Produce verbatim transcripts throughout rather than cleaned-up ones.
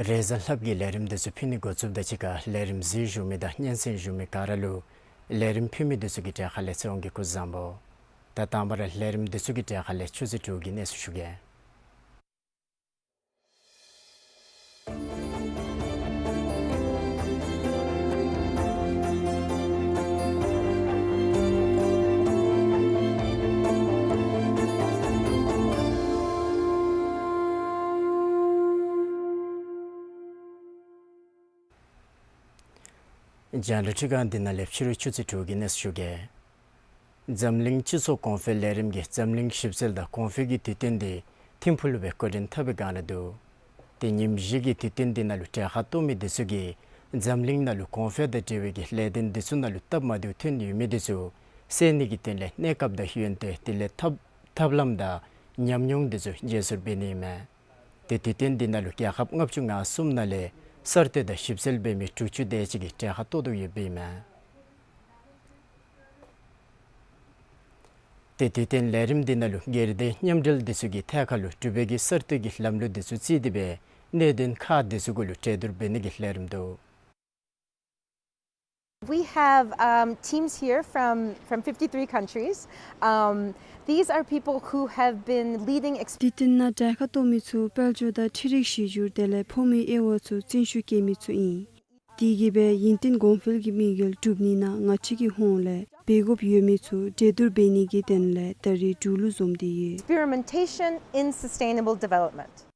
རེས་གཟའ་ལྷག་པའི་ལས་རིམ་འདི་ཚུ་ཕུལ་ནི་འགོ་བཙུགསཔ་དང་གཅིག་ཁར་ལས་རིམ་གཟིགས་བཞུགས་མི་དང་སྙན་གསན་བཞུགས་མི་ག་ར་ལུ་ལས་རིམ་ཕུལ་མི་འདི་ཚུ་གི་གྲས་ཁ་ལས་ཚེ་དབང་གིས་སྐུ་གཟུགས་བཟང་པོ། ད་དང་པ་ར་ལས་རིམ་འདི་ཚུ་གི་གྲས་ཁ་ལས་ཆུ་ཚོད་དྲུག་གི་གནས་ཚུལ་ཞུ་གེ། རྒྱང་བསྒྲགས་འཕྲུལ་ཁང་འདི་ནང་ལས་ཕྱི་རུ་ཆུ་ཚོད་དྲུག་གི་གནས་ཚུལ་ཞུ་གེ། འཛམ་གླིང་སྤྱི་ཚོགས་གོང་འཕེལ་ལས་རིམ་གྱིས་འཛམ་གླིང་ཞིབ་འཚོལ་དང་གོང་འཕེལ་གྱི་དུས་སྟོན་འདི་ཐིམ་ཕུག་ལུ་སྦེ་འགོ་འདྲེན་འཐབ་པའི་བསྒང་ལུ་འདུག། ཏེ་ཉིནམ་བཞི་གི་དུས་སྟོན་འདི་ནང་ལུ་གྲལ་ཁར་གཏོགས་མི་འདི་ཚུ་གིས་འཛམ་གླིང་ནང་ལུ་གོང་འཕེལ་དང་འབྲེལ་བའི་གི་ལས་དོན་འདི་ཚུ་ནང་ལུ་སྟབས་མ་བདེཝ་ཐོན་ཡོད་མི་འདི་ཚུ་སེལ་ནི་གི་དོན་ལས་གནས་སྐབས་དང་ཡོན་ཏན་དེ་ལས་ཐབས་ཐབས་ལམ་དང་ཉམས་མྱོང་འདི་ཚུ་བརྗེ་སོར་འབད་ནི་ཨིན་མས། ཏེ་དུས་སྟོན་འདི་ནང་ལུ་རྒྱལ་ཁབ་ལྔ་བཅུ་ང་གསུམ་ནང་ལས་གསར་གཏོད་དང་ཞིབ་འཚོལ་འབད་མི་དྲུག་ཅུ་དེ་ཅིག་གིས་གྲལ་ཁར་གཏོགས་དོ་ཡོདཔ་ཨིན་མས། ཏེ་དུས་སྟོན་ལས་རིམ་འདི་ནང་ལུ་སྒེར་སྡེ་མཉམ་འབྲེལ་འདི་ཚུ་གི་ཐད་ཁར་ལུ་འབྲུག་པའི་གི་གསར་གཏོད་ཀྱི་ལམ་ལུགས་འདི་ཚུ་བརྩིས་ཏེ་སྦེ་གནད་དོན་ཁག་འདི་ཚུ་གུ་ལུ་གྲོས་བསྡུར་འབད་ནི་གི་ལས་རིམ་འདུག། We have, um, teams here from, from fifty-three countries. Um, these are people who have been leading ex- དུས་སྟོན་ནང་གྲལ་ཁར་གཏོགས་མི་ཚུ་དཔལ་འབྱོར་དང་འཕྲུལ་རིག་གཞི་འགྱུར་དེ་ལས་ཕོ་མོའི་དབྱེ་བ་ཚུ་བརྩོན་ཤུགས་བསྐྱེད་མི་ཚུ་ཨིན། དེ་གིས་སྦེ་ཡུན་བརྟན་གོང་འཕེལ་གྱི་དམིགས་ཡུལ་འགྲུབ་ནི་ནང་ང་བཅས་ཀྱི་ཧོངས་ལས་འབད་དགོཔ་ཡོད་མི་ཚུ་གྲོས་བསྡུར་འབད་ནི་གི་དོན་ལས་ད་རིས་འབྲུག་ལུ་འཛོམས་ཏེ་ཡོད། Experimentation in sustainable development.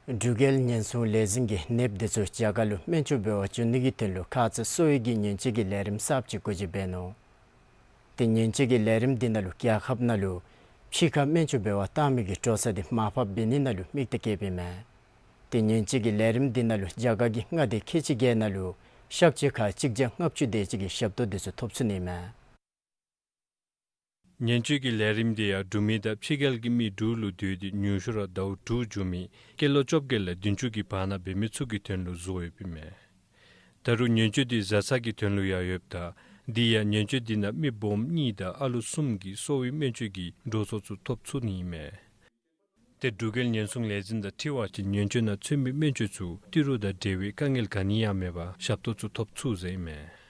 འབྲུག་རྒྱལ་ཉེན་སྲུང་ལས་འཛིན་གྱིས་ནདཔ་འདི་ཚུ་རྒྱ་གར་ལུ་སྨན་བཅོས་འབད་བར་འགྱོ་ནི་གི་དོན་ལུ་ཁ་ཙ་གསོ་བའི་གི་ཉེན་བཅོལ་གྱི་ལས་རིམ་གསརཔ་ཅིག་འགོ་འབྱེད་འབད་ནུག། ཏེ་ཉེན་བཅོལ་གྱི་ལས་རིམ་འདི་ནང་ལུ་རྒྱལ་ཁབ་ནང་ལུ་ཕྱི་ཁར་སྨན་བཅོས་འབད་བར་བཏང་མི་གི་འགྲོ་སོང་འདི་མར་ཕབ་འབད་ནི་ནང་ལུ་དམིགས་གཏད་བསྐྱེདཔ་ཨིན་མས། ཏེ་ཉེན་བཅོལ་གྱི་ལས་རིམ་འདི་ནང་ལུ་རྒྱ་གར་གྱི་མངའ་སྡེ་ཁལ་གཅིག་བརྒྱད་ནང་ལུ་གཤག་བཅོས་ཁག་གཅིག་བརྒྱ་ལྔ་བཅུ་དེ་ཅིག་གི་ཞབས་ཏོག་འདི་ཚུ་ཐོབ་ཚུགས་ནི་ཨིན་མས། ཉེན་བཅོལ་གྱི་ལས་རིམ་འདི་ཡང་འབྲུག་མི་དང་ཕྱི་རྒྱལ་གྱི་མི་འབྲུག་ལུ་སྡོད་དེ་ཉུང་ཤོས་ར་ཟླཝ་དྲུག་འགྱོ་མི་སྐྱེས་ལོ་བཅོ་བརྒྱད་ལས་བདུན་ཅུ་གི་བར་ན་འབད་མི་ཚུ་གི་དོན་ལུ་བཟོ་ཡོདཔ་ཨིན་མས། ད་རུང་ཉེན་བཅོལ་འདི་བཟའ་ཚང་གི་དོན་ལུ་ཡང་ཡོདཔ་ད་དེ་ཡང་ཉེན་བཅོལ་འདི་ནང་མི་སྦོམ་གཉིས་དང་ཨ་ལོ་གསུམ་གྱི་གསོ་བའི་སྨན་བཅོས་ཀྱི་འགྲོ་སོང་ཚུ་ཐོབ་ཚུགས་ནི་ཨིན་མས། ཏེ་འབྲུག་རྒྱལ་ཉེན་སྲུང་ལས་འཛིན་དང་འཁྲིལ་བ་ཅིན་ཉེན་བཅོལ་ནང་ཚུད་མི་སྨན་བཅོས་ཚུ་ཏི་རུ་དང་འབྲེལ་བའི་དཀའ་ངལ་ག་ནི་ཡང་མེད་པར་ཞབས་ཏོག་ཚུ་ཐོབ་ཚུགས་ཟེར་ཨིན་མས།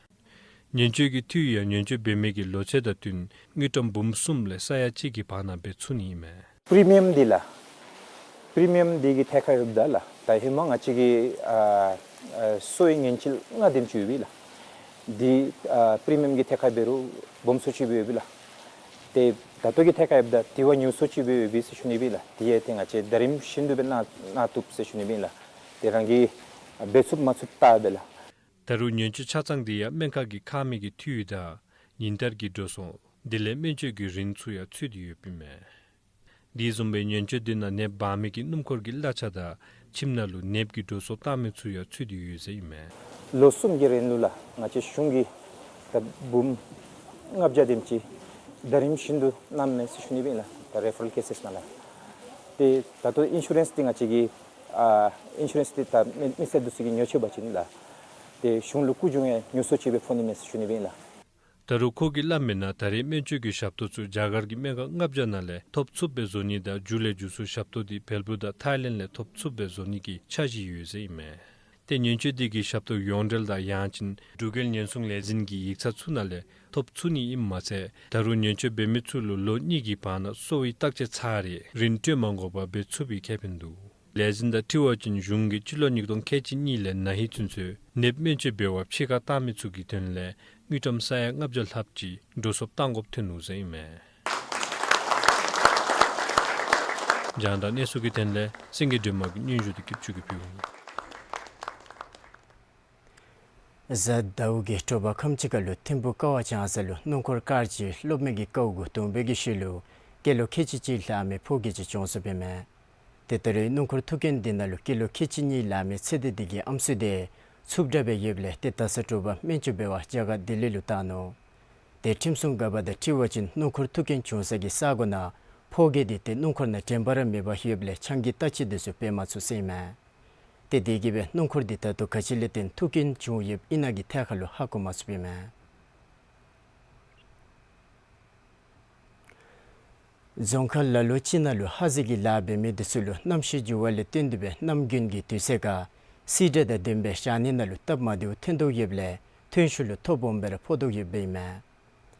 ཉེན་བཅོལ་གྱི་འཐུས་ཡང་ཉེན་བཅོལ་འབད་མི་གི་ལོ་ཚད་དང་བསྟུན་དངུལ་ཀྲམ་འབུམ་གསུམ་ལས་ས་ཡ་གཅིག་གི་བར་ན་འབད་ཚུགས་ནི་ཨིན་མས། པི་རི་མི་ཡམ་འདི་ལགས། པི་རི་མི་ཡམ་འདི་གི་ཐད་ཁར་ཡོདཔ་ད་ལགས། ད་ཧེ་མ་ང་བཅས་ཀྱི་ཨ་ཨ་གསོ་བའི་ཉེན་བཅོལ་ལྔ་དེམ་ཅིག་ཡོད་པས་ལགས། འདི་ཨ་པི་རི་མི་ཡམ་གྱི་ཐད་ཁར་འབད་རུང་སྦོམ་སུ་ཅིག་སྦེ་ཡོད་པས་ལགས། ཏེ་ད་ལྟོ་གི་ཐད་ཁར་ཡོདཔ་ད་དེ་བ་ཉུང་སུ་ཅིག་སྦེ་ཡོད་པས་ཟེར་ཞུ་ནི་སྦེ་ལགས། དེ་ཡང་ཏེ་ང་བཅས་ད་རིམ་བཞིན་དུ་སྦེ་གནང་གནང་བཏུབ་ཟེར་ཞུ་ནི་སྦེ་ལགས། ཏེ་རང་གིས་འབད་ཚུགསཔ་མ་ཚུགསཔ་བལྟ་སྦེ་ལགས། ད་རུང་ཉེན་བཅོལ་ཆ་ཚང་འདི་ཡང་སྨན་ཁང་གི་ཁང་མིག་གི་འཐུས་དང་ཉིན་ལྟར་གྱི་འགྲོ་སོང་དེ་ལས་སྨན་བཅོས་ཀྱི་རིན་ཚུ་ཡང་ཚུད་དེ་ཡོདཔ་ཨིན་མས། དེ་བཟུམ་སྦེ་ཉེན་བཅོལ་འདི་ནང་ནདཔ་འབག་མི་གི་སྣུམ་འཁོར་གྱི་གླ་ཆ་དང་ཁྱིམ་ནང་ལུ་ནདཔ་གི་འགྲོ་སོང་བཏང་མི་ཚུ་ཡང་ཚུད་དེ་ཡོད་ཟེར་ཨིན་མས། ལོ་གསུམ་གྱི་རིང་ལུ་ལགས་ང་བཅས་གཞུང་གིས་ད་འབུམ་ལྔ་བརྒྱ་དེམ་ཅིག་ ཟླ་རིམ་བཞིན་དུ་གནངམ་མས་ཟེར་ཞུ་ནི་ཨིན་ལགས། ད་རེ་ཕ་རལ་ཀེ་སེས་ནང་ལུ། ཏེ་ད་ལྟོ་ཨིན་ཤུ་རེནསི་འདི་ང་བཅས་ཀྱིས་ཨ་ཨིན་ཤུ་རེནསི་འདི་ད་མི་མི་སེར་འདི་ཚུ་གིས་ཉོ་སྤྱོད་འབད་བ་ཅིན་ལགས། ཏེ་གཞུང་ལུ་རྒུད་གྱོང་ཡང་ཉུང་སུ་ཅིག་སྦེ་ཕོག་ནི་མས་ཟེར་ཞུ་ནི་ཨིན་ལགས། ད་རུང་ཁོ་གིས་སླབ་མིའི་ནང་ད་རེས་སྨན་བཅོས་ཀྱི་ཞབས་ཏོག་ཚུ་རྒྱ་གར་གྱི་སྨན་ཁང་ལྔ་བརྒྱ་ནང་ལས་ཐོབ་ཚུགསཔ་སྦེ་བཟོ་ནི་དང་མཇུག་ལས་མཇུག་སུ་ཞབས་ཏོག་འདི་བལ་པོ་དང་ཐའི་ལེནཌ་ལས་ཐོབ་ཚུགསཔ་སྦེ་བཟོ་ནི་གི་འཆར་གཞི་ཡོད་ཟེར་ཨིན་མས། ཏེ་ཉེན་བཅོལ་འདི་གི་ཞབས་ཏོག་ཡོངས་འབྲེལ་དང་ཡང་ཅིན་འབྲུག་རྒྱལ་ཉེན་སྲུང་ལས་འཛིན་གྱི་ཡིག་ཚང་ཚུ་ནང་ལས་ཐོབ་ཚུགས་ནི་ཨིནམ་མ་ཚད་ད་རུང་ཉེན་བཅོལ་འབད་མི་ཚུ་ལུ་ལོ་གཉིས་ཀྱི་བར་ན་གསོ་བའི་བརྟག་དཔྱད་ཚར་རེ་རིན་སྤྲོད་མ་དགོ་པར་འབད་ཚུགས་པའི་ཁེ་ཕན་འདུག། ལས་འཛིན་དང་འཁྲིལ་བ་ཅིན་གཞུང་གིས་སྤྱི་ལོ་ཉིས་སྟོང་ཁལ་གཅིག་གཉིས་ལས་ན་ཧིང་ཚུན་ཚོད་ནདཔ་སྨན་བཅོས་འབད་བར་ཕྱི་ཁར་བཏང་མི་ཚུ་གི་དོན་ལས་དངུལ་ཀྲམ་ས་ཡ་ལྔ་བརྒྱ་ལྷགཔ་ཅིག་འགྲོ་སོང་བཏང་དགོཔ་ཐོན་ནུག་ཟེར་ཨིན་མས། རྒྱང་བསྒྲགས་གནས་ཚུལ་གྱི་དོན་ལས་སེང་གེ་སྒྲོལ་མ་གིས་སྙན་ཞུ་འདི་སྐྱིད་ཆུ་གིས་ཕུལཝ་ཨིན། གཟའ་ཟླཝ་གི་དྲོ་པ་ཁམས་ཅིག་ཁར་ལུ་ཐིམ་ཕུག་ཀ་བ་ལྗང་གསར་ལུ་སྣུམ་འཁོར་ཀར་ཅིག་སློབ་མའི་གི་ཀཝ་གུ་བརྡུངས་པའི་གི་ཤུལ་ལུ་ཀི་ལོ་ཁལ་གཅིག་གཅིག་ལྷག་མི་ཕོ་སྐྱེས་ཅིག་བྱོན་སོཔ་ཨིན་མས། ཏེ་ད་རེས་སྣུམ་འཁོར་ཐུག་རྐྱེན་འདི་ནང་ལུ་ཀི་ལོ་ཁལ་གཅིག་གཉིས་ལྷག་མི་ཚེ་འདས་འདི་གི་ཨམ་སྲུ་དེ་འཚུབ་དྲགས་སྦེ་ཡོདཔ་ལས་ཏེ་ད་ས་དྲོ་པ་སྨན་བཅོས་འབད་བར་རྒྱ་གར་ལྡི་ལི་ལུ་བཏང་ནུག། ཏེ་ཁྲིམས་སྲུང་འགག་པ་དང་འཁྲིལ་བ་ཅིན་སྣུམ་འཁོར་ཐུག་རྐྱེན་བྱུང་ས་གི་ས་གོ་ནང་ཕོ་སྐྱེས་འདི་ཏེ་སྣུམ་འཁོར་ནང་དྲན་པ་ར་མེདཔ་ཡོདཔ་ལས་ཆང་གི་བརྟག་དཔྱད་འདི་ཚུ་འབད་མ་ཚུགས་ཟེར་ཨིན་མས། ཏེ་དེ་གིས་སྦེ་སྣུམ་འཁོར་འདི་ད་ལྟོ་ག་ཅི་ལས་བརྟེན་ཐུག་རྐྱེན་བྱུང་ཡོདཔ་ཨིན་ན་གི་ཐད་ཁར་ལུ་ཧ་གོ་མ་ཚུགསཔ་ཨིན་མས། རྫོང་ཁག་ལ་ལུ་ཅིག་ནང་ལུ་ཧ་ཟེལ་གྱི་ལཱ་འབད་མི་འདི་ཚུ་ལུ་གནམ་གཤིས་འགྱུར་བ་ལས་བརྟེན་ཏེ་སྦེ་གནམ་དགུན་གྱི་དུས་ཚོད་ཁར་བསིལ་དྲོད་དང་ལྡན་པའི་བཞག་ནི་ནང་ལུ་སྟབས་མ་བདེཝ་ཐོན་དོ་ཡོདཔ་ལས་ཐོན་ཤུགས་ལུ་ཐོ་སྦོམ་སྦེ་ར་ཕོག་དོ་ཡོདཔ་ཨིན་མས།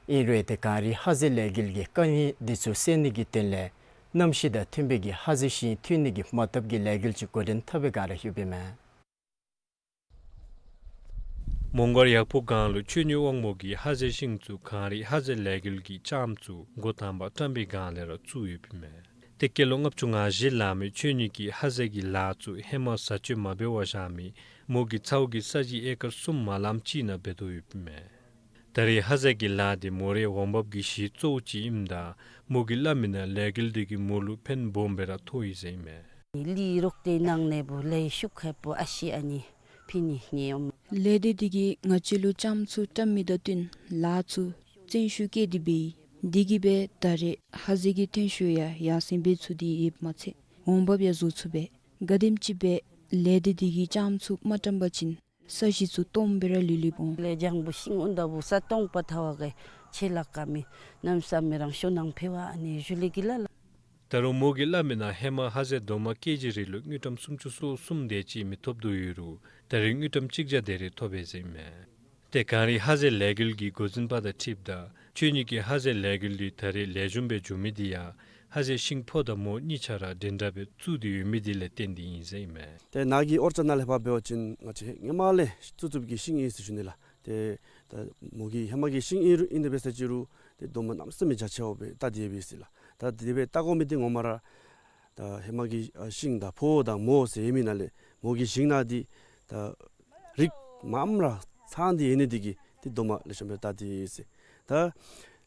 ཨིན་རུང་ཏེ་གངས་རིའི་ཧ་ཟེལ་ལས་འགུལ་གྱི་དཀའ་ངལ་འདི་ཚུ་སེལ་ནི་གི་དོན་ལས་གནམ་གཤིས་དང་མཐུན་པའི་གི་ཧ་ཟེལ་ཤིང་འཐུ་ནི་གི་མ་དག་གི་ལས་འགུལ་ཅིག་འགོ་འདྲེན་འཐབ་པའི་བསྒང་ར་ཡོདཔ་ཨིན་མས། མོང་སྒར་ཡག་ཕུག་སྒང་ལུ་ཆོས་ཉིད་དབང་མོ་གིས་ཧ་ཟེལ་ཤིང་ཚུ་གངས་རིའི་ཧ་ཟེལ་ལས་འགུལ་གྱི་ལྕངམ་ཚུ་འགོ་དང་པ་བཀྲམ་པའི་སྒང་ལས་ར་བཙུགས་ཡོདཔ་ཨིན་མས། ཏེ་སྐྱེས་ལོ་ལྔ་བཅུ་ང་བཞི་ལང་མི་ཆོས་ཉིད་ཀྱིས་ཧ་ཟེལ་གྱི་ལཱ་ཚུ་ཧེ་མ་བཟའ་སྤྱོད་མ་འབད་བར་བཞག་མི་མོ་གི་ཚ་བོ་གིས་ས་གཞི་ཨེ་ཀར་གསུམ་མ་ལངམ་ཅིག་ནང་འབད་དོ་ཡོདཔ་ཨིན་མས། ད་རེས་ཧ་ཟེལ་གྱི་ལཱ་འདི་མོ་རའི་འོང་འབབ་ཀྱི་གཞི་གཙོ་བོ་ཅིག་ཨིནམ་ད་མོ་གིས་སླབ་མིའི་ནང་ལས་འགུལ་འདི་གིས་མོ་ལུ་ཕན་སྦོམ་སྦེ་ར་ཐོགས་ཡི་ཟེར་ཨིན་མས། ལས་རོགས་ཏེ་ནང་ནེ་བུ་ལས་ཤུགས་ཁེ་པོ་ཨ་ཤི་ཨ་ནི་ཕི་ནི་ཉེ་འོང་། ལས་སྡེ་འདི་གིས་ང་བཅས་ལུ་ལྕངམ་ཚུ་བཀྲམ་མི་དང་བསྟུན་ལཱ་ཚུ་བཙན་ཤུགས་བསྐྱེད་དེ་འབད་ཡི། འདི་གིས་སྦེ་ད་རེས་ཧ་ཟེལ་གྱི་ཐོན་ཤུགས་ཡང་ཡར་སེང་འབད་ཚུགས་ཏེ་ཡོདཔ་མ་ཚད་འོང་འབབ་ཡང་བཟོ་ཚུགས་པས། ག་དེམ་ཅིག་སྦེ་ལས་སྡེ་འདི་གིས་ལྕངམ་ཚུ་མ་བཀྲམ་པ་ཅིན་ས་གཞི་ཚུ་སྟོངམ་སྦེ་ར་ལུས་ལུསཔ་འོང་། ལས་རྒྱང་བུ་ཤིང་འུ་ད་བུ་ས་སྟོང་པ་ཐལ་བ་གི་ཆེ་ལ་ཀ་མི་གནམ་ས་མེད་རང་ཤོར་ནང་ཕི་བ་ཨ་ནི་ཞུ་ལེ་གི་ལ་ལ། ད་རུང་མོ་གིས་སླབ་མིའི་ནང་ཧེ་མ་ཧ་ཟེལ་རྡོག་མ་ཀེ་ཇི་རེ་ལུ་དངུལ་ཀྲམ་སུམ་ཅུ་སོ་གསུམ་དེ་ཅིག་མི་ཐོབ་དོ་ཡོད་རུང་ད་རེས་དངུལ་ཀྲམ་གཅིག་བརྒྱ་དེ་རེ་ཐོབ་ཡི་ཟེར་ཨིན་མས། ཏེ་གངས་རིའི་ཧ་ཟེལ་ལས་འགུལ་གྱི་འགོ་འཛིན་པ་དང་འཁྲིལཝ་ད་ཆོས་ཉིད་ཀྱིས་ཧ་ཟེལ་ལས་འགུལ་འདི་ད་རེས་ལེགས་ཤོམ་སྦེ་འགྱོ་མི་འདི་ཡང་ཧ་ཟེལ་ཤིང་ཕོ་དང་མོ་གཉིས་ཆ་ར་འདྲན་འདྲ་སྦེ་བཙུགས་ཏེ་ཡོད་མི་འདི་ལས་བརྟེན་ཏེ་ཨིན་ཟེར་ཨིན་མས། ཏེ་ནཱ་གི་ཨོར་ཅཌ་ནང་ལས་ཕར་འབད་བ་ཅིན་ང་བཅས་སྔོན་མ་ལས་བཙུགས་བཙུགསཔ་གི་ཤིང་ཨིན་ཟེར་ཞུ་ནི་ལགས། ཏེ་ད་མོ་གི་ཧེ་མ་གི་ཤིང་ཨིན་རུང་ཨིན་ཏེ་འབད་ས་ཅིག་རུང་ཏེ་རྡོག་མ་གནམ་མེད་ས་མེད་རྒྱ་ཆེཝ་སྦེ་བལྟ་སྟེ་ཡོད་པས་ཟེར་ལགས། ད་དེ་སྦེ་བལྟ་དགོ་མི་འདི་ངོ་མ་ར་ད་ཧེ་མ་གི་ཨ་ཤིང་དང་ཕོ་དང་མོ་ཟེར་ཡོད་མི་ནང་ལས་མོ་གི་ཤིང་ནང་འདི་ད་རིགས་མངམ་ར་ཚང་སྟེ་ཡོད་ནི་འདི་གིས་ཏེ་རྡོག་མ་ལེགས་ཤོམ་སྦེ་བལྟ་སྟེ་ཡོད་ཟེར། ད་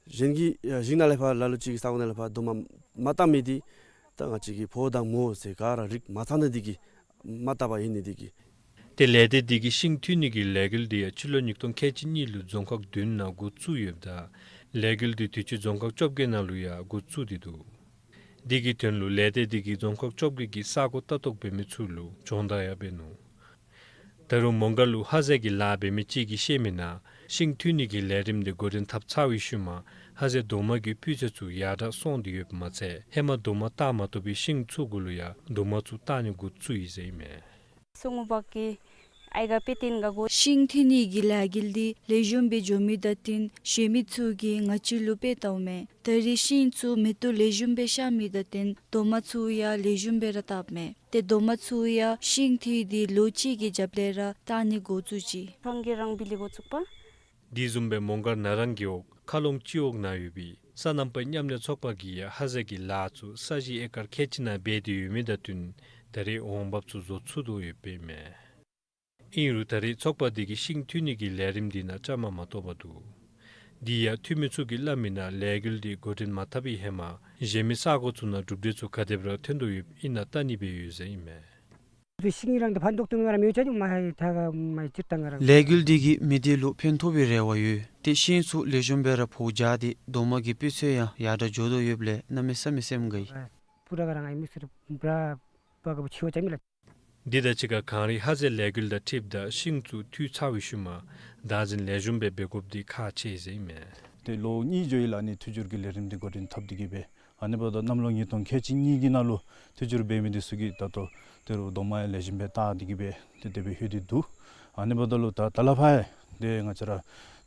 གཞན་གྱི་ཨ་ཤིང་ནང་ལས་ཕར་ལ་ལུ་ཅིག་གི་ས་གོ་ནང་ལས་ཕར་རྡོག་མ་མ་བཏགས་མི་འདི་ད་ང་བཅས་ཀྱི་ཕོ་དང་མོ་ཟེར་ག་ར་རིགས་མ་ཚང་ནི་འདི་གིས་མ་བཏགས་པར་ཡོད་ནི་འདི་གིས། ཏེ་ལས་སྡེ་འདི་གིས་ཤིང་འཐུ་ནི་གི་ལས་འགུལ་འདི་ཡང་སྤྱི་ལོ་ཉིས་སྟོང་ཁལ་གཅིག་གཉིས་ལུ་རྫོང་ཁག་བདུན་ནང་འགོ་བཙུགས་ཡོདཔ་ད་ལས་འགུལ་འདི་དུས་ཅི་རྫོང་ཁག་བཅོ་བརྒྱད་ནང་ལུ་ཡང་འགོ་བཙུགས་ཏེ་འདུག། འདི་གི་དོན་ལུ་ལས་སྡེ་འདི་གིས་རྫོང་ཁག་བཅོ་བརྒྱད་ཀྱི་ས་གོ་ལྟ་རྟོག་འབད་མི་ཚུ་ལུ་སྦྱོང་བརྡར་ཡང་འབད་ནུག། ད་རུང་མོང་སྒར་ལུ་ཧ་ཟེལ་གྱི་ལཱ་འབད་མི་ཅིག་གིས་བཤད་མིའི་ནང་ཤིང་འཐུ་ནི་གི་ལས་རིམ་འདི་འགོ་འདྲེན་འཐབ་ཚར་བའི་ཤུལ་མ་ཧ་ཟེལ་རྡོག་མ་གི་སྤུས་ཚད་ཚུ་ཡར་དྲག་སོང་སྟེ་ཡོདཔ་མ་ཚད་ཧེ་མ་རྡོག་མ་བཏགས་མ་བཏུབ་པའི་ཤིང་ཚུ་གུ་ལུ་ཡང་རྡོག་མ་ཚུ་བཏགས་ནི་འགོ་བཙུགས་ཡི་ཟེར་ཨིན་མས། སོ་ངོ་བག་གི་ཨའི་ག་པེ་ཏིན་ག་གོ། ཤིང་འཐུ་ནི་གི་ལས་འགུལ་འདི་ལེགས་ཤོམ་སྦེ་འགྱོ་མི་དང་བསྟུན་གཞན་མི་ཚུ་གིས་ང་བཅས་ལུ་དཔེ་བལྟཝ་མས། ད་རེས་ཤིང་ཚུ་མེ་ཏོག་ལེགས་ཤོམ་སྦེ་ཤར་མི་དང་བསྟུན་རྡོག་མ་ཚུ་ཡང་ལེགས་ཤོམ་སྦེ་ར་བཏགསཔ་མས། ཏེ་རྡོག་མ་ཚུ་ཡང་ཤིང་འཐུ་འདི་ལོ་གཅིག་གི་རྒྱབ་ལས་ར་བཏགས་ནི་འགོ་བཙུགས་ཅི། ཕང་གི་རང་བི་ལི་འགོ་བཙུགས་པ། དེ་བཟུམ་སྦེ་མོང་སྒར་ན་རང་རྒེད་འོག་མཁར་ལུང་སྤྱི་འོག་ནང་ཡོད་པའི་སོ་ནམ་པའི་མཉམ་ལས་ཚོགས་པ་གིས་ཡང་ཧ་ཟེལ་གྱི་ལཱ་ཚུ་ས་གཞི་ཨེ་ཀར་ཁལ་གཅིག་ནང་འབད་དེ་ཡོད་མི་དང་བསྟུན་ད་རེས་འོང་འབབ་ཚུ་བཟོ་ཚུགས་དོ་ཡོདཔ་ཨིན་མས། ཨིན་རུང་ད་རེས་ཚོགས་པ་འདི་གིས་ཤིང་འཐུ་ནི་གི་ལས་རིམ་འདི་ནང་བཅའ་མར་མ་གཏོགས་པར་འདུག། དེ་ཡང་འཐུ་མི་ཚུ་གིས་སླབ་མིའི་ནང་ལས་འགུལ་འདི་འགོ་འདྲེན་མ་འཐབ་པའི་ཧེ་མ་གཞན་མི་ས་གོ་ཚུ་ནང་གྲུབ་འབྲས་ཚུ་ག་དེ་སྦེ་ར་ཐོན་དོ་ཡོདཔ་ཨིན་ན་བལྟ་ནི་སྦེ་ཡོད་ཟེར་ཨིན་མས། ཤིང་རང་དེ་ཕན་ཐོགས་ཏེ་ང་ར་མི་ཡོད་ཅ་ནི་མ་ཧེ་ཐ་ག་མ་ཧེ་སྤྱིར་བཏང་ང་ར། ལས་འགུལ་འདི་གིས་མི་སྡེ་ལུ་ཕན་ཐོགས་པའི་རེ་བ་ཡོད། ཏེ་ཤིང་ཚུ་ལེགས་ཤོམ་སྦེ་ར་ཕོག་བྱུང་སྟེ་རྡོག་མ་གི་སྤུས་ཚད་ཡང་ཡར་དྲག་འགྱོ་དོ་ཡོདཔ་ལས་གནམ་མེད་ས་མེད་སེམས་དགའ་ཡི། པུ་ར་ག་ར་ང་ཨིན་མི་སེར་བྲ་བ་ག་བུ་ཆེ་བ་ཅ་མི་ལ། འདི་དང་གཅིག་ཁར་གངས་རི་ཧ་ཟེལ་ལས་འགུལ་དང་འཁྲིལཝ་ད་ཤིང་ཚུ་འཐུ་ཚར་བའི་ཤུལ་མ་བདག་འཛིན་ལེགས་ཤོམ་སྦེ་འབད་དགོཔ་འདི་ཁག་ཆེ་ཟེར་ཨིན་མས། ཏེ་ལོ་གཉིས་འགྱོ་ཡི་ལགས་ནི་འཐུ་སྒྱུར་གྱི་ལས་རིམ་འདི་འགོ་འདྲེན་འཐབ་སྟེ་གི་སྦེ། ཨ་ནི་འབདཝ་ད་གནམ་ལོ་ཉིས་སྟོང་ཁལ་གཅིག་གཉིས་ཀྱི་ནང་ལུ་འཐུ་སྒྱུར་འབད་མི་འདི་ཚུ་གིས་ད་ལྟོ་ད་རུང་རྡོག་མ་ཡང་ལེགས་ཤོམ་སྦེ་བཏགས་ཏེ་གི་སྦེ་ཏེ་དེ་སྦེ་ལྷོད་དེ་འདུག། ཨ་ནི་འབདཝ་ད་ལུ་ད་ད་ལས་ཕར་ཡང་ཏེ་ང་བཅས་ར་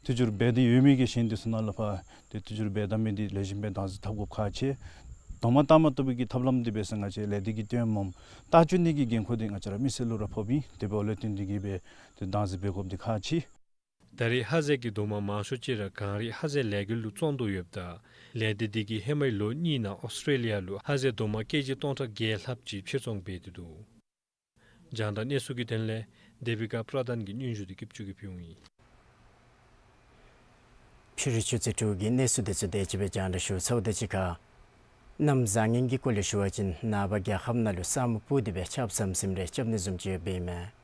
འཐུ་སྒྱུར་འབད་དེ་ཡོད་མི་གི་ཤིང་འདི་ཚུ་ནང་ལས་ཕར་ཏེ་འཐུ་སྒྱུར་འབད་ད་མི་འདི་ལེགས་ཤོམ་སྦེ་བདག་འཛིན་འཐབ་དགོཔ་ཁག་ཆེ། རྡོག་མ་བཏགས་མ་བཏུབ་པའི་གི་ཐབས་ལམ་འདི་འབད་ཟེར་ང་བཅས་ལས་སྡེ་གིས་སྟོནམ་མས། བཏགས་བཅུག་ནི་གི་འགན་ཁུར་འདི་ང་བཅས་ར་མི་སེར་ལུ་ར་ཕོགཔ་ཨིན། དེ་འབདཝ་ལས་བརྟེན་ཏེ་གི་སྦེ་ཏེ་བདག་འཛིན་འབད་དགོཔ་འདི་ཁག་ཆེ། ད་རེས་ཧ་ཟེལ་གྱི་རྡོག་མ་མང་ཤོས་ཅིག་ར་གངས་རི་ཧ་ཟེལ་ལས་འགུལ་ལུ་བཙོང་དོ་ཡོདཔ་ད་ལས་སྡེ་འདི་གིས་ཧེ་མའི་ལོ་གཉིས་ནང་ཨོསི་ཊྲེ་ལི་ཡ་ལུ་ཧ་ཟེལ་རྡོག་མ་ཀེ་ཇི་སྟོང་ཕྲག་བརྒྱད་ལྷགཔ་ཅིག་ཕྱིར་ཚོང་འབད་དེ་འདུག། རྒྱང་བསྒྲགས་གནས་ཚུལ་གྱི་དོན་ལས་དེ་བི་ཀ་པྲ་དཱན་གྱི་སྙན་ཞུ་འདི་སྐྱིད་ཆུ་གིས་ཕུལཝ་ཨིན། ཕྱི་རུ་ཆུ་ཚོད་དྲུག་གི་གནས་ཚུལ་འདི་ཚུ་དེ་ཅིག་སྦེ་རྒྱང་བསྒྲགས་ཞུ་ཚརཝ་དང་གཅིག་ཁར་གནམ་བཟང་ངན་གྱི་སྐོར་ལས་ཞུ་བ་ཅིན་ནངས་པ་རྒྱལ་ཁབ་ནང་ལུ་ས་སྨུག་སྤུབས་ཏེ་སྦེ་ཆརཔ་ཟམ་ཟིམ་རེ་རྐྱབ་ནི་བཟུམ་ཅིག་ཡོདཔ་ཨིན་མས།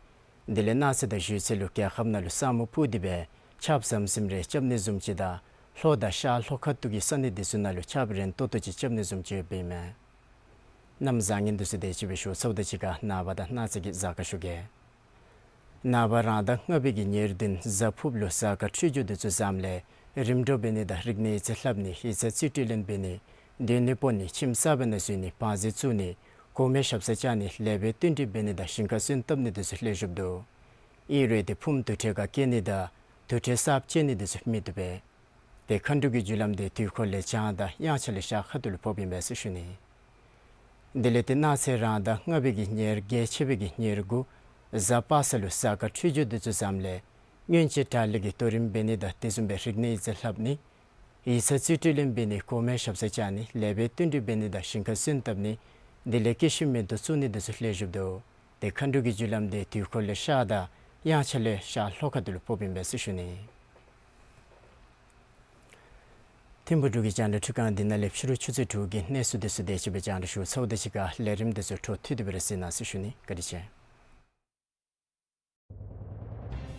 དེ་ལས་གནངས་ཚེ་དང་གཞེས་ཚེ་ལུ་རྒྱལ་ཁབ་ནང་ལུ་ས་སྨུག་སྤུབས་ཏེ་སྦེ་ཆརཔ་ཟམ་ཟིམ་རེ་རྐྱབ་ནི་བཟུམ་ཅིག་དང་ལྷོ་དང་ཤར་ལྷོ་ཁ་ཐུག་གི་ས་གནས་འདི་ཚུ་ནང་ལུ་ཆརཔ་རན་ཏོག་ཏོ་ཅིག་རྐྱབ་ནི་བཟུམ་ཅིག་ཡོདཔ་ཨིན་མས། གནམ་བཟང་ངན་འདི་ཚུ་དེ་ཅིག་སྦེ་ཞུ་ཚརཝ་དང་གཅིག་ཁར་ནངས་པ་དང་གནངས་ཚེ་གི་གཟའ་སྐར་ཞུ་གེ། ནངས་པ་རང་ཟླ་ལྔ་པའི་གི་ཉེར་བདུན་གཟའ་ཕུརཔ་ལུ་གཟའ་སྐར་འཕྲོད་སྦྱོར་འདི་ཚུ་བཟངམ་ལས་རིམ་གྲོ་འབད་ནི་དང་རིག་གནས་ཡིག་ཚང་ལྷབ་ནི་ཡིག་ཚང་རྩིས་སྤྲོད་ལེན་འབད་ནི་སྡོད་གནས་སྤོ་ནི་ཁྱིམ་གསརཔ་ནང་འཛུལ་ནི་བང་རྩི་བཙུགས་ནི་གོང་མའི་ཞབས་སར་བཅར་ནི་ལེགས་པའི་བསྟུན་གྲོས་འབད་ནི་དང་ཞིང་ཁ་སོན་བཏབ་ནི་འདི་ཚུ་ལེགས་ཤོམ་འདུག། ཨིན་རུང་ཏེ་ཕུངམ་དུར་ཁྲོད་ཁར་བསྐྱལ་ནི་དང་དུར་ཁྲོད་གསརཔ་བཅོ་ནི་འདི་ཚུ་མི་བཏུབ་པས། ཏེ་མཁའ་འགྲོ་གི་རྒྱུ་ལམ་འདི་དུས་འཁོར་ལས་བྱང་དང་དབྱངས་འཆར་ལས་ཤར་ཁ་ཐུག་ལུ་ཕོགཔ་ཨིན་པས་ཟེར་ཞུ་ནི། དེ་ལས་ཏེ་གནངས་ཚེ་རང་ཟླ་ལྔ་པའི་གི་ཉེར་བརྒྱད་ཕྱི་པའི་གི་ཉེར་དགུ་གཟའ་པ་སངས་ལུ་གཟའ་སྐར་འཕྲོད་སྦྱོར་འདི་ཚུ་བཟངམ་ལས་སྔོན་ཆད་དྲག་ལས་ཀྱི་དོ་རིམ་འབད་ནི་དང་དེ་བཟུམ་སྦེ་རིག་གནས་ཡིག་ཚང་ལྷབ་ནི་ཡིག་ཚང་རྩིས་སྤྲོད་ལེན་འབད་ནི་གོང་མའི་ཞབས་སར་བཅར་ནི་ལེགས་པའི་བསྟུན་གྲོས་འབད་ནི་དང་ཞིང་ཁ་སོན་བཏབ་ནི་དེ་ལས་སྐྱེད་ཤིང་མེ་ཏོག་བཙུགས་ནི་འདི་ཚུ་ལེགས་ཤོམ་འདུག། ཏེ་མཁའ་འགྲོ་གི་རྒྱུ་ལམ་འདི་དུས་འཁོར་ལས་ཤར་དང་དབྱངས་འཆར་ལས་ཤར་ལྷོ་ཁ་ཐུག་ལུ་ཕོགཔ་ཨིན་པས་ཟེར་ཞུ་ནི། ཐིམ་ཕུག་འབྲུག་གི་རྒྱང་བསྒྲགས་འཕྲུལ་ཁང་འདི་ནང་ལས་ཕྱི་རུ་ཆུ་ཚོད་དྲུག་གི་གནས་ཚུལ་འདི་ཚུ་དེ་ཅིག་སྦེ་རྒྱང་བསྒྲགས་ཞུ་ཚརཝ་དང་གཅིག་ཁར་ལས་རིམ་འདི་ཚུ་འཕྲོ་མཐུད་དེ་སྦེ་ར་གཟིགས་གནང་ཟེར་ཞུ་ནི། བཀའ་དྲིན་ཆེ།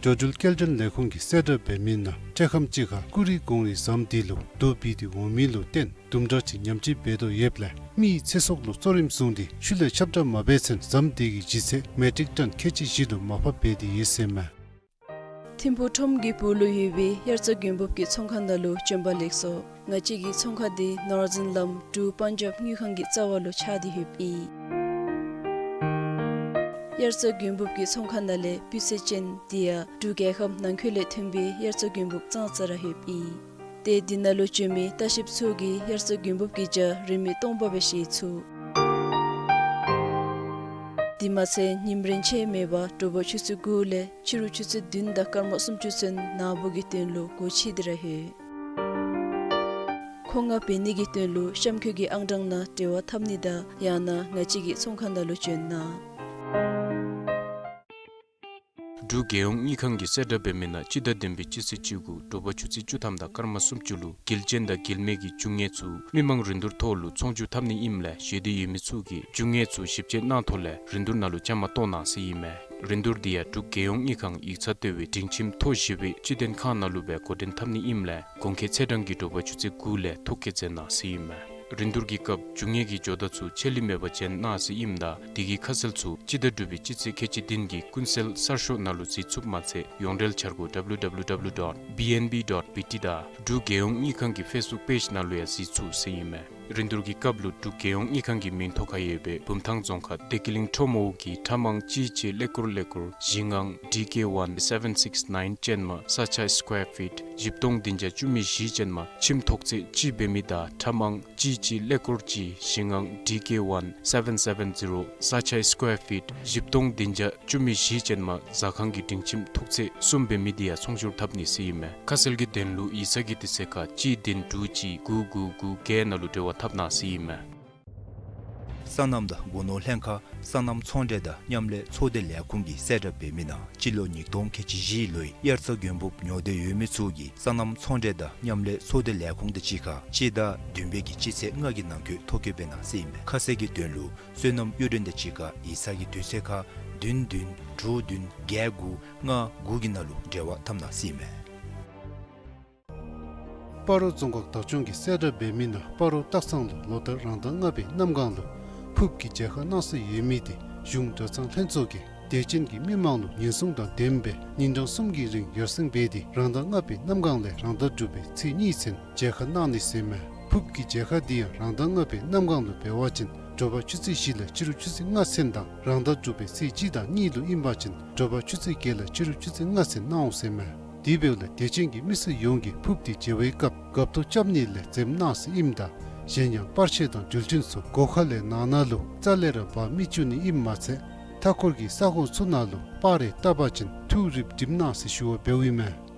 འགྲོ་འགྲུལ་སྐྱེལ་འདྲེན་ལས་ཁུངས་ཀྱིས་གསལ་བསྒྲགས་འབད་མི་ནང་ཏེ་ཁམས་ཅིག་ཁར་ཀུ་རེ་གོང་རིའི་ཟམ་འདི་ལུ་རྡོ་སྦིས་ཏེ་འོང་མི་ལུ་བརྟེན་དུམ་གྲ་ཅིག་ཉམས་བཅོས་འབད་དོ་ཡོདཔ་ལས་མི་ཡི་ཚེ་སྲོག་ལུ་གཙོ་རིམ་བཟུང་སྟེ་ཤུལ་ལས་ཁྱབ་བསྒྲགས་མ་འབད་ཚེན་ཟམ་འདི་གི་ལྗིད་ཚད་མེ་ཊིག་ཊཱན་ཁལ་གཅིག་བཞི་ལུ་མར་ཕབ་འབད་དེ་ཡོད་ཟེར་མས། ཐིམ་ཕུག་ཁྲོམ་གྱི་སྦུག་ལུ་ཡོད་པའི་དབྱར་རྩྭ་དགུན་འབུབ་ཀྱི་ཚོང་ཁང་ནང་ལུ་བྱོན་པ་ལེགས་སོ། ང་བཅས་ཀྱི་ཚོང་ཁང་འདི་ནོར་ཛིན་ལམ་འབྲུག་པཱན་ཇབ་དངུལ་ཁང་གི་རྩ་བ་ལུ་ཆགས་ཏེ་ཡོདཔ་ཨིན། དབྱར་རྩྭ་དགུན་འབུབ་ཀྱི་ཚོང་ཁང་ནང་ལས་སྤུས་ཚད་ཅན་དེ་ཡང་འབྲུག་རྒྱལ་ཁབ་ནང་འཁོད་ལས་ཐོན་པའི་དབྱར་རྩྭ་དགུན་འབུབ་ཙང་ཙ་ར་ཡོདཔ་ཨིན། ཏེ་འདི་ནང་ལུ་བྱོན་མི་ལྟ་བཤལཔ་ཚུ་གིས་དབྱར་རྩྭ་དགུན་འབུབ་ཀྱི་ཇ་རིན་མེད་སྟོང་པ་སྦེ་བཞེས་ཚུགས། དེ་མ་ཚད་ཉིམ་རེ་ཆད་མེད་པར་དྲོ་པ་ཆུ་ཚོད་དགུ་ལས་ཕྱི་རུ་ཆུ་ཚོད་བདུན་དང་སྐར་མ་སུམ་ཅུ་ཚུན་ནཱ་བུ་གི་དོན་ལུ་སྒོ་ཕྱེ་སྟེ་ར་ཡོད། མཁོ་མངགས་འབད་ནི་གི་དོན་ལུ་གཤམ་འཁོད་ཀྱི་ཨང་གྲངས་ནང་འབྲེལ་བ་འཐབ་ནི་དང་ཡང་ན་ང་བཅས་ཀྱི་ཚོང་ཁང་ནང་ལུ་བྱོན་གནང་། འབྲུག་རྒྱལ་ཡོངས་དངུལ་ཁང་གིས་གསལ་བསྒྲགས་འབད་མི་ནང་སྤྱི་ཟླ་བདུན་པའི་སྤྱི་ཚེས་བཅུ་དགུ་དྲོ་པ་ཆུ་ཚོད་བཅུ་ཐམ་དང་སྐར་མ་སུམ་ཅུ་ལུ་འགུལ་ཅན་དང་འགུལ་མེད་ཀྱི་རྒྱུ་དངོས་ཚུ་མི་མང་རིན་བསྡུར་ཐོག་ལུ་ཚོང་བསྒྱུར་འཐབ་ནི་ཨིནམ་ལས་ཞེ་འདོད་ཡོད་མི་ཚུ་གིས་རྒྱུ་དངོས་ཚུ་ཞིབ་དཔྱད་གནང་ཐོག་ལས་རིན་བསྡུར་ནང་ལུ་བཅའ་མར་གཏོགས་གནང་ཟེར་ཨིན་མས། རིན་བསྡུར་འདི་ཡང་འབྲུག་རྒྱལ་ཡོངས་དངུལ་ཁང་ཡིག་ཚང་ལྟེ་བའི་སྒྲིང་ཁྱིམ་མཐོ་བཞི་པའི་སྤྱི་མདུན་ཁང་ནང་ལུ་སྦེ་འགོ་འདྲེན་འཐབ་ནི་ཨིནམ་ལས་གོང་འཁོད་ཚེས་གྲངས་ཀྱི་དྲོ་པ་ཆུ་ཚོད་དགུ་ལས་ཐོ་བཀོད་མཛད་གནང་ཟེར་ཨིན་མས། རིན་བསྡུར་གྱི་སྐབས་རྒྱུ་དངོས་ཀྱི་ཇོ་བདག་ཚུ་ཆད་ལུས་མེད་པར་བྱོན་གནང་ཟེར་ཨིནམ་ད་དེ་གི་ཁ་གསལ་ཚུ་སྤྱི་ཟླ་དྲུག་པའི་སྤྱི་ཚེས་ཁལ་གཅིག་བདུན་གྱི་ཀུན་གསལ་གསར་ཤོག་ནང་ལུ་གཟིགས་ཚུགསཔ་མ་ཚད་ཡོངས་འབྲེལ་འཆར་སྒོ་W W W dot B N B dot B T དང་འབྲུག་རྒྱལ་ཡོངས་དངུལ་ཁང་གི་ཕེསི་བུཀ་པེཇ་ནང་ལུ་ཡང་གཟིགས་ཚུགས་ཟེར་ཨིན་མས། རིན་བསྡུར་གྱི་སྐབས་ལུ་འབྲུག་རྒྱལ་ཡོངས་དངུལ་ཁང་གི་མིང་ཐོ་ཁར་ཡོད་པའི་བུམ་ཐང་རྫོང་ཁག་བདེ་སྐྱིད་གླིང་ཁྲོམ་འོག་གི་ཁྲ་མང་གཅིག་གཅིག་ཀླད་ཀོར་ཀླད་ཀོར་བཞི་ལྔ་D K one seven six nine ཅན་མ་ས་ཆ་སི་ཀོ་ཡར་ཕིཊ་བཞི་སྟོང་བདུན་བརྒྱ་བཅུ་མེད་བཞི་ཅན་མ་ཁྱིམ་ཐོག་ཚད་གཅིག་འབད་མི་དང་ཁྲ་མང་གཅིག་གཅིག་ཀླད་ཀོར་གཅིག་བཞི་ལྔ་D K one seven seven zero ས་ཆ་སི་ཀོ་ཡར་ཕིཊ་བཞི་སྟོང་བདུན་བརྒྱ་བཅུ་མེད་བཞི་ཅན་མ་ཟ་ཁང་གི་སྒྲིང་ཁྱིམ་ཐོག་ཚད་གསུམ་འབད་མི་འདི་ཡང་ཚོང་བསྒྱུར་འཐབ་ནི་ཟེར་ཨིན་མས། ཁ་གསལ་གྱི་དོན་ལུ་ཡིག་ཚང་གི་དུས་ཚོད་ཁར་གཅིག་བདུན་དྲུག་གཅིག་དགུ་དགུ་དགུ་བརྒྱད་ནང་ལུ་འབྲེལ་བ་འཐབ་གནང་ཟེར་ཨིན་མས། སོ་ནམ་དང་སྒོ་ནོར་ལྷན་ཁག་སོ་ནམ་ཚོང་འབྲེལ་དང་མཉམ་ལས་ཚོགས་སྡེ་ལས་ཁུངས་ཀྱིས་གསལ་བསྒྲགས་འབད་མི་ནང་སྤྱི་ལོ་ཉིས་སྟོང་ཁལ་གཅིག་བཞི་ལོའི་དབྱར་རྩྭ་དགུན་འབུབ་ཉོ་འདོད་ཡོད་མི་ཚུ་གིས་སོ་ནམ་ཚོང་འབྲེལ་དང་མཉམ་ལས་ཚོགས་སྡེ་ལས་ཁུངས་དང་གཅིག་ཁར་སྤྱི་ཟླ་བདུན་པའི་གི་སྤྱི་ཚེས་ལྔ་གི་ནང་འཁོད་ཐོ་བཀོད་འབད་གནང་ཟེར་ཨིན་མས། ཁ་གསལ་གྱི་དོན་ལུ་སོ་ནམ་གཡུ་སྒྲོན་དང་གཅིག་ཁར་ཡིག་ཚང་གི་དུས་ཚོད་ཁར་བདུན་བདུན་དྲུག་བདུན་བརྒྱད་དགུ་ལྔ་དགུ་གི་ནང་ལུ་འབྲེལ་བ་འཐབ་གནང་ཟེར་ཨིན་མས། སྤ་རོ་རྫོང་ཁག་བདག་སྐྱོང་གིས་གསལ་བསྒྲགས་འབད་མི་ནང་སྤ་རོ་སྟག་ཚང་ལུ་ལོ་ལྟར་རང་ཟླ་ལྔ་པའི་གནམ་གང་ལུ་ཕུརཔ་གི་མཇལ་ཁ་གནང་སྲོལ་ཡོད་མི་དེ་གཞུང་གྲྭ་ཚང་ལྷན་ཚོགས་ཀྱིས་དད་ཅན་གྱི་མི་མང་ལུ་ཉེན་སྲུང་དང་ལྡནམ་སྦེ་ཉིན་གྲངས་གསུམ་གྱི་རིང་ཡར་སེང་འབད་དེ་རང་ཟླ་ལྔ་པའི་གནམ་གང་ལས་རང་ཟླ་དྲུག་པའི་ཚེས་གཉིས་ཚུན་མཇལ་ཁ་གནང་ནི་ཟེར་ཨིན་མས། ཕུརཔ་གི་མཇལ་ཁ་འདི་ཡང་རང་ཟླ་ལྔ་པའི་གནམ་གང་ལུ་འབད་བ་ཅིན་དྲོ་པ་ཆུ་ཚོད་བཞི་ལས་ཕྱི་རུ་ཆུ་ཚོད་ལྔ་ཚུན་དང་རང་ཟླ་དྲུག་པའི་ཚེས་གཅིག་དང་གཉིས་ལུ་ཨིན་པ་ཅིན་དྲོ་པ་ཆུ་ཚོད་བརྒྱད་ལས་ཕྱི་རུ་ཆུ་ཚོད་ལྔ་ཚུན་གནང་འོང་ཟེར་ཨིན་མས། དེ་འབདཝ་ལས་དད་ཅན་གྱི་མི་སེར་ཡོངས་ཀྱིས་ཕུརཔ་དེ་མཇལ་བའི་སྐབས་རྒཔོ་ཐོ་རྐྱབ་ནི་ལས་འཛེམ་གནང་ཟེར་ཨིནམ་ད་གཞན་ཡང་པར་ཆས་དང་འགྲུལ་འཕྲིན་ཚུ་སྒོ་ཁ་ལས་ནང་ན་ལུ་རྩ་ལས་ར་འབག་མི་བཅུག་ནི་ཨིནམ་མ་ཚད་མཐའ་འཁོར་གྱི་ས་ཁོངས་ཚུ་ནང་ལུ་པར་རེ་བཏབ་པ་ཅིན་ཐུགས་རིགཔ་སྒྲིམ་གནང་ཟེར་ཞུ་བ་འབདཝ་ཨིན་མས།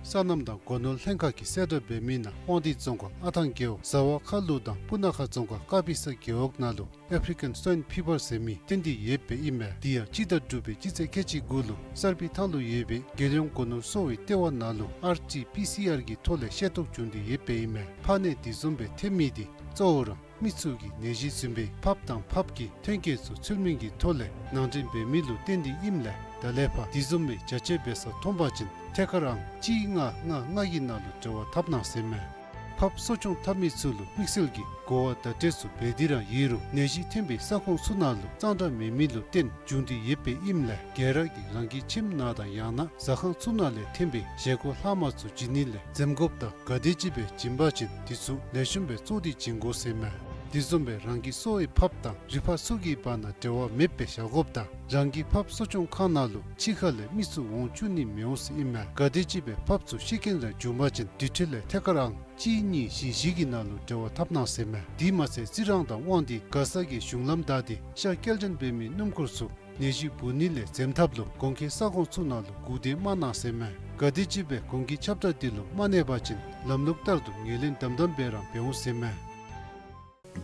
སོ་ནམ་དང་སྒོ་ནོར་ལྷན་ཁག་གིས་གསལ་བསྒྲགས་འབད་མི་ནང་དབང་འདུས་རྫོང་ཁག་ཨ་ཐང་རྒེད་འོག་ཟ་ཝ་ཁ་ལུ་དང་སྤུ་ན་ཁ་རྫོང་ཁག་ཀ་པི་ས་རྒེད་འོག་ནང་ལུ་ཨེཕ་རི་ཀན་སོའིན་ཕི་བར་ཟེར་མི་བཏོན་ཏེ་ཡོདཔ་ཨིན་མས། དེ་ཡང་སྤྱི་ཟླ་དྲུག་པའི་སྤྱི་ཚེས་ཁལ་གཅིག་དགུ་ལུ་གསར་སྤེལ་ཐང་ལུ་ཡོད་པའི་རྒྱལ་ཡོངས་སྒོ་ནོར་གསོ་བའི་ལྟེ་བ་ནང་ལུ་ཨར་ཊི་པི་སི་ཨར་གྱི་ཐོག་ལས་ཤེས་རྟོགས་བྱུང་སྟེ་ཡོདཔ་ཨིན་མས། ཕག་ནད་དེ་བཟུམ་སྦེ་ཐོན་མི་དེ་གཙོ་བོ་ར་མི་ཚུ་གིས་ནད་གཞི་བཟུམ་སྦེ་ཕགཔ་དང་ཕགཔ་གི་ཐོན་སྐྱེད་ཚུ་ཚུལ་མིན་གྱི་ཐོག་ལས་ནང་འདྲེན་འབད་མི་ལུ་བརྟེན་ཏེ་ཨིནམ་ལས་ད་ལས་ཕར་དེ་བཟུམ་སྦེ་བྱ་སྤྱོད་འབད་ས་མཐོང་པ་ཅིན་ཐད་ཀར་ཨང་གཅིག་ལྔ་ལྔ་ལྔ་གི་ནང་ལུ་འབྲེལ་བ་འཐབ་གནང་ཟེར་ཨིན་མས། ཕགཔ་གསོ་སྐྱོང་འཐབ་མི་ཚུ་ལུ་དམིགས་བསལ་གྱི་གོ་བ་བརྡ་སྤྲོད་ཚུ་འབད་དེ་ར་ཡོད་རུང་ནད་གཞི་ཐོན་པའི་ས་ཁོངས་ཚུ་ནང་ལུ་གཙང་སྦྲ་མེད་མི་ལུ་བརྟེན་བྱུང་སྟེ་ཡོདཔ་ཨིནམ་ལས་ག་ར་གིས་རང་གི་ཁྱིམ་ནང་དང་ཡང་ན་ཟ་ཁང་ཚུ་ནང་ལས་ཐོན་པའི་བཞེས་སྒོ་ལྷག་མ་ཚུ་བྱིན་ནི་ལས་འཛེམ་དགོཔ་དང་ག་དེམ་ཅིག་སྦེ་བྱིན་པ་ཅིན་དེ་ཚུ་ལེགས་ཤོམ་སྦེ་བཙོ་སྟེ་བྱིན་དགོ་ཟེར་ཨིན་མས། དེ་བཟུམ་སྦེ་རང་གིས་གསོ་བའི་ཕགཔ་དང་རི་ཕག་ཚུ་གི་བར་ན་འབྲེལ་བ་མེདཔ་སྦེ་བཞག་དགོཔ་དང་རང་གི་ཕགཔ་གསོ་སྐྱོང་ཁང་ནང་ལུ་ཕྱི་ཁ་ལས་མི་ཚུ་འོང་བཅུག་ནི་མི་འོང་ཟེར་ཨིན་མས། ག་དེམ་ཅིག་སྦེ་ཕགཔ་ཚུ་ཤི་རྐྱེན་ར་བྱུང་པ་ཅིན་དེ་འཕྲོ་ལས་ཐད་ཀར་ཨང་གཅིག་གཉིས་བཞི་བཞི་གི་ནང་ལུ་འབྲེལ་བ་འཐབ་གནང་ཟེར་ཨིན་མས། དེ་མ་ཚད་རྩི་རང་དང་དབང་འདུས་མགར་ས་གི་གཞུང་ལམ་བདའ་སྟེ་ཤ་སྐྱེལ་འདྲེན་འབད་མི་སྣུམ་འཁོར་ཚུ་ནད་གཞི་འབུ་ནི་ལས་འཛེམ་ཐབས་ལུ་གོང་འཁོད་ས་ཁོངས་ཚུ་ནང་ལུ་སྒུག་སྡོད་མ་གནང་ཟེར་ཨིན་མས། ག་དེམ་ཅིག་སྦེ་གོང་འཁོད་ཁྱབ་བསྒྲགས་དེ་ལུ་མ་གནས་པ་ཅིན་ལམ་ལུགས་ལྟར་དུ་ངོས་ལེན་དམ་དམ་སྦེ་ར་འབད་འོང་ཟེར་ཨིན་མས།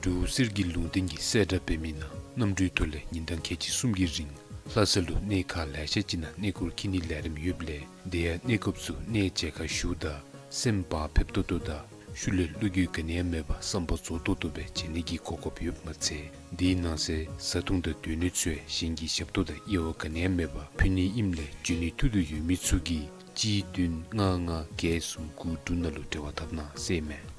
འབྲུག་གསེར་གྱི་ལུང་བསྟན་གྱིས་གསལ་བསྒྲགས་འབད་མི་ནང་གནམ་གྲུའི་ཐོག་ལས་ཉིན་གྲངས་ཁལ་གཅིག་གསུམ་གྱི་རིང་ལྷ་ས་ལུ་གནས་ཁག་ལེ་ཤ་ཅིག་ནང་གནས་སྐོར་འཁྱིད་ནིའི་ལས་རིམ་ཡོདཔ་ལས་དེ་ཡང་གནས་སྐབས་སུ་གནས་མཇལ་ཁ་ཞུཝ་ད་སེམས་བག་ཕེབས་ཏོག་ཏོ་དང་ཤུལ་ལས་བློ་འགྱོད་ག་ནི་ཡང་མེད་པར་བསམ་པ་རྫོགས་ཏོག་ཏོ་སྦེ་མཇལ་ནི་གི་གོ་སྐབས་ཡོདཔ་མ་ཚད་དེའི་ནང་གསེས་བཟའ་འཐུང་དང་སྡོད་གནས་ཚུ་ཡང་གཞན་གྱི་ཞབས་ཏོག་དང་དབྱེ་བ་ག་ནི་ཡང་མེད་པར་ཕུལ་ནི་ཨིནམ་ལས་འབྱོན་ནི་ཐུགས་འདོད་ཡོད་མི་ཚུ་གིས་གཅིག་བདུན་ལྔ་ལྔ་བརྒྱད་གསུམ་དགུ་དྲུག་ནང་ལུ་འབྲེལ་བ་འཐབ་གནང་ཟེར་ཨིན་མས།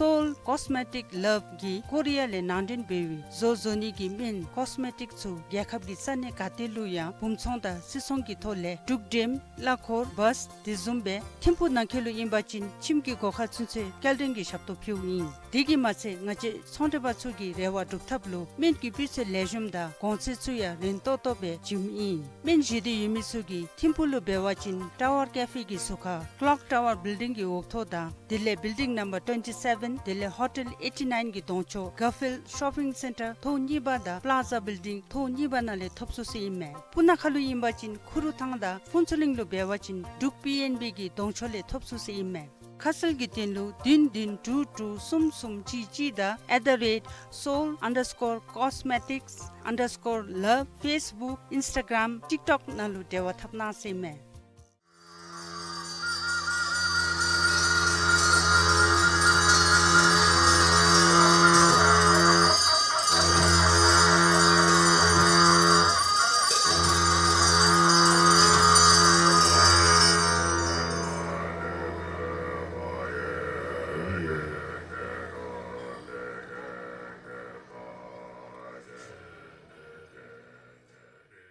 སོའུལ་ཀོས་མེ་ཊིཀ་ལབ་ཀྱིས་ཀོ་རི་ཡ་ལས་ནང་འདྲེན་འབད་བའི་བཟོ་བཟོ་ནི་གི་སྨན་ཀོས་མེ་ཊིཀ་ཚུ་རྒྱལ་ཁབ་ཀྱི་ས་གནས་ག་ཏེ་ལུ་ཡང་སྦུངམ་ཚོང་དང་སིལ་ཚོང་གི་ཐོག་ལས་འབྲུག་འགྲེམ་གླ་འཁོར་བཱས་དེ་བཟུམ་སྦེ་ཐིམ་ཕུག་ནང་འཁོད་ལུ་ཨིན་པ་ཅིན་ཁྱིམ་གྱི་སྒོ་ཁར་ཚུན་ཚོད་སྐྱེལ་འདྲེན་གྱི་ཞབས་ཏོག་ཕུལཝ་ཨིན། དེ་གིས་མ་ཚད་ང་བཅས་ཚོང་འབྲེལ་པ་ཚུ་གི་རེ་བ་སྒྲུབ་ཐབས་ལུ་སྨན་གྱི་སྤུས་ཚད་ལེགས་ཤོམ་དང་གོང་ཚད་ཚུ་ཡང་རན་ཏོག་ཏོ་སྦེ་བྱིནམ་ཨིན། སྨན་བཞེས་འདོད་ཡོད་མི་ཚུ་གིས་ཐིམ་ཕུག་ལུ་འབད་བ་ཅིན་ཊ་ཝར་ཀེ་ཕེ་གི་ཟུར་ཁར་ཀློག་ཊ་ཝར་བིལ་ཌིང་གི་འོག་ཐོག་དང་དེ་ལས་བིལ་ཌིང་ནམ་བར་ཊུ་ཝེན་ཊི་སེ་ཝེན་དེ་ལས་ཧོ་ཊེལ་ཨེ་ཊི་ནའིན་གྱི་གདོང་ཕྱོགས་གར་ཕིལཌ་ཤོ་པིང་སེན་ཊར་ཐོག་གཉིས་པ་དང་པླ་ཛ་བིལ་ཌིང་ཐོག་གཉིས་པ་ནང་ལས་ཐོབ་ཚུགས་ཟེར་ཨིན་མས། སྤུ་ན་ཁ་ལུ་ཨིན་པ་ཅིན་ཁུ་རུ་ཐང་དང་ཕུན་ཚོགས་གླིང་ལུ་འབད་བ་ཅིན་འབྲུག་པི་ཨེན་བི་གི་གདོང་ཕྱོགས་ལས་ཐོབ་ཚུགས་ཟེར་ཨིན་མས། ཁ་གསལ་གྱི་དོན་ལུ་བདུན་བདུན་དྲུག་དྲུག་གསུམ་གསུམ་གཅིག་གཅིག་དང་at the rate seoul underscore cosmetics underscore love Facebook Instagram TikTok ནང་ལུ་འབྲེལ་བ་འཐབ་གནང་ཟེར་ཨིན་མས།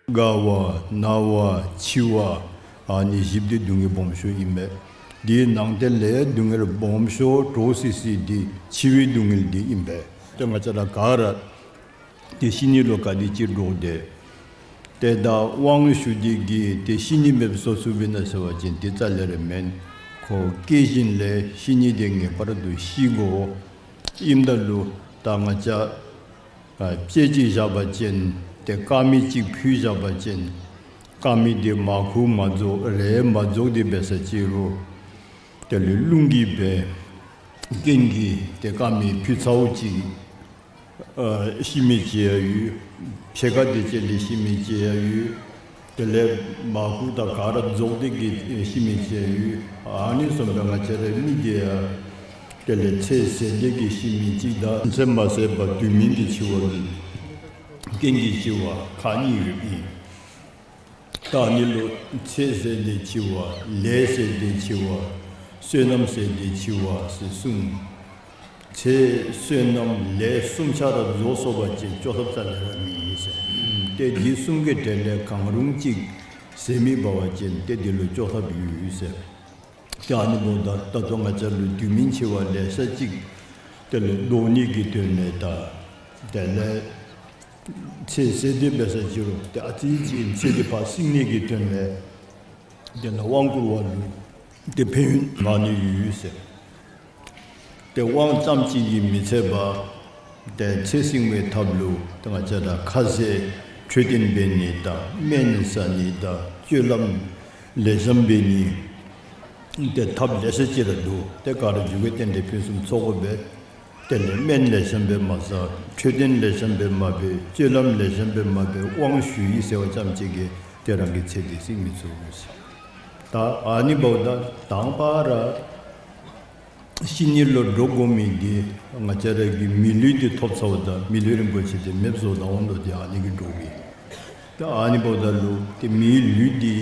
རྒ་བ་ན་བ་འཆི་བ་ཨ་ནི་བཞི་འདི་སྡུག་བསྔལ་སྦོམ་ཤོས་ཨིན་པས། དེའི་ནང་དེ་ལས་སྡུག་བསྔལ་སྦོམ་ཤོས་འདྲོག་སི་སི་འདི་འཆི་བའི་སྡུག་བསྔལ་འདི་ཨིན་པས། ཏེ་ང་བཅས་ར་ག་ར་ཏེ་ཤི་ནི་ལུ་ག་དེ་ཅིག་འདྲོག་དེས། ཏེ་ད་དབང་ཞུ་སྟེ་གིས་ཏེ་ཤི་ནི་མེདཔ་བཟོ་ཚུགས་པས་ན་ཟེར་བ་ཅིན་དེ་རྩ་ལས་ར་མེན། ཁོ་སྐྱེས་ཞིནམ་ལས་ཤི་ནི་དེ་ངེས་པར་དུ་ཤི་དགོ། ཨིནམ་ད་ལུ་ད་ང་བཅས་ཨ་དཔྱེ་ཅིག་བཞག་པ་ཅིན་ཏེ་དཀར་མེ་ཅིག་ཕུལ་བཞག་པ་ཅིན་དཀར་མེ་དེ་མར་ཁུ་མ་རྫོགས་རས་མ་རྫོགས་དེ་འབད་ས་ཅིག་རུང་དེ་ལས་རླུང་གིས་འབད་ རྐྱེན་གྱིས་ཏེ་དཀར་མེ་ཕུལ་ཚརཝ་ཅིག་ཨ་ཤི་མི་ཅིག་ཡང་ཡོད། ཕྱེད་ཀ་དེ་ཅིག་ལས་ཤི་མི་ཅིག་ཡང་ཡོད། དེ་ལས་མར་ཁུ་དང་ག་ར་རྫོགས་ཏེ་གིས་ཤི་མི་ཅིག་ཡང་ཡོད། ཨ་ནི་བཟུམ་སྦེ་ང་བཅས་རའི་མི་དེ་ཡང་དེ་ལས་ཚེ་ཟད་དེ་གིས་ཤི་མི་ཅིག་དང་ཚེ་མ་ཟད་པར་དུས་མིན་གྱི་འཆི་བ་གི་རྐྱེན་གྱིས་འཆི་བ་ཁག་གཉིས་ཡོདཔ་ཨིན། ད་ཨ་ནི་ལུ་ཚེ་ཟད་དེ་འཆི་བ། ལས་ཟད་དེ་འཆི་བ། བསོད་ནམས་ཟད་དེ་འཆི་བ་ཟེར་གསུངས། ཚེ་བསོད་ནམས་ལས་གསུམ་ཆ་ར་རྫོགས་སོང་པ་ཅིན་བཅོས་ཐབས་རྩ་ལས་ར་མེད་ཟེར། ཏེ་འདི་གསུམ་གྱི་གྲས་ལས་གང་རུང་ཅིག་ཟད་མི་འབད་བ་ཅིན་ཏེ་འདི་ལུ་བཅོས་ཐབས་ཡོད་ཟེར། ཏེ་ཨ་ནི་འབདཝ་ད་ད་ལྟོ་ང་བཅས་ལུ་དུས་མིན་འཆི་བ་ལེ་ཤ་ཅིག་དེ་ལས་བཟློག་ནི་གི་དོན་ལས་དང་དེ་ལས་ཚེ་ཟད་དེ་འབད་ས་ཅིག་རུང་ཏེ་ཨ་ཙི་ཅིག་ཚེ་འདི་ཕར་བསྲིང་ནི་གི་དོན་ལས་དེ་ལས་དབང་བསྐུར་བ་ལུ་ཏེ་ཕན་ཡོན་མང་ནི་ཡོད་ཟེར། ཏེ་དབང་ཙམ་ཅིག་གིས་མི་ཚད་པར་ཏེ་ཚེ་བསྲིང་བའི་ཐབས་ལུ་ཏེ་ང་བཅས་ར་ཁ་ཟས་འཕྲོད་བསྟེན་འབད་ནི་དང་སྨན་ཟ་ནི་དང་སྤྱོད་ལམ་ལེགས་ཤོམ་འབད་ནི་ཏེ་ཐབས་ལེ་ཤ་ཅིག་ར་འདུག། ཏེ་ག་ར་མཇུག་གི་རྟེན་འབྲེལ་ཕུན་སུམ་ཚོགས་དགོ་པས། དེ་ལས་སྨན་ལེགས་ཤོམ་སྦེ་མ་ཟ། འཕྲོད་བསྟེན་ལེགས་ཤོམ་སྦེ་མ་འབད། སྤྱོད་ལམ་ལེགས་ཤོམ་སྦེ་མ་འབད། དབང་ཞུ་ཡི་ཟེར་བ་ཙམ་ཅིག་གིས་ཏེ་རང་གི་ཚེ་འདི་བསྲིང་མི་ཚུགས་ཟེར། ད་ཨ་ནི་འབདཝ་ད་དང་པ་ར་ཤི་ནི་ལུ་འདྲོག་དགོ་མི་འདི་ང་བཅས་ར་གིས་མི་ལུས་འདི་ཐོབ་ཚརཝ་ད་མི་ལུས་རིན་པོ་ཆེ་འདི་མེདཔ་བཟོ་ད་འོང་དོ། ཏེ་ཨ་ནི་གིས་འདྲོག་གི། ཏེ་ཨ་ནི་འབདཝ་ད་ལུ་ཏེ་མིའི་ལུས་འདི་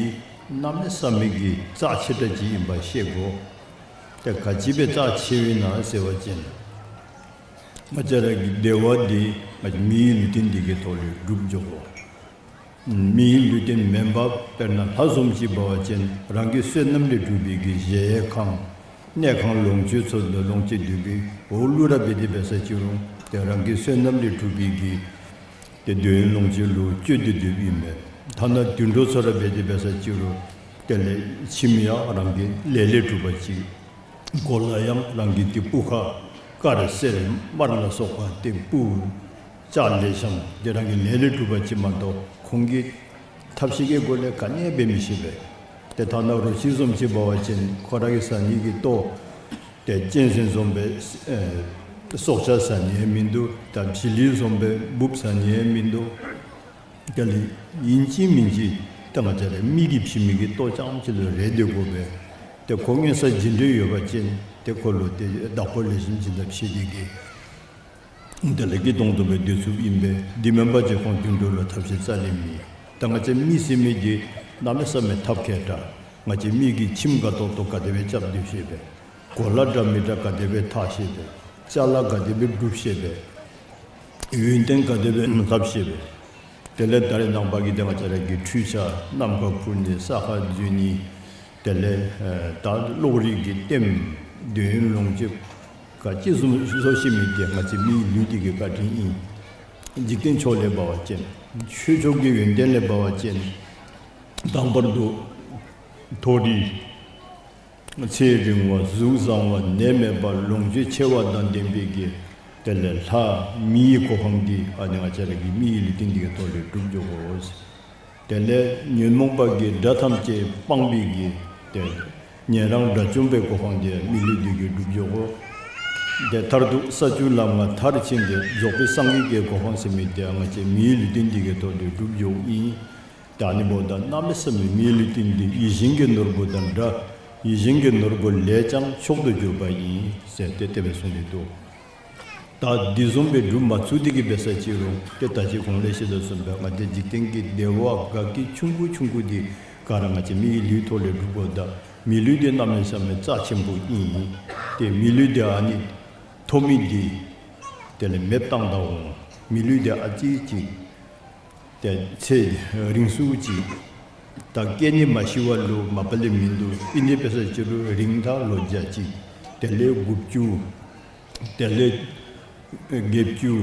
གནམ་མེད་ས་མེད་ཀྱི་རྩ་ཆེ་དྲགས་ཅིག་ཨིནམ་ཤེས་དགོ། ཏེ་ག་ཅི་སྦེ་རྩ་ཆེཝ་ཨིན་ན་ཟེར་བ་ཅིན་ང་བཅས་ར་གི་བདེ་བ་འདི་ང་བཅས་མིའི་ལུས་རྟེན་འདི་གི་ཐོག་ལས་སྒྲུབ་འགྱོ་དགོ། མིའི་ལུས་རྟེན་མེན་པར་དཔེར་ན་ལྷ་བཟུམ་ཅིག་འབད་བ་ཅིན་རང་གི་བསོད་ནམས་ལས་གྲུབ་པའི་གི་གཞལ་ཡས་ཁང་གནས་ཁང་ལོངས་སྤྱོད་ཚུ་ལུ་ལོངས་སྤྱོད་སྡོད་པའི་འོག་ལུ་ར་འབད་དེ་འབད་ས་ཅིག་རུང་ཏེ་རང་གི་བསོད་ནམས་ལས་གྲུབ་པའི་གི་ཏེ་འདོད་ཡོན་ལོངས་སྤྱོད་ལུ་སྤྱོད་དེ་སྡོདཔ་ཨིན་མས། ཐ་ན་དུད་འགྲོ་ཚུ་ར་འབད་དེ་འབད་ས་ཅིག་རུང་དེ་ལས་ཁྱིམ་ཡང་རང་གི་ལས་ལས་གྲུབ་པ་ཅིག། གོ་ལ་ཡང་རང་གི་ཏེ་སྤུ་ཁ་དཀར་སེར་དམར་ལ་སོགས་པ་ཏེ་སྤུ་ལྕགས་ལེགས་ཤོམ་འདི་རང་གི་ལས་ལས་གྲུབ་པ་ཅིག་མ་གཏོགས་ཁོང་གིས་ཐབས་ཤེས་ཀྱི་སྒོ་ལས་ག་ནི་ཡང་འབད་མི་ཤེས་པས། ཏེ་ཐ་ན་རོ་ཁྱི་བཟུམ་ཅིག་འབད་བ་ཅིན་ཁོ་ར་གིས་ཟ་ནི་གི་ལྟོ་ཏེ་གཅན་གཟན་བཟུམ་སྦེ་ཨེ་སྲོག་ཆགས་ཟ་ནི་ཡང་མིན་འདུག། ད་བྱི་ལི་བཟུམ་སྦེ་འབུཔ་ཟ་ནི་ཡང་མིན་འདུག། དེ་ལས་ཨིན་ཅི་མིན་ཅི་ད་ང་བཅས་ར་མི་གིས་བྱིན་མི་གི་ལྟོ་རྐྱངམ་ཅིག་ལུ་རེ་སྡོད་དགོ་པས། ཏེ་ཁོ་དངོས་སུ་བྱིན་འདོད་ཡོད་པ་ཅིན་ཏེ་ཁོ་ལུ་ཏེ་བདག་པོ་ལེགས་ཤོམ་བྱིན་ཐབས་ཤེས་ཏེ་གིས་དེ་ལས་སྐྱིད་ཏོང་ཏོ་སྦེ་སྡོད་ཚུགསཔ་ཨིན་པས། དེ་མེན་པ་ཅིན་ཁོང་དུད་འགྲོ་ལུ་ཐབས་ཤེས་རྩ་ལས་མེད། ད་ང་བཅས་མི་ཟེར་མི་འདི་གནམ་མེད་ས་མེད་ཐབས་མཁས་དྲགས། ང་བཅས་མི་གིས་ཁྱིམ་དགའ་ཏོག་ཏོ་ག་དེ་སྦེ་རྐྱབ་སྡོད་ཤེས་པས། གོ་ལ་འདྲ་མི་འདྲ་ག་དེ་སྦེ་འཐག་ཤེས་པས། ཅ་ལ་ག་དེ་སྦེ་སྒྲུབ་ཤེས་པས། ཡོན་ཏན་ག་དེ་སྦེ་ལྷབ་ཤེས་པས། དེ་ལས་ད་རེས་ནངས་པ་གི་ཏེ་ང་བཅས་ར་གི་འཕྲུལ་ཆས་ནམ་མཁའ་འཕུར་ནི་ས་ཁར་འཛུལ་ནི་དེ་ལས་ཨེ་ད་གློག་རིག་གི་ལྟདམོ་འདོད་ཡོན་ལོངས་སྤྱོད་ག་ཅི་བཟུམ་བཟོ་ཤེས་མི་འདི་ང་བཅས་མིའི་ལུས་འདི་གི་བཀའ་དྲིན་ཨིན། འཇིག་རྟེན་ཕྱོགས་ལས་འབད་བ་ཅིན་ཆོས་ཕྱོགས་ཀྱི་ཡོན་ཏན་ལས་འབད་བ་ཅིན་དང་པར་དུ་མཐོ་རིས་ཚེ་རིང་བ་གཟུགས་བཟང་བ་ནད་མེད་པ་ལོངས་སྤྱོད་ཆེ་བ་དང་ལྡན་པའི་གི་དེ་ལས་ལྷ་མིའི་གོ་འཕང་འདི་ཨ་ནི་ང་བཅས་ར་གི་མིའི་ལུས་རྟེན་འདི་གི་ཐོག་ལས་སྒྲུབ་འགྱོ་དགོ། དེ་ལས་ཉོན་མོངས་པ་གི་དགྲ་ཐམས་ཅད་སྤངས་པའི་གི་དེ་ཉན་རང་དགྲ་བཅོམ་པའི་གོ་འཕང་འདི་མི་ལུས་འདི་གིས་སྒྲུབ་འགྱོ་དགོ། དེ་མཐར་ཐུག་ས་བཅུ་ལམ་ལྔ་མཐར་ཕྱིན་ཏེ་རྫོགས་པའི་སངས་རྒྱས་ཀྱི་གོ་འཕང་ཟེར་མི་འདི་ང་བཅས་མིའི་ལུས་རྟེན་འདི་གི་ཐོག་ལས་སྒྲུབ་འགྱོཝ་ཨིན། ད་ཨ་ནི་འབདཝ་ད་གནམ་མེད་ས་མེད་མིའི་ལུས་རྟེན་འདི་ཡིད་བཞིན་གྱི་ནོར་བུ་དང་འདྲ། ཡིད་བཞིན་གྱི་ནོར་བུ་ལས་ཀྱང་མཆོག་ཏུ་གྱུར་པ་ཡིན་ཟེར་ཏེ་དེ་སྦེ་གསུངས་ཏེ་འདུག། ད་འདི་བཟུམ་སྦེ་སྒྲུབ་མ་ཚུགས་ཏེ་གིས་འབད་ས་ཅིག་རུང་ཏེ་ད་ཅི་གོང་ལས་ཞུ་དོ་བཟུམ་སྦེ་ང་བཅས་འཇིག་རྟེན་གྱི་བདེ་བ་དགའ་སྐྱིད་ཆུང་ཀུ་ཆུང་ཀུ་འདི་ག་ར་ང་བཅས་མིའི་ལུས་ཐོག་ལས་སྒྲུབ་དགོ། ད་མི་ལུས་འདི་གནམ་མེད་ས་མེད་རྩ་ཆེན་པོ་ཨིན། ཏེ་མི་ལུས་འདི་ཨ་ནི་ཐོབ་མི་འདི་དེ་ལས་མེདཔ་བཏང་ད་འོང་། མི་ལུས་འདི་ཨ་ཙི་ཅིག་ཏེ་ཚེ་རིང་སུ་ཅིག་ད་སྐྱེ་ནི་མ་ཤི་བ་ལུ་མ་པ་ལས་མིན་འདུག། ཨིན་ཏེ་འབད་ས་ཅིག་རུང་རིང་ཐག་ལོ་བརྒྱ་ཅིག་དེ་ལས་དགུ་བཅུ་དེ་ལས་བརྒྱད་ཅུ་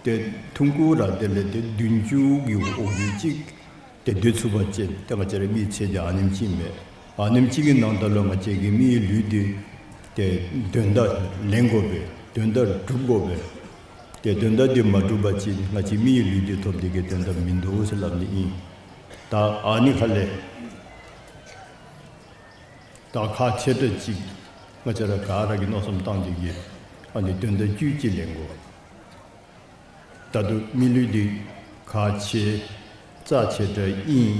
ཏེ་ཐུང་ཀུ་ར་དེ་ལས་ཏེ་བདུན་ཅུ་གི་འོག་ལུ་ཅིག་ཏེ་སྡོད་ཚུགས་པ་ཅིན་ཏེ་ང་བཅས་ར་མི་ཚེ་འདི་ཨ་ནེམ་ཅིག་མས། ཨ་ནེམ་ཅིག་གི་ནང་ད་ལུ་ང་བཅས་ཀྱི་མིའི་ལུས་འདི་ཏེ་དོན་དག་ལེན་དགོ་པས། དོན་དག་སྒྲུབ་དགོ་པས། ཏེ་དོན་དག་འདི་མ་སྒྲུབ་པ་ཅིན་ང་བཅས་མིའི་ལུས་འདི་ཐོབ་སྟེ་གིས་དོན་དག་མིན་འདུག་ཟེར་སླབ་ནི་ཨིན། ད་ཨ་ནི་ཁ་ལས་ད་ཁག་ཆེ་དྲགས་ཅིག་ ང་བཅས་ར་ག་ར་གིས་མནོ་བསམ་བཏང་སྟེ་གིས་ཨ་ནི་དོན་དག་བཅུད་ཅིག་ལེན་དགོ། ད་དུང་མི་ལུས་འདི་ཁག་ཆེ་རྩ་ཆེ་དྲགས་ཨིན།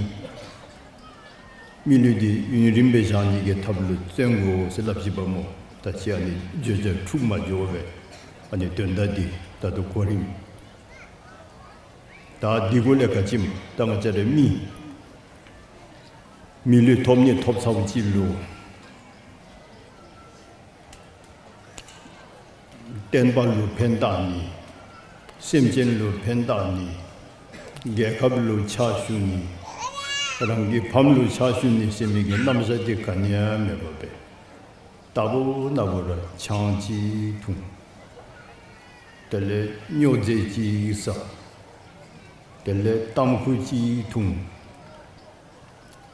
མི་ལུས་འདི་ཡུན་རིངམོ་སྦེ་བཞག་ནི་གི་ཐབས་ལུ་བརྩོན་དགོ་ཟེར་སླབ་ཅི་པ་སྨོ། ད་ཅི་ཨ་ནི་བརྗོད་བྱ་འཁྲུགས་མ་འགྱོ་བས། ཨ་ནི་དོན་དག་འདི་ད་དུང་གོ་རིམ། ད་འདི་གུ་ལས་ག་ཅི་སྨོ། ད་ང་བཅས་ར་མི་མི་ལུས་ཐོབ་ནི་ཐོབ་ཚརཝ་ཅིག་ལུ་བསྟན་པ་ལུ་ཕན་བཏགས་ནི། སེམས་ཅན་ལུ་ཕན་བཏགས་ནི། རྒྱལ་ཁབ་ལུ་ཕྱག་ཞུ་ནི། རང་གི་ཕམ་ལུ་ཕྱག་ཞུ་ནི་ཟེར་མི་གི་རྣམ་གཞག་འདི་ག་ནི་ཡང་མེད་པར་སྦེ་རྟག་བུ་ན་བུ་ར་ཆང་ཅིག་འཐུང་། དེ་ལས་སྨྱོ་རྫས་ཅིག་ཟ། དེ་ལས་ཏམ་ཁུ་ཅིག་འཐུང་།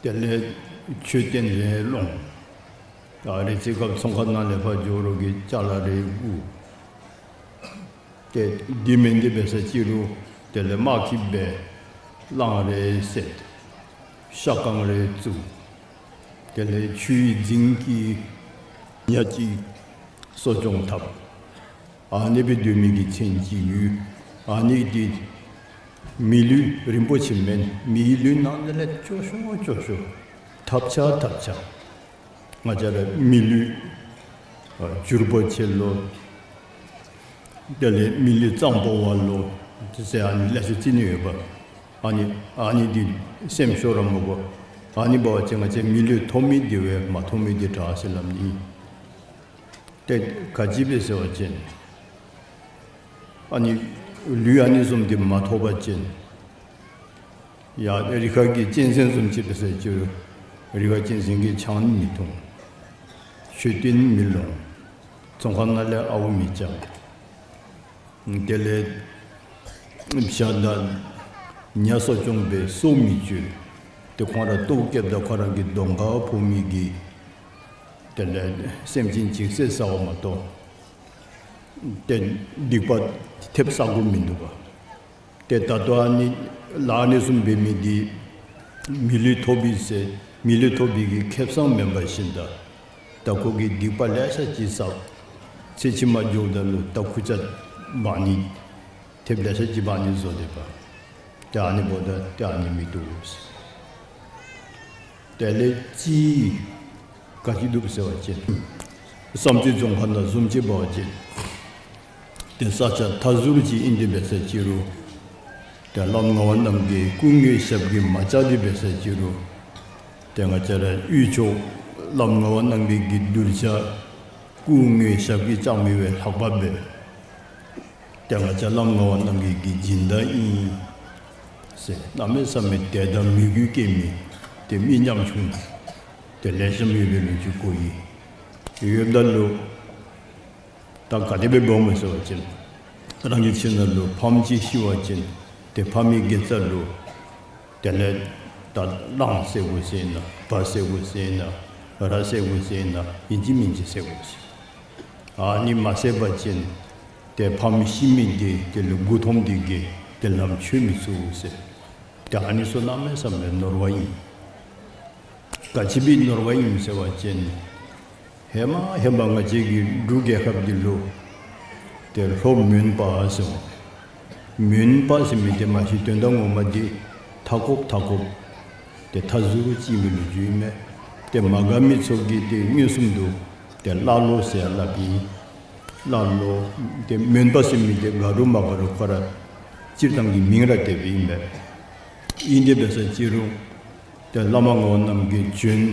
དེ་ལས་མཆོད་རྟེན་རེ་སློང་། ཨ་རེ་ཅིག་སྐབས་ཚོང་ཁང་ནང་ལས་ཕར་འགྱོ་རོགས་ཀྱི་ཅ་ལ་རེ་བསྒུག། ཏེ་འདི་མེན་འདི་འབད་ས་ཅིག་རུང་དེ་ལས་དམག་ཁྱིམ་སྦེ་གླང་རེ་བསད། ཤ་ཁང་རེ་བཙུགས། དེ་ལས་ཆུའི་རྫིང་གི་ཉ་ཅིག་གསོ་སྐྱོང་འཐབ། ཨ་ནི་སྦེ་སྡོད་མི་གི་ཚེ་ཅིག་ཡོད། ཨ་ནི་འདི་མི་ལུས་རིན་པོ་ཆེ་མེན། མིའི་ལུས་ནང་ལས་སྐྱོ་ཤོས་སྐྱོ་ཤོས། ཐབས་ཆག་ཐབས་ཆག། ང་བཅས་ར་མི་ལུས་ཨ་འགྱུར་བ་ཆེ་ལོ། དེ་ལས་མི་ལུས་གཙང་པོ་བ་ལོ། ཟེར་ཨ་ནི་ལེ་ཤ་རྩི་ནི་ཡོདཔ། ཨ་ནི་ཨ་ནི་འདི་སེམས་ཤོར་ར་མི་དགོ། ཨ་ནི་འབད་བ་ཅིན་ང་བཅས་མི་ལུས་ཐོབ་མི་འདི་བས་མ་ཐོབ་མི་འདི་དྲག་ཟེར་སླབ་ནི་ཨིན། ཏེ་ག་ཅི་སྦེ་ཟེར་བ་ཅིན་ཨ་ནི་ལུས་ཨ་ནི་བཟུམ་འདི་མ་ཐོབ་པ་ཅིན་ཡ་རི་ཁ་གི་གཅན་གཟན་བཟུམ་ཅིག་འབད་ས་ཅིག་རུང་རི་ཁ་གཅན་གཟན་གྱིས་ཆང་མི་འཐུང་། མཆོད་རྟེན་མི་སློང་། ཚོང་ཁང་ནང་ལས་ཨརཝ་མི་རྐྱབ། དེ་ལས་བྱ་དང་ཉ་གསོ་སྐྱོང་སྦེ་སོ་མི་གཅོད། ཏེ་ཁོང་ར་ལྟོཝ་བཀྱེསཔ་ད་ཁོ་ར་གི་གདོང་ཁར་ཕོག་མི་གི་དེ་ལས་སེམས་ཅན་ཅིག་བསད་ཟཝ་མ་གཏོགས་ཏེ་སྡིག་པ་ཐེབས་ས་གོ་མིན་འདུག་པ། ཏེ་ད་ལྟོ་ཨ་ནི་ལཱ་ཨ་ནི་བཟུམ་འབད་མི་འདི་མི་ལུས་ཐོབ་པས་ཟེར་མི་ལུས་ཐོབ་པའི་གི་ཁེ་སང་མེན་པ་བཞིན་དུ་ད་ཁོ་གིས་སྡིག་པ་ལེ་ཤ་ཅིག་བསགས། ཚེ་ཕྱི་མ་འགྱོཝ་ད་ལུ་ད་ཁུར་ཆ་འབག་ནི་ཐེབས་ལེ་ཤ་ཅིག་འབག་ནི་བཟོ་སྡོདཔ། ཏེ་ཨ་ནི་འབདཝ་ད་ཏེ་ཨ་ནི་མི་བཏུབ་ཟེར། དེ་ལས་ཅིག་ག་ཅི་འདུག་ཟེར་བ་ཅིན་བསམ་རྩེ་རྫོང་ཁག་ནང་བཟུམ་ཅིག་འབད་བ་ཅིན་ཏེ་ས་ཆ་མཐའ་ཟུར་ཅིག་ཨིན་ཏེ་འབད་ས་ཅིག་རུང་ཏེ་བླམ་ངག་དབང་རྣམ་རྒྱལ་སྐུ་དངོས་ཞབས་ཀྱིས་མ་བཅགས་ཏེ་འབད་ས་ཅིག་རུང་ཏེ་ང་བཅས་ར་དབུས་ཕྱོགས་བླམ་ངག་དབང་རྣམ་རྒྱལ་གྱི་གདུལ་བྱ་སྐུ་དངོས་ཞབས་ཀྱིས་བཅགས་མི་བས་ལྷག་པ་སྦེ་ཏེ་ང་བཅས་བླམ་ངག་དབང་རྣམ་རྒྱལ་གྱི་སྦྱིན་བདག་ཨིན་ཟེར་གནམ་མེད་ས་མེད་དད་དང་མོས་གུས་བསྐྱེད་མི་ཏེ་མི་ཉམ་ཆུང་ཏེ་ལེགས་ཤོམ་ཡོད་པའི་ལོ་རྒྱུས་གོ་ཡི། ཡོདཔ་ད་ལུ་ད་ག་དེ་སྦེ་འབདཝ་སྨོ་ཟེར་བ་ཅིན་རང་གི་ཁྱིམ་ནང་ལུ་ཕམ་ཅིག་ཤི་བ་ཅིན་ཏེ་ཕ་མའི་དགེ་རྩ་ལུ་དེ་ལས་ད་གླང་བསད་དགོ་ཟེར་ན་བ་བསད་དགོ་ཟེར་ན་ར་བསད་དགོ་ཟེར་ན་ཨིན་ཅི་མིན་ཅི་བསད་དགོ་ཟེར། ཨ་ནི་མ་བསད་པ་ཅིན་ཏེ་ཕམ་ཤི་མི་འདི་དེ་ལུ་མགུ་འཐོམས་ཏེ་གིས་ཏེ་ལམ་ཆོད་མི་ཚུགས་ཟེར། ཏེ་ཨ་ནི་ཚུ་གནམ་མེད་ས་མེད་ནོར་བ་ཨིན། ག་ཅི་སྦེ་ནོར་བ་ཨིན་ཟེར་བ་ཅིན་ཧེ་མ་ཧེ་མ་ང་བཅས་ཀྱི་འབྲུག་རྒྱལ་ཁབ་འདི་ལུ་ཏེ་ལྷོ་མོན་པ་ཟེར་མོན་པ་ཟེར་མི་འདི་མ་གཞི་དོན་དག་ངོ་མ་འདི་མཐའ་འཁོབ་མཐའ་འཁོབ་ཏེ་མཐའ་ཟུར་ཅིག་ཨིན་པའི་ལོ་རྒྱུས་ཨིན་མས། ཏེ་མ་དགའ་མི་ཚུ་གིས་ཏེ་མངོན་སུམ་དུ་ཏེ་ཀླ་ཀློ་ཟེར་སླབ་ཨིན། ཀླ་ཀློ་ཏེ་མོན་པ་ཟེར་མི་འདི་དགའ་རུང་མ་དགའ་རུང་ཁོ་ར་སྤྱིར་བཏང་གི་མིང་ར་དེ་སྦེ་ཨིན་མས། ཨིན་ཏེ་འབད་ས་ཅིག་རུང་ཏེ་བླམ་ངག་དབང་རྣམ་རྒྱལ་བྱོན།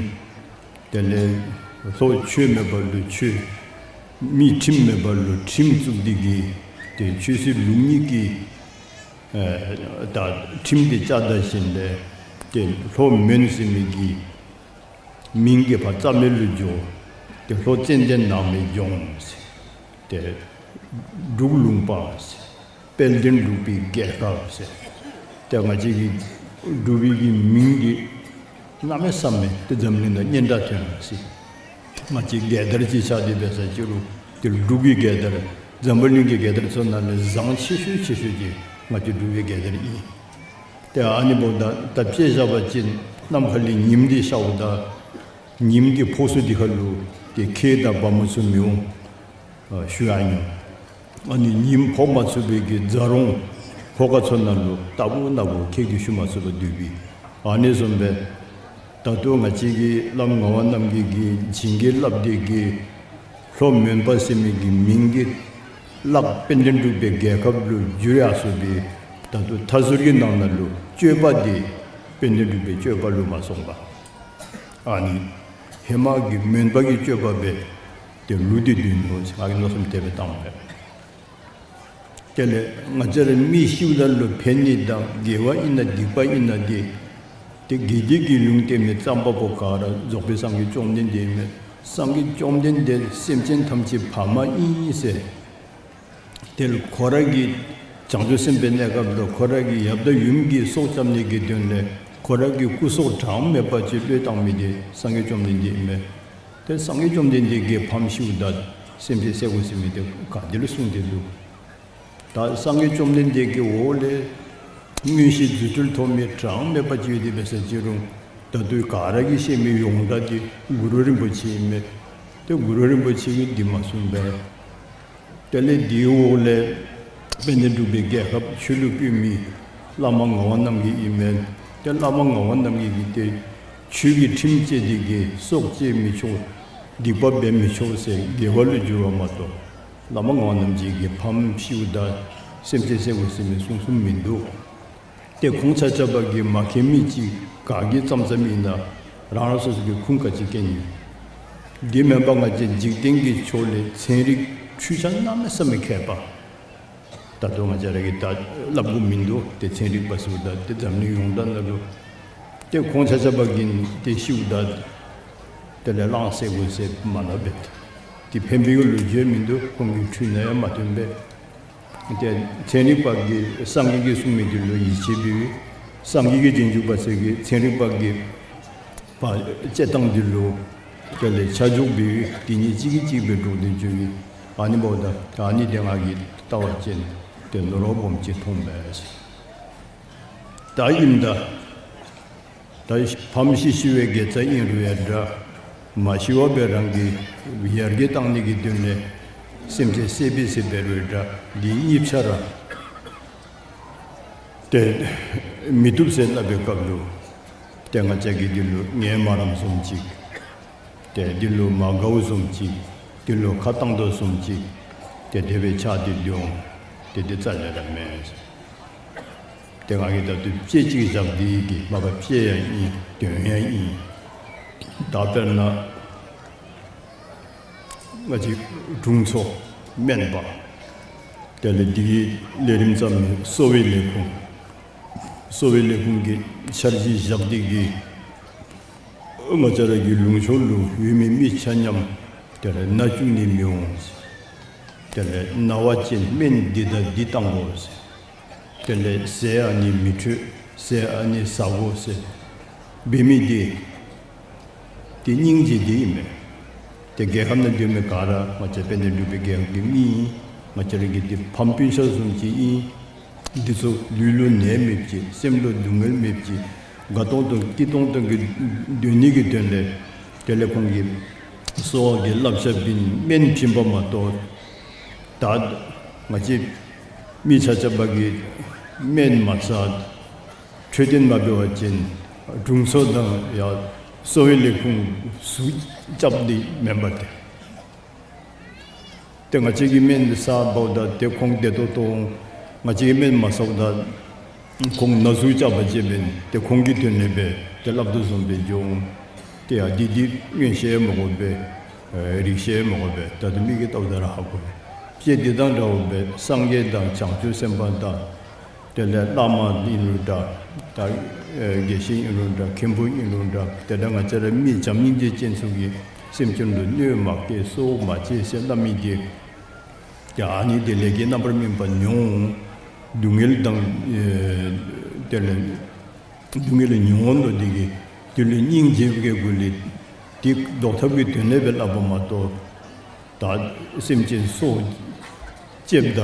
དེ་ལས་ལྷོ་ཆོས་མེད་པ་ལུ་ཆོས། མི་ཁྲིམས་མེད་པ་ལུ་ཁྲིམས་བཙུགས་ཏེ་གིས་ཏེ་ཆོས་སྲིད་ལུགས་གཉིས་ཀྱི་ཨེ་ད་ཁྲིམས་འདི་བཅའ་ད་ཞིནམ་ལས་ཏེ་ལྷོ་མོན་ཟེར་མི་གི་མིང་གིས་ཕར་རྩ་མེད་ལུ་འགྱོ། ཏེ་ལྷོ་ཙན་དན་ནགས་མའི་ལྗོངས་ཟེར། ཏེ་འབྲུག་ལུང་པ་ཟེར། དཔལ་ལྡན་འབྲུག་པའི་རྒྱལ་ཁབ་ཟེར། ཏེ་ང་བཅས་ཀྱི་འབྲུག་པའི་གི་མིང་འདི་གནམ་མེད་ས་མེད་ཏེ་འཛམ་གླིང་ནང་སྙན་གྲགས་ཐོན་ཡར་སོ་ཡི། ང་བཅས་རྒྱལ་དར་ཅིག་ཆགས་ཏེ་འབད་ས་ཅིག་རུང་ཏེ་འབྲུག་གི་རྒྱལ་དར་འཛམ་བུ་གླིང་གི་རྒྱལ་དར་ཚུ་ནང་ལས་བཟང་ཆེ་ཤོས་ཆེ་ཤོས་ཅིག་ང་བཅས་འབྲུག་པའི་རྒྱལ་དར་ཨིན། ཏེ་ཨ་ནི་འབདཝ་ད་ད་དཔེ་བཞག་པ་ཅིན་ནམ་མཁའ་ལས་ཉིམ་འདི་ཤརཝ་ད་ཉིམ་གྱི་ཕོ་སུ་འདི་ཁ་ལུ་ ཏེ་ཁྱེད་དང་བ་མོ་ཚུ་མི་འོང་ཨ་ཞུ་ཡང་ཡོད། ཨ་ནི་ཉིམ་ཕོག་མ་ཚུགས་པའི་གི་ཛ་རོང་ཕོ་ཁ་ཚུ་ནང་ལུ་ལྟ་བུ་ན་བུ་ཁྱེད་ཀྱིས་ཞུ་མ་ཚུགས་པར་སྡོད་པའི། ཨ་ནི་བཟུམ་སྦེ་ད་ལྟོ་ང་བཅས་ཀྱི་བླམ་ངག་དབང་རྣམ་རྒྱལ་གྱིས་བྱིན་གྱིས་བརླབས་ཏེ་གི་ལྷོ་མོན་པ་ཟེར་མི་གི་མིང་གི་བླམ་དཔལ་ལྡན་འབྲུག་པའི་རྒྱལ་ཁབ་ལུ་འགྱུར་ཡར་སོ་སྦེ། ད་ལྟོ་མཐའ་ཟུར་གྱི་ནང་ན་ལུ་སྤྱོད་པ་འདི་དཔལ་ལྡན་འབྲུག་པའི་སྤྱོད་པ་ལུ་མ་སོང་པར་ཨ་ནི་ཧེ་མ་གི་མོན་པ་གི་སྤྱོད་པ་སྦེ་ཏེ་ལུས་ཏེ་སྡོད་ནུག་ཟེར་ང་གིས་མནོ་བསམ་དེ་སྦེ་བཏང་མས། དེ་ལས་ང་བཅས་ར་མི་ཤིཝ་ད་ལུ་ཕན་ནི་དང་དགེ་བ་ཨིན་ན་སྡིག་པ་ཨིན་ན་འདི་ཏེ་དགེ་སྡིག་གི་ལུང་བསྟན་མི་བརྩམ་པ་པོ་ག་ར་རྫོགས་པའི་སངས་རྒྱས་བཅོམ་ལྡན་འདས་ཨིན་མས། སངས་རྒྱས་བཅོམ་ལྡན་འདས་སེམས་ཅན་ཐམས་ཅད་ཕ་མ་ཨིན་ཟེར། དེ་ལུ་ཁོ་ར་གི་བྱང་ཆུབ་སེམས་དཔའི་གནས་སྐབས་ལུ་ཁོ་ར་གི་ཡབ་དང་ཡུམ་གྱི་སྲོག་སྐྱབ་ནི་གི་དོན་ལས་ཁོ་ར་གི་སྐུ་སྲོག་གྲངས་མེད་པ་ཅིག་བློས་བཏང་མི་དེ་སངས་རྒྱས་བཅོམ་ལྡན་འདས་ཨིན་མས། ཏེ་སངས་རྒྱས་བཅོམ་ལྡན་འདས་ཀྱི་ཕམ་ཤིཝ་ད་སེམས་ཅན་བསད་དགོ་ཟེར་མི་དེ་ག་ཏེ་ལུ་གསུངས་ཏེ་འདུག། ད་སངས་རྒྱས་བཅོམ་ལྡན་འདས་ཀྱི་འོག་ལས་མངོན་ཤེས་རྫུ་འཕྲུལ་ཐོབ་མི་གྲངས་མེད་པ་ཅིག་ཡོད་དེ་འབད་ཟེར་ཅི་རུང་ད་ལྟོ་ག་ར་གིས་ཤེས་མི་ཡོངས་གྲགས་དེ་གུ་རུ་རིན་པོ་ཆེ་ཨིན་མས། ཏེ་གུ་རུ་རིན་པོ་ཆེ་གིས་འདི་མ་གསུངས་པས། དེ་ལས་དེའི་འོག་ལས་དཔལ་ལྡན་འབྲུག་པའི་རྒྱལ་ཁབ་ཆོས་ལུ་བཀོད་མི་བླ་མ་ངག་དབང་རྣམ་རྒྱལ་ཨིན་མས། ཏེ་བླ་མ་ངག་དབང་རྣམ་རྒྱལ་གྱིས་ཏེ་ཆོས་ཀྱི་ཁྲིམས་བཅས་ཏེ་གི་སྲོག་བཅད་མི་ཆོག། སྡིག་པ་འབད་མི་ཆོག་ཟེར་དགེ་བ་ལུ་བསྒྱུར་བ་མ་གཏོགས་བླ་མ་ངག་དབང་རྣམ་རྒྱལ་གྱི་ཕམ་ཤིཝ་ད་སེམས་ཅན་བསད་དགོ་ཟེར་མི་གསུངས་གསུངསམ་མིན་འདུག། ཏེ་ཁོང་ཆ་ཁྱབ་ཀྱིས་མ་མཁྱེན་མི་ཅིག་ག་གིས་བརྩམས་བརྩམསམ་ཨིན་ན་རང་རང་སོ་སོ་གི་ཁུངས་ག་ཅི་མཁྱེན་ཡོད། འདི་མེན་པར་ང་བཅས་འཇིག་རྟེན་གྱི་ཕྱོགས་ལས་ཚན་རིག་འཕྲུལ་ཆས་གནམ་མེད་ས་མེད་མཁས་པ། ད་ལྟོ་ང་བཅས་ར་གིས་ད་སླབ་དགོཔ་མིན་འདུག། ཏེ་ཚན་རིག་པ་ཚུ་ད་ཏེ་འཛམ་གླིང་ཡོངས་གྲགས་ནང་ལུ་ཏེ་ཁོང་ཆ་ཁྱབ་ཀྱིས་ཏེ་ཤིཝ་ད་དེ་ལས་གླང་བསད་དགོ་ཟེར་མ་སླབ་པས། ཏེ་ཕན་པའི་ལོ་རྒྱུས་མིན་འདུག། ཁོང་གི་འཕྲུལ་ནང་ཡང་མ་ཐོན་པས། ཏེ་ཚན་རིག་པ་གིས་སངས་རྒྱས་ཀྱིས་གསུངས་མི་དེ་ལུ་ཡིད་ཆེས་འབད་བའི། སངས་རྒྱས་ཀྱི་རྗེས་འཇུག་པ་ཚུ་གིས་ཚན་རིག་པ་གི་བ་དཔྱད་སྟངས་དེ་ལུ་དེ་ལས་ཆ་འཇོག་འབད་བའི། དེ་གཉིས་གཅིག་གིས་གཅིག་སྦེ་འགྲོགས་ཏེ་འགྱོ་བའི། ཨ་ནི་འབདཝ་ད་ཨ་ནི་དེ་ང་གིས་ལྟ་བ་ཅིན་ཏེ་ནོར་བ་སྦོམ་ཅིག་མཐོང་མས། ད་ཨིནམ་ད་ད་ཕམ་ཤི་ཤི་བའི་དགེ་རྩ་ཨིན་རུང་ཡང་འདྲ། མ་ཤི་བར་སྦེ་རང་གི་ཡར་རྒྱས་བཏང་ནི་གི་དོན་ལས་སེམས་ཅན་བསད་པས་ཟེར་འབད་རུང་འདྲ། འདི་གཉིས་ཆ་ར་ཏེ་མི་བཏུབ་ཟེར་སླབ་པའི་སྐབས་ལུ་ཏེ་ང་བཅས་ཀྱིས་འདི་ལུ་ངལ་མ་རངསམ་བཟུམ་ཅིག། ཏེ་འདི་ལུ་མ་དགའཝ་བཟུམ་ཅིག། འདི་ལུ་ཁ་བཏང་དོ་བཟུམ་ཅིག། ཏེ་དེ་སྦེ་ཆགས་ཏེ་འདུག། ཏེ་འདི་རྩ་ལས་ར་མེན། ཏེ་ང་གིས་ད་ལྟོ་དཔེ་ཅིག་བཞག་སྟེ་གི་མ་པ་དཔེ་ཡང་ཨིན་དོན་ཡང་ཨིན། ད་དཔེར་ན་ང་བཅས་དྲུང་འཚོ་སྨན་པ་དེ་ལས་འདི་གི་ལས་རིམ་བརྩམ་མི་གསོ་བའི་ལས་ཁུངས། གསོ་བའི་ལས་ཁུངས་ཀྱི་འཆར་གཞི་བཞག་སྟེ་གི་ང་བཅས་ར་གི་ལུང་ཕྱོགས་ལུ་ཡོད་མི་མི་ཆ་མཉམ་དེ་ལས་ན་བཅུག་ནི་མི་འོང་། དེ་ལས་ན་བ་ཅིན་སྨན་འདི་དང་འདི་བཏང་དགོ་ཟེར། དེ་ལས་ཟས་ཨ་ནི་མི་འཕྲོད། ཟས་ཨ་ནི་ཟ་དགོ་ཟེར་འབད་མི་འདི་ཏེ་སྙིང་རྗེ་འདི་ཨིན་མས། ཏེ་རྒྱལ་ཁབ་ནང་སྡོད་མི་ག་ར་ང་བཅས་དཔལ་ལྡན་འབྲུག་པའི་རྒྱལ་ཁབ་ཀྱི་མི་ཨིན། ང་བཅས་ར་གི་འདི་ཕམ་སྤུན་ཆ་བཟུམ་ཅིག་ཨིན། འདི་ཚུ་ལུས་ལུ་ནད་མེདཔ་ཅིག། སེམས་ལུ་སྡུག་བསྔལ་མེདཔ་ཅིག། དགའ་ཏོང་ཏོ་སྐྱིད་ཏོང་ཏོ་གི་སྡོད་ནི་གི་དོན་ལས་དེ་ལས་ཁོང་གིས་གསོ་བ་གི་བསླབ་བྱ་བྱིན་སྨན་བྱིན་པ་མ་གཏོགས་ད་ང་བཅས་མི་ཆ་ཁྱབ་ཀྱིས་སྨན་མ་ཟ་འཕྲོད་བསྟེན་མ་འབད་བ་ཅིན་དྲུང་འཚོ་དང་ཡང་གསོ་བའི་ལས་ཁུངས་ཟུག་རྐྱབ་སྟེ་མེན་པར་ཏེ། ཏེ་ང་བཅས་ཀྱིས་སྨན་ཟཝ་ད་ཏེ་ཁོང་བདེ་ཏོག་ཏོ་འོང་། ང་བཅས་ཀྱིས་སྨན་མ་ཟཝ་ད་ཁོང་ན་ཟུག་རྐྱབ་པ་ཅིན་ཏེ་ཁོང་གི་དོན་ལས་སྦེ་ཏེ་སླབ་དོ་བཟུམ་སྦེ་འགྱོ་འོང་། ཏེ་ཡ་འདི་འདི་མངོན་ཤེས་མ་དགོ་པས། རིག་ཤེས་མ་དགོ་པས། ད་ལྟོ་མི་གིས་བལྟཝ་ད་ར་ཧ་གོ། ཏེ་འདི་དང་འདྲཝ་སྦེ་སངས་རྒྱས་དང་བྱང་ཆུབ་སེམས་དཔའ་དང་དེ་ལས་བླ་མ་ཨིན་རུང་འདྲ། ད་དགེ་བཤེས་ཨིན་རུང་འདྲ། མཁན་པོ་ཨིན་རུང་འདྲ། དེ་ལས་ང་བཅས་ར་མི་བྱམས་སྙིང་རྗེ་ཅན་ཚུ་གིས་སེམས་ཅན་ལུ་གནོད་མ་བསྐྱལ་སྲོག་མ་བཅད་ཟེར་སླབ་མི་འདི་ཡ་ཨ་ནི་འདི་ལས་ཀྱི་རྣམ་པར་སྨིན་པ་མྱོང་། སྡུག་བསྔལ་དང་ཨེ་དེ་ལས་སྡུག་བསྔལ་མྱོང་ནུག། འདི་གིས་དེ་ལུ་སྙིང་རྗེ་བའི་སྒོ་ལས་དེ་བཟློག་ཐབས་ཀྱི་དོན་ལས་སྦེ་སླབ་པ་མ་གཏོགས། ད་སེམས་ཅན་སྲོག་བཅདཔ་ད་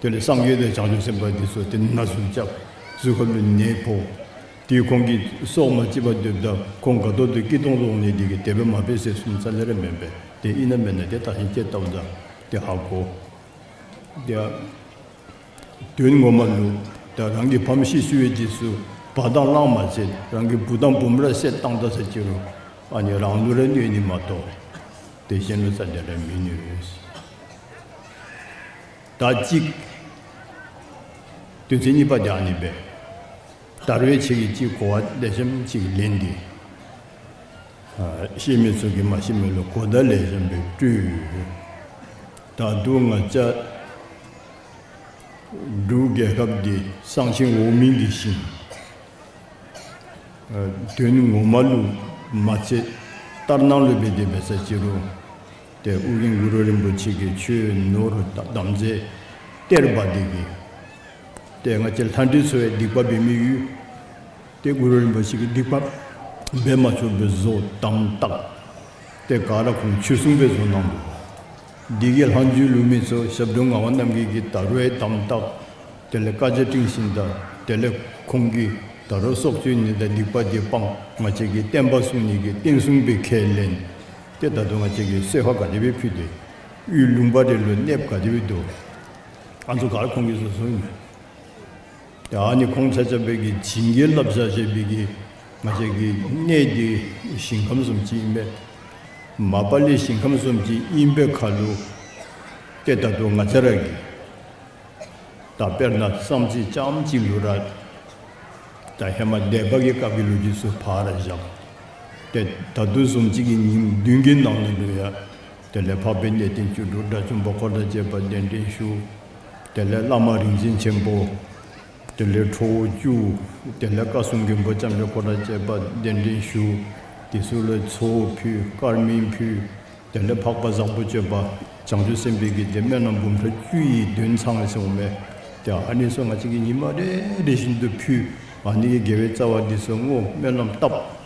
དེ་ལས་སངས་རྒྱས་དང་བྱང་ཆུབ་སེམས་དཔའ་འདི་ཚུ་ཏེ་ན་ཟུག་རྐྱབ། གཟུགས་ཁམས་ལུ་ནད་ཕོག། དེ་ཁོང་གིས་སྲོག་མ་བཅད་པར་སྡོདཔ་ད་ཁོང་དགའ་ཏོག་ཏོ་སྐྱིད་ཏོང་ཏོ་འོང་ནི་འདི་གིས་དེ་སྦེ་མ་འབད་ཟེར་གསུངས་ས་ལས་ར་མེན་པས། ཨིན་ན་མེན་ན་ཏེ་ད་ཧིང་ཅིག་བལྟཝ་ད་ཏེ་ཧ་གོ། ཏེ་དོན་ངོ་མ་ལུ་ད་རང་གི་ཕམ་ཤི་སོང་བའི་རྗེས་སུ་བ་དང་གླང་མ་བསད། རང་གི་བུ་དང་བུམོ་ར་བསད་བཏང་ད་ཟེར་ཅི་རུང་ཨ་ནི་རང་ལུ་ར་གནོད་ནི་མ་གཏོགས་ཏེ་གཞན་ལུ་རྩ་ལས་ར་མི་གནོད། ད་ཅིག་དོན་ཚན་གཉིས་པ་དེ་ཨ་ནི་སྦེ། ད་རུང་ཁྱེད་ཀྱིས་ཅིག་གོ་བ་ལེགས་ཤོམ་ཅིག་ལེན་ཏེ། ཨ་ཤེས་མི་ཚུ་གིས་མ་ཤེས་མི་ལུ་གོ་བརྡ་ལེགས་ཤོམ་སྦེ་སྤྲོད། ད་རུང་ང་བཅས་འབྲུག་རྒྱལ་ཁབ་འདི་གསང་ཆེན་འོག་མིན་གྱི་ཞིང་། ཨ་དོན་ངོ་མ་ལུ་མ་ཚད་ལྟར་སྣང་ལུ་འབད་དེ་འབད་ས་ཅི་རུང་ཏེ་ཨོ་རྒྱན་གུ་རུ་རིན་པོ་ཆེ་གིས་ཆོས་ནོར་དང་དམ་རྫས་གཏེར་སྦ་འདི་གིས་ཏེ་ང་བཅས་ལྷ་འདྲེ་ཚུ་ཡང་སྡིག་པ་འབད་མི་ཡོད། ཏེ་གུ་རུ་རིན་པོ་ཆེ་གིས་སྡིག་པ་འབད་མ་ཆོག་པའི་བཟོ་དམ་བཏགས། ཏེ་ག་ར་ཁོང་ཆོས་སྲུང་པའི་བཟོ་གནང་འདུག། འདི་གི་ལྷག་མཇུག་ལུ་མི་ཚུ་ཞབས་དྲུང་ངག་དབང་རྣམ་རྒྱལ་གྱིས་ད་རུང་ཡང་དམ་བཏགས། དེ་ལས་བཀའ་རྒྱ་སྒྲིང་ཞིནམ་ད་དེ་ལས་ཁོང་གིས་ད་རུང་སྲོག་གཅོད་ནི་དང་སྡིག་པ་འདི་སྤང་། ང་བཅས་ཀྱི་བསྟན་པ་སྲུང་ནི་གི་བསྟན་སྲུང་པའི་ཁས་ལེན། ཏེ་ད་རུང་ང་བཅས་ཀྱིས་གསོལ་ཁ་ག་དེ་སྦེ་ཕུལ་ཏེ་ཡུལ་ལུང་པ་རེ་ལུ་གནསཔ་ག་དེ་སྦེ་འདུག། ཨ་ནི་ཚུ་ག་ར་ཁོང་གིས་བཟོ་བཟོཝ་ཨིན་པས། ཏེ་ཨ་ནི་ཁོང་ཆ་ཁྱབ་སྦེ་གིས་བྱིན་གྱིས་བརླབས་བཞག་བཞག་པའི་གི་ང་བཅས་ཀྱི་གནས་འདི་ཞིང་ཁམས་བཟུམ་ཅིག་ཨིན་པས། མ་པ་ལས་ཞིང་ཁམས་བཟུམ་ཅིག་ཨིན་པའི་ཁར་ལུ་ཏེ་ད་ལྟོ་ང་བཅས་ར་གིས་ད་དཔེར་ན་བསམ་རྩེ་རྐྱངམ་གཅིག་ལུ་ར་ད་ཧེ་མ་སྡེ་པ་གི་སྐབས་ཀྱི་ལོ་རྒྱུས་ཚུ་ཕར་བཞག། ཏེ་ད་ལྟོ་བཟུམ་ཅིག་གི་ཉིནམ་བདུན་གྱི་ནང་ན་ལུ་ཡང་དེ་ལས་འཕགས་པའི་གནས་བརྟན་བཅུ་དྲུག་དགྲ་བཅོམ་པ་འཁོར་དང་བཅས་པ་གདན་འདྲེན་ཞུ། དེ་ལས་བླ་མ་རིག་འཛིན་ཆེན་པོ། དེ་ལས་ཁྲོ་བོ་བཅུ། དེ་ལས་བཀའ་སྲུང་མགོན་པོ་ལྕམ་དྲལ་འཁོར་དང་བཅས་པ་གདན་འདྲེན་ཞུ། དེ་ཚུ་ལུ་ཚོགས་ཕུལ། དཀར་མེ་ཕུལ། དེ་ལས་འཕགས་པ་བཟང་པོ་སྤྱོད་པ་བྱང་ཆུབ་སེམས་དཔའི་གི་དེ་སྨོན་ལམ་འབུམ་ཕྲག་བཅུ་ཡི་དོན་ཚང་ཟེར་འོང་མས། ཏེ་ཨ་ནི་ཚུ་ང་བཅས་ཀྱིས་ཉི་མ་རེ་རེ་བཞིན་དུ་ཕུལ། ཨ་ནི་གི་དགེ་བའི་རྩ་བ་འདི་ཚུ་བསྔོ་སྨོན་ལམ་བཏབ།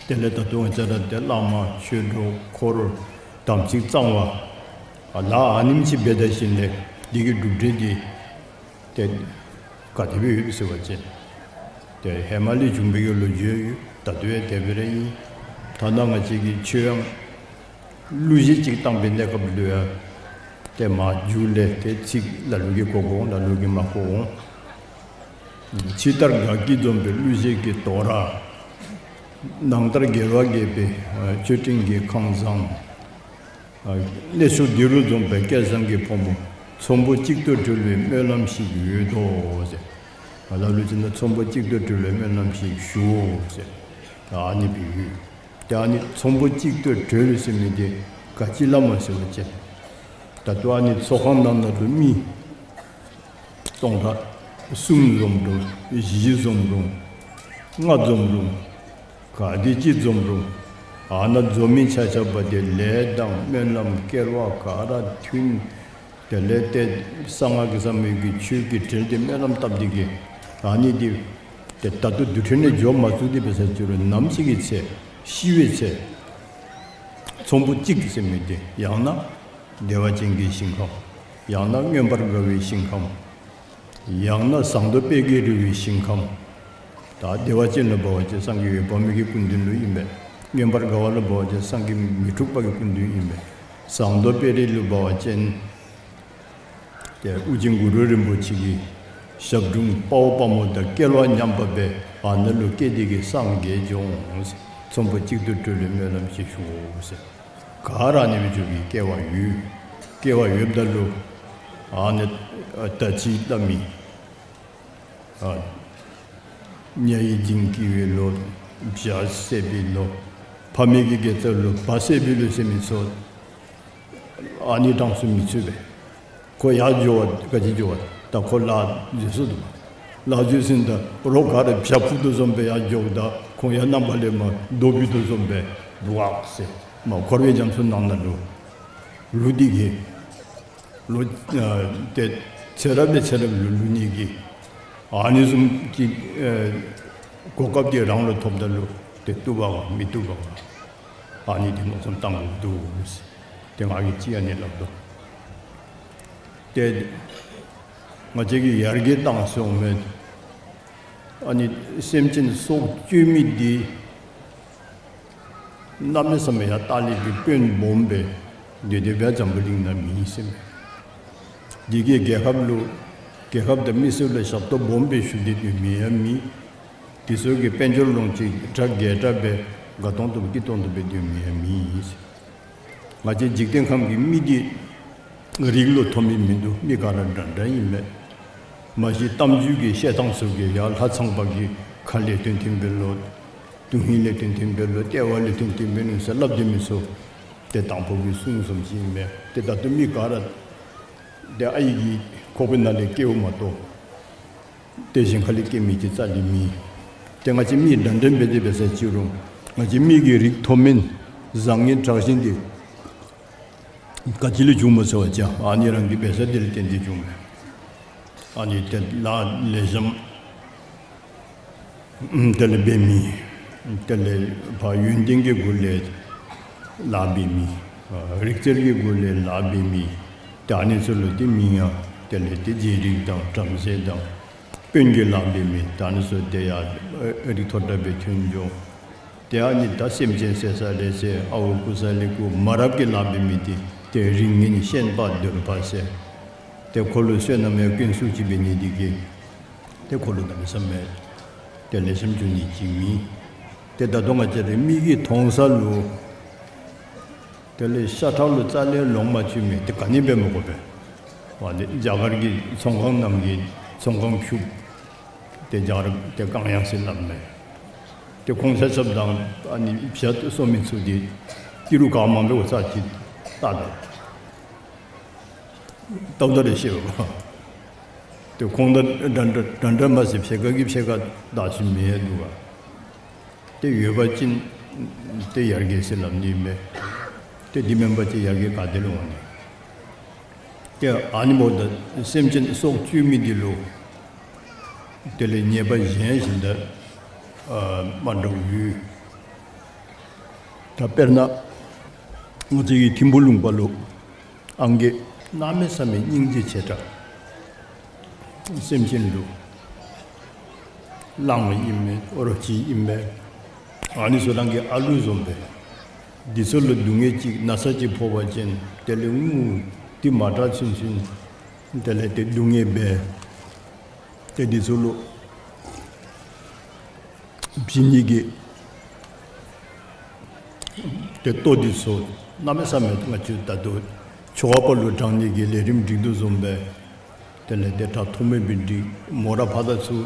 དེ་ལས་ད་ལྟོ་ང་བཅས་ར་ཏེ་བླ་མ་ཆོས་གྲོགས་འཁོར་དམ་ཚིག་གཙང་བ་ཨ་ལ་ཨ་ནེམ་ཅིག་འབད་ད་ཞིནམ་ལས་འདི་གི་གྲུབ་འབྲས་འདི་ཏེ་ག་དེ་སྦེ་ཡོདཔ་ཟེར་བ་ཅིན་ཏེ་ཧེ་མ་ལས་བྱུང་བའི་གི་ལོ་རྒྱུས་ཡོད། ད་ལྟོ་ཡང་དེ་སྦེ་ར་ཨིན། ཐ་ན་ང་བཅས་ཀྱི་ཆོས་དབྱངས་གླུ་གཞས་ཅིག་བཏང་བའི་གནས་སྐབས་ལུ་ཡང་ཏེ་མ་མཇུག་ལས་ཏེ་ཚིག་ལ་ལུ་གིས་གོ་གོ་འོང་། ལ་ལུ་གིས་མ་གོ་འོང་། ཕྱི་ལྟར་དགའ་སྐྱིད་འཛོམས་པའི་གླུ་གཞས་ཀྱི་དོ་ར། ནང་ལྟར་དགེ་བ་རྒྱས་པའི་མཆོད་སྤྲིན་གྱི་ཁང་བཟང་། གནས་མཆོག་འདི་རུ་འཛོམས་པའི་སྐལ་བཟང་གི་ཕོ་མོ། ཚོམ་བུ་གཅིག་ཏུ་སྒྲིལ་བའི་སྨོན་ལམ་ཞིག་ཡོད་དོ་ཟེར། ལ་ལུ་ཅིག་ནང་ཚོམ་བུ་གཅིག་ཏུ་སྒྲིལ་བའི་སྨོན་ལམ་ཞིག་ཞུའོ་ཟེར། ཨ་ནི་སྦེ་ཡོད། ཏེ་ཨ་ནི་ཚོམ་བུ་གཅིག་ཏུ་སྒྲིལ་ཟེར་མི་འདི་ག་ཅི་སླབ་སྨོ་ཟེར་བ་ཅིན་ད་ལྟོ་ཨ་ནི་ཚོགས་ཁང་ནང་ན་ལུ་མི་སྟོང་ཕྲག་གསུམ་འཛོམས་རུང་བཞི་འཛོམས་རུང་ལྔ་འཛོམས་རུང་ག་དེ་ཅིག་འཛོམས་རུང་ཨ་ནཱ་འཛོམས་མི་ཆ་ཁྱབ་ཏེ་ལས་དང་སྨོན་ལམ་སྐལ་བ་ག་ར་མཐུན། དེ་ལས་ཏེ་གསང་སྔགས་ཀྱི་ཟབ་མོའི་གི་ཆོས་ཀྱི་གྲལ་འདི་སྨོན་ལམ་བཏབ་སྟེ་གི་ཨ་ནི་འདི་ཏེ་ད་ལྟོ་དུས་ཁྲི་ནས་འགྱོ་མ་ཚུགས་ཏེ་འབད་ས་ཅི་རུང་ནམ་ཞིག་གི་ཚེ་ཤི་བའི་ཚེ་ཚོམ་བུ་གཅིག་ཟེར་མི་འདི་ཡང་ན་བདེ་བ་ཅན་གྱི་ཞིང་ཁམས། ཡང་ན་མངོན་པར་དགའ་བའི་ཞིང་ཁམས། ཡང་ན་ཟངས་མདོག་དཔལ་གྱིས་རི་བོའི་ཞིང་ཁམས། ད་བདེ་བ་ཅན་ལུ་འབད་བ་ཅིན་སངས་རྒྱས་འོད་དཔག་མེད་ཀྱི་སྐུ་མདུན་ལུ་ཨིན་པས། མངོན་པར་དགའ་བ་ལུ་འབད་བ་ཅིན་སངས་རྒྱས་མི་འཁྲུགས་པ་གི་སྐུ་མདུན་ཨིན་པས། ཟངས་མདོག་དཔལ་རི་ལུ་འབད་བ་ཅིན་ཏེ་ཨོ་རྒྱན་གུ་རུ་རིན་པོ་ཆེ་གི་ཞབས་དྲུང་དཔའ་བོ་དཔའ་མོ་དང་སྐལ་བ་མཉམ་པ་སྦེ་ཨ་ནཱ་ལུ་སྐྱེས་ཏེ་གི་སངས་རྒྱས་འགྱོ་འོང་ཟེར། ཚོམ་བུ་གཅིག་ཏུ་སྒྲིལ་བའི་སྨོན་ལམ་ཞིག་ཞུའོ་ཟེར། ག་ར་ཨ་ནི་སྦེ་འགྱོ་བའི་སྐལ་བ་ཡོད། སྐལ་བ་ཡོདཔ་ད་ལུ་ཨ་ནི་ད་ཅི་སླབ་མི་ཨ་ཉ་ཡི་འཇིང་སྐྱིད་པའི་ལོ། བྱ་བསད་པའི་ལོ། ཕ་མའི་གི་དགེ་རྩ་ལུ་བ་བསད་པའི་ལོ་ཟེར་མི་ཚུ་ཨ་ནི་གྲངས་སུ་མི་ཚུད་པས། ཁོ་ཡར་འགྱོ་བ་ག་ཅི་འགྱོ་བ། ད་ཁོ་ལཱ་འཛོལ་སོ་ནུག། ལཱ་འཛོལ་ཞིནམ་ད་རོགས་ག་ར་བྱ་འཕུར་དོ་བཟུམ་སྦེ་ཡར་འགྱོཝ་ད་ཁོང་ཡང་ནམ་མཁའ་ལས་མར་རྡོ་འཕུར་དོ་བཟུམ་སྦེ་བུ་ཨག་ཟེར་མར་འཁོར་བའི་རྒྱ་མཚོ་ནང་ན་ལུ་ལུ་སྟེ་གི་ལོ་ཨ་ཏེ་ཚེ་རབས་ལས་ཚེ་རབས་ལུ་ལུས་ནི་གི་ཨ་ནི་བཟུམ་གྱི་ཨེ་གོ་སྐབས་འདི་རང་ལུ་ཐོབ་ད་ལུ་ཏེ་བཏུབ་པ་ག་མི་བཏུབ་པ་ག། ཨ་ནི་འདི་མནོ་བསམ་བཏང་དགོཔ་འདུག་ཟེར། ཏེ་ང་གིས་ཅིག་ཨ་ནི་སླབ་དོ། ཏེ་ང་བཅས་ཀྱིས་ཡར་རྒྱས་བཏང་སོང་མས། ཨ་ནི་སེམས་ཅན་སྲོག་གཅོད་མི་འདི་གནམ་མེད་ས་མེད་ཡང་ལྟག་ལས་ཀྱི་དཔོན་སྦོམ་སྦེ་ དེ་དེ་སྦེ་འཛམ་བུ་གླིང་ནང་མེད་ཟེར་མས། དེ་གིས་རྒྱལ་ཁབ་ལུ་རྒྱལ་ཁབ་དང་མི་སེར་ལུ་ཞབས་ཏོག་སྦོམ་སྦེ་ཞུ་སྟེ་སྡོད་མི་ཡང་མེད། དེ་ཚུ་གིས་དཔལ་འབྱོར་ལོངས་སྤྱོད་དྲག་རྒྱས་དྲགས་སྦེ་དགའ་ཏོང་ཏོ་སྐྱིད་ཏོང་ཏོ་སྦེ་སྡོད་མི་ཡང་མེད་ཟེར། ང་བཅས་འཇིག་རྟེན་ཁམས་ཀྱི་མི་འདི་རིགས་ལུ་མཐོ་དམན་མིན་འདུག། མི་ག་ར་འདྲ་འདྲ་ཨིན་མས། མ་གཞི་གཏམ་རྒྱུད་ཀྱི་བཤད་ཐངས་ཚུ་གིས་ཡར་ལྷ་ཚངས་པ་གི་ཁ་ལས་ཐོན་ཐོན་སྦེ་ལོ། དོན་ཧིང་ལས་ཐོན་ཐོན་སྦེ་ལོ། ལྟེ་བ་ལས་ཐོན་ཐོན་སྦེ་ནུག་ཟེར་སླབ་སྡོད་མི་ཚུ་ཏེ་དང་ཕུ་གི་གསུང་བཟུམ་ཅིག་ཨིན་མས། ཏེ་ད་ལྟོ་མི་ག་ར་ཏེ་ཨའི་གི་ཁོག་པའི་ནང་ལས་སྐྱེཝ་མ་གཏོགས་ཏེ་གཞན་ཁ་ལས་སྐྱེ་མི་ཅིག་རྩ་ལས་མེད། ཏེ་ང་བཅས་མི་འདྲ་འདྲ་འབད་དེ་འབད་ས་ཅིག་རུང་ང་བཅས་མི་གི་རིགས་མཐོ་དམན་བཟང་ངན་དྲག་ཞན་འདི་ག་ཅི་ལས་བྱུངམ་སྨོ་ཟེར་བ་ཅིན་ཨ་ནི་རང་གི་འབད་ས་འདི་ལས་བརྟེན་ཏེ་བྱུངམ་མས། ཨ་ནི་ཏེ་ལཱ་ལེགས་ཤོམ་དེ་ལས་འབད་མི། དེ་ལས་ཕར་ཡོན་ཏན་གྱི་སྒོ་ལས་ལཱ་འབད་མི། རིག་རྩལ་གྱི་སྒོ་ལས་ལཱ་འབད་མི། ཏེ་ཨ་ནི་ཚུ་ལུ་ཏེ་མིང་ཡང་དེ་ལས་ཏེ་རྗེ་རིགས་དང་བྲམ་ཟེ་དང་དཔོན་གྱི་ལཱ་འབད་མི། ཏེ་ཨ་ནི་ཚུ་ཏེ་ཡར་རིགས་མཐོ་དྲགས་སྦེ་ཐོན་འགྱོ། ཏེ་ཨ་ནི་ད་སེམས་ཅན་བསད་ས་རེ་ཟེར་ཨརཝ་རྐུ་ས་ལས་རྐུ། མ་རབས་ཀྱི་ལཱ་འབད་མི་འདི་ཏེ་རིགས་ངན་ཤན་པ་གདོལ་པ་ཟེར། ཏེ་ཁོ་ལུ་བསོད་ནམས་ཡང་ཀུན་སྲུང་ཅིག་འབད་ནི་འདི་གིས་ཏེ་ཁོ་ལུ་གནམ་མེད་ས་མེད་ཏེ་ལེགས་ཤོམ་འགྱོ་ནི་ཅིག་མེད། ཏེ་ད་ལྟོ་ང་བཅས་ར་མི་གིས་མཐོང་ས་ལུ་དེ་ལས་ཤ་ཁྲག་ལུ་རྩ་ལས་ལོང་མ་བཅུག་མི་འདི་ག་ནི་འབད་མི་དགོ་པས། ཨ་ནི་རྒྱ་གར་གྱི་ཚོང་ཁང་ནང་གི་ཚོང་ཁང་ཕྱུགཔོ་ཏེ་རྒྱ་གར་ཏེ་ཀང་ཡང་ཟེར་སླབ་མས། ཏེ་ཁོང་ཆ་ཁྱབ་དང་ཨ་ནི་བྱ་གསོ་མི་ཚུ་འདི་ཏི་རུ་ག་མང་པོ་ཚར་གཅིག་བལྟ་ད་བལྟཝ་ད་ར་ཤེས་པས། ཏེ་ཁོང་དང་འདྲ་འདྲ་འདྲ་འདྲ་མ་ཚད་ཕྱེད་ཀ་གིས་ཕྱེད་ཀ་བདའ་ཞིནམ་ལས་འདུག་ག། ཏེ་ཡོད་པ་ཅིན་ཏེ་ཡར་རྒྱས་ཟེར་སླབ་ནི་མས། ཏེ་འདི་མེན་པ་ཅིན་ཡར་རྒྱས་ག་ཏེ་ལུ་འོང་ནི། ཏེ་ཨ་ནི་འབདཝ་ད་སེམས་ཅན་སྲོག་གཅོད་མི་འདི་ལུ་དེ་ལས་ཉེས་པ་གཞན་བཞིན་དུ་ཨ་མ་འདྲཝ་ཡོད། ད་དཔེར་ན་ང་བཅས་ཀྱི་ཐིམ་ཕུ་ལུང་པ་ལུ་ཨང་རྒས་གནམ་མེད་ས་མེད་སྙིང་རྗེ་ཆེ་དྲགས། སེམས་ཅན་ལུ་གླང་ཨིན་མས། རོ་ཁྱི་ཨིན་མས། ཨ་ནི་ཚུ་རང་གི་ཨ་ལུ་བཟུམ་སྦེ། འདི་ཚུ་ལུ་སྡུག་བསྔལ་ཅིག་ན་ཚ་ཅིག་ཕོག་པ་ཅིན་དེ་ལས་ངུ་སྟེ་མ་དྲག་ཚུན་ཚུན་དེ་ལས་ཏེ་སྡུག་བསྔལ་འབད། ཏེ་འདི་ཚུ་ལུ་བྱིན་ནི་གི་ཏེ་ལྟོ་འདི་ཚུ་གནམ་མེད་ས་མེད་ང་བཅས་ད་ལྟོ་ཆོ་ག་པ་ལུ་དྲང་ནི་གི་ལས་རིམ་སྒྲིག་དོ་བཟུམ་སྦེ་དེ་ལས་ཏེ་དྲག་ཐོགས་མེད་སྦེ་སྒྲིག། མོ་ར་ཕར་དང་ཚུར་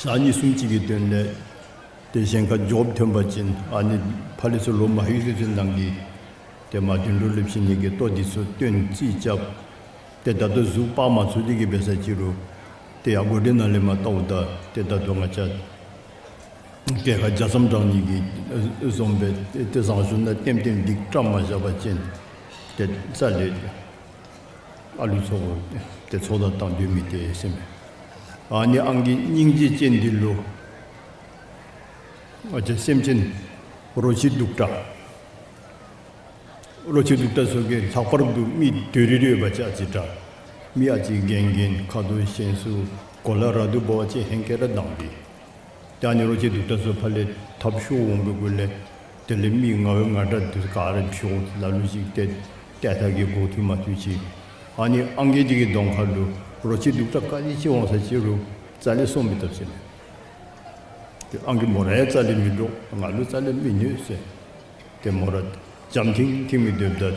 ཞག་གཉིས་གསུམ་ཅིག་གི་དོན་ལས་ཏེ་གཞན་ཁར་འགྱོ་ཐོན་པ་ཅིན་ཨ་ནི་ཕར་ལས་ཚུར་ལོག་མ་ལྷོད་ཚུན་ཚོད་ནང་གི་ཏེ་མ་དུད་འགྲོ་ལུ་བྱིན་ནི་གི་ལྟོ་འདི་ཚུ་སྟོན་རྩིས་རྐྱབ། ཏེ་ད་ལྟོ་གཟུགས་སྤར་མ་ཚུགས་ཏེ་གི་འབད་ས་ཅིག་རུང་ཏེ་ཡར་སྒོ་འདི་ནང་ལས་མར་བལྟཝ་ད་ཏེ་ད་ལྟོ་ང་བཅས་སྐྱེས་ཁར་རྒྱ་མཚམས་དྲང་ནི་གི་བཟུམ་སྦེ་ཏེ་བཟང་སྤྱོད་ནང་ལྟེམ་ལྟེམ་སྒྲིག་བཀྲམ་མ་བཞག་པ་ཅིན་ཏེ་རྩ་ལས་ཨ་ལུ་ཚུ་གུ་ཏེ་ཚོགས་བདའ་བཏང་སྡོད་མི་ཏེ་ཟེར་མས། ཨ་ནི་ཨང་རྒས་སྙིང་རྗེ་ཅན་འདི་ལུ་ང་བཅས་སེམས་ཅན་རོ་ཁྱི་གདུག་དྲགས། རོ་ཁྱི་གདུག་དྲགས་ཚུ་གིས་ལྷག་པར་དུ་མི་དོ་རི་རི་ཡོད་པ་ཅིན་ཨ་ཙི་དྲག། མི་ཨ་ཙི་རྒན་རྒས་ཁ་དོག་ཞན་སུ་གོ་ལ་ར་དུ་འབག་པ་ཅིན་ཧེང་སྐལ་ར་བཏང་སྟེ། ཏེ་ཨ་ནི་རོ་ཁྱི་གདུག་དྲགས་ཚུ་ཕར་ལས་འཐབ་ཤོར་འོང་བའི་གུ་ལས་དེ་ལས་མི་ང་བའི་ང་འདྲ་འདི་ག་ར་འཕྱོག། ལ་ལུ་ཅིག་ཏེ་ཏེ་ཐ་གི་འགོ་ཐུག་མ་ཐུག་ཅིག། ཨ་ནི་ཨང་རྒས་འདི་གི་གདོང་ཁ་ལུ་རོ་ཁྱི་གདུག་དྲགས་ག་ནི་ཅིག་འོང་ས་ཅིག་རུང་རྩ་ལས་སོང་མི་བཏུབ་ཟེར་མས། ཏེ་ཨང་རྒས་མོ་ར་ཡང་རྩ་ལས་མི་འདྲོག། ང་ལུ་རྩ་ལས་མི་གནོད་ཟེར། ཏེ་མོ་ར་འཇམ་ཐིང་ཐིང་སྦེ་སྡོདཔ་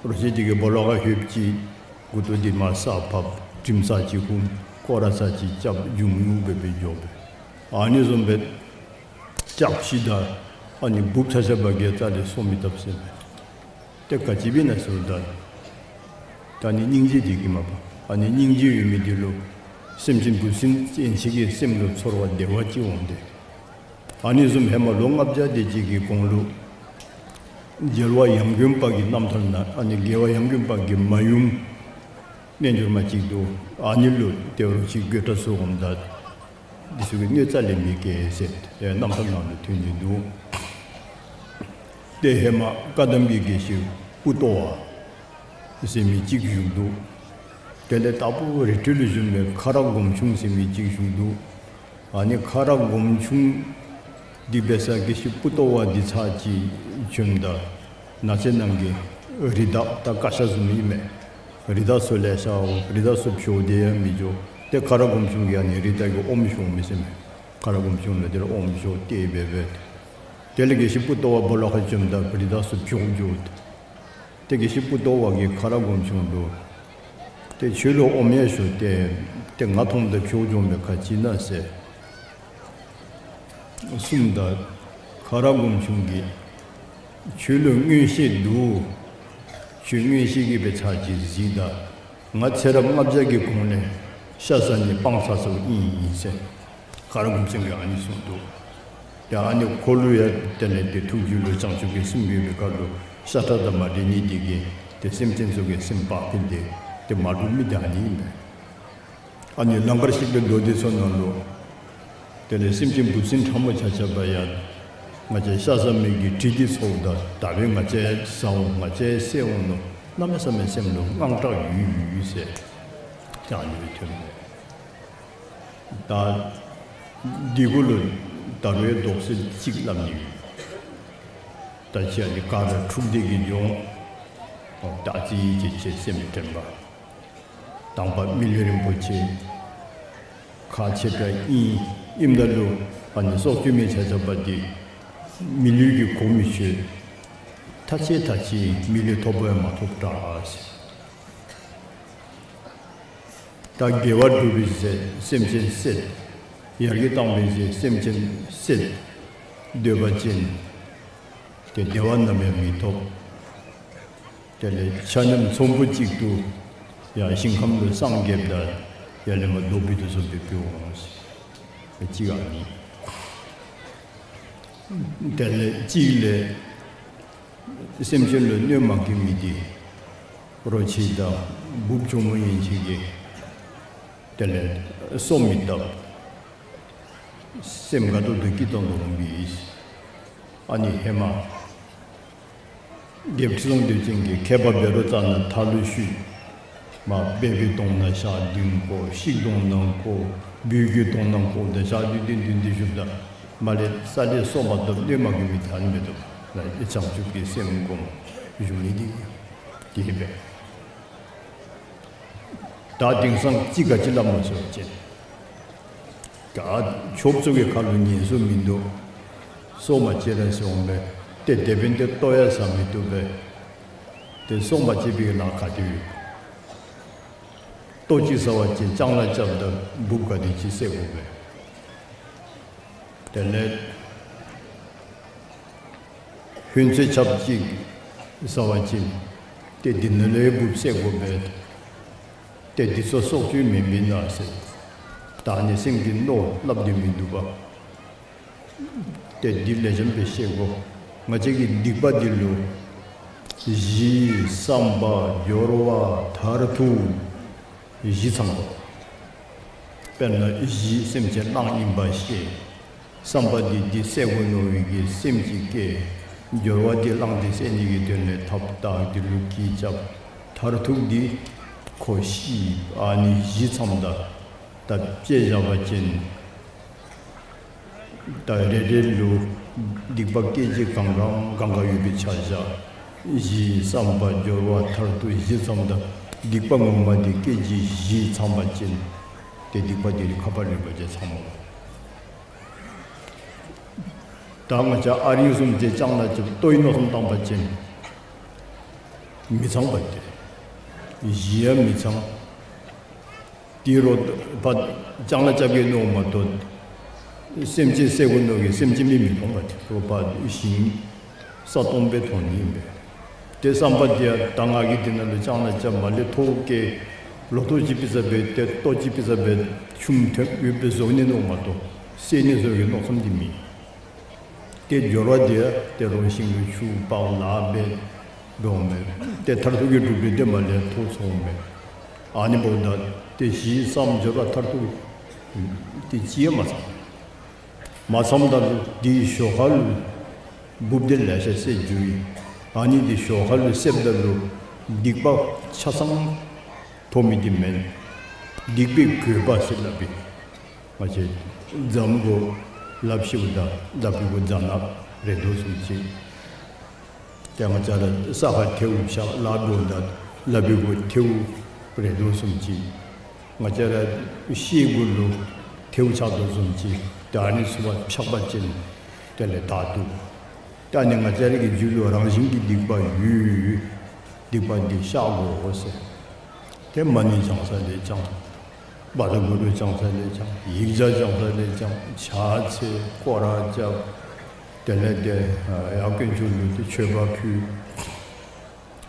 ད་རོ་ཁྱི་འདི་གིས་སྦོ་ལོགས་ཁར་ལྷོདཔ་ཅིག་མགུ་ཏོ་འདི་མར་ས་ཕབ། དྲིམ་ས་ཅིག་ཧུམ། སྐོར་ར་ས་ཅིག་རྐྱབ། འཇུམ་ཉུག་སྦེ་སྦེ་འགྱོ་སྦེ། ཨ་ནི་བཟུམ་སྦེ་སྐྱབས་ཤིག་ད་ཨ་ནི་འབུཔ་ཆ་ཆ་བ་གིས་རྩ་ལས་སོང་མི་བཏུབ་ཟེར་མས། ཏེ་ག་ཅི་འབད་ན་ཟེརཝ་ད་ད་ཨ་ནི་སྙིང་རྗེ་འདི་གིས་མ་པ། ཨ་ནི་སྙིང་རྗེ་ཡོད་མི་འདི་ལུ་སེམས་ཅན་འབུ་སྲིན་ཅན་ཅིག་གི་སེམས་ལུ་ཚོར་བ་བདེ་བ་ཅིག་འོང་སྟེ། ཨ་ནི་བཟུམ་ཧེ་མ་ལོ་ལྔ་བརྒྱ་དེ་ཅིག་གི་གོང་ལུ་རྒྱལ་བ་ཡང་དགོན་པ་གི་རྣམ་ཐར་ནང་ཨ་ནི་རྒྱལ་བ་ཡང་དགོན་པ་གི་མ་ཡུམ་རྣལ་འབྱོར་མ་ཅིག་འདུག། ཨ་ནི་ལུ་ཏེ་རོ་ཁྱི་རྒོད་དྲགས་ཚུ་འོངམ་ད་འདི་ཚུ་གིས་གནོད་རྩ་ལས་མི་བཀལ་ཟེར་ཏེ་རྣམ་ཐར་ནང་ལུ་ཐོན་ནི་འདུག། ཏེ་ཧེ་མ་བཀའ་གདམས་ཀྱི་དགེ་བཤེས་པུ་ཏོ་བ་ཟེར་མི་ཅིག་བཞུགས་འདུག། དེ་ལས་དྭགས་པོ་རི་ཁྲོད་ལུ་བཞུགས་མི་ཁ་རག་སྒོམ་ཆུང་ཟེར་མི་ཅིག་བཞུགས་འདུག། ཨ་ནི་ཁ་རག་སྒོམ་ཆུང་འདི་འབད་ས་དགེ་བཤེས་པུ་ཏོ་བ་འདི་ཚར་ཅིག་བྱོནམ་ད་ནགས་ཚལ་ནང་གི་ རི་དྭགས་ད་ཀ་ཤ་བཟུམ་ཨིན་མས། རི་དྭགས་ཚུ་ལེ་ཤ་འོང་། རི་དྭགས་ཚུ་བྱོག་སྟེ་ཡང་མི་འགྱོ། ཏེ་ཁ་ར་སྒོམ་ཆུང་གིས་ཨ་ནི་རི་དྭགས་ཀྱི་ཨོམ་བཞོ་མི་ཟེར་མས། ཁ་ར་སྒོམ་ཆུང་ལུ་དེ་ལས་ཨོམ་བཞོ་སྟེ་འབད་འབད། དེ་ལས་དགེ་བཤེས་པོ་ཏོ་བ་སྦོ་ལོགས་ཁར་བྱོནམ་ད་རི་དྭགས་ཚུ་བྱོག་འགྱོ། ཏེ་དགེ་བཤེས་པོ་ཏོ་བ་གིས་ཁ་ར་སྒོམ་ཆུང་ལུ་ཏེ་ཁྱོད་ལུ་ཨོམ་ཡང་བཞོ་སྟེ་ཏེ་ང་མཐོངམ་ད་བྱོག་འགྱོ་མི་ག་ཅི་ཨིན་ན་ཟེར་གསུངམ་ད་ཁ་ར་སྒོམ་ཆུང་གིས་ཁྱོད་ལུ་མངོན་ཤེས་འདུག། ཁྱོད་མངོན་ཤེས་ཀྱིས་སྦེ་ཚར་གཅིག་གཟིགས་ད། ང་ཚེ་རབས་ལྔ་བརྒྱ་གི་གོང་ལས་ཤ་ཟ་ནི་སྤང་ཚར་སོངམ་ཨིན་ཟེར་ཁ་ར་སྒོམ་ཆུང་གིས་ཨ་ནི་གསུངས་འདུག། ཡ་ཨ་ནི་ཁོ་ལུ་ཡང་དེ་ལས་ཏེ་ཐུགས་རྒྱུད་ལུ་བྱང་ཆུབ་ཀྱི་སེམས་ཡོད་པའི་ཁར་ལུ་ཤ་ཁྲག་དང་མ་འདྲེས་ནི་དེ་གིས་ཏེ་སེམས་ཅན་ཚུ་གི་སེམས་བག་ཕེབས་ཏེ་ཏེ་མ་འདྲོག་མི་དེ་ཨ་ནི་ཨིན་པས། ཨ་ནི་ལང་ཀར་གཤེགས་པའི་མདོ་སྡེ་ཚུ་ནང་ལུ་དེ་ལས་སེམས་ཅན་འབུ་སྲིན་ཕྲ་མོ་ཆ་ཁྱབ་ཡང་ང་བཅས་ཤ་ཟ་མི་གི་དྲི་དེ་ཚོརཝ་ད་ད་འབདན་ང་བཅས་ཟ་འོང་ང་བཅས་བསད་འོང་མནོ་གནམ་མེད་ས་མེད་སེམས་ལུ་དངངས་སྐྲག་ཡོད་ཡོད་ཟེར་ཏེ་ཨ་ནི་སྦེ་ཐོན་མས། ད་འདི་གུ་ལུ་ད་རུང་དོགས་སེལ་ཅིག་སླབ་ནི་ཡོད། ད་ཅི་ཨ་ནི་ག་ར་འཁྲུགས་འདེད་ཀྱི་ལྗོངས་ད་ཅི་ཡི་ཅེས་ཅེས་སེམས་དྲན་པ། དང་པ་མི་ལུས་རིན་པོ་ཆེ་ཁག་ཆེ་དྲགས་ཨིན། ཨིནམ་ད་ལུ་ཨ་ནི་སྲོག་གཅོད་མི་ཆ་ཁྱབ་འདི་མི་ལུས་ཀྱི་གོ་མི་ཆོད། ཐ་ཆད་ཐ་ཆད་མི་ལུས་ཐོབ་པ་ཡང་མ་ཐོབ་དྲགས། ད་དགེ་བ་སྒྲུབ་པའི་ཚེ་སེམས་ཅན་བསད། ཡར་རྒྱས་བཏང་བའི་ཚེ་སེམས་ཅན་བསད། འདོད་པ་ཅན་ཏེ་བདེ་བ་ནམ་ཡང་མི་ཐོབ། དེ་ལས་ཆ་མཉམ་ཚོམ་བུ་གཅིག་ཏུ་ཡང་ཞིང་ཁམས་ལུ་སངས་རྒྱསཔ་ད་ཡར་ལས་མར་རྡོ་སྦིས་དོ་བཟུམ་སྦེ་འབད་འོང་། གཅིག་ཨ་ནི། དེ་ལས་གཅིག་ལས་སེམས་ཅན་ལུ་གནོད་མ་བཀལ་མི་འདི་རོ་ཁྱི་དང་འབུཔ་གྱོག་མོ་ཡན་ཆད་ཀྱིས་དེ་ལས་སོ་མི་བཏབ། སེམས་དགའ་ཏོག་ཏོ་སྐྱིད་ཏོང་ཏོ་འོང་པས། ཨ་ནི་ཧེ་མ་རྒྱལཔོ་ཁྲི་སྲོང་ལྡེའུ་བཙན་གྱིས་མཁས་པ་བཻ་རོ་ཙ་ན་མཐའ་ལུ་བཤུད། མ་སྦལ་པའི་གདོང་ནང་ཞག་བདུན་བཀོ། ཤིག་གདོང་ནང་བཀོ། སྦུལ་གྱི་གདོང་ནང་བཀོ། ད་ཞག་བདུན་བདུན་བདུན་བདུན་བཞུགསཔ་ད་མར་ལས་ས་ལས་སོ་མ་བཏབ། གནོད་མ་བཀལ་མི་ད་ཨ་ནི་མེད་དོ། ལ་བྱང་ཆུབ་ཀྱི་སེམས་བསྒོམ་བཞུགས་ནི་འདི་དེ་སྦེ། ད་དེང་སང་ཅིག་ག་ཅི་སླབ་སྨོ་ཟེར་བ་ཅིན་ད་ཆོསཔ་ཚུ་གི་ཁ་ལུ་ཉན་སྲོལ་མིན་འདུག། སྲོག་མ་བཅད་ར་ཟེར་འོང་པས། ཏེ་དེ་འབདན་ཏེ་ལྟོ་ཡང་ཟ་མི་བཏུབ་པས། ཏེ་སྲོག་མ་བཅད་པའི་ལཱ་ག་ཏེ་ཡོད། ལྟོ་ཅིག་ཟ་བ་ཅིན་ལྕང་ལཱ་རྐྱབ་ད་འབུཔ་ག་དེ་ཅིག་བསད་དགོ་པས། དེ་ལས་ཧོན་ཚོད་ཆབ་ཅིག་ཟ་བ་ཅིན་ཏེ་འདི་ནང་ལས་འབུཔ་བསད་དགོ་པས། ཏེ་འདི་ཚུ་སྲོག་གཅོད་མེན་མེན་ན་ཟེར་ད་ཨ་ནི་སེམས་ཀྱི་མནོ་སླབ་སྟེ་མི་འདུག་པ། ཏེ་འདི་ལེགས་ཤོམ་སྦེ་ཤེས་དགོ། ང་བཅས་ཀྱི་སྡིག་པ་འདི་ལུ་གཞི་བསམ་པ་སྦྱོར་བ་མཐར་ཐུག་བཞི་ཚང་དགོ། དཔེར་ན་གཞི་སེམས་ཅན་གླང་ཨིན་པ་ཤེས། བསམ་པ་འདི་འདི་བསད་དགོ་མནོ་བའི་གི་སེམས་ཅིག་སྐྱེ། སྦྱོར་བ་འདི་གླང་འདི་བསད་ནི་གི་དོན་ལས་ཐགཔ་བཏགས། འདི་ལུ་གྱི་རྐྱབ། མཐར་ཐུག་འདི་ཁོ་ཤི། ཨ་ནི་བཞི་ཚངམ་ད་ད་དཔྱེ་བཞག་པ་ཅིན་ད་རེ་རེ་ལུ་སྡིག་པ་སྐད་ཅིག་གང་གང་གང་ག་ཡོད་པའི་ཆ་བཞག། གཞི་བསམ་པ་སྦྱོར་བ་མཐར་ཐུག་བཞི་ཚངམ་ད་སྡིག་པ་ངོ་མ་འདི་སྐད་ཅིག་བཞི་ཚང་པ་ཅིན་ཏེ་སྡིག་པ་འདི་ནི་ཁ་ཕར་ལུས་པ་ཅིན་ཚང་མ། ད་ང་བཅས་ཨ་རིང་བཟུམ་ཅིག་ལྕང་ལཱ་རྐྱབ་ལྟོའི་མནོ་བསམ་བཏང་པ་ཅིན་མི་ཚང་པ་སྟེ། གཞི་ཡང་མི་ཚང་། དེ་རོགས་ཕར་ལྕང་ལཱ་རྐྱབ་གེ་མནོཝ་མ་གཏོགས་སེམས་ཅན་བསད་དགོ་མནོ་གེ་སེམས་ཅན་མི་མི་མཐོང་པ་སྟེ། རོགས་ཕར་ཞིང་ས་སྟོང་སྦེ་མཐོང་ནི་ཨིན་པས། ཏེ་བསམ་པ་འདི་ཡང་ད་ང་གིས་འདི་ནང་ལུ་ལྕང་ལཱ་རྐྱབ་མ་ལས་ཐོག་བཀལ་ལོ་ཐོག་ཅིག་ཕུལ་ས་འབད་ཏེ་ལྟོ་ཅིག་ཕུལ་ས་འབད་ཆུམ་ཐོན་ཡོདཔ་སྦེ་བཟོ་ནི་མནོཝ་མ་གཏོགས་བསད་ནི་བཟོ་གེ་མནོ་བསམ་འདི་མེད། ཏེ་སྦྱོར་བ་འདི་ཡང་ཏེ་རོགས་ཞིང་ལུ་ཆུ་དཔག་ལཱ་འབད་འགྱོ་མས། ཏེ་མཐར་ཐུག་གི་གྲུབ་འབྲས་འདི་མ་ལས་ཐོག་ཚོང་མས། ཨ་ནི་འབདཝ་ད་ཏེ་གཞི་བསམ་སྦྱོར་བ་མཐར་ཐུག་ཏེ་ཅི་ཡང་མ་ཚང་། མ་ཚངམ་ད་ལུ་དེའི་ཞོར་ཁ་ལུ་འབུཔ་འདི་ལེ་ཤ་བསད་འགྱོ་ཡི། ཨ་ནི་འདི་ཞོར་ཁ་ལུ་བསདཔ་ད་ལུ་སྡིག་པ་ཆ་ཚང་ཐོབ་མི་འདི་མེན། སྡིག་པའི་གོས་པ་ཟེར་སླབ་པས། ང་བཅས་རྫམ་གུ་ལགཔ་བཤེད་པ་དང་ལགཔ་གུ་རྫ་ནག་རེག་དོ་བཟུམ་ཅིག། ཏེ་ང་བཅས་ར་ས་ཁར་ཐལཝ་ཆགས་སླབ་འོང་ད་སླབ་པའི་གུ་ཐལཝ་རེག་དོ་བཟུམ་ཅིག། ང་བཅས་ར་ཤེལ་གུ་ལུ་ཐལཝ་ཆགས་དོ་བཟུམ་ཅིག། ད་ཨ་ནི་ཚུ་བ་ཕྱག་པ་ཅིན་དེ་ལས་དག་འདུག། ད་ཨ་ནི་ང་བཅས་ར་གི་རྒྱུད་ལུ་རང་བཞིན་གྱི་སྡིག་པ་ཡོད། སྡིག་པ་འདི་བཤགས་དགོ་ཟེར། ཏེ་མ་ཎི་བགྱང་ས་ལས་བགྱང་། བཛྲ་གུ་རུ་བགྱང་ས་ལས་བགྱང་། ཡིག་བརྒྱ་བགྱང་ས་ལས་བགྱང་། ཕྱག་འཚལ་སྐོར་ར་རྐྱབ། དེ་ལས་ཏེ་ཡར་དཀོན་མཆོག་ལུ་ཏེ་མཆོད་པ་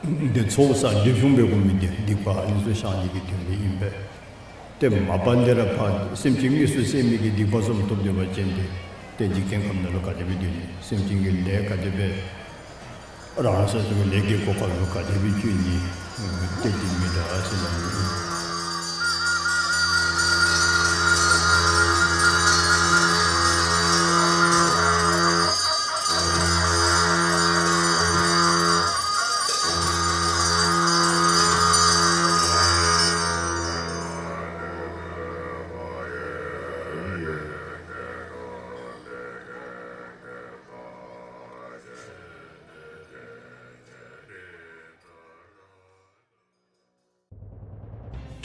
ཕུལ། ཏེ་ཚོགས་བསགས་སྒྲིབ་སྦྱོང་འབད་དགོ་མི་འདི་སྡིག་པ་ཨ་ནི་ཚུ་བཤགས་ནི་གི་དོན་ལུ་ཨིན་པས། ཏེ་མ་པ་ལས་ར་ཕར་སེམས་ཅན་དངོས་སུ་བསད་མི་གི་སྡིག་པ་བཟུམ་ཐོབ་སྟེ་འབད་བ་ཅིན་ཏེ་ཏེ་འཇིག་རྟེན་ཁམས་ནང་ལུ་ག་དེ་སྦེ་སྡོད་ནི། སེམས་ཅན་གྱི་ལས་ག་དེ་སྦེ་རང་སོ་སོ་གི་ལས་ཀྱི་གོ་སྐབས་ལུ་ག་དེ་སྦེ་བཅུག་ནི། ཏེ་འདི་མི་འདྲ་ཟེར་སླབ་ནི།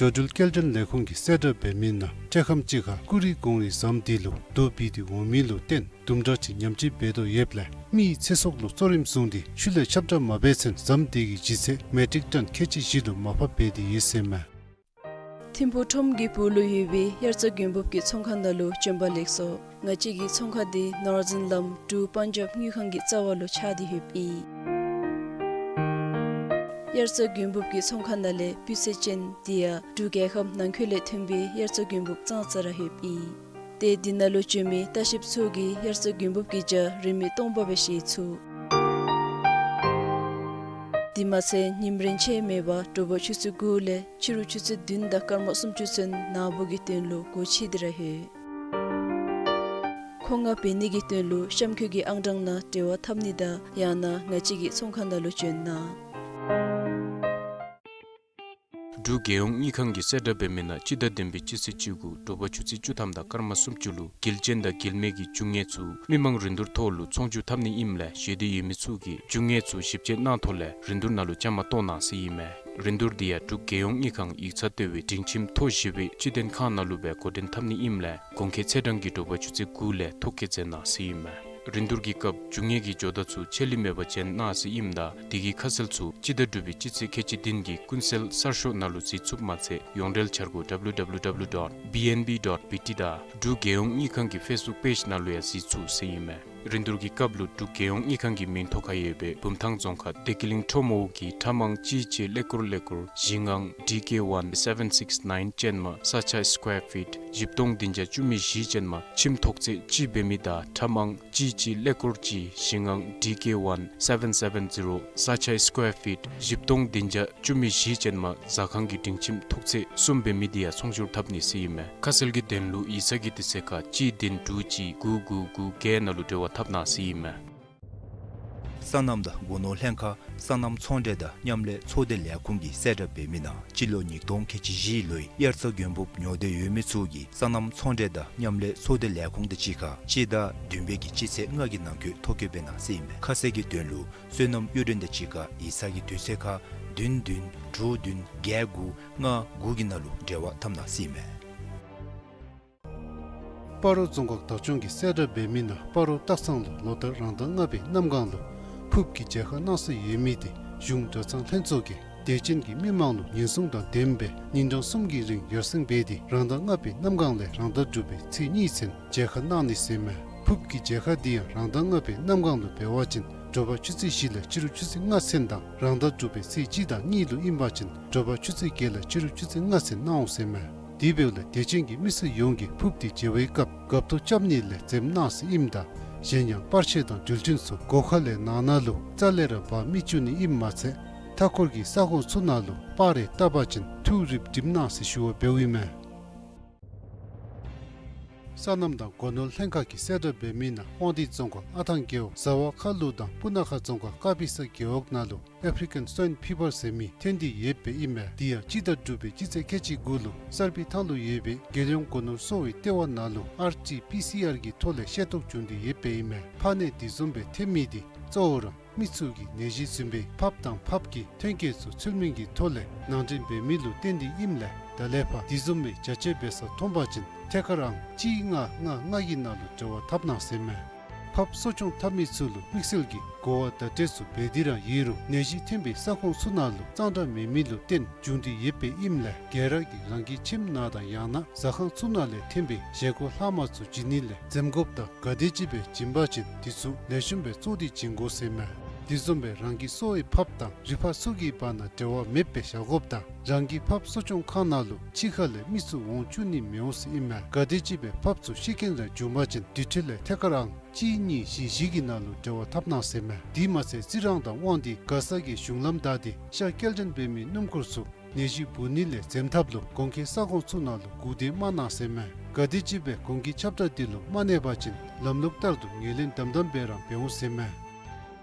འགྲོ་འགྲུལ་སྐྱེལ་འདྲེན་ལས་ཁུངས་ཀྱིས་གསལ་བསྒྲགས་འབད་མི་ནང་འཕྲལ་ཁམས་ཅིག་ཁར་ཀུ་རི་གོང་རི་ཟམ་འདི་ལུ་རྡོ་འབིགས་ཏེ་འོང་མི་ལུ་བརྟེན་དུམ་གྲ་ཅིག་ཉམས་ཅིག་འབད་དོ་ཡོདཔ་ལས་མི་ཡི་ཚེ་སྲོག་ལུ་གཙོ་རིམ་བཟུང་སྟེ་ཤུལ་ལས་ཁྱབ་བསྒྲགས་མ་འབད་ཚུན་ཟམ་འདི་གི་ལྗིད་ཚད་མེ་ཊིག་ཊོན་ཁལ་གཅིག་བཞི་ལུ་མར་ཕབ་འབད་དེ་ཡོད་ཟེར་མས། ཐིམ་ཕུག་ཁྲོམ་གྱི་སྦུག་ལུ་ཡོད་པའི་དབྱར་རྩྭ་དགུན་འབུབ་ཀྱི་ཚོང་ཁང་ནང་ལུ་བྱོན་པ་ལེགས་སོ། ང་བཅས་ཀྱི་ཚོང་ཁང་འདི་ནོར་འཛིན་ལམ་འབྲུག་པཱན་ཇབ་དངུལ་ཁང་གི་རྩ་བ་ལུ་ཆགས་ཏེ་ཡོདཔ་ཨིན། དབྱར་རྩྭ་དགུན་འབུབ་ཀྱི་ཚོང་ཁང་ནང་ལས་སྤུས་ཚད་ཅན་དེ་ཡང་འབྲུག་རྒྱལ་ཁབ་ནང་འཁོད་ལས་ཐོན་པའི་དབྱར་རྩྭ་དགུན་འབུབ་ཙང་ཙ་ར་ཡོདཔ་ཨིན། ཏེ་འདི་ནང་ལུ་བྱོན་མི་ལྟ་བཤལཔ་ཚུ་གིས་དབྱར་རྩྭ་དགུན་འབུབ་ཀྱི་ཇ་རིན་མེད་སྟོང་པ་སྦེ་བཞེས་ཚུགས། དེ་མ་ཚད་ཉིམ་རེངས་ཆད་མེད་པར་དྲོ་པ་ཆུ་ཚོད་དགུ་ལས་ཕྱི་རུ་ཆུ་ཚོད་བདུན་དང་སྐར་མ་སུམ་ཅུ་ཚུན་ནཱ་བུ་གི་དོན་ལུ་སྒོ་ཕྱེ་སྟེ་ར་ཡོད། མཁོ་མངགས་འབད་ནི་གི་དོན་ལུ་གཤམ་འཁོད་ཀྱི་ཨང་གྲངས་ནང་འབྲེལ་བ་འཐབ་ནི་དང་ཡང་ན་ང་བཅས་ཀྱི་ཚོང་ཁང་ནང་ལུ་བྱོན་གནང་། འབྲུག་རྒྱལ་ཡོངས་དངུལ་ཁང་གིས་གསལ་བསྒྲགས་འབད་མི་ནང་སྤྱི་ཟླ་བདུན་པའི་སྤྱི་ཚེས་བཅུ་དགུ་དྲོ་པ་ཆུ་ཚོད་བཅུ་ཐམ་དང་སྐར་མ་སུམ་ཅུ་ལུ་དགེ་ལྕིན་དང་དགེ་ལེགས་ཀྱི་རྒྱུ་དངོས་ཚུ་མི་མང་རིན་བསྡུར་ཐོག་ལུ་ཚོང་བསྒྱུར་འཐབ་ནི་ཨིནམ་ལས་བཞེས་འདོད་ཡོད་མི་ཚུ་གིས་རྒྱུ་དངོས་ཚུ་ཞིབ་དཔྱད་གནང་ཐོག་ལས་རིན་བསྡུར་ནང་ལུ་བཅའ་མར་གཏོགས་གནང་ཟེར་ཨིན་མས། རིན་བསྡུར་འདི་ཡང་འབྲུག་རྒྱལ་ཡོངས་དངུལ་ཁང་ཡིག་ཚང་ལྟེ་བའི་སྒྲིང་ཁྱིམ་མཐོ་བཞི་པའི་སྤྱི་མཐུན་ཁང་ནང་ལུ་སྦེ་འགོ་འདྲེན་འཐབ་ནི་ཨིནམ་ལས་གོང་འཁོད་ཚེས་གྲངས་ཀྱི་དྲོ་པ་ཆུ་ཚོད་དགུ་ལས་ཐོ་བཀོད་མཛད་གནང་ཟེར་ཨིན་མས། རིན་བསྡུར་གྱི་སྐབས་རྒྱུ་དངོས་ཀྱི་ཇོ་བདག་ཚུ་ཆད་ལུས་མེད་པར་བྱོན་གནང་ཟེར་ཨིནམ་ད་དེ་གི་ཁ་གསལ་ཚུ་སྤྱི་ཟླ་དྲུག་པའི་སྤྱི་ཚེས་ཁལ་གཅིག་བདུན་གྱི་ཀུན་གསལ་གསར་ཤོག་ནང་ལུ་གཟིགས་ཚུགསཔ་མ་ཚད་ཡོངས་འབྲེལ་འཆར་སྒོ་W W W dot B N B dot B T དང་འབྲུག་རྒྱལ་ཡོངས་དངུལ་ཁང་གི་ཕེསི་བུཀ་པེཇ་ནང་ལུ་ཡང་གཟིགས་ཚུགས་ཟེར་ཨིན་མས། རིན་བསྡུར་གྱི་སྐབས་ལུ་འབྲུག་རྒྱལ་ཡོངས་དངུལ་ཁང་གི་མིང་ཐོ་ཁར་ཡོད་པའི་བུམ་ཐང་རྫོང་ཁག་བདེ་སྐྱིད་གླིང་ཁྲོམ་འོག་གི་ཁྲ་མང་གཅིག་གཅིག་ཀླད་ཀོར་ཀླད་ཀོར་བཞི་ལྔ་D K one seven six nine ཅན་མ་ས་ཆ་སི་ཀོར་ཕིཊ་བཞི་སྟོང་བདུན་བརྒྱ་བཅུ་མེད་བཞི་ཅན་མ་ཁྱིམ་ཐོག་ཚད་གཅིག་འབད་མི་དང་ཁྲ་མང་གཅིག་གཅིག་ཀླད་ཀོར་གཅིག་བཞི་ལྔ་D K one seven seven zero ས་ཆ་སི་ཀོར་ཕིཊ་བཞི་སྟོང་བདུན་བརྒྱ་བཅུ་མེད་བཞི་ཅན་མ་ཟ་ཁང་གི་སྒྲིང་ཁྱིམ་ཐོག་ཚད་གསུམ་འབད་མི་འདི་ཡང་ཚོང་བསྒྱུར་འཐབ་ནི་ཟེར་ཨིན་མས། ཁ་གསལ་གྱི་དོན་ལུ་ཡིག་ཚང་གི་དུས་ཚོད་ཁར་གཅིག་བདུན་དྲུག་གཅིག་དགུ་དགུ་དགུ་བརྒྱད་ནང་ལུ་འབྲེལ་བ་འཐབ་གནང་ཟེར་ཨིན་མས། སོ་ནམ་དང་སྒོ་ནོར་ལྷན་ཁག་སོ་ནམ་ཚོང་འབྲེལ་དང་མཉམ་ལས་ཚོགས་སྡེ་ལས་ཁུངས་ཀྱིས་གསལ་བསྒྲགས་འབད་མི་ནང་སྤྱི་ལོ་ཉིས་སྟོང་ཁལ་གཅིག་བཞི་ལོའི་དབྱར་རྩྭ་དགུན་འབུབ་ཉོ་འདོད་ཡོད་མི་ཚུ་གིས་སོ་ནམ་ཚོང་འབྲེལ་དང་མཉམ་ལས་ཚོགས་སྡེ་ལས་ཁུངས་དང་གཅིག་ཁར་སྤྱི་ཟླ་བདུན་པའི་གི་སྤྱི་ཚེས་ལྔ་གི་ནང་འཁོད་ཐོ་བཀོད་འབད་གནང་ཟེར་ཨིན་མས། ཁ་གསལ་གྱི་དོན་ལུ་སོ་ནམ་གཡུ་སྒྲོན་དང་གཅིག་ཁར་ཡིག་ཚང་གི་དུས་ཚོད་ཁར་བདུན་བདུན་དྲུག་བདུན་བརྒྱད་དགུ་ལྔ་དགུ་གི་ནང་ལུ་འབྲེལ་བ་འཐབ་གནང་ཟེར་ཨིན་མས། སྤ་རོ་རྫོང་ཁག་བདག་སྐྱོང་གིས་གསལ་བསྒྲགས་འབད་མི་ནང་སྤ་རོ་སྟག་ཚང་ལུ་ལོ་ལྟར་རང་ཟླ་ལྔ་པའི་གནམ་གང་ལུ་ཕུརཔ་གི་མཇལ་ཁ་གནང་སྲོལ་ཡོད་མི་དེ་གཞུང་གྲྭ་ཚང་ལྷན་ཚོགས་ཀྱིས་དད་ཅན་གྱི་མི་མང་ལུ་ཉེན་སྲུང་དང་ལྡནམ་སྦེ་ཉིན་གྲངས་གསུམ་གྱི་རིང་ཡར་སེང་འབད་དེ་རང་ཟླ་ལྔ་པའི་གནམ་གང་ལས་རང་ཟླ་དྲུག་པའི་ཚེས་གཉིས་ཚུན་མཇལ་ཁ་གནང་ནི་ཟེར་མས། ཕུརཔ་གི་མཇལ་ཁ་འདི་ཡང་རང་ཟླ་ལྔ་པའི་གནམ་གང་ལུ་འབད་བ་ཅིན་དྲོ་པ་ཆུ་ཚོད་བཞི་ལས་ཕྱི་རུ་ཆུ་ཚོད་ལྔ་ཚུན་དང་རང་ཟླ་དྲུག་པའི་ཚེས་གཅིག་དང་གཉིས་ལུ་ཨིན་པ་ཅིན་དྲོ་པ་ཆུ་ཚོད་བརྒྱད་ལས་ཕྱི་རུ་ཆུ་ཚོད་ལྔ་ཚུན་གནང་འོང་ཟེར་མས། དེ་འབདཝ་ལས་དད་ཅན་གྱི་མི་སེར་ཡོངས་ཀྱིས་ཕུརཔ་འདི་མཇལ་བའི་སྐབས་འགབ་ཐོ་རྐྱབ་ནི་ལས་འཛེམ་གནང་ཟེར་ཨིནམ་ད་གཞན་ཡང་པར་ཆས་དང་འགྲུལ་འཕྲིན་ཚུ་སྒོ་ཁ་ལས་ནང་ན་ལུ་རྩ་ལས་ར་འབག་མི་བཅུག་ནི་ཨིནམ་མ་ཚད་མཐའ་འཁོར་གྱི་ས་ཁོངས་ཚུ་ནང་ལུ་པར་རེ་བཏབ་པ་ཅིན་ཐུགས་རིགཔ་སྒྲིམ་གནང་ཟེར་ཞུ་བ་འབདཝ་ཨིན་མས། སོ་ནམ་དང་སྒོ་ནོར་ལྷན་ཁག་གིས་གསལ་བསྒྲགས་འབད་མི་ནང་དབང་འདུས་རྫོང་ཁག་ཨ་ཐང་རྒེད་འོག་ཟ་བ་ཁ་ལུ་དང་སྤུ་ན་ཁ་རྫོང་ཁག་ཀ་པི་ས་རྒེད་འོག་ནང་ལུ་ཨེཕ་རི་ཀན་སུའིན་ཕི་བར་ཟེར་མི་ཐོན་ཏེ་ཡོདཔ་ཨིན་མས། དེ་ཡང་སྤྱི་ཟླ་དྲུག་པའི་སྤྱི་ཚེས་ཁལ་གཅིག་དགུ་ལུ་གསར་སྤེལ་ཐང་ལུ་ཡོད་པའི་རྒྱལ་ཡོངས་སྒོ་ནོར་གསོ་བའི་ལྟེ་བ་ནང་ལུ་ཨར་ཊི་པི་སི་ཨར་གྱི་ཐོག་ལས་ཤེས་རྟོགས་བྱུང་སྟེ་ཡོདཔ་ཨིན་མས། ཕར་ནད་དེ་བཟུམ་སྦེ་ཐོན་མི་དེ་གཙོ་བོ་ར་ མི་ཚུ་གིས་ནད་གཞི་བཟུམ་སྦེ་ཕགཔ་དང་ཕགཔ་གི་ཐོན་སྐྱེད་ཚུ་ཚུལ་མིན་གྱི་ཐོག་ལས་ནང་འདྲེན་འབད་མི་ལུ་བརྟེན་ཏེ་ཨིནམ་ལས་ད་ལས་ཕར་དེ་བཟུམ་མའི་བྱ་སྤྱོད་འབད་ས་མཐོང་པ་ཅིན་ཐད་ཀར་ཨང་གཅིག་ལྔ་ལྔ་ལྔ་གི་ནང་ལུ་འབྲེལ་བ་འཐབ་གནང་ཟེར་མས། ཕགཔ་གསོ་སྐྱོང་འཐབ་མི་ཚུ་ལུ་དམིགས་བསལ་གྱི་གོ་བ་བརྡ་སྤྲོད་ཚུ་འབད་དེ་ར་ཡོད་རུང་ནད་གཞི་ཐོན་པའི་ས་ཁོངས་ཚུ་ནང་ལུ་གཙང་སྦྲ་མེད་མི་ལུ་བརྟེན་བྱུང་སྟེ་ཡོདཔ་ཨིནམ་ལས་ག་ར་གིས་རང་གི་ཁྱིམ་ནང་དང་ཡང་ན་ཟ་ཁང་ཚུ་ནང་ལས་ཐོན་པའི་བཞེས་སྒོ་ལྷག་མ་ཚུ་བྱིན་ནི་ལས་འཛེམ་དགོཔ་དང་ག་དེ་ཅིག་སྦེ་བྱིན་པ་ཅིན་དེ་ཚུ་ལེགས་ཤོམ་སྦེ་བཙོ་སྟེ་བྱིན་དགོ་ཟེར་མས། དེ་བཟུམ་སྦེ་རང་གི་གསོ་བའི་ཕགཔ་དང་རི་ཕག་ཚུ་གི་བར་ན་འབྲེལ་བ་མེདཔ་སྦེ་བཞག་དགོཔ་དང་རང་གི་ཕགཔ་གསོ་སྐྱོང་ཁང་ནང་ལུ་ཕྱི་ཁ་ལས་མི་ཚུ་འོང་བཅུག་ནི་མི་འོང་ཟེར་ཨིན་མས། ག་དེ་ཅིག་སྦེ་ཕགཔ་ཚུ་ཤི་རྐྱེན་ར་བྱུང་པ་ཅིན་དེ་འཕྲོ་ལས་ཐད་ཀར་ཨང་གཅིག་གཉིས་བཞི་བཞི་གི་ནང་ལུ་འབྲེལ་བ་འཐབ་གནང་ཟེར་མས། དེ་མ་ཚད་རྩི་རང་དང་དབང་འདུས་མགར་ས་གི་གཞུང་ལམ་བདའ་སྟེ་ཤར་སྐྱེལ་འདྲེན་འབད་མི་སྣུམ་འཁོར་ཚུ་ནད་གཞི་འབུ་ནི་ལས་འཛེམ་ཐབས་ལུ་གོང་འཁོད་ས་ཁོངས་ཚུ་ནང་ལུ་སྒུག་སྡོད་མ་གནང་ཟེར་མས། ག་དེ་ཅིག་སྦེ་གོང་གི་ཁྱབ་བསྒྲགས་འདི་ལུ་མ་གནས་པ་ཅིན་ལམ་ལུགས་ལྟར་དུ་ངོས་ལེན་དམ་དམ་སྦེ་ར་འབད་འོང་ཟེར་མས།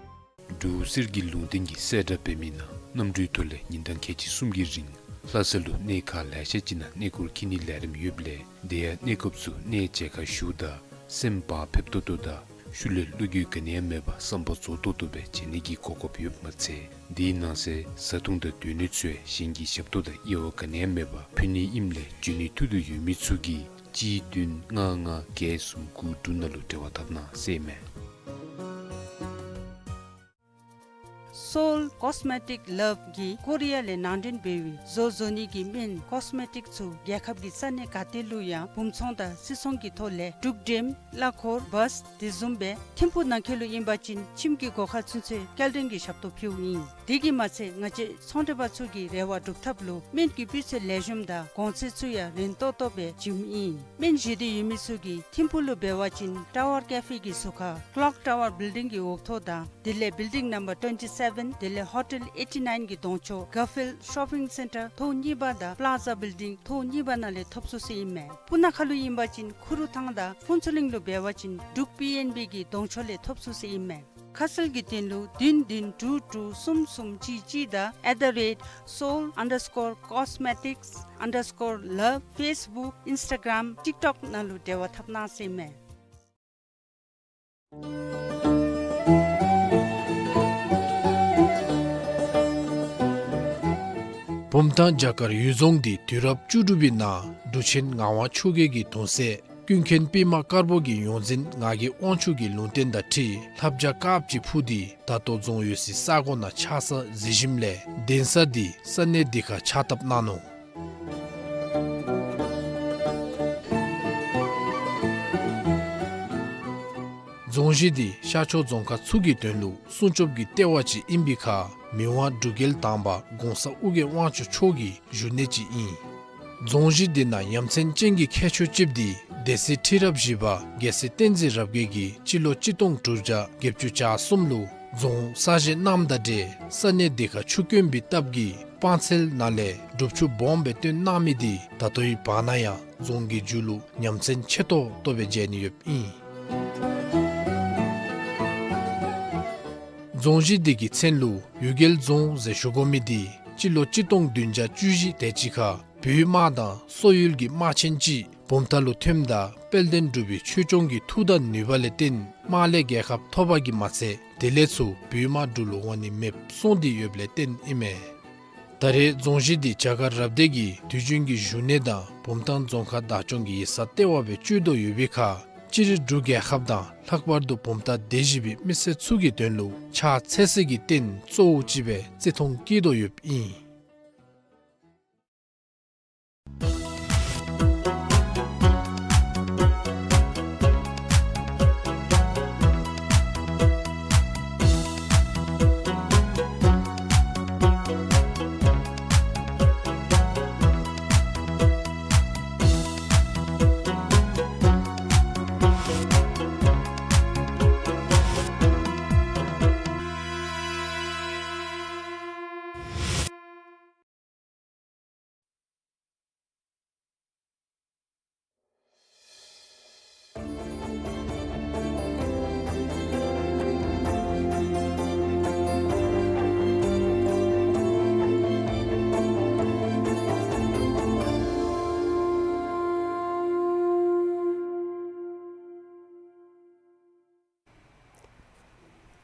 འབྲུག་གསེར་གྱི་ལུང་བསྟན་གྱིས་གསལ་བསྒྲགས་འབད་མི་ནང་གནམ་གྲུའི་ཐོག་ལས་ཉིན་གྲངས་ཁལ་གཅིག་གསུམ་གྱི་རིང་ལྷ་ས་ལུ་གནས་ཁག་ལེ་ཤ་ཅིག་ནང་གནས་སྐོར་འཁྱིད་ནིའི་ལས་རིམ་ཡོདཔ་ལས་དེ་ཡང་གནས་སྐབས་སུ་གནས་མཇལ་ཁ་ཞུཝ་ད་སེམས་བག་ཕེབས་ཏོག་ཏོ་དང་ཤུལ་ལས་བློ་འགྱོད་ག་ནི་ཡང་མེད་པར་བསམ་པ་རྫོགས་ཏོག་ཏོ་སྦེ་མཇལ་ནི་གི་གོ་སྐབས་ཡོདཔ་མ་ཚད་དེའི་ནང་གསེས་བཟའ་འཐུང་དང་སྡོད་གནས་ཚུ་ཡང་གཞན་གྱི་ཞབས་ཏོག་དང་དབྱེ་བ་ག་ནི་ཡང་མེད་པར་ཕུལ་ནི་ཨིནམ་ལས་འབྱོན་ནིའི་ཐུགས་འདོད་ཡོད་མི་ཚུ་གིས་གཅིག་བདུན་ལྔ་ལྔ་བརྒྱད་གསུམ་དགུ་དྲུག་ནང་ལུ་འབྲེལ་བ་འཐབ་གནང་ཟེར་མས། Seoul Cosmetic Love གིས་ཀོ་རི་ཡ་ལས་ནང་འདྲེན་འབད་བའི་བཟོ་བཟོ་ནི་གི་སྨན་ཀོས་མེ་ཊིཀ་ཚུ་རྒྱལ་ཁབ་ཀྱི་ས་གནས་ག་ཏེ་ལུ་ཡང་སྦུང་ཚོང་དང་སིལ་ཚོང་གི་ཐོག་ལས་འབྲུག་འགྲེམ་གླ་འཁོར་བཱས་དེ་བཟུམ་སྦེ་ཐིམ་ཕུག་ནང་འཁོད་ལུ་ཨིན་པ་ཅིན་ཁྱིམ་གྱི་སྒོ་ཁར་ཚུན་ཚོད་སྐྱེལ་འདྲེན་གྱི་ཞབས་ཏོག་ཕུལཝ་ཨིན། དེ་གིས་མ་ཚད་ང་བཅས་ཚོང་འབྲེལ་པ་ཚུ་གི་རེ་བ་སྒྲུབ་ཐབས་ལུ་སྨན་གྱི་སྤུས་ཚད་ལེགས་ཤོམ་དང་གོང་ཚད་ཚུ་ཡང་རན་ཏོག་ཏོ་སྦེ་བྱིནམ་ཨིན། སྨན་བཞེས་འདོད་ཡོད་མི་ཚུ་གིས་ཐིམ་ཕུག་ལུ་འབད་བ་ཅིན་ཊ་ཝར་ཀེ་ཕེ་གི་ཟུར་ཁར་ཀློག་ཊ་ཝར་བིལ་ཌིང་གི་འོག་ཐོག་དང་དེ་ལས་བིལ་ཌིང་ནམ་བར་ཊུ་ཝེན་ཊི་སེ་ཝེན་དེ་ལས་ཧོ་ཊེལ་ཨེ་ཊི་ནའིན་གྱི་གདོང་ཕྱོགས་གར་ཕིལཌ་ཤོ་པིང་སེན་ཊར་ཐོག་གཉིས་པ་དང་པླ་ཛ་བིལ་ཌིང་ཐོག་གཉིས་པ་ནང་ལས་ཐོབ་ཚུགས་ཟེར་ཨིན་མས། སྤུ་ན་ཁ་ལུ་ཨིན་པ་ཅིན་ཁུ་རུ་ཐང་དང་ཕུན་ཚོགས་གླིང་ལུ་འབད་བ་ཅིན་འབྲུག་པི་ཨེན་བི་གི་གདོང་ཕྱོགས་ལས་ཐོབ་ཚུགས་ཟེར་ཨིན་མས། ཁ་གསལ་གྱི་དོན་ལུ་བདུན་བདུན་དྲུག་དྲུག་གསུམ་གསུམ་གཅིག་གཅིག་དང་at the rate seoul underscore cosmetics underscore love Facebook Instagram TikTok ནང་ལུ་འབྲེལ་བ་འཐབ་གནང་ཟེར་མས། བུམ་ཐང་བྱ་དཀར་གཡུལ་རྫོང་འདི་དུས་རབས་བཅུ་དྲུག་པའི་ནང་འབྲུག་ཆེན་ངག་དབང་ཆོས་རྒྱལ་གྱི་གདུང་སྲས་ཀུན་མཁྱེན་པདྨ་དཀར་པོ་གིས་ཡོངས་འཛིན་ངག་གི་དབང་ཕྱུག་གི་ལུང་བསྟན་དང་འཁྲིལ་ལྷ་བྱ་དཀརཔོ་ཅིག་འཕུར་ཏེ་ད་ལྟོ་རྫོང་ཡོད་སའི་ས་གོ་ནང་ཆགས་ས་གཟིགས་ཞིནམ་ལས་གདན་ས་འདི་ས་གནས་འདི་ཁར་ཕྱག་བཏབ་གནང་ནུག། རྫོང་གཞི་འདི་ཤར་ཕྱོགས་རྫོང་ཁག་ཚུ་གི་དོན་ལུ་སྲུང་སྐྱོབ་ཀྱི་ལྟེ་བ་ཅིག་ཨིན་པའི་ཁར་མི་དབང་འབྲུག་རྒྱལ་དང་པ་གོང་ས་ཨོ་རྒྱན་དབང་ཕྱུག་མཆོག་གི་བཞུགས་གནས་ཅིག་ཨིན། རྫོང་གཞི་འདི་ནང་ཡ་མཚན་ཅན་གྱི་ཁྱད་ཆོས་ཅིག་འདི་སྡེ་སྲིད་ཁྲི་རབས་བཞི་པ་རྒྱལ་སྲས་བསྟན་འཛིན་རབ་རྒྱས་ཀྱིས་སྤྱི་ལོ་གཅིག་སྟོང་དྲུག་བརྒྱ་བརྒྱད་ཅུ་གྱ་གསུམ་ལུ་རྫོང་གསར་བཞེངས་གནངམ་དང་འབྲེལ་ས་གནས་འདི་ཁར་ཆུ་དཀོན་པའི་སྟབས་ཀྱིས་སྤང་ཚལ་ནང་ལས་སྒྲུབ་ཆུ་སྦོམ་སྦེ་བཏོན་གནང་མི་འདི་ད་ལྟོའི་བར་ན་ཡང་རྫོང་གི་མཇུག་ལུ་ཡ་མཚན་ཆེ་ཏོག་ཏོ་སྦེ་མཇལ་ནི་ཡོདཔ་ཨིན། རྫོང་གཞི་འདི་གི་མཚན་ལུ་གཡུལ་རྒྱལ་རྫོང་ཟེར་ཞུ་དགོ་མི་འདི་སྤྱི་ལོ་གཅིག་སྟོང་བདུན་བརྒྱ་བཅུ་བཞི་དེ་ཅིག་ཁར་བོད་དམག་དང་སོག་ཡུལ་གྱི་དམག་ཆེན་ཅིག་བུམ་ཐང་ལུ་ཐོནམ་ད་དཔལ་ལྡན་འབྲུག་པའི་ཆོས་སྐྱོང་གི་མཐུ་དང་ནུས་པ་ལས་བརྟེན་དམག་ལས་རྒྱལ་ཁ་ཐོབ་པ་གིས་མ་ཚད་དེ་ལས་ཚུར་བོད་དམག་འབྲུག་ལུ་འོང་ནི་མེདཔ་སོང་སྟེ་ཡོདཔ་ལས་བརྟེན་ཨིན་མས། ད་རེས་རྫོང་གཞི་འདི་བྱ་དཀར་རབ་སྡེ་གི་དུས་རྒྱུན་གྱི་བཞུགས་གནས་དང་བུམ་ཐང་རྫོང་ཁག་བདག་སྐྱོང་གི་ཡིག་ཚང་ལྟེ་བ་སྦེ་སྤྱོད་དོ་ཡོད་པའི་ཁར་སྤྱིར་འབྲུག་རྒྱལ་ཁབ་དང་ལྷག་པར་དུ་བུམ་ཐང་སྡེ་བཞི་པའི་མི་སེར་ཚུ་གི་དོན་ལུ་ཕྱག་འཚལ་སའི་གི་རྟེན་གཙོ་བོ་ཅིག་སྦེ་བརྩི་མཐོང་བསྐྱེད་དོ་ཡོདཔ་ཨིན།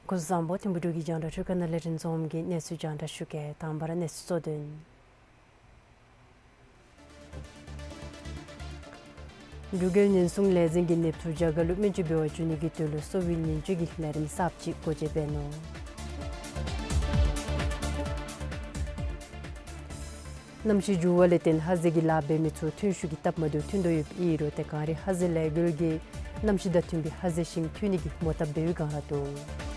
སྐུ་གཟུགས་བཟང་པོ། ཐིམ་ཕུག་འབྲུག་གི་རྒྱང་བསྒྲགས་འཕྲུལ་ཁང་ནང་ལས་རིན་འཛོམས་ཀྱིས་གནས་ཚུལ་རྒྱང་བསྒྲགས་ཞུ་གེ། དང་པ་ར་གནས་ཚུལ་གཙོ་དོན། འབྲུག་རྒྱལ་ཉེན་སྲུང་ལས་འཛིན་གྱིས་ནདཔ་ཚུ་རྒྱ་གར་ལུ་སྨན་བཅོས་འབད་བར་འགྱོ་ནི་གི་དོན་ལུ་གསོ་བའི་ཉེན་བཅོས་ཀྱི་ལས་རིམ་གསརཔ་ཅིག་སྒོ་འབྱེད་འབད་ནུག། གནམ་གཤིས་འགྱུར་བ་ལས་བརྟེན་ཧ་ཟེ་གི་ལཱ་འབད་མི་ཚུ་ཐོན་ཤུགས་ཀྱིས་སྟབས་མ་བདེཝ་ཐོན་དོ་ཡོདཔ་ཨིན་རུང་ཏེ་གངས་རི་ཧ་ཟེ་ལས་འགུལ་གྱིས་གནམ་གཤིས་དང་མཐུན་པའི་ཧ་ཟེ་ཤིང་འཐུ་ནི་གི་མོ་བཏབ་འབད་བའི་སྒང་ར་འདུག།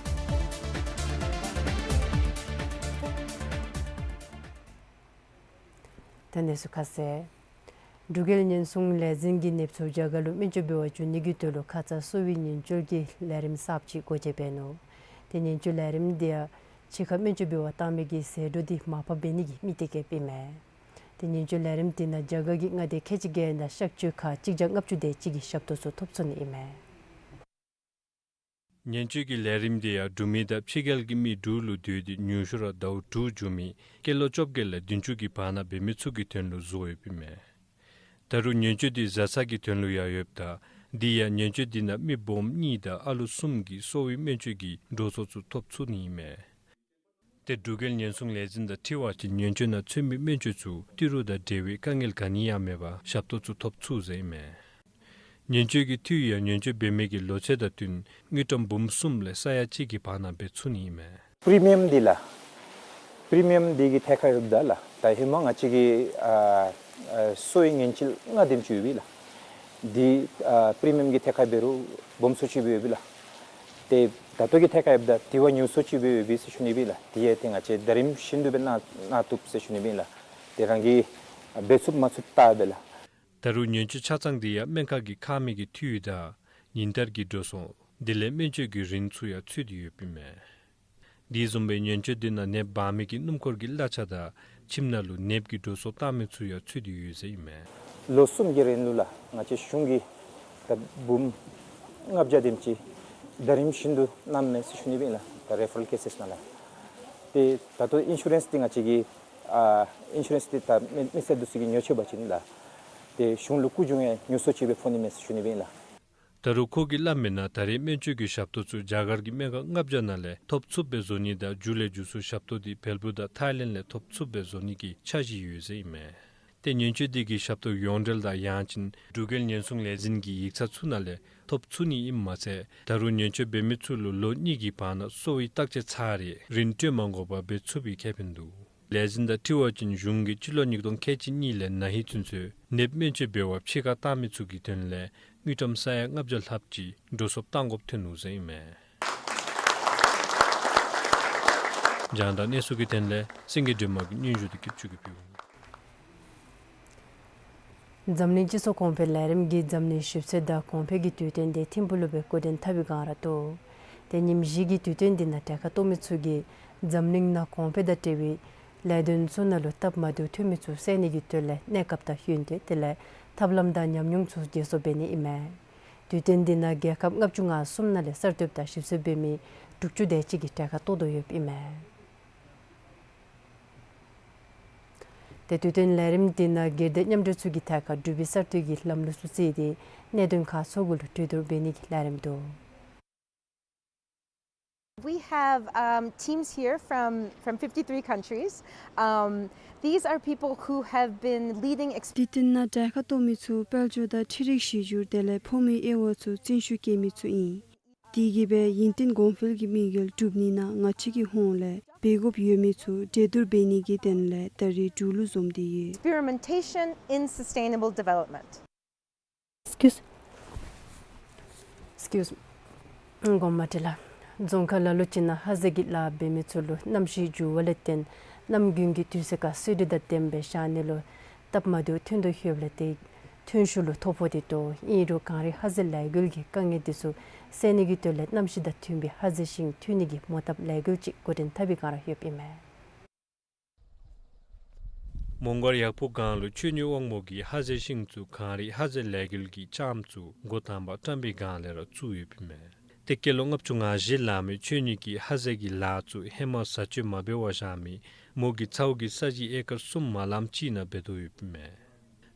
ད་གནས་ཚུལ་ཁ་གསལ། འབྲུག་རྒྱལ་ཉེན་སྲུང་ལས་འཛིན་གྱིས་ནདཔ་ཚུ་རྒྱ་གར་ལུ་སྨན་བཅོས་འབད་བར་འགྱོ་ནི་གི་དོན་ལུ་ཁ་ཙ་གསོ་བའི་ཉེན་བཅོལ་གྱི་ལས་རིམ་གསརཔ་ཅིག་སྒོ་འབྱེད་འབད་ནུག། ཏེ་ཉེན་བཅོལ་ལས་རིམ་འདི་ཡང་ཕྱི་ཁར་སྨན་བཅོས་འབད་བར་བཏང་མི་གི་ཟད་འགྲོ་འདི་མར་ཕབ་འབད་ནི་གི་དམིགས་གཏད་བསྐྱེདཔ་ཨིན་མས། ཏེ་ཉེན་བཅོལ་ལས་རིམ་འདི་ནང་རྒྱ་གར་གྱི་མངའ་སྡེ་ཁལ་གཅིག་བརྒྱད་དང་གཤག་བཅོས་ཁག་གཅིག་བརྒྱ་ལྔ་བཅུ་དེ་ཅིག་གི་ཞབས་ཏོག་ཚུ་ཐོབ་ཚུགས་ནི་ཨིན་མས། ཉེན་བཅོལ་གྱི་ལས་རིམ་འདི་ཡང་འབྲུག་མི་དང་ཕྱི་རྒྱལ་གྱི་མི་འབྲུག་ལུ་སྡོད་དེ་ཉུང་ཤོས་ར་ཟླཝ་དྲུག་འགྱོ་མི་སྐྱེས་ལོ་བཅོ་བརྒྱད་ལས་བདུན་ཅུ་གི་བར་ན་འབད་མི་ཚུ་གི་དོན་ལུ་བཟོ་ཡོདཔ་ཨིན་མས། ད་རུང་ཉེན་བཅོལ་འདི་བཟའ་ཚང་གི་དོན་ལུ་ཡང་ཡོདཔ་ད་འདི་ཡང་ཉེན་བཅོལ་འདི་ནང་མི་སྦོམ་གཉིས་དང་ཨ་ལུ་གསུམ་གྱིས་གསོ་བའི་སྨན་བཅོས་ཀྱི་འགྲོ་སོང་ཚུ་ཐོབ་ཚུགས་ནི་ཨིན་མས། ཏེ་འབྲུག་རྒྱལ་ཉེན་སྲུང་ལས་འཛིན་དང་འཁྲིལ་བ་ཅིན་ཉེན་བཅོལ་ནང་ཚུད་མི་སྨན་བཅོས་ཚུ་ཏི་རུ་དང་འབྲེལ་བའི་དཀའ་ངལ་ག་ནི་ཡང་མེད་པར་ཞབས་ཏོག་ཚུ་ཐོབ་ཚུགས་ཟེར་ཨིན་མས། ཉེན་བཅོལ་གྱི་འཐུས་ཡང་ཉེན་བཅོལ་འབད་མི་གི་ལོ་ཚད་དང་བསྟུན་དངུལ་ཀྲམ་འབུམ་གསུམ་ལས་ས་ཡ་གཅིག་གི་བར་ན་འབད་ཚུགས་ནི་ཨིན་མས། པི་རི་མི་ཡམ་འདི་ལགས། པི་རི་མི་ཡམ་འདི་གི་ཐད་ཁར་ཡོདཔ་ད་ལགས། ད་ཧེ་མ་ང་བཅས་ཀྱི་ཨ་ཨ་གསོ་བའི་ཉེན་བཅོལ་ལྔ་དེམ་ཅིག་ཡོད་པས་ལགས། འདི་ཨ་པི་རི་མི་ཡམ་གྱི་ཐད་ཁར་འབད་རུང་སྦོམ་སུ་ཅིག་སྦེ་ཡོད་པས་ལགས། ཏེ་ད་ལྟོ་གི་ཐད་ཁར་ཡོདཔ་ད་དེ་བ་ཉུང་སུ་ཅིག་སྦེ་ཡོད་པས་ཟེར་ཞུ་ནི་ཨིན་པས་ལགས། དེ་ཡང་ཏེ་ང་བཅས་ཟླ་རིམ་བཞིན་དུ་སྦེ་གནང་གནང་བཏུབ་ཟེར་ཞུ་ནི་ཨིན་པས་ལགས། ཏེ་རང་གིས་འབད་ཚུགསཔ་མ་ཚུགསཔ་བལྟ་སྦེ་ལགས། ད་རུང་ཉེན་བཅོལ་ཆ་ཚང་འདི་ཡང་སྨན་ཁང་གི་ཁང་མིག་གི་འཐུས་དང་ཉིན་ལྟར་གྱི་འགྲོ་སོང་དེ་ལས་སྨན་བཅོས་ཀྱི་རིན་ཚུ་ཡང་ཚུད་དེ་ཡོདཔ་ཨིན་མས། དེ་བཟུམ་སྦེ་ཉེན་བཅོལ་འདི་ནང་ནདཔ་འབག་མི་གི་སྣུམ་འཁོར་གྱི་གླ་ཆ་དང་ཁྱིམ་ནང་ལུ་ནདཔ་གི་འགྲོ་སོང་བཏང་མི་ཚུ་ཡང་ཚུད་དེ་ཡོད་ཟེར་ཨིན་མས། ལོ་གསུམ་གྱི་རིང་ལུ་ལགས་ང་བཅས་གཞུང་གིས་ད་འབུམ་ལྔ་བརྒྱ་དེམ་ཅིག་ཟླ་རིམ་བཞིན་དུ་གནངམ་མས་ཟེར་ཞུ་ནི་ཨིན་པས་ལགས། ད་རེ་ཕ་རལ་ཀེ་སེསི་ནང་ལགས། ཏེ་ད་ལྟོ་ཨིན་ཤུ་རེནསི་འདི་ང་བཅས་ཀྱི་ཨ་ཨིན་ཤུ་རེནསི་འདི་ད་མི་མི་སེར་འདི་ཚུ་གིས་ཉོ་ཆི་བ་ཅིན་ལགས། ཏེ་གཞུང་ལུ་བཀོད་གཞུང་ཡང་ཉུང་སུ་ཅིག་སྦེ་ཕོག་ནི་མས་ཟེར་ཞུ་ནི་ཨིན་པས་ལགས། ད་རུང་ཁོ་གིས་སླབ་མིའི་ནང་ད་རེས་སྨན་བཅོས་ཀྱི་ཞབས་ཏོག་ཚུ་རྒྱ་གར་གྱི་སྨན་ཁང་ལྔ་བརྒྱ་ནང་ལས་ཐོབ་ཚུགསཔ་སྦེ་བཟོ་ནི་དང་མཇུག་ལས་མཇུག་སུ་ཞབས་ཏོག་འདི་བལ་པོ་དང་ཐའི་ལེནཌ་ལས་ཐོབ་ཚུགསཔ་སྦེ་བཟོ་ནི་གི་འཆར་གཞི་ཡོད་ཟེར་ཨིན་མས། ཏེ་ཉེན་བཅོལ་འདི་གི་ཞབས་ཏོག་ཡོངས་འབྲེལ་དང་ཡང་ཅིན་འབྲུག་རྒྱལ་ཉེན་སྲུང་ལས་འཛིན་གྱི་ཡིག་ཚང་ཚུ་ནང་ལས་ཐོབ་ཚུགས་ནི་ཨིནམ་མ་ཚད་ད་རུང་ཉེན་བཅོལ་འབད་མི་ཚུ་ལུ་ལོ་གཉིས་ཀྱི་བར་ན་གསོ་བའི་བརྟག་དཔྱད་ཚར་རེ་རིན་སྤྲོད་མ་དགོ་པར་འབད་ཚུགས་པའི་ཁེ་ཕན་འདུག། ལས་འཛིན་དང་འཁྲིལ་བ་ཅིན་གཞུང་གིས་སྤྱི་ལོ་ཉིས་སྟོང་ཁལ་གཅིག་གཉིས་ལས་ན་ཧིང་ཚུན་ཚོད་ནདཔ་སྨན་བཅོས་འབད་བར་ཕྱི་ཁར་བཏང་མི་ཚུ་གི་དོན་ལས་དངུལ་ཀྲམ་ས་ཡ་ལྔ་བརྒྱ་ལྷགཔ་ཅིག་འགྲོ་སོང་བཏང་དགོཔ་ཐོན་ནུག་ཟེར་ཨིན་མས། རྒྱང་བསྒྲགས་གནས་ཚུལ་གྱི་དོན་ལས་སེང་གེ་སྒྲོལ་མ་གིས་སྙན་ཞུ་དང་བསྐྱར་ཞུ་གི་ཕུལཝ་ཨིན། འཛམ་གླིང་སྤྱི་ཚོགས་གོང་འཕེལ་ལས་རིམ་གྱིས་འཛམ་གླིང་ཞིབ་འཚོལ་དང་གོང་འཕེལ་གྱི་དུས་སྟོན་འདི་ཐིམ་ཕུག་ལུ་སྦེ་འགོ་འདྲེན་འཐབ་པའི་སྒང་ར་འདུག། ཏེ་ཉིནམ་བཞི་གི་དུས་སྟོན་འདི་ནང་གྲལ་ཁར་གཏོགས་མི་ཚུ་གིས་འཛམ་གླིང་ནང་གོང་འཕེལ་དང་འབྲེལ་བའི་ལས་དོན་ཚུ་ནང་ལུ་སྟབས་མ་བདེཝ་ཐོན་མི་ཚུ་བསལ་ནི་གི་དོན་ལས་གནས་སྐབས་དང་ཡོན་ཏན་དེ་ལས་ཐབས་ལམ་དང་ཉམས་མྱོང་ཚུ་བརྗེ་སོར་འབད་ནི་ཨིན་མས། དུས་སྟོན་འདི་ནང་རྒྱལ་ཁབ་ལྔ་བཅུ་ང་གསུམ་ནང་ལས་གསར་གཏོདཔ་དང་ཞིབ་འཚོལ་འབད་མི་དྲུག་ཅུ་དེ་ཅིག་གིས་གྲལ་ཁར་གཏོགས་དོ་ཡོདཔ་ཨིན་མས། ཏེ་དུས་སྟོན་ལས་རིམ་འདི་ནང་སྒེར་སྡེ་མཉམ་འབྲེལ་ཚུ་གི་ཐད་ཁར་འབྲུག་པའི་གསར་གཏོད་ཀྱི་ལམ་ལུགས་ཚུ་བརྩིས་ཏེ་གནད་དོན་ཁག་ཚུ་གུ་ལུ་གྲོས་བསྡུར་འབད་ནི་གི་ལས་རིམ་འདུག། We have, um, teams here from, from fifty-three countries. Um, these are people who have been leading ex- དུས་སྟོན་ནང་གྲལ་ཁར་གཏོགས་མི་ཚུ་དཔལ་འབྱོར་དང་འཕྲུལ་རིག་གཞི་འགྱུར་དེ་ལས་ཕོ་མོའི་དབྱེ་བ་ཚུ་བརྩོན་ཤུགས་བསྐྱེད་མི་ཚུ་ཨིན། དེ་གིས་སྦེ་ཡུན་བརྟན་གོང་འཕེལ་གྱི་དམིགས་ཡུལ་སྒྲུབ་ནི་ནང་ང་བཅས་ཀྱི་ཧོངས་ལས་འབད་དགོཔ་ཡོད་མི་ཚུ་གྲོས་བསྡུར་འབད་ནི་གི་དོན་ལས་ད་རེས་འབྲུག་ལུ་འཛོམས་ཏེ་ཡོད། Experimentation in sustainable development. Excuse. Excuse. གོང་མ་འདི་ལགས། རྫོང་ཁག་ལ་ལུ་ཅིག་ནང་ཧ་ཟེ་གི་ལཱ་འབད་མི་ཚུ་ལུ་གནམ་གཤིས་འགྱུར་བ་ལས་བརྟེན་གནམ་དགུན་གྱི་དུས་ཚོད་ཁར་གསོལ་རས་དང་ལྡནམ་སྦེ་བཞག་ནི་ལུ་སྟབས་མ་བདེཝ་ཐོན་དོ་ཡོདཔ་ལས་ཏེ་ཐོན་ཤུགས་ལུ་ཐོ་ཕོག་སྟེ་འདུག། ཨིན་རུང་གངས་རི་ཧ་ཟེ་ལས་འགུལ་གྱིས་དཀའ་ངལ་འདི་ཚུ་བསལ་ནི་གི་དོན་ལས་གནམ་གཤིས་དང་མཐུན་པའི་ཧ་ཟེ་ཤིང་འཐུ་ནི་གི་མོ་བཏབ་ལས་འགུལ་ཅིག་འགོ་འདྲེན་འཐབ་པའི་སྒང་ར་ཡོདཔ་ཨིན་མས། མོང་སྒར་ཡག་ཕུག་སྒང་ལུ་ཆོས་ཉིད་དབང་མོ་གིས་ཧ་ཟེ་ཤིང་ཚུ་གངས་རི་ཧ་ཟེ་ལས་འགུལ་གྱི་ལྕངམ་ཚུ་འགོ་དང་པ་བཀྲམ་པའི་སྒང་ལས་ར་བཙུགས་ཡོདཔ་ཨིན་མས། ཏེ་སྐྱེས་ལོ་ལྔ་བཅུ་ང་བཞི་ལང་མི་ཆོས་ཉིད་ཀྱིས་ཧ་ཟེ་གི་ལཱ་ཚུ་ཧེ་མ་བཟའ་སྤྱོད་མ་འབད་བར་བཞག་མི་མོ་གི་ཚ་བོ་གི་ས་གཞི་ཨེ་ཀར་གསུམ་མ་ལངམ་ཅིག་ནང་འབད་དོ་ཡོདཔ་ཨིན་མས།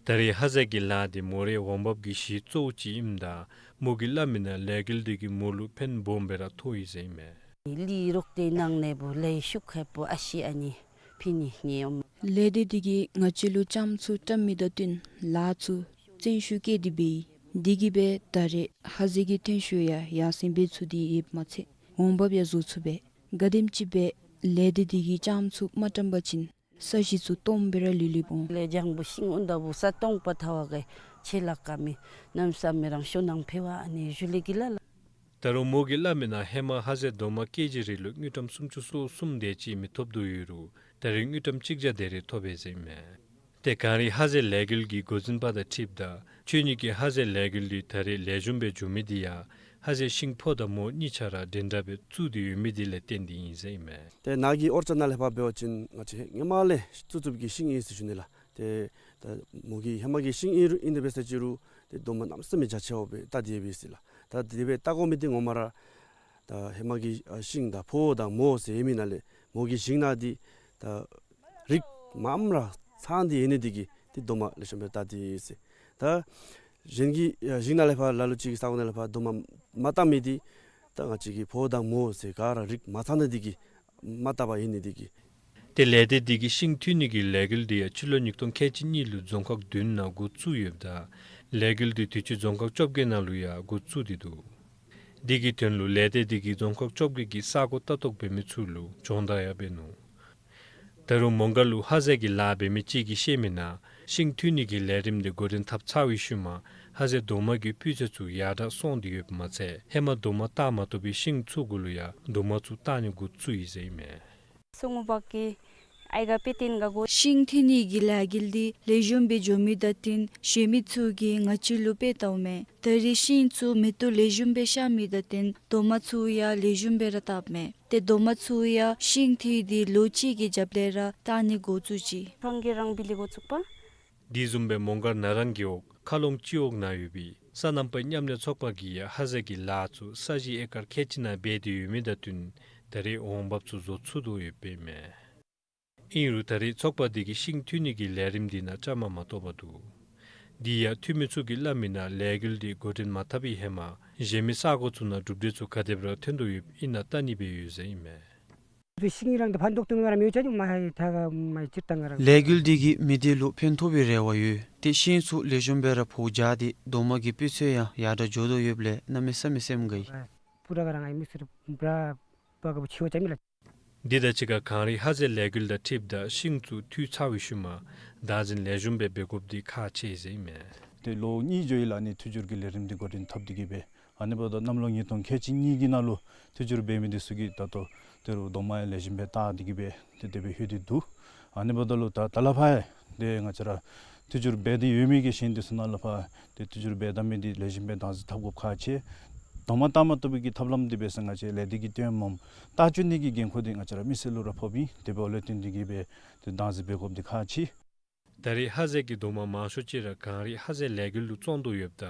ད་རེས་ཧ་ཟེ་གི་ལཱ་འདི་མོ་རའི་འོང་འབབ་ཀྱི་གཞི་གཙོ་བོ་ཅིག་ཨིནམ་ད་མོ་གིས་སླབ་མིའི་ནང་ལས་འགུལ་འདི་གིས་མོ་ལུ་ཕན་སྦོམ་སྦེ་ར་ཐོགས་ཡི་ཟེར་ཨིན་མས། ལི་རོག་ཏེ་ནང་ནེ་བུ་ལས་ཤུགས་ཁེ་པོ་ཨ་ཤི་ཨ་ནི་ཕི་ནི་ཉེ་འོང་། ལས་སྡེ་འདི་གིས་ང་བཅས་ལུ་ལྕངམ་ཚུ་བཀྲམ་མི་དང་བསྟུན་ལཱ་ཚུ་བཙན་ཤུགས་བཀལ་ཏེ་འབད་ཡི། དེ་གིས་སྦེ་ད་རེས་ཧ་ཟེ་གི་ཐོན་ཤུགས་ཡང་ཡར་སེང་འབད་ཚུགས་ཏེ་ཡོདཔ་མ་ཚད་འོང་འབབ་ཡང་བཟོ་ཚུགས་པས། ག་དེམ་ཅིག་སྦེ་ལས་སྡེ་འདི་གིས་ལྕངམ་ཚུ་མ་བཀྲམ་པ་ཅིན་ས་གཞི་ཚུ་སྟོངམ་སྦེ་ར་ལུས་ལུསཔ་འོང་། ལས་ལྗང་བུ་ཤིང་འོང་ད་བུ་ས་སྟོང་པ་ཐལ་བ་གི་ཆེ་ལ་ཀ་མི་གནམ་ས་མེད་རང་ཤོར་ནང་ཕེ་བ་ཨ་ནི་ཞུ་ལེ་གི་ལ་ལ། ད་རུང་མོ་གིས་སླབ་མི་ནང་ཧེ་མ་ཧ་ཟེ་རྡོག་མ་ཀེ་ཇི་རེ་ལུ་དངུལ་ཀྲམ་སུམ་ཅུ་སོ་གསུམ་དེ་ཅིག་མི་ཐོབ་དོ་ཡོད་རུང་ད་རེས་དངུལ་ཀྲམ་གཅིག་བརྒྱ་དེ་རེ་ཐོབ་ཡི་ཟེར་ཨིན་མས། ཏེ་གངས་རི་ཧ་ཟེ་ལས་འགུལ་གྱི་འགོ་འཛིན་པ་དང་འཁྲིལཝ་ད་ཁྱོད་གཉིས་ཀྱིས་ཧ་ཟེ་ལས་འགུལ་འདི་ད་རེས་ལེགས་ཤོམ་སྦེ་འགྱོ་མི་འདི་ཡང་ཧ་ཟེ་ཤིང་ཕོ་དང་མོ་གཉིས་ཆ་ར་འདྲན་འདྲ་སྦེ་བཙུགས་ཏེ་ཡོད་མི་འདི་ལས་བརྟེན་ཏེ་ཨིན་ཟེར་ཨིན་མས། ཏེ་ནཱ་གི་ཨོར་ཅརཌ་ནང་ལས་ཕར་འབད་བ་ཅིན་ང་བཅས་སྔོན་མ་ལས་བཙུགས་བཙུགསཔ་གི་ཤིང་ཨིན་ཟེར་ཞུ་ནི་ལགས། ཏེ་ད་མོ་གི་ཧེ་མ་གི་ཤིང་ཨིན་རུང་ཨིན་ཏེ་འབད་ས་ཅིག་རུང་ཏེ་རྡོག་མ་གནམ་མེད་ས་མེད་རྒྱ་ཆེཝ་སྦེ་བལྟ་སྟེ་ཡོད་པས་ཟེར་ལགས། ད་དེ་སྦེ་བལྟ་དགོ་མི་འདི་ངོ་མ་ར་ད་ཧེ་མ་གི་ཨ་ཤིང་ད་ཕོ་དང་མོ་ཟེར་ཡོད་མི་ནང་ལས་མོ་གི་ཤིང་ནང་འདི་ད་རིགས་མངམ་ར་ཚང་སྟེ་ཡོད་ནི་འདི་གིས་ཏེ་རྡོག་མ་ལེགས་ཤོམ་སྦེ་བལྟ་སྟེ་ཡོད་ཟེར། ད་གཞན་གྱི་ཨ་ཤིང་ནང་ལས་ཕར་ལ་ལུ་ཅིག་གི་ས་གོ་ནང་ལས་ཕར་རྡོག་མ་མ་བཏབ་མི་འདི་ད་ང་བཅས་ཀྱི་ཕོ་དང་མོ་ཟེར་ག་ར་རིགས་མ་ཚང་ནི་འདི་གིས་མ་བཏབ་པར་ཡོད་ནི་འདི་གིས། ཏེ་ལས་སྡེ་འདི་གིས་ཤིང་འཐུ་ནི་གི་ལས་འགུལ་འདི་ཡང་སྤྱི་ལོ་ཉིས་སྟོང་ཁལ་གཅིག་གཉིས་ལུ་རྫོང་ཁག་བདུན་ནང་འགོ་བཙུགས་ཡོདཔ་ད་ལས་འགུལ་འདི་དུས་ཅི་རྫོང་ཁག་བཅོ་བརྒྱད་ནང་ལུ་ཡང་འགོ་བཙུགས་ཏེ་འདུག། འདི་གི་དོན་ལུ་ལས་སྡེ་འདི་གིས་རྫོང་ཁག་བཅོ་བརྒྱད་ཀྱི་ས་གོ་ལྟ་རྟོག་འབད་མི་ཚུ་ལུ་སྦྱོང་བརྡར་ཡང་འབད་ནུག། ད་རུང་མོང་སྒར་ལུ་ཧ་ཟེ་གི་ལཱ་འབད་མི་ཅིག་གིས་བཤད་མི་ནང་ཤིང་འཐུ་ནི་གི་ལས་རིམ་འདི་འགོ་འདྲེན་འཐབ་ཚར་བའི་ཤུལ་མ་ཧ་ཟེ་རྡོག་མ་གི་སྤུས་ཚད་ཚུ་ཡར་དྲག་སོང་སྟེ་ཡོདཔ་མ་ཚད་ཧེ་མ་རྡོག་མ་བཏགས་མ་བཏུབ་པའི་ཤིང་ཚུ་གུ་ལུ་ཡང་རྡོག་མ་ཚུ་བཏགས་ནི་འགོ་བཙུགས་ཡི་ཟེར་ཨིན་མས། སོ་ངོ་བག་གི་ཨའི་ག་པེ་ཏིན་ག་གོ། ཤིང་འཐུ་ནི་གི་ལས་འགུལ་འདི་ལེགས་ཤོམ་སྦེ་འགྱོ་མི་དང་བསྟུན་གཞན་མི་ཚུ་གིས་ང་བཅས་ལུ་དཔེ་བལྟཝ་མས། ད་རེས་ཤིང་ཚུ་མེ་ཏོག་ལེགས་ཤོམ་སྦེ་ཤར་མི་དང་བསྟུན་རྡོག་མ་ཚུ་ཡང་ལེགས་ཤོམ་སྦེ་ར་བཏགསཔ་མས། ཏེ་རྡོག་མ་ཚུ་ཡང་ཤིང་འཐུ་སྟེ་ལོ་གཅིག་གི་རྒྱབ་ལས་ར་བཏགས་ནི་འགོ་བཙུགས་ཅི། ཕང་གི་རང་བི་ལི་འགོ་བཙུགས་པ། དེ་བཟུམ་སྦེ་མོང་སྒར་ན་རང་རྒེད་འོག་མཁར་ལོང་སྤྱི་འོག་ནང་ཡོད་པའི་སོ་ནམ་པའི་མཉམ་ལས་ཚོགས་པ་གིས་ཡང་ཧ་ཟེ་གི་ལཱ་ཚུ་ས་གཞི་ཨེ་ཀར་ཁལ་གཅིག་ནང་འབད་དེ་ཡོད་མི་དང་བསྟུན་ད་རེས་འོང་འབབ་ཚུ་བཟོ་ཚུགས་དོ་ཡོདཔ་ཨིན་མས། ཨིན་རུང་ད་རེས་ཚོགས་པ་འདི་གིས་ཤིང་འཐུ་ནི་གི་ལས་རིམ་འདི་ནང་བཅའ་མར་མ་གཏོགས་པར་འདུག། དེ་ཡང་འཐུ་མི་ཚུ་གིས་སླབ་མི་ནང་ལས་འགུལ་འདི་འགོ་འདྲེན་མ་འཐབ་པའི་ཧེ་མ་གཞན་མི་ས་གོ་ཚུ་ནང་གྲུབ་འབྲས་ཚུ་ག་དེ་སྦེ་ར་ཐོན་དོ་ཡོདཔ་ཨིན་ན་བལྟ་ནི་སྦེ་ཡོད་ཟེར་ཨིན་མས། ཤིང་རང་དེ་ཕན་ཐོགས་ཏེ་ང་ར་མི་ཡོད་ཅ་ཅུང་མ་ཧེ་ཐ་ག་མ་ཧེ་སྤྱིར་བཏང་ང་ར། ལས་འགུལ་འདི་གིས་མི་སྡེ་ལུ་ཕན་ཐོགས་པའི་རེ་བ་ཡོད། ཏེ་ཤིང་ཚུ་ལེགས་ཤོམ་སྦེ་ར་ཕོཝ་རྒྱག་སྟེ་རྡོག་མ་གི་སྤུས་ཚད་ཡང་ཡར་དྲག་འགྱོ་དོ་ཡོདཔ་ལས་གནམ་མེད་ས་མེད་སེམས་དགའ་ཡི། པུ་ར་ག་ར་ང་ཨིན་མི་སེར་བྲ་བ་ག་བུ་ཆེ་བ་ཅ་མི་ལ། འདི་དང་གཅིག་ཁར་གངས་རི་ཧ་ཟེ་ལས་འགུལ་དང་འཁྲིལཝ་ད་ཤིང་ཚུ་འཐུ་ཚར་བའི་ཤུལ་མ་བདག་འཛིན་ལེགས་ཤོམ་སྦེ་འབད་དགོཔ་འདི་ཁག་ཆེ་ཟེར་ཨིན་མས། ཏེ་ལོ་གཉིས་འགྱོ་ཡི་ལགས། ཨ་ནི་འཐུ་སྒྱུར་གྱི་ལས་རིམ་འདི་འགོ་འདྲེན་འཐབ་སྟེ་གི་སྦེ་ཨ་ནི་འབདཝ་ད་གནམ་ལོ་ཉིས་སྟོང་ཁལ་གཅིག་གཉིས་ཀྱི་ནང་ལུ་འཐུ་སྒྱུར་འབད་མི་འདི་ཚུ་གིས་ད་ལྟོ་ཏེ་རུང་རྡོག་མ་ཡང་ལེགས་ཤོམ་སྦེ་བཏགས་ཏེ་གི་སྦེ་ཏེ་དེ་སྦེ་ལྷོད་དེ་འདུག། ཨ་ནི་འབདཝ་ད་ལུ་ད་ད་ལས་ཕར་ཡང་ཏེ་ང་བཅས་ར་འཐུ་སྒྱུར་འབད་དེ་ཡོད་མི་གི་ཤིང་འདི་ཚུ་ནང་ལས་ཕར་ཏེ་འཐུ་སྒྱུར་འབད་ད་མི་འདི་ལེགས་ཤོམ་སྦེ་བདག་འཛིན་འཐབ་དགོཔ་ཁག་ཆེ། རྡོག་མ་བཏགས་མ་བཏུབ་པའི་གི་ཐབས་ལམ་འདི་འབད་ས་ང་བཅས་ལས་སྡེ་གིས་སྟོནམ་མས། བརྟག་དཔྱད་ནི་གི་འགན་ཁུར་འདི་ང་བཅས་ར་མི་སེར་ལུ་ར་ཕོགཔ་ཨིན། དེ་འབདཝ་ལས་བརྟེན་ཏེ་གི་སྦེ་ཏེ་བདག་འཛིན་འབད་དགོཔ་འདི་ཁག་ཆེ། ད་རེས་ཧ་ཟེ་གི་རྡོག་མ་མང་ཤོས་ཅིག་ར་གངས་རི་ཧ་ཟེ་ལས་འགུལ་ལུ་བཙོང་དོ་ཡོདཔ་ད་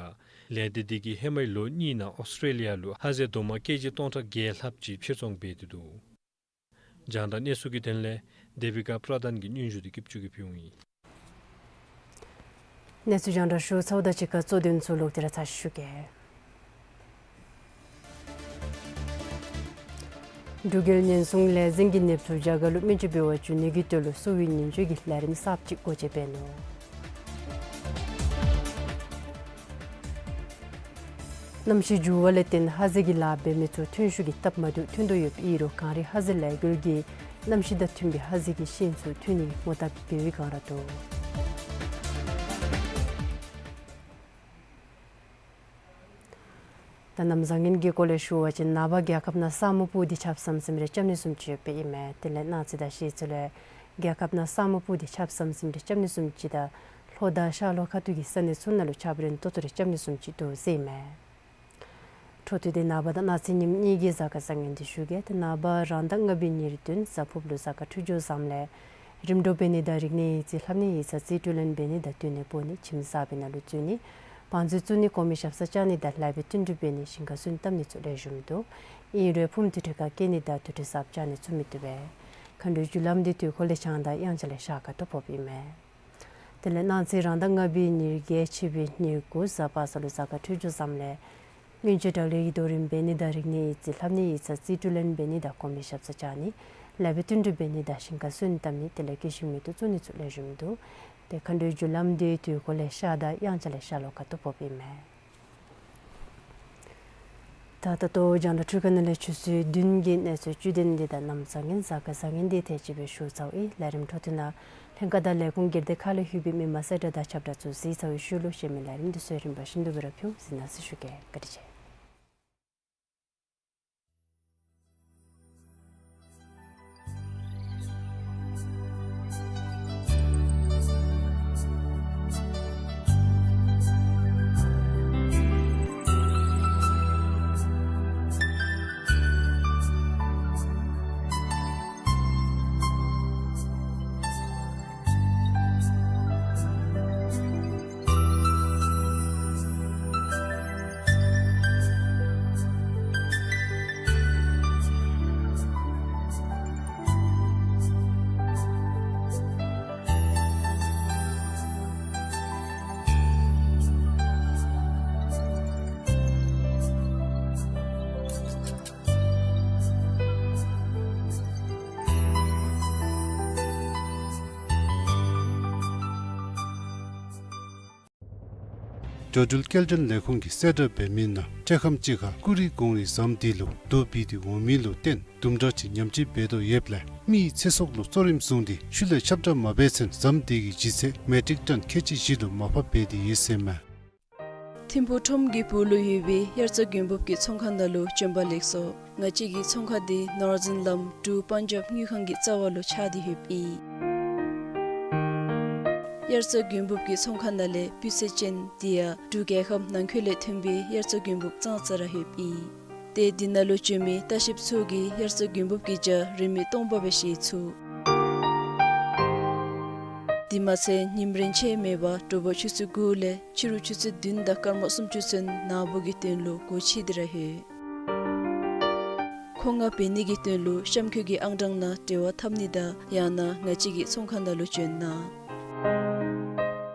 ལས་སྡེ་འདི་གིས་ཧེ་མའི་ལོ་གཉིས་ནང་ཨོསི་ཊྲེ་ལི་ཡ་ལུ་ཧ་ཟེ་རྡོག་མ་ཀེ་ཇི་སྟོང་ཕྲག་བརྒྱད་ལྷགཔ་ཅིག་ཕྱིར་ཚོང་འབད་དེ་འདུག། རྒྱང་བསྒྲགས་གནས་ཚུལ་གྱི་དོན་ལས་དེ་བི་ཀ་པྲ་དཱན་གྱི་སྙན་ཞུ་འདི་སྐྱིད་ཆུ་གིས་ཕུལཝ་ཨིན། གནས་ཚུལ་རྒྱང་བསྒྲགས་ཞུ་ཚརཝ་དང་གཅིག་ཁར་གཙོ་དོན་ཚུ་ལོག་སྟེ་ར་ཚར་ཞུ་གེ། འབྲུག་རྒྱལ་ཉེན་སྲུང་ལས་འཛིན་གྱིས་ནདཔ་ཚུ་རྒྱ་གར་ལུ་སྨན་བཅོས་འབད་བར་འགྱོ་ནི་གི་དོན་ལུ་གསོ་བའི་ཉིན་བཅོ་བའི་ལས་རིམ་གསརཔ་ཅིག་སྒོ་འབྱེད་འབད་ནུག། གནམ་གཤིས་འགྱུར་བ་ལས་བརྟེན་ཧ་ཟེ་གི་ལཱ་འབད་མི་ཚུ་ཐོན་ཤུགས་ཀྱིས་སྟབས་མ་བདེཝ་ཐོན་དོ་ཡོདཔ་ཨིན་རུང་གངས་རི་ཧ་ཟེ་ལས་འགུལ་གྱིས་གནམ་གཤིས་དང་མཐུན་པའི་ཧ་ཟེ་གི་ཤིང་ཚུ་འཐུ་ནི་མོ་བཏབ་འབད་བའི་བསྒང་ར་འདུག། ད་གནམ་བཟང་ངན་གྱི་སྐོར་ལས་ཞུ་བ་ཅིན་ནངས་པ་རྒྱལ་ཁབ་ནང་ས་སྨུག་སྤུབས་ཏེ་ཆརཔ་ཟམ་ཟིམ་རེ་རྐྱབ་ནི་བཟུམ་ཅིག་ཡོདཔ་ཨིན་མས། དེ་ལས་གནངས་ཚེ་དང་གཞེས་ཚེ་ལུ་རྒྱལ་ཁབ་ནང་ས་སྨུག་སྤུབས་ཏེ་ཆརཔ་ཟམ་ཟིམ་རེ་རྐྱབ་ནི་བཟུམ་ཅིག་དང་ལྷོ་དང་ཤར་ལྷོ་ཁ་ཐུག་གི་ས་གནས་ཚུ་ནང་ལུ་ཆརཔ་རན་ཏོག་ཏོ་རེ་རྐྱབ་ནི་བཟུམ་ཅིག་འདུག་ཟེར་ཨིན་མས། འཕྲོ་མཐུད་དེ་ནངས་པ་དང་གནངས་ཚེ་ཉིནམ་གཉིས་ཀྱི་གཟའ་སྐར་བཟང་ངན་འདི་ཞུ་གེ། ཏེ་ནངས་པ་རང་ཟླ་ལྔ་པའི་ཉེར་བདུན་གཟའ་ཕུརཔ་ལུ་གཟའ་སྐར་འཕྲོད་སྦྱོར་བཟངམ་ལས་རིམ་གྲོ་འབད་ནི་དང་རིག་གནས་ཡིག་རྩིས་ལྷབ་ནི་ཡིག་ཚང་རྩིས་སྤྲོད་ལེན་འབད་ནི་དང་བསྟུན་ནས་འབོ་ནི་ཁྱིམ་གསར་པའི་ནང་ལུ་འཛུལ་ནི་བང་མཛོད་བཙུགས་ནི་གོང་མའི་ཞབས་སར་བཅར་ནི་དང་ལྷ་བའི་བསྟུན་གྲོས་འབད་ནི་ཞིང་ཁར་སོན་བཏབ་ནི་ཚུ་ལེགས་ཤོམ་འདུག། ཨིན་རུང་ཕུངམ་དུར་ཁྲོད་ཁར་བསྐྱལ་ནི་དང་དུར་ཁྲོད་གསརཔ་བཅག་ནི་ཚུ་མི་བཏུབ་པས། མཁའ་འགྲོའི་རྒྱུ་ལམ་འདི་དུས་འཁོར་ལས་བྱང་དང་དབྱངས་འཆར་ལས་ཤར་ཁ་ཐུག་ཕོགཔ་ཨིན་མས། དེ་ལས་གནངས་ཚེ་རང་ཟླ་ལྔ་པའི་ཉེར་བརྒྱད་ཕྱི་པའི་ཉེར་དགུ་གཟའ་པ་སངས་ལུ་གཟའ་སྐར་འཕྲོད་སྦྱོར་བཟངམ་ལས་ སྔོན་ཆད་བསྒྲགས་ལས་ཀྱི་རྡོ་རིང་འབད་ནི་དང་རིག་གནས་ཡིག་རྩིས་ལྷབ་ནི་ཡིག་ཚང་རྩིས་སྤྲོད་ལེན་འབད་ནི་དང་གོང་མའི་ཞབས་སར་བཅར་ནི་ལེགས་པའི་བསྟུན་གྲོས་འབད་ནི་དང་ཞིང་ཁར་སོན་བཏབ་ནི་དེ་ལས་སྐྱེད་ཤིང་མེ་ཏོག་བཙུགས་ནི་ཚུ་ལེགས་ཤོམ་འདུག། ཏེ་མཁའ་འགྲོའི་རྒྱུ་ལམ་འདི་དུས་འཁོར་ལས་ཤར་དང་དབྱངས་འཆར་ལས་ཤར་ལྷོ་ཁ་ཐུག་ཕོགཔ་ཨིན་མས། ད་ད་ལྟོ་རྒྱང་བསྒྲགས་འཕྲུལ་ཁང་ནང་ལས་ཆུ་ཚོད་བདུན་གྱི་གནས་ཚུལ་བཅུད་དོན་འདི་དང་གནམ་བཟང་ངན་གཟའ་སྐར་བཟང་ངན་འདི་ཐད་ཅིག་སྦེ་ཞུ་ཚརཝ་ཨིན། ལས་རིམ་འཕྲོ་མཐུད་ནང་ལྷན་ཁག་དང་ལས་ཁུངས་སྒེར་སྡེ་ཁག་ལས་ལྷོད་པའི་མི་མང་གསལ་བསྒྲགས་དང་ཁྱབ་བསྒྲགས་ཚུ་གཟིགས་ཚར་བའི་ཤུལ་ལུ་གཞན་མི་ལས་རིམ་འདི་ཚུ་རིམ་པ་བཞིན་དུ་སྦེ་ར་ཕུལ་གཟིགས་གནང་ཟེར་ཞུ་གེ། བཀའ་དྲིན་ཆེ། འགྲོ་འགྲུལ་སྐྱེལ་འདྲེན་ལས་ཁུངས་ཀྱིས་གསལ་བསྒྲགས་འབད་མི་ནང་འཕྲལ་ཁམས་ཅིག་ཁར་ཀུ་རི་གོང་རིལ་ཟམ་འདི་ལུ་རྡོ་སྦིས་ཏེ་འོང་མི་ལུ་བརྟེན་དུམ་གྲ་ཅིག་ཉམས་བཅོས་འབད་དོ་ཡོདཔ་ལས་མི་ཡི་ཚེ་སྲོག་ལུ་གཙོ་རིམ་བཟུང་སྟེ་ཤུལ་ལས་ཁྱབ་བསྒྲགས་མ་འབད་ཚེན་ཟམ་འདི་གི་ལྗིད་ཚད་མེ་ཊིག་ཊོན་ཁལ་གཅིག་བཞི་ལུ་མར་ཕབ་འབད་དེ་ཡོད་ཟེར་མས། ཐིམ་ཕུག་ཁྲོམ་གྱི་སྦུག་ལུ་ཡོད་པའི་དབྱར་རྩྭ་དགུན་འབུབ་ཀྱི་ཚོང་ཁང་ནང་ལུ་བྱོན་པ་ལེགས་སོ། ང་བཅས་ཀྱི་ཚོང་ཁང་འདི་ནོར་ཛིན་ལམ་འབྲུག་པཱན་ཇབ་དངུལ་ཁང་གི་རྩ་བ་ལུ་ཆགས་ཏེ་ཡོདཔ་ཨིན། དབྱར་རྩྭ་དགུན་འབུབ་ཀྱི་ཚོང་ཁང་ནང་ལས་སྤུས་ཚད་ཅན་དེ་ཡང་འབྲུག་རྒྱལ་ཁབ་ནང་འཁོད་ལས་ཐོན་པའི་དབྱར་རྩྭ་དགུན་འབུབ་ཙང་ཙ་ར་ཡོདཔ་ཨིན། ཏེ་འདི་ནང་ལུ་བྱོན་མི་ལྟ་བཤལཔ་ཚུ་གིས་དབྱར་རྩྭ་དགུན་འབུབ་ཀྱི་ཇ་རིན་མེད་སྟོང་པ་སྦེ་བཞེས་ཚུགས། དེ་མ་ཚད་ཉིམ་རེངས་ཆད་མེད་པར་དྲོ་པ་ཆུ་ཚོད་དགུ་ལས་ཕྱི་རུ་ཆུ་ཚོད་བདུན་དང་སྐར་མ་སུམ་ཅུ་ཚུན་ནཱ་བུ་གི་དོན་ལུ་སྒོ་ཕྱེ་སྟེ་ར་ཡོད། མཁོ་མངགས་འབད་ནི་གི་དོན་ལུ་གཤམ་འཁོད་ཀྱི་ཨང་གྲངས་ནང་འབྲེལ་བ་འཐབ་ནི་དང་ཡང་ན་ང་བཅས་ཀྱི་ཚོང་ཁང་ནང་ལུ་བྱོན་གནང་།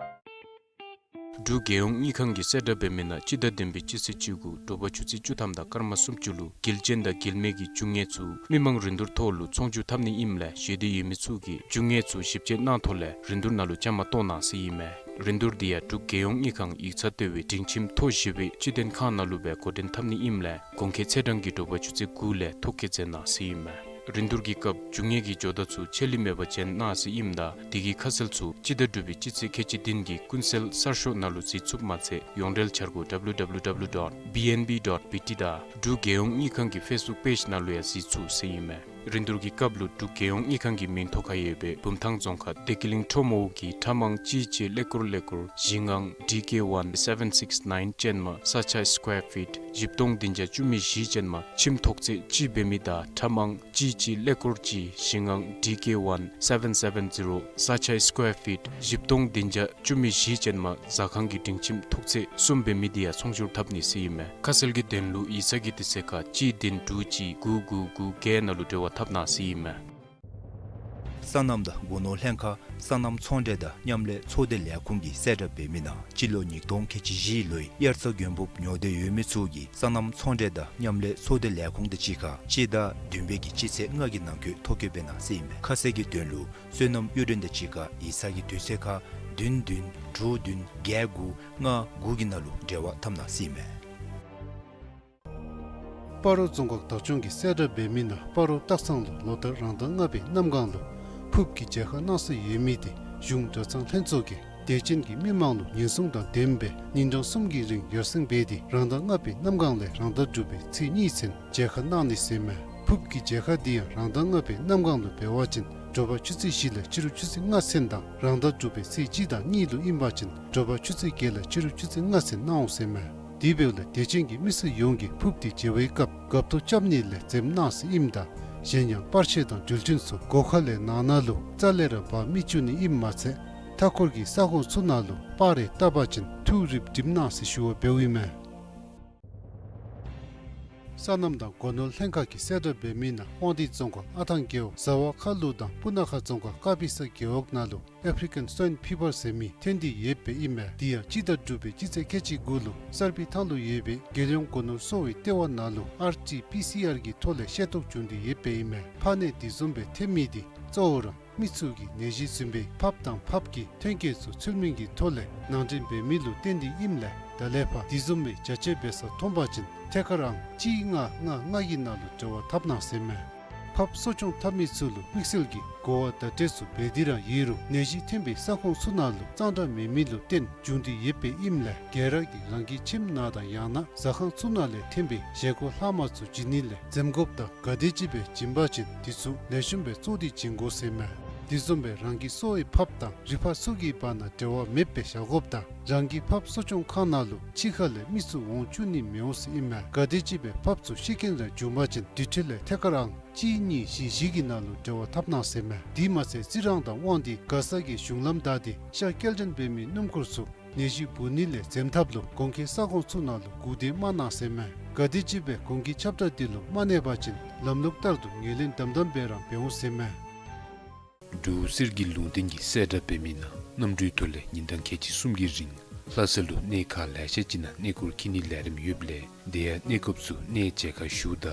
འབྲུག་རྒྱལ་ཡོངས་དངུལ་ཁང་གིས་གསལ་བསྒྲགས་འབད་མི་ནང་སྤྱི་ཟླ་བདུན་པའི་སྤྱི་ཚེས་བཅུ་དགུ་དྲོ་པ་ཆུ་ཚོད་བཅུ་ཐམ་དང་སྐར་མ་སུམ་ཅུ་ལུ་འགུལ་ཅན་དང་འགུལ་མེད་ཀྱི་རྒྱུ་དངོས་ཚུ་མི་མང་རིན་བསྡུར་ཐོག་ལུ་ཚོང་བསྒྱུར་འཐབ་ནི་ཨིནམ་ལས་ཞེ་འདོད་ཡོད་མི་ཚུ་གིས་རྒྱུ་དངོས་ཚུ་ཞིབ་དཔྱད་གནང་ཐོག་ལས་རིན་བསྡུར་ནང་ལུ་བཅའ་མར་གཏོགས་གནང་ཟེར་ཨིན་མས། རིན་བསྡུར་འདི་ཡང་འབྲུག་རྒྱལ་ཡོངས་དངུལ་ཁང་ཡིག་ཚང་ལྟེ་བའི་སྒྲིང་ཁྱིམ་མཐོ་བཞི་པའི་སྤྱི་མཐུན་ཁང་ནང་ལུ་སྦེ་འགོ་འདྲེན་འཐབ་ནི་ཨིནམ་ལས་གོང་འཁོད་ཚེས་གྲངས་ཀྱི་དྲོ་པ་ཆུ་ཚོད་དགུ་ལས་ཐོ་བཀོད་མཛད་གནང་ཟེར་ཨིན་མས། རིན་བསྡུར་གྱི་སྐབས་རྒྱུ་དངོས་ཀྱི་ཇོ་བདག་ཚུ་ཆད་ལུས་མེད་པར་བྱོན་གནང་ཟེར་ཨིནམ་ད་དེ་གི་ཁ་གསལ་ཚུ་སྤྱི་ཟླ་དྲུག་པའི་སྤྱི་ཚེས་ཁལ་གཅིག་བདུན་གྱི་ཀུན་གསལ་གསར་ཤོག་ནང་ལུ་གཟིགས་ཚུགསཔ་མ་ཚད་ཡོངས་འབྲེལ་འཆར་སྒོ་W W W dot B N B dot B T དང་འབྲུག་རྒྱལ་ཡོངས་དངུལ་ཁང་གི་ཕེསི་བུཀ་པེཇ་ནང་ལུ་ཡང་གཟིགས་ཚུགས་ཟེར་ཨིན་མས། རིན་བསྡུར་གྱི་སྐབས་ལུ་འབྲུག་རྒྱལ་ཡོངས་དངུལ་ཁང་གི་མིང་ཐོ་ཁར་ཡོད་པའི་བུམ་ཐང་རྫོང་ཁག་བདེ་སྐྱིད་གླིང་ཁྲོམ་འོག་གི་ཁྲ་མང་གཅིག་གཅིག་ཀླད་ཀོར་ཀླད་ཀོར་བཞི་ལྔ་D K one seven six nine ཅན་མ་ས་ཆ་སི་ཀོར་ཕིཊ་བཞི་སྟོང་བདུན་བརྒྱ་བཅུ་མེད་བཞི་ཅན་མ་ཁྱིམ་ཐོག་ཚད་གཅིག་འབད་མི་དང་ཁྲ་མང་གཅིག་གཅིག་ཀླད་ཀོར་གཅིག་བཞི་ལྔ་D K one seven seven zero ས་ཆ་སི་ཀོར་ཕིཊ་བཞི་སྟོང་བདུན་བརྒྱ་བཅུ་མེད་བཞི་ཅན་མ་ཟ་ཁང་གི་སྒྲིང་ཁྱིམ་ཐོག་ཚད་གསུམ་འབད་མི་དེ་ཡང་ཚོང་བསྒྱུར་འཐབ་ནི་ཟེར་ཨིན་མས། ཁ་གསལ་གྱི་དོན་ལུ་ཡིག་ཚང་གི་དུས་ཚོད་ཁར་གཅིག་བདུན་དྲུག་གཅིག་དགུ་དགུ་དགུ་བརྒྱད་ནང་ལུ་འབྲེལ་བ་འཐབ་གནང་ཟེར་ཨིན་མས། སོ་ནམ་དང་སྒོ་ནོར་ལྷན་ཁག་སོ་ནམ་ཚོང་འབྲེལ་དང་མཉམ་ལས་ཚོགས་སྡེ་ལས་ཁུངས་ཀྱིས་གསལ་བསྒྲགས་འབད་མི་ནང་སྤྱི་ལོ་ཉིས་སྟོང་ཁལ་གཅིག་བཞི་ལོའི་དབྱར་རྩྭ་དགུན་འབུབ་ཉོ་འདོད་ཡོད་མི་ཚུ་གིས་སོ་ནམ་ཚོང་འབྲེལ་དང་མཉམ་ལས་ཚོགས་སྡེ་ལས་ཁུངས་དང་གཅིག་ཁར་སྤྱི་ཟླ་བདུན་པའི་གི་སྤྱི་ཚེས་ལྔ་གི་ནང་འཁོད་ཐོ་བཀོད་འབད་གནང་ཟེར་ཨིན་མས། ཁ་གསལ་གྱི་དོན་ལུ་སོ་ནམ་གཡུ་སྒྲོན་དང་གཅིག་ཁར་ཡིག་ཚང་གི་དུས་ཚོད་ཁར་བདུན་བདུན་དྲུག་བདུན་བརྒྱད་དགུ་ལྔ་དགུ་གི་ནང་ལུ་འབྲེལ་བ་འཐབ་གནང་ཟེར་ཨིན་མས། སྤ་རོ་རྫོང་ཁག་བདག་སྐྱོང་གིས་གསལ་བསྒྲགས་འབད་མི་ནང་སྤ་རོ་སྟག་ཚང་ལུ་ལོ་ལྟར་རང་ཟླ་ལྔ་པའི་གནམ་གང་ལུ་ཕུརཔ་གི་མཇལ་ཁ་གནང་སྲོལ་ཡོད་མི་དེ་གཞུང་གྲྭ་ཚང་ལྷན་ཚོགས་ཀྱིས་དད་ཅན་གྱི་མི་མང་ལུ་ཉེན་སྲུང་དང་ལྡནམ་སྦེ་ཉིན་གྲངས་གསུམ་གྱི་རིང་ཡར་སེང་འབད་དེ་རང་ཟླ་ལྔ་པའི་གནམ་གང་ལས་རང་ཟླ་དྲུག་པའི་ཚེས་གཉིས་ཚུན་མཇལ་ཁ་གནང་ནི་ཟེར་མས། ཕུརཔ་གི་མཇལ་ཁ་འདི་ཡང་རང་ཟླ་ལྔ་པའི་གནམ་གང་ལུ་འབད་བ་ཅིན་དྲོ་པ་ཆུ་ཚོད་བཞི་ལས་ཕྱི་རུ་ཆུ་ཚོད་ལྔ་ཚུན་དང་རང་ཟླ་དྲུག་པའི་ཚེས་གཅིག་དང་གཉིས་ལུ་ཨིན་པ་ཅིན་དྲོ་པ་ཆུ་ཚོད་བརྒྱད་ལས་ཕྱི་རུ་ཆུ་ཚོད་ལྔ་ཚུན་གནང་འོང་ཟེར་མས། དེ་འབདཝ་ལས་དད་ཅན་གྱི་མི་སེར་ཡོངས་ཀྱིས་ཕུརཔ་དེ་མཇལ་བའི་སྐབས་རྒཔོ་ཏོ་རྐྱབ་ནི་ལས་འཛེམ་གནང་ཟེར་ཨིནམ་ད་གཞན་ཡང་པར་ཆས་དང་འགྲུལ་འཕྲིན་ཚུ་སྒོ་ཁ་ལས་ནང་ན་ལུ་རྩ་ལས་ར་འབག་མི་བཅུག་ནི་ཨིནམ་མ་ཚད་མཐའ་འཁོར་གྱི་ས་གོ་ཚུ་ནང་ལུ་པར་རེ་བཏབ་པ་ཅིན་ཐུགས་རིགཔ་སྒྲིམ་གནང་ཟེར་ཞུ་བ་འབདཝ་ཨིན་མས། སོ་ནམ་དང་སྒོ་ནོར་ལྷན་ཁག་གིས་གསལ་བསྒྲགས་འབད་མི་ནང་དབང་འདུས་རྫོང་ཁག་ཨ་ཐང་རྒེད་འོག་ཟ་བ་ཁ་ལུ་དང་སྤུ་ན་ཁ་རྫོང་ཁག་ཀ་པི་ས་རྒེད་འོག་ནང་ལུ་ཨེཕ་རི་ཀན་སུའིན་ཕི་བར་ཟེར་མི་ཐོན་ཏེ་ཡོདཔ་སྦེ་ཨིན་མས། དེ་ཡང་སྤྱི་ཟླ་དྲུག་པའི་སྤྱི་ཚེས་ཁལ་གཅིག་དགུ་ལུ་གསར་སྤེལ་ཐང་ལུ་ཡོད་པའི་རྒྱལ་ཡོངས་སྒོ་ནོར་གསོ་བའི་ལྟེ་བ་ནང་ལུ་ཨར་ཊི་པི་སི་ཨར་གྱི་ཐོག་ལས་ཤེས་རྟོགས་བྱུང་སྟེ་ཡོདཔ་སྦེ་ཨིན་མས། ཕག་ནད་དེ་བཟུམ་སྦེ་ཐོན་མི་དེ་གཙོ་བོ་ར་མི་ཚུ་གིས་ནད་གཞི་བཟུམ་སྦེ་ཕགཔ་དང་ཕགཔ་གི་ཐོན་སྐྱེད་ཚུ་ཚུལ་མིན་གྱི་ཐོག་ལས་ནང་འདྲེན་འབད་མི་ལུ་བརྟེན་ཏེ་ཨིནམ་ལས་ད་ལས་ཕར་དེ་བཟུམ་སྦེ་བྱ་སྤྱོད་འབད་ས་མཐོང་པ་ཅིན་ཐད་ཀར་ཨང་གཅིག་ལྔ་ལྔ་ལྔ་གི་ནང་ལུ་འབྲེལ་བ་འཐབ་གནང་ཟེར་མས། ཕགཔ་གསོ་སྐྱོང་འཐབ་མི་ཚུ་ལུ་དམིགས་བསལ་གྱི་གོ་བ་བརྡ་སྤྲོད་ཚུ་འབད་དེ་ར་ཡོད་རུང་ནད་གཞི་ཐོན་པའི་ས་ཁོངས་ཚུ་ནང་ལུ་གཙང་སྦྲ་མེད་མི་ལུ་བརྟེན་བྱུང་སྟེ་ཡོདཔ་སྦེ་ཨིནམ་ལས་ག་ར་གིས་རང་གི་ཁྱིམ་ནང་དང་ཡང་ན་ཟ་ཁང་ཚུ་ནང་ལས་ཐོན་པའི་བཞེས་སྒོ་ལྷག་མ་ཚུ་བྱིན་ནི་ལས་འཛེམ་དགོཔ་དང་ག་དེམ་ཅིག་སྦེ་བྱིན་པ་ཅིན་དེ་ཚུ་ལེགས་ཤོམ་སྦེ་བཙོ་སྟེ་བྱིན་དགོ་ཟེར་མས། དེ་བཟུམ་སྦེ་རང་གི་གསོ་བའི་ཕགཔ་དང་རི་ཕག་ཚུ་གི་བར་ན་འབྲེལ་བ་མེདཔ་སྦེ་བཞག་དགོཔ་དང་རང་གི་ཕགཔ་གསོ་སྐྱོང་ཁང་ནང་ལུ་ཕྱི་ཁ་ལས་མི་ཚུ་འོང་བཅུག་ནི་མི་འོང་ཟེར་ཨིན་མས། ག་དེམ་ཅིག་སྦེ་ཕགཔ་ཚུ་ཤི་རྐྱེན་ར་བྱུང་པ་ཅིན་དེ་འཕྲོ་ལས་ཐད་ཀར་ཨང་གཅིག་གཉིས་བཞི་བཞི་གི་ནང་ལུ་འབྲེལ་བ་འཐབ་གནང་ཟེར་མས། དེ་མ་ཚད་རྩི་རང་དང་དབང་འདུས་མགར་ས་གི་གཞུང་ལམ་བདའ་སྟེ་ཤར་སྐྱེལ་འདྲེན་འབད་མི་སྣུམ་འཁོར་ཚུ་ནད་གཞི་འབུ་ནི་ལས་འཛེམ་ཐབས་ལུ་གོང་འཁོད་ས་ཁོངས་ཚུ་ནང་ལུ་སྒུག་སྡོད་མ་གནང་ཟེར་མས། ག་དེམ་ཅིག་སྦེ་གོང་འཁོད་ཁྱབ་བསྒྲགས་དེ་ལུ་མ་གནས་པ་ཅིན་ལམ་ལུགས་ལྟར་དུ་ངོས་ལེན་དམ་དམ་སྦེ་ར་འབད་འོང་ཟེར་མས། འབྲུག་གསེར་གྱི་ལུང་བསྟན་གྱིས་གསལ་བསྒྲགས་འབད་མི་ནང་གནམ་གྲུའི་ཐོག་ལས་ཉིན་གྲངས་ཁལ་གཅིག་གསུམ་གྱི་རིང་ལྷ་ས་ལུ་གནས་ཁག་ལེ་ཤ་ཅིག་ནང་གནས་སྐོར་འཁྱིད་ནིའི་ལས་རིམ་ཡོདཔ་ལས་དེ་ཡང་གནས་སྐབས་སུ་གནས་མཇལ་ཁ་ཞུཝ་ད་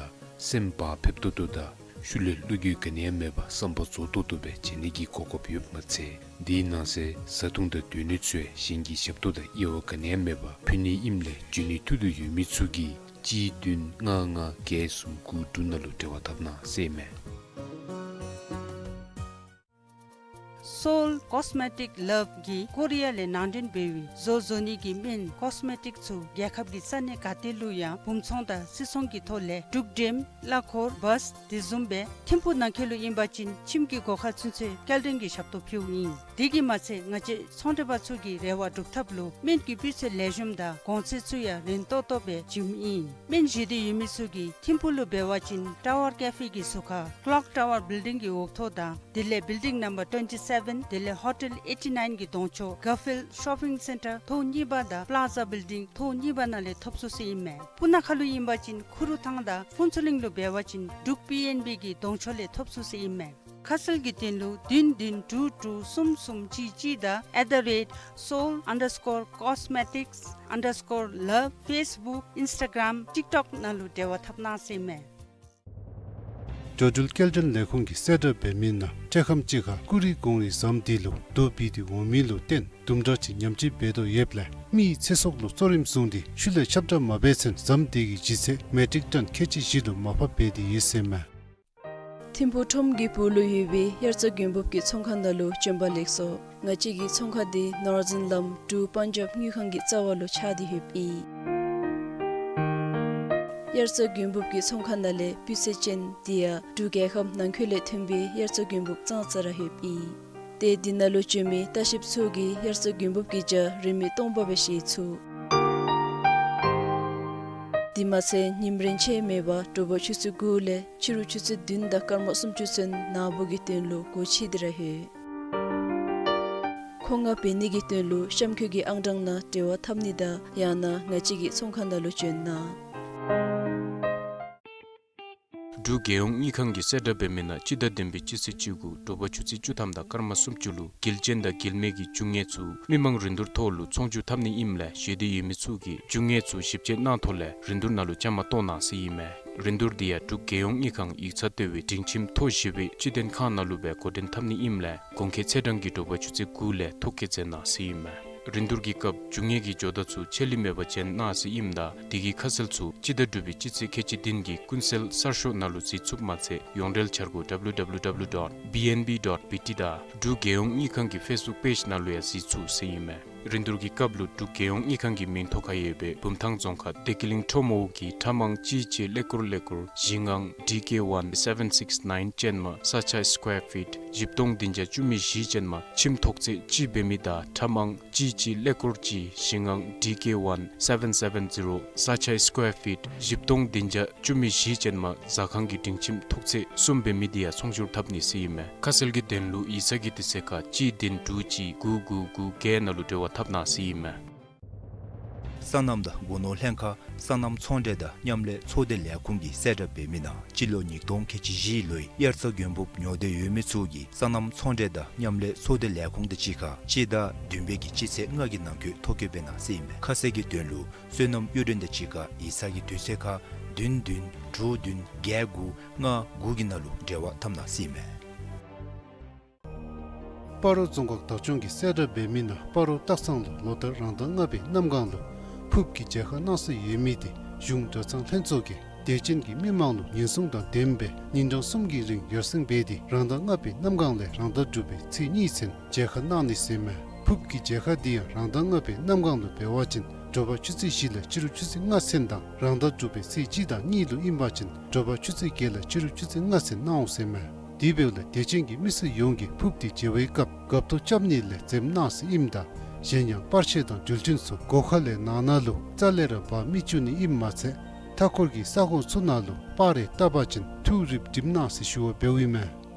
སེམས་བག་ཕེབས་ཏོག་ཏོ་དང་ཤུལ་ལས་བློ་འགྱོད་ག་ནི་ཡང་མེད་པར་བསམ་པ་རྫོགས་ཏོག་ཏོ་སྦེ་མཇལ་ནི་གི་གོ་སྐབས་ཡོདཔ་མ་ཚད་དེའི་ནང་གསེས་བཟའ་འཐུང་དང་སྡོད་གནས་ཚུ་ཡང་གཞན་གྱི་ཞབས་ཏོག་དང་དབྱེ་བ་ག་ནི་ཡང་མེད་པར་ཕུལ་ནི་ཨིནམ་ལས་འབྱོན་ནི་ཐུགས་འདོད་ཡོད་མི་ཚུ་གིས་གཅིག་བདུན་ལྔ་ལྔ་བརྒྱད་གསུམ་དགུ་དྲུག་ནང་ལུ་འབྲེལ་བ་འཐབ་གནང་ཟེར་མས། སོའུལ་ཀོས་མེ་ཊིཀ་ལབ་ཀྱིས་ཀོ་རི་ཡ་ལས་ནང་འདྲེན་འབད་བའི་བཟོ་བཟོ་ནི་གི་སྨན་ཀོས་མེ་ཊིཀ་ཚུ་རྒྱལ་ཁབ་ཀྱི་ས་གནས་ག་ཏེ་ལུ་ཡང་སྦུང་ཚོང་དང་སིལ་ཚོང་གི་ཐོག་ལས་འབྲུག་འགྲེམ་གླ་འཁོར་བཱས་དེ་བཟུམ་སྦེ་ཐིམ་ཕུག་ནང་འཁོད་ལུ་ཨིན་པ་ཅིན་ཁྱིམ་གྱི་སྒོ་ཁར་ཚུན་ཚོད་སྐྱེལ་འདྲེན་གྱི་ཞབས་ཏོག་ཕུལཝ་ཨིན། དེ་གིས་མ་ཚད་ང་བཅས་ཚོང་འབྲེལ་པ་ཚུ་གི་རེ་བ་སྒྲུབ་ཐབས་ལུ་སྨན་གྱི་སྤུས་ཚད་ལེགས་ཤོམ་དང་གོང་ཚད་ཚུ་ཡང་རན་ཏོག་ཏོ་སྦེ་བྱིནམ་ཨིན། སྨན་བཞེས་འདོད་ཡོད་མི་ཚུ་གིས་ཐིམ་ཕུག་ལུ་འབད་བ་ཅིན་ཊ་ཝར་ཀེ་ཕེ་གི་ཟུར་ཁར་ཀློག་ཊ་ཝར་བིལ་ཌིང་གི་འོག་ཐོག་དང་དེ་ལས་བིལ་ཌིང་ནམ་བར་ཊུ་ཝེན་ཊི་སེ་བེན་དེ་ལས་ཧོ་ཊེལ་ཨེ་ཊི་ནའིན་གྱི་གདོང་ཕྱོགས་གར་ཕིལཌ་ཤོ་པིང་སེན་ཊར་ཐོག་གཉིས་པ་དང་པླ་ཛ་བིལ་ཌིང་ཐོག་གཉིས་པ་ནང་ལས་ཐོབ་ཚུགས་ཟེར་ཨིན་མས། སྤུ་ན་ཁ་ལུ་ཨིན་པ་ཅིན་ཁུ་རུ་ཐང་དང་ཕུན་ཚོགས་གླིང་ལུ་འབད་བ་ཅིན་འབྲུག་པི་ཨེན་བི་གི་གདོང་ཕྱོགས་ལས་ཐོབ་ཚུགས་ཟེར་ཨིན་མས། ཁ་གསལ་གྱི་དོན་ལུ་བདུན་བདུན་དྲུག་དྲུག་གསུམ་གསུམ་གཅིག་གཅིག་དང་at the rate seoul underscore cosmetics underscore love Facebook Instagram TikTok ནང་ལུ་འབྲེལ་བ་འཐབ་གནང་ཟེར་མས། འགྲོ་འགྲུལ་སྐྱེལ་འདྲེན་ལས་ཁུངས་ཀྱིས་གསལ་བསྒྲགས་འབད་མི་ནང་འཕྲལ་ཁམས་ཅིག་ཁར་ཀུ་རི་གོང་རིལ་ཟམ་དེ་ལུ་རྡོ་འབུད་དེ་འོང་མི་ལུ་བརྟེན་དུམ་གྲ་ཅིག་ཉམས་བཅོས་འབད་དོ་ཡོདཔ་ལས་མི་ཡི་ཚེ་སྲོག་ལུ་གཙོ་རིམ་བཟུང་སྟེ་ཤུལ་ལས་ཁྱབ་བསྒྲགས་མ་འབད་ཚུན་ཟམ་དེ་གི་ལྗིད་ཚད་མེ་ཊིག་ཊོན་ཁལ་གཅིག་བཞི་ལུ་མར་ཕབ་འབད་དེ་ཡོད་ཟེར་མས། ཐིམ་ཕུག་ཁྲོམ་གྱི་སྦུག་ལུ་ཡོད་པའི་དབྱར་རྩྭ་དགུན་འབུབ་ཀྱི་ཚོང་ཁང་ནང་ལུ་བྱོན་པ་ལེགས་སོ། ང་བཅས་ཀྱི་ཚོང་ཁང་འདི་ནོར་ཛིན་ལམ་འབྲུག་པཱན་ཇབ་དངུལ་ཁང་གི་རྩ་བ་ལུ་ཆགས་ཏེ་ཡོདཔ་ཨིན། དབྱར་རྩྭ་དགུན་འབུབ་ཀྱི་ཚོང་ཁང་ནང་ལས་སྤུས་ཚད་ཅན་དེ་ཡང་འབྲུག་རྒྱལ་ཁབ་ནང་འཁོད་ལས་ཐོན་པའི་དབྱར་རྩྭ་དགུན་འབུབ་ཙང་ཙ་ར་ཡོདཔ་ཨིན། ཏེ་འདི་ནང་ལུ་བྱོན་མི་ལྟ་བཤལཔ་ཚུ་གིས་དབྱར་རྩྭ་དགུན་འབུབ་ཀྱི་བྱ་རིན་མེད་སྟོང་པ་སྦེ་བཞེས་ཚུགས། དེ་མ་ཚད་ཉིམ་རེངས་ཆད་མེད་པར་དྲོ་པ་ཆུ་ཚོད་དགུ་ལས་ཕྱི་རུ་ཆུ་ཚོད་བདུན་དང་སྐར་མ་སུམ་ཅུ་ཚུན་ནཱ་སྦུག་གི་དོན་ལུ་སྒོ་ཕྱེ་སྟེ་ར་ཡོད། མཁོ་མངགས་འབད་ནི་གི་དོན་ལུ་གཤམ་འཁོད་ཀྱི་ཨང་གྲངས་ནང་འབྲེལ་བ་འཐབ་ནི་དང་ཡང་ན་ང་བཅས་ཀྱི་ཚོང་ཁང་ནང་ལུ་བྱོན་གནང་། འབྲུག་རྒྱལ་ཡོངས་དངུལ་ཁང་གིས་གསལ་བསྒྲགས་འབད་མི་ནང་སྤྱི་ཟླ་བདུན་པའི་སྤྱི་ཚེས་བཅུ་དགུ་དྲོ་པ་ཆུ་ཚོད་བཅུ་ཐམ་དང་སྐར་མ་སུམ་ཅུ་ལུ་འགུལ་ཅན་དང་འགུལ་མེད་ཀྱི་རྒྱུ་དངོས་ཚུ་མི་མང་རིན་བསྡུར་ཐོག་ལུ་ཚོང་བསྒྱུར་འཐབ་ནི་ཨིནམ་ལས་བཞེས་འདོད་ཡོད་མི་ཚུ་གིས་རྒྱུ་དངོས་ཚུ་ཞིབ་དཔྱད་གནང་ཐོག་ལས་རིན་བསྡུར་ནང་ལུ་བཅའ་མར་གཏོགས་གནང་ཟེར་ཨིན་མས། རིན་བསྡུར་འདི་ཡང་འབྲུག་རྒྱལ་ཡོངས་དངུལ་ཁང་ཡིག་ཚང་ལྟེ་བའི་སྒྲིང་ཁྱིམ་མཐོ་བཞི་པའི་སྤྱི་མཐུན་ཁང་ནང་ལུ་སྦེ་འགོ་འདྲེན་འཐབ་ནི་ཨིནམ་ལས་གོང་འཁོད་ཚེས་གྲངས་ཀྱི་དྲོ་པ་ཆུ་ཚོད་དགུ་ལས་ཐོ་བཀོད་མཛད་གནང་ཟེར་ཨིན་མས། རིན་བསྡུར་གྱི་སྐབས་རྒྱུ་དངོས་ཀྱི་ཇོ་བདག་ཚུ་ཆད་ལུས་མེད་པར་བྱོན་གནང་ཟེར་ཨིནམ་ད་དེ་གི་ཁ་གསལ་ཚུ་སྤྱི་ཟླ་དྲུག་པའི་སྤྱི་ཚེས་ཁལ་གཅིག་བདུན་གྱི་ཀུན་གསལ་གསར་ཤོག་ནང་ལུ་གཟིགས་ཚུགསཔ་མ་ཚད་ཡོངས་འབྲེལ་འཆར་སྒོ་W W W dot B N B dot B T དང་འབྲུག་རྒྱལ་ཡོངས་དངུལ་ཁང་གི་ཕེསི་བུཀ་པེཇ་ནང་ལུ་ཡང་གཟིགས་ཚུགས་ཟེར་ཨིན་མས། རིན་བསྡུར་གྱི་སྐབས་ལུ་འབྲུག་རྒྱལ་ཡོངས་དངུལ་ཁང་གི་མིང་ཐོ་ཁར་ཡོད་པའི་བུམ་ཐང་རྫོང་ཁག་བདེ་སྐྱིད་གླིང་ཁྲོམ་འོག་གི་ཁྲ་མང་གཅིག་གཅིག་ཀླད་ཀོར་ཀླད་ཀོར་བཞི་ལྔ་D K one seven six nine ཅན་མ་ས་ཆ་སི་ཀོ་ཡར་ཕིཊ་བཞི་སྟོང་བདུན་བརྒྱ་བཅུ་མེད་བཞི་ཅན་མ་ཁྱིམ་ཐོག་ཚད་གཅིག་འབད་མི་དང་ཁྲ་མང་གཅིག་གཅིག་ཀླད་ཀོར་གཅིག་བཞི་ལྔ་D K one seven seven zero ས་ཆ་སི་ཀོ་ཡར་ཕིཊ་བཞི་སྟོང་བདུན་བརྒྱ་བཅུ་མེད་བཞི་ཅན་མ་ཟ་ཁང་གི་སྒྲིང་ཁྱིམ་ཐོག་ཚད་གསུམ་འབད་མི་དེ་ཡང་ཚོང་བསྒྱུར་འཐབ་ནི་ཟེར་ཨིན་མས། ཁ་གསལ་གྱི་དོན་ལུ་ཡིག་ཚང་གི་དུས་ཚོད་ཁར་གཅིག་བདུན་དྲུག་གཅིག་དགུ་དགུ་དགུ་བརྒྱད་ནང་ལུ་འབྲེལ་བ་འཐབ་གནང་ཟེར་ཨིན་མས། སོ་ནམ་དང་སྒོ་ནོར་ལྷན་ཁག་སོ་ནམ་ཚོང་འབྲེལ་དང་མཉམ་ལས་ཚོགས་སྡེ་ལས་ཁུངས་ཀྱིས་གསལ་བསྒྲགས་འབད་མི་ནང་སྤྱི་ལོ་ཉིས་སྟོང་ཁལ་གཅིག་བཞི་ལོའི་དབྱར་རྩྭ་དགུན་འབུབ་ཉོ་འདོད་ཡོད་མི་ཚུ་གིས་སོ་ནམ་ཚོང་འབྲེལ་དང་མཉམ་ལས་ཚོགས་སྡེ་ལས་ཁུངས་དང་གཅིག་ཁར་སྤྱི་ཟླ་བདུན་པའི་གི་སྤྱི་ཚེས་ལྔ་གི་ནང་འཁོད་ཐོ་བཀོད་འབད་གནང་ཟེར་ཨིན་མས། ཁ་གསལ་གྱི་དོན་ལུ་སོ་ནམ་གཡུ་སྒྲོན་དང་གཅིག་ཁར་ཡིག་ཚང་གི་དུས་ཚོད་ཁར་བདུན་བདུན་དྲུག་བདུན་བརྒྱད་དགུ་ལྔ་དགུ་གི་ནང་ལུ་འབྲེལ་བ་འཐབ་གནང་ཟེར་ཨིན་མས། སྤ་རོ་རྫོང་ཁག་བདག་སྐྱོང་གིས་གསལ་བསྒྲགས་འབད་མི་ནང་སྤ་རོ་སྟག་ཚང་ལུ་ལོ་ལྟར་རང་ཟླ་ལྔ་པའི་གནམ་གང་ལུ་ཕུརཔ་གི་མཇལ་ཁ་གནང་སྲོལ་ཡོད་མི་དེ་གཞུང་གྲྭ་ཚང་ལྷན་ཚོགས་ཀྱིས་དད་ཅན་གྱི་མི་མང་ལུ་ཉེན་སྲུང་དང་ལྡནམ་སྦེ་ཉིན་གྲངས་གསུམ་གྱི་རིང་ཡར་སེང་འབད་དེ་རང་ཟླ་ལྔ་པའི་གནམ་གང་ལས་རང་ཟླ་དྲུག་པའི་ཚེས་གཉིས་ཚུན་མཇལ་ཁ་གནང་ནི་ཟེར་ཨིན་མས། ཕུརཔ་གི་མཇལ་ཁ་དེ་ཡང་རང་ཟླ་ལྔ་པའི་གནམ་གང་ལུ་འབད་བ་ཅིན་དྲོ་པ་ཆུ་ཚོད་བཞི་ལས་ཕྱི་རུ་ཆུ་ཚོད་ལྔ་ཚུན་དང་རང་ཟླ་དྲུག་པའི་ཚེས་གཅིག་དང་གཉིས་ལུ་ཨིན་པ་ཅིན་དྲོ་པ་ཆུ་ཚོད་བརྒྱད་ལས་ཕྱི་རུ་ཆུ་ཚོད་ལྔ་ཚུན་གནང་འོང་ཟེར་ཨིན་མས། དེ་འབདཝ་ལས་དད་ཅན་གྱི་མི་སེར་ཡོངས་ཀྱིས་ཕུརཔ་དེ་མཇལ་བའི་སྐབས་རྒཔོ་རྐྱབ་ནི་ལས་འཛེམ་གནང་ཟེར་ཨིནམ་ད་གཞན་ཡང་པར་ཆས་དང་འགྲུལ་འཕྲིན་ཚུ་སྒོ་ཁ་ལས་ནང་ན་ལུ་རྩ་ལས་ར་འབག་མི་བཅུག་ནི་ཨིནམ་མ་ཚད་མཐའ་འཁོར་གྱི་ས་ཁོངས་ཚུ་ནང་ལུ་པར་རེ་བཏབ་པ་ཅིན་ཐུགས་རིག་སྒྲིམ་གནང་ཟེར་ཞུ་བ་འབདཝ་ཨིན་མས།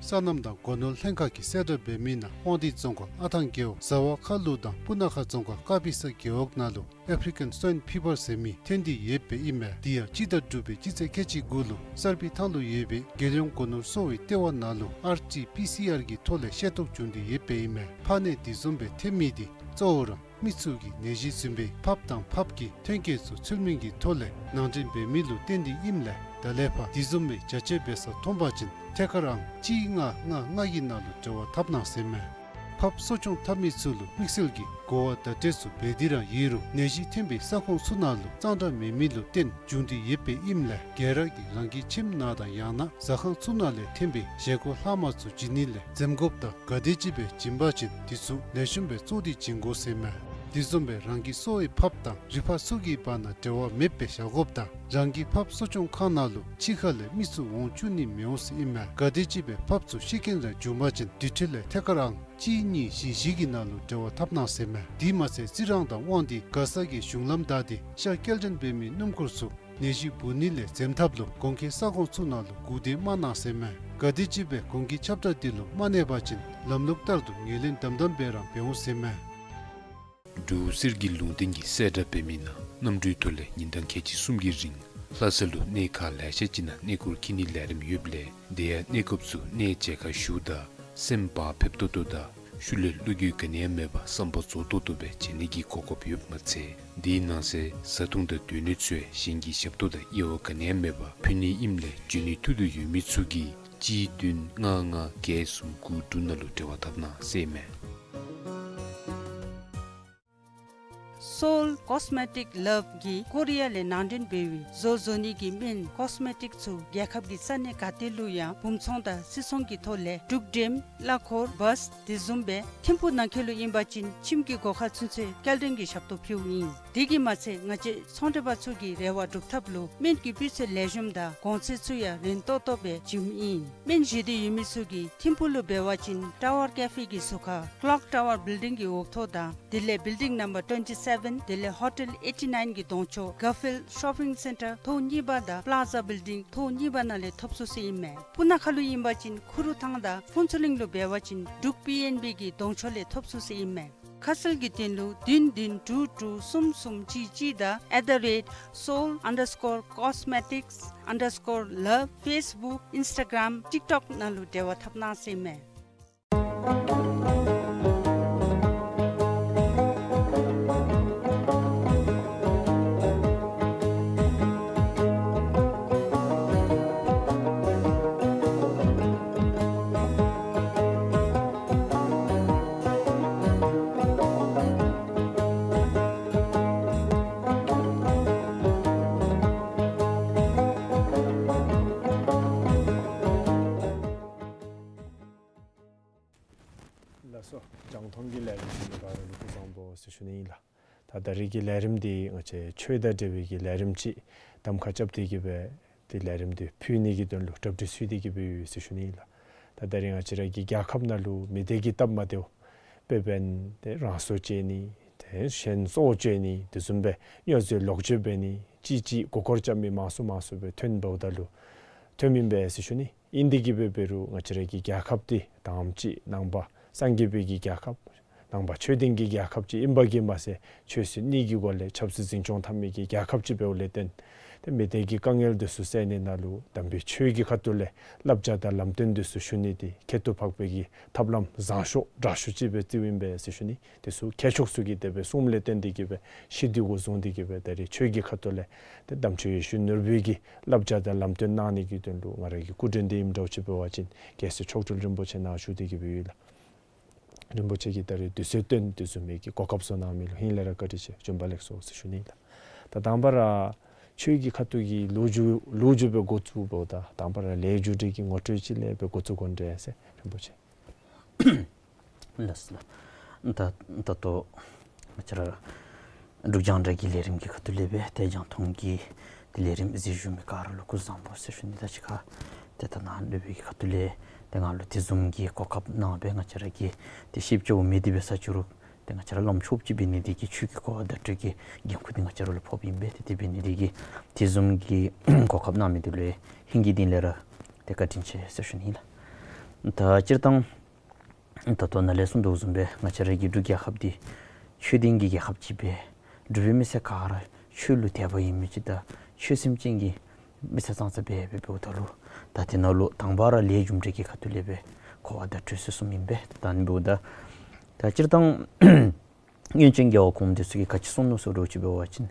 སོ་ནམ་དང་སྒོ་ནོར་ལྷན་ཁག་གིས་གསལ་བསྒྲགས་འབད་མི་ནང་དབང་འདུས་རྫོང་ཁག་ཨ་ཐང་རྒེད་འོག་ཟ་བ་ཁ་ལུ་དང་སྤུ་ན་ཁ་རྫོང་ཁག་ཀ་པི་ས་རྒེད་འོག་ནང་ལུ་ཨེཕ་རི་ཀན་སུ་ཝའིན་ཕི་བར་ཟེར་མི་ཐོན་ཏེ་ཡོདཔ་ཨིན་མས། དེ་ཡང་སྤྱི་ཟླ་དྲུག་པའི་སྤྱི་ཚེས་ཁལ་གཅིག་དགུ་ལུ་གསར་སྤེལ་ཐང་ལུ་ཡོད་པའི་རྒྱལ་ཡོངས་སྒོ་ནོར་གསོ་བའི་ལྟེ་བ་ནང་ལུ་ཨར་ཊི་པི་སི་ཨར་གྱི་ཐོག་ལས་ཤེས་རྟོགས་བྱུང་སྟེ་ཡོདཔ་ཨིན་མས། ཕག་ནད་དེ་བཟུམ་སྦེ་ཐོན་མི་དེ་གཙོ་བོ་ར་མི་ཚུ་གིས་ནད་གཞི་བཟུམ་སྦེ་ཕགཔ་དང་ཕགཔ་གི་ཐོན་སྐྱེད་ཚུ་ཚུལ་མིན་གྱི་ཐོག་ལས་ནང་འདྲེན་འབད་མི་ལུ་བརྟེན་ཏེ་ཨིནམ་ལས་ད་ལས་ཕར་དེ་བཟུམ་སྦེ་བྱ་སྤྱོད་འབད་ས་མཐོང་པ་ཅིན་ཐད་ཀར་ཨང་གཅིག་ལྔ་ལྔ་ལྔ་གི་ནང་ལུ་འབྲེལ་བ་འཐབ་གནང་ཟེར་ཨིན་མས། ཕགཔ་གསོ་སྐྱོང་འཐབ་མི་ཚུ་ལུ་དམིགས་བསལ་གྱི་གོ་བ་བརྡ་སྤྲོད་ཚུ་འབད་དེ་ར་ཡོད་རུང་ནད་གཞི་ཐོན་པའི་ས་ཁོངས་ཚུ་ནང་ལུ་གཙང་སྦྲ་མེད་མི་ལུ་བརྟེན་བྱུང་སྟེ་ཡོདཔ་ཨིནམ་ལས་ག་ར་གིས་རང་གི་ཁྱིམ་ནང་དང་ཡང་ན་ཟ་ཁང་ཚུ་ནང་ལས་ཐོན་པའི་བཞེས་སྒོ་ལྷག་མ་ཚུ་བྱིན་ནི་ལས་འཛེམ་དགོཔ་དང་ག་དེམ་ཅིག་སྦེ་བྱིན་པ་ཅིན་དེ་ཚུ་ལེགས་ཤོམ་སྦེ་བཙོ་སྟེ་བྱིན་དགོ་ཟེར་ཨིན་མས། དེ་བཟུམ་སྦེ་རང་གིས་གསོ་བའི་ཕགཔ་དང་རི་ཕག་ཚུ་གི་བར་ན་འབྲེལ་བ་མེདཔ་སྦེ་བཞག་དགོཔ་དང་རང་གི་ཕགཔ་གསོ་སྐྱོང་ཁང་ནང་ལུ་ཕྱི་ཁ་ལས་མི་ཚུ་འོང་བཅུག་ནི་མི་འོང་ཟེར་ཨིན་མས། ག་དེམ་ཅིག་སྦེ་ཕགཔ་ཚུ་ཤི་རྐྱེན་ར་བྱུང་པ་ཅིན་དེ་འཕྲོ་ལས་ཐད་ཀར་ཨང་གཅིག་གཉིས་བཞི་བཞི་གི་ནང་ལུ་འབྲེལ་བ་འཐབ་གནང་ཟེར་ཨིན་མས། དེ་མ་ཚད་རྩི་རང་དང་དབང་འདུས་མགར་ས་གི་གཞུང་ལམ་བདའ་སྟེ་ཤ་སྐྱེལ་འདྲེན་འབད་མི་སྣུམ་འཁོར་ཚུ་ནད་གཞི་འབུ་ནི་ལས་འཛེམ་ཐབས་ལུ་གོང་འཁོད་ས་ཁོངས་ཚུ་ནང་ལུ་སྒུག་སྡོད་མ་གནང་ཟེར་ཨིན་མས། ག་དེམ་ཅིག་སྦེ་གོང་འཁོད་ཁྱབ་བསྒྲགས་དེ་ལུ་མ་གནས་པ་ཅིན་ལམ་ལུགས་ལྟར་དུ་ངོས་ལེན་དམ་དམ་སྦེ་ར་འབད་འོང་ཟེར་ཨིན་མས། འབྲུག་གསེར་གྱི་ལུང་བསྟན་གྱིས་གསལ་བསྒྲགས་འབད་མི་ནང་གནམ་གྲུའི་ཐོག་ལས་ཉིན་གྲངས་ཁལ་གཅིག་གསུམ་གྱི་རིང་ལྷ་ས་ལུ་གནས་ཁག་ལེ་ཤ་ཅིག་ནང་གནས་སྐོར་འཁྱིད་ནིའི་ལས་རིམ་ཡོདཔ་ལས་དེ་ཡང་གནས་སྐབས་སུ་གནས་མཇལ་ཁ་ཞུཝ་ད་སེམས་བག་ཕེབས་ཏོག་ཏོ་དང་ཤུལ་ལས་བློ་འགྱོད་ག་ནི་ཡང་མེད་པར་བསམ་པ་རྫོགས་ཏོག་ཏོ་སྦེ་མཇལ་ནི་གི་གོ་སྐབས་ཡོདཔ་མ་ཚད་དེའི་ནང་གསེས་བཟའ་འཐུང་དང་སྡོད་གནས་ཚུ་ཡང་གཞན་གྱི་ཞབས་ཏོག་དང་དབྱེ་བ་ག་ནི་ཡང་མེད་པར་ཕུལ་ནི་ཨིནམ་ལས་འབྱོན་ནིའི་ཐུགས་འདོད་ཡོད་མི་ཚུ་གིས་གཅིག་བདུན་ལྔ་ལྔ་བརྒྱད་གསུམ་དགུ་དྲུག་ནང་ལུ་འབྲེལ་བ་འཐབ་གནང་ཟེར་ཨིན་མས། སོའུལ་ཀོས་མེ་ཊིཀ་ལབ་ཀྱིས་ཀོ་རི་ཡ་ལས་ནང་འདྲེན་འབད་བའི་བཟོ་བཟོ་ནི་གི་སྨན་ཀོས་མེ་ཊིཀ་ཚུ་རྒྱལ་ཁབ་ཀྱི་ས་གནས་ག་ཏེ་ལུ་ཡང་སྦུང་ཚོང་དང་སིལ་ཚོང་གི་ཐོག་ལས་འབྲུག་འགྲེམ་གླ་འཁོར་བཱས་དེ་བཟུམ་སྦེ་ཐིམ་ཕུག་ནང་འཁོད་ལུ་ཨིན་པ་ཅིན་ཁྱིམ་གྱི་སྒོ་ཁར་ཚུན་ཚོད་སྐྱེལ་འདྲེན་གྱི་ཞབས་ཏོག་ཕུལཝ་ཨིན། དེ་གིས་མ་ཚད་ང་བཅས་ཚོང་འབྲེལ་པ་ཚུ་གི་རེ་བ་སྒྲུབ་ཐབས་ལུ་སྨན་གྱི་སྤུས་ཚད་ལེགས་ཤོམ་དང་གོང་ཚད་ཚུ་ཡང་རན་ཏོག་ཏོ་སྦེ་བྱིནམ་ཨིན། སྨན་བཞེས་འདོད་ཡོད་མི་ཚུ་གིས་ཐིམ་ཕུག་ལུ་འབད་བ་ཅིན་ཊ་ཝར་ཀེ་ཕེ་གི་ཟུར་ཁར་ཀློག་ཊ་ཝར་བིལ་ཌིང་གི་འོག་ཐོག་དང་དེ་ལས་བིལ་ཌིང་ནམ་བར་ཊུ་ཝེན་ཊི་སེ་ཝེན་དེ་ལས་ཧོ་ཊེལ་ཨེ་ཊི་ནའིན་གྱི་གདོང་ཕྱོགས་གར་ཕིལཌ་ཤོ་པིང་སེན་ཊར་ཐོག་གཉིས་པ་དང་པླ་ཛ་བིལ་ཌིང་ཐོག་གཉིས་པ་ནང་ལས་ཐོབ་ཚུགས་ཟེར་ཨིན་མས། སྤུ་ན་ཁ་ལུ་ཨིན་པ་ཅིན་ཁུ་རུ་ཐང་དང་ཕུན་ཚོགས་གླིང་ལུ་འབད་བ་ཅིན་འབྲུག་པི་ཨེན་བི་གི་གདོང་ཕྱོགས་ལས་ཐོབ་ཚུགས་ཟེར་ཨིན་མས། ཁ་གསལ་གྱི་དོན་ལུ་བདུན་བདུན་དྲུག་དྲུག་གསུམ་གསུམ་གཅིག་གཅིག་དང་at the rate seoul underscore cosmetics underscore love Facebook Instagram TikTok ནང་ལུ་འབྲེལ་བ་འཐབ་གནང་ཟེར་ཨིན་མས། ལགས་སོ། རྒྱང་མཐོང་གི་ལས་རིམ་གཟིགས་མི་ག་ར་ལུ་སྐུ་གཟུགས་བཟང་པོ་ཟེར་ཞུ་ནི་ཨིན་ལགས། ད་ད་རིས་ཀྱི་ལས་རིམ་འདི་ང་བཅས་ཆོས་དང་འབྲེལ་བའི་གི་ལས་རིམ་ཅིག་གདམ་ཁ་རྐྱབ་སྟེ་གི་སྦེ་ཏེ་ལས་རིམ་འདི་ཕུལ་ནི་གི་དོན་ལུ་གྲ་སྒྲིག་ཞུ་སྟེ་གི་སྦེ་ཡོད་ཟེར་ཞུ་ནི་ཨིན་ལགས། ད་ད་རིས་ང་བཅས་ར་གི་རྒྱལ་ཁབ་ནང་ལུ་མི་སྡེ་གི་སྟབས་མ་བདེཝ་དཔེ་འབད་ན་ཏེ་རང་སྲོག་བཅད་ནི་ཏེ་གཞན་སྲོག་བཅད་ནི་དེ་བཟུམ་སྦེ་སྨྱོ་རྫས་ལོག་སྤྱོད་འབད་ནི་ཅིག་ཅིག་མགུ་སྐོར་རྐྱབ་མི་མང་སུ་མང་སུ་སྦེ་ཐོན་འབདཝ་ད་ལུ་ཐོན་མི་ཨིན་པས་ཟེར་ཞུ་ནི། ཨིན་ཏེ་གི་སྦེ་འབད་རུང་ང་བཅས་ར་གི་རྒྱལ་ཁབ་འདི་དང་པ་ཅིག་ནང་པ་སངས་རྒྱས་པའི་གི་རྒྱལ་ཁབ་ ནང་པ་ཆོས་ལྡན་གྱི་རྒྱལ་ཁབ་ཅིག་ཨིན་པ་གིས་མ་ཚད་ཆོས་སྲིད་གཉིས་ཀྱི་སྒོ་ལས་ཆབ་སྲིད་འཛིན་སྐྱོང་འཐབ་མི་གི་རྒྱལ་ཁབ་ཅིག་འབདཝ་ལས་བརྟེན་ཏེ་མི་སྡེ་གི་དཀའ་ངལ་འདི་ཚུ་སེལ་ནི་ནང་ལུ་དམ་པའི་ཆོས་ཀྱི་ཁ་ཐུག་ལས་བསླབ་བྱ་དང་ལམ་སྟོན་འདི་ཚུ་ཞུ་ནི་འདི་ཁྱད་དུ་འཕགས་པའི་གི་ཐབས་ལམ་བཟང་ཤོས་དྲག་ཤོས་ཅིག་སྦེ་བརྩིཝ་ཨིན་པས་ཟེར་ཞུ་ནི། འདི་ཚུ་མཁས་མཆོག་ཚུ་གིས་དེ་སྦེ་གསུངམ་ལས་བརྟེན་ཏེ་གིས་སྦེ་ཤེས་འདི་གུ་བཟུང་སྟེ་གིས་སྦེ་ད་རེས་ཆོས་ཀྱི་ཁ་ཐུག་ལས་ཏེ་དམ་ཆོས་ཡེ་ཤེས་ནོར་བུའི་གི་བསླབ་བྱ་དང་ལམ་སྟོན་གནང་ནི་གི་དོན་ལུ་ང་ར་གི་སྐུ་མགྲོན་འདི་ཨིནམ་འདྲཝ་ཅིག་འབད་བ་ཅིན་རྒྱལ་སྲས་མཆོག་སྤྲུལ་རིན་པོ་ཆེ་ནཱ་བཞུགས་ཏེ་གིས་སྦེ་ཡོད་ལགས། རིན་པོ་ཆེ་གིས་ད་རེས་དུས་ཚོད་བཏོན་ཏེ་བཟུམ་མའི་གི་གོ་སྐབས་ཚུ་གནང་མི་ལུ་ཧིང་ལས་ར་བཀའ་དྲིན་ཆེ། བྱོན་པ་ལེགས་སོ་ཟེར་ཞུ་ནི་ལགས། ད་དང་པ་ར་ཆོས་ཀྱི་ཁ་ཐུག་གི་ལོ་རྒྱུས་ལོ་རྒྱུས་སྦེ་འགོ་བཙུགས་འབདཝ་ད་དང་པ་ར་ལས་རྒྱུ་འབྲས་ཀྱི་ངོ་སྤྲོད་ཅིག་ལས་སྦེ་འགོ་བཙུགས་དགོ་འདྲས་ཟེར་རིན་པོ་ཆེ། ལགས་སོ་ལགས། ད་ད་ལྟོ་ང་བཅས་ར་འབྲུག་རྒྱང་བསྒྲགས་ཀྱི་ལས་རིམ་གྱི་ཁ་ཐུག་ལས་སྦེ་ཏེ་རྒྱང་མཐོང་གི་ཏེ་ལས་རིམ་གཟིགས་བཞུགས་མི་ག་ར་ལུ་སྐུ་གཟུགས་བཟང་པོ་ཟེར་ཞུ་ནི། ད་ཅི་ཁ་ཏེ་ད་ནཱ་ལུ་སྦེ་གི་ཁ་ཐུག་ལས་ཏེ་ང་ལུ་དེ་བཟུམ་གྱི་གོ་སྐབས་གནང་སྦེ་ང་བཅས་ར་གི་ཏེ་ཤེས་བྱ་འོང་མི་འདི་འབད་ས་ཅིག་རུང་ཏེ་ང་བཅས་ར་བླམ་ཆོསཔ་ཅིག་འབད་ནི་འདི་གིས་ཆོས་ཀྱི་གོ་བ་བརྡ་སྤྲོད་ཀྱི་འགན་ཁུར་འདི་ང་བཅས་ར་ལུ་ཕོགཔ་ཨིན་པས། ཏེ་དེ་འབད་ནི་འདི་གིས་དེ་བཟུམ་གྱི་གོ་སྐབས་གནང་མི་འདི་ལུ་ཧིང་གི་གཏིང་ལས་ར་ཏེ་བཀའ་དྲིན་ཆེ་ཟེར་ཞུ་ནི་ལགས། ད་སྤྱིར་བཏང་ད་ལྟོ་ནཱ་ལས་གསུངས་དོ་བཟུམ་སྦེ་ང་བཅས་ར་གི་འབྲུག་རྒྱལ་ཁབ་འདི་ཆོས་ལྡན་གྱི་རྒྱལ་ཁབ་ཅིག་སྦེ་འབྲུག་པའི་མི་སེར་ག་ར་ཆོས་ལུ་དད་པ་ཡོད་མི་ཅིག་དང་ཆོས་སེམས་ཅན་གྱི་མི་སེར་ཙང་ཙ་སྦེ་འབདཝ་ད་ལུ་ད་དེ་ནང་ལུ་དང་པ་ར་ལས་རྒྱུ་འབྲས་ཀྱི་ཁ་ཐུག་ལས་སྦེ་གོ་བ་བརྡ་སྤྲོད་ཟེར་གསུངམ་ཨིན་པས། ད་ཨ་ནི་འབདཝ་ད་ད་སྤྱིར་བཏང་སྔོན་བྱོན་རྒྱལ་བ་གོངམ་འདི་ཚུ་གིས་ག་ཅི་གསུངས་ནུག་ཟེར་བ་ཅིན་འབད་བ་ཅིན་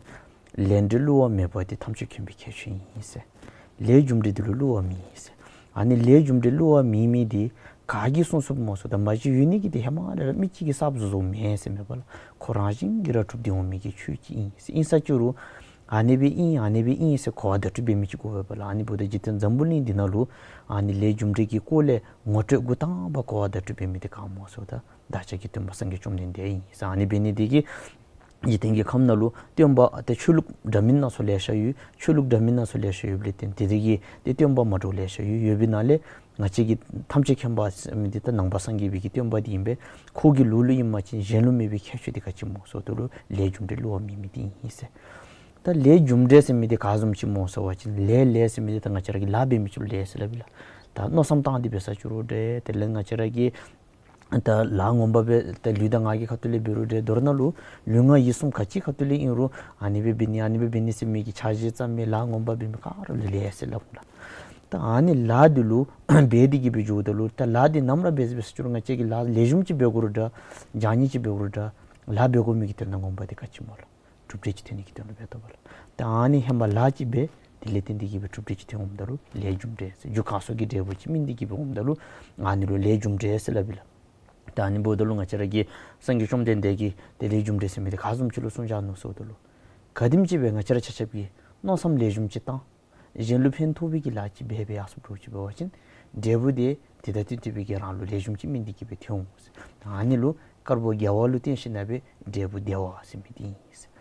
ལས་འབྲས་བསླུ་བ་མེད་པ་འདི་ཐམས་ཅད་མཁྱེན་པའི་ཁྱད་ཆོས་ཨིན་ཟེར། ལས་རྒྱུ་འབྲས་འདི་ལུ་བསླུ་བ་མེད་ཟེར། ཨ་ནི་ལས་རྒྱུ་འབྲས་བསླུ་བ་མེད་མི་འདི་ག་གིས་གསུངས་གསུངསམ་སྨོ་ཟེརཝ་ད་མ་གཞི་ཡོད་ནི་གི་འདི་ཧེ་མ་ལས་ར་མི་གཅིག་གིས་གསརཔ་བཟོ་བཟོཝ་མེན་ཟེར་མེན་པ་ལགས། ཁོ་རང་བཞིན་གྱིས་ར་གྲུབ་སྟེ་འོང་མི་གི་ཆོས་ཅིག་ཨིན་ཟེར། ཨིན་ས་ཅིག་རུང་ཨ་ནི་སྦེ་ཨིན་ཨ་ནི་སྦེ་ཨིན་ཟེར་གོ་བ་བརྡ་སྤྲོད་འབད་མི་ཅིག་དགོ་པས་ལགས། ཨ་ནི་འབདཝ་ད་འཇིག་རྟེན་འཛམ་བུ་གླིང་འདི་ནང་ལུ་ཨ་ནི་ལས་རྒྱུ་འབྲས་ཀྱི་སྐོར་ལས་ངོ་སྤྲོད་འགོ་དང་པ་གོ་བ་བརྡ་སྤྲོད་འབད་མི་འདི་ག་སྨོ་ཟེརཝ་ད་བདག་ཅག་གི་སྟོན་པ་སངས་རྒྱས་བཅོམ་ལྡན་འདས་ཨིན་ཟེར། ཨ་ནི་འབད་ནི་འདི་གིས་འཇིག་རྟེན་གྱི་ཁམས་ནང་ལུ་སྟོན་པ་ཏེ་ཆོས་ལུགས་འདྲ་མིན་སྣ་ཚོགས་ལེ་ཤ་ཡོད། ཆོས་ལུགས་འདྲ་མིན་སྣ་ཚོགས་ལེ་ཤ་ཡོདཔ་ལས་བརྟེན་ཏེ་དེ་གི་ཏེ་སྟོན་པ་མ་འདྲཝ་ལེ་ཤ་ཡོད། ཡོད་པའི་ནང་ལས་ང་བཅས་ཀྱི་ཐམས་ཅད་མཁྱེན་པ་ཟེར་མི་འདི་ད་ནང་པ་སངས་རྒྱས་པའི་གི་སྟོན་པ་འདི་ཨིན་པས། ཁོ་གི་ལུགས་ལུ་ཨིན་པ་ཅིན་གཞན་ལུ་མེད་པའི་ཁྱད་ཆོས་འདི་ག་ཅི་སྨོ་ཟེརཝ་ད་ལུ་ལས་རྒྱུ་འབྲས་བསླུ་བ་མེད་མི་འདི་ཨིན་ཟེར། ད་ལས་རྒྱུ་འབྲས་ཟེར་མི་འདི་ག་བཟུམ་ཅིག་སྨོ་ཟེར་བ་ཅིན་ལས་ལས་ཟེར་མི་འདི་ད་ང་བཅས་ར་གིས་ལཱ་འབད་མི་ཅིག་ལུ་ལས་ཟེར་སླབ་ཨིན་ལགས། ད་མནོ་བསམ་བཏང་སྟེ་འབད་ས་ཅིག་རུང་འདྲ་དེ་ལས་ང་བཅས་ར་གིས་ད་ལཱ་ངོ་མ་སྦེ་ད་ལུས་དང་ངག་གི་ཁ་ཐུག་ལས་འབད་རུང་འདྲ་མདོར་ན་ལུ་ལུས་ངག་ཡིད་གསུམ་ག་ཅི་ཁ་ཐུག་ལས་ཨིན་རུང་ཨ་ནི་སྦེ་འབད་ནི་ཨ་ནི་སྦེ་འབད་ནི་ཟེར་མི་གི་འཆར་གཞི་བརྩམ་མི་ལཱ་ངོ་མ་འབད་མི་ག་ར་ལུ་ལས་ཟེར་སླབ་ལགས། ད་ཨ་ནི་ལཱ་འདི་ལུ་འབད་དེ་གི་སྦེ་འགྱོཝ་ད་ལུ་ད་ལཱ་འདི་ནམ་ར་འབད་འབད་ས་ཅིག་རུང་ང་བཅས་ཀྱིས་ལཱ་ལེགས་ཤོམ་ཅིག་འབད་དགོ་རུང་འདྲ་བྱང་ཉེས་ཅིག་འབད་དགོ་རུང་འདྲ་ལཱ་འབད་དགོ་མི་གི་དོན་དག་ངོ་མ་འདི་ག་ཅི་སྨོ་ལགས། གྲུབ་འབྲས་ཅིག་ཐོན་ནི་གི་དོན་ལུ་འབད་དོ་བ་ལགས། ད་ཨ་ནི་ཧེ་མ་ལཱ་ཅིག་འབད་དེ་ལས་བརྟེན་ཏེ་གི་སྦེ་གྲུབ་འབྲས་ཅིག་ཐོན་འོངམ་ད་ལུ་ལས་རྒྱུ་འབྲས་ཟེར། རྒྱུ་གང་སོགས་ཀྱི་འབྲས་བུ་ཅིག་སྨིན་ཏེ་གི་སྦེ་འོངམ་ད་ལུ་ཨ་ནི་ལུ་ལས་རྒྱུ་འབྲས་ཟེར་སླབ་ཨིན་ལགས། ད་ཨ་ནི་འབདཝ་ད་ལུ་ང་བཅས་ར་གི་སངས་རྒྱས་བཅོམ་ལྡན་འདས་ཀྱིས་ཏེ་ལས་རྒྱུ་འབྲས་ཟེར་མི་འདི་ག་བཟུམ་ཅིག་ལུ་གསུངས་བཞག་ནུག་ཟེརཝ་ད་ལུ་ག་དེམ་ཅིག་སྦེ་ང་བཅས་ར་ཆ་ཁྱབ་ཀྱིས་མནོ་བསམ་ལེགས་ཤོམ་ཅིག་བཏང་གཞན་ལུ་ཕན་ཐོགས་པའི་གི་ལཱ་ཅིག་འབད་འབད་ཡར་སོངམ་འདྲཝ་ཅིག་འབད་བ་ཅིན་འབྲས་བུ་འདི་དེ་དང་བསྟུན་ཏེ་སྦེ་གི་རང་ལུ་ལེགས་ཤོམ་ཅིག་སྨིན་ཏེ་གི་སྦེ་ཐོན་འོང་ཟེར། ཨ་ནི་ལུ་དཀར་པོ་དགེ་བ་ལུ་བརྟེན་ཞིནམ་ལས་འབྲས་བུ་བདེ་བ་ཟེར་མི་འདི་ཨིན་ཟེར།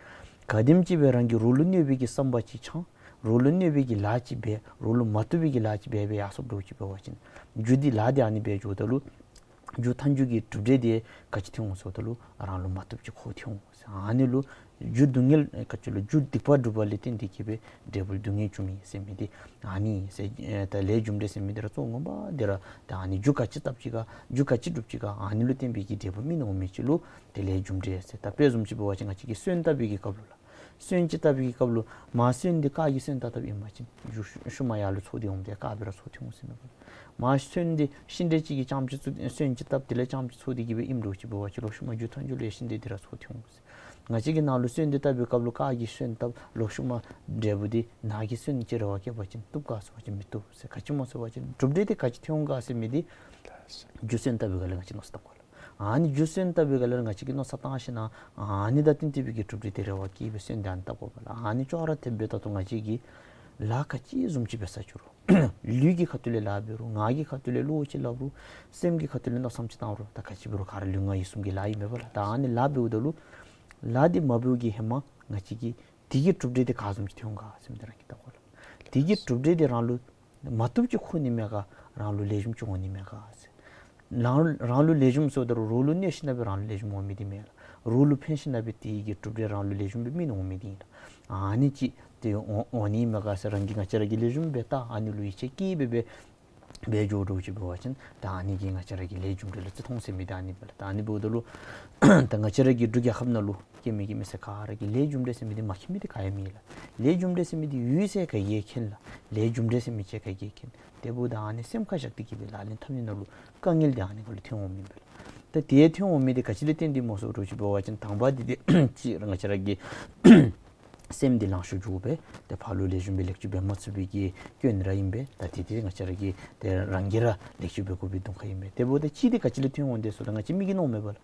ག་དེམ་ཅིག་སྦེ་རང་གི་རོགས་ལུ་གནོད་པའི་གི་བསམ་པ་ཅིག་འཆང་རོགས་ལུ་གནོད་པའི་གི་ལཱ་ཅིག་འབད་རོགས་ལུ་མ་བཏུབ་པའི་གི་ལཱ་ཅིག་འབད་འབད་ཡར་སོངམ་འདྲཝ་ཅིག་འབད་བ་ཅིན་རྒྱུ་འདི་ལཱ་འདི་ཨ་ནི་སྦེ་འགྱོཝ་ད་ལུ་རྒྱུ་མཐའ་མཇུག་གི་གྲུབ་འབྲས་འདི་ག་ཅི་ཐོན་འོང་ཟེརཝ་ད་ལུ་རང་ལུ་མ་བཏུབ་ཅིག་ཁོ་ཐོན་འོང་ཟེར། ཨ་ནི་ལུ་རྒྱུ་སྡུག་བསྔལ་ག་ཅི་ལོ་རྒྱུ་སྡིག་པ་སྒྲུབ་པ་ལས་བརྟེན་ཏེ་གི་སྦེ་འབྲས་བུ་སྡུག་བསྔལ་འབྱུངམ་ཨིན་ཟེར་མི་འདི་ཨ་ནི་ཨིན་ཟེར། ཨེ་ད་ལས་རྒྱུ་འབྲས་ཟེར་མི་འདི་ར་གཙོ་བོ་ངོ་མ་འདི་ར་ད་ཨ་ནི་རྒྱུ་ག་ཅི་བཏབ་ཅི་ག་རྒྱུ་ག་ཅི་སྒྲུབ་ཅི་ག་ཨ་ནི་ལུ་བརྟེན་པའི་གི་འབྲས་བུ་སྨིན་འོང་མི་ཅིག་ལུ་ཏེ་ལས་རྒྱུ་འབྲས་ཟེར། ད་དཔེ་བཟུམ་ཅིག་འབད་བ་ཅིན་ང་བཅས་ཀྱིས་སོན་བཏབ་པའི་གི་སྐབས་ལུ་ལགས། སོན་ཅིག་བཏབ་པའི་གི་སྐབས་ལུ་མར་སོན་འདི་ཀར་གྱི་སོན་བཏབ་བཏབཔ་ཨིན་པ་ཅིན་རྒྱུ་ཤུལ་མ་ཡར་ལུ་ཚོགས་ཏེ་འོངམ་ད་ཀར་སྦེ་ར་ཚོགས་ཏེ་འོང་ཟེར་མེན་པ། མར་སོན་འདི་ཤིང་འབྲས་ཅིག་གི་རྐྱངམ་ཅིག་ཚོགས་སོན་ཅིག་བཏབ་དེ་ལས་རྐྱངམ་ཅིག་ཚོགས་ཏེ་གི་སྦེ་ཨིནམ་འདྲཝ་ཅིག་འབད་བ་ཅིན་ལོག་ཤུལ་མ་རྒྱུ་མཐའ་མཇུག་ལུ་ཤིང་འབྲས་འདི་ར་ཚོགས་ཏེ་འོང་ཟེར། ང་བཅས་ཀྱིས་ནཱ་ལུ་སོན་འདི་བཏབ་པའི་སྐབས་ལུ་ཀར་གྱི་སོན་བཏབ་ལོག་ཤུལ་མ་འབྲས་བུ་འདི་ནཱ་གི་སོན་ཅིག་རེ་བ་བསྐྱེད་པ་ཅིན་བཏུབ་ག་ཟེར་བ་ཅིན་མི་བཏུབ་ཟེར། ག་ཅི་སྨོ་ཟེར་བ་ཅིན་གྲུབ་འབྲས་འདི་ག་ཅི་ཐོན་འོང་ག་ཟེར་མི་འདི་རྒྱུ་སོན་བཏབ་པའི་སྒང་ལས་ང་བཅས་མནོ་བསམ་བཏང་དགོ་ལགས། ཨ་ནི་རྒྱུ་སོན་བཏབ་པའི་སྒང་ལས་ང་བཅས་ཀྱིས་མནོ་བསམ་བཏང་ཞིནམ་ལས་ཨ་ནི་དང་བསྟུན་ཏེ་སྦེ་གི་གྲུབ་འབྲས་འདི་རེ་བ་བསྐྱེད་སྦེ་སོན་འདི་ཨ་ནི་བཏབ་དགོ་པས་ལགས། ཨ་ནི་ཅོག་ར་འཐདཔ་སྦེ་ད་ལྟོ་ང་བཅས་ཀྱིས་ལཱ་ག་ཅི་བཟུམ་ཅིག་འབད་ས་ཅིག་རུང་ལུས་ཀྱི་ཁ་ཐུག་ལས་ལཱ་འབད་རུང་ངག་གི་ཁ་ཐུག་ལས་བློ་ཅིག་སླབ་རུང་སེམས་ཀྱི་ཁ་ཐུག་ལས་མནོ་བསམ་ཅིག་བཏང་རུང་ད་ག་ཅི་འབད་རུང་ག་ར་ལུས་ངག་ཡིད་གསུམ་གྱི་ལཱ་ཨིན་མས་པ་ལགས། ད་ཨ་ནི་ལཱ་འབདཝ་ད་ལུ་ལཱ་འདི་མ་འབདཝ་གི་ཧེ་མ་ང་བཅས་ཀྱིས་དེ་གི་གྲུབ་འབྲས་འདི་ག་བཟུམ་ཅིག་ཐོན་འོང་ག་ཟེར་མི་འདི་རང་གིས་བལྟ་དགོ་ལགས། དེ་གི་གྲུབ་འབྲས་འདི་རང་ལུ་མ་བཏུབ་ཅིག་ཁོ་ནི་མས་ག་རང་ལུ་ལེགས་ཤོམ་ཅིག་འོང་ནི་མས་ག་ཟེར། རང་རང་ལུ་ལེགས་ཤོམ་ཟེརཝ་ད་རུང་རོགས་ལུ་གནོད་ཞིནམ་ལས་རང་ལུ་ལེགས་ཤོམ་འོང་མི་འདི་མེན་ལགས། རོགས་ལུ་ཕན་ཞིནམ་ལས་དེ་གི་གྲུབ་འབྲས་རང་ལུ་ལེགས་ཤོམ་སྦེ་སྨིན་འོང་མི་འདི་ཨིན་ལགས། ཨ་ནི་ཅིག་འདི་འོང་འོང་ནི་མས་ག་ཟེར་རང་གིས་ང་བཅས་ར་གིས་ལེགས་ཤོམ་སྦེ་བལྟ་ཨ་ནི་ལུ་ཡིད་ཆེས་བསྐྱེད་སྦེ་སྦེ་ འབད་འགྱོ་དོ་ཅིག་འབད་བ་ཅིན་ད་ཨ་ནི་གིས་ང་བཅས་ར་གི་ལས་རྒྱུ་འབྲས་ལུ་བརྩི་མཐོང་ཟེར་མི་འདི་ཨ་ནི་ཨིན་པས་ལགས། ད་ཨ་ནི་འབདཝ་ད་ལུ་ད་ང་བཅས་ར་གི་འབྲུག་རྒྱལ་ཁབ་ནང་ལུ་སྐྱེ་མི་སྐྱེ་མི་ཟེར་ག་ར་གིས་ལས་རྒྱུ་འབྲས་ཟེར་མི་འདི་མ་མཁྱེན་མི་འདི་ག་ཡང་མེད་ལགས། ལས་རྒྱུ་འབྲས་ཟེར་མི་འདི་ཡོད་ཟེར་ག་གིས་མཁྱེན་ལགས། ལས་རྒྱུ་འབྲས་ཟེར་མི་ཅིག་ག་གིས་མཁྱེན། དེ་འབདཝ་ད་ཨ་ནི་སེམས་ཁར་བཞག་སྟེ་གི་སྦེ་ལག་ལེན་འཐབ་ནི་ནང་ལུ་དཀའ་ངལ་འདི་ཨ་ནི་ཁར་ལུ་ཐོན་འོང་མི་ཨིན་པས་ལགས། ད་དེ་ཐོན་འོང་མི་འདི་ག་ཅི་ལུ་བརྟེན་ཏེ་སྨོ་ཟེར་བ་ཅིན་དང་པ་འདི་ཏེ་ཅིག་ར་ང་བཅས་ར་གི་སེམས་འདི་ལང་ཤོར་འགྱོཝ་སྦེ་ཏེ་ཕར་ལུ་ལེགས་ཤོམ་སྦེ་ལེགས་བཅོས་འབད་མ་ཚུགས་པའི་གི་སྐྱོན་ར་ཨིན་པས། ད་དེ་འདི་ང་བཅས་ར་གིས་ཏེ་རང་གིས་ར་ལེགས་བཅོས་འབད་དགོ་པའི་གདོང་ཁ་ཨིན་པས། དེ་འབདཝ་ད་གཅིག་འདི་ག་ཅི་ལུ་ཐོན་འོང་དེ་ཟེརཝ་ད་ང་བཅས་མི་གིས་མནོཝ་མས་པ་ལགས།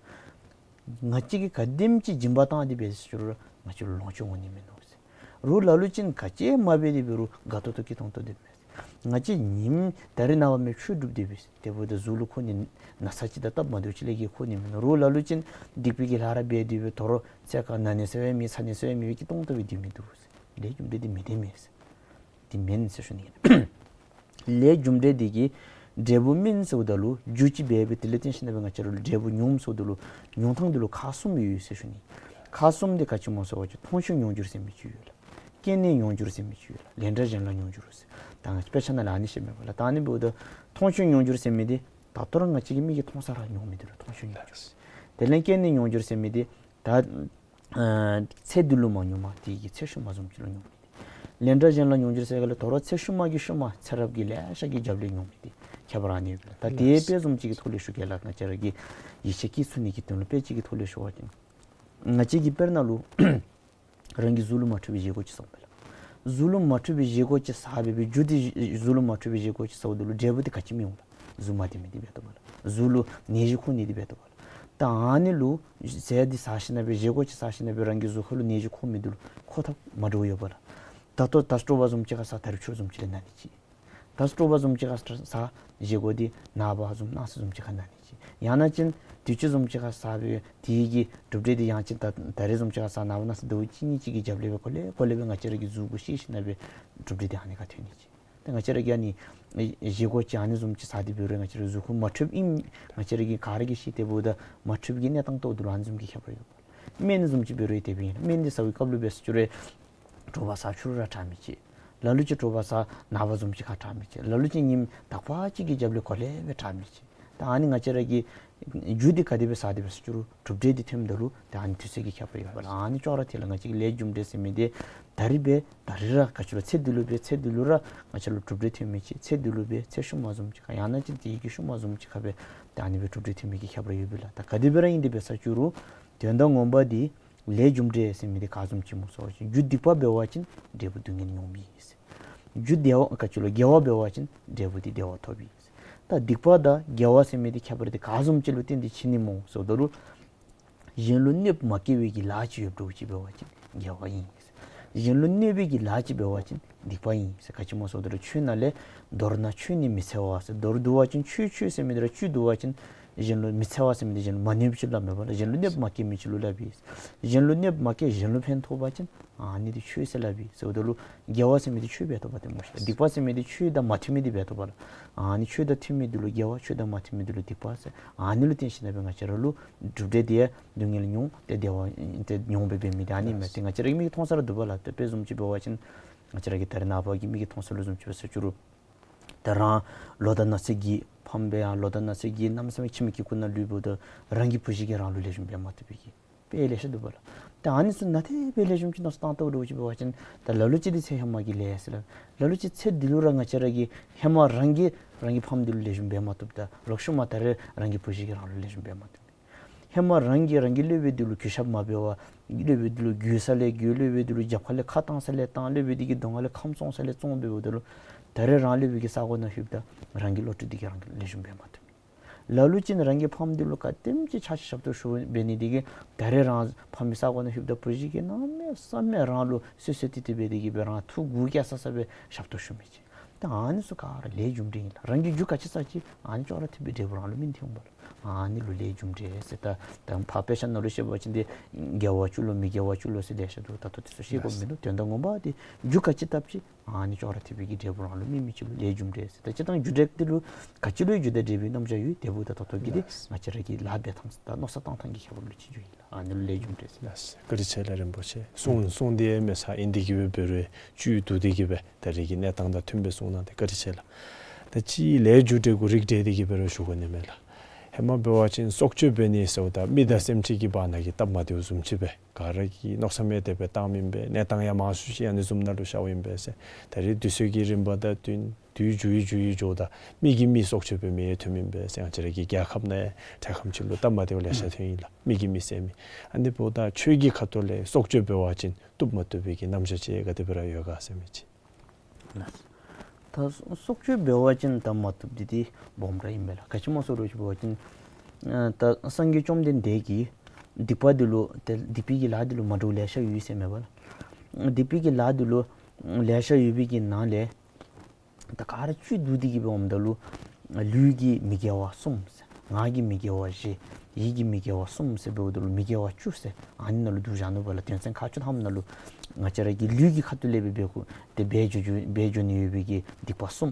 ང་བཅས་ཀྱིས་ག་དེམ་ཅིག་སྦྱིན་པ་བཏང་སྟེ་འབད་ཟེར་རུང་ར་ང་བཅས་ལུ་ལོངས་སྤྱོད་འོང་ནི་མིན་འདུག་ཟེར། རོགས་ལ་ལུ་ཅིག་ག་ཅི་མ་འབད་དེ་འབད་རུང་དགའ་ཏོག་ཏོ་སྐྱིད་ཏོང་ཏོ་སྡོད་མས། ང་བཅས་ཉིནམ་ད་རིས་ནངས་པ་མེན་ཆོས་སྒྲུབ་སྟེ་འབད་ཟེར། དེ་འབདཝ་ད་གཟུགས་ལུ་ཁོ་ནི་ན་ཚ་ཅིག་དང་སྟབས་མ་བདེཝ་ཅིག་ལས་བརྒལ་ཁོ་ནི་མིན་འདུག། རོགས་ལ་ལུ་ཅིག་སྡིག་པའི་གི་ལཱ་ར་འབད་དེ་འབད་དོ་རུང་ཚེ་ག་ན་ནི་ཟེར་བའི་མེད་ཚ་ནི་ཟེར་བའི་མེད་སྐྱིད་ཏོང་ཏོ་སྦེ་སྡོད་མི་འདུག་ཟེར། ལས་རྒྱུ་འབྲས་འདི་མི་བདེན་མས་ཟེར། འདི་མེན་ཟེར་ཞུ་ནི་ཨིན། ལས་རྒྱུ་འབྲས་འདི་གིས་འབྲས་བུ་སྨིན་ཟེརཝ་ད་ལུ་རྒྱུ་ཅིག་འབད་སྦེ་དེ་ལས་བརྟེན་ཞིནམ་ལས་འབད་ང་བཅས་ར་ལུ་འབྲས་བུ་མྱོངམ་ཟེརཝ་ད་ལུ་མྱོང་ཐངས་འདི་ལུ་ཁག་གསུམ་ཡོད་ཟེར་ཞུ་ནི། ཁག་གསུམ་འདི་ག་ཅི་སྨོ་ཟེར་བ་ཅིན་མཐོང་ཆོས་མྱོང་འགྱུར་ཟེར་མི་ཅིག་ཡོད་ལགས། སྐྱེས་ནས་མྱོང་འགྱུར་ཟེར་མི་ཅིག་ཡོད་ལགས། ལན་གྲངས་གཞན་ལ་མྱོང་འགྱུར་ཟེར། ད་ང་བཅས་དཔེ་ཆ་ནང་ལས་ཨ་ནི་བཤད་མས་པ་ལགས། ད་ཨ་ནི་འབདཝ་ད་མཐོང་ཆོས་མྱོང་འགྱུར་ཟེར་མི་འདི་ད་ལྟོ་ར་ང་བཅས་ཀྱིས་མིག་གིས་མཐོང་ས་ར་མྱོང་མི་འདི་ལུ་མཐོང་ཆོས་མྱོང་འགྱུར་ཟེར། དེ་ལས་སྐྱེས་ནས་མྱོང་འགྱུར་ཟེར་མི་འདི་ད་ཨ་ཚེ་འདི་ལུ་མ་མྱོང་མ་དེ་གི་ཚེ་ཤུལ་མ་བཟུམ་ཅིག་ལུ་མྱོང་མི་འདི། ལན་གྲངས་གཞན་ལ་མྱོང་འགྱུར་ཟེར་ག་ལས་དོ་རུང་ཚེ་ཤུལ་མ་གི་ཤུལ་མ་ཚེ་རབས་ཀྱི་ལེ་ཤ་གི་རྒྱབ་ལས་མྱོང་མི་འདི་ཁྱད་པར་ཨ་ནི་ཡོད་པས་ལགས། ད་དེ་དཔེ་བཟུམ་ཅིག་གི་ཐོག་ལས་ཞུ་གེ་ལགས། ང་བཅས་ར་གི་ཡིད་ཆེས་བསྐྱེད་ཚུགས་ནི་གི་དོན་ལུ་དཔེ་ཅིག་གི་ཐོག་ལས་ཞུ་བ་ཅིན་ང་བཅས་ཀྱིས་དཔེར་ན་ལུ་རང་གི་གཟུགས་ལུ་མ་འཕྲོད་པའི་བཞེས་སྒོ་ཅིག་བཟའཝ་མས་ལགས། གཟུགས་ལུ་མ་འཕྲོད་པའི་བཞེས་སྒོ་ཅིག་བཟའ་སྦེ་སྦེ་རྒྱུ་འདི་གཟུགས་ལུ་མ་འཕྲོད་པའི་བཞེས་སྒོ་ཅིག་བཟའཝ་ད་ལུ་འབྲས་བུ་འདི་ག་ཅི་སྨིན་འོང་ལགས། གཟུགས་མ་བདེ་མི་འདི་འབད་དོ་བ་ལགས། གཟུགས་ལུ་ནད་གཞི་འཁོར་ནི་འདི་འབད་དོ་བ་ལགས། ད་ཨ་ནི་ལུ་ཟས་འདི་བཟའ་ཞིནམ་ལས་སྦེ་བཞེས་སྒོ་ཅིག་བཟའ་ཞིནམ་ལས་སྦེ་རང་གི་གཟུགས་ཁ་ལུ་ནད་གཞི་འཁོར་མི་འདི་ལུ་འཁོར་ཐབས་མ་འདྲཝ་ཡོད་པ་ལགས། ད་ལྟོ་ད་ལྟོ་བ་བཟུམ་ཅིག་ཁར་བཟའ་ད་རིས་ཕྱི་རུ་བཟུམ་ཅིག་ལས་ན་ནི་ཅིག། ད་ལྟོ་བ་བཟུམ་ཅིག་ཁར་བཟའ་བཞེས་སྒོ་འདི་ནངས་པ་བཟུམ་གནངས་ཚེ་བཟུམ་ཅིག་ཁར་ན་ནི་ཅིག། ཡང་ན་ཅིན་དུས་ཅི་བཟུམ་ཅིག་ཁར་བཟའ་སྦེ་དེ་གི་གྲུབ་འབྲས་འདི་ཡང་ཅིན་ད་ད་རིས་བཟུམ་ཅིག་ཁར་བཟའ་ནངས་པ་གནངས་ཚེ་ཟླཝ་གཅིག་གཉིས་ཅིག་གི་རྒྱབ་ལས་སྦེ་གོ་ལེ་གོ་ལེ་སྦེ་ང་བཅས་ར་གི་གཟུགས་ཁར་ཤེས་ཞིནམ་ལས་སྦེ་གྲུབ་འབྲས་འདི་ཨ་ནི་ཁར་ཐོན་ནི་ཅིག། ད་ང་བཅས་ར་གིས་ཨ་ནི་བཞེས་སྒོ་ཅིག་ཨ་ནི་བཟུམ་ཅིག་བཟའ་སྟེ་འབད་རུང་ང་བཅས་ར་གཟུགས་ཁར་མ་འཕྲོདཔ་ཨིནམ་ང་བཅས་ར་གིས་ག་ར་གིས་ཤེས། དེ་འབདཝ་ད་མ་འཕྲོད་ཀྱི་གནས་སྟངས་ཐོག་ཏུ་ལུ་ཨ་ནི་བཟུམ་གྱི་ཁྱད་པར་ཡོད་པ། སྨན་བཟུམ་ཅིག་འབད་རུང་དེ་སྦེ་ཨིན། སྨན་འདི་ཟ་བའི་སྐབས་ལུ་འབད་ཟེར་ཞུ་རུང་དྲོ་པ་བཟའ་ཕྱི་རུ་ར་དྲག་མི་ཅིག། ལ་ལུ་ཅིག་དྲོ་པ་བཟའ་ནངས་པ་བཟུམ་ཅིག་ཁར་དྲག་མི་ཅིག། ལ་ལུ་ཅིག་ཉིནམ་དག་པ་ཅིག་གི་རྒྱབ་ལས་གོ་ལེ་སྦེ་དྲག་མི་ཅིག། ད་ཨ་ནི་ང་བཅས་ར་གི་རྒྱུ་འདི་ག་དེ་སྦེ་བཟའ་དེ་སྦེ་ཟེར་ཞུ་རུང་གྲུབ་འབྲས་འདི་ཐོནམ་ད་ལུ་ད་ཨ་ནི་དུས་ཚོད་ཀྱི་ཁྱད་པར་ཡོད་པ་ལགས། ཨ་ནི་ཅོག་ར་འཐད་ལགས། ང་བཅས་ཀྱི་ལས་རྒྱུ་འབྲས་ཟེར་མི་འདི་ད་རིས་འབད་ད་རིས་ར་ག་ཅི་ལོ་ཚེ་འདི་ལུ་འབད་ཚེ་འདི་ལུ་ར་ང་བཅས་ལུ་གྲུབ་འབྲས་ཐོན་མི་ཅིག། ཚེ་འདི་ལུ་འབད་ཚེ་ཤུལ་མ་བཟུམ་ཅིག་ཁར་ཡང་ན་ཅིན་དེ་གི་ཤུལ་མ་བཟུམ་ཅིག་ཁར་འབད་ད་ཨ་ནི་སྦེ་གྲུབ་འབྲས་ཐོན་མི་གི་ཁྱད་པར་ཡོད་པས་ལགས། ད་ག་དེ་སྦེ་ར་ཨིན་ཏེ་འབད་ཟེར་ཞུ་རུང་དོན་དག་ངོ་མ་འདི་ལས་རྒྱུ་འབྲས་ཟེར་མི་འདི་ག་བཟུམ་ཅིག་སྨོ་ཟེར་བ་ཅིན་རྒྱུ་སྡིག་པ་འབད་བ་ཅིན་འབྲས་བུ་སྡུག་བསྔལ་མྱོང་མི་ཨིན་ཟེར། རྒྱུ་བདེ་བ་ག་ཅི་ལོ་དགེ་བ་འབད་བ་ཅིན་འབྲས་བུ་འདི་བདེ་བ་ཐོབ་ཨིན་ཟེར། ད་སྡིག་པ་དང་དགེ་བ་ཟེར་མི་འདི་ཁྱད་པར་འདི་ག་བཟུམ་ཅིག་ལུ་བརྟེན་ཏེ་ཕྱེ་ནི་སྨོ་ཟེརཝ་ད་ལུ་གཞན་ལུ་གནོདཔ་མ་བཀལ་བའི་གི་ལཱ་ཅིག་ཡོདཔ་འདྲཝ་ཅིག་འབད་བ་ཅིན་དགེ་བ་ཨིན་ཟེར། གཞན་ལུ་གནོད་པའི་གི་ལཱ་ཅིག་འབད་བ་ཅིན་སྡིག་པ་ཨིན་ཟེར། ག་ཅི་སྨོ་ཟེརཝ་ད་ལུ་ཆོས་ནང་ལས་མདོར་ན་ཆོས་ནི་མི་འཚེ་བ་ཟེར། མདོར་བསྡུ་བ་ཅིན་ཆོས་ཆོས་ཟེར་མི་འདི་ར་བཅུད་བསྡུ་བ་ཅིན་གཞན་ལུ་མི་འཚེ་བ་ཟེར་མི་འདི་གཞན་ལུ་མ་གནོད་པ་ཅིག་ལུ་སླབ་མས་པ་ལགས། གཞན་ལུ་གནོདཔ་མ་བཀལ་མི་ཅིག་ལུ་སླབ་ཨིན། གཞན་ལུ་གནོདཔ་མ་བཀལ་གཞན་ལུ་ཕན་ཐོགས་པ་ཅིན་ཨ་ནི་འདི་ཆོས་ཟེར་སླབ་ཨིན་ཟེརཝ་ད་ལུ་དགེ་བ་ཟེར་མི་འདི་ཆོས་འབད་དོ་བ་ཏེ་སྨོ་ཤིག། སྡིག་པ་ཟེར་མི་འདི་ཆོས་དང་མ་མཐུན་མི་འདི་འབད་དོ་བ་ལགས། ཨ་ནི་ཆོས་དང་མཐུན་མི་འདི་ལུ་དགེ་བ་ཆོས་དང་མ་མཐུན་མི་འདི་ལུ་སྡིག་པ་ཟེར། ཨ་ནི་ལུ་བརྟེན་ཞིནམ་ལས་འབད་ང་བཅས་ར་ལུ་གྲུབ་འབྲས་འདི་ཡང་སྡུག་བསྔལ་མྱོང་ཏེ་བདེ་བ་ཏེ་མྱོང་སྦེ་འབད་མི་འདི་ཨ་ནི་མས། ཏེ་ང་བཅས་ར་གི་མིག་གིས་མཐོང་ས་ར་འདུག་པ་ལགས། ཏེ་དཔེ་བཟུམ་ཅིག་འབད་བ་ཅིན་ང་བཅས་ར་གི་ད་རིས་ནངས་པ་གི་མིག་གིས་མཐོང་ས་ལུ་བཟུམ་ཅིག་འབད་ཟེར་ཞུ་རུང་ད་རང་ལོ་དང་ན་ཚོད་ཀྱིས་ཕམ་སྦེ་ཡང་ལོ་དང་ན་ཚོད་ཀྱིས་གནམ་མེད་ས་མེད་ཁྱིམ་གྱི་སྐུ་ན་ལུས་འབདཝ་ད་རང་གི་བུ་གཞི་གིས་རང་ལུ་ལེགས་ཤོམ་འབད་མ་བཏུབ་པའི་གི་དཔེ་ལེ་ཤ་འདུག་པ་ལགས། ད་ཨ་ནི་ཚུ་ནང་ཏེ་དཔེ་ལེགས་ཤོམ་ཅིག་མནོ་བསམ་བཏང་བལྟཝ་འདྲཝ་ཅིག་འབད་བ་ཅིན་ད་ལ་ལུ་ཅིག་འདི་ཚེ་ཧེ་མ་གི་ལས་ཟེར་ལགས། ལ་ལུ་ཅིག་ཚེ་འདི་ལུ་ར་ང་བཅས་ར་གིས་ཧེ་མ་རང་གིས་རང་གི་ཕམ་འདི་ལུ་ལེགས་ཤོམ་འབད་མ་བཏུབ། ད་རོགས་ཤུལ་མ་ད་རིས་རང་གི་བུ་གཞི་གིས་རང་ལུ་ལེགས་ཤོམ་འབད་མ་བཏུབ། ཧེ་མ་རང་གིས་རང་གི་སློབ་དཔོན་འདི་ལུ་གུས་ཞབས་མ་འབད་བར་སློབ་དཔོན་འདི་ལུ་གུས་ས་ལས་གུས། སློབ་དཔོན་འདི་ལུ་རྒྱབ་ཁ་ལས་ཁ་བཏང་ས་ལས་བཏང་། སློབ་དཔོན་འདི་གི་གདོང་ཁ་ལས་ཁམས་བཙོང་ས་ལས་བཙོང་འབདཝ་ད་ལུ་ད་རིས་རང་སློབ་དཔོན་གྱི་ས་གོ་ནང་ལྷོདཔ་ད་རང་གི་བློ་གྲོས་འདི་གིས་རང་ལུ་ལེགས་ཤོམ་འབད་མ་བཏུབ། ལ་ལུ་ཅིག་རང་གི་ཕམ་འདི་ལུ་ག་དེམ་ཅིག་ཕྱག་ཕྱི་ཞབས་ཏོག་ཞུ་འབད་ནི་འདི་གིས་ད་རིས་རང་ཕམ་གྱི་ས་གོ་ནང་ལྷོདཔ་ད་བུ་གཞི་གིས་གནམ་མེད་ས་མེད་རང་ལུ་བསོད་བསོད་ཏེ་ཏེ་འབད་དེ་གི་སྦེ་རང་ཐུགས་མགུ་སྐྱེ་ས་ས་སྦེ་ཞབས་ཏོག་ཞུ་མི་ཅིག། ད་ཨ་ནི་ཚུ་ག་ར་ལས་རྒྱུ་འབྲས་ཨིན་ལགས། རང་གིས་རྒྱུ་ག་ཅི་བསགས་ཅི་ཨ་ནི་ཅོག་ར་འཐདཔ་སྦེ་འབྲས་བུ་རང་ལུ་སྨིན་ཏེ་འོང་པ་ལགས། ཨ་ནི་ལུ་ལས་རྒྱུ་འབྲས་ཟེར། ད་ད་ཕར་དཔེ་ཆ་ནང་ལུ་བཤད་པ་ཅིན་ཏེ་དགེ་བ་བཅུ་ལོ་མི་དགེ་བ་བཅུ་ལོ་ཟེར་ལེ་ཤ་འདུག། ད་ལྟོ་དེ་ཚུ་བཤད་དགོཔ་མིན་འདུག། དོན་དག་ངོ་མ་འདི་རྒྱུ་ག་ཅི་བཏབ་ཅི་ཨ་ནི་ཅོག་ར་འཐདཔ་སྦེ་གི་འབྲས་བུ་རང་ལུ་སྨིན་མི་ཅིག་ལུ་ལས་རྒྱུ་འབྲས་ཟེར། ད་སྤྱིར་བཏང་རྒྱུ་འབྲས་འདི་ལུ་ག་ཅི་ལུ་རྒྱུ་དང་འབྲས་བུའི་རྣམ་གཞག་ཡོད། དེ་འབདཝ་ད་ད་ལྟོ་གི་འདི་ང་བཅས་ར་གིས་ལཱ་འབད་ཐངས་དང་མནོ་བསམ་བཏང་ཐངས་ཀྱི་ཁྱད་པར་ལུ་ཅིག་འགྱོ་ཡི་ལགས། ཨ་ནི་ལུ་ལས་རྒྱུ་འབྲས་ཟེར། ལགས་སོ། བཀའ་དྲིན་ཆེ་ལགས་རིན་པོ་ཆེ། གསུང་གསུང་འདི་ཡང་མེད་ས་ཨིན་ཏེ་གི་སྦེ་འབད་རུང་བཅུད་བསྡུ་སྟེ་གི་སྦེ་ད་རིས་ཀྱི་གནས་སྟངས་དང་མཐུན་པའི་གསུང་གནང་སྟེ་བཀའ་དྲིན་ཆེ་ལགས། ད་ཅི་ལས་རྒྱུ་འབྲས་གུ་རིགས་འགྲེ་སྟེ་གི་འབད་རུང་ཞུ་དགོ་ནི་མས་ལགས། ཧེ་མ་འབད་བ་ཅིན་སྲོག་གཅོད་འབད་ནི་ཟེརཝ་ད་མི་དང་སེམས་ཅན་གྱི་བར་ན་གི་སྟབས་མ་བདེཝ་བཟུམ་ཅིག་སྦེ་ག་ར་གིས་མནོ་བསམ་མེད་དེ་སྦེ་བཏངམ་ཨིན་པས། གནས་སྟངས་ཡང་མང་སུ་ཅིག་ཨ་ནི་བཟུམ་ནང་ལུ་ཤརཝ་ཨིན་པས་ཟེར། ད་རེས་དུས་ཚོད་ཀྱི་རིམ་པ་དང་བསྟུན་དུས་འགྱུར་བའི་འགྱུར་བའི་འགྱོཝ་ད་མི་གིས་མི་སྲོག་གཅོད་འབད་མི་ཡང་ཐོནམ་ཨིན་པས་ཟེར། ང་བཅས་ར་གི་རྒྱལ་ཁབ་ནང་ཡང་འདྲེ་ཁམས་ཅིག་ལུ་སྟབས་མ་བདེཝ་ལེ་ཤ་ཐོན་ཡི་ལགས། མི་གིས་མི་བསད་མི། ཨ་ནི་འབདཝ་ད་ཆོས་ཀྱི་ཁ་ཐུག་ལས་སྲོག་གཅོད་འབད་བ་ཅིན་བཏུབ་མ་བཏུབ་པའི་གི་རྣམ་གཞག་ཅིག་ག་དེ་སྦེ་ར་ཡོད་ག་ཟེར་མི་ཅིག། ལགས། ད་སྲོག་གཅོད་འབད་བ་ཅིན་ད་མ་བཏུབ་འདི་འདི་སྦོམ་ར་ཨིན་པས་ལགས། ག་ཅི་སྨོ་ཟེར་བ་ཅིན་འབད་བ་ཅིན་ཨ་ད་སངས་རྒྱས་བཅོམ་ལྡན་འདས་ཀྱིས་སྡིག་པ་འདི་ལུ་ཏེ་སྡིག་པའི་གི་ལཱ་འདི་ལུ་མ་འདྲཝ་ལེ་ཤ་ཡོད་ཟེར་མས་པ་ལགས། སྡིག་པའི་གི་ལཱ་འདི་ལུ་ལེ་ཤ་ཡོད་པའི་གི་ནང་ལས་ད་ག་ར་བཅུད་བསྡུ་སྟེ་གི་འབདཝ་ད་ལུ་ལུས་ཀྱི་མི་དགེ་བ་གསུམ་ཟེར། ངག་གི་མི་དགེ་བ་བཞི། ཡིད་ཀྱི་མི་དགེ་བ་གསུམ་ཟེར་འབདཝ་ད་ལུ་མི་དགེ་བ་བཅུ་ཟེར་ཨ་ནི་ནང་ལུ་བསྡུ་བཞག་ནུག་པ་ལགས། དོན་ཚན་ཁག་བཅུ་ཐམ་ནང་ལུ་ང་བཅས་ར་གི་ལུས་ཀྱི་ཁ་ཐུག་ལས་སྦེ་འབད་དགོ་ཏེ་འབད་འགྱོ་འབད་འགྱོ་ནི་ཡོད་པའི་གི་སྡིག་པ་གསུམ།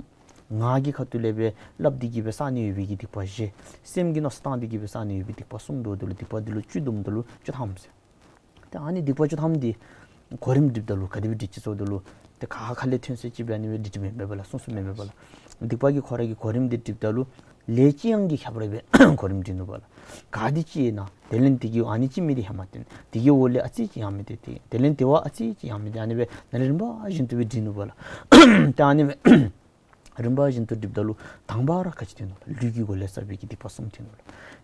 ངག་གི་ཁ་ཐུག་ལས་སྦེ་སླབ་སྟེ་གི་སྦེ་བསག་ནི་ཡོད་པའི་གི་སྡིག་པ་བཞི། སེམས་ཀྱིས་མནོ་བསམ་བཏང་སྟེ་གི་སྦེ་བསག་ནི་ཡོད་པའི་སྡིག་པ་གསུམ་འབདཝ་ད་ལུ་སྡིག་པ་འདི་ལུ་བཅུ་བསྡོམས་ད་ལུ་བཅུ་ཐམ་ཟེར། ཏེ་ཨ་ནི་སྡིག་པ་བཅུ་ཐམ་འདི་གོ་རིམ་སྒྲིགཔ་ད་ལུ་ག་དེ་སྦེ་སྒྲིག་ཅི་ཟེརཝ་ད་ལུ་ཏེ་ག་ཁ་ལས་ཐོན་ཟེར་ཅིག་སྦེ་ཨ་ནི་སྦེ་སྒྲིག་སྒྲིགཔ་མེན་པས་ལགས། གསུངས་གསུངསམ་མེན་པས་ལགས། སྡིག་པ་གི་ཁོ་ར་གི་གོ་རིམ་འདི་སྒྲིགཔ་ད་ལུ་ལས་ཅི་ཡང་གིས་ཁྱབ་པ་ར་སྦེ་གོ་རིམ་སྒྲིག་ནུག་པ་ལགས། ག་དེ་ཅིག་ཨིན་ན་དེ་ལས་དེ་གི་ཨ་ནི་ཅིག་མི་དེ་ཧེ་མ་བསྟན། དེ་གི་འོག་ལས་ཨ་ཙི་ཅིག་ཡང་མི་དེ་སྟེ་དེ་ལས་དེ་བ་ཨ་ཙི་ཅིག་ཡང་མི་དེ་ཨ་ནི་སྦེ་ནཱ་ལས་རིམ་པ་བཞིན་དུ་སྦེ་སྒྲིག་ནུག་པ་ལགས། ཏེ་ཨ་ནི་སྦེ་རིམ་པ་བཞིན་དུ་སྒྲིགཔ་ད་ལུ་དང་པ་ར་ག་ཅི་ཐོན་ནུག་ལགས། ལུས་ཀྱི་སྒོ་ལས་བསགས་པའི་གི་སྡིག་པ་གསུམ་ཐོན་ནུག་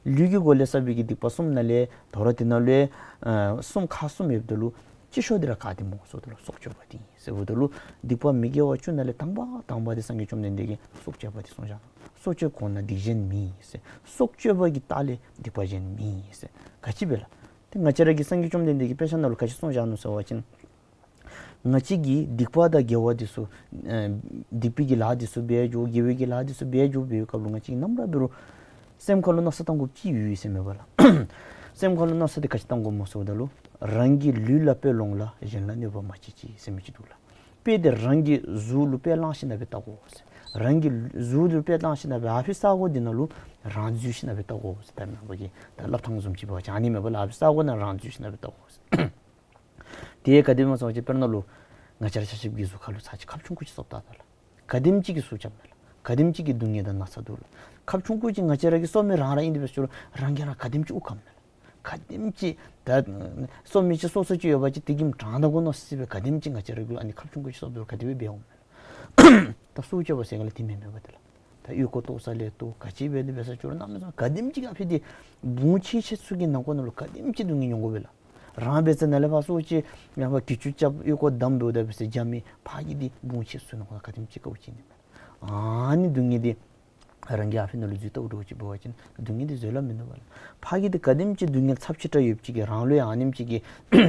ལགས། ལུས་ཀྱི་སྒོ་ལས་བསགས་པའི་གི་སྡིག་པ་གསུམ་ནང་ལས་དོ་རུང་དེ་ནང་ལུ་ཨ་གསུམ་ཁག་གསུམ་ཡོདཔ་ད་ལུ་སྤྱི་ཤོག་འདི་ར་ག་དེ་སྨོ་ཟེརཝ་ད་ལུ་སྲོག་གཅོད་པ་འདི་ཨིན་ཟེརཝ་ད་ལུ་སྡིག་པ་མི་དགེ་བ་བཅུ་ནང་ལས་དང་པ་དང་པ་འདི་སངས་རྒྱས་བཅོམ་ལྡན་འདས་ཀྱིས་སྲོག་གཅོད་པ་འདི་གསུངས་བཞག་ནུག། སྲོག་གཅོད་གོང་ན་སྡིག་གཞན་མེད་ཟེར། སྲོག་གཅོད་པ་གི་ལྟག་ལས་སྡིག་པ་གཞན་མེད་ཟེར། ག་ཅི་སྦེ་ལགས། ཏེ་ང་བཅས་ར་གི་སངས་རྒྱས་བཅོམ་ལྡན་འདས་ཀྱིས་དཔེ་ཆ་ནང་ལུ་ག་ཅི་གསུངས་བཞག་ནུག་ཟེར་བ་ཅིན་ང་བཅས་ཀྱིས་སྡིག་པ་དང་དགེ་བ་འདི་ཚུ་ཨེ་སྡིག་པའི་གི་ལཱ་འདི་ཚུ་འབད་འགྱོ། དགེ་བའི་གི་ལཱ་འདི་ཚུ་འབད་འགྱོ་འབད་བའི་སྐབས་ལུ་ང་བཅས་ཀྱིས་ནམ་ར་འབད་རུང་སེམས་ཁ་ལུ་མནོ་བསམ་བཏང་དགོཔ་ཅིག་ཡོད་ཟེར་མས་པ་ལགས། སེམས་ཁ་ལུ་མནོ་བསམ་འདི་ག་ཅི་བཏང་དགོཔ་སྨོ་ཟེརཝ་ད་ལུ་རང་གི་ལུས་ལ་དཔེ་ལོངས་ལ་གཞན་ལ་གནོད་པ་མ་བྱེད་ཅིག་ཟེར་མི་ཅིག་འདུག་ལགས། དཔེ་འདི་རང་གི་གཟུགས་ལུ་དཔེ་བླངས་ཞིནམ་ལས་སྦེ་བལྟ་དགོ་ཟེར། རང་གི་གཟུགས་ལུ་དཔེ་བླངས་ཞིནམ་ལས་སྦེ་ཨ་ཕི་ས་གོ་འདི་ནང་ལུ་རང་འཛུལ་ཞིནམ་ལས་སྦེ་བལྟ་དགོ་ཟེར། ད་ནཱ་བ་གི་ད་ལགཔ་ཐང་བཟུམ་ཅིག་འབད་བ་ཅིན་ཨ་ནི་མས་པ་ལགས། ཨ་ཕི་ས་གོ་ནང་རང་འཛུལ་ཞིནམ་ལས་སྦེ་བལྟ་དགོ་ཟེར། དེ་ག་དེ་སྨོ་ཟེར་བ་ཅིན་དཔེར་ན་ལུ་ང་བཅས་ར་ཆ་ཁྱབ་ཀྱི་གཟུགས་ཁ་ལུ་ཚར་ཅིག་ཁབ་ཆུང་ཀུ་ཅིག་བཙུགས་བལྟ་ད་ལགས། ག་དེམ་ཅིག་གིས་ཚུར་རྐྱབ་ནི་ལགས། ག་དེམ་ཅིག་གི་སྡུག་བསྔལ་དང་ན་ཚ་འདུག་ལགས། ཁབ་ཆུང་ཀུ་ཅིག་ང་བཅས་ར་གིས་གསོ་མི་རང་ར་ཨིན་དེ་འབད་རུང་རང་གིས་རང་ག་དེམ་ཅིག་དབུགས་ཁམ་ནི་ལགས། ག་དེམ་ཅིག་ད་གསོ་མི་ཅིག་གསོ་ས་ཅིག་ཡོད་པ་ཅིན་དེ་གིས་དྲང་ད་དགོ་མནོ་སི་སི་སྦེ་ག་དེམ་ཅིག་ང་བཅས་ར་གུ་ཨ་ནི་ཁབ་ཆུང་ཀུ་ཅིག་གསོཝ་ད་ག་དེ་སྦེ་འབད་འོང་ནི་ལགས། ད་སྲོག་གཅོད་པ་ཟེར་ག་ལས་དེ་མེན་མས་པ་ཏེ་ལགས། ད་ཨོལ་ཀོ་བཏོག་ས་ལས་བཏོག་ག་ཅི་འབད་དེ་འབད་ས་ཅིག་རུང་གནམ་མེད་ས་མེད་ག་དེམ་ཅིག་གིས་ཨ་ཕི་འདི་བུང་ཆེ་ཆེ་ཚུ་གི་ནང་འཁོད་ནང་ལུ་ག་དེམ་ཅིག་སྡུག་བསྔལ་མྱོང་དགོ་པས་ལགས། རང་འབད་ས་ནཱ་ལས་ཕར་སྲོག་གཅོད་ཡང་ཕར་གྱི་ཅུང་རྐྱབ་ཨོལ་ཀོ་བསྡམ་འབདཝ་ད་འབད་ས་རྒྱ་མི་ཕར་གྱི་འདི་བུང་ཆེ་ཚུ་ནང་འཁོད་ག་དེམ་ཅིག་དཀའཝ་སྤྱད་ནི་མས། ཨ་ནི་སྡུག་བསྔལ་འདི་རང་གིས་ཨ་ཕི་ནང་ལུ་འཛུལ་བལྟཝ་འདྲཝ་ཅིག་འབད་བ་ཅིན་སྡུག་བསྔལ་འདི་བཟོད་གླགས་མིན་འདུག་པ་ལགས། ཕར་གྱི་འདི་ག་དེམ་ཅིག་སྡུག་བསྔལ་ཚབས་ཆེ་དྲགས་ཡོདཔ་ཅིག་གིས་རང་ལུ་ཡང་ཨ་ནེམ་ཅིག་གི་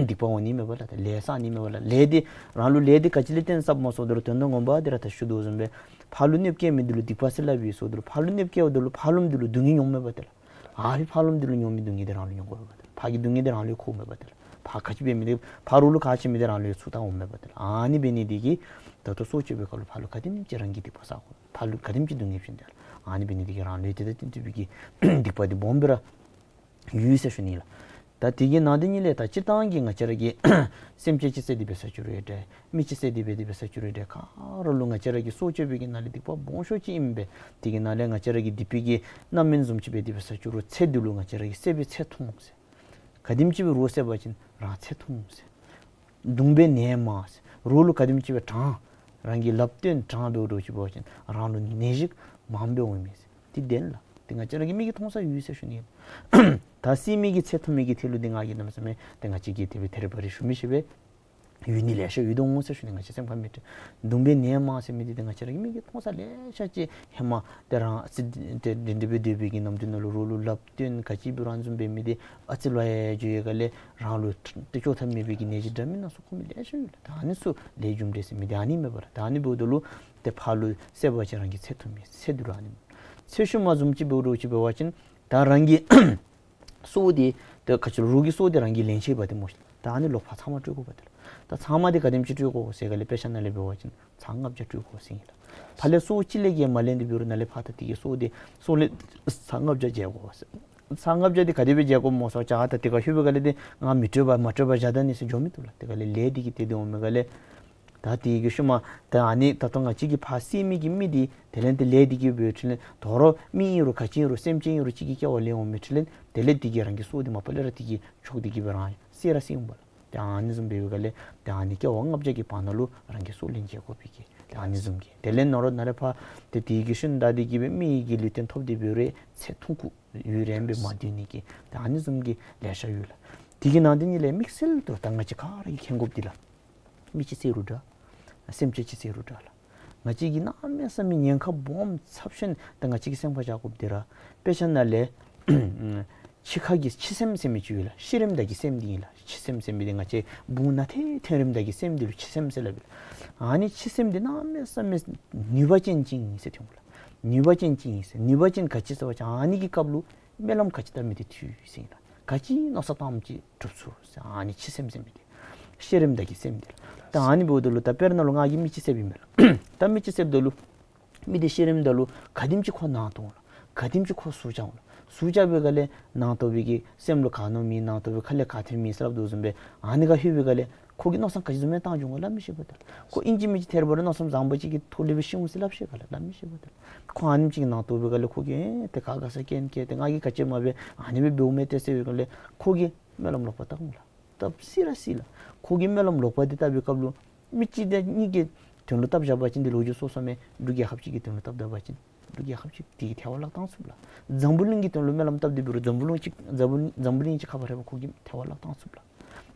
སྡིག་པ་འོང་ནི་མས་པ་ལགས། ད་ལས་བསགས་ནི་མས་པ་ལགས། ལས་འདི་རང་ལུ་ལས་འདི་ག་ཅི་ལས་བརྟེན་བསགསཔ་སྨོ་ཟེརཝ་ད་ལུ་དོན་དག་ངོ་མ་འདི་ར་ད་ཞུ་དོ་བཟུམ་སྦེ་ཕར་ལུ་གནོདཔ་བཀལ་མི་འདི་ལུ་སྡིག་པ་ཟེར་སླབ་ཨིན་ཟེརཝ་ད་ལུ་ཕར་ལུ་གནོདཔ་བཀལཝ་ད་ལུ་ཕར་ལུ་འདི་ལུ་སྡུག་བསྔལ་མྱོངམ་མས་པ་ཏེ་ལགས། ཨ་ཕི་ཕར་ལུ་འདི་ལུ་མྱོང་མི་སྡུག་བསྔལ་འདི་རང་ལུ་མྱོང་དགོ་པས་པ་ཏེ་ལགས། ཕར་གྱི་སྡུག་བསྔལ་འདི་རང་ལུ་འཁོརཝ་མས་པ་ཏེ་ལགས། ཕར་ག་ཅི་འབད་མི་འདི་ཕར་རོགས་ལུ་ག་ཅི་མི་འདི་རང་ལུ་ཚུར་བལྟཝ་མས་པ་ཏེ་ལགས། ཨ་ནི་འབད་ནི་འདི་གིས་ད་ལྟོ་སྲོག་གཅོད་པའི་སྐབས་ལུ་ཕར་ལུ་ག་དེམ་ཅིག་རང་གིས་སྡིག་པ་བསག་དགོ། ཕར་ལུ་ག་དེམ་ཅིག་སྡུག་བསྔལ་བྱུང་སྟེ་ལགས། ཨ་ནི་འབད་ནི་འདི་གིས་རང་ལུ་དེ་དང་དེ་བསྟུན་པའི་གི་སྡིག་པ་འདི་སྦོམ་སྦེ་ར་ཡོད་ཟེར་ཞུ་ནི་ལགས། ད་དེ་གི་ནང་དེ་ཉིད་ལས་ད་སྤྱིར་བཏང་གི་ང་བཅས་ར་གི་སེམས་ཅན་ཅིག་བསད་དེ་འབད་ས་ཅིག་རུང་ཡང་འདྲ། མི་ཅིག་བསད་དེ་འབད་དེ་འབད་ས་ཅིག་རུང་ཡང་འདྲ། ག་ར་ལུ་ང་བཅས་ར་གི་སྲོག་གཅོད་པའི་གི་ནང་ལས་སྡིག་པ་སྦོམ་ཤོས་ཅིག་ཨིན་པས། དེ་གི་ནང་ལས་ང་བཅས་ར་གི་སྡིག་པའི་གི་རྣམ་སྨིན་བཟུམ་ཅིག་འབད་དེ་འབད་ས་ཅིག་རུང་ཚེ་འདི་ལུ་ང་བཅས་ར་གི་བསད་པའི་ཚེ་ཐུང་ཟེར། ག་དེམ་ཅིག་སྦེ་རོགས་བསད་པ་ཅིན་རང་ཚེ་ཐུང་ཟེར། གདུང་པའི་ནད་མང་ཟེར། རོགས་ལུ་ག་དེམ་ཅིག་སྦེ་དྲང་རང་གིས་ལགཔ་བཏོན་དྲང་འབདཝ་འདྲཝ་ཅིག་འབད་བ་ཅིན་རང་ལུ་ནད་གཞི་མངམ་སྦེ་འོང་མས་ཟེར། འདི་བདེན་ལགས། འདི་ང་བཅས་ར་གི་མིག་གིས་མཐོང་ས་ཡོད་ཟེར་ཞུ་ནི། ད་བསད་མི་གི་ཚེ་ཐུང་མི་གི་ཐད་ལུ་འདི་ང་གིས་གནམ་མེད་ས་མེད་འདི་ང་བཅས་ཀྱིས་དེ་སྦེ་ཐད་རི་བ་རི་ཞུ་མི་ཤེས་པས། ཡོད་ནི་ལེ་ཤ་ཡོད་དོ་འོང་ཟེར་ཞུ་ནི། ང་བཅས་སེམས་ཁར་མི་སྤྲོ། གདུང་པའི་ནད་མང་ཟེར་མི་འདི་ཏེ་ང་བཅས་ར་གི་མིག་གིས་མཐོང་ས་ལེ་ཤ་ཅིག་ཧེ་མ་ཏེ་རང་ཚེ་འདི་འདི་འདི་སྦེ་སྡོད་པའི་གི་ནམ་དུས་ནང་ལུ་རོགས་ལུ་ལགཔ་བཏོན་ག་ཅི་འབད་རུང་བཟུམ་འབད་མི་འདི་ཨ་ཙི་ལོག་ཡར་འགྱོ་བའི་སྒང་ལས་རང་ལུ་ཏེ་བཅོས་ཐབས་མེད་པའི་གི་ནད་གཞི་འདྲ་མིན་སྣ་ཚོགས་འཁོར་མི་ལེ་ཤ་ཡོད་ལགས། ད་ཨ་ནི་ཚུ་ལས་རྒྱུ་འབྲས་ཟེར་མི་འདི་ཨ་ནི་མས་པ་ལགས། ད་ཨ་ནི་འབདཝ་ད་ལུ་ཏེ་ཕར་ལུ་བསད་པ་ཅིན་རང་གི་ཚེ་ཐུང་མི་ཚེ་འདི་ར་ཨ་ནི་མས། ཚེ་ཤུལ་མ་བཟུམ་ཅིག་འབདཝ་འདྲཝ་ཅིག་འབད་བ་ཅིན་ད་རང་གི་སྲོག་འདི་ད་ག་ཅི་རོགས་ཀྱི་སྲོག་འདི་རང་གིས་ལེན་ཆི་འབད་དེ་སྨོ་ཤིག། ད་ཨ་ནི་ལོག་ཕར་ཚབ་མ་སྤྲོད་དགོ་པ་ཏེ་ལགས། ད་ཚབ་མ་འདི་ག་དེམ་ཅིག་སྤྲོད་དགོ་ཟེར་ག་ལས་དཔེ་ཆ་ནང་ལས་འབད་བ་ཅིན་ཚར་ལྔ་བརྒྱ་སྤྲོད་དགོ་ཟེར་ཨིན་ལགས། ཕར་ལས་སྲོག་གཅིག་ལས་བརྒལ་མ་ལེན་ཏེ་འབད་རུང་ནཱ་ལས་ཕར་ད་དེ་གི་སྲོག་འདི་སྲོག་ལན་ཚར་ལྔ་བརྒྱ་འཇལ་དགོ་ཟེར། ཚར་ལྔ་བརྒྱ་འདི་ག་དེ་སྦེ་འཇལ་དགོཔ་སྨོ་ཟེར་བ་ཅིན་ད་དེ་ཁར་ལྷོད་པའི་སྒང་ལས་འདི་ང་མི་སྤྲོད་པར་མ་སྤྲོད་པར་བཞག་ད་ནི་ཟེར་འགྱོ་མི་བཏུབ་ལགས། དེ་ག་ལས་ལས་འདི་གིས་དེ་སྦེ་འོང་མི་སྒང་ལས་ ད་དེ་གི་ཤུལ་མ་ད་ཨ་ནི་ད་ལྟོ་ང་བཅས་ཀྱིས་ཕར་བསད་མི་གི་མི་འདི་དེ་ལས་དེ་ལས་དེ་གི་འབད་ཁྲིམས་ལས་དོ་རུང་མི་ཨིན་རུང་ག་ཅི་ཨིན་རུང་སེམས་ཅན་ཨིན་རུང་གཅིག་གི་སྐྱེ་བ་ལེན་འོང་མི་ཁྲིམས་ལས་དེ་ལས་དེ་གི་རང་གི་སྲོག་འདི་མ་པ་ལས་ར་དེ་གི་ཕྱོགས་དེ་གི་འབད་རང་བསད་ར་བསད་འོང་པ་ལགས། ཏེ་ཨ་ནི་བཟུམ་འབད་བའི་སྒང་ལས་ཏེ་ཨ་ནི་སྐྱེ་བ་ལྔ་བརྒྱ་གི་བར་ན་ལུ་རང་གི་སྲོག་ལན་འཇལ་དགོ་པའི་གི་ཏེ་ཨ་ནི་བཟུམ་གྱི་དེ་ལས་ནོར་ན་རེ་ཕར་ཏེ་དེ་གི་ཤུལ་ད་དེ་གི་སྦེ་མི་གི་ལུས་རྟེན་ཐོབ་སྟེ་འབད་རུང་ཚེ་ཐུང་ཀུ་ཡུན་རིངམོ་སྦེ་མ་སྡོད་ནི་གི་ཏེ་ཨ་ནི་བཟུམ་གྱི་ལེ་ཤ་ཡོད་ལགས། དེ་གི་ནང་དེ་ནི་ལས་དམིགས་བསལ་དུ་ད་ང་བཅས་ག་ར་གིས་མཁྱེན་དགོཔ་འདི་ལགས། མི་ཅིག་བསད་རུང་འདྲ། སེམས་ཅན་ཅིག་བསད་རུང་འདྲ་ལགས། ང་བཅས་ཀྱིས་གནམ་མེད་ས་མེད་ཉེན་ཁ་སྦོམ་ཚབས་ཆེན་ད་ང་བཅས་ཀྱིས་སེམས་ཁར་བཞག་དགོཔ་འདི་ར་དཔེ་ཆ་ནང་ལས་འཆི་ཁ་གི་འཆི་སེམས་ཟེར་མི་ཅིག་ཡོད་ལགས། ཤི་རནམ་ད་གི་སེམས་འདི་ཨིན་ལགས། འཆི་སེམས་ཟེར་མི་འདི་ང་བཅས་བུང་ནང་ཐོན་ཐོན་རནམ་ད་གི་སེམས་འདི་ལུ་འཆི་སེམས་ཟེར་སླབ་ཨིན་ལགས། ཨ་ནི་འཆི་སེམས་འདི་གནམ་མེད་ས་མེད་ནུས་པ་ཅན་ཅིག་ཨིན་ཟེར་ཐོན་འོང་ལགས། ནུས་པ་ཅན་ཅིག་ཨིན་ཟེར། ནུས་པ་ཅན་ག་ཅི་ཟེར་བ་ཅིན་ཨ་ནི་གི་སྐབས་ལུ་སྨོན་ལམ་ག་ཅི་བཏབ་མི་འདི་འགྲུབ་ཟེར་ཨིན་ལགས། ག་ཅི་མནོ་བསམ་བཏངམ་ཅིག་འགྲུབ་ཚུགས་ཟེར། ཨ་ནི་འཆི་སེམས་ཟེར་མི་འདི་ཤི་རནམ་ད་གི་སེམས་འདི་ལགས། ད་ཨ་ནི་འབདཝ་ད་ལུ་ད་དཔེར་ན་ལུ་ང་གིས་མི་ཅིག་བསདཔ་ཨིན་མས་ལགས། ད་མི་ཅིག་བསདཔ་ད་ལུ་མི་འདི་ཤི་རནམ་ད་ལུ་ག་དེམ་ཅིག་ཁོ་ནང་དོག་འོང་ལགས། ག་དེམ་ཅིག་ཁོ་ཟུག་བཅག་འོང་ལགས། ཟུག་བཅག་པའི་སྒང་ལས་ནང་དོག་པའི་གི་སེམས་ལུ་ག་མནོ་མི་ནང་དོག་པའི་ཁ་ལས་ག་ཐོན་མི་ཟེར་སླབ་དོ་བཟུམ་སྦེ་ཨ་ནི་ཁར་ལྷོད་པའི་སྒང་ལས་ཁོ་གིས་མནོ་བསམ་ག་ཅི་བཟུམ་མའི་བཏང་འགྱོ་འོང་ག་སླབ་མི་ཤེས་པས་ད་ལགས། ཁོ་ཨིན་ཅི་མིན་ཅི་ཐད་རི་བ་རི་མནོ་བསམ་བཟང་པོ་ཅིག་གི་ཐོག་ལས་སྦེ་ཤི་འོང་ཟེར་སླབ་ཤེས་ག་ལགས། སླབ་མི་ཤེས་པས་ད་ལགས། ཁོ་ཨ་ནེམ་ཅིག་གི་ནང་དོག་པའི་སྒང་ལས་ཁོ་གིས་ཨེ་ཏེ་ག་ག་ས་སྐྱོན་བཀལ་ཏེ་ང་གིས་ག་ཅི་མ་འབད་ཨ་ནི་སྦེ་འབདཝ་མས་ཏེ་ཟེར་བའི་སྒང་ལས་ཁོ་གིས་སྨོན་ལམ་ལོག་པ་བཏབ་འོང་ལགས། བཏབ་སྲིད་ར་སྲིད་ལགས། ཁོ་གིས་སྨོན་ལམ་ལོག་པ་འདི་བཏབ་པའི་སྐབས་ལུ་མི་གཅིག་དང་གཉིས་ཀྱི་དོན་ལུ་བཏབ་བཞག་པ་ཅིན་འདི་ལོ་རྒྱུས་སོ་སོ་མས། འབྲུག་རྒྱལ་ཁབ་ཅིག་གི་དོན་ལུ་བཏབ་ད་པ་ཅིན་འབྲུག་རྒྱལ་ཁབ་ཅིག་དེ་གིས་ཐལ་བར་བརླག་བཏང་ཚུགས་ལགས། འཛམ་བུ་གླིང་གི་དོན་ལུ་སྨོན་ལམ་བཏབ་སྟེ་འབད་རུང་འཛམ་བུ་གླིང་ཅིག་འཛམ་བུ་འཛམ་བུ་གླིང་ཅིག་ཁ་ཕར་རེ་བ་ཁོ་གིས་ཐལ་བར་བརླག་བཏང་ཚུགས་ལགས།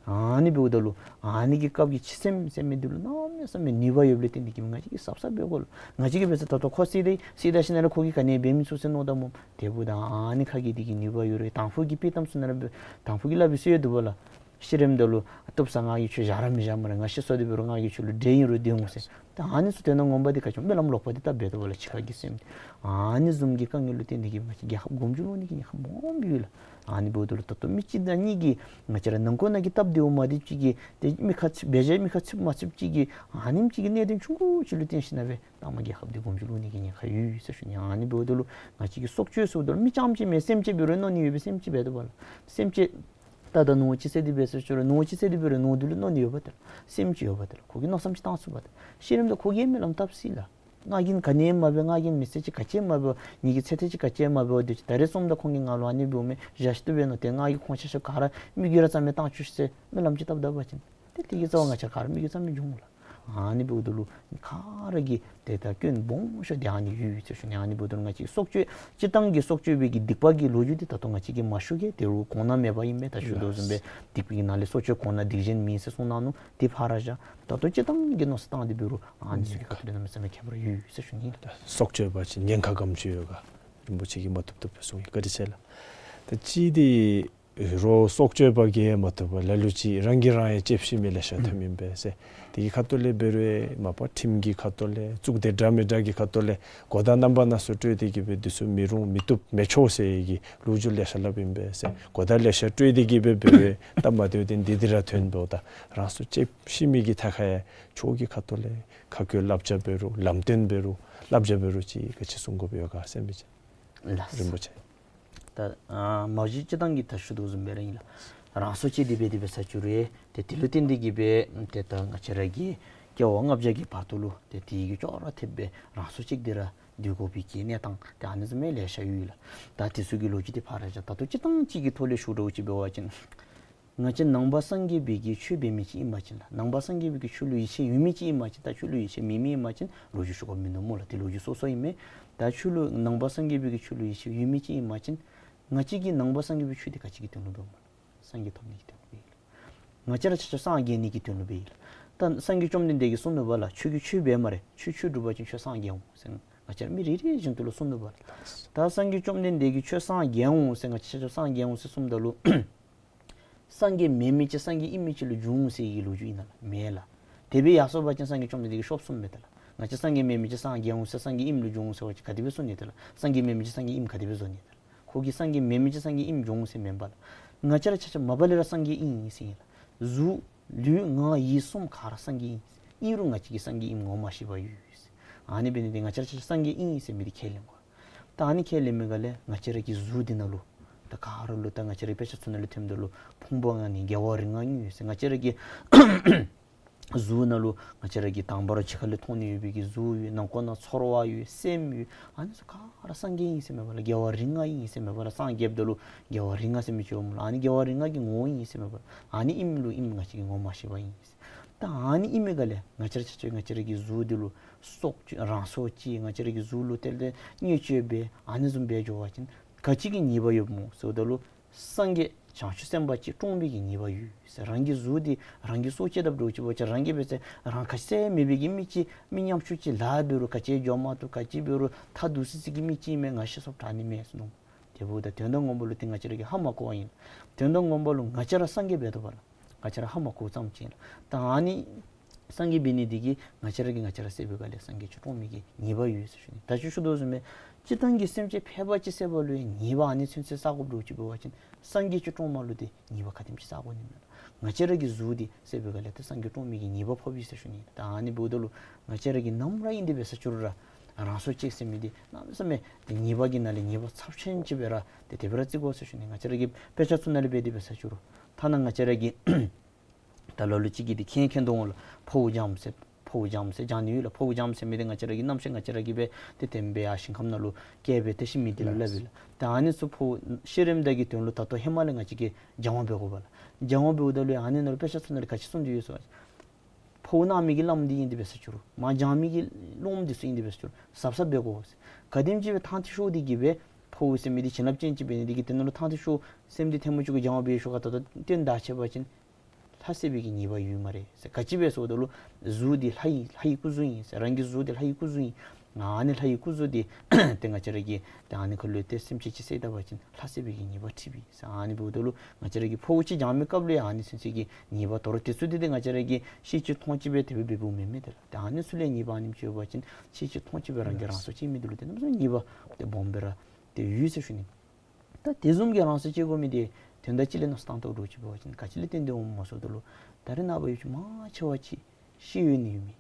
ཨ་ནི་འབདཝ་ད་ལུ་ཨ་ནི་གི་སྐབས་ཀྱི་འཆི་སེམས་ཟེར་མི་འདི་ལུ་གནམ་མེད་ས་མེད་ནུས་པ་ཡོདཔ་ལས་བརྟེན་ཏེ་གིས་ང་བཅས་ཀྱིས་གཟབ་གཟབ་འབད་དགོ་ལགས། ང་བཅས་ཀྱིས་འབད་ས་ད་ལྟོ་ཁོ་བསད་དེ་བསད་ད་ཞིནམ་ལས་ཁོ་གིས་ག་ནི་འབད་མི་ཚུགས་ཟེར་མནོ་ད་སྨོ། དེ་འབདཝ་ད་ཨ་ནི་ཁ་གི་དེ་གི་ནུས་པ་ཡོད་རུང་དང་ཕུ་གི་དཔེ་གཏམ་ཚུ་ནང་ལུ་དང་ཕུ་གིས་སླབ་པའི་སྲོལ་ཡང་འདུག་པ་ལགས། ཤི་རནམ་ད་ལུ་བཏུབ་ས་ང་གིས་ཁྱོད་བཞག་ར་མི་བཞག་སྨ་རེ། ང་ཤི་སོང་སྟེ་འབད་རུང་ང་གིས་ཁྱོད་ལུ་འདྲེ་ཨིན་རུང་སྡོད་འོང་ཟེར། ད་ཨ་ནི་ཚུ་དོན་ངོ་མ་འདི་ག་ཅི་སྨོན་ལམ་ལོག་པ་འདི་བཏབ་འབད་དོ་པ་ལགས། འཆི་ཁ་གི་སེམས་འདི་ཨ་ནི་བཟུམ་གྱི་དཀའ་ངལ་ལུ་བརྟེན་ཏེ་གིས་ང་བཅས་རྒྱལ་ཁབ་མགོ་མཇུག་ལོག་ནི་གི་ཉེན་ཁ་སྦོམ་ཡོད་ལགས། ཨ་ནི་འབདཝ་ད་ལུ་ད་ལྟོ་མི་གཅིག་དང་གཉིས་ཀྱིས་ང་བཅས་ར་ནང་འཁོད་ནང་གི་སྟབས་བདེཝ་མ་བདེཝ་ཅིག་གིས་ཏེ་མི་ཁ་ཚིག་འབད་བཞག་མི་ཁ་ཚིག་མ་ཚིག་ཅིག་གིས་ཨ་ནེམ་ཅིག་གི་གནད་དོན་ཆུང་ཀུ་ཅིག་ལུ་བརྟེན་ཞིནམ་ལས་ད་མ་རྒྱལ་ཁབ་འདི་མགོ་མཇུག་ལོག་ནི་གི་ཉེན་ཁ་ཡོད་ཟེར་ཞུ་ནི། ཨ་ནི་འབདཝ་ད་ལུ་ང་བཅས་ཀྱིས་སྲོག་གཅོད་ཟེརཝ་ད་ལུ་མི་རྐྱངམ་ཅིག་མེན། སེམས་ཅན་འབད་རུང་མནོ་ནི་ཡོད་པས། སེམས་ཅན་འབད་དོ་པ་ལགས། སེམས་ཅན་ད་ད་ནོར་ཅིག་བསད་དེ་འབད་ཟེར་ཞུ་རུང་ནོར་ཅིག་བསད་དེ་འབད་རུང་ནོར་འདི་ལུ་མནོ་ནི་ཡོད་པ་ད་ལགས། སེམས་ཅིག་ཡོད་པ་ད་ལགས། ཁོ་གིས་མནོ་བསམ་ཅིག་བཏང་ཚུགས་པ་ད་ལགས། ཤི་རནམ་ད་ཁོ་གིས་སྨོན་ལམ་བཏབ་སྲིད་ལགས། ང་གིས་ག་ནི་མ་འབད། ང་གིས་མི་ཚེ་ཅིག་ག་ཅི་མ་འབད། ངེ་གི་ཚེ་ཐེངས་ཅིག་ག་ཅི་མ་འབད། དེ་ཅིག་ད་རེས་སོངམ་ད་ཁོང་གིས་ང་ལུ་ཨ་ནི་འབདཝ་མས་བཞག་ཤིག་ཏོ་འབད་མནོ་སྟེ་ང་གིས་ཁོང་ཆ་ཁྱབ་ག་ར་མི་རྒྱུད་ར་རྩ་མེད་བཏང་བཅུག་ཤིག་ཟེར་སྨོན་ལམ་ཅིག་བཏབ་ད་པ་ཅིན་ཏེ་དེ་གི་རྩ་བ་ང་བཅས་ག་ར་མི་རྒྱུད་རྩ་མེད་འགྱོ་འོང་ལགས། ཨ་ནི་འབདཝ་ད་ལུ་ག་ར་གིས་ཏེ་ད་སྐྱོན་སྦོམ་ཤོས་འདི་ཨ་ནི་ཡོད་ཟེར་ཞུ་ནི། ཨ་ནི་འབདཝ་ད་ལུ་ང་བཅས་སྲོག་གཅོད་སྤྱིར་བཏང་གི་སྲོག་གཅོད་པའི་གི་སྡིག་པ་གི་ལོ་རྒྱུས་འདི་ད་ལྟོ་ང་བཅས་ཀྱིས་མ་ཞུ་གེ། དེ་རུང་གོང་ན་མེད་པ་ཨིན་མས། ད་ཞུ་དོ་བཟུམ་སྦེ་སྡིག་པའི་ནང་ལས་སྲོག་གཅོད་གོང་ན་སྡིག་གཞན་མིན་ཟེར་གསུངས་གནང་ནུག། དེ་ཕར་ར་བཞག། ད་ལྟོ་སྤྱིར་བཏང་གི་མནོ་བསམ་བཏང་སྟེ་འབད་རུང་ཨ་ནི་ཚུ་གི་ཁ་ཐུག་ལས་གནམ་མེད་ས་མེད་ཁྱད་པར་ཡོད་ཟེར་ཞུ་ནི་ལགས། སྲོག་གཅོད་པ་ཅིན་ཉེན་ཁ་ག་ཅི་ཡོད་ག་རིན་པོ་ཆེ་གིས་མ་བཏུབ་བཏུབ་སྦེ་གསུངས་ཡི། བཀའ་དྲིན་ཆེ་ལགས། ད་ཅི་དེ་རོགས་སྲོག་གཅོད་པ་གིས་མ་བཏུབ་པར་ལ་ལུ་ཅིག་རང་གིས་རང་ཡང་ལྕེབས་ཤི་མི་ལེ་ཤ་ཐོནམ་ཨིན་པས་ཟེར། དེ་གི་ཁ་ཐུག་ལས་འབད་རུང་མ་པ་ཁྲིམས་ཀྱི་ཁ་ཐུག་ལས་གཙུག་སྡེ་འདྲ་མི་འདྲ་གི་ཁ་ཐུག་ལས་གོ་བརྡ་རྣམ་པ་སྣ་ཚོགས་སྤྲོད་དེ་གིས་སྦེ་འདི་ཚུ་མི་རུང་མི་བཏུབ་མི་ཆོག་ཟེར་གྱི་ལོ་རྒྱུས་ལེ་ཤ་སླབ་ཨིན་པས་ཟེར། གོ་བརྡ་ལེ་ཤ་སྤྲོད་དེ་གིས་སྦེ་འབད་རུང་སྟབས་མ་བདེཝ་འདི་འདི་ར་ཐོན་འབདཝ་ད་རང་སྲོག་ལྕེབས་ཤི་མི་གི་ཐད་ཁར་ཡང་ཆོས་ཀྱི་ཁ་ཐུག་ལས་ཁ་བཀོད་བསླབ་བྱ་འབད་རུང་ལམ་སྟོན་འབད་རུང་བསླབ་བྱ་འབད་རུང་ཅིག་ག་ཅི་གསུང་དགོཔ་ཡོད་ག་ཟེར་མི་ཅིག་ལགས། རིན་པོ་ཆེ། ད་ཨ་མ་གཞི་སྤྱིར་བཏང་གི་ད་ཞུ་དོ་བཟུམ་སྦེ་ར་ཨིན་ལགས། རང་སྲོག་བཅད་དེ་སྦེ་དེ་སྦེ་ཟེར་ཞུ་རུང་ཏེ་དེ་ལུ་བརྟེན་ཏེ་གིས་སྦེ་ཏེ་ད་ང་བཅས་ར་གི་སྐྱེ་བ་ལྔ་བརྒྱ་གི་བར་དུ་ལུ་ཏེ་དེ་གི་ཅོག་ར་འཐདཔ་སྦེ་རང་སྲོག་བཅད་དེ་ར་སྡོད་དགོ་པའི་གི་གནས་སྟངས་ཏེ་ཨ་ནི་བཟུམ་མའི་ལེ་ཤ་ཡོད་ལགས། ད་དེ་ཚུ་གི་ལོ་རྒྱུས་འདི་ཕར་ར་བཞག། ད་ལྟོ་སྤྱིར་བཏང་ཅིག་གི་ཐོག་ལས་ཞུ་འདྲཝ་ཅིག་འབད་བ་ཅིན་ང་བཅས་ནང་པ་སངས་རྒྱས་པའི་གི་ཆོས་འབད་མི་ཅིག་ཨིན་པ་ཅིན་ལགས། ནང་པ་སངས་རྒྱས་པའི་གི་ཆོས་ལུ་ཡིད་ཆེས་ཡོད་མི་ཅིག་ཨིན་པ་ཅིན་ད་ཆོས་ལུ་ཡིད་ཆེས་མེད་མི་ཨིན་པ་ཅིན་ལོ་རྒྱུས་ཞུ་དགོཔ་མིན་ནུག་སྨོ་ལགས། དེ་ལོ་རྒྱུས་སོ་སོ་ཨིན་མས། ད་ཆོས་ལུ་ནང་པ་སངས་རྒྱས་པའི་གི་ཆོས་ལུ་ཡིད་ཆེས་ཡོད་མི་ཅིག་ཨིན་པ་ཅིན་ང་བཅས་ཀྱིས་ནང་པ་སངས་རྒྱས་པའི་ཆོས་འདི་ག་ཅི་གི་དོན་ལུ་འབདཝ་སྨོ་ལགས། སངས་རྒྱས་ཐོབ་ནི་གི་དོན་ལུ་འབད་ཡི་ལགས། ང་བཅས་ར་ཆ་ཁྱབ་སངས་རྒྱས་ནི་གི་དོན་ལུ་འབད་ཡི་ལགས། ད་སངས་རྒྱས་བཅོམ་ལྡན་འདས་ཀྱིས་གསུངས་ནུག་པ་ལགས། ཁྱོད་ཀྱིས་ཆོས་འབད་སྨ་རེ། ཁྱོད་ཆོས་སྒྲུབ་པ་ཅིན་ཁྱོད་སངས་རྒྱས་འོང་ཟེར་ང་བཅས་ར་མི་རེ་རེ་བཞིན་དུ་ལུ་གསུངས་ནུག་པ་ལགས། ད་སངས་རྒྱས་བཅོམ་ལྡན་འདས་ཀྱིས་ཁྱོད་སངས་རྒྱས་འོང་ཟེར་ང་བཅས་ཆ་ཁྱབ་སངས་རྒྱས་འོང་ཟེར་གསུངམ་ད་ལུ་སངས་རྒྱས་མེན་མི་ཅིག་སངས་རྒྱས་ཨིན་མི་ཅིག་ལུ་འགྱུར་འོང་ཟེར་གྱི་ལོ་རྒྱུས་ཨིན་ན་ལགས། མེན་ལགས། དེ་སྦེ་ཡར་སོང་པ་ཅིན་སངས་རྒྱས་བཅོམ་ལྡན་འདས་ཀྱིས་ཤོབ་གསུངམ་མས་ད་ལགས། ང་བཅས་སངས་རྒྱས་མེན་མི་ཅིག་སངས་རྒྱས་འོང་ཟེར་སངས་རྒྱས་ཨིནམ་ལུ་འགྱུར་འོང་ཟེར་བ་ཅིན་ག་དེ་སྦེ་གསུང་ནི་ད་ལགས། སངས་རྒྱས་མེན་མི་ཅིག་སངས་རྒྱས་ཨིནམ་ག་དེ་སྦེ་བཟོ་ནི་ད་ལགས། ཁོ་གིས་སངས་རྒྱས་མེན་མི་ཅིག་སངས་རྒྱས་ཨིནམ་འགྱུར་འོང་ཟེར་མེན་པ་ལགས། ང་བཅས་ར་ཆ་ཁྱབ་མ་པ་ལས་ར་སངས་རྒྱས་ཨིན་ཟེར་ཨིན་ལགས། གཟུགས་ལུས་ངག་ཡིད་གསུམ་ག་ར་སངས་རྒྱས་ཨིན། ཨིན་རུང་ང་བཅས་ཀྱིས་སངས་རྒྱས་ཨིནམ་ངོ་མ་ཤེས་པར་ཡོད་ཟེར། ཨ་ནི་འབད་ནི་འདི་ང་བཅས་ར་ཆ་ཁྱབ་སངས་རྒྱས་ཨིན་ཟེར་མི་འདི་ཁས་ལེན་དགོ། ད་ཨ་ནི་ཁས་ལེན་མི་ག་ལས་ང་བཅས་ར་གི་གཟུགས་འདི་ནང་ལུ་ད་ག་ར་ལུ་ད་ང་བཅས་ར་དཔེ་ཆ་ཚུ་ནང་ལུ་ཐོནམ་ད་ལུ་ཕུང་པོ་ལྔ་ནི་རྒྱལ་བ་རིགས་ལྔ་དངོས་ཟེར། ང་བཅས་ར་གི་ གཟུགས་ནང་ལུ་ང་བཅས་ར་གིས་དང་པ་ར་ཕྱི་ཁ་ལས་མཐོང་ནི་ཡོད་པའི་གི་གཟུགས་ཡོད། ནང་ཁོག་ནང་ཚོར་བ་ཡོད། སེམས་ཡོད། ཨ་ནི་ཚུ་ག་ར་སངས་རྒྱས་ཨིན་ཟེར་མས་པ་ལགས། རྒྱལ་བ་རིགས་ལྔ་ཨིན་ཟེར་མས་པ་ལགས། སངས་རྒྱསཔ་ད་ལུ་རྒྱལ་བ་རིགས་ལྔ་ཟེར་མི་ཅིག་འོངམ་ལགས། ཨ་ནི་རྒྱལ་བ་རིགས་ལྔ་གི་ངོ་བོ་ཨིན་ཟེར་མས་པ་ལགས། ཨ་ནི་ཨིནམ་ལུ་ཨིནམ་ང་བཅས་ཀྱིས་ངོ་མ་ཤེས་པ་ཨིན་ཟེར། ད་ཨ་ནི་ཨིན་མི་ག་ལས་ང་བཅས་ར་ཆ་ཁྱབ་ང་བཅས་ར་གི་གཟུགས་འདི་ལུ་སྲོག་ཅིག་རང་སྲོག་ཅིག་ང་བཅས་ར་གི་གཟུགས་ལུ་དེ་ལས་བརྙས་བཅོས་འབད་ཨ་ནི་བཟུམ་འབད་འགྱོ་བ་ཅིན་ག་ཅི་གི་ཉེས་པ་ཡོདཔ་སྨོ་ཟེརཝ་ད་ལུ་སངས་རྒྱས་བྱང་ཆུབ་སེམས་དཔའ་ཅིག་བཀྲོངས་པའི་གི་ཉེས་པ་ཡོད་ཟེར། རང་གི་གཟུགས་འདི་རང་གིས་སྲོག་བཅད་དཔ་འདྲཝ་ཅིག་འབད་བ་ཅིན་རང་གིས་འབད་ཟེར་རང་ག་ཅི་ཟེར་མེད་པའི་གི་མི་ཅིག་མི་ཉམ་ཆུང་ཅིག་ལཱ་འབད་རུང་ག་ཅི་འགྱོ་མ་བཏུབ། ག་ཅི་འབད་རུང་ཐ་དུ་སི་སི་གི་མི་ཅིག་མས། ང་ཤི་སོངམ་དྲག་ནི་མས་ཟེར་མནོ། དེ་འབདཝ་ད་དོན་དག་ངོ་མ་ལུ་ཏེ་ང་བཅས་ར་གིས་ཧ་མ་གོ་བ་ཨིན། དོན་དག་ངོ་མ་ལུ་ང་བཅས་ར་སངས་རྒྱས་འབད་དོ་བ་ལགས། ང་བཅས་ར་ཧ་མ་གོཝ་ཙམ་ཅིག་ཨིན་ལགས། ད་ཨ་ནི་སངས་རྒྱས་འབད་ནི་འདི་གིས་ང་བཅས་ར་གིས་ང་བཅས་ར་བསད་པའི་ག་ལས་སངས་རྒྱས་ཅིག་བཀྲོངས་མི་གི་ཉེས་པ་ཡོད་ཟེར་ཞུ་ནི། ད་ཅི་ཞུ་དོ་བཟུམ་སྦེ་སྤྱིར་བཏང་གི་སེམས་ཅན་ཕལ་པ་ཅིག་བསད་པ་ལུ་ཡང་ཉེས་པ་ཨ་ནི་ཚུན་ཚོད་བསག་དགོཔ་འདྲཝ་ཅིག་འབད་བ་ཅིན་སངས་རྒྱས་ཅིག་བཀྲོངསམ་ལུ་ཏེ་ཉེས་པ་ག་དེམ་ཅིག་བསག་དགོ་ནི་མས། ང་བཅས་ར་གི་གཟུགས་འདི་བསད་པའི་ག་ལས་ཏེ་སངས་རྒྱས་བཀྲོངས་མི་གི་ཉེས་པ་ཕོགཔ་ཨིན་ཟེར་ཞུ་ནི། ད་ཨ་ནི་འབདཝ་ད་ལུ་ང་བཅས་ར་གིས་ནམ་ར་ཨིན་དེ་འབད་ས་ཅིག་རུང་ར་རང་སྲོག་བཅད་ཟེར་མི་འདི་གནམ་མེད་ས་མེད་ཏེ་ཉེས་པ་གི་ནང་ལས་ཉེས་པ་ཚབས་ཆེན་ཅིག་སྦེ་ར་ཏེ་དེ་སྦེ་ར་བརྩི་དགོ་ཟེར་ཞུ་ནི། ང་བཅས་ར་གིས་དཔེ་ཆ་ཚུ་ནང་ལས་འབད་དེ་འབད་ས་ཅིག་རུང་ཐ་ན་ང་བཅས་ར་གི་ད་ལ་ལུ་ཅིག་གིས་འདི་མཁྱེན་མཁྱེན་དོ་འོང་ལགས། ཕོཝ་འཇམ་ཟེར་ཕོཝ་འཇམ་ཟེར་འཇམ་ནི་ཡོད་ལགས། ཕོཝ་འཇམ་ཟེར་མི་འདི་ང་བཅས་ར་གི་རྣམ་ཤེས་ང་བཅས་ར་གིས་འབད་ཏེ་དེམ་སྦེ་ཡར་ཞིང་ཁམས་ནང་ལུ་བསྐྱལ་སྦེ་ཏེ་ཤི་མི་འདི་ལུ་སླབ་ཨིན་ལགས། ད་ཨ་ནི་ཚུ་ཕོཝ་ཤི་རནམ་ད་གི་དོན་ལུ་ད་ལྟོ་ཧེ་མ་ལས་ང་བཅས་ཀྱིས་སྦྱང་བ་འབད་དགོ་པས་ལགས། སྦྱང་བ་འབདཝ་ད་ལུ་ཨ་ནི་ནང་ལུ་དཔེ་ཆ་ཚུ་ནང་ལས་ག་ཅི་གསུངས་ཏེ་ཡོད་ཟེར་བ་ཅིན་ཕོཝ་གནག་མི་གི་རླངསམ་འདི་ཨིན་དེ་འབད་ས་ཅིག་རུང་མར་འཇམ་མི་གི་རླུངམ་འདི་ཚུ་ཨིན་དེ་འབད་ས་ཅིག་རུང་གཟབ་གཟབ་འབད་དགོ་ཟེར། ག་དེམ་ཅིག་སྦེ་ཐང་ཐིག་ཤོར་ཏེ་གི་སྦེ་ཕོཝ་ཟེར་མི་འདི་བྱིན་རླབས་ཅན་ཅིག་འབད་ནི་འདི་གིས་དེ་ནང་ལུ་ཐང་ཐིག་ཤོར་སེམས་འདི་ཐལ་མོ་སྦྱར་གི་སྦྱང་བ་འབད་ཞིནམ་ད་ལྟོ་བརྟན་ད་ཆ་འབད་བ་ཅིན་ལྷ་བསད་པའི་གི་ཉེས་པ་ཡོད་སྨ་རེ་ཟེར། ག་ཅི་སྦེ་ཟེརཝ་ད་ལུ་གཟུགས་འདི་ལྷ་ཡི་ལྷ་ཡི་སྐུ་གཟུགས་ཨིན་ཟེར། རང་གི་གཟུགས་འདི་ལྷ་ཡི་སྐུ་གཟུགས་ཨིན། ཨ་ནི་ལྷ་ཡི་སྐུ་གཟུགས་འདི་ཏེ་ང་བཅས་ར་གིས་ཏེ་ཨ་ནི་ཁར་ལུ་ཏེ་སེམས་ཅན་ཅིག་བསད་ད་པ་ཅིན་ལྷ་བསད་པའི་གི་ཉེས་པ་འཁྲི་བས་ཟེར། ཨ་ནི་འབདཝ་ད་ལུ་ང་བཅས་ར་གིས་ཕོཝ་ཅིག་འཇམ་མི་སྐབས་ལུ་ཡང་ཨ་ནི་ཚུན་ཚོད་ཀྱི་ཉེས་པ་དོ་རུང་དེ་ཚུ་འདི་ཏེ་ང་བཅས་ར་གིས་ཤེས་ཅིག་མཐོང་ཅིག་སྦེ་དེ་སྦེ་འབདཝ་མེན་མས། ཏེ་ལགས་ཏེ་ཨ་ནི་ཚུ་ལས་ཉེས་པ་ཨ་ནེམ་ཅིག་ཡོད་པ་ཅིན་ཤེས་ཅིག་མཐོང་ཅིག་སྦེ་རང་གིས་རང་སྲོག་བཅད་མི་འདི་ལུ་ཏེ་གནམ་མེད་ས་མེད་ཉེས་པ་ཏེ་སྦོམ་སྦེ་ར་ཏེ་ཡོད་ཟེར་ཞུ་ནི། ད་དེ་བཟུམ་གྱི་རང་སྲོག་བཅད་དགོ་མི་འདི་དོན་དག་ཅིག་ལས་མནོ་བསམ་བཏང་དོ་འདྲཝ་ཅིག་འབད་བ་ཅིན་ག་ཅི་ལས་བརྟེན་ཏེ་འོངམ་སྨོ་ཟེརཝ་ད་ལུ་ད་རེས་ནངས་པ་ཡུལ་ཅིག་མང་ཆེ་བ་ཅིག་ཤེས་ཡོན་ཡོད་མི་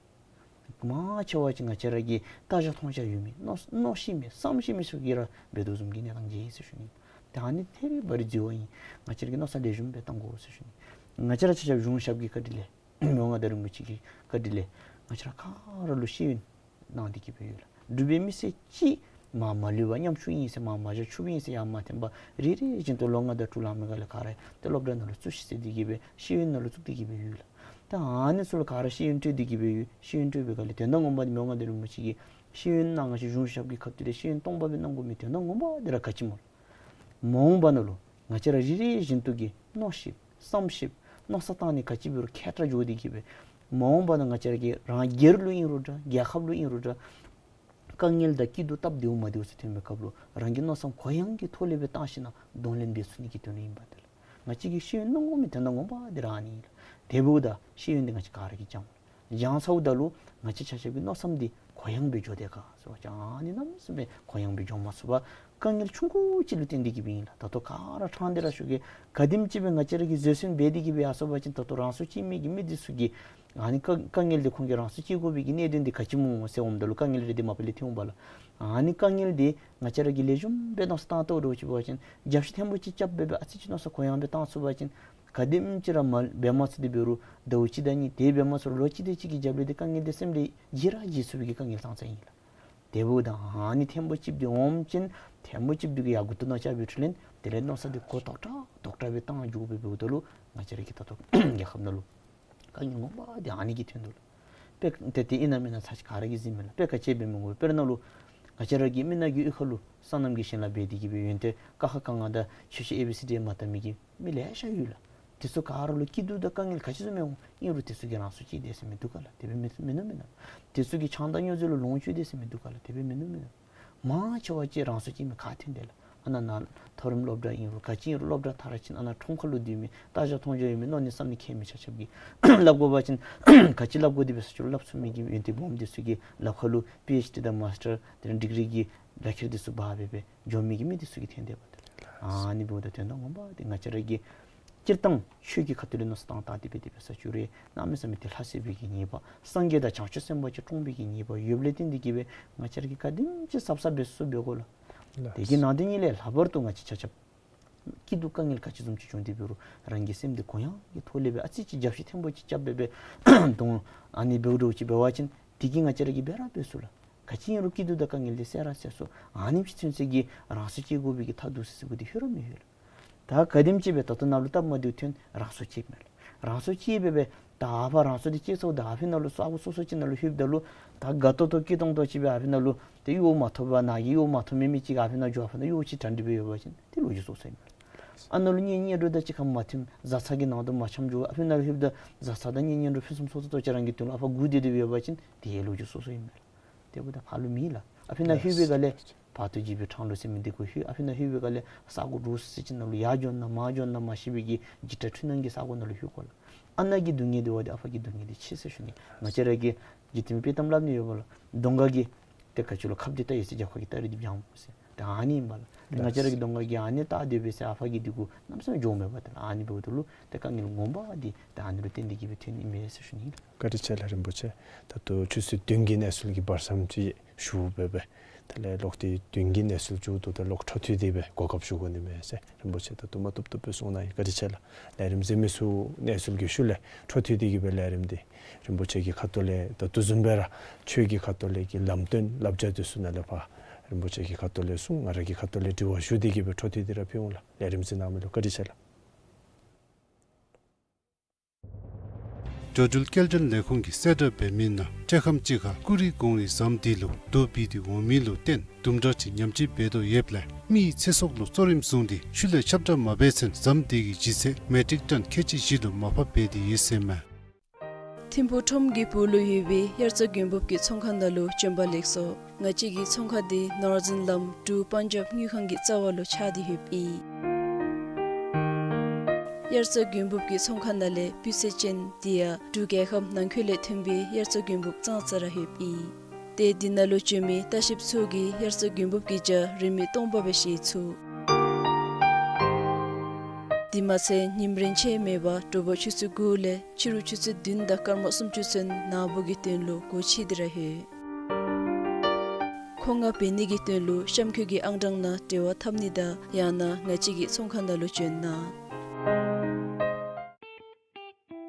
མང་ཆེ་བ་ཅིག་ང་བཅས་ར་གི་ལྟ་རྒྱ་མཐོང་རྒྱ་ཡོད་མི་མནོ་མནོ་ཤེས་མི་བསམ་ཤེས་མི་ཚུ་གིས་ར་འབད་དོ་བཟུམ་གྱི་གནས་སྟངས་ཅིག་ཨིན་ཟེར་ཞུ་ནི། ད་ཨ་ནི་ཐད་རི་བ་རི་འཛོལ་བ་ཨིན། ང་བཅས་ར་གིས་མནོ་བསམ་ལེགས་ཤོམ་སྦེ་བཏང་དགོ་ཟེར་ཞུ་ནི། ང་བཅས་ར་ཆ་ཁྱབ་གཞུང་ཞབས་ཀྱི་བཀའ་དྲིན་ལས་མི་དབང་མངའ་བདག་རིན་པོ་ཆེ་གི་བཀའ་དྲིན་ལས་ང་བཅས་ར་ག་ར་ལུ་ཤེས་ཡོན་གནང་སྟེ་གི་སྦེ་ཡོད་ལགས། འབྲུག་པའི་མི་སེར་གཅིག་མར་མ་ལུས་པར་ཉམ་ཆུང་ཨིན་ཟེར་མར་མ་བཞག་ཆུང་ཨིན་ཟེར་ཡང་མ་འཐོན་པར་རེ་རེ་བཞིན་དུ་ལོ་ལྔ་དང་དྲུག་ལང་མི་ག་ལས་ག་ར་ཏེ་སློབ་གྲྭ་ནང་ལུ་བཙུགས་ཤིག་ཟེར་ཏེ་གི་སྦེ་ཤེས་ཡོན་ནང་ལུ་བཙུགས་ཏེ་གི་སྦེ་ཡོད་ལགས། ད་ཨ་ནི་ཚུ་ལུ་ག་ར་ཤེས་ཡོན་སྤྲོད་དེ་གི་སྦེ་ཡོད། ཤེས་ཡོན་སྤྲོད་པའི་ག་ལས་དོན་དག་ངོ་མ་འདི་མི་དབང་མངའ་བདག་རིན་པོ་ཆེ་གིས་ཤེས་ཡོན་གནང་ང་བཅས་གཞུང་ཞབས་ཀྱི་ཁ་ཐུག་ལས་ཤེས་ཡོན་སྟོང་པ་སྦེ་གནང་དགོ་མི་དོན་དག་ངོ་མ་འདི་ར་ག་ཅི་སྨོ་ལགས། མ་འོངས་པ་ནང་ལུ་ང་བཅས་ར་རེ་རེ་བཞིན་དུ་གིས་མནོ་ཤེསཔ་བསམ་ཤེསཔ་མནོ་བསམ་བཏང་ནི་ག་ཅི་འབད་རུང་མཁས་དྲགས་འགྱོ་སྟེ་གི་སྦེ་མ་འོངས་པ་ནང་ང་བཅས་ར་གིས་རང་སྒེར་ལུ་ཨིན་རུང་འདྲ་རྒྱལ་ཁབ་ལུ་ཨིན་རུང་འདྲ་དཀའ་ངལ་དང་སྐྱིད་སྡུག་སྟབས་བདེཝ་མ་བདེཝ་ཚུ་ཐོན་པའི་སྐབས་ལུ་རང་གི་མནོ་བསམ་གུ་ཡངས་ཀྱི་ཐོག་ལས་སྦེ་བཏང་ཞིནམ་གདོང་ལེན་འབད་ཚུགས་ནི་གི་དོན་ལུ་ཨིན་པས། དེ་ལས་ང་བཅས་ཀྱིས་ཤེས་ཡོན་གནང་དགོ་མི་དོན་དག་ངོ་མ་འདི་ར་ཨ་ནི་ཨིན་ལགས། དེ་འབདཝ་ད་ཤེས་ཡོན་འདི་ང་བཅས་ག་ར་གིས་སྦྱང་སྦྱང་ཚརཝ་ད་ལུ་ང་བཅས་ཆ་ཁྱབ་ཀྱི་མནོ་བསམ་འདི་གུ་ཡངས་སྦེ་འགྱོ་དེས་ག་ཟེར་བ་ཅིན་ཨ་ནི་གནམ་མེད་ས་མེད་གུ་ཡངས་སྦེ་འགྱོ་མ་ཚུགས་པར་དཀའ་ངལ་ཆུང་ཀུ་ཅིག་ལུ་བརྟེན་ཏེ་གི་སྦེ་ཨིན་ལགས། ད་ལྟོ་ག་ར་ཕྲང་སྟེ་ར་ཞུ་གེ། ག་དེམ་ཅིག་སྦེ་ང་བཅས་ར་གིས་བཟོད་བསྲན་འབད་དེ་གི་སྦེ་ཡར་སོང་པ་ཅིན་ད་ལྟོ་རང་སྲོག་བཅད་མི་གི་མི་འདི་ཚུ་གིས་ཨ་ནི་དཀའ་དཀའ་ངལ་འདི་ཁོང་གིས་རང་སྲོག་བཅད་དགོ་པའི་གི་གནད་དོན་འདི་ག་ཅི་སྨོ་ཟེར་འོངམ་ད་ལུ་དཀའ་ངལ་རེ་འདི་མ་པ་ལས་ཐོན་འོང་པས་ལགས། ཨ་ནི་དཀའ་ངལ་འདི་ང་བཅས་ར་གིས་ལེགས་ཤོམ་སྦེ་མནོ་བསམ་བཏང་དོ་འདྲཝ་ཅིག་འབད་བ་ཅིན་རྒྱབ་ཤུད་ཐེངས་པོ་ཅིག་རྐྱབ་སྦེ་སྦེ་ཨ་ཙི་ཅིག་མནོ་བསམ་གུ་ཡངས་སྦེ་བཏང་ཚུགས་པ་ཅིན་ག་དེམ་ཅིག་ར་མ་འབད་མ་ཚུགས་ཏེ་འབད་རུང་ཟླཝ་གཅིག་དང་གཉིས་དེ་འབད་མ་ཚུགས་རུང་ལོ་གཅིག་དེ་ཅིག་གི་རྒྱབ་ལས་འདི་དཀའ་ངལ་འདི་སེམས་ལས་བརྗེད་ར་བརྗེད་ཚུགས་པའི་གི་དཀའ་ངལ་ཙང་ཙང་ཨིན་ལགས། དེ་འབདཝ་ད་ཨ་ནི་ཐེངས་པོ་གཅིག་འདི་འོངམ་ཅིན་ཐེངས་པོ་གཅིག་འདི་གིས་ཡང་མགུ་ཏོ་ནང་ལྕགས་སྦེ་འཁྲུལ་ལེན། དེ་ལས་མནོ་བསམ་འདི་གུ་དོག་དྲགས་དོག་དྲགས་སྦེ་བཏང་འགྱོ་སྦེ་འབདཝ་ད་ལུ་ང་བཅས་ར་གི་ད་ལྟོ་རྒྱལ་ཁབ་ནང་ལུ་དཀའ་ངལ་ངོ་མ་འདི་ཨ་ནི་གིས་ཐོན་དོ་ལགས། དཔེ་ཏེ་དེ་ཨིན་ན་མེན་ན་ཚར་གཅིག་ག་ར་གིས་གཟིགས་མས་ལགས། དཔེ་ག་ཅི་འབད་མི་དགོ། དཔེར་ན་ལུ་ང་བཅས་ར་གི་མི་ནང་གི་གཡུས་ཁ་ལུ་སོ་ནམ་གྱི་ཞིང་ལཱ་འབད་དེ་གི་སྦེ་ཡོན་ཏན་ཀ་ཁ་ག་ང་དང་ཆོས་ཤེས་ཨེ་བི་སི་ཌི་མ་བལྟ་མི་གི་མི་ལེ་ཤ་ཡོད་ལགས། དེ་ཚུ་ག་ར་ལུ་སྐྱིད་སྡུག་དང་དཀའ་ངལ་ག་ཅི་བཟུམ་ཡོད་ཨིན་རུང་དེ་ཚུ་གིས་རང་སྲོག་བཅད་དེས་ཟེར་མི་འདུག་ག་ལགས། དེ་སྦེ་མིན་མིན་ནུག་མེན་ན། དེ་ཚུ་གིས་ཆང་དང་སྨྱོ་རྫས་ལུ་ལོངས་སྤྱོད་དེས་ཟེར་མི་འདུག་ག་ལགས། དེ་སྦེ་མིན་ནུག་མེན་ན། མང་ཆེ་བ་ཅིག་རང་སྲོག་བཅད་མི་ག་ཐོན་དེས་ལགས། ཨ་ནཱ་ནཱ་མཐོ་རིམ་སློབ་གྲྭ་ཨིན་རུང་ག་ཅི་ཨིན་རུང་སློབ་གྲྭ་མཐར་ཕྱིན་ཨ་ནཱ་ཁྲོམ་ཁ་ལུ་སྡོད་མི་ལྟ་རྒྱ་མཐོང་རྒྱ་ཡོད་མི་མནོ་ནི་བསམ་ནི་མཁས་མི་ཆ་ཁྱབ་ཀྱིས་སླབ་དགོ་པ་ཅིན་ག་ཅི་སླབ་དགོ་དེ་འབད་ས་ཅིག་རུང་སླབ་ཚུགས་མི་གི་ཡོན་ཏན་སྦོམ་དེ་ཚུ་གི་ལག་ཁ་ལུ་པི་ཨེཆ་ཌི་དང་མཱས་ཊར་དེ་ལས་ཌིག་རི་གི་ལག་ཁྱེར་དེ་ཚུ་འབག་སྦེ་སྦེ་འགྱོ་མི་གི་མི་དེ་ཚུ་གིས་ཐོན་དེས་པ་དེ་ལགས། ཨ་ནི་འབདཝ་ད་དོན་དག་ངོ་མ་འདི་ང་བཅས་ར་གིས་སྤྱིར་བཏང་ཆོས་ཀྱི་ཁ་ཐུག་ལས་མནོ་བསམ་བཏང་བཏང་སྟེ་འབད་དེ་འབད་ས་ཅིག་རུང་གནམ་མེད་ས་མེད་ཏེ་ལྷ་བསད་པའི་གི་ཉེས་པ་སངས་རྒྱས་དང་བྱང་ཆུབ་སེམས་དཔའ་ཅིག་བཀྲོངས་པའི་གི་ཉེས་པ་ཡོདཔ་ལས་བརྟེན་ཏེ་གི་སྦེ་ང་བཅས་ར་གིས་ག་དེམ་ཅིག་གཟབ་གཟབ་འབད་ཚུགས་འབད་དགོ་ལགས། ལགས། དེ་གི་ནང་དོན་ཉིད་ལས་ལྷག་པར་དུ་ང་བཅས་ཆ་ཁྱབ་ སྐྱིད་སྡུག་དཀའ་ངལ་ག་ཅི་བཟུམ་ཅིག་བྱུང་སྟེ་འབད་རུང་རང་གི་སེམས་འདི་གུ་ཡངས་ཀྱི་ཐོག་ལས་སྦེ་ཨ་ཙི་ཅིག་རྒྱབ་བཤུད་ཐེངས་པོ་ཅིག་རྐྱབ་སྦེ་སྦེ་དོ་ཨ་ནི་འབདཝ་འདྲཝ་ཅིག་འབད་བ་ཅིན་དེ་གིས་ང་བཅས་ར་གིས་འབད་ར་འབད་ཚུགས་ལགས། ག་ཅི་ཨིན་རུང་སྐྱིད་སྡུག་དང་དཀའ་ངལ་འདི་སེལ་ར་སེལ་ཚུགས། ཨ་ནེམ་ཅིག་ཚུན་ཚོད་ཀྱི་རང་སྲོག་བཅད་དགོ་པའི་གི་ཐབས་སྡུག་སེལ་ས་གུ་འདི་ལྷོད་ར་མི་ལྷོད་ལགས། ད་ག་དེམ་ཅིག་སྦེ་ད་ལྟོ་ནཱ་ལུ་སྟབས་མ་བདེཝ་ཐོན་རང་སྲོག་བཅད་མས་ལགས། རང་སྲོག་བཅད་སྦེ་སྦེ་ད་ཨ་ཕར་རང་སྲོག་འདི་བཅད་ཚརཝ་ད་ཨ་ཕི་ནང་ལུ་ས་གོ་སོ་སོ་ཅིག་ནང་ལུ་ལྷོདཔ་ད་ལུ་ད་དགའ་ཏོག་ཏོ་སྐྱིད་ཏོང་ཏོ་ཅིག་སྦེ་ཨ་ཕི་ནང་ལུ་ཏེ་གཡོག་མ་ཐོབ་པར་ནཱ་གི་གཡོག་མ་ཐོབ་མི་མི་ཅིག་ཨ་ཕི་ནང་འགྱོ་ཨ་ཕི་ནང་གཡོག་ཅིག་དྲག་སྟེ་སྦེ་ཡོད་པ་ཅིན་ཏེ་ལོ་རྒྱུས་སོ་སོ་ཨིན་མས་ལགས། ཨ་ནཱ་ལུ་གཉེན་ཉེ་འགྲོ་དང་གཅིག་ཁར་མ་མཐུན་བཟའ་ཚང་གི་ནང་དུ་མ་འཆམ་འགྱོ་ཨ་ཕི་ནང་ལྷོདཔ་ད་བཟའ་ཚང་དང་གཉེན་ཉེ་འགྲོ་ཕུན་སུམ་ཚོགས་ཚོགས་ཏོ་ཅིག་རང་གི་དོན་ལུ་ཨ་ཕར་སྒུག་སྡོད་དེ་སྦེ་ཡོད་པ་ཅིན་ཏེ་ལོ་རྒྱུས་སོ་སོ་ཨིན་མས་ལགས། དེ་འབདཝ་ད་ཕར་ལུ་མེད་ལགས། ཨ་ཕི་ནང་ལྷོད་པའི་སྒང་ལས་བར་དོ་འཇིགས་པའི་འཕྲང་ལུ་ཟེར་མི་འདི་གུ་ལྷོད། ཨ་ཕི་ནང་ལྷོད་པའི་སྒང་ལས་ས་གོ་འདྲོག་སི་སི་ཅིག་ནང་ལུ་ཡར་འགྱོ་ན་མར་འགྱོ་ན་མ་ཤེས་པའི་གི་འཇིགས་སྐྲག་འཁྲུལ་སྣང་གི་ས་གོ་ནང་ལུ་ལྷོད་དགོ་ལགས། ཨ་ནཱ་གི་སྡུག་བསྔལ་འདི་བ་འདི་ཨ་ཕ་གི་སྡུག་བསྔལ་འདི་ཆེ་ཟེར་ཞུ་ནི། ང་བཅས་ར་གིས་འཇིག་རྟེན་དཔྱེ་གཏམ་སླབ་ནི་ཡོད་པ་ལགས། གདོང་ཁ་གི་ཏེ་ག་ཅི་ལོ་ཁབ་འདི་བལྟ་ཡི་ཟེར་རྒྱབ་ཁ་གི་སྟ་རེ་འདི་བྱང་ཟེར། ད་ཨ་ནི་ཨིན་པ་ལགས། ང་བཅས་ར་གི་གདོང་ཁ་གིས་ཨ་ནི་བལྟ་སྡོད་པས་ཟེར་ཨ་ཕ་གིས་འདི་གུ་གནམ་མེད་ས་མེད་འགྱོཝ་མེད་པ་ཏེ་ལགས། ཨ་ནི་འབདཝ་ད་ལུ་ཏེ་དཀའ་ངལ་ངོ་མ་འདི་ཏེ་ཨ་ནི་ལུ་བརྟེན་ཏེ་གིས་སྦེ་ཐོན་ནི་ཨིན་མས་ཟེར་ཞུ་ནི་ཨིན་ལགས། བཀའ་དྲིན་ཆེ་ལགས་རིན་པོ་ཆེ། ད་ལྟོ་ཆུ་ཚོད་བདུན་གྱི་གནས་ཚུལ་གྱི་བར་མཚམས་ཅིག་ཞུ་སྦེ་སྦེ་དེ་ལས་ལོག་སྟེ་བདུན་གྱི་གནས་ཚུལ་མཇུག་བསྡུཝ་ད་ལོག་འཕྲོ་མཐུད་དེ་སྦེ་གོ་སྐབས་ཞུ་དགོ་ནི་མས་ཟེར་རིན་པོ་ཆེ་ད་དུམ་གྲ་ཏོག་ཏོ་སྦེ་གསུང་གནང་ཡི། བཀའ་དྲིན་ཆེ་ལགས། ལས་རིམ་གཟིགས་མི་ཚུ་གནས་ཚུལ་གྱི་ཤུལ་ལས་འཕྲོ་མཐུད་དེ་གིས་སྦེ་ལས་རིམ་འདི་རིན་པོ་ཆེ་གི་ཁ་ཐུག་ལས་ད་དེ་བཟུམ་སྦེ་ར་ཆོས་ཀྱི་ཁ་ཐུག་ལས་ཀྱི་ལམ་སྟོན་བསླབ་བྱ་འདི་ཚུ་ནཱ་ལས་ཕར་རིན་པོ་ཆེ་གི་ཁ་ཐུག་ལས་གསུང་ང་ར་གི་ཁ་ཐུག་ལས་དྲི་བ་ཞུ་སྟེ་གིས་སྦེ་འཕྲོ་མཐུད་དེ་ར་ཕུལ་འོང་ལགས། ལས་རིམ་གཟིགས་གནང་མི་ལུ་བཀའ་དྲིན་ཆེ་ལགས། འགྲོ་འགྲུལ་སྐྱེལ་འདྲེན་ལས་ཁུངས་ཀྱིས་གསལ་བསྒྲགས་འབད་མི་ནང་སྤྲེལ་ཁམས་སྤྱི་ཁ་ཀུ་རི་གོང་རི་ཟམ་འདི་ལུ་རྡོ་འབིགས་ཏེ་འོང་མི་ལུ་བརྟེན་དུམ་གྲ་ཅིག་ཉམས་བཅོས་འབད་དོ་ཡོདཔ་ལས་མི་ཡི་ཚེ་སྲོག་ལུ་གཙོ་རིམ་བཟུང་སྟེ་ཤུལ་ལས་ཁྱབ་བསྒྲགས་མ་འབད་ཚུན་ཟམ་འདི་གི་ལྗིད་ཚད་མེ་ཊིག་ཊོན་ཁལ་གཅིག་བཞི་ལུ་མར་ཕབ་འབད་དེ་ཡོད་ཟེར་མས། ཐིམ་ཕུག་ཁྲོམ་གྱི་སྦུག་ལུ་ཡོད་པའི་དབྱར་རྩྭ་དགུན་འབུབ་ཀྱི་ཚོང་ཁང་ནང་ལུ་བྱོན་པ་ལེགས་སོ། ང་བཅས་ཀྱི་ཚོང་ཁང་འདི་ནོར་ཛིན་ལམ་འབྲུག་པཱན་ཇབ་དངུལ་ཁང་གི་རྩ་བ་ལུ་ཆགས་ཏེ་ཡོདཔ་ཨིན། དབྱར་རྩྭ་དགུན་འབུབ་ཀྱི་ཚོང་ཁང་ནང་ལས་སྤུས་ཚད་ཅན་དེ་ཡང་འབྲུག་རྒྱལ་ཁབ་ནང་འཁོད་ལས་ཐོན་པའི་དབྱར་རྩྭ་དགུན་འབུབ་ཙང་ཙ་ར་ཡོདཔ་ཨིན། ཏེ་འདི་ནང་ལུ་བྱོན་མི་ལྟ་བཤལཔ་ཚུ་གིས་དབྱར་རྩྭ་དགུན་འབུབ་ཀྱི་ཇ་རིན་མེད་སྟོང་པ་སྦེ་བཞེས་ཚུགས། དེ་མ་ཚད་ཉིམ་རེངས་ཆད་མེད་པར་དྲོ་པ་ཆུ་ཚོད་དགུ་ལས་ཕྱི་རུ་ཆུ་ཚོད་བདུན་དང་སྐར་མ་སུམ་ཅུ་ཚུན་ནཱ་འབོ་གི་དོན་ལུ་སྒོ་ཕྱེ་སྟེ་ར་ཡོད། མཁོ་མངགས་འབད་ནི་གི་དོན་ལུ་གཤམ་འཁོད་ཀྱི་ཨང་གྲངས་ནང་འབྲེལ་བ་འཐབ་ནི་དང་ཡང་ན་ང་བཅས་ཀྱི་ཚོང་ཁང་ནང་ལུ་བྱོན་གནང་།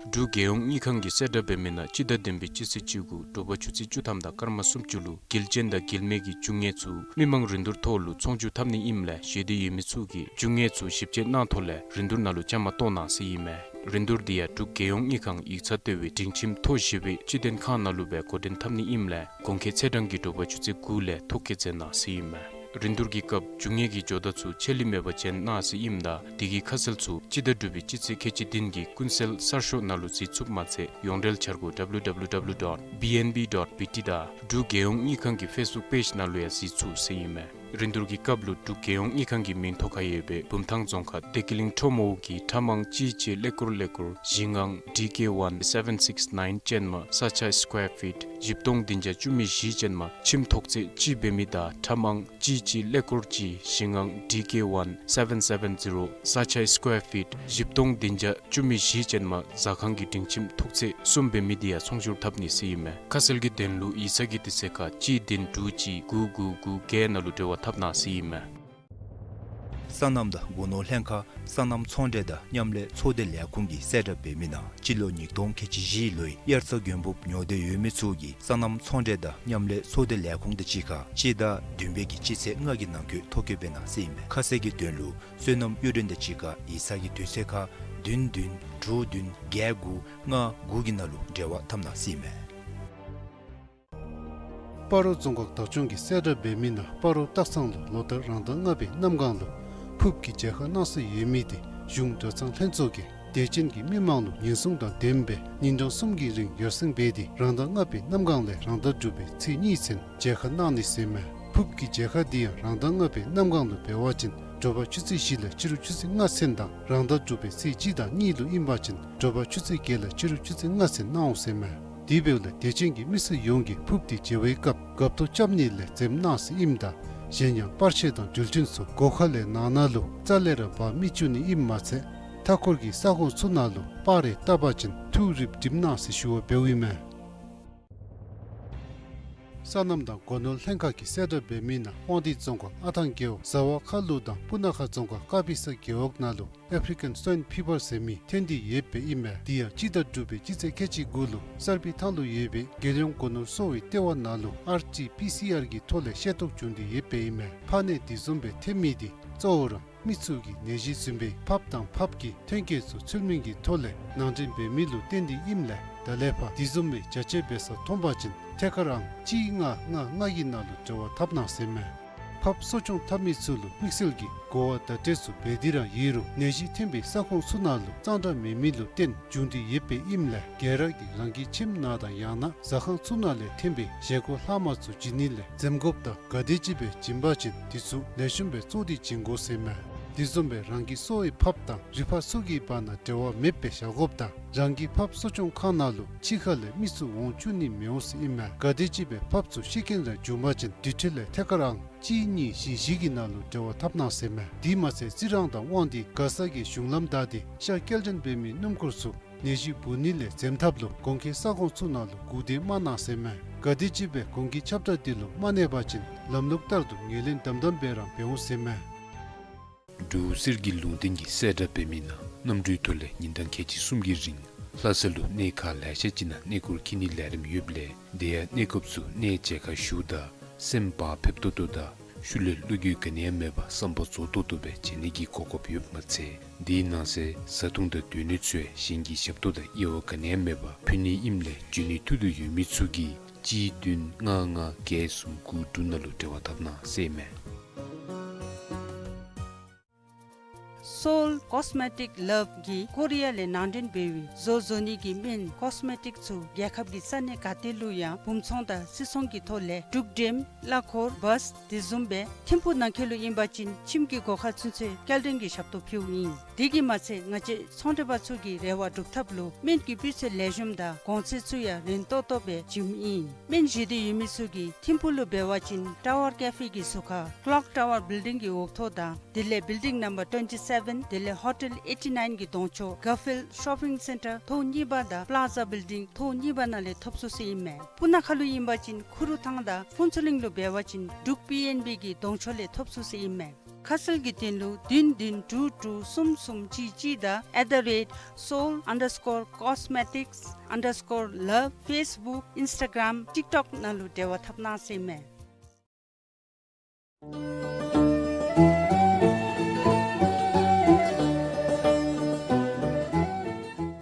འབྲུག་རྒྱལ་ཡོངས་དངུལ་ཁང་གིས་གསལ་བསྒྲགས་འབད་མི་ནང་སྤྱི་ཟླ་བདུན་པའི་སྤྱི་ཚེས་བཅུ་དགུ་དྲོ་པ་ཆུ་ཚོད་བཅུ་ཐམ་དང་སྐར་མ་སུམ་ཅུ་ལུ་དགེ་ལྕོན་དང་དགེ་མེད་ཀྱི་རྒྱུ་དངོས་ཚུ་མི་མང་རིན་བསྡུར་ཐོག་ལུ་ཚོང་བསྒྱུར་འཐབ་ནི་ཨིནམ་ལས་ཞེ་འདོད་ཡོད་མི་ཚུ་གིས་རྒྱུ་དངོས་ཚུ་ཞིབ་དཔྱད་གནང་ཐོག་ལས་རིན་བསྡུར་ནང་ལུ་བཅའ་མར་གཏོགས་གནང་ཟེར་ཨིན་མས། རིན་བསྡུར་འདི་ཡང་འབྲུག་རྒྱལ་ཡོངས་དངུལ་ཁང་ཡིག་ཚང་ལྟེ་བའི་སྒྲིང་ཁྱིམ་མཐོ་ཞི་བའི་སྤྱི་དོན་ཁང་ནང་ལུ་སྦེ་འགོ་འདྲེན་འཐབ་ནི་ཨིནམ་ལས་གོང་འཁོད་ཚེས་གྲངས་ཀྱི་དྲོ་པ་ཆུ་ཚོད་དགུ་ལས་ཐོ་བཀོད་མཛད་གནང་ཟེར་ཨིན་མས། རིན་བསྡུར་གྱི་སྐབས་རྒྱུ་དངོས་ཀྱི་འབྱོར་བརྡ་ཚུ་ཆད་ལུས་མེད་པར་བྱོན་གནང་ཟེར་ཨིནམ་ད་དེ་གི་ཁ་གསལ་ཚུ་སྤྱི་ཟླ་དྲུག་པའི་སྤྱི་ཚེས་ཁལ་གཅིག་བདུན་གྱི་ཀུན་གསལ་གསར་ཤོག་ནང་ལུ་གཟིགས་ཚུགསཔ་མ་ཚད་ཡོངས་འབྲེལ་འཆར་སྒོ་W W W dot B N B dot B T དང་འབྲུག་རྒྱལ་ཡོངས་དངུལ་ཁང་གི་ཕེསི་བུཀ་པེཇ་ནང་ལུ་ཡང་གཟིགས་ཚུགས་ཟེར་ཨིན་མས། རིན་བསྡུར་གྱི་སྐབས་ལུ་འབྲུག་རྒྱལ་ཡོངས་དངུལ་ཁང་གི་མིང་ཐོ་ཁར་ཡོད་པའི་བུམ་ཐང་རྫོང་ཁག་བདེ་སྐྱིད་གླིང་ཁྲོམ་འོག་གི་ཁྲ་མང་གཅིག་གཅིག་ཀླད་ཀོར་ཀླད་ཀོར་བཞི་ལྔ་D K one seven six nine ཅན་མ་ས་ཆ་སི་ཀོར་ཕིཊ་བཞི་སྟོང་བདུན་བརྒྱ་བཅུ་མེད་བཞི་ཅན་མ་ཁྱིམ་ཐོག་ཚད་གཅིག་འབད་མི་དང་ཁྲ་མང་གཅིག་གཅིག་ཀླད་ཀོར་གཅིག་བཞི་ལྔ་D K one seven seven zero ས་ཆ་སི་ཀོར་ཕིཊ་བཞི་སྟོང་བདུན་བརྒྱ་བཅུ་མེད་བཞི་ཅན་མ་ཟ་ཁང་གི་སྒྲིང་ཁྱིམ་ཐོག་ཚད་གསུམ་འབད་མི་དེ་ཡང་ཚོང་བསྒྱུར་འཐབ་ནི་ཟེར་ཨིན་མས། ཁ་གསལ་གྱི་དོན་ལུ་ཡིག་ཚང་གི་དུས་ཚོད་ཁར་གཅིག་བདུན་དྲུག་གཅིག་དགུ་དགུ་དགུ་བརྒྱད་ནང་ལུ་འབྲེལ་བ་འཐབ་གནང་ཟེར་ཨིན་མས། སོ་ནམ་དང་སྒོ་ནོར་ལྷན་ཁག་སོ་ནམ་ཚོང་འབྲེལ་དང་མཉམ་ལས་ཚོགས་སྡེ་ལས་ཁུངས་ཀྱིས་གསལ་བསྒྲགས་འབད་མི་ནང་སྤྱི་ལོ་ཉིས་སྟོང་ཁལ་གཅིག་བཞི་ལོའི་དབྱར་རྩྭ་དགུན་འབུབ་ཉོ་འདོད་ཡོད་མི་ཚུ་གིས་སོ་ནམ་ཚོང་འབྲེལ་དང་མཉམ་ལས་ཚོགས་སྡེ་ལས་ཁུངས་དང་གཅིག་ཁར་སྤྱི་ཟླ་བདུན་པའི་གི་སྤྱི་ཚེས་ལྔ་གི་ནང་འཁོད་ཐོ་བཀོད་འབད་གནང་ཟེར་ཨིན་མས། ཁ་གསལ་གྱི་དོན་ལུ་སོ་ནམ་གཡུས་སྒྲོན་དང་གཅིག་ཁར་ཡིག་ཚང་གི་དུས་ཚོད་ཁར་བདུན་བདུན་དྲུག་བདུན་བརྒྱད་དགུ་ལྔ་དགུ་གི་ནང་ལུ་འབྲེལ་བ་འཐབ་གནང་ཟེར་ཨིན་མས། སྤ་རོ་རྫོང་ཁག་བདག་སྐྱོང་གིས་གསལ་བསྒྲགས་འབད་མི་ནང་སྤ་རོ་སྟག་ཚང་ལུ་ལོ་ལྟར་རང་ཟླ་ལྔ་པའི་གནམ་གང་ལུ་ཕུརཔ་གི་མཇལ་ཁ་གནང་སྲོལ་ཡོད་མི་དེ་གཞུང་གྲྭ་ཚང་ལྷན་ཚོགས་ཀྱིས་དད་ཅན་གྱི་མི་མང་ལུ་ཉེན་སྲུང་དང་ལྡནམ་སྦེ་ཉིན་གྲངས་གསུམ་གྱི་རིང་ཡར་སེང་འབད་དེ་རང་ཟླ་ལྔ་པའི་གནམ་གང་ལས་རང་ཟླ་དྲུག་པའི་ཚེས་གཉིས་ཚུན་མཇལ་ཁ་གནང་ནི་ཟེར་ཨིན་མས། ཕུརཔ་གི་མཇལ་ཁ་འདི་ཡང་རང་ཟླ་ལྔ་པའི་གནམ་གང་ལུ་འབད་བ་ཅིན་དྲོ་པ་ཆུ་ཚོད་བཞི་ལས་ཕྱི་རུ་ཆུ་ཚོད་ལྔ་ཚུན་དང་རང་ཟླ་དྲུག་པའི་ཚེས་གཅིག་དང་གཉིས་ལུ་ཨིན་པ་ཅིན་དྲོ་པ་ཆུ་ཚོད་བརྒྱད་ལས་ཕྱི་རུ་ཆུ་ཚོད་ལྔ་ཚུན་གནང་འོང་ཟེར་ཨིན་མས། དེ་འབདཝ་ལས་དད་ཅན་གྱི་མི་སེར་ཡོངས་ཀྱིས་ཕུརཔ་དེ་མཇལ་བའི་སྐབས་འགབ་ཐོ་རྐྱབ་ནི་ལས་འཛེམ་གནང་ཟེར་ཨིནམ་ད་གཞན་ཡང་པར་ཆས་དང་འགྲུལ་འཕྲིན་ཚུ་སྒོ་ཁ་ལས་ནང་ན་ལུ་རྩ་ལས་ར་འབག་མི་བཅུག་ནི་ཨིནམ་མ་ཚད་མཐའ་འཁོར་གྱི་ས་ཁོངས་ཚུ་ནང་ལུ་པར་རེ་བཏབ་པ་ཅིན་ཐུགས་རིག་སྒྲིམ་གནང་ཟེར་ཞུ་བ་འབདཝ་ཨིན་མས། སོ་ནམ་དང་སྒོ་ནོར་ལྷན་ཁག་གིས་གསལ་བསྒྲགས་འབད་མི་ནང་དབང་འདུས་རྫོང་ཁག་ཨ་ཐང་རྒེད་འོག་ཟ་བ་ཁ་ལུ་དང་སྤུ་ན་ཁ་རྫོང་ཁག་ཀ་པི་ས་རྒེད་འོག་ནང་ལུ་ཨེཕ་རི་ཀན་སུ་ཝའིན་ཕི་བར་ཟེར་མི་ཐོན་ཏེ་ཡོདཔ་སྦེ་ཨིན་མས། དེ་ཡང་སྤྱི་ཟླ་དྲུག་པའི་སྤྱི་ཚེས་ཁལ་གཅིག་དགུ་ལུ་གསར་སྤེལ་ཐང་ལུ་ཡོད་པའི་རྒྱལ་ཡོངས་སྒོ་ནོར་གསོ་བའི་ལྟེ་བ་ནང་ལུ་ཨར་ཊི་པི་སི་ཨར་གྱི་ཐོག་ལས་ཤེས་རྟོགས་བྱུང་སྟེ་ཡོདཔ་སྦེ་ཨིན་མས། ཕག་ནད་དེ་བཟུམ་སྦེ་ཐོན་མི་དེ་གཙོ་བོ་ར་མི་ཚུ་གིས་ནད་གཞི་བཟུམ་སྦེ་ཕགཔ་དང་ཕགཔ་གི་ཐོན་སྐྱེད་ཚུ་ཚུལ་མིན་གྱི་ཐོག་ལས་ནང་འདྲེན་འབད་མི་ལུ་བརྟེན་ཏེ་ཨིནམ་ལས་ད་ལས་ཕར་དེ་བཟུམ་སྦེ་བྱ་སྤྱོད་འབད་ས་མཐོང་པ་ཅིན་ཐད་ཀར་ཨང་གཅིག་ལྔ་ལྔ་ལྔ་གི་ནང་ལུ་འབྲེལ་བ་འཐབ་གནང་ཟེར་མས། ཕགཔ་གསོ་སྐྱོང་འཐབ་མི་ཚུ་ལུ་དམིགས་བསལ་གྱི་གོ་བ་བརྡ་སྤྲོད་ཚུ་འབད་དེ་ར་ཡོད་རུང་ནད་གཞི་ཐོན་པའི་ས་ཁོངས་ཚུ་ནང་ལུ་གཙང་སྦྲ་མེད་མི་ལུ་བརྟེན་བྱུང་སྟེ་ཡོདཔ་སྦེ་ཨིནམ་ལས་ག་ར་གིས་རང་གི་ཁྱིམ་ནང་དང་ཡང་ན་ཟ་ཁང་ཚུ་ནང་ལས་ཐོན་པའི་བཞེས་སྒོ་ལྷག་མ་ཚུ་བྱིན་ནི་ལས་འཛེམ་དགོཔ་དང་ག་དེ་ཅིག་སྦེ་བྱིན་པ་ཅིན་དེ་ཚུ་ལེགས་ཤོམ་སྦེ་བཙོ་སྟེ་བྱིན་དགོ་ཟེར་མས། དེ་བཟུམ་སྦེ་རང་གི་གསོ་བའི་ཕགཔ་དང་རི་ཕག་ཚུ་གི་བར་ན་འབྲེལ་བ་མེདཔ་སྦེ་བཞག་དགོཔ་དང་རང་གི་ཕགཔ་གསོ་སྐྱོང་ཁང་ནང་ལུ་ཕྱི་ཁ་ལས་མི་ཚུ་འོང་བཅུག་ནི་མི་འོང་ཟེར་ཨིན་མས། ག་དེ་ཅིག་སྦེ་ཕགཔ་ཚུ་ཤི་རྐྱེན་ར་བྱུང་པ་ཅིན་དེ་འཕྲོ་ལས་ཐད་ཀར་ཨང་གཅིག་གཉིས་བཞི་བཞི་གི་ནང་ལུ་འབྲེལ་བ་འཐབ་གནང་ཟེར་མས། དེ་མ་ཚད་རྩི་རང་དང་དབང་འདུས་མགར་ས་གི་གཞུང་ལམ་བདའ་སྟེ་ཤར་སྐྱེལ་འདྲེན་འབད་མི་སྣུམ་འཁོར་ཚུ་ནད་གཞི་འབུ་ནི་ལས་འཛེམ་ཐབས་ལུ་གོང་འཁོད་ས་ཁོངས་ཚུ་ནང་ལུ་སྒུག་སྡོད་མ་གནང་ཟེར་མས། ག་དེ་ཅིག་སྦེ་གོང་འཁོད་ཁྱབ་བསྒྲགས་དེ་ལུ་མ་གནས་པ་ཅིན་ལམ་ལུགས་ལྟར་དུ་ངོས་ལེན་དམ་དམ་སྦེ་ར་འབད་འོང་ཟེར་མས། འབྲུག་གསེར་གྱི་ལུང་བསྟན་གྱིས་གསལ་བསྒྲགས་འབད་མི་ནང་གནམ་གྲུའི་ཐོག་ལས་ཉིན་གྲངས་ཁལ་གཅིག་གསུམ་གྱི་རིང་ལྷ་ས་ལུ་གནས་ཁག་ལེ་ཤ་ཅིག་ནང་གནས་སྐོར་འཁྱིད་ནིའི་ལས་རིམ་ཡོདཔ་ལས་དེ་ཡང་གནས་སྐབས་སུ་གནས་མཇལ་ཁ་ཞུཝ་ད་སེམས་བག་ཕེབས་ཏོག་ཏོ་དང་ཤུལ་ལས་བློ་འགྱོད་ག་ནི་ཡང་མེད་པར་བསམ་པ་རྫོགས་ཏོག་ཏོ་སྦེ་མཇལ་ནི་གི་གོ་སྐབས་ཡོདཔ་མ་ཚད་དེའི་ནང་གསེས་བཟའ་འཐུང་དང་སྡོད་གནས་ཚུ་ཡང་གཞན་གྱི་ཞབས་ཏོག་དང་དབྱེ་བ་ག་ནི་ཡང་མེད་པར་ཕུལ་ནི་ཨིནམ་ལས་འབྱོན་ནིའི་ཐུགས་འདོད་ཡོད་མི་ཚུ་གིས་གཅིག་བདུན་ལྔ་ལྔ་བརྒྱད་གསུམ་དགུ་དྲུག་ནང་ལུ་འབྲེལ་བ་འཐབ་གནང་ཟེར་མས། སོའུལ་ཀོས་མེ་ཊིཀ་ལབ་ཀྱིས་ཀོ་རི་ཡ་ལས་ནང་འདྲེན་འབད་བའི་བཟོ་བཟོ་ནི་གི་སྨན་ཀོས་མེ་ཊིཀ་ཚུ་རྒྱལ་ཁབ་ཀྱི་ས་གནས་ག་ཏེ་ལུ་ཡང་འབུམ་ཚོང་དང་སིལ་ཚོང་གི་ཐོག་ལས་འབྲུག་འགྲེམ་གླ་འཁོར་བཱས་དེ་བཟུམ་སྦེ་ཐིམ་ཕུག་ནང་འཁོད་ལུ་ཨིན་པ་ཅིན་ཁྱིམ་གྱི་སྒོ་ཁར་ཚུན་ཚོད་སྐྱེལ་འདྲེན་གྱི་ཞབས་ཏོག་ཕུལཝ་ཨིན། དེ་གིས་མ་ཚད་ང་བཅས་ཚོང་འབྲེལ་པ་ཚུ་གི་རེ་བ་སྒྲུབ་ཐབས་ལུ་སྨན་གྱི་སྤུས་ཚད་ལེགས་ཤོམ་དང་གོང་ཚད་ཚུ་ཡང་རན་ཏོག་ཏོ་སྦེ་བྱིནམ་ཨིན། སྨན་བཞེས་འདོད་ཡོད་མི་ཚུ་གིས་ཐིམ་ཕུག་ལུ་འབད་བ་ཅིན་ཊ་ཝར་ཀེ་ཕེ་གི་ཟུར་ཁར་ཀློག་ཊ་ཝར་བིལ་ཌིང་གི་འོག་ཐོག་དང་དེ་ལས་བིལ་ཌིང་ནམ་བར་ཊུ་ཝེན་ཊི་སེ་བེན་དེ་ལས་ཧོ་ཊེལ་ཨེ་ཊི་ནའིན་གྱི་གདོང་ཕྱོགས་གར་ཕིལཌ་ཤོ་པིང་སེན་ཊར་ཐོག་གཉིས་པ་དང་པ་ལཱ་ཛ་བིལ་ཌིང་ཐོག་གཉིས་པ་ནང་ལས་ཐོབ་ཚུགས་ཟེར་ཨིན་མས། སྤུ་ན་ཁ་ལུ་ཨིན་པ་ཅིན་ཁུ་རུ་ཐང་དང་ཕུན་ཚོགས་གླིང་ལུ་འབད་བ་ཅིན་འབྲུག་པི་ཨེན་བི་གི་གདོང་ཕྱོགས་ལས་ཐོབ་ཚུགས་ཟེར་ཨིན་མས། ཁ་གསལ་གྱི་དོན་ལུ་བདུན་བདུན་དྲུག་དྲུག་གསུམ་གསུམ་གཅིག་གཅིག་དང་at the rate seoul underscore cosmetics underscore love Facebook Instagram TikTok ནང་ལུ་འབྲེལ་བ་འཐབ་གནང་ཟེར་ཨིན་མས།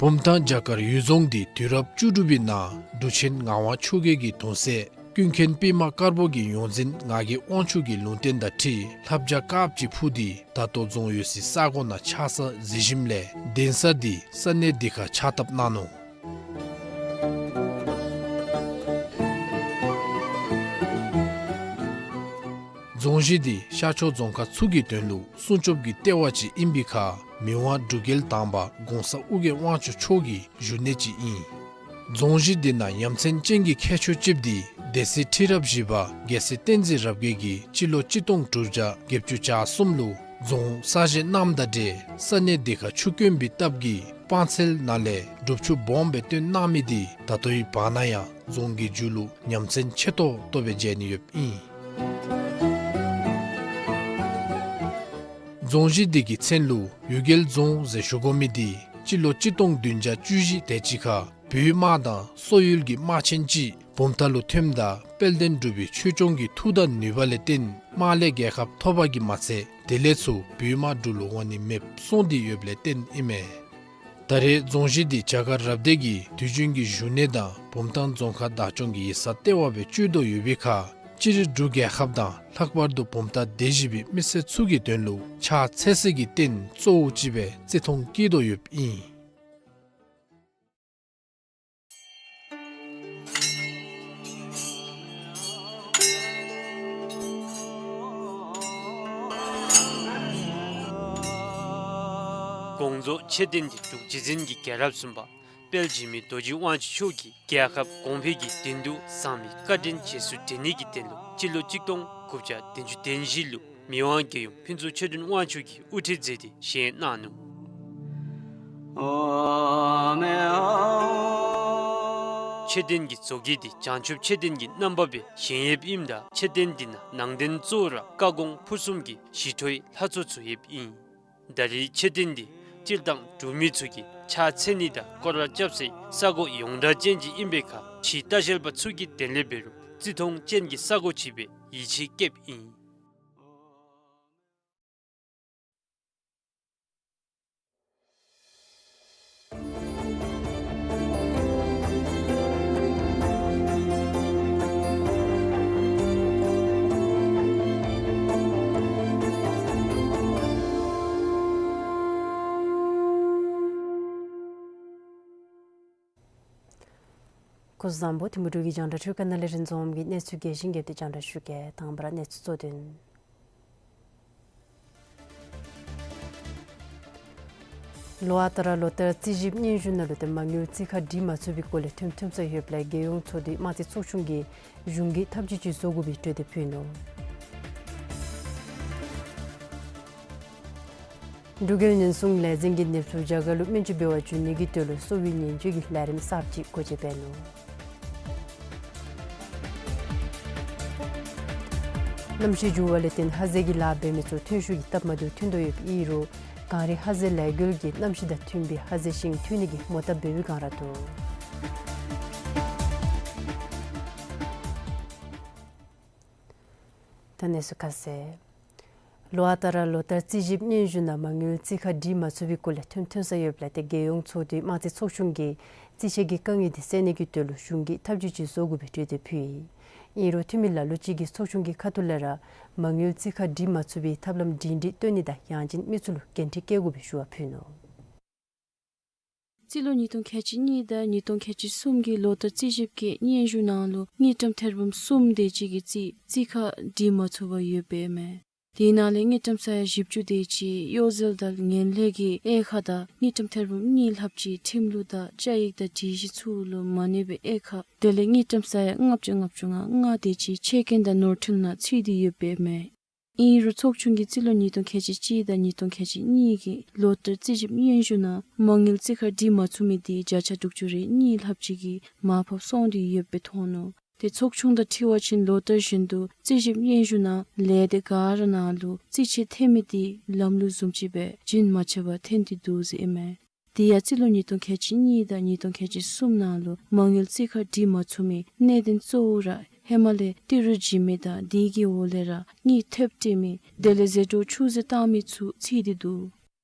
བུམ་ཐང་བྱ་དཀར་གཡུལ་རྫོང་འདི་དུས་རབས་བཅུ་དྲུག་པའི་ནང་འབྲུག་ཆེན་ངག་དབང་ཆོས་རྒྱལ་གྱི་གདུང་སྲས་ཀུན་མཁྱེན་པདྨ་དཀར་པོ་གི་ཡོངས་འཛིན་ངག་གི་དབང་ཕྱུག་གི་ལུང་བསྟན་དང་འཁྲིལ་ལྷ་བྱ་དཀརཔོ་ཅིག་འཕུར་ཏེ་ད་ལྟོ་རྫོང་ཡོད་སའི་ས་གོ་ནང་ཆགས་ས་གཟིགས་ཞིནམ་ལས་གདན་ས་འདི་ས་གནས་འདི་ཁར་ཕྱག་བཏབ་གནང་ནུག། རྫོང་གཞི་འདི་ཤར་ཕྱོགས་རྫོང་ཁག་ཚུ་གི་དོན་ལུ་སྲུང་སྐྱོབ་ཀྱི་ལྟེ་བ་ཅིག་ཨིན་པའི་ཁར་མི་དབང་འབྲུག་རྒྱལ་དང་པ་གོང་ས་ཨོ་རྒྱན་དབང་ཕྱུག་མཆོག་གི་བཞུགས་གནས་ཅིག་ཨིན། རྫོང་གཞི་འདི་ནང་ཡ་མཚན་ཅན་གྱི་ཁྱད་ཆོས་ཅིག་འདི་སྡེ་སྲིད་ཁྲི་རབས་བཞི་པ་རྒྱལ་སྲས་བསྟན་འཛིན་རབ་རྒྱས་ཀྱིས་སྤྱི་ལོ་གཅིག་སྟོང་དྲུག་བརྒྱ་བརྒྱད་ཅུ་གྱ་གསུམ་ལུ་རྫོང་གསར་བཞེངས་གནངམ་དང་འབྲེལ་ས་གནས་འདི་ཁར་ཆུ་དཀོན་པའི་སྟབས་ཀྱིས་སྤང་ཚལ་ནང་ལས་སྒྲུབ་ཆུ་སྦོམ་སྦེ་བཏོན་གནང་མི་འདི་ད་ལྟོའི་བར་ན་ཡང་རྫོང་གི་མཇུག་ལུ་ཡ་མཚན་ཆེ་ཏོག་ཏོ་སྦེ་མཇལ་ནི་ཡོདཔ་ཨིན། རྫོང་གཞི་འདི་གི་མཚན་ལུ་གཡུལ་རྒྱལ་རྫོང་ཟེར་ཞུ་དགོ་མི་འདི་སྤྱི་ལོ་གཅིག་སྟོང་བདུན་བརྒྱ་བཅུ་བཞི་དེ་ཅིག་ཁར་བོད་དམག་དང་སོག་ཡུལ་གྱི་དམག་ཆེན་ཅིག་བུམ་ཐང་ལུ་ཐོནམ་ད་དཔལ་ལྡན་འབྲུག་པའི་ཆོས་སྐྱོང་གི་མཐུ་དང་ནུས་པ་ལས་བརྟེན་དམག་ལས་རྒྱལ་ཁ་ཐོབ་པ་གིས་མ་ཚད་དེ་ལས་ཚུར་བོད་དམག་འབྲུག་ལུ་འོང་ནི་མེདཔ་སོང་སྟེ་ཡོདཔ་ལས་བརྟེན་ཨིན་མས། ད་རེས་རྫོང་གཞི་འདི་བྱ་དཀར་རབ་སྡེ་གི་དུས་རྒྱུན་གྱི་བཞུགས་གནས་དང་བུམ་ཐང་རྫོང་ཁག་བདག་སྐྱོང་གི་ཡིག་ཚང་ལྟེ་བ་སྦེ་སྤྱོད་དོ་ཡོད་པའི་ཁར་སྤྱིར་འབྲུག་རྒྱལ་ཁབ་དང་ལྷག་པར་དུ་བུམ་ཐང་སྡེ་བཞི་པའི་མི་སེར་ཚུ་གི་དོན་ལུ་ཕྱག་འཚལ་སའི་རྟེན་གཙོ་བོ་ཅིག་སྦེ་བརྩི་མཐོང་བསྐྱེད་དོ་ཡོདཔ་ཨིན། དགོངས་རྫོགས་ཆེ་ལྡན་གྱི་འབྲུག་རྗེ་བཙུན་གྱི་རྒྱལ་རབས་གསུམ་པ་དཔལ་འཇིགས་མེད་རྡོ་རྗེ་དབང་ཕྱུག་མཆོག་གིས་རྒྱལ་ཁབ་གོང་འཕེལ་གྱི་དོན་དུ་བཟང་མི་བཀའ་དྲིན་རྗེས་སུ་དྲན་ནི་གི་དོན་ལུ་སྤྱི་ལོ་གཅིག་སྟོང་དགུ་བརྒྱ་བདུན་ཅུ་དོན་བཞི་ལུ་མི་དབང་རྒྱལ་ཡུམ་ཕུན་ཚོགས་ཆོས་སྒྲོན་དབང་ཕྱུག་གིས་དབུ་ཁྲིད་མཛད་དེ་བཞེངས་གནང་ནུག། མཆོད་རྟེན་གྱི་བཟོ་བཀོད་འདི་བྱང་ཆུབ་མཆོད་རྟེན་གྱི་རྣམ་པ་སྦེ་བཞེངས་ཡོདཔ་ཨིནམ་ད་མཆོད་རྟེན་འདི་ནང་ནང་རྟེན་གཙོ་བོ་ར་བཀའ་དགོངས་ཕུར་གསུམ་གྱི་ཞི་ཁྲོའི་ལྷ་ཚོགས་ཚུ་ཡོདཔ་ཨིན། ད་རེས་མཆོད་རྟེན་འདི་སྤྱིར་བཏང་འབྲུག་མི་ཚུ་གིས་ཕྱག་འཚལ་ནི་དང་སྐོར་ར་རྐྱབ་སའི་ས་གོ་ཡོངས་གྲགས་ཅན་ཅིག་ཨིན་པའི་ཁར་ཕྱིའི་ལྟ་བཤལ་པ་ཚུ་གི་དོན་ལས་འབད་རུང་བརྩི་མཐོང་ཅན་གྱི་ས་གོ་ཅིག་སྦེ་ཡིད་ཆེས་བསྐྱེདཔ་ཨིན། སྐུ་གཟུགས་བཟང་པོ། ཐིམ་ཕུ་འབྲུག་གི་རྒྱང་བསྒྲགས་འཕྲུལ་ཁང་ནང་ལས་རིན་འཛོམས་ཀྱིས་གནས་ཚུལ་རྒྱས་ཤིང་རྒྱས་པ་དེ་རྒྱང་བསྒྲགས་ཞུ་གེ། དང་པ་ར་གནས་ཚུལ་གཙོ་དོན། ལོ་ཨ་རྟག་ར་ལོ་ལྟར་རྩིས་ཞིབ་སྙན་ཞུ་ནང་ལུ་ཏེ་མ་དངུལ་རྩིས་ཁ་སྒྲིག་མ་ཚུགས་པའི་སྐོར་ལས་ཐོན་ཐོན་ས་ཡོདཔ་ལས་རྒྱལ་ཡོངས་ཚོགས་འདུའི་དམངས་རྩིས་ཚོགས་ཆུང་གིས་གཞུང་གིས་ཐབས་ཇུས་ཅིག་བཟོ་དགོ་པའི་གྲོས་འདེབས་ཕུལ་ནུག། འབྲུག་རྒྱལ་ཉེན་སྲུང་ལས་འཛིན་གྱིས་ནདཔ་ཚུ་རྒྱ་གར་ལུ་སྨན་བཅོས་འབད་བར་འགྱོ་ནི་གི་དོན་ལུ་གསོ་བའི་ཉེན་བཅོལ་གྱི་ལས་རིམ་གསརཔ་ཅིག་སྒོ་འབྱེད་འབད་ནུག། གནམ་གཤིས་འགྱུར་བ་ལས་བརྟེན་ཧ་ཟེལ་གྱི་ལཱ་འབད་མི་ཚུ་ཐོན་ཤུགས་ཀྱིས་སྟབས་མ་བདེཝ་ཐོན་དོ་ཡོདཔ་ཨིན་རུང་གངས་རི་ཧ་ཟེལ་ལས་འགུལ་གྱིས་གནམ་གཤིས་དང་མཐུན་པའི་ཧ་ཟེལ་ཤིང་ཐོན་ནི་གི་མོ་བཏབ་འབད་བའི་བསྒང་ར་འདུག། ད་གནས་ཚུལ་ཁ་གསལ། ལོ་ཨ་རྟག་ར་ལོ་ལྟར་རྩིས་ཞིབ་སྙན་ཞུ་ནང་མ་དངུལ་རྩིས་ཁ་སྒྲིག་མ་ཚུགས་པའི་སྐོར་ལས་ཐོན་ཐོན་ས་ཡོདཔ་ལས་ཏེ་རྒྱལ་ཡོངས་ཚོགས་འདུའི་དམངས་རྩིས་ཚོགས་ཆུང་གིས་རྩིས་ཆད་ཀྱི་དཀའ་ངལ་འདི་སེལ་ནི་གི་དོན་ལུ་གཞུང་གིས་ཐབས་ཇུས་ཅིག་བཟོ་དགོ་པའི་གྲོས་འདེབས་ཕུལ་ཡི། ཨིན་རུང་འཐུས་མི་ལ་ལུ་ཅིག་གིས་ཚོགས་ཆུང་གི་ཁ་ཐུག་ལས་ར་མ་དངུལ་རྩིས་ཁ་སྒྲིག་མ་ཚུགས་པའི་ཐབས་ལམ་སྒྲིང་སྒྲིང་བཏོན་ནི་དང་ཡང་ཅིན་མི་ཚུ་ལུ་འགན་འཁྲི་བཀལ་དགོ་པའི་ཞུ་བ་ཕུལ་ནུག། རྩིས་ལོ་ཉིས་སྟོང་ཁལ་གཅིག་གཉིས་དང་ཉིས་སྟོང་ཁལ་གཅིག་གསུམ་གྱི་ལོ་ལྟར་རྩིས་ཞིབ་ཀྱི་སྙན་ཞུ་ནང་ལུ་དངུལ་ཀྲམ་ཐེར་འབུམ་གསུམ་དེ་ཅིག་གི་རྩིས་རྩིས་ཁ་སྒྲིག་མ་ཚུགས་པར་ཡོདཔ་ཨིན་མས། དེ་ནང་ལས་དངུལ་ཀྲམ་ས་ཡ་བཞི་བཅུ་དེ་ཅིག་གཡོ་ཟོལ་དང་ངན་ལྷད་ཀྱི་དབྱེ་ཁག་དང་དངུལ་ཀྲམ་ཐེར་འབུམ་གཉིས་ལྷགཔ་ཅིག་ཁྲིམས་ལུགས་དང་བཅའ་ཡིག་དང་སྒྲིག་གཞི་ཚུ་ལུ་མ་གནས་པའི་དབྱེ་ཁག་དེ་ལས་དངུལ་ཀྲམ་ས་ཡ་ལྔ་བཅུ་ལྔ་བཅུ་ང་ལྔ་དེ་ཅིག་ཆད་གན་དང་ནོར་འཁྲུལ་ནང་ཚུད་དེ་ཡོདཔ་ཨིན་མས། ཨིན་རུང་ཚོགས་ཆུང་གིས་རྩིས་ལོ་ཉིས་སྟོང་ཁལ་གཅིག་གཅིག་དང་ཉིས་སྟོང་ཁལ་གཅིག་གཉིས་ཀྱི་ལོ་ལྟར་རྩིས་ཞིབ་སྙན་ཞུ་ནང་མ་དངུལ་རྩིས་ཁ་སྒྲིག་མ་ཚུགས་མི་དེ་བརྒྱ་ཆ་དྲུག་ཅུ་རེ་གཉིས་ལྷགཔ་ཅིག་གིས་མར་ཕབ་སོང་སྟེ་ཡོདཔ་སྦེ་མཐོང་ནུག། ཏེ་ཚོགས་ཆུང་དང་འཁྲིལ་བ་ཅིན་ལོ་ལྟར་བཞིན་དུ་རྩིས་ཞིབ་སྙན་ཞུ་ནང་ལས་སྡེ་ག་ར་ནང་ལུ་རྩིས་ཆད་ཐལ་མི་དེ་ལམ་ལུགས་བཟུམ་ཅིག་སྦེ་རྒྱུན་མ་ཆད་པར་ཐོན་ཏེ་འདུག་ཟེར་ཨིན་མས། དེ་ཡང་རྩིས་ལོ་ཉིས་སྟོང་ཁལ་གཅིག་གཉིས་དང་ཉིས་སྟོང་ཁལ་གཅིག་གསུམ་ནང་ལུ་མ་དངུལ་རྩིས་ཁ་སྒྲིག་མ་ཚུགས་མི་གནད་དོན་གཙོ་བོ་ར་ཧེ་མ་ལས་ཏི་རུ་བྱིན་མི་དང་དེ་གི་འོག་ལས་ར་དངུལ་ཐེབས་སྤྲོད་མི་དེ་ལས་ཟད་འགྲོ་ཆུད་ཟོས་བཏང་མི་ཚུ་ཚུད་དེ་འདུག།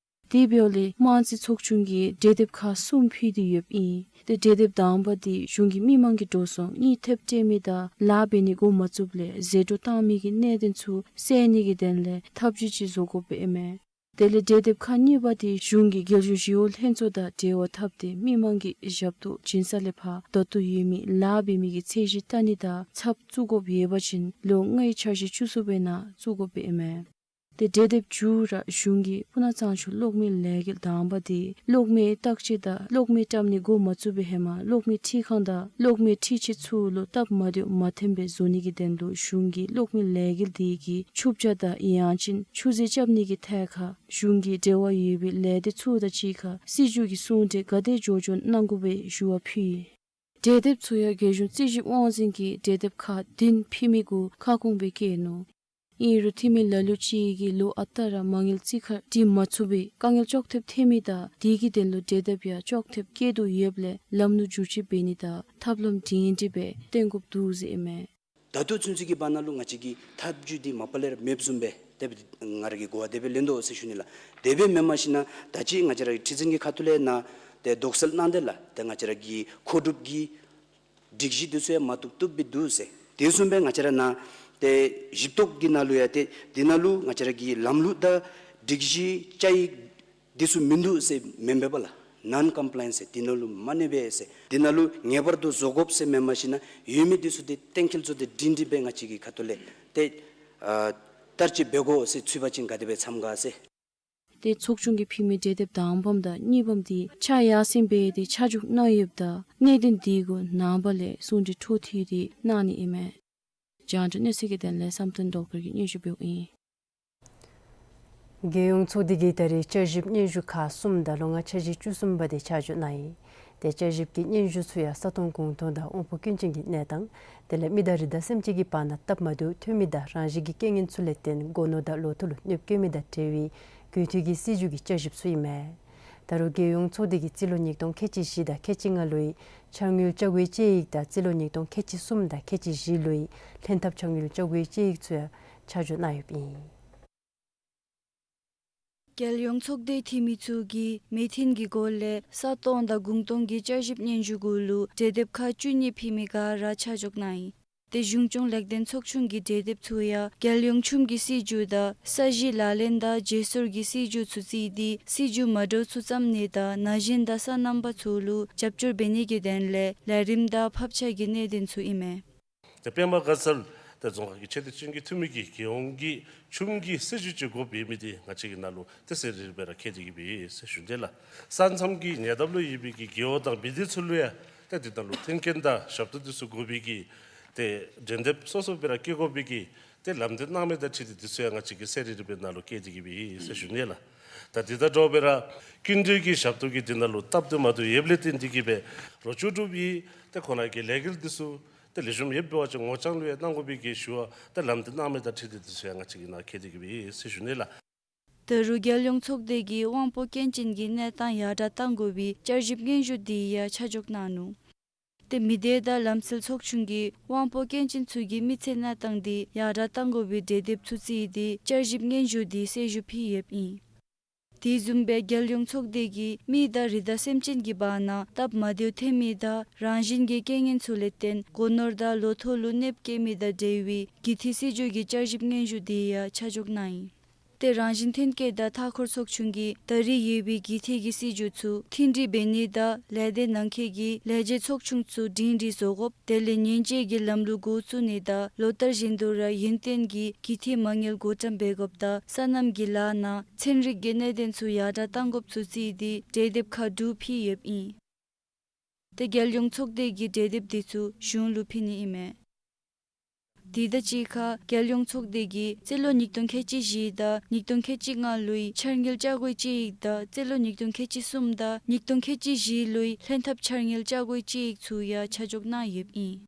དེ་འབདཝ་ལས་དམངས་རྩིས་ཚོགས་ཆུང་གིས་གྲོས་འདེབས་ཁག་གསུམ་ཕུལ་ཏེ་ཡོདཔ་ཨིན། ཏེ་གྲོས་འདེབས་དང་པ་དེ་གཞུང་གིས་མི་མང་གི་འགྲོ་སོང་དངུལ་ཐེབས་སྤྲོད་མི་དང་ལཱ་འབད་ནི་འགོ་མ་བཙུགསཔ་ལས་ཟད་འགྲོ་བཏང་མི་གི་གནད་དོན་ཚུ་སེལ་ནི་གི་དོན་ལས་ཐབས་ཇུས་ཅིག་བཟོ་དགོཔ་ཨིན་མས། དེ་ལས་གྲོས་འདེབས་ཁག་གཉིས་པ་དེ་གཞུང་གིས་རྒྱལ་གཞུང་ཞི་གཡོག་ལྷན་ཚོགས་དང་འབྲེལ་བ་འཐབ་སྟེ་མི་མང་གི་ཞབས་ཏོག་བྱིན་ས་ལས་ཕར་ད་ལྟོ་ཡོད་མི་ལཱ་འབད་མི་གི་ཚད་གཞི་བལྟ་ནི་དང་ཚབ་བཙུགས་དགོཔ་ཡོད་པ་ཅིན་ལོ་ལྔའི་འཆར་གཞི་བཅུ་གསུམ་པའི་ནང་བཙུགས་དགོཔ་ཨིན་མས། ཏེ་གྲོས་འདེབས་མཇུག་ར་གཞུང་གིས་སྤུ་ན་གཙང་ཆུ་གློག་མེ་ལས་འགུལ་དང་པ་དེ་གློག་མེ་བརྟག་དཔྱད་དང་གློག་མེ་བཀྲམ་ནི་འགོ་མ་བཙུགས་པའི་ཧེ་མ་གློག་མེ་འཕྲུལ་ཁང་དང་གློག་མེ་འཕྲུལ་ཆས་ཚུ་ལུ་སྟབས་མ་བདེཝ་མ་ཐོན་པར་བཟོ་ནི་གི་དོན་ལུ་གཞུང་གིས་གློག་མེ་ལས་འགུལ་དེ་གི་ཆུ་བྱ་དང་ཡང་ཅིན་ཆུ་རྫས་རྐྱབ་ནི་གི་ཐད་ཁར་གཞུང་གི་འབྲེལ་བ་ཡོད་པའི་ལས་སྡེ་ཚུ་དང་གཅིག་ཁར་སྲིད་བྱུས་ཀྱི་གསུང་གྲོས་ག་དེ་མགྱོགས་མགྱོགས་གནང་དགོ་པའི་ཞུ་བ་ཕུལ་ཡི། གྲོས་འདེབས་ཚུ་ཡང་རྒྱལ་གཞུང་རྩིས་ཞིབ་དབང་འཛིན་གྱིས་གྲོས་འདེབས་ཁག་བདུན་ཕུལ་མི་གུ་ཁ་སྐོང་སྦེ་བཀོད་ནུག། ཨིན་རུང་འཐུས་མི་ལ་ལུ་ཅིག་གིས་ལོ་ཨ་རྟག་ར་མ་དངུལ་རྩིས་ཁ་སྒྲིག་མ་ཚུགས་པའི་དཀའ་ངལ་ལྕོགས་ཐེབས་ཐོན་མི་དང་དེ་གི་དོན་ལུ་གྲོས་འདེབས་ཡང་ལྕོགས་ཐེབས་བཀོད་དོ་ཡོདཔ་ལས་ལམ་ལུགས་བསྒྱུར་བཅོས་འབད་ནི་དང་ཐབས་ལམ་སྒྲིང་སྒྲི་སྦེ་བཏོན་དགོཔ་འདུག་ཟེར་ཨིན་མས། ད་ལྟོ་ཚུན་ཚོད་ཀྱི་བར་ན་ལུ་ང་བཅས་ཀྱི་ཐབས་བྱུས་འདི་མ་པ་ལས་ར་མེདཔ་བཟུམ་སྦེ་དེ་སྦེ་ང་ར་གི་གོ་བ་དེ་སྦེ་ལེན་དོ་ཟེར་ཞུ་ནི་ལགས། དེ་སྦེ་མེན་མ་ཤེས་ན་ད་ཅི་ང་བཅས་ར་ཁྲི་འཛིན་གྱི་ཁ་ཐུག་ལས་ནཱ་ཏེ་དོགས་སེལ་གནང་དེ་ལགས། ཏེ་ང་བཅས་ར་གི་མཁོ་སྒྲུབ་ཀྱི་སྒྲིག་གཞི་འདི་ཚུ་ཡང་མ་བཏུབ་བཏུབ་སྦེ་འདུག་ཟེར། དེ་བཟུམ་སྦེ་ང་བཅས་ར་ནཱ་ཏེ་གཞི་གཏོགས་ཀྱི་ནང་ལུ་ཡང་ཏེ་འདི་ནང་ལུ་ང་བཅས་ར་གི་ལམ་ལུགས་དང་སྒྲིག་གཞི་བཅའ་ཡིག་འདི་ཚུ་མིན་འདུག་ཟེར་མེན་པས་པ་ལགས། ནཱོན་ཀམ་པ་ལའི་ཡེནསི་ཟེར་འདི་ནང་ལུ་མ་གནས་པས་ཟེར། འདི་ནང་ལུ་ངེས་པར་དུ་བཟོ་དགོཔ་ཟེར་མེན་མ་ཤེས་ན་ཡོད་མི་འདི་ཚུ་འདི་གཏན་འཁེལ་བཟོ་སྟེ་སྒྲིང་སྒྲི་སྦེ་ང་བཅས་ཀྱི་ཁ་ཐུག་ལས་ཏེ་ཨ་བསྟར་སྤྱོད་འབད་དགོ་ཟེར་ཚུད་པ་ཅིན་ག་དེ་སྦེ་འཚམས་ག་ཟེར། ཏེ་ཚོགས་ཆུང་གིས་ཕུལ་མི་གྲོས་འདེབས་དང་པམ་དང་གཉིས་པམ་འདི་ཆ་ཡར་སེང་སྦེ་ཏེ་ཆ་འཇོག་གནང་ཡོདཔ་ད་གནད་དོན་འདི་གུ་ནངས་པ་ལས་གསུང་གྲོས་འཕྲོ་མཐུད་དེ་གནང་ནི་ཨིན་མས། རྒྱང་བསྒྲགས་གནས་ཚུལ་གྱི་དོན་ལས་བསམ་གཏན་རྡོ་རྒྱལ་གྱིས་སྙན་ཞུ་འབདཝ་ཨིན། རྒྱལ་ཡོངས་ཚོགས་སྡེ་གིས་ད་རེས་བསྐྱར་ཞིབ་སྙན་ཞུ་ཁག་གསུམ་དང་ལོ་ལྔ་འཆར་གཞི་བཅུ་གསུམ་པ་དེ་ཆ་འཇོག་གནང་ཡི། དེ་བསྐྱར་ཞིབ་ཀྱི་སྙན་ཞུ་ཚུ་ཡང་ས་སྟོང་གུང་སྟོང་དང་དབང་པོ་སྐྱོན་ཅན་གྱི་གནས་སྟངས་དེ་ལས་མི་དང་རི་དྭགས་སེམས་ཅན་གྱི་བར་ན་སྟབས་མ་བདེཝ་ཐོན་མི་དང་རང་བཞིན་གྱི་རྐྱེན་ངན་ཚུ་ལས་བརྟེན་སྒོ་ནོར་དང་ལོ་ཐོག་ལུ་གནོདཔ་བཀལ་མི་དང་འབྲེལ་བའི་དགོས་འདུན་གྱི་སྲིད་བྱུས་ཀྱི་བསྐྱར་ཞིབ་ཚུ་ཨིན་མས། ད་རུང་རྒྱལ་ཡོངས་ཚོགས་སྡེ་གིས་རྩིས་ལོ་ཉིས་སྟོང་ཁལ་གཅིག་བཞི་དང་ཁལ་གཅིག་ལྔ་ལོའི་འཆར་དངུལ་བཅའ་སྒོའི་དཔྱད་ཡིག་དང་རྩིས་ལོ་ཉིས་སྟོང་ཁལ་གཅིག་གསུམ་དང་ཁལ་གཅིག་བཞི་ལོའི་ལྷན་ཐབས་འཆར་དངུལ་བཅའ་སྒོའི་དཔྱད་ཡིག་ཚུ་ཡང་ཆ་འཇོག་གནང་ཡོདཔ་ཨིན། རྒྱལ་ཡོངས་ཚོགས་སྡེ་འཐུས་མི་ཚུ་གིས་མི་ཐོན་གྱི་སྒོ་ལས་ས་སྟོང་དང་གུང་སྟོང་གི་བསྐྱར་ཞིབ་སྙན་ཞུ་གུ་ལུ་གྲོས་འདེབས་ཁག་བཅུ་གཉིས་ཕུལ་མི་ག་ར་ཆ་འཇོག་གནང་ཡི། དེ་གཞུང་སྐྱོང་ལེགས་ལྡན་ཚོགས་ཆུང་གི་གྲོས་འདེབས་ཚུ་ཡང་རྒྱལ་ཡོངས་ཁྱིམ་གྱི་སྲིད་བྱུས་དང་ས་གཞི་ལག་ལེན་དང་བརྗེ་སོར་གྱི་སྲིད་བྱུས་ཚུ་བརྩིས་ཏེ་སྲིད་བྱུས་མ་འདྲཝ་ཚུ་བརྩམ་ནི་དང་ན་གཞོན་དང་སོ་ནམ་པ་ཚུ་ལུ་རྒྱབ་སྐྱོར་འབད་ནི་གི་དོན་ལས་ལས་རིམ་དང་ཕབ་ཆ་གི་གནད་དོན་ཚུ་ཨིན་མས། ཏེ་པདྨ་དགའ་ཚལ་ཏེ་རྫོང་ཁག་གི་ཆེ་བསྟོད་ཅན་གྱི་འཐུས་མི་གིས་རྒྱལ་ཡོངས་ཀྱི་ཁྱིམ་གྱི་སྲིད་བྱུས་ཅིག་དགོཔ་ཡོད་མི་དེ་ང་བཅས་ཀྱི་ནང་ལུ་ཏེ་གསལ་རི་རི་སྦེ་ར་མཁྱེན་ཏེ་གིས་སྦེ་ཟེར་ཞུ་ནི་ལགས། ས་མཚམས་ཀྱི་ཉེ་འདབས་ལུ་ཡོད་པའི་གི་རྒེད་འོག་དང་སྦིས་སྡེ་ཚུ་ལུ་ཡང་ཏེ་དེ་ནང་ལུ་མཐུན་རྐྱེན་དང་ཞབས་ཏོག་དེ་ཚུ་དགོ་པའི་གི་ཏེ་གྲོས་འདེབས་སོ་སོ་སྦེ་ར་བཀལ་དགོ་པའི་གི་ཏེ་ལམ་སྟོན་གནང་མི་དང་འཁྲིལ་ཏེ་དེ་ཚུ་ཡང་ང་བཅས་ཀྱིས་གསལ་རི་རི་སྦེ་ནང་ལུ་མཁྱེན་ཏེ་གིས་སྦེ་ཟེར་ཞུ་ནི་ལགས། ད་དེ་དང་འདྲཝ་སྦེ་ར་སྐྱིན་འགྲུལ་གྱི་ཞབས་ཏོག་གི་དེ་ནང་ལུ་སྟབས་བདེ་མ་བདེཝ་ཡོདཔ་ལས་བརྟེན་ཏེ་གིས་སྦེ་རོགས་ལྕོགས་གྲུབ་ཡི་ཏེ་ཁོང་ར་གི་ལས་འགུལ་དེ་ཚུ་ཏེ་ལེགས་ཤོམ་ཡོདཔ་འབད་བ་ཅིན་ངོ་རྐྱང་ལུ་ཡང་གནང་དགོ་པའི་གི་ཞུ་བ་ཏེ་ལམ་སྟོན་གནང་མི་དང་འཁྲིལ་ཏེ་དེ་ཚུ་ཡང་ང་བཅས་ཀྱིས་ནཱ་མཁྱེན་ཏེ་གིས་སྦེ་ཟེར་ཞུ་ནི་ལགས། ད་རུང་རྒྱལ་ཡོངས་ཚོགས་སྡེ་གིས་དབང་པོ་སྐྱོན་ཅན་གྱི་གནས་སྟངས་ཡར་དྲག་གཏང་དགོ་པའི་བསྐྱར་ཞིབ་སྙན་ཞུ་དེ་ཡང་ཆ་འཇོག་གནང་ནུག། ཏེ་མི་སྡེ་དང་ལམ་སྲོལ་ཚོགས་ཆུང་གིས་དབང་པོ་སྐྱོན་ཅན་ཚུ་གི་མི་ཚེ་གནས་སྟངས་དེ་ཡར་དྲག་གཏང་དགོ་པའི་གྲོས་འདེབས་ཚུ་བརྩིས་ཏེ་བསྐྱར་ཞིབ་སྙན་ཞུ་དེ་གསལ་ཞུ་ཕུལ་ཡོདཔ་ཨིན། དེ་བཟུམ་སྦེ་རྒྱལ་ཡོངས་ཚོགས་སྡེ་གིས་མི་དང་རི་དྭགས་སེམས་ཅན་གྱི་བར་ན་སྟབས་མ་བདེཝ་ཐོན་མི་དང་རང་བཞིན་གྱི་རྐྱེན་ངན་ཚུ་ལས་བརྟེན་སྒོ་ནོར་དང་ལོ་ཐོག་ལུ་གནོདཔ་བཀལ་མི་དང་འབྲེལ་བའི་རྒུད་འཐུས་སྲིད་བྱུས་ཀྱི་བསྐྱར་ཞིབ་སྙན་ཞུ་དེ་ཡང་ཆ་འཇོག་གནང་ཡི། ཏེ་རང་བཞིན་ཐོན་སྐྱེད་དང་མཐའ་འཁོར་ཚོགས་ཆུང་གིས་ད་རེས་ཡོད་པའི་རྒུད་འཐུས་ཀྱི་སྲིད་བྱུས་ཚུ་མཐུན་སྒྲིག་འབད་ནི་དང་ལས་སྡེ་ནང་འཁོད་ཀྱི་ལས་བྱེད་ཚོགས་ཆུང་ཚུ་སྒྲིང་སྒྲིང་བཟོ་དགོཔ་དེ་ལས་ཉེན་བཅོལ་གྱི་ལམ་ལུགས་འགོ་བཙུགས་ནི་དང་ལོ་ལྟར་བཞིན་དུ་ར་ཡུན་བརྟན་གྱི་རྒུད་འཐུས་མ་དངུལ་བགོ་བཀྲམ་འབད་དགོཔ་དང་སོ་ནམ་གྱི་ལཱ་ནང་ཚན་རིག་གི་གནད་དོན་ཚུ་ཡར་དྲག་གཏང་དགོཔ་ཚུ་བརྩིས་ཏེ་གྲོས་འདེབས་ཁག་དྲུག་ཕུལ་ཡོདཔ་ཨིན། ཏེ་རྒྱལ་ཡོངས་ཚོགས་སྡེ་གིས་གྲོས་འདེབས་དེ་ཚུ་གཞུང་ལུ་ཕུལ་ནི་ཨིན་མས། དེ་དང་གཅིག་ཁར་རྒྱལ་ཡོངས་ཚོགས་སྡེ་གིས་རྩིས་ལོ་ཉིས་སྟོང་ཁལ་གཅིག་བཞི་དང་ཉིས་སྟོང་ཁལ་གཅིག་ལྔ་ལོའི་འཆར་དངུལ་བཅའ་སྒོའི་དཔྱད་ཡིག་དང་རྩིས་ལོ་ཉིས་སྟོང་ཁལ་གཅིག་གསུམ་དང་ཉིས་སྟོང་ཁལ་གཅིག་བཞི་ལོའི་ལྷན་ཐབས་འཆར་དངུལ་བཅའ་སྒོའི་དཔྱད་ཡིག་ཚུ་ཡང་ཆ་འཇོག་གནང་ཡོདཔ་ཨིན།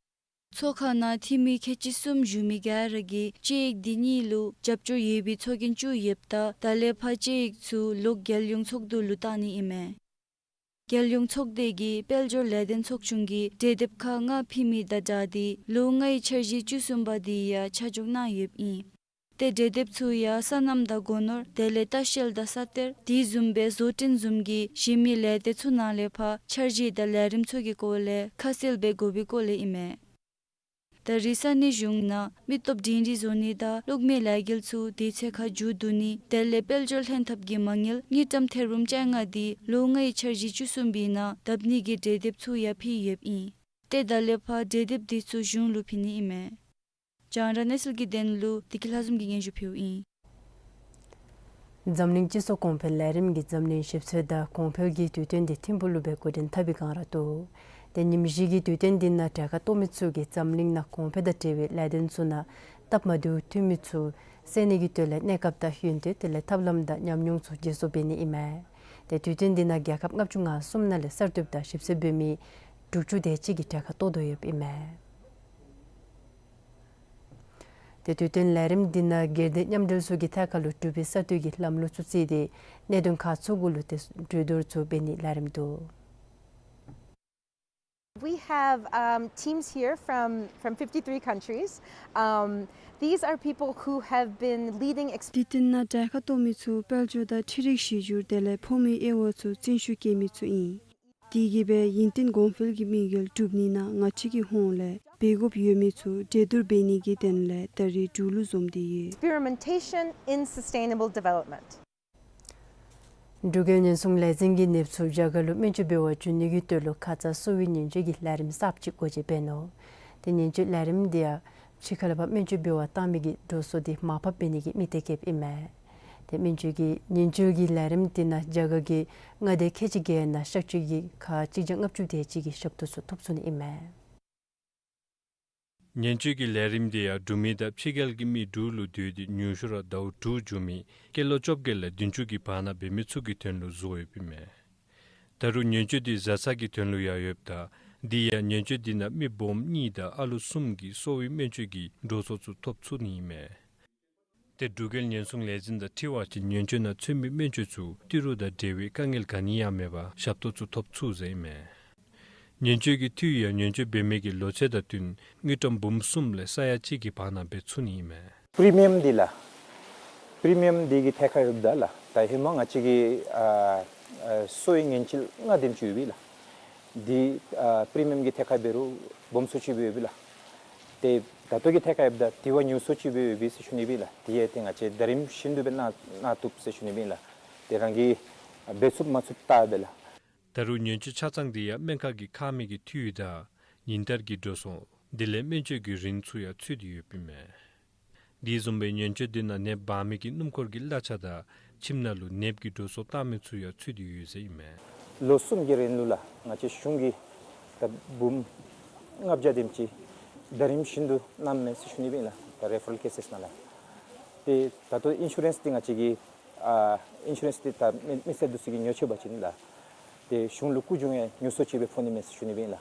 ཚོགས་ཁང་ནང་འཐུས་མི་ཁལ་གཅིག་གསུམ་བཞུགས་མི་ག་ར་གིས་དཔྱད་ཡིག་དེ་གཉིས་ལུ་རྒྱབ་སྐྱོར་ཡོད་པའི་ཚོགས་རྒྱན་བཙུགས་ཡོདཔ་ད་ད་ལས་ཕར་དཔྱད་ཡིག་ཚུ་ལོག་རྒྱལ་ཡོངས་ཚོགས་འདུ་ལུ་བཏང་ནི་ཨིན་མས། རྒྱལ་ཡོངས་ཚོགས་སྡེ་གི་དཔལ་འབྱོར་ལས་དོན་ཚོགས་ཆུང་གིས་གྲོས་འདེབས་ཁག་ལྔ་ཕུལ་མི་དང་སྦྲགས་ཏེ་ལོ་ལྔའི་འཆར་གཞི་བཅུ་གསུམ་པ་དེ་ཡང་ཆ་འཇོག་གནང་ཡོདཔ་ཨིན། ཏེ་གྲོས་འདེབས་ཚུ་ཡང་སོ་ནམ་དང་སྒོ་ནོར་དེ་ལས་ལྟ་བཤལ་དང་ས་གཏེར་དེ་བཟུམ་སྦེ་བཟོ་སྐྲུན་བཟུམ་གྱི་གཞན་མི་ལས་སྡེ་ཚུ་ནང་ལས་ཕར་འཆར་གཞི་དང་ལས་རིམ་ཚུ་གི་སྐོར་ལས་ཁ་གསལ་སྦེ་དགོ་པའི་སྐོར་ལས་ཨིན་མས། ད་རེས་ས་གནས་གཞུང་ནང་མི་སྟོབས་སྒྲིང་སྒྲིང་བཟོ་ནི་དང་གློག་མེའི་ལས་འགུལ་ཚུ་དུས་ཚོད་ཁར་མཇུག་བསྡུ་ནི་དེ་ལས་དཔལ་འབྱོར་ལྷན་ཐབས་ཀྱི་མ་དངུལ་དངུལ་ཀྲམ་ཐེར་འབུམ་བཅོ་ལྔ་དེ་ལོ་ལྔའི་འཆར་གཞི་བཅུ་གསུམ་པའི་ནང་བཏབ་ནི་གི་གྲོས་འདེབས་ཚུ་ཡང་ཕུལ་ཡོདཔ་ཨིན། ཏེ་ད་ལས་ཕར་གྲོས་འདེབས་དེ་ཚུ་གཞུང་ལུ་ཕུལ་ནི་ཨིན་མས། རྒྱང་བསྒྲགས་གནས་ཚུལ་གྱི་དོན་ལུ་བདེ་སྐྱིད་ལྷ་འཛོམས་ཀྱིས་སྙན་ཞུ་ཕུལཝ་ཨིན། འཛམ་གླིང་སྤྱི་ཚོགས་གོང་འཕེལ་ལས་རིམ་གྱི་འཛམ་གླིང་ཞིབ་འཚོལ་དང་གོང་འཕེལ་གྱི་དུས་སྟོན་དེ་ཐིམ་ཕུག་ལུ་སྦེ་འགོ་འདྲེན་འཐབ་པའི་བསྒང་ར་འདུག། ཏེ་ཉིནམ་བཞི་གི་དུས་སྟོན་དེ་ནང་གྲལ་ཁར་གཏོགས་མི་ཚུ་གིས་འཛམ་གླིང་ནང་གོང་འཕེལ་དང་འབྲེལ་བའི་ལས་དོན་ཚུ་ནང་སྟབས་མ་བདེཝ་ཐོན་མི་ཚུ་སེལ་ནི་གི་དོན་ལས་གནས་སྐབས་དང་ཡོན་ཏན་དེ་ལས་ཐབས་ལམ་དང་ཉམས་མྱོང་ཚུ་བརྗེ་སོར་འབད་ནི་ཨིན་མས། ཏེ་དུས་སྟོན་དེ་ནང་རྒྱལ་ཁབ་ལྔ་བཅུ་ང་གསུམ་ནང་ལས་གསར་གཏོདཔ་དང་ཞིབ་འཚོལ་འབད་མི་དྲུག་ཅུ་དེ་ཅིག་གིས་གྲལ་ཁར་གཏོགས་དོ་ཡོདཔ་ཨིན་མས། ཏེ་དུས་སྟོན་ལས་རིམ་དེ་ནང་སྒེར་སྡེ་མཉམ་འབྲེལ་ཚུ་གི་ཐད་ཁར་ལུ་འབྲུག་པའི་གསར་གཏོད་ཀྱི་ལམ་ལུགས་ཚུ་བརྩིས་ཏེ་གནད་དོན་ཁག་ཚུ་གུ་ལུ་ཏེ་གྲོས་བསྡུར་ཚུ་འབད་ནིའི་ལས་རིམ་འདུག། We have, um, teams here from, from fifty-three countries. Um, these are people who have been leading ex- དུས་སྟོན་ནང་གྲལ་ཁར་གཏོགས་མི་ཚུ་དཔལ་འབྱོར་དང་འཕྲུལ་རིག་གཞི་སྒྱུར་དེ་ལས་ཕོ་མོའི་དབྱེ་བ་ཚུ་བརྩོན་ཤུགས་བསྐྱེད་མི་ཚུ་ཨིན། དེ་གིས་སྦེ་ཡུན་བརྟན་གོང་འཕེལ་གྱི་དམིགས་ཡུལ་སྒྲུབ་ནི་ནང་ང་བཅས་ཀྱི་ཧོངས་ལས་འབད་དགོཔ་ཡོད་མི་ཚུ་གྲོས་བསྡུར་འབད་ནི་གི་དོན་ལས་ད་རེས་འབྲུག་ལུ་འཛོམས་ཏེ་ཡོད། Experimentation in sustainable development. འབྲུག་རྒྱལ་ཉེན་སྲུང་ལས་འཛིན་གྱིས་ནདཔ་ཚུ་རྒྱ་གར་ལུ་སྨན་བཅོས་འབད་བར་འབྱོན་ནི་གི་དོན་ལུ་ཁ་ཙ་གསོ་བའི་ཉེན་བཅོལ་གྱི་ལས་རིམ་གསརཔ་ཅིག་སྒོ་འབྱེད་འབད་ནུག། ཏེ་ཉེན་བཅོལ་ལས་རིམ་དེ་ཡང་ཕྱི་ཁ་ལས་ཕར་སྨན་བཅོས་འབད་བར་བཏང་མི་གི་འགྲོ་སོང་དེ་མར་ཕབ་འབད་ནི་གི་དམིགས་གཏད་བསྐྱེདཔ་ཨིན་མས། ཏེ་སྨན་བཅོས་ཀྱི་ཉེན་བཅོལ་གྱི་ལས་རིམ་དེ་ནང་རྒྱ་གར་གྱི་མངའ་སྡེ་ཁལ་གཅིག་བརྒྱད་ནང་གཤག་བཅོས་ཀྱི་ཁག་གཅིག་བརྒྱ་ལྔ་བཅུ་དེ་ཅིག་གི་ཞབས་ཏོག་ཚུ་ཐོབ་ཚུགས་ནི་ཨིན་མས། ཉེན་བཅོལ་གྱི་ལས་རིམ་འདི་ཡང་འབྲུག་མི་དང་ཕྱི་རྒྱལ་གྱི་མི་འབྲུག་ལུ་སྡོད་དེ་ཉུང་ཤོས་ར་ཟླཝ་དྲུག་འགྱོ་མི་སྐྱེས་ལོ་བཅོ་བརྒྱད་ལས་བདུན་ཅུ་གི་བར་ན་འབད་མི་ཚུ་གི་དོན་ལུ་བཟོ་ཡོདཔ་ཨིན་མས། ད་རུང་ཉེན་བཅོལ་འདི་བཟའ་ཚང་གི་དོན་ལུ་ཡང་ཡོདཔ་ད་འདི་ཡང་ཉེན་བཅོལ་འདི་ནང་མི་སྦོམ་གཉིས་དང་ཨ་ལུ་གསུམ་གྱི་གསོ་བའི་སྨན་བཅོས་ཀྱི་འགྲོ་སོང་ཚུ་ཐོབ་ཚུགས་ནི་ཨིན་མས། ཏེ་འབྲུག་རྒྱལ་ཉེན་སྲུང་ལས་འཛིན་དང་འཁྲིལ་བ་ཅིན་ཉེན་བཅོལ་ནང་འཚོལ་མི་སྨན་བཅོས་ཚུ་ཏི་རུ་དང་འབྲེལ་བའི་དཀའ་ངལ་ག་ནི་ཡང་མེད་པར་ཞབས་ཏོག་ཚུ་ཐོབ་ཚུགས་ཟེར་ཨིན་མས། ཉེན་བཅོལ་གྱི་འཐུས་ཡང་ཉེན་བཅོལ་འབད་མི་གི་ལོ་ཚད་དང་བསྟུན་དངུལ་ཀྲམ་འབུམ་གསུམ་ལས་ས་ཡ་གཅིག་གི་བར་ན་འབད་ཚུགས་ནི་ཨིན་མས། པི་རི་མི་ཡམ་འདི་ལགས། པི་རི་མི་ཡམ་འདི་གི་ཐད་ཁར་ཡོདཔ་ད་ལགས། ད་ཧེ་མ་ང་བཅས་ཀྱི་ཨ་ཨ་གསོ་བའི་ཉེན་བཅོལ་ལྔ་དེམ་ཅིག་ཡོད་པས་ལགས། འདི་ཨ་པི་རི་མི་ཡམ་གྱི་ཐད་ཁར་འབད་རུང་སྦོམ་སུ་ཅིག་སྦེ་ཡོད་པས་ལགས། ཏེ་ད་ལྟོ་གི་ཐད་ཁར་ཡོདཔ་ད་དེ་བ་ཉུང་སུ་ཅིག་སྦེ་ཡོད་པས་ཟེར་ཞུ་ནི་སྦེ་ལགས། དེ་ཡང་ཏེ་ང་བཅས་ད་རིམ་བཞིན་དུ་སྦེ་གནང་གནང་བཏུབ་ཟེར་ཞུ་ནི་སྦེ་ལགས། ཏེ་རང་གིས་འབད་ཚུགས་མ་ཚུགས་བལྟ་སྦེ་ལགས། ད་རུང་ཉེན་བཅོལ་ཆ་ཚང་འདི་ཡང་སྨན་ཁང་གི་ཁང་མིག་གི་འཐུས་དང་ཉིན་བསྟར་གྱི་འགྲོ་སོང་དེ་ལས་སྨན་བཅོས་ཀྱི་རིན་ཚུ་ཡང་ཚུད་དེ་ཡོདཔ་ཨིན་མས། དེ་བཟུམ་སྦེ་ཉེན་བཅོལ་འདི་ནང་ནདཔ་འབག་མི་གི་སྣུམ་འཁོར་གྱི་གླ་ཆ་དང་ཁྱིམ་ནང་ལུ་ནདཔ་གི་འགྲོ་སོང་བཏང་མི་ཚུ་ཡང་ཚུད་དེ་ཡོད་ཟེར་ཨིན་མས། ལོ་གསུམ་གྱི་རིང་ལུ་ལགས་ང་བཅས་གཞུང་གིས་ད་འབུམ་ལྔ་བརྒྱ་དེམ་ཅིག་ད་རིམ་བཞིན་དུ་གནངམ་མས་ཟེར་ཞུ་ནི་སྦེ་ལགས། ད་རེ་ཕ་རལ་ཀེ་སེསི་ནང་ལགས། ཏེ་ད་ལྟོ་ཨིན་ཤུ་རེནསི་འདི་ང་བཅས་ཀྱི་ཨ་ཨིན་ཤུ་རེནསི་འདི་ད་མི་མི་སེར་འདི་ཚུ་གིས་ཉོ་ཆི་བ་ཅིན་ལགས། ཏེ་གཞུང་ལུ་བཀོད་གཞི་ཡང་ཉུང་སུ་ཅིག་སྦེ་ཕོག་ནི་མས་ཟེར་ཞུ་ནི་སྦེ་ལགས།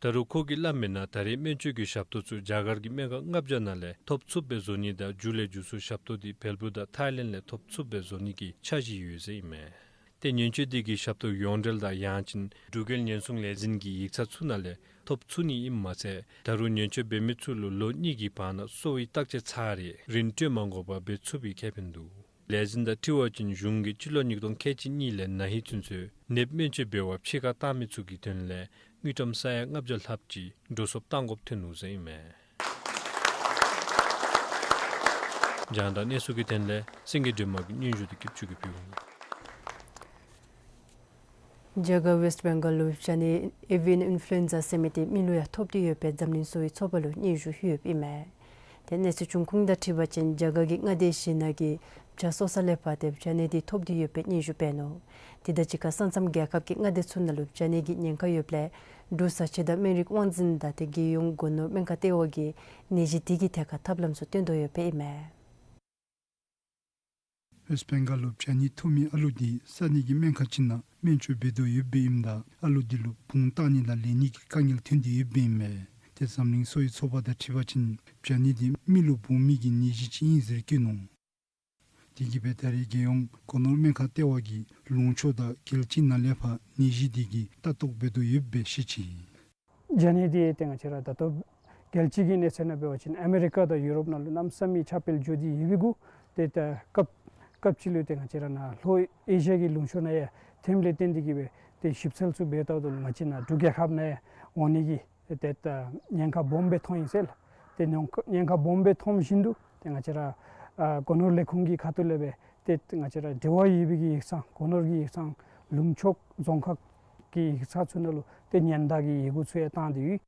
ད་རུང་ཁོ་གིས་སླབ་མིའི་ནང་ད་རེས་སྨན་བཅོས་ཀྱི་ཞབས་ཏོག་ཚུ་རྒྱ་གར་གྱི་སྨན་ཁང་ལྔ་བརྒྱ་ནང་ལས་ཐོབ་ཚུགསཔ་སྦེ་བཟོ་ནི་དང་མཇུག་ལས་མཇུག་སུ་ཞབས་ཏོག་འདི་བལ་པོ་དང་ཐའི་ལེནཌ་ལས་ཐོབ་ཚུགསཔ་སྦེ་བཟོ་ནི་གི་འཆར་གཞི་ཡོད་ཟེར་ཨིན་མས། ཏེ་ཉེན་བཅོལ་འདི་གི་ཞབས་ཏོག་ཡོངས་འབྲེལ་དང་ཡང་ཅིན་འབྲུག་རྒྱལ་ཉེན་སྲུང་ལས་འཛིན་གྱི་ཡིག་ཚང་ཚུ་ནང་ལས་ཐོབ་ཚུགས་ནི་ཨིནམ་མ་ཚད་ད་རུང་ཉེན་བཅོལ་འབད་མི་ཚུ་ལུ་ལོ་གཉིས་ཀྱི་བར་ན་གསོ་བའི་བརྟག་དཔྱད་ཚར་རེ་རིན་སྤྲོད་མ་དགོ་པར་འབད་ཚུགས་པའི་ཁེ་ཕན་འདུག། ལས་འཛིན་དང་འཁྲིལ་བ་ཅིན་གཞུང་གིས་སྤྱི་ལོ་ཉིས་སྟོང་ཁལ་གཅིག་གཉིས་ལས་ན་ཧིང་ཚུན་ཚོད་ནདཔ་སྨན་བཅོས་འབད་བར་ཕྱི་ཁར་བཏང་མི་ཚུ་གི་དོན་ལས་དངུལ་ཀྲམ་ས་ཡ་ལྔ་བརྒྱ་ལྷགཔ་ཅིག་འགྲོ་སོང་བཏང་དགོཔ་ཐོན་ནུག་ཟེར་ཨིན་མས། རྒྱང་བསྒྲགས་གནས་ཚུལ་གྱི་དོན་ལས་སེང་གེ་སྒྲོལ་མ་གིས་སྙན་ཞུ་འདི་སྐྱིད་ཆུ་གིས་ཕུལཝ་ཨིན། རྒྱ་གར་ཝེསཊ་བེང་གཱལ་ལུ་བྱ་ནད་ཨེ་ཝི་ཡན་ཨིན་ཕུ་ལུ་ཨེན་ཛ་ཟེར་མི་འདི་མི་ལུ་ཡང་ཐོབ་སྟེ་ཡོད་པའི་འཛམ་གླིང་གསོ་བའི་ཚོགས་པ་ལུ་སྙན་ཞུ་ཕུལ་ཡོདཔ་ཨིན་མས། ཏེ་གནས་ཚུལ་བྱུང་ཁུངས་དང་འཁྲིལ་བ་ཅིན་རྒྱ་གར་གྱི་མངའ་སྡེ་བཞི་ནང་གི་བྱ་གསོ་ས་ལས་ཕར་ཏེ་བྱ་ནད་འདི་ཐོབ་སྟེ་ཡོད་པའི་སྙན་ཞུ་འབད་ནུག། དེ་དང་གཅིག་ཁར་ས་མཚམས་རྒྱལ་ཁབ་ཀྱི་མངའ་སྡེ་ཚུ་ནང་ལུ་བྱ་ནད་ཀྱི་ཉེན་ཁ་ཡོདཔ་ལས་འབྲུག་བཟའ་ཆས་དང་སྨན་རིགས་དབང་འཛིན་དང་ཏེ་རྒྱལ་ཡོངས་སྒོ་ནོར་སྨན་ཁང་ལྟེ་བ་གིས་ནད་གཞི་འདི་གི་ཐད་ཁར་ཐབས་ལམ་ཚུ་སྟོན་དོ་ཡོདཔ་ཨིན་མས། ཝེསཊ་བེང་གཱལ་ལུ་བྱ་ནད་ཐོབ་མི་ཨ་ལུ་འདི་ས་གནས་ཀྱི་སྨན་ཁང་ཅིག་ནང་སྨན་བཅོས་འབད་དོ་ཡོདཔ་ཨིནམ་ད་ཨ་ལུ་འདི་ལུ་བུང་བཏང་ནི་དང་ལེན་ནི་གི་དཀའ་ངལ་ཐོན་ཏེ་ཡོདཔ་ཨིན་མས། ཏེ་འཛམ་གླིང་གསོ་བའི་ཚོགས་པ་དང་འཁྲིལ་བ་ཅིན་བྱ་ནད་འདི་མི་ལུ་འབོ་མི་གི་ནད་གཞི་ཅིག་ཨིན་ཟེར་བཀོད་ནུག། དེ་གིས་སྦེ་ད་རེས་རྒྱལ་ཡོངས་སྒོ་ནོར་སྨན་ཁང་ལྟེ་བ་གིས་ལུང་ཕྱོགས་དང་རྒྱལ་སྤྱི་ནང་ལས་ཕར་ནད་གཞི་འདི་གི་ལྟ་རྟོག་འབད་དོ་ཡོདཔ་སྦེ་བཤད་ཅི། བྱ་ནད་འདི་ཏེ་ང་བཅས་ར་ད་ལྟོ་རྒྱལ་སྤྱི་གི་གནས་ཚད་ནང་འབད་བ་ཅིན་ཨ་མི་རི་ཀ་དང་ཡུ་རོབ་ནང་ལུ་གནམ་མེད་ས་མེད་ཁྱབ་སྤེལ་འགྱོ་སྟེ་ཡོད་པའི་གུ་ཏེ་ད་སྐབས་སྐབས་ཅིག་ལུ་ཏེ་ང་བཅས་ར་ནཱ་ལྷོ་ཨེ་ཤི་ཡ་གི་ལུང་ཕྱོགས་ནང་ཡང་ཐོནམ་ལས་བརྟེན་ཏེ་གིས་སྦེ་ཏེ་ཞིབ་འཚོལ་ཚུ་འབད་བལྟཝ་ད་ལུ་ང་བཅས་ནཱ་འབྲུག་རྒྱལ་ཁབ་ནང་ཡང་འོང་ནི་གི་ཏེ་ད་ཉེན་ཁ་སྦོམ་སྦེ་མཐོང་ཡི་ཟེར་ལགས། ཏེ་ཉེན་ཁ་ཉེན་ཁ་སྦོམ་སྦེ་མཐོངམ་བཞིན་དུ་ཏེ་ང་བཅས་ར་ཨ་སྒོ་ནོར་ལས་ཁུངས་ཀྱི་ཁ་ཐུག་ལས་སྦེ་ཏེ་ང་བཅས་ར་འབྲེལ་བ་ཡོད་པའི་གི་ཡིག་ཚང་སྒོ་ནོར་གྱི་ཡིག་ཚང་ལུང་ཕྱོགས་རྫོང་ཁག་གི་ཡིག་ཚང་ཚུ་ནང་ལུ་ཏེ་ཉེན་བརྡ་གི་ཡི་གུ་ཚུ་ཡང་བཏང་སྟེ་ཡོད།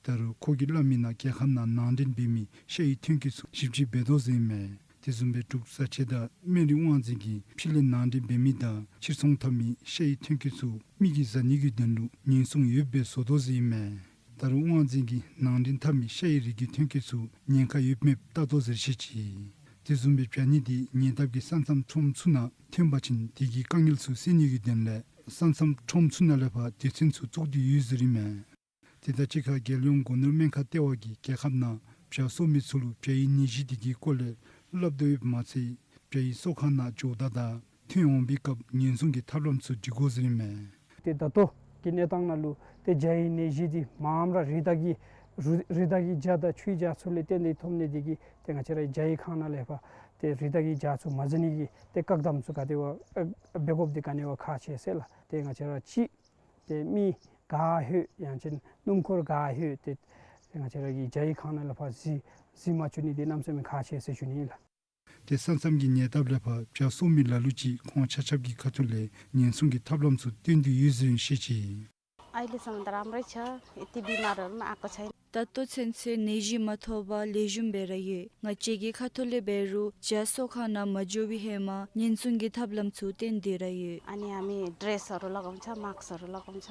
ད་རུང་ཁོ་གིས་སླབ་མིའི་ནང་རྒྱལ་ཁབ་ནང་ནང་འདྲེན་འབད་མི་ཤ་ཡི་ཐོན་སྐྱེད་ཚུ་ཞིབ་དཔྱད་འབད་དོ་ཟེར་ཨིན་མས། དེ་བཟུམ་སྦེ་འབྲུག་བཟའ་ཆས་དང་སྨན་རིགས་དབང་འཛིན་གྱིས་ཕྱི་ལས་ནང་འདྲེན་འབད་མི་དང་ཕྱིར་ཚོང་འཐབ་མི་ཤ་ཡི་ཐོན་སྐྱེད་ཚུ་མི་གིས་བཟའ་ནི་གི་དོན་ལུ་ཉེན་སྲུང་ཡོདཔ་སྦེ་བཟོ་དོ་ཟེར་ཨིན་མས། ད་རུང་དབང་འཛིན་གྱིས་ནང་འདྲེན་འཐབ་མི་ཤ་ཡི་རིགས་ཀྱི་ཐོན་སྐྱེད་ཚུ་ཉེན་ཁ་ཡོདཔ་མེདཔ་བལྟ་དོ་ཟེར་བཤད་ཅི། དེ་བཟུམ་སྦེ་བྱ་ནད་འདི་ཉེ་འདབས་ཀྱི་ས་མཚམས་ཁྲོམ་ཚུ་ནང་ཐོན་པ་ཅིན་དེ་གི་དཀའ་ངལ་ཚུ་སེལ་ནི་གི་དོན་ལས་ས་མཚམས་ཁྲོམ་ཚུ་ནང་ལས་ཕར་སྡེ་ཚན་ཚུ་བཙུགས་ཏེ་ཡོད་ཟེར་ཨིན་མས། དེ་དང་གཅིག་ཁར་རྒྱལ་ཡོངས་སྒོ་ནོར་སྨན་ཁང་ལྟེ་བ་གིས་རྒྱལ་ཁབ་ནང་བྱ་གསོ་མི་ཚུ་ལུ་བྱ་ཡི་ནད་གཞི་དེ་གི་སྐོར་ལས་སླབ་དོ་ཡོདཔ་མ་ཚད་བྱ་ཡི་གསོ་ཁང་ནང་འགྱོཝ་ད་དང་ཐོན་འོང་པའི་སྐབས་ཉེན་སྲུང་གི་ཐབས་ལམ་ཚུ་སྒྲིག་དགོ་ཟེར་ཨིན་མས། ཏེ་ད་ལྟོ་གི་གནས་སྟངས་ནང་ལུ་ཏེ་བྱ་ཡི་ནད་གཞི་འདི་མངམ་ར་རི་དྭགས་ཀྱི་རི་རི་དྭགས་ཀྱི་བྱ་དང་ཆུའི་བྱ་ཚུ་ལས་བརྟེན་ཏེ་ཐོབ་ནི་དེ་གིས་ཏེ་ང་བཅས་ར་བྱ་ཡི་ཁང་ནང་ལས་ཕར་ཏེ་རི་དྭགས་ཀྱི་བྱ་ཚུ་མ་བཟའ་ནི་གི་ཏེ་བཀག་དམ་ཚུ་ག་དེ་སྦེ་ཨ་འབད་དགོཔ་འདི་ག་ནི་བ་ཁག་ཆེ་ཟེར་ལགས། ཏེ་ང་བཅས་ར་ཅིག་ཏེ་མི་ག་ལྷོད་ཡང་ཅིན་སྣུམ་འཁོར་ག་ལྷོད་ཏེ་ང་བཅས་ར་གི་བྱ་ཡི་ཁང་ནང་ལས་ཕར་གཟིགས་གཟིགས་མ་བཅུག་ནི་འདི་གནམ་མེད་ས་མེད་ཁག་ཆེ་ཟེར་ཞུ་ནི་ཨིན་ལགས། ཏེ་ས་མཚམས་ཀྱི་ཉེ་འདབས་ལས་ཕར་བྱ་གསོ་མི་ལ་ལུ་ཅིག་ཁོང་ཆ་ཁྱབ་ཀྱི་ཁ་ཐུག་ལས་ཉེན་སྲུང་གི་ཐབས་ལམ་ཚུ་བཏོན་ཏེ་ཡོད་ཟེར་བཤད་ཅི། अहिलेसम्म त राम्रै छ। यति बिमारहरू पनि आएको छैन। ད་ལྟོ་ཚུན་ཚོད་ནད་གཞི་མ་ཐོབ་པར་ལེགས་ཤོམ་སྦེ་ར་ཡོད། ང་བཅས་ཀྱི་ཁ་ཐུག་ལས་འབད་རུང་བྱ་གསོ་ཁང་ནང་མ་འགྱོ་བའི་ཧེ་མ་ཉེན་སྲུང་གི་ཐབས་ལམ་ཚུ་བཏོན་ཏེ་ར་ཡོད། अनि हामी ड्रेसहरू लगाउँछ, मास्कहरू लगाउँछ।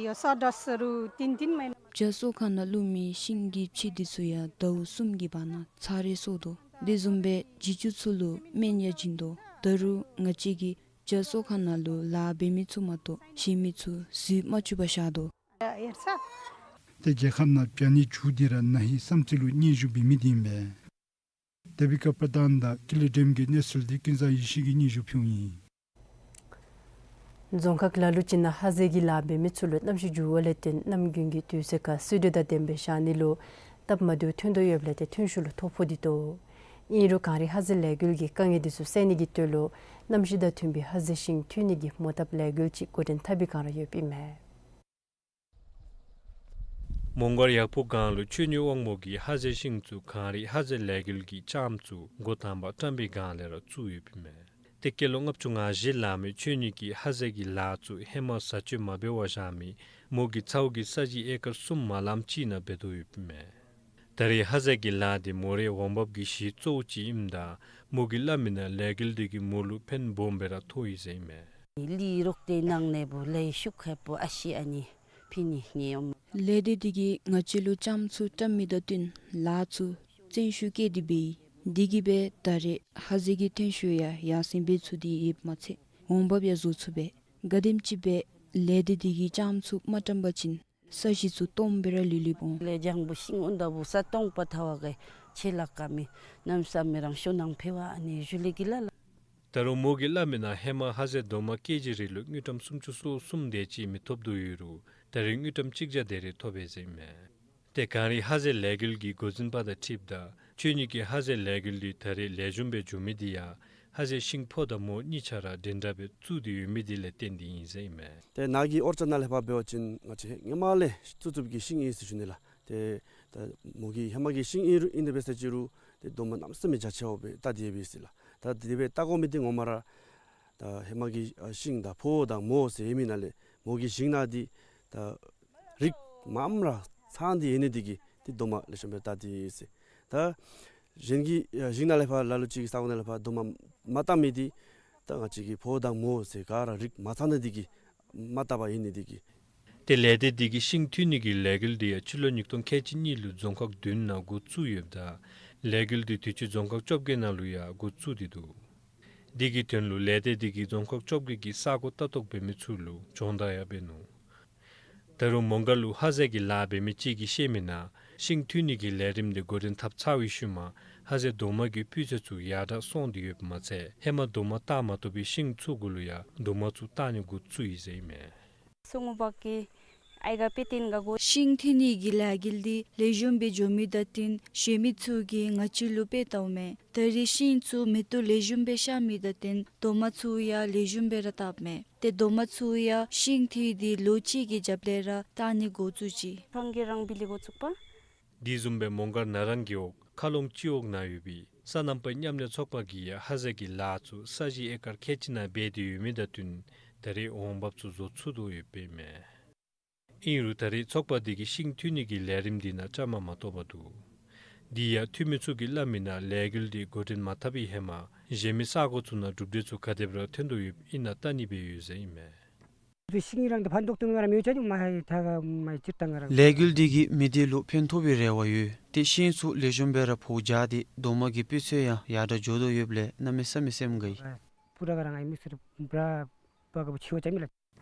यो सडस्कहरू तिन तिन महिना བྱ་གསོ་ཁང་ནང་བླུགས་མི་ཤིང་གི་ཕྱེ་འདི་ཚུ་ཡང་ཟླཝ་གསུམ་གྱི་བར་ན་ཚར་རེ་གསོ་དོ། དེ་བཟུམ་སྦེ་བྱི་ཅུང་ཚུ་ལུ་སྨན་ཡང་བྱིན་དོ། ད་རུང་ང་བཅས་ཀྱིས་བྱ་གསོ་ཁང་ནང་ལུ་ལཱ་འབད་མི་ཚུ་མ་གཏོགས་གཞན་མི་ཚུ་གཟིགས་མ་བཅུག་པར་བཞག་དོ། ཏེ་རྒྱལ་ཁབ་ནང་བྱ་ནི་བྱུག་འདི་ར་ན་ཧིང་བསམ་རྩེ་ལུ་སྙན་ཞུ་འབད་མི་འདི་ཨིན་པས། དེ་བི་ཀ་པ་དང་དང་ཀི་ལི་ཌེམ་གྱི་གནས་ཚུལ་འདི་ཀུན་བཟང་ཡེ་ཤེས་ཀྱིས་སྙན་ཞུ་ཕུལཝ་ཨིན། རྫོང་ཁག་ལ་ལུ་ཅིག་ནང་ཧ་ཟེལ་གྱི་ལཱ་འབད་མི་ཚུ་ལུ་གནམ་གཤིས་འགྱུར་བ་ལས་བརྟེན་གནམ་དགུན་གྱི་དུས་ཚོད་ཁར་བསིལ་དྲོད་དང་ལྡན་པའི་ཞག་ནི་ལུ་སྟབས་མ་བདེཝ་ཐོན་དོ་ཡོདཔ་ལས་ཏེ་ཐོན་ཤུགས་ལུ་ཐོ་ཕོག་སྟེ་འདུག། ཨིན་རུང་གངས་རི་ཧ་ཟེལ་ལས་འགུལ་གྱིས་དཀའ་ངལ་འདི་ཚུ་སེལ་ནི་གི་དོན་ལུ་གནམ་གཤིས་དང་མཐུན་པའི་ཧ་ཟེལ་ཤིང་འཐུ་ནི་གི་མོ་བཏབ་ལས་འགུལ་ཅིག་འགོ་འདྲེན་འཐབ་པའི་བསྒང་ར་ཡོདཔ་ཨིན་མས། མོང་སྒར་ཡག་ཕུག་སྒང་ལུ་ཆོས་ཉིད་དབང་མོ་གིས་ཧ་ཟེལ་ཤིང་ཚུ་གངས་རི་ཧ་ཟེལ་ལས་འགུལ་གྱི་ལྕངམ་ཚུ་འགོ་དང་པ་བཀྲམ་པའི་བསྒང་ལས་ར་བཙུགས་ཡོདཔ་ཨིན་མས། ཏེ་སྐྱེས་ལོ་ལྔ་བཅུ་ང་བཞི་ལང་མི་ཆོས་ཉིད་ཀྱིས་ཧ་ཟེལ་གྱི་ལཱ་ཚུ་ཧེ་མ་བཟའ་སྤྱོད་མ་འབད་བར་བཞག་མི་མོ་གི་ཚ་བོ་གིས་ས་གཞི་ཨེ་ཀར་གསུམ་མ་ལངམ་ཅིག་ནང་འབད་དོ་ཡོདཔ་ཨིན་མས། ད་རེས་ཧ་ཟེལ་གྱི་ལཱ་འདི་མོ་རའི་འོང་འབབ་ཀྱི་གཞི་གཙོ་བོ་ཅིག་ཨིནམ་ད་མོ་གིས་སླབ་མི་ནང་ལས་འགུལ་འདི་གིས་མོ་ལུ་ཕན་སྦོམ་སྦེ་ར་ཐོགས་ཡི་ཟེར་ཨིན་མས། ལས་རོགས་ཏེ་ནང་ནེ་བུ་ལས་ཤུགས་ཁེ་པོ་ཨ་ཤི་ཨ་ནི་ཕི་ནི་ཉེ་ཡོམ། ལས་སྡེ་འདི་གིས་ང་བཅས་ལུ་ལྕངམ་ཚུ་བཀྲམ་མི་དང་བསྟུན་ལཱ་ཚུ་བཙན་ཤུགས་བསྐྱེད་དེ་འབད་ཡི། འདི་གིས་སྦེ་ད་རེས་ཧ་ཟེལ་གྱི་ཐོན་ཤུགས་ཡང་ཡར་སེང་འབད་ཚུགས་ཏེ་ཡོདཔ་མ་ཚད་འོང་འབབ་ཡང་བཟོ་ཚུགས་པས། ག་དེམ་ཅིག་སྦེ་ལས་སྡེ་འདི་གིས་ལྕངམ་ཚུ་མ་བཀྲམ་པ་ཅིན་ས་གཞི་ཚུ་སྟོངམ་སྦེ་ར་ལུས་ལུསཔ་འོང་། ལས་ལྗང་བུ་ཤིང་འོང་ད་བུ་ས་སྟོང་པ་ཐལ་བ་གི་ཆེ་ལ་ཀ་མི་གནམ་ས་མེད་རང་ཤོར་ནང་ཕེ་བ་ཨ་ནི་ཞུ་ལེ་གི་ལ་ལ། ད་རུང་མོ་གིས་སླབ་མི་ནང་ཧེ་མ་ཧ་ཟེལ་རྡོག་མ་ཀེ་ཇི་རེ་ལུ་དངུལ་ཀྲམ་སུམ་ཅུ་སོ་གསུམ་དེ་ཅིག་མི་ཐོབ་དོ་ཡོད་རུང་ད་རེས་དངུལ་ཀྲམ་གཅིག་བརྒྱ་དེ་རེ་ཐོབ་ཡི་ཟེར་ཨིན་མས། ཏེ་གངས་རི་ཧ་ཟེལ་ལས་འགུལ་གྱི་འགོ་འཛིན་པ་དང་འཁྲིལཝ་ད་ཆོས་ཉིད་ཀྱིས་ཧ་ཟེལ་ལས་འགུལ་འདི་ད་རེས་ལེགས་ཤོམ་སྦེ་འགྱོ་མི་འདི་ཡང་ཧ་ཟེལ་ཤིང་ཕོ་དང་མོ་གཉིས་ཆ་ར་འདྲན་འདྲ་སྦེ་བཙུགས་ཏེ་ཡོད་མི་འདི་ལས་བརྟེན་ཏེ་ཨིན་ཟེར་ཨིན་མས། ཏེ་ནཱ་གི་ཨོར་ཅཌ་ནང་ལས་ཕར་འབད་བ་ཅིན་ང་བཅས་སྔོན་མ་ལས་བཙུགས་བཙུགསཔ་གི་ཤིང་ཨིན་ཟེར་ཞུ་ནི་ལགས། ཏེ་ད་མོ་གི་ཧེ་མ་གི་ཤིང་ཨིན་རུང་ཨིན་ཏེ་འབད་ས་ཅིག་རུང་ཏེ་རྡོག་མ་གནམ་མེད་ས་མེད་རྒྱ་ཆེཝ་སྦེ་བལྟ་སྟེ་ཡོད་པས་ཟེར་ལགས། ད་དེ་སྦེ་བལྟ་དགོ་མི་འདི་ངོ་མ་ར་ད་ཧེ་མ་གི་ཨ་ཤིང་དང་ཕོ་དང་མོ་ཟེར་ཡོད་མི་ནང་ལས་མོ་གི་ཤིང་ནང་འདི་ད་རིགས་མངམ་ར་ཚང་སྟེ་ཡོད་ནི་འདི་གིས་ཏེ་རྡོག་མ་ལེགས་ཤོམ་སྦེ་བལྟ་སྟེ་ཡོད་ཟེར། ད་གཞན་གྱི་ཨ་ཤིང་ནང་ལས་ཕར་ལ་ལུ་ཅིག་གི་ས་གོ་ནང་ལས་ཕར་རྡོག་མ་མ་བཏབ་མི་འདི་ད་ང་བཅས་ཀྱི་ཕོ་དང་མོ་ཟེར་ག་ར་རིགས་མ་ཚང་ནི་འདི་གིས་མ་བཏབ་པར་ཡོད་ནི་འདི་གིས། ཏེ་ལས་སྡེ་འདི་གིས་ཤིང་འཐུ་ནི་གི་ལས་འགུལ་འདི་ཡང་སྤྱི་ལོ་ཉིས་སྟོང་ཁལ་གཅིག་གཉིས་ལུ་རྫོང་ཁག་བདུན་ནང་འགོ་བཙུགས་ཡོདཔ་ད་ལས་འགུལ་འདི་དུས་ཅི་རྫོང་ཁག་བཅོ་བརྒྱད་ནང་ལུ་ཡང་འགོ་བཙུགས་ཏེ་འདུག། འདི་གི་དོན་ལུ་ལས་སྡེ་འདི་གིས་རྫོང་ཁག་བཅོ་བརྒྱད་ཀྱི་ས་གོ་ལྟ་རྟོག་འབད་མི་ཚུ་ལུ་སྦྱོང་བརྡར་ཡང་འབད་ནུག། ད་རུང་མོང་སྒར་ལུ་ཧ་ཟེལ་གྱི་ལཱ་འབད་མི་ཅིག་གིས་བཤད་མི་ནང་ཤིང་འཐུ་ནི་གི་ལས་རིམ་འདི་འགོ་འདྲེན་འཐབ་ཚར་བའི་ཤུལ་མ་ཧ་ཟེལ་རྡོག་མ་གི་སྤུས་ཚད་ཚུ་ཡར་དྲག་སོང་སྟེ་ཡོདཔ་མ་ཚད་ཧེ་མ་རྡོག་མ་བཏགས་མ་བཏུབ་པའི་ཤིང་ཚུ་གུ་ལུ་ཡང་རྡོག་མ་ཚུ་བཏགས་ནི་འགོ་བཙུགས་ཡི་ཟེར་ཨིན་མས། སོ་ངོ་བག་གི་ཨའི་ག་པེ་ཏིན་ག་གོ། ཤིང་འཐུ་ནི་གི་ལས་འགུལ་འདི་ལེགས་ཤོམ་སྦེ་འགྱོ་མི་དང་བསྟུན་གཞན་མི་ཚུ་གིས་ང་བཅས་ལུ་དཔེ་བལྟཝ་མས། ད་རེས་ཤིང་ཚུ་མེ་ཏོག་ལེགས་ཤོམ་སྦེ་ཤར་མི་དང་བསྟུན་རྡོག་མ་ཚུ་ཡང་ལེགས་ཤོམ་སྦེ་ར་བཏབ་མས། ཏེ་རྡོག་མ་ཚུ་ཡང་ཤིང་འཐུ་སྟེ་ལོ་གཅིག་གི་རྒྱབ་ལས་ར་བཏགས་ནི་འགོ་བཙུགས་ཅི། ཕང་གི་རང་བི་ལི་འགོ་བཙུགས་པ། དེ་བཟུམ་སྦེ་མོང་སྒར་ན་རང་རྒེད་འོག་མཁར་ལུང་སྤྱི་འོག་ནང་ཡོད་པའི་སོ་ནམ་པའི་མཉམ་ལས་ཚོགས་པ་གིས་ཡང་ཧ་ཟེལ་གྱི་ལཱ་ཚུ་ས་གཞི་ཨེ་ཀར་ཁལ་གཅིག་ནང་འབད་དེ་ཡོད་མི་དང་བསྟུན་ད་རེས་འོང་འབབ་ཚུ་བཟོ་ཚུགས་དོ་ཡོདཔ་ཨིན་མས། ཨིན་རུང་ད་རེས་ཚོགས་པ་འདི་གིས་ཤིང་འཐུ་ནི་གི་ལས་རིམ་འདི་ནང་བཅའ་མར་མ་གཏོགས་པར་འདུག། དེ་ཡང་འཐུ་མི་ཚུ་གིས་སླབ་མི་ནང་ལས་འགུལ་འདི་འགོ་འདྲེན་མ་འཐབ་པའི་ཧེ་མ་གཞན་མི་ས་གོ་ཚུ་ནང་གྲུབ་འབྲས་ཚུ་ག་དེ་སྦེ་ར་ཐོན་དོ་ཡོདཔ་ཨིན་ན་བལྟ་ནི་སྦེ་ཡོད་ཟེར་ཨིན་མས། ཤིང་རང་དེ་ཕན་ཐོགས་ཏེ་ང་ར་མི་ཡོད་ཅ་ཅིག་མ་ཧེ་ཐ་ག་མ་ཧེ་སྤྱིར་བཏང་ང་ར། ལས་འགུལ་འདི་གིས་མི་སྡེ་ལུ་ཕན་ཐོགས་པའི་རེ་བ་ཡོད། ཏེ་ཤིང་ཚུ་ལེགས་ཤོམ་སྦེ་ར་འཕོ་བ་རྐྱབ་སྟེ་རྡོག་མ་གི་སྤུས་ཚད་ཡང་ཡར་དྲག་འགྱོ་དོ་ཡོདཔ་ལས་གནམ་མེད་ས་མེད་སེམས་དགའ་ཡི། པུ་ར་ག་ར་ང་ཨིན་མི་སུ་ར་བྲ་བ་ག་བུ་ཆི་བ་ཅ་མི་ལ།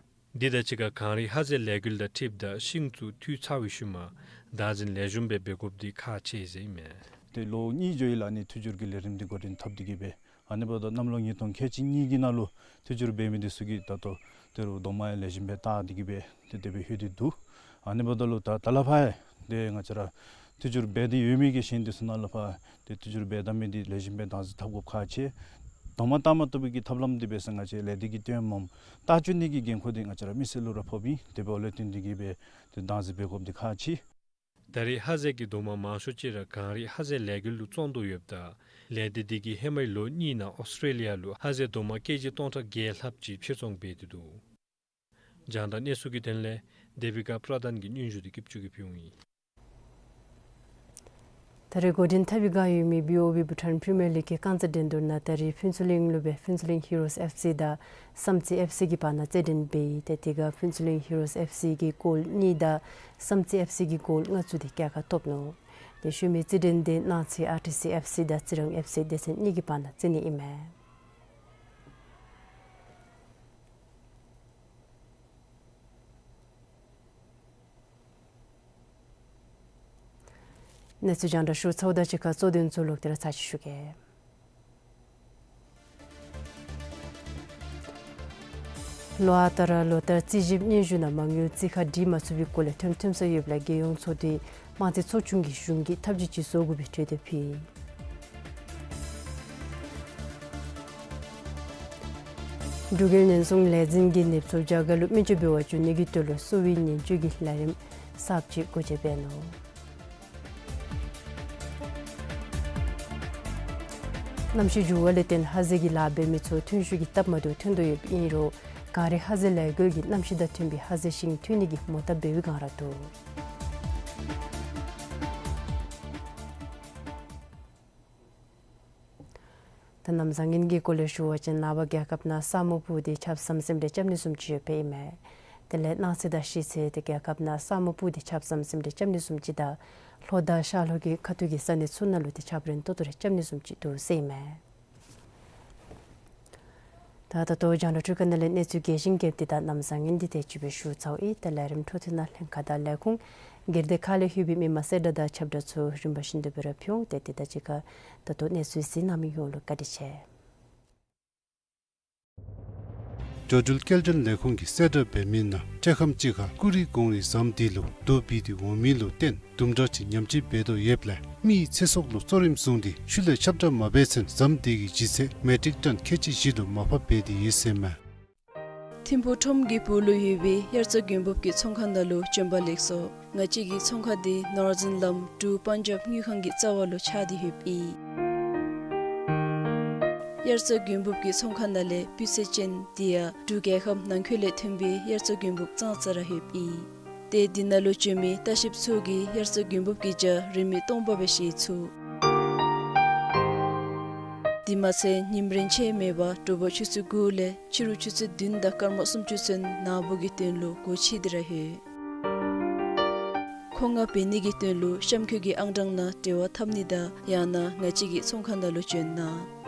འདི་དང་གཅིག་ཁར་གངས་རི་ཧ་ཟེལ་ལས་འགུལ་དང་འཁྲིལཝ་ད་ཤིང་ཚུ་འཐུ་ཚར་བའི་ཤུལ་མ་བདག་འཛིན་ལེགས་ཤོམ་སྦེ་འབད་དགོཔ་འདི་ཁག་ཆེ་ཟེར་ཨིན་མས། ཏེ་ལོ་གཉིས་འགྱོ་ཡི་ལགས། ཨ་ནི་འཐུ་སྒྱུར་གྱི་ལས་རིམ་འདི་འགོ་འདྲེན་འཐབ་སྟེ་གི་སྦེ་ཨ་ནི་འབདཝ་ད་གནམ་ལོ་ཉིས་སྟོང་ཁལ་གཅིག་གཉིས་ཀྱི་ནང་ལུ་འཐུ་སྒྱུར་འབད་མི་འདི་ཚུ་གིས་ད་ལྟོ་ཏེ་རུང་རྡོག་མ་ཡང་ལེགས་ཤོམ་སྦེ་བཏགས་ཏེ་གི་སྦེ་ཏེ་དེ་སྦེ་ལྷོད་དེ་འདུག། ཨ་ནི་འབདཝ་ད་ལུ་ད་ད་ལས་ཕར་ཡང་ཏེ་ང་བཅས་ར་འཐུ་སྒྱུར་འབད་དེ་ཡོད་མི་གི་ཤིང་འདི་ཚུ་ནང་ལས་ཕར་ཏེ་འཐུ་སྒྱུར་འབད་ད་མི་འདི་ལེགས་ཤོམ་སྦེ་བདག་འཛིན་འཐབ་དགོཔ་ཁག་ཆེ། རྡོག་མ་བཏགས་མ་བཏུབ་པའི་གི་ཐབས་ལམ་འདི་འབད་ས་ང་བཅས་ལས་སྡེ་གིས་སྟོནམ་བལྟ་བཅུག་ནི་གི་འགན་ཁུར་འདི་ང་བཅས་ར་མི་སེར་ལུ་ར་ཕོགཔ་ཨིན། དེ་འབདཝ་ལས་བརྟེན་ཏེ་གི་སྦེ་ཏེ་བདག་འཛིན་འབད་དགོཔ་འདི་ཁག་ཆེ། ད་རེས་ཧ་ཟེལ་གྱི་རྡོག་མ་མང་ཤོས་ཅིག་ར་གངས་རི་ཧ་ཟེལ་ལས་འགུལ་ལུ་བཙོང་དོ་ཡོདཔ་ད་ལས་སྡེ་འདི་གིས་ཧེ་མའི་ལོ་གཉིས་ནང་ཨོསི་ཊྲེ་ལི་ཡ་ལུ་ཧ་ཟེལ་རྡོག་མ་ཀེ་ཇི་སྟོང་ཕྲག་བརྒྱད་ལྷགཔ་ཅིག་ཕྱིར་ཚོང་འབད་དེ་འདུག། རྒྱང་བསྒྲགས་གནས་ཚུལ་གྱི་དོན་ལས་དེ་བི་ཀ་པྲ་དཱན་གྱི་སྙན་ཞུ་འདི་ཀིབ་ཅུ་གིས་ཕུལཝ་ཨིན། ད་རེས་འགོ་འདྲེན་འཐབ་པའི་བསྒང་ཡོད་མི་བི་ཨོ་བི་བྷུ་ཊཱན་པི་རི་མི་ཡར་ལིག་གི་རྐང་རྩེད་འགྲན་བསྡུར་ནང་ད་རེས་ཕུན་ཚོགས་གླིང་ལུ་སྦེ་ཕུན་ཚོགས་གླིང་ཧི་རོས་ཨེཕ་སི་དང་བསམ་རྩེ་ཨེཕ་སི་གི་བར་ན་རྩེད་འགྲན་འབད་ཡི། ཏེ་དེ་ཁར་ཕུན་ཚོགས་གླིང་ཧི་རོས་ཨེཕ་སི་གིས་གོལ་གཉིས་དང་བསམ་རྩེ་ཨེཕ་སི་གིས་གོལ་ལྔ་བཙུགས་ཏེ་རྒྱལ་ཁ་ཐོབ་ནུག། ཏེ་ཤུལ་མའི་རྩེད་འགྲན་དེ་གནངས་ཚེ་ཨར་ཊི་སི་ཨེཕ་སི་དང་རྩི་རང་ཨེཕ་སི་སྡེ་ཚན་གཉིས་ཀྱི་བར་ན་རྩེ་ནི་ཨིན་མས། གནས་ཚུལ་རྒྱང་བསྒྲགས་ཞུ་ཚརཝ་ད་གཅིག་ཁར་གཙོ་དོན་ཚུ་ལོག་སྟེ་ར་ཚར་གཅིག་ཞུ་གེ། ལོ་ཨ་རྟག་ར་ལོ་ལྟར་རྩིས་ཞིབ་སྙན་ཞུ་ནང་མ་དངུལ་རྩིས་ཁ་སྒྲིག་མ་ཚུགས་པའི་སྐོར་ལས་ཐོན་ཐོནམ་ས་ཡོདཔ་ལས་རྒྱལ་ཡོངས་ཚོགས་འདུའི་དམངས་རྩིས་ཚོགས་ཆུང་གིས་གཞུང་གིས་ཐབས་ཇུས་ཅིག་བཟོ་དགོ་པའི་གྲོས་འདེབས་ཕུལ། འབྲུག་རྒྱལ་ཉེན་སྲུང་ལས་འཛིན་གྱིས་ནདཔ་ཚུ་རྒྱ་གར་ལུ་སྨན་བཅོས་འབད་བར་འགྱོ་ནི་གི་དོན་ལུ་གསོ་བའི་ཉེན་བཅོལ་གྱི་ལས་རིམ་གསརཔ་ཅིག་སྒོ་འབྱེད་འབད་ནུག། གནམ་གཤིས་འགྱུར་བ་ལས་བརྟེན་ཧ་ཟེལ་གྱི་ལཱ་འབད་མི་ཚུ་ཐོན་ཤུགས་ཀྱིས་སྟབས་མ་བདེཝ་ཐོན་དོ་ཡོདཔ་ཨིན་རུང་གངས་རི་ཧ་ཟེལ་ལས་འགུལ་གྱིས་གནམ་གཤིས་དང་མཐུན་པའི་ཧ་ཟེལ་ཤིང་ཐོན་ནི་གི་མོ་བཏབ་འབད་བའི་བསྒང་ར་འདུག། ད་གནམ་བཟང་ངན་གྱི་སྐོར་ལས་ཞུ་བ་ཅིན་ནངས་པ་རྒྱལ་ཁབ་ནང་ས་སྨུག་སྤུབས་ཏེ་ཆརཔ་ཟམ་ཟིམ་རེ་རྐྱབ་ནི་བཟུམ་ཅིག་ཡོདཔ་ཨིན་མས། དེ་ལས་གནངས་ཚེ་དང་ཤིས་ཚེས་ཏེ་རྒྱལ་ཁབ་ནང་ས་སྨུག་སྤུབས་ཏེ་ཆརཔ་ཟམ་ཟིམ་རེ་རྐྱབ་ནི་བཟུམ་ཅིག་དང་ལྷོ་དང་ཤར་ལྷོ་གི་ཁ་ཐུག་གི་ས་གནས་ཚུ་ནང་ལུ་ཏེ་ཆརཔ་རན་ཏོག་ཏོ་རེ་རྐྱབ་ནི་བཟུམ་ཅིག་འདུག་ཟེར་ཨིན་མས། ད་ད་ལྟོ་རྒྱང་བསྒྲགས་འཕྲུལ་ཁང་ནང་ལས་གནས་ཚུལ་རྒྱས་ཤིང་རྒྱསཔ་འདི་དང་གནམ་བཟང་ངན་འདི་དེ་ཅིག་སྦེ་ཞུ་ཚརཝ་ཨིན། ད་ལས་རིམ་འཕྲོ་མཐུད་ནང་ལྷན་ཁག་དང་ལས་ཁུངས་སྒེར་སྡེ་ཁག་ལས་ལྷོད་པའི་མི་མང་གསལ་བསྒྲགས་དང་ཁྱབ་བསྒྲགས་ཚུ་རིམ་པ་བཞིན་དུ་སྦེ་ར་ཕུལ་འོང་། ཏེ་དེ་དང་གཅིག་ཁར་ད་ལྟོ་གནས་ཚུལ་གཟིགས་གནང་མི་ཡོངས་ལུ་བཀའ་དྲིན་ཆེ། འགྲོ་འགྲུལ་སྐྱེལ་འདྲེན་ལས་ཁུངས་ཀྱིས་གསལ་བསྒྲགས་འབད་མི་ནང་སྤྲེལ་ཁམས་ཅིག་ཁར་ཀུ་རི་གོང་རི་ཟམ་དེ་ལུ་རྡོ་སྦིས་ཏེ་འོང་མི་ལུ་བརྟེན་དུམ་གྲ་ཅིག་ཉམས་བཅོས་འབད་དོ་ཡོདཔ་ལས་མི་ཚེ་སྲོག་ལུ་གཙོ་རིམ་བཟུང་སྟེ་ཤུལ་ལས་ཁྱབ་བསྒྲགས་མ་འབད་ཚེན་ཟམ་དེ་གི་ལྗིད་ཚད་མེ་ཊིག་ཊཱན་ཁལ་གཅིག་བཞི་ལུ་མར་ཕབ་འབད་དེ་ཡོད་ཟེར་མས། ཐིམ་ཕུག་ཁྲོམ་གྱི་སྦུག་ལུ་ཡོད་པའི་དབྱར་རྩྭ་དགུན་འབུབ་ཀྱི་ཚོང་ཁང་ནང་ལུ་བྱོན་པ་ལེགས་སོ། ང་བཅས་ཀྱི་ཚོང་ཁང་འདི་ནོར་ཛིན་ལམ་འབྲུག་པཱན་ཇབ་དངུལ་ཁང་གི་རྩ་བ་ལུ་ཆགས་ཏེ་ཡོདཔ་ཨིན། དབྱར་རྩྭ་དགུན་འབུབ་ཀྱི་ཚོང་ཁང་ནང་ལས་སྤུས་ཚད་ཅན་དེ་ཡང་འབྲུག་རྒྱལ་ཁབ་ནང་འཁོད་ལས་ཐོན་པའི་དབྱར་རྩྭ་དགུན་འབུབ་ཙང་ཙ་ར་ཡོདཔ་ཨིན། ཏེ་འདི་ནང་ལུ་བྱོན་མི་ལྟ་བཤལཔ་ཚུ་གིས་དབྱར་རྩྭ་དགུན་འབུབ་ཀྱི་ཇ་རིན་མེད་སྟོང་པ་སྦེ་བཞེས་ཚུགས། དེ་མ་ཚད་ཉིམ་རན་ཆད་མེད་པར་དྲོ་པ་ཆུ་ཚོད་དགུ་ལས་ཕྱི་རུ་ཆུ་ཚོད་བདུན་དང་སྐར་མ་སུམ་ཅུ་ཚུན་ནཱ་འབོ་གི་དོན་ལུ་སྒོ་ཕྱེ་སྟེ་ར་ཡོད། མཁོ་མངགས་འབད་ནི་གི་དོན་ལུ་གཤམ་འཁོད་ཀྱི་ཨང་གྲངས་ནང་འབྲེལ་བ་འཐབ་ནི་དང་ཡང་ན་ང་བཅས་ཀྱི་ཚོང་ཁང་ནང་ལུ་བྱོན་གནང་།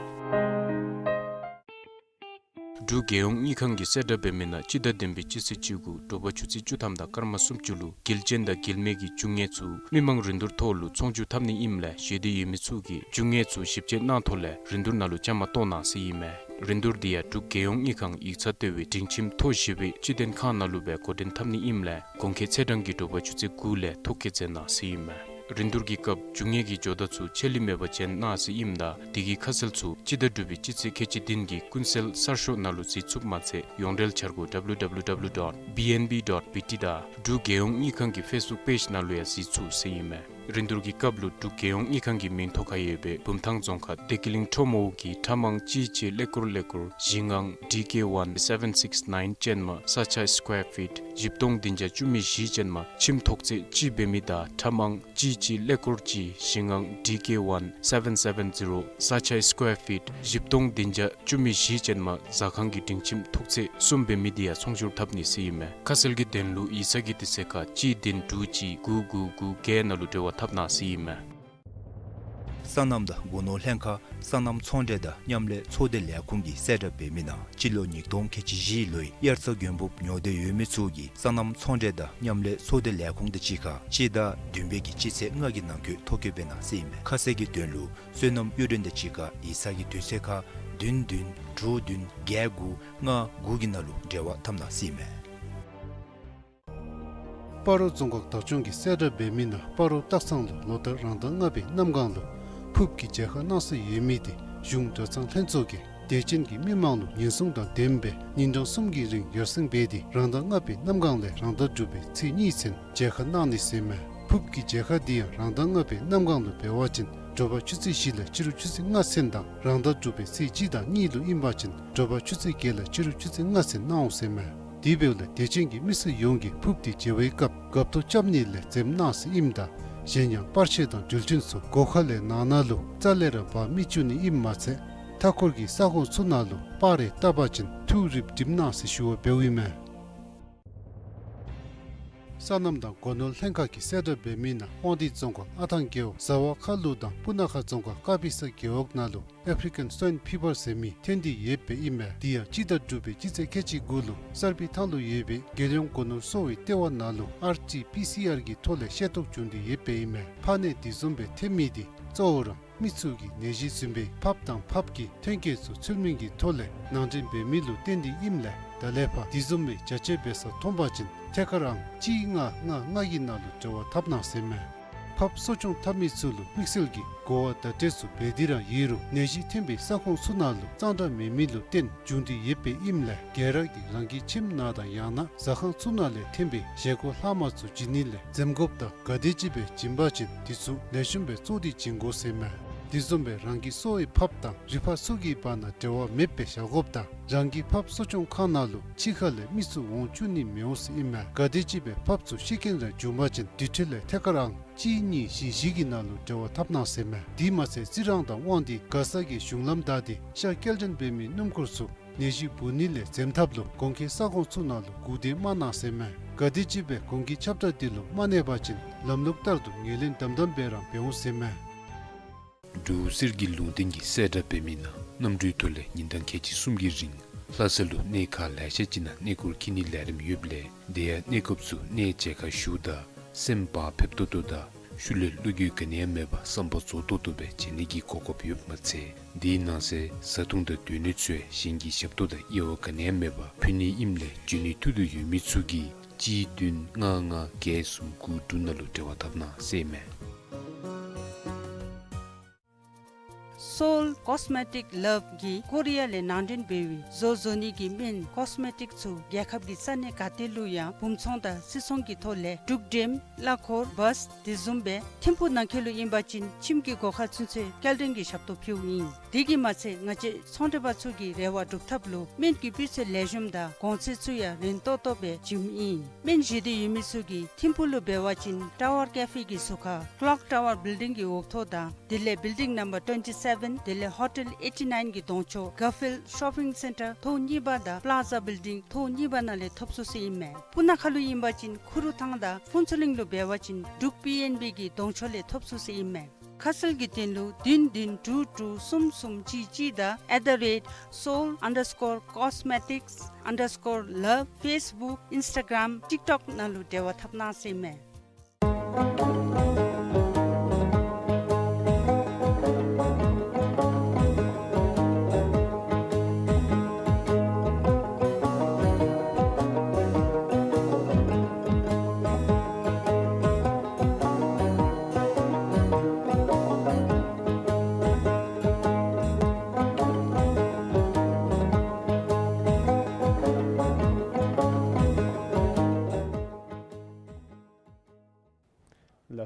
འབྲུག་རྒྱལ་ཡོངས་དངུལ་ཁང་གིས་གསལ་བསྒྲགས་འབད་མི་ནང་སྤྱི་ཟླ་བདུན་པའི་སྤྱི་ཚེས་བཅུ་དགུ་དྲོ་པ་ཆུ་ཚོད་བཅུ་ཐམ་དང་སྐར་མ་སུམ་ཅུ་ལུ་འགུལ་ཅན་དང་འགུལ་མེད་ཀྱི་རྒྱུ་དངོས་ཚུ་མི་མང་རིན་བསྡུར་ཐོག་ལུ་ཚོང་བསྒྱུར་འཐབ་ནི་ཨིནམ་ལས་ཞེ་འདོད་ཡོད་མི་ཚུ་གིས་རྒྱུ་དངོས་ཚུ་ཞིབ་དཔྱད་གནང་ཐོག་ལས་རིན་བསྡུར་ནང་ལུ་བཅའ་མར་གཏོགས་གནང་ཟེར་ཨིན་མས། རིན་བསྡུར་འདི་ཡང་འབྲུག་རྒྱལ་ཡོངས་དངུལ་ཁང་ཡིག་ཚང་ལྟེ་བའི་སྒྲིང་ཁྱིམ་མཐོ་བཞི་པའི་སྤྱི་མཐུན་ཁང་ནང་ལུ་སྦེ་འགོ་འདྲེན་འཐབ་ནི་ཨིནམ་ལས་གོང་འཁོད་ཚེས་གྲངས་ཀྱི་དྲོ་པ་ཆུ་ཚོད་དགུ་ལས་ཐོ་བཀོད་མཛད་གནང་ཟེར་ཨིན་མས། རིན་བསྡུར་གྱི་སྐབས་རྒྱུ་དངོས་ཀྱི་ཇོ་བདག་ཚུ་ཆད་ལུས་མེད་པར་བྱོན་གནང་ཟེར་ཨིནམ་ད་དེ་གི་ཁ་གསལ་ཚུ་སྤྱི་ཟླ་དྲུག་པའི་སྤྱི་ཚེས་ཁལ་གཅིག་བདུན་གྱི་ཀུན་གསལ་གསར་ཤོག་ནང་ལུ་གཟིགས་ཚུགསཔ་མ་ཚད་ཡོངས་འབྲེལ་འཆར་སྒོ་W W W dot B N B dot B T དང་འབྲུག་རྒྱལ་ཡོངས་དངུལ་ཁང་གི་ཕེསི་བུཀ་པེཇ་ནང་ལུ་ཡང་གཟིགས་ཚུགས་ཟེར་ཨིན་མས། རིན་བསྡུར་གྱི་སྐབས་ལུ་འབྲུག་རྒྱལ་ཡོངས་དངུལ་ཁང་གི་མིང་ཐོ་ཁར་ཡོད་པའི་བུམ་ཐང་རྫོང་ཁག་བདེ་སྐྱིད་གླིང་ཁྲོམ་འོག་གི་ཁྲ་མང་གཅིག་གཅིག་ཀླད་ཀོར་ཀླད་ཀོར་བཞི་ལྔ་D K one seven six nine ཅན་མ་ས་ཆ་སི་ཀོར་ཕིཊ་བཞི་སྟོང་བདུན་བརྒྱ་བཅུ་མེད་བཞི་ཅན་མ་ཁྱིམ་ཐོག་ཚད་གཅིག་འབད་མི་དང་ཁྲ་མང་གཅིག་གཅིག་ཀླད་ཀོར་གཅིག་བཞི་ལྔ་D K one seven seven zero ས་ཆ་སི་ཀོར་ཕིཊ་བཞི་སྟོང་བདུན་བརྒྱ་བཅུ་མེད་བཞི་ཅན་མ་ཟ་ཁང་གི་སྒྲིང་ཁྱིམ་ཐོག་ཚད་གསུམ་འབད་མི་དེ་ཡང་ཚོང་བསྒྱུར་འཐབ་ནི་ཟེར་ཨིན་མས། ཁ་གསལ་གྱི་དོན་ལུ་ཡིག་ཚང་གི་དུས་ཚོད་ཁར་གཅིག་བདུན་དྲུག་གཅིག་དགུ་དགུ་དགུ་བརྒྱད་ནང་ལུ་འབྲེལ་བ་འཐབ་གནང་ཟེར་ཨིན་མས། སོ་ནམ་དང་སྒོ་ནོར་ལྷན་ཁག་སོ་ནམ་ཚོང་འབྲེལ་དང་མཉམ་ལས་ཚོགས་སྡེ་ལས་ཁུངས་ཀྱིས་གསལ་བསྒྲགས་འབད་མི་ནང་སྤྱི་ལོ་ཉིས་སྟོང་ཁལ་གཅིག་བཞི་ལོའི་དབྱར་རྩྭ་དགུན་འབུབ་ཉོ་འདོད་ཡོད་མི་ཚུ་གིས་སོ་ནམ་ཚོང་འབྲེལ་དང་མཉམ་ལས་ཚོགས་སྡེ་ལས་ཁུངས་དང་གཅིག་ཁར་སྤྱི་ཟླ་བདུན་པའི་གི་སྤྱི་ཚེས་ལྔ་གི་ནང་འཁོད་ཐོ་བཀོད་འབད་གནང་ཟེར་ཨིན་མས། ཁ་གསལ་གྱི་དོན་ལུ་སོ་ནམ་གཡུ་སྒྲོན་དང་གཅིག་ཁར་ཡིག་ཚང་གི་དུས་ཚོད་ཁར་བདུན་བདུན་དྲུག་བདུན་བརྒྱད་དགུ་ལྔ་དགུ་གི་ནང་ལུ་འབྲེལ་བ་འཐབ་གནང་ཟེར་ཨིན་མས། སྤ་རོ་རྫོང་ཁག་བདག་སྐྱོང་གིས་གསལ་བསྒྲགས་འབད་མི་ནང་སྤ་རོ་སྟག་ཚང་ལུ་ལོ་ལྟར་རང་ཟླ་ལྔ་པའི་གནམ་གང་ལུ་ཕུརཔ་གི་མཇལ་ཁ་གནང་སྲོལ་ཡོད་མི་དེ་གཞུང་གྲྭ་ཚང་ལྷན་ཚོགས་ཀྱིས་དད་ཅན་གྱི་མི་མང་ལུ་ཉེན་སྲུང་དང་ལྡནམ་སྦེ་ཉིན་གྲངས་གསུམ་གྱི་རིང་ཡར་སེང་འབད་དེ་རང་ཟླ་ལྔ་པའི་གནམ་གང་ལས་རང་ཟླ་དྲུག་པའི་ཚེས་གཉིས་ཚུན་མཇལ་ཁ་གནང་ནི་ཟེར་ཨིན་མས། ཕུརཔ་གི་མཇལ་ཁ་དེ་ཡང་རང་ཟླ་ལྔ་པའི་གནམ་གང་ལུ་འབད་བ་ཅིན་དྲོ་པ་ཆུ་ཚོད་བཞི་ལས་ཕྱི་རུ་ཆུ་ཚོད་ལྔ་ཚུན་དང་རང་ཟླ་དྲུག་པའི་ཚེས་གཅིག་དང་གཉིས་ལུ་ཨིན་པ་ཅིན་དྲོ་པ་ཆུ་ཚོད་བརྒྱད་ལས་ཕྱི་རུ་ཆུ་ཚོད་ལྔ་ཚུན་གནང་འོང་ཟེར་ཨིན་མས། དེ་འབདཝ་ལས་དད་ཅན་གྱི་མི་སེར་ཡོངས་ཀྱིས་ཕུརཔ་དེ་མཇལ་བའི་སྐབས་རྒཔོ་ཐོ་རྐྱབ་ནི་ལས་འཛེམ་གནང་ཟེར་ཨིནམ་ད་ གཞན་ཡང་པར་ཆས་དང་འགྲུལ་འཕྲིན་ཚུ་སྒོ་ཁ་ལས་ནང་ན་ལུ་རྩ་ལས་ར་འབག་མི་བཅུག་ནི་ཨིནམ་མ་ཚད་མཐའ་འཁོར་གྱི་ས་ཁོངས་ཚུ་ནང་ལུ་པར་རེ་བཏབ་པ་ཅིན་ཐུགས་རིགཔ་སྒྲིམ་གནང་ཟེར་ཞུ་བ་འབདཝ་ཨིན་མས། སོ་ནམ་དང་སྒོ་ནོར་ལྷན་ཁག་གིས་གསལ་བསྒྲགས་འབད་མི་ནང་དབང་འདུས་རྫོང་ཁག་ཨ་ཐང་རྒེད་འོག་ཟ་བ་ཁ་ལུ་དང་སྤུ་ན་ཁ་རྫོང་ཁག་ཀ་པི་ས་རྒེད་འོག་ནང་ལུ་ཨེཕ་རི་ཀཱན་སུའིན་ཕི་བར་ཟེར་མི་ཐོན་ཏེ་ཡོདཔ་ཨིན་མས། དེ་ཡང་སྤྱི་ཟླ་དྲུག་པའི་སྤྱི་ཚེས་ཁལ་གཅིག་དགུ་ལུ་གསར་སྤེལ་ཐང་ལུ་ཡོད་པའི་རྒྱལ་ཡོངས་སྒོ་ནོར་གསོ་བའི་ལྟེ་བ་ནང་ལུ་ཨར་ཊི་པི་སི་ཨར་གྱི་ཐོག་ལས་ཤེས་རྟོགས་བྱུང་སྟེ་ཡོདཔ་ཨིན་མས། ཕག་ནད་དེ་བཟུམ་སྦེ་ཐོན་མི་དེ་གཙོ་བོ་ར་མི་ཚུ་གིས་ནད་གཞི་བཟུམ་སྦེ་ཕགཔ་དང་ཕགཔ་གི་ཐོན་སྐྱེད་ཚུ་ཚུལ་མིན་གྱི་ཐོག་ལས་ནང་འདྲེན་འབད་མི་ལུ་བརྟེན་ཏེ་ཨིནམ་ལས་ད་ལས་ཕར་དེ་བཟུམ་མའི་བྱ་སྤྱོད་འབད་ས་མཐོང་པ་ཅིན་ཐད་ཀར་ཨང་གཅིག་ལྔ་ལྔ་ལྔ་གི་ནང་ལུ་འབྲེལ་བ་འཐབ་གནང་ཟེར་མས། ཕགཔ་གསོ་སྐྱོང་འཐབ་མི་ཚུ་ལུ་དམིགས་བསལ་གྱི་གོ་བ་བརྡ་སྤྲོད་ཚུ་འབད་དེ་ར་ཡོད་རུང་ནད་གཞི་ཐོན་པའི་ས་ཁོངས་ཚུ་ནང་ལུ་གཙང་སྦྲ་མེད་མི་ལུ་བརྟེན་བྱུང་སྟེ་ཡོདཔ་ཨིནམ་ལས་ག་ར་གིས་རང་གི་ཁྱིམ་ནང་དང་ཡང་ན་ཟ་ཁང་ཚུ་ནང་ལས་ཐོན་པའི་བཞེས་སྒོ་ལྷག་མ་ཚུ་བྱིན་ནི་ལས་འཛེམ་དགོཔ་དང་ག་དེམ་ཅིག་སྦེ་བྱིན་པ་ཅིན་དེ་ཚུ་ལེགས་ཤོམ་སྦེ་བཙོ་སྟེ་བྱིན་དགོ་ཟེར་མས། དེ་བཟུམ་སྦེ་རང་གི་གསོ་བའི་ཕགཔ་དང་རི་ཕག་ཚུ་གི་བར་ན་འབྲེལ་བ་མེདཔ་སྦེ་བཞག་དགོཔ་དང་རང་གི་ཕགཔ་གསོ་སྐྱོང་ཁང་ནང་ལུ་ཕྱི་ཁ་ལས་མི་ཚུ་འོང་བཅུག་ནི་མི་འོང་ཟེར་ཨིན་མས། ག་དེམ་ཅིག་སྦེ་ཕགཔ་ཚུ་ཤི་རྐྱེན་ར་བྱུང་པ་ཅིན་དེ་འཕྲོ་ལས་ཐད་ཀར་ཨང་གཅིག་གཉིས་བཞི་བཞི་གི་ནང་ལུ་འབྲེལ་བ་འཐབ་གནང་ཟེར་མས། དེ་མ་ཚད་རྩི་རང་དང་དབང་འདུས་མགར་ས་གི་གཞུང་ལམ་བདའ་སྟེ་ཤར་སྐྱེལ་འདྲེན་འབད་མི་སྣུམ་འཁོར་ཚུ་ནད་གཞི་འབུ་ནི་ལས་འཛེམ་ཐབས་ལུ་གོང་འཁོད་ས་ཁོངས་ཚུ་ནང་ལུ་སྒུག་སྡོད་མ་གནང་ཟེར་མས། ག་དེམ་ཅིག་སྦེ་གོང་འཁོད་ཁྱབ་བསྒྲགས་དེ་ལུ་མ་གནས་པ་ཅིན་ལམ་ལུགས་ལྟར་དུ་ངོས་ལེན་དམ་དམ་སྦེ་ར་འབད་འོང་ཟེར་མས། འབྲུག་གསེར་གྱི་ལུང་བསྟན་གྱིས་གསལ་བསྒྲགས་འབད་མི་ནང་གནམ་གྲུའི་ཐོག་ལས་ཉིན་གྲངས་ཁལ་གཅིག་གསུམ་གྱི་རིང་ལྷ་ས་ལུ་གནས་ཁག་ལེ་ཤ་ཅིག་ནང་གནས་སྐོར་འཁྱིད་ནིའི་ལས་རིམ་ཡོདཔ་ལས་དེ་ཡང་གནས་སྐབས་སུ་གནས་མཇལ་ཁ་ཞུཝ་ད་སེམས་བག་ཕེབས་ཏོག་ཏོ་དང་ཤུལ་ལས་བློ་འགྱོད་ག་ནི་ཡང་མེད་པར་བསམ་པ་རྫོགས་ཏོག་ཏོ་སྦེ་མཇལ་ནི་གི་གོ་སྐབས་ཡོདཔ་མ་ཚད་དེའི་ནང་གསེས་བཟའ་འཐུང་དང་སྡོད་གནས་ཚུ་ཡང་གཞན་གྱི་ཞབས་ཏོག་དང་དབྱེ་བ་ག་ནི་ཡང་མེད་པར་ཕུལ་ནི་ཨིནམ་ལས་འབྱོན་ནི་ཐུགས་འདོད་ཡོད་མི་ཚུ་གིས་གཅིག་བདུན་ལྔ་ལྔ་བརྒྱད་གསུམ་དགུ་དྲུག་ནང་ལུ་འབྲེལ་བ་འཐབ་གནང་ཟེར་མས། Seoul Cosmetic Love གིས་ཀོ་རི་ཡ་ལས་ནང་འདྲེན་འབད་བའི་བཟོ་བཟོ་ནི་གི་སྨན་ཀོས་མེ་ཊིཀ་ཚུ་རྒྱལ་ཁབ་ཀྱི་ས་གནས་ག་ཏེ་ལུ་ཡང་སྦུང་ཚོང་དང་སིལ་ཚོང་གི་ཐོག་ལས་འབྲུག་འགྲེམ་གླ་འཁོར་བཱས་དེ་བཟུམ་སྦེ་ཐིམ་ཕུག་ནང་འཁོད་ལུ་ཨིན་པ་ཅིན་ཁྱིམ་གྱི་སྒོ་ཁར་ཚུན་ཚོད་སྐྱེལ་འདྲེན་གྱི་ཞབས་ཏོག་ཕུལཝ་ཨིན། དེ་གིས་མ་ཚད་ང་བཅས་ཚོང་འབྲེལ་པ་ཚུ་གི་རེ་བ་སྒྲུབ་ཐབས་ལུ་སྨན་གྱི་སྤུས་ཚད་ལེགས་ཤོམ་དང་གོང་ཚད་ཚུ་ཡང་རན་ཏོག་ཏོ་སྦེ་བྱིནམ་ཨིན། སྨན་བཞེས་འདོད་ཡོད་མི་ཚུ་གིས་ཐིམ་ཕུག་ལུ་འབད་བ་ཅིན་ཊ་ཝར་ཀེ་ཕེ་གི་ཟུར་ཁར་ཀློག་ཊ་ཝར་བིལ་ཌིང་གི་འོག་ཐོག་དང་དེ་ལས་བིལ་ཌིང་ནམ་བར་ཊུ་ཝེན་ཊི་སེ་ཝེན་དེ་ལས་ཧོ་ཊེལ་ཨེ་ཊི་ནའིན་གྱི་གདོང་ཕྱོགས་གར་ཕིལཌ་ཤོ་པིང་སེན་ཊར་ཐོག་གཉིས་པ་དང་པ་ལཱ་ཛ་བིལ་ཌིང་ཐོག་གཉིས་པ་ནང་ལས་ཐོབ་ཚུགས་ཟེར་ཨིན་མས། སྤུ་ན་ཁ་ལུ་ཨིན་པ་ཅིན་ཁུ་རུ་ཐང་དང་ཕུན་ཚོགས་གླིང་ལུ་འབད་བ་ཅིན་འབྲུག་པི་ཨེན་བི་གི་གདོང་ཕྱོགས་ལས་ཐོབ་ཚུགས་ཟེར་ཨིན་མས། ཁ་གསལ་གྱི་དོན་ལུ་བདུན་བདུན་དྲུག་དྲུག་གསུམ་གསུམ་གཅིག་གཅིག་དང་at the rate seoul underscore cosmetics underscore love Facebook Instagram TikTok ནང་ལུ་འབྲེལ་བ་འཐབ་གནང་ཟེར་ཨིན་མས།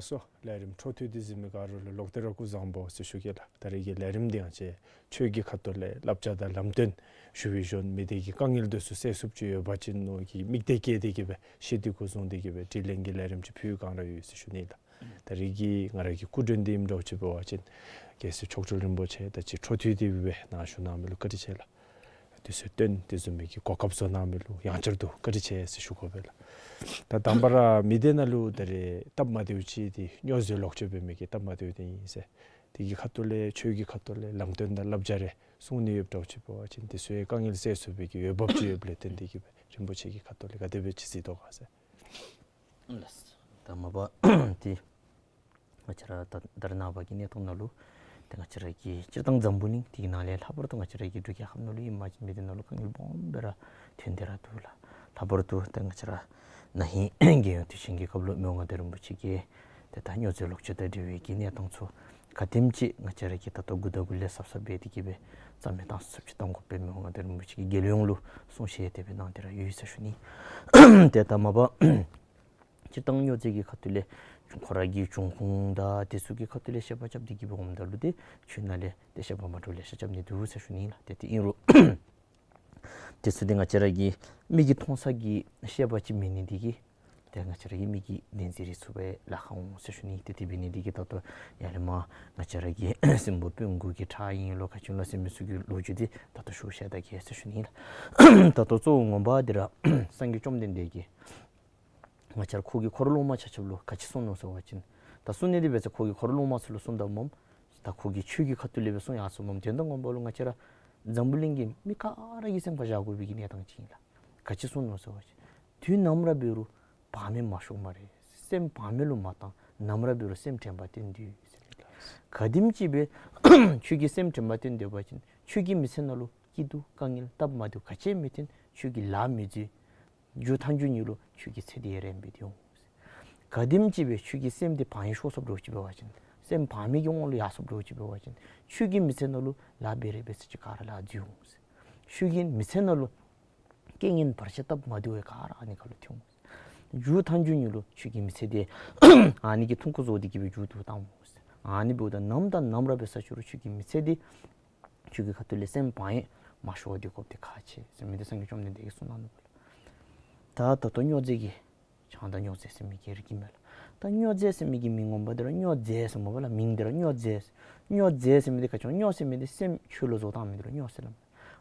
ལགས་སོ། ལས་རིམ་འཕྲོ་མཐུད་དེ་གཟིགས་མི་ག་ར་ལུ་ལོག་སྟེ་ར་སྐུ་གཟུགས་བཟང་པོ་ཟེར་ཞུ་གེ་ལགས། ད་རེས་ཀྱི་ལས་རིམ་འདི་ཡང་ཅིག་ཆོས་ཀྱི་ཁ་ཐུག་ལས་བསླབ་བྱ་དང་ལམ་སྟོན་ཞུ་བའི་ཞོར་མི་སྡེ་གི་དཀའ་ངལ་དེ་ཚུ་སེལ་ཚུགསཔ་ཅིག་ཡོད་པ་ཅིན་མནོ་གི་དམིགས་གཏད་བསྐྱེད་དེ་གི་སྦེ་ཞུ་སྟེ་སྐུ་གཟུགས་འདི་གི་སྦེ་དྲི་ལན་གྱི་ལས་རིམ་ཅིག་ཕུལ་བའི་བསྒང་ར་ཡོད་ཟེར་ཞུ་ནི་ལགས། ད་རེས་ཀྱི་ང་ར་གི་སྐུ་མགྲོན་འདི་ཨིནམ་འདྲཝ་ཅིག་འབད་བ་ཅིན་རྒྱལ་སྲས་མཆོག་སྤྲུལ་རིན་པོ་ཆེ་དང་ཅིག་འཕྲོ་མཐུད་དེ་སྦེ་ནཱ་བཞུགས་གནང་མི་ལུ་བཀའ་དྲིན་ཆེ་ལགས། དུས་ཚོད་བཏོན་དེ་བཟུམ་མའི་གི་གོ་སྐབས་བཟོ་གནང་མི་ལུ་ཡང་བསྐྱར་དུ་བཀའ་དྲིན་ཆེ་ཟེར་ཞུ་དགོ་པས་ལགས། ད་དང་པ་ར་མི་སྡེ་ནང་ལུ་ད་རེས་སྟབས་མ་བདེཝ་ཅིག་འདི་སྨྱོ་རྫས་ལོག་སྤྱོད་འབད་མི་གི་སྟབས་མ་བདེཝ་འདི་ཨིན་ཟེར། དེ་གི་ཁ་ཐུག་ལས་ཆོས་ཀྱི་ཁ་ཐུག་ལས་ལམ་སྟོན་དང་བསླབ་བྱ་རེ་གསུང་ནི་ཡོདཔ་འདྲཝ་ཅིག་འབད་བ་ཅིན་དེ་ཚུ་ཡང་དཀའ་ངལ་སེལ་ཚུགས་པའི་གི་འོས་འབབ་ཅིག་ཡོདཔ་ལས་བརྟེན་དེ་གི་སྦེ་རིན་པོ་ཆེ་གི་ཁ་ཐུག་ལས་ག་དེ་སྦེ་ཅིག་གཟིགས་དོ་ག་ཟེར། ལགས། ད་མ་པ་འདི་ང་བཅས་ར་ད་ད་རེས་ནངས་པ་གི་གནས་སྟངས་ནང་ལུ་ཏེ་ང་བཅས་ར་གི་སྤྱིར་བཏང་འཛམ་བུ་གླིང་འདི་གི་ནང་ལས་ལྷག་པར་དུ་ང་བཅས་ར་གི་འབྲུག་རྒྱལ་ཁབ་ནང་ལུ་ཨིན་མ་ཅིན་མི་སྡེ་ནང་ལུ་དཀའ་ངལ་སྦོམ་སྦེ་ར་ཐོན་ཏེ་ར་འདུག་ལགས། ལྷག་པར་དུ་ཏེ་ང་བཅས་ར་ན་ཧིང་རྒྱལ་ཡོངས་དུས་ཆེན་གྱི་སྐབས་ལུ་མི་དབང་མངའ་བདག་རིན་པོ་ཆེ་གིས་ཏེ་ད་སྨྱོ་རྫས་ལོག་སྤྱོད་དང་འབྲེལ་བའི་གི་གནས་སྟངས་ཚུ་ག་དེམ་ཅིག་ང་བཅས་ར་གིས་ད་ལྟོ་འགོ་དང་འགོ་ལས་གཟབ་གཟབ་འབད་དེ་གི་སྦེ་རྩ་མེད་བཏང་ཚུགསཔ་ཅིག་བཏང་དགོ་པའི་མི་དབང་མངའ་བདག་རིན་པོ་ཆེ་གིས་རྒྱལ་ཡོངས་ལུ་གསུང་བཤད་དེ་སྦེ་གནང་སྟེ་ར་ཡོད་ཟེར་ཞུ་ནི། ཏེ་ད་མ་པ་སྤྱིར་བཏང་སྨྱོ་རྫས་ཀྱི་ཁ་ཐུག་ལས་ཁོ་ར་གི་འབྱུང་ཁུངས་དང་དེ་ཚུ་གི་ཁ་ཐུག་ལས་བཤད་པ་རྐྱབ་སྟེ་གི་སྦེ་འོངམ་ད་ལུ་ཏེ་ཆོས་ནང་ལས་ཏེ་བཤད་པ་མ་འདྲཝ་ལེ་ཤ་རྐྱབ་ནི་འདུག་ཟེར་ཞུ་ནི་ལགས། ཏེ་དེ་ཨིན་རུང་དེ་ཚུ་འདི་ང་བཅས་ར་གི་མིག་གིས་མཐོང་ས་གི་བཤད་པ་ཅིག་མེད་ནི་འདི་གིས་ ཏེ་ང་བཅས་ར་གི་མི་གི་བདེན་འཛིན་རིགས་ཚུ་སྦེ་ལཱ་ཁག་འོང་ཟེར་ཞུ་ནི། ཏེ་དེ་འབད་ནི་འདི་གིས་ད་ལྟོ་ཡར་ལས་མར་ང་བཅས་ར་གི་སྲིན་པོ་དཔོན་དགུ་གི་ཁྲག་ཨིན་ལོ་ག་ཅི་ལོ་ཟེར་མི་ཚུ་གི་ལོ་རྒྱུས་འདི་ད་ལྟོ་ཞུ་ཤེས་ད་གེ་ཟེར་ཞུ་ནི་ལགས། ད་ལྟོ་གཙོ་བོ་ངོ་མ་འདི་ར་སངས་རྒྱས་བཅོམ་ལྡན་འདས་ཀྱིས་ང་བཅས་ར་ཁོ་གི་འཁོར་སློབ་མ་ཆ་ཁྱབ་ལུ་ག་ཅི་གསུངས་ནུག་ཟེར་བ་ཅིན། ད་གསུང་ནི་འདི་འབད་ས་ཁོ་གི་འཁོར་སློབ་མ་ཚུ་ལུ་གསུངམ་ད་སྨོ། ད་ཁོ་གིས་ཆོས་ཀྱི་ཁ་ཐུག་ལས་སྦེ་གསུངས་ཡར་སོངམ་སྨོ། དོན་དག་ངོ་མ་ལུ་ང་བཅས་ར་འཛམ་བུ་གླིང་གི་མི་ག་ར་གི་སེམས་ཁར་བཞག་དགོ་པའི་གི་གནས་སྟངས་ཅིག་ཨིན་ལགས། ག་ཅི་གསུངས་ནུག་ཟེར་བ་ཅིན། དུས་ནམ་ར་འབད་རུང་བག་མེད་མ་ཤོར་སྨ་རེ། སེམས་བག་མེད་ལུ་མ་བཏང་། ནམ་ར་འབད་རུང་སེམས་དྲན་པ་བསྟེན་སྡོད་ཟེར་མས་ལགས། ག་དེམ་ཅིག་སྦེ་ཁྱོད་ཀྱིས་སེམས་དྲན་པ་བསྟེན་སྡོད་པ་ཅིན་ཁྱོད་ཀྱི་མི་ཚེ་ནང་ལུ་སྐྱིད་སྡུག་དཀའ་ངལ་སྟབས་མ་བདེཝ་ག་ཅི་མི་ཐོན། ཁྱོད་ཀྱིས་ལཱ་མི་འཛོལ། མཇུག་མཐའ་མཇུག་ཉིད་ལུ་ཁྱོད་ཀྱི་ཚེ་འདི་ཡང་རིངམོ་སྦེ་འོང་། ག་དེམ་ཅིག་སྦེ་ཁྱོད་ཀྱི་སེམས་འདི་བག་ཡངས་ཤོར་སོངམ་འདྲཝ་ཅིག་འབད་བ་ཅིན་སེམས་བག་མེད་ཀྱི་དབང་ལུ་ཡར་སོངམ་འདྲཝ་ཅིག་འབད་བ་ཅིན་ཁྱོད་ཀྱི་མི་ཚེ་ནང་ལུ་ལཱ་འབད་རེ་འབད་ས་ཅིག་ག་ར་ལཱ་འཛོལ་འོང་། ཁྱོད་ཀྱི་མི་ཚེ་ནང་ལུ་རྐྱེན་ངན་བར་ཆད་སྟབས་མ་བདེཝ་ག་ར་ཨ་ནི་ཁར་ལུ་ཐོན་འོང་། མཇུག་མཐའ་མཇུག་ཉིད་ལུ་ཁྱོད་ཀྱི་མི་ཚེ་འདི་ཨ་ནི་གི་ཐུང་ཀུ་བཟོ་སྟེ་གི་སྦེ་མཇུག་བསྡུ་བཏང་འོང་། ཨ་ནི་འབདཝ་ད་ནམ་དང་ནམ་ར་འབད་ས་ཅིག་རུང་ཁྱོད་ཀྱི་མི་ཚེ་འདི་ཁྱོད་ཀྱི་ཁ་ཐུག་ལས་སེམས་བག་ཡངས་མ་ཤོར་བར་སྡོད་དགོཔ་འདི་ཁག་ཆེ་ཟེར་མི་འདི་སངས་རྒྱས་བཅོམ་ལྡན་འདས་ཀྱིས་གསུངས་གནང་ནུག་པ་ལགས། ད་ད་ལྟོ་སྨྱོ་རྫས་ཀྱི་ཆང་དང་སྨྱོ་རྫས་ཟེར་མི་གི་རིགས་ཨིན་མས་ལགས། ད་སྨྱོ་རྫས་ཟེར་མི་གི་མིང་ངོ་མ་འདི་ར་སྨྱོ་རྫས་ཟེར་སྨོ་པ་ལགས། མིང་འདི་ར་སྨྱོ་རྫས། སྨྱོ་རྫས་ཟེར་མི་འདི་ག་ཅི་སྨྱོ་ཟེར་མི་འདི་སེམས་འཆོལ་ལོ་བཟོ་བཏང་མི་འདི་ལུ་སྨྱོ་ཟེར་སླབ་མས།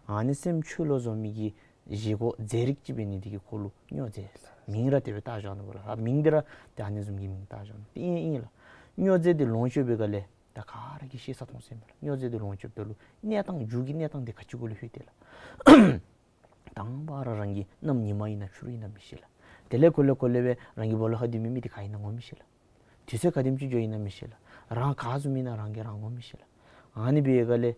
ཨ་ནི་སེམས་འཆོལ་ལོ་བཟོ་མི་གི་བཞེས་སྒོ་རྫས་རིགས་ཅིག་འབད་ནི་འདི་གིས་ཁོ་ལུ་སྨྱོ་རྫས་ཟེར་མིང་ར་དེ་སྦེ་བཏགས་བཞག་ནུག་པ་ལགས། ཨ་མིང་འདི་ར་ཏེ་ཨ་ནི་བཟུམ་གྱི་མིང་བཏགས་བཞག་ནུག། ཏེ་ཨིན་ཨིན་ལགས། སྨྱོ་རྫས་འདི་ལོངས་སྤྱོད་པའི་སྒང་ལས་ད་ག་ར་གིས་ཤེས་ས་མཐོང་ས་ཨིན་པས་ལགས། སྨྱོ་རྫས་འདི་ལོངས་སྤྱོདཔ་ད་ལུ་གནས་སྟངས་མཇུག་གི་གནས་སྟངས་འདི་ག་ཅི་གུ་ལུ་ལྷོད་དེ་ལགས། དང་པ་ར་རང་གི་གནམ་ཉི་མ་ཨིན་ན་ཆུ་རུད་ཨིན་ན་མི་ཤེས་ལགས། དེ་ལས་གོ་ལེ་གོ་ལེ་སྦེ་རང་གི་སྦོ་ལོགས་ཁར་སྡོད་མི་མི་འདི་ག་ཨིན་ན་ངོ་མི་ཤེས་ལགས། དུས་ཚོད་ག་དེམ་ཅིག་འགྱོཝ་ཨིན་ན་མི་ཤེས་ལགས། རང་ག་བཟུམ་ཨིན་ན་རང་གིས་རང་ངོ་མི་ཤེས་ལགས། ཨ་ནི་འབད་བའི་སྒང་ལས་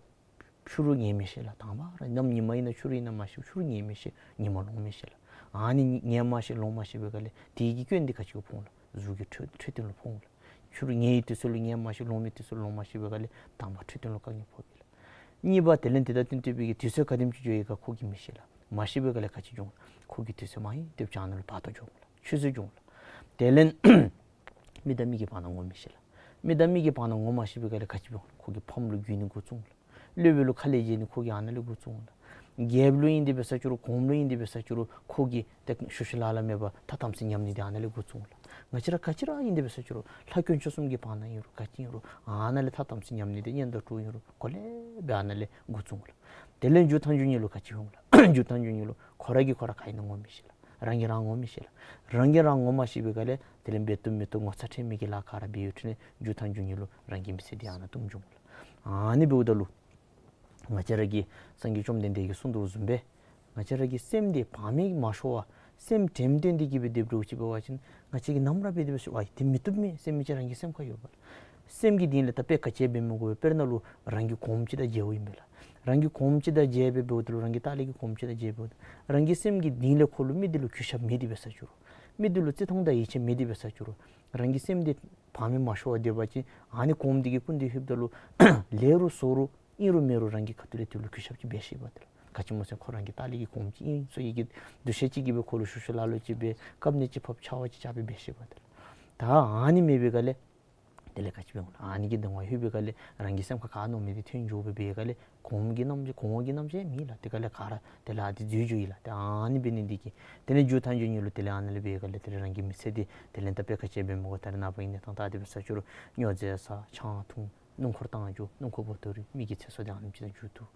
ཆུ་རུད་ངོ་མི་ཤེས་ལགས། དང་པ་ར་གནམ་ཉི་མ་ཨིན་ན་ཆུ་རུད་ཨིན་ན་མ་ཤེས། ཆུ་རུད་ངོ་མི་ཤེས། ཉི་མ་ལོང་མི་ཤེས་ལགས། ཨ་ནི་ངོ་མ་ཤེས་ལོང་མ་ཤེས་པའི་སྒང་ལས་དེ་གི་སྐྱོན་འདི་ག་ཅི་གུ་ཕོག་འོང་ལགས། གཟུགས་ཀྱི་འཕྲོད་འཕྲོད་བསྟེན་ལུ་ཕོག་འོང་ལགས། ཆུ་རུད་ངོ་བའི་དུས་ཚོད་ལུ་ངོ་མ་ཤེས། ལོང་མི་དུས་ཚོད་ལུ་ལོང་མ་ཤེས་པའི་སྒང་ལས་དང་པ་འཕྲོད་བསྟེན་ལུ་དཀའ་ངལ་ཕོག་པས་ལགས། གཉིས་པ་དེ་ལས་དེ་དང་བསྟུན་ཏེ་སྦེ་གི་དུས་ཚོད་ག་དེམ་ཅིག་འགྱོ་ཡི་ག་ཁོ་གིས་མི་ཤེས་ལགས། མ་ཤེས་པའི་སྒང་ལས་ག་ཅི་འབྱུང་ལགས། ཁོ་གི་དུས་ཚོད་མ་ཡིན་ཏེ་བྱང་ན་ལུ་བར་དོ་འགྱོ་འོང་ལགས། ཆུད་ཟོས་འགྱོ་འོང་ལགས། དེ་ལས་མི་དང་མི་གི་བར་ན་ངོ་མི་ཤེས་ལགས། མི་དང་མི་གི་བར་ན་ངོ་མ་ཤེས་པའི་སྒང་ལས་ག་ཅི་འབྱུང་ལགས། ཁོ་གིས་ཕམ་ལུ་འགྱོ་ནི་འགོ་བཙུགས་འོང་ལགས། སློབ་དཔོན་ལུ་ཁ་ལས་བརྗེད་ནི་ཁོ་གིས་ཨ་ནཱ་ལས་འགོ་བཙུགས་འོང་ལགས། རྒྱལཔོ་ལུ་ཨིན་ཏེ་འབད་ས་ཅིག་རུང་གོངམ་ལུ་ཨིན་ཏེ་འབད་ས་ཅིག་རུང་ཁོ་གིས་ཏེ་ཤུལ་ཤུལ་ལཱ་ལཱ་མེད་པར་ཐ་དམ་ཚིག་ཉམས་ནི་འདི་ཨ་ནཱ་ལས་འགོ་བཙུགས་འོང་ལགས། ང་བཅས་ར་ག་ཅི་ར་ཨིན་ཏེ་འབད་ས་ཅིག་རུང་ལྷ་དཀོན་མཆོག་གསུམ་གྱི་བར་ན་ཨིན་རུང་ག་ཅི་ཨིན་རུང་ཨ་ནཱ་ལས་ཐ་དམ་ཚིག་ཉམས་ནི་འདི་གཉེན་དང་གྲོགས་ཨིན་རུང་གོ་ལེ་སྦེ་ཨ་ནཱ་ལས་འགོ་བཙུགས་འོང་ལགས། དེ་ལས་མཇུག་མཐའ་མཇུག་ཉིད་ལུ་ག་ཅི་འོང་ལགས། མཇུག་མཐའ་མཇུག་ཉིད་ལུ་ཁོ་ར་གིས་ཁོ་ར་ག་ཨིན་ན་ངོ་མི་ཤེས་ལགས། རང་གིས་རང་ངོ་མི་ཤེས་ལགས། རང་གིས་རང་ངོ་མ་ཤེས་པའི་སྒང་ལས་དེ་ལས་འབད་བཏུབ་མི་བཏུབ་ངོ་ཚ་ཁྲེལ་མེད་ཀྱི་ལཱ་ག་ར་འབད་ཡོད་དེ་ལས་མཇུག་མཐའ་མཇུག་ཉིད་ལུ་རང་གི་མི་ཚེ་འདི་ཨ་ནཱ་ཐུང་འགྱོ་འོང་ལགས། ཨ་ནི་འབདཝ་ད་ལུ་ང་བཅས་ར་གི་སངས་རྒྱས་བཅོམ་ལྡན་འདས་ཀྱིས་གསུངས་དོ་བཟུམ་སྦེ་ང་བཅས་ར་གི་སེམས་འདི་བག་མེད་མ་ཤོར་བར་སེམས་དྲནམ་བསྟེན་ཏེ་གི་སྦེ་སྡོདཔ་འདྲཝ་ཅིག་འབད་བ་ཅིན་ང་བཅས་ཀྱིས་ནམ་ར་འབད་དེ་འབད་ས་ཅིག་རུང་ཨ་འདི་མི་བཏུབ་མས་ཟེར་མི་ཅིག་རང་གི་སེམས་ཁར་ཡོད་པས་ལགས། སེམས་ཀྱི་གཏིང་ལས་ད་དཔེ་ག་ཅི་འབད་མི་དགོ་པས། དཔེར་ན་ལུ་རང་གི་གོངམ་ཅིག་དང་མཇལཝ་ཨིན་པས་ལགས། རང་གི་གོངམ་ཅིག་དང་མཇལ་སྦེ་འབདཝ་ད་ལུ་རང་གི་ལྟག་ལས་ཀྱི་གོངམ་ཅིག་དང་མཇལ་འབདཝ་ད་རང་གི་སེམས་ཀྱི་གཏིང་ལས་ཁོ་ལུ་མི་འདི་ལུ་གུས་ཞབས་མེད་དེ་འབད་ས་ཅིག་རུང་མི་འདི་ལུ་བརྩི་མཐོང་དང་ཡིད་ཆེས་མེད་དེ་འབད་ས་ཅིག་རུང་རང་གི་སེམས་འདི་བག་མེད་མ་ཤོར་བར་སྡོད་པ་ཅིན་ཨ་ནི་གོངམ་འདི་གི་སྐུ་མདུན་ལྷོདཔ་ད་ལུ་ལེགས་རུང་བཙོག་རུང་ཨིན་རུང་མེན་རུང་རང་གི་ཁ་ཐུག་ལས་དེ་ལུ་གུས་ཞབས་ཅིག་འབད་ཤེས་པས་ཏེ་ལགས། ག་ཅི་སྨོ་ཟེར་ཁོ་རང་གི་ལྟག་ལས་ཀྱི་གོངམ་ཅིག་ཨིན་ཟེར་བའི་གི་འདུ་ཤེས་ཅིག་གིས་སྦེ་ཁོ་ལུ་ཤུལ་ཤུལ་ལཱ་ལཱ་ཅིག་འབད་བཀབ་ནི་ཅིག་ཕབ་ཕྱག་དབང་ཅིག་རྐྱབ་སྦེ་འབད་ཤེས་པས་ཏེ་ལགས། ད་ཨ་ནི་མེད་པའི་སྒང་ལས་དེ་ལས་ག་ཅི་འབད་འོང་ལགས། ཨ་ནི་གི་གདིང་བ་ལྷོད་པའི་སྒང་ལས་རང་གི་སེམས་ཁར་ག་མནོ་མི་འདི་ཐོན་འགྱོ་སྦེ་འབད་བའི་སྒང་ལས་གོངམ་གི་རྣམ་གོངམ་གི་རྣམ་ཤེས་མེད་ལགས། དེ་སྒང་ལས་ག་ར་དེ་ལས་ཨ་འདི་འཛོལ་འགྱོཝ་ཨིན་ལགས། ཏེ་ཨ་ནི་འབད་ནི་འདི་གིས་དེ་ལས་མཇུག་མཐའ་མཇུག་ཉིད་ལུ་དེ་ལས་ཨ་ནཱ་ལས་འབད་བའི་སྒང་ལས་དེ་ལས་རང་གི་མི་ཚེ་འདི་དེ་ལས་ད་དཔེ་ག་ཅི་འབད་མི་དགོ། ད་རེས་ནངས་པ་ཨིན་ན་ད་ལྟོ་འབད་ས་ཅིག་རུང་སྨྱོ་རྫས་ཟ་ཆང་འཐུང་སྣུམ་འཁོར་བཏང་འགྱོ། སྣུམ་འཁོར་བོ་ཏོ་རི་མི་གི་ཚེ་སྲོག་འདི་ཨ་ནེམ་ཅིག་དང་འགྱུར་འདུག།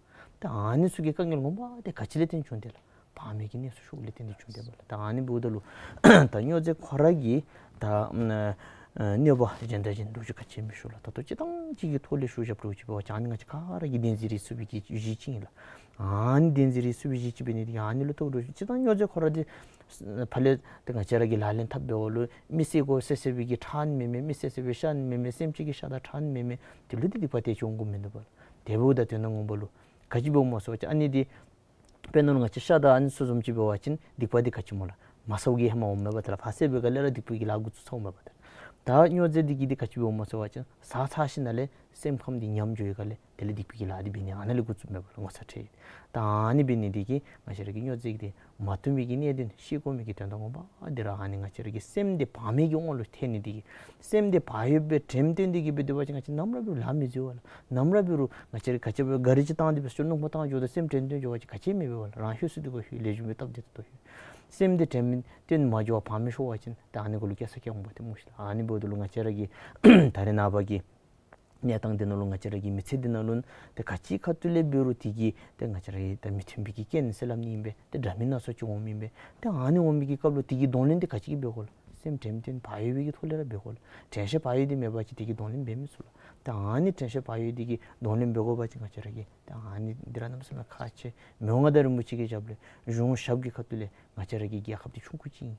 ད་ཨ་ནི་ཚུ་གི་དཀའ་ངལ་ངོ་མ་འདི་ག་ཅི་ལས་བརྟེན་བྱུང་དེ་ལགས། བག་མེད་ཀྱི་གནས་སུ་ཞུགསཔ་ལས་བརྟེན་ཏེ་བྱུང་དེ་མས་ལགས། ད་ཨ་ནི་འབདཝ་ད་ལུ་ད་སྨྱོ་རྫས་ཁོ་ར་གི་ད་ཨ་གནོད་པ་གཞན་དང་གཞན་ལོ་རྒྱུས་ག་ཅི་མི་ཞུ་ལགས། ད་ལྟོ་སྤྱིར་བཏང་ཅིག་གི་ཐོག་ལས་ཞུ་བཞགཔ་འདྲཝ་ཅིག་འབད་བ་ཅིན་ཨ་ནི་ང་བཅས་ག་ར་གི་བདེན་འཛིན་རིགས་སུ་བའི་གི་གཞི་ཅིག་ཨིན་ལགས། ཨ་ནི་བདེན་འཛིན་རིགས་སུ་བའི་གཞི་ཅིག་འབད་ནི་འདི་གིས་ཨ་ནི་ལུ་གཏོགས་འདྲཝ་ཅིག་སྤྱིར་བཏང་སྨྱོ་རྫས་ཁོ་ར་འདི་ཕར་ལས་ཏེ་ང་བཅས་ར་གིས་ལག་ལེན་འཐབ་འབདཝ་ལུ་མི་བསད་དགོ་བསད་བསད་པའི་གི་ཁྲག་ནི་མེན་མས། མི་བསད་བསད་པའི་ཤ་ནི་མེན་མས། སེམས་ཅན་གྱི་ཤ་དང་ཁྲག་ནི་མེན་མས། དེ་ལུ་འདི་སྡིག་པ་དེ་ཅིག་འོང་དགོཔ་མིན་འདུག་པ་ལགས། དེ་འབདཝ་ད་དོན་དག་ངོ་མ་ལུ་ག་ཅི་འབདཝ་སྨོ་ཟེར་བ་ཅིན་ཨ་ནི་འདི་དཔེར་ན་ལུ་ང་བཅས་ཤ་དང་ཨ་ནི་ཚུ་བཟུམ་ཅིག་འབད་བ་ཅིན་སྡིག་པ་འདི་ག་ཅི་སྨོ་ལགས། མ་ཟཝ་གི་ཧེ་མ་འོངམ་མས་པ་ཏེ་ལགས། ཕར་བསད་པའི་སྒང་ལས་ར་སྡིག་པའི་གི་ལཱ་འགོ་བཙུགས་ཚརཝ་མས་པ་ཏེ་ལགས། ད་སྨྱོ་རྫས་འདི་གིས་འདི་ག་ཅི་འབདཝ་སྨོ་ཟེར་བ་ཅིན་ཟ་ཚར་ཞིནམ་ལས་སེམས་ཁམས་འདི་ཉམས་འགྱོ་བའི་སྒང་ལས་དེ་ལས་སྡིག་པའི་གི་ལཱ་འདི་འབད་ནི་ཨ་ནཱ་ལས་འགོ་བཙུགསཔ་མས་པ་ལགས། ངོ་ཚ་ཁྲེལ། ད་ཨ་ནི་འབད་ནི་འདི་གིས་ང་བཅས་ར་གིས་སྨྱོ་རྫས་འདི་མ་འཐུང་བའི་གི་གནད་དོན་ཤེས་དགོ་མི་གི་དོན་དག་ངོ་མ་འདི་ར་ཨ་ནི་ང་བཅས་ར་གི་སེམས་འདི་བག་མེད་ཀྱི་དབང་ལུ་ཐལ་ནི་འདི་གིས་སེམས་འདི་བག་ཡོདཔ་སྦེ་དྲནམ་བསྟེན་ཏེ་གི་སྦེ་སྡོད་པ་ཅིན་ང་བཅས་ནམ་ར་འབད་རུང་ལཱ་མི་འཛོལ་བ་ལགས། ནམ་ར་འབད་རུང་ང་བཅས་ར་ག་ཅི་འབད་ག་རི་ཅིག་བཏང་སྟེ་སྦེ་སྣུམ་འཁོར་བཏང་འགྱོཝ་ད་སེམས་དྲན་དོན་འགྱོ་བ་ཅིན་ག་ཅི་མེད་པས་པ་ལགས། རང་ལྷོད་སུ་སྡོད་དགོ་ལྷོད། ལེགས་ཤོམ་སྦེ་སྟབས་བདེ་ཏོག་ཏོ་ལྷོད། སེམས་འདི་དྲན་མེད་དོན་མ་འགྱུར་བར་ཕངས་མི་ཤོར་བ་ཅིན་ཏེ་ཨ་ནི་གུ་ལུ་སྐྱེ་ས་སྐྱེ་འོང་པ་ཏེ་སྨོ་ཤིག་ལགས། ཨ་ནི་འབདཝ་ད་ལུ་ང་བཅས་ར་གི་ད་རེས་ནངས་པ་གི་གནས་སྟངས་འདི་ནང་ལུ་ང་བཅས་ར་གི་མི་ཚེ་འདི་ནང་ལུ་ཏེ་ག་ཅི་ཁ་ཐུག་ལས་འབད་རུང་དེ་གིས་ཏེ་ང་བཅས་ར་གི་ད་མི་མཐུན་པའི་གི་རྐྱེན་ཟེར་སླབ་ནི་ཨིན་པས། ཏེ་འདྲ་མིན་སྣ་ཚོགས་ཅིག་འོངམ་ཨིན་པས། ཏེ་ཨ་ནི་འོང་མི་གི་སྐབས་ལུ་དེ་གི་གདོང་ལེན་འདི་ག་ཅི་གིས་འབད་དགོ་ལགས། སེམས་དྲན་མེད་དོན་བག་ཡོད་པའི་གི་ཐོག་ལས་ར་འབད་དགོ་ལགས། དྲན་ཤེས་བག་ཡོད་འདི་མེད་པ་ཅིན་དེ་གི་གདོང་ལེན་འབད་མི་ཚུགས་ལགས། ཏེ་ཨ་ནི་དྲན་ཤེས་བག་ཡོད་འདི་གི་གདོང་ལེན་འབད་དགོ་པ་ཅིན་ང་བཅས་ར་གིས་ཏེ་ཨ་ནི་འདི་ར་གནམ་མེད་ས་མེད་ཁག་ཆེ། མི་དབང་མངའ་བདག་རིན་པོ་ཆེ་གི་ཞབས་ལས་གཞུང་ཞབས་ཀྱི་ཁ་ཐུག་ལས་ང་བཅས་ར་གི་རྒྱལ་ཁབ་འདི་ཆུང་ཀུ་ཅིག་ཨིན།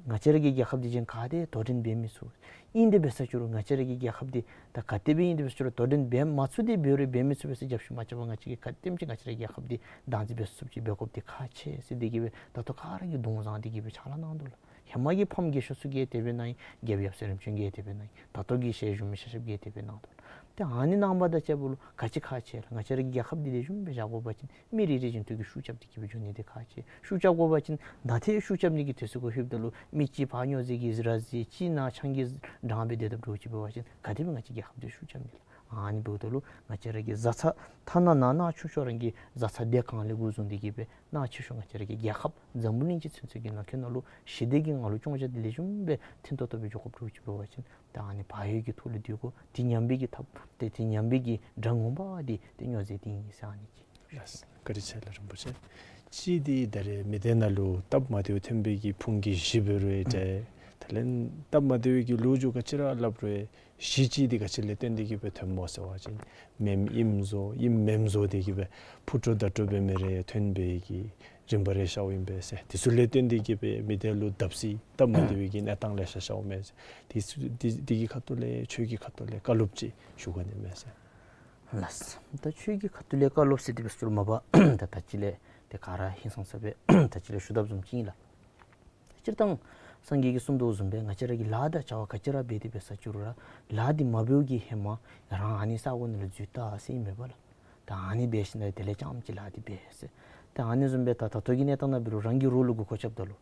ང་བཅས་ར་གི་རྒྱལ་ཁབ་འདི་གཞན་ག་ཏེ་དོ་འགྲན་འབད་མི་ཚུགས། ཨིན་དེ་འབད་ས་ཅིག་རུང་ང་བཅས་ར་གི་རྒྱལ་ཁབ་འདི་ད་ག་དེ་སྦེ་ཨིན་དེ་འབད་ས་ཅིག་རུང་དོ་འགྲན་འབད་མ་ཚུགས་ཏེ་འབད་རུང་འབད་མི་ཚུགས་པས་ཟེར་རྒྱབ་ཤུགས་མ་རྐྱབ་པར་ང་བཅས་ཀྱིས་ག་དེམ་ཅིག་ང་བཅས་ར་གི་རྒྱལ་ཁབ་འདི་བདག་འཛིན་འབད་ཚུགསཔ་ཅིག་འབད་དགོཔ་འདི་ཁག་ཆེ་ཟེར་འདི་གིས་སྦེ་ད་ལྟོ་ག་ར་གིས་གདོང་བཟང་འདི་གིས་སྦེ་ཕྱག་ལཱ་གནང་དོ་ལགས། ཧེ་མ་གི་ཕམ་རྒས་ཤོས་ཚུ་གིས་དེ་སྦེ་གནང་ཡི། རྒྱལཔོ་ཡབ་སྲས་རིམ་བྱོན་གྱིས་དེ་སྦེ་གནང་ཡི། ད་ལྟོ་གི་ཞལ་བཞུགས་མི་ཤ་ཤབ་ཀྱིས་དེ་སྦེ་གནང་དོ། ཏེ་ཨ་ནི་གནང་བ་དང་གཅིག་པ་ལུ་ག་ཅི་ཁག་ཆེ་ལགས། ང་བཅས་ར་གི་རྒྱལ་ཁབ་འདི་ལེགས་ཤོམ་སྦེ་བཞག་དགོ་པ་ཅིན་མི་རེ་རེ་བཞིན་དུ་གིས་ཤུགས་རྐྱབ་སྟེ་གིས་སྦེ་འགྱོ་ནི་འདི་ཁག་ཆེ། ཤུགས་རྐྱབ་དགོ་པ་ཅིན་ད་ཏེ་ཤུགས་རྐྱབ་ནི་གི་དུས་ཚོད་གུ་ལྷོདཔ་ད་ལུ་མི་གཅིག་ཕར་སྨྱོ་རྫས་ཀྱིས་ར་བཟི་གཅིག་ནཱ་ཆང་གིས་འགྲངས་སྦེ་སྡོད་དཔ་འདྲཝ་ཅིག་འབད་བ་ཅིན་ག་དེ་སྦེ་ང་བཅས་རྒྱལ་ཁབ་འདི་ཤུགས་རྐྱབ་ནི་ལགས། ཨ་ནི་འབདཝ་ད་ལུ་ང་བཅས་ར་གི་བཟའ་ཚང་ཐ་ན་ནང་ན་ཆུང་ཤོས་རང་གི་བཟའ་ཚང་སྡེ་གང་ལས་འགོ་བཟུང་སྟེ་གིས་སྦེ་ནང་ཆེ་ཤོས་ང་བཅས་ར་གི་རྒྱལ་ཁབ་འཛམ་བུ་གླིང་སྤྱི་ཚུན་ཚོད་ཀྱི་ནང་འཁོད་ནང་ལུ་ཞི་བདེ་གི་ངང་ལུ་སྐྱོང་བཞག་སྟེ་ལེགས་ཤོམ་སྦེ་མཐུན་ཏོག་ཏོ་སྦེ་འགྱོ་དགོཔ་འདྲཝ་ཅིག་འབད་བ་ཅིན་ད་ཨ་ནི་བག་ཡོད་ཀྱི་ཐོག་ལུ་སྡོད་དགོ། དེ་ཉམས་པའི་གི་ཐབས་ཏེ་དེ་ཉམས་པའི་གི་དགྲ་ངོ་མ་འདི་ཏེ་སྨྱོ་རྫས་འདི་ཨིན་ཟེར་ཨ་ནི་ཅིག། ལགས། བཀའ་དྲིན་ཆེ་ལགས་རིན་པོ་ཆེ། གཅིག་འདི་ད་རེས་མི་སྡེ་ནང་ལུ་སྟབས་མ་བདེཝ་ཐོན་པའི་གི་ཕུང་གི་གཞི་འབད་རུང་ཡང་ཏེ་དེ་ལས་སྟབས་མ་བདེ་བའི་གི་ལོ་རྒྱུས་ག་ཅི་ར་སླབ་རུང་ཡང་གཞི་ཅིག་འདི་ག་ཅི་ལས་བརྟེན་ཏེ་གིས་སྦེ་ཐོནམ་སྨོ་ཟེར་བ་ཅིན་མེནམ་ཨིནམ་བཟོ་ཨིནམ་མེནམ་བཟོ་སྟེ་གིས་སྦེ་ཕུ་ཏོ་དར་ཏོ་འབད་མི་རེ་ཐོན་པའི་གི་རིམ་པ་རེ་ཤརཝ་ཨིན་པས་ཟེར། དེ་ཚུ་ལས་བརྟེན་ཏེ་གིས་སྦེ་མི་སྡེ་ལུ་བརྡབ་གསིག་སྟབས་མ་བདེ་བའི་གི་གནས་སྟངས་ལེ་ཤ་ཤརཝ་མས་ཟེར། དེ་ཚུ་དེ་དེ་གི་ཁ་ཐུག་ལས་ཆོས་ཀྱི་ཁ་ཐུག་ལས་བཀའ་སློབ་ཅིག་ཞུ་ག་ནི་མས་ཟེར། ལགས། ད་ཆོས་ཀྱི་ཁ་ཐུག་ལས་བཀའ་སློབ་ཟེར་དེ་སྦེ་ཟེར་མ་པ་ད་ད་ཅི་ལས་ཏེ་ག་ར་ཧིང་སངས་ས་སྦེ་ད་ཅི་ལས་ཞུ་དཔ་བཟུམ་ཅིག་ཨིན་ལགས། སྤྱིར་བཏང་སངས་རྒྱས་ཀྱིས་གསུངས་དོ་བཟུམ་སྦེ་ང་བཅས་ར་གིས་ལཱ་དང་བྱ་བ་ག་ཅི་ར་འབད་དེ་འབད་ས་ཅིག་རུང་ར་ལཱ་འདི་མ་འབདཝ་གི་ཧེ་མ་རང་ཨ་ནི་ས་གོ་ནང་ལུ་འཛུལ་ད་ཟེར་ཨིན་མས་པ་ལགས། ད་ཨ་ནི་འབད་ཞིནམ་ལས་དེ་ལས་རྐྱངམ་ཅིག་ལཱ་འདི་འབད་ཟེར། ད་ཨ་ནི་བཟུམ་སྦེ་ད་ད་ལྟོ་གི་གནས་སྟངས་ནང་འབད་རུང་རང་གི་རོགས་ལུ་མགུ་སྐོར་རྐྱབ་ད་ལུ་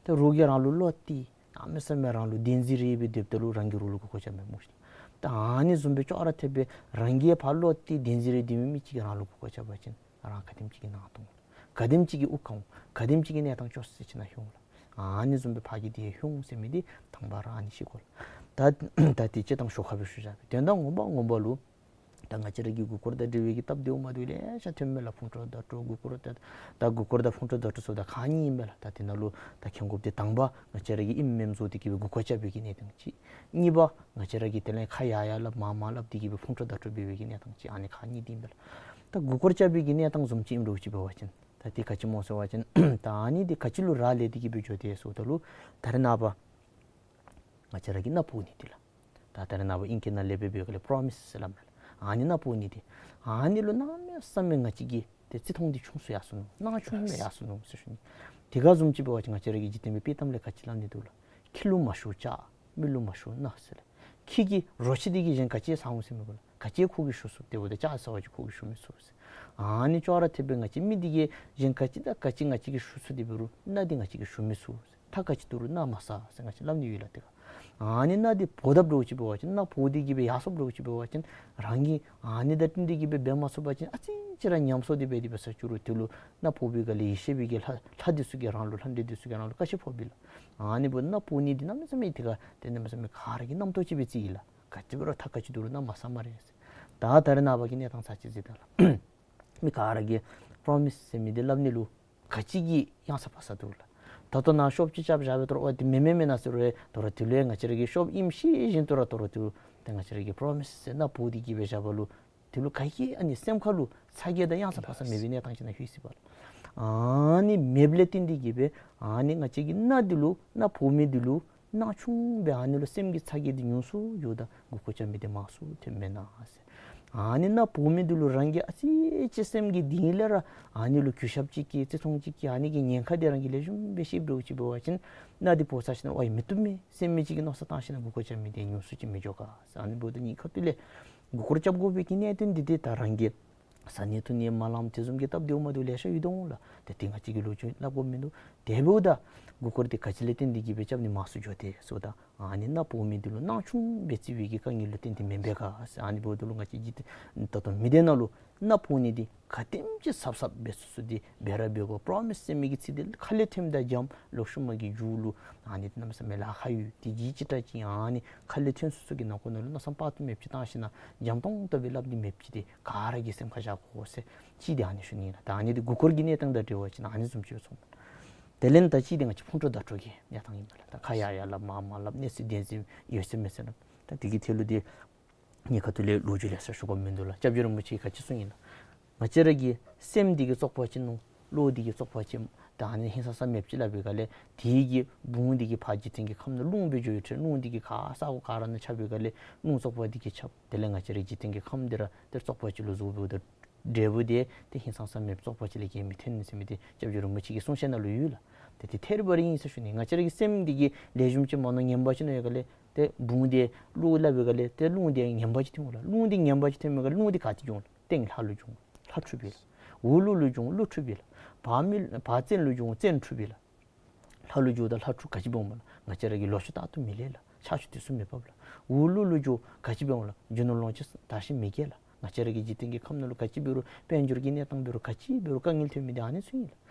ད་རོགས་ཀྱིས་རང་ལུ་བློ་གཏད་གནམ་མེད་ས་མེད་རང་ལུ་བདེན་འཛིན་རེ་སྦེ་སྡོདཔ་ད་ལུ་རང་གི་རོགས་ལུ་མགུ་སྐོར་རྐྱབ་མས་སྨོ་ཤིག། ད་ཨ་ནི་བཟུམ་སྦེ་ཅོག་ར་འཐདཔ་སྦེ་རང་གིས་ཕར་བློ་གཏད་བདེན་འཛིན་རེ་སྡོད་མི་མི་ཅིག་གིས་རང་ལུ་མགུ་སྐོར་རྐྱབ་པ་ཅིན་རང་ག་དེམ་ཅིག་གི་ནང་གཏོང་། ག་དེམ་ཅིག་གི་དབུགས་གང་འོང་། ག་དེམ་ཅིག་གི་གནས་སྟངས་སྐྱོ་ས་ཅིག་ནང་ལྷོད་འོང་ལགས། ཨ་ནི་བཟུམ་སྦེ་ཕར་གི་འདི་ལྷོད་འོང་ཟེར་མི་འདི་དང་པ་ར་ཨ་ནི་ཤེས་དགོ་ལགས། ད་ད་དེ་ཅིག་དང་ཞོར་ཁར་སྦེ་ཞུ་བཞག་པས། དོན་དག་ངོ་མ་ངོ་མ་ལུ་ད་ང་བཅས་ར་གི་མགུ་སྐོར་དང་འབྲེལ་བའི་གི་སྟབས་བདེཝ་མ་བདེཝ་ལེ་ཤ་ཐོནམ་མས་ལགས། ཕུང་ཁྲོལ་དྲག་དྲགས་མགུ་སྐོར་དང་ད་མགུ་སྐོར་དང་ཕུང་ཁྲོལ་དྲག་དྲགས་ཟེརཝ་ད་ཁག་གཉིས་ཨིན་པས་ལགས། ད་དེ་ནང་ལུ་ད་མཁྱེན་དགོཔ་འདི་དང་པ་ང་བཅས་ར་གིས་ཨིནམ་མེནམ་བཟོ་སྟེ་གིས་སྦེ་མགུ་སྐོར་རྐྱབ་པའི་གི་གནས་སྟངས་ཅིག། གཉིས་པ་ང་བཅས་ར་གིས་དེ་ལས་ཁ་ཡར་ཡར་སླབ་མར་མར་སླབ་སྟེ་གིས་སྦེ་ཕུང་ཁྲོལ་དྲག་དྲགས་འབད་བའི་གི་གནས་སྟངས་ཅིག། ཨ་ནི་ཁག་གཉིས་འདི་ཨིན་པས་ལགས། ད་མགུ་སྐོར་རྐྱབ་པའི་གི་གནས་སྟངས་བཟུམ་ཅིག་ཨིནམ་འདྲཝ་ཅིག་འབད་བ་ཅིན་ད་དེ་ག་ཅི་སྨོ་ཟེར་བ་ཅིན་ད་ཨ་ནི་འདི་ག་ཅི་ལུ་རག་ལས་ཏེ་གིས་སྦེ་འགྱོ་དེས་ཟེརཝ་ད་ལུ་ད་རེས་ནངས་པ་ང་བཅས་ར་གིས་མནའ་བོར་ནི་འདི་ལགས། ད་ད་རེས་ནངས་པ་ཨིང་སྐད་ནང་ལས་འབད་བའི་སྒང་ལས་པྲོ་མིས་ཟེར་སླབ་མས་ལགས། ཨ་ནི་མནའ་བོར་ནི་འདི་ཨ་ནི་ལུ་གནམ་མེད་ས་མེད་ང་བཅས་ཀྱི་ཏེ་བརྩི་མཐོང་འདི་ཆུང་སུ་ཡར་སོ་ནུག། སྣང་ཆུང་སྦེ་ཡར་སོ་ནུག་ཟེར་ཞུ་ནི། དེ་ག་བཟུམ་ཅིག་འབད་བ་ཅིན་ང་བཅས་ར་གི་འཇིག་རྟེན་པའི་དཔྱེ་གཏམ་ལས་ག་ཅི་སླབ་ནི་འདུག་ལགས། ཁྱི་ལུ་མ་ཞུ་ལྕགས། མི་ལུ་མ་ཞུ་མནའ་ཟེར་ལགས། ཁྱི་གིས་རོ་ཁྱི་འདི་གིས་གཞན་ག་ཅི་ཟ་འོང་ཟེར་མི་དགོ་ལགས། ག་ཅི་ཁོ་གིས་ཞུ་ཚུགས། དེ་འབདཝ་ད་ལྕགས་ཟ་བ་ཅིན་ཁོ་གིས་ཞུ་མི་ཚུགས་ཟེར། ཨ་ནི་ཅོག་ར་འཐདཔ་སྦེ་ང་བཅས་མི་འདི་གིས་གཞན་ག་ཅི་དང་ག་ཅི་ང་བཅས་ཀྱིས་ཞུ་ཚུགས་ཏེ་འབད་རུང་མནའ་འདི་ང་བཅས་ཀྱིས་ཞུ་མི་ཚུགས་ཟེར། ཐག་ག་ཅི་བསྡུ་རུང་མནའ་མ་ཟ་ཟེར་ང་བཅས་སླབ་ནི་ཡོད་ལགས། དེ་ག་ཨ་ནི་མནའ་འདི་བོར་དཔ་འདྲཝ་ཅིག་འབད་བ་ཅིན་མནའ་བོར་ཏེ་གིས་སྦེ་ཡར་སོཔ་འདྲཝ་ཅིག་འབད་བ་ཅིན་རང་གིས་ཨ་ནི་དང་བསྟུན་ཏེ་གིས་སྦེ་འབད་མ་ཚུགས་པ་ཅིན་ཨ་ཙི་ཅིག་ར་ཉམས་སོ་སྟེ་འབད་དེ་འབད་ས་ཅིག་རུང་དེ་ལུ་མནའ་བོར་བའི་སྒང་ལས་ཡེ་ཤེས་པའི་གི་ལྷ་ལྷ་འདི་ཚུ་གིས་རང་ལུ་ལྷ་འདྲེ་འདི་ཚུ་གིས་རང་ལུ་བཀའ་ཆད་ཕོགཔ་ཨིན་ལགས། ཨ་ནི་འབདཝ་ད་མནའ་བོར་ནི་འདི་གནམ་མེད་ས་མེད་དེ་ག་ཏེ་གནམ་མེད་ས་མེད་ག་ར་གི་རྣམ་རྟོག་ཅིག་སྦེ་བརྩི་ཡི་ལགས། ག་ཅི་འབད་རུང་ཐག་ག་ཅི་བསྡུ་རུང་མནའ་མ་ཟ་སྨ་རེ་ཟེར། ད་ད་རེས་ནངས་པ་གི་གནས་སྟངས་ཚར་ཅིག་གཟིགས་ད་ལགས། མི་ག་ར་གིས་པྲོ་མིས་ཟེར་མི་འདི་སླབ་ནི་ལུ་ག་ཅི་གི་གཡང་ས་ཕར་ས་འདུག་ལགས། ད་ལྟོ་ནཱ་ཤོབ་ཅིག་རྐྱབ་བཞག་སྦེ་དོ་རུང་འོ་དེ་མེན་མེན་མེན་ན་ཟེར་རུང་དོ་རུང་དེ་ལུ་ཡང་ང་བཅས་ར་གིས་ཤོབ་ཨིནམ་ཤེས་བཞིན་དུ་ར་དོ་རུང་དེ་ལུ་ཏེ་ང་བཅས་ར་གིས་པྲོ་མིས་ཟེར་མནའ་བོར་ཏེ་གིས་སྦེ་བཞག་པ་ལུ་དེ་ལུ་ག་གིས་ཨ་ནི་སེམས་ཁ་ལུ་ཚ་གྱང་དང་གཡང་ས་ཕར་ས་མེད་པའི་གནས་སྟངས་ཅིག་ནང་ལྷོད་ཅི་པ་ལགས། ཨ་ནི་མེདཔ་ལས་བརྟེན་ཏེ་གིས་སྦེ་ཨ་ནི་ང་བཅས་ཀྱི་མནའ་འདི་ལུ་མནའ་བོར་མི་འདི་ལུ་སྣང་ཆུང་སྦེ་ཨ་ནི་ལུ་སེམས་ཀྱི་ཚ་གྱང་འདི་ཉུང་སུ་འགྱོཝ་ད་མགུ་སྐོར་རྐྱབ་མི་འདི་མང་སུ་ཐོནམ་མེན་ན་ཟེར། ཨ་ནི་མནའ་བོར་མི་འདི་ལུ་རང་གིས་ཨ་ཙི་ཅིག་སེམས་ཀྱི་གཏིང་ལས་ར་ཨ་ནི་ལུ་གུས་ཞབས་ཅིག་བསྐྱེད་བརྩི་མཐོང་ཅིག་བསྐྱེད་ཨ་ནི་གི་ཉེན་ཁ་འདི་རང་གིས་ལེགས་ཤོམ་སྦེ་ཤེསཔ་འདྲཝ་ཅིག་འབད་བ་ཅིན་མནའ་འདི་བོར་ཚར་ཞིནམ་ལས་ཨོ་ཡ་མི་བཏུབ་མས་ཟེར་མི་ཅིག་གི་མནོ་བསམ་བཏང་ཞིནམ་ལས་མགུ་སྐོར་རྐྱབ་མི་འདི་ཉུང་སུ་ཅིག་མི་འགྱོ་ག་ཟེར། ཨ་ནི་འབདཝ་ད་གཉིས་ཁ་ཐུག་ལས་མགུ་སྐོར་རྐྱབ་དགོ་པའི་གི་གནད་དོན་འདི་ཏེ་ད་རང་གིས་བཟའ་ནི་འཐུང་ནི་མ་ལངམ་དེ་བཟུམ་གྱི་སྟབས་བདེཝ་མ་བདེཝ་ལེ་ཤ་ཡོད་དོ་འོང་ལགས། ཏེ་དེ་ང་བཅས་ཀྱིས་ལོ་རྒྱུས་སླབ་དགོཔ་མིན་འདུག། དེ་འབདཝ་ད་མགུ་སྐོར་འདི་ག་ཅི་ལས་བརྟེན་ཏེ་གིས་སྦེ་རྐྱབ་ནི་མང་སུ་འགྱོ་དེས་ཟེརཝ་ད། ཨ་ནི་མནའ་བོར་མི་འདི་ལུ་སྣང་ཆུང་སྦེ་བརྩི་བའི་གི་དཀའ་ངལ་ལུ་བརྟེན་ཏེ་མེན་པས་ག་ཟེར། ཨ་ནི་འབདཝ་ད་ལུ་ང་བཅས་འཇིག་རྟེན་ད་ལྟོ་མི་སྡེ་ནང་ལུ་མནའ་བོར་ནི་འདི་ག་དེམ་ཅིག་ཟབ་ཟབ་སྦེ་སོ་སོ་འདི་འབད་ར་འབད་དགོ། པྲོ་མིས་ཟེར་མི་གི་ཚིག་འདི་ཁ་ལས་ཐོནམ་ད་འཇམ། ལོག་ཤུལ་མ་གི་མཇུག་ལུ་ཨ་ནི་གནམ་མེད་ས་མེད་ལཱ་ཁག་ཡོད། དེ་གིས་ཅིག་ཏ་ཅིག་ཨ་ནི་ཁ་ལས་ཐོན་སོ་སོ་གི་ནང་ཁོག་ནང་ལུ་མནོ་བསམ་དཔག་ཏུ་མེདཔ་ཅིག་བཏང་ཞིན་ན་འཇམ་ཏོང་ཏོ་སྦེ་སླབ་ནི་མེདཔ་ཅིག་འདི་ག་ར་གིས་སེམས་ཁར་བཞག་དགོ་ཟེར་ཅིག་འདི་ཨ་ནི་ཞུ་ནི་ལགས། ད་ཨ་ནི་འདི་མགུ་སྐོར་གྱི་གནས་སྟངས་དང་འབྲེལ་བ་ཅིན་ཨ་ནི་བཟུམ་ཅིག་སོང་། དེ་ལས་ད་ཅིག་འདི་ང་བཅས་ཕུང་ཁྲོལ་བརྡ་སྤྲོད་ཀྱི་གནས་སྟངས་ཨིན་པས་ལགས། ད་ཁ་ཡར་ཡར་སླབ་མར་མར་སླབ་གནས་ཚུལ་བདེན་འཛིན་ཡོད་ཟེར་མེད་ཟེར་སླབ། ད་དེ་གི་ཐད་ལུ་འདི་ངེའི་ཁ་ཐུག་ལས་ལོ་རྒྱུས་ལེ་ཤ་ཞུ་དགོཔ་མིན་འདུག་ལགས། སྐྱབས་རྗེ་རིན་པོ་ཆེ་གིས་ག་ཅི་གསུངས་ཡི་ལགས། ང་བཅས་ར་གི་སེམས་འདི་གི་བཙོག་པ་ཅིག་ནུག། བློ་འདི་གི་བཙོག་པ་ཅིག། ད་ཨ་ནི་ཧིང་སངས་ས་མེདཔ་ཅིག་སླབ་པའི་སྒང་ལས་དེ་གི་བུང་འདི་གིས་ཕར་འཇིག་རྟེན་གྱི་ཁམས་ནང་རླུང་སྦེ་འགྱོ་ཡི་འཕྲལ་རླུང་འདི་གིས་ག་ས་གོ་ག་ར་ནང་ཁྱབ་པའི་སྒང་ལས་རླུང་བཙོག་པ་འདི་གིས་ཁྱབ། དེ་ལས་ང་བཅས་རའི་འཇིག་རྟེན་གྱི་ཁམས་འདི་ར་ཏེ་བཙོག་པ་ཅིག་ལུ་བཟོ་འབདཝ་ད་འབྲས་བུ་འདི་ཏེ་ཧིང་སངས་ས་མེདཔ་བཙོག་པ་ཅིག་ལས་གཞན་མི་ཐོན་ཟེར་མི་འདི་སྐྱབས་རྗེ་རིན་པོ་ཆེ་གི་གསུང་བཤད་ནང་ལུ་ཡོད་ལགས། ཏེ་དེ་ཐད་རི་བ་རི་ཨིན་ཟེར་ཞུ་ནི། ང་བཅས་ར་གི་སེམས་འདི་གི་ལེགས་ཤོམ་ཅིག་མ་ནུག་ངན་པ་ཅིག་ནུག་ཡོད་ག་ལས་ཏེ་བུང་འདི་གློ་སླབ་པའི་སྒང་ལས་ཏེ་རླུང་འདི་ངན་པ་ཅིག་ཐོན་འོང་ལགས། རླུང་འདི་ངན་པ་ཅིག་ཐོན་པའི་སྒང་ལས་རླུང་འདི་ག་ཏེ་འགྱོ་འོང་ལགས། སྟེང་ལྷ་ལུ་འགྱོ་འོང་ལྷ་འཁྲུགས་པས་ལགས། འོག་ཀླུ་ལུ་འགྱོ་འོང་ཀླུ་འཁྲུགས་པས་ལགས། བར་མི་བར་བཙན་ལུ་འགྱོ་འོང་བཙན་འཁྲུགས་པས་ལགས། ལྷ་ལུ་འགྱོཝ་ད་ལྷ་འཁྲུགས་ག་ཅི་འབད་འོང་སྨོ་ལགས། ང་བཅས་ར་གི་ལོ་ཕྱུགས་རྟག་ཏུ་མི་ལེགས་ལགས། ཆར་ཆུ་དུས་སུ་མི་འབབ་ལགས། འོག་ཀླུ་ལུ་འགྱོཝ་ག་ཅི་འབད་འོང་ལགས། རྒྱུ་ནོར་ལོངས་སྤྱོད་དར་ཞིང་མི་རྒྱས་ལགས། ང་བཅས་ར་གི་འཇིག་རྟེན་གྱི་ཁམས་ནང་ལུ་ག་ཅི་འབད་རུང་དཔལ་འབྱོར་གྱི་གནས་སྟངས་འབད་རུང་ག་ཅི་འབད་རུང་དཀའ་ངལ་ཐོན་མི་འདི་ཨ་ནི་ཚུ་ཨིན་ལགས།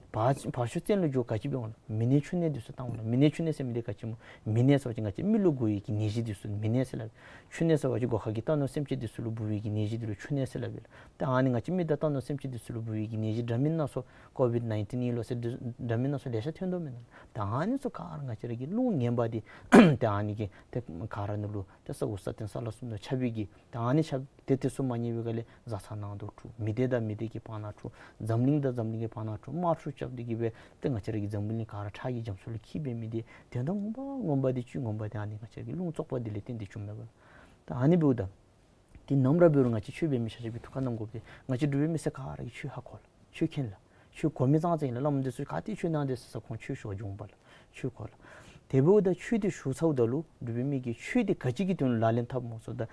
བར་བར་ཤོག་བཙན་ལུ་འགྱོཝ་ག་ཅི་འབད་འོང་ལགས། མི་ནད་ཕྱུགས་ནད་འདི་ཚུ་བཏང་འོང་ལགས། མི་ནད་ཕྱུགས་ནད་ཟེར་མི་འདི་ག་ཅི་སྨོ། མི་ནད་ཟེར་བ་ཅིན་ང་བཅས་མི་ལུ་འགོ་བའི་གི་ནད་གཞི་འདི་ཚུ་མི་ནད་ཟེར་སླབ། ཕྱུགས་ནད་ཟེར་བ་ཅིན་སྒོ་ཁ་གི་རྟ་ནོར་སེམས་ཅན་འདི་ཚུ་ལུ་འབུ་བའི་གི་ནད་གཞི་འདི་ལུ་ཕྱུགས་ནད་ཟེར་སླབ་ཨིན་ལགས། ད་ཨ་ནི་ང་བཅས་མི་དང་རྟ་ནོར་སེམས་ཅན་འདི་ཚུ་ལུ་འབུ་བའི་གི་ནད་གཞི་འདྲ་མིན་སྣ་ཚོགས་ཀོ་བིཌ་ནའིན་ཊིན་ཨིན་ལོ་ཟེར་འདི་འདྲ་མིན་སྣ་ཚོགས་ལེ་ཤ་ཐོན་དོ་མེན་ན། ད་ཨ་ནི་ཚུ་ག་ར་ང་བཅས་ར་གི་རླུང་ངན་པ་འདི་ད་ཨ་ནི་གིས་ཏེ་ག་ར་ནང་ལུ་ཏེ་ས་འོག་ས་སྟེང་ས་བླ་གསུམ་ནང་ཁྱབ་པའི་གི་ད་ཨ་ནི་ཁྱབ་ཏེ་དེ་ཚུ་མ་ཉན་པའི་སྒང་ལས་བཟའ་ཚང་ནང་དུ་འཁྲུག། མི་སྡེ་དང་མི་སྡེ་གི་བར་ན་འཁྲུག། འཛམ་གླིང་དང་འཛམ་གླིང་གི་བར་ན་འཁྲུག། དམག་འཁྲུག་རྐྱབ་སྟེ་གིས་སྦེ་ཏེ་ང་བཅས་ར་གི་འཛམ་བུ་གླིང་ག་ར་ཁྲག་གི་རྒྱ་མཚོ་ལུ་འཁྱིལ་འབད་མི་འདི་དོན་དག་ངོ་མ་ངོ་མ་འདི་བཅུད་ངོ་མ་འདི་ཨ་ནི་ང་བཅས་ར་གི་རླུང་བཙོག་པ་འདི་ལས་བརྟེན་ཏེ་བྱུངམ་མས་པ་ལགས། ད་ཨ་ནི་འབདཝ་ད་ཏེ་ནམ་ར་འབད་རུང་ང་བཅས་ཆོས་འབད་མི་ཆ་ཁྱབ་ཀྱིས་ཐུགས་ཁར་བསྣམ་དགོཔ་འདི་ང་བཅས་འབྲུག་པའི་མི་སེར་ག་ར་གིས་ཆོས་ཧ་གོ་ལགས། ཆོས་མཁྱེན་ལགས། ཆོས་གོ་མི་ཙང་ཙང་ཨིན་ལགས། བླམ་འདི་ཚུ་ག་ཏེ་ཆོས་གནང་དེས་ཟེར་ས་ཁོང་ཆོས་ཞུ་བར་འགྱོཝ་མས་པ་ལགས། ཆོས་གོ་ལགས། དེ་འབདཝ་ད་ཆོས་འདི་ཞུ་ཚརཝ་ད་ལུ་འབྲུག་པའི་མི་གིས་ཆོས་འདི་ག་ཅི་གི་དོན་ལུ་ལག་ལེན་འཐབ་སྨོ་ཟེརཝ་ད་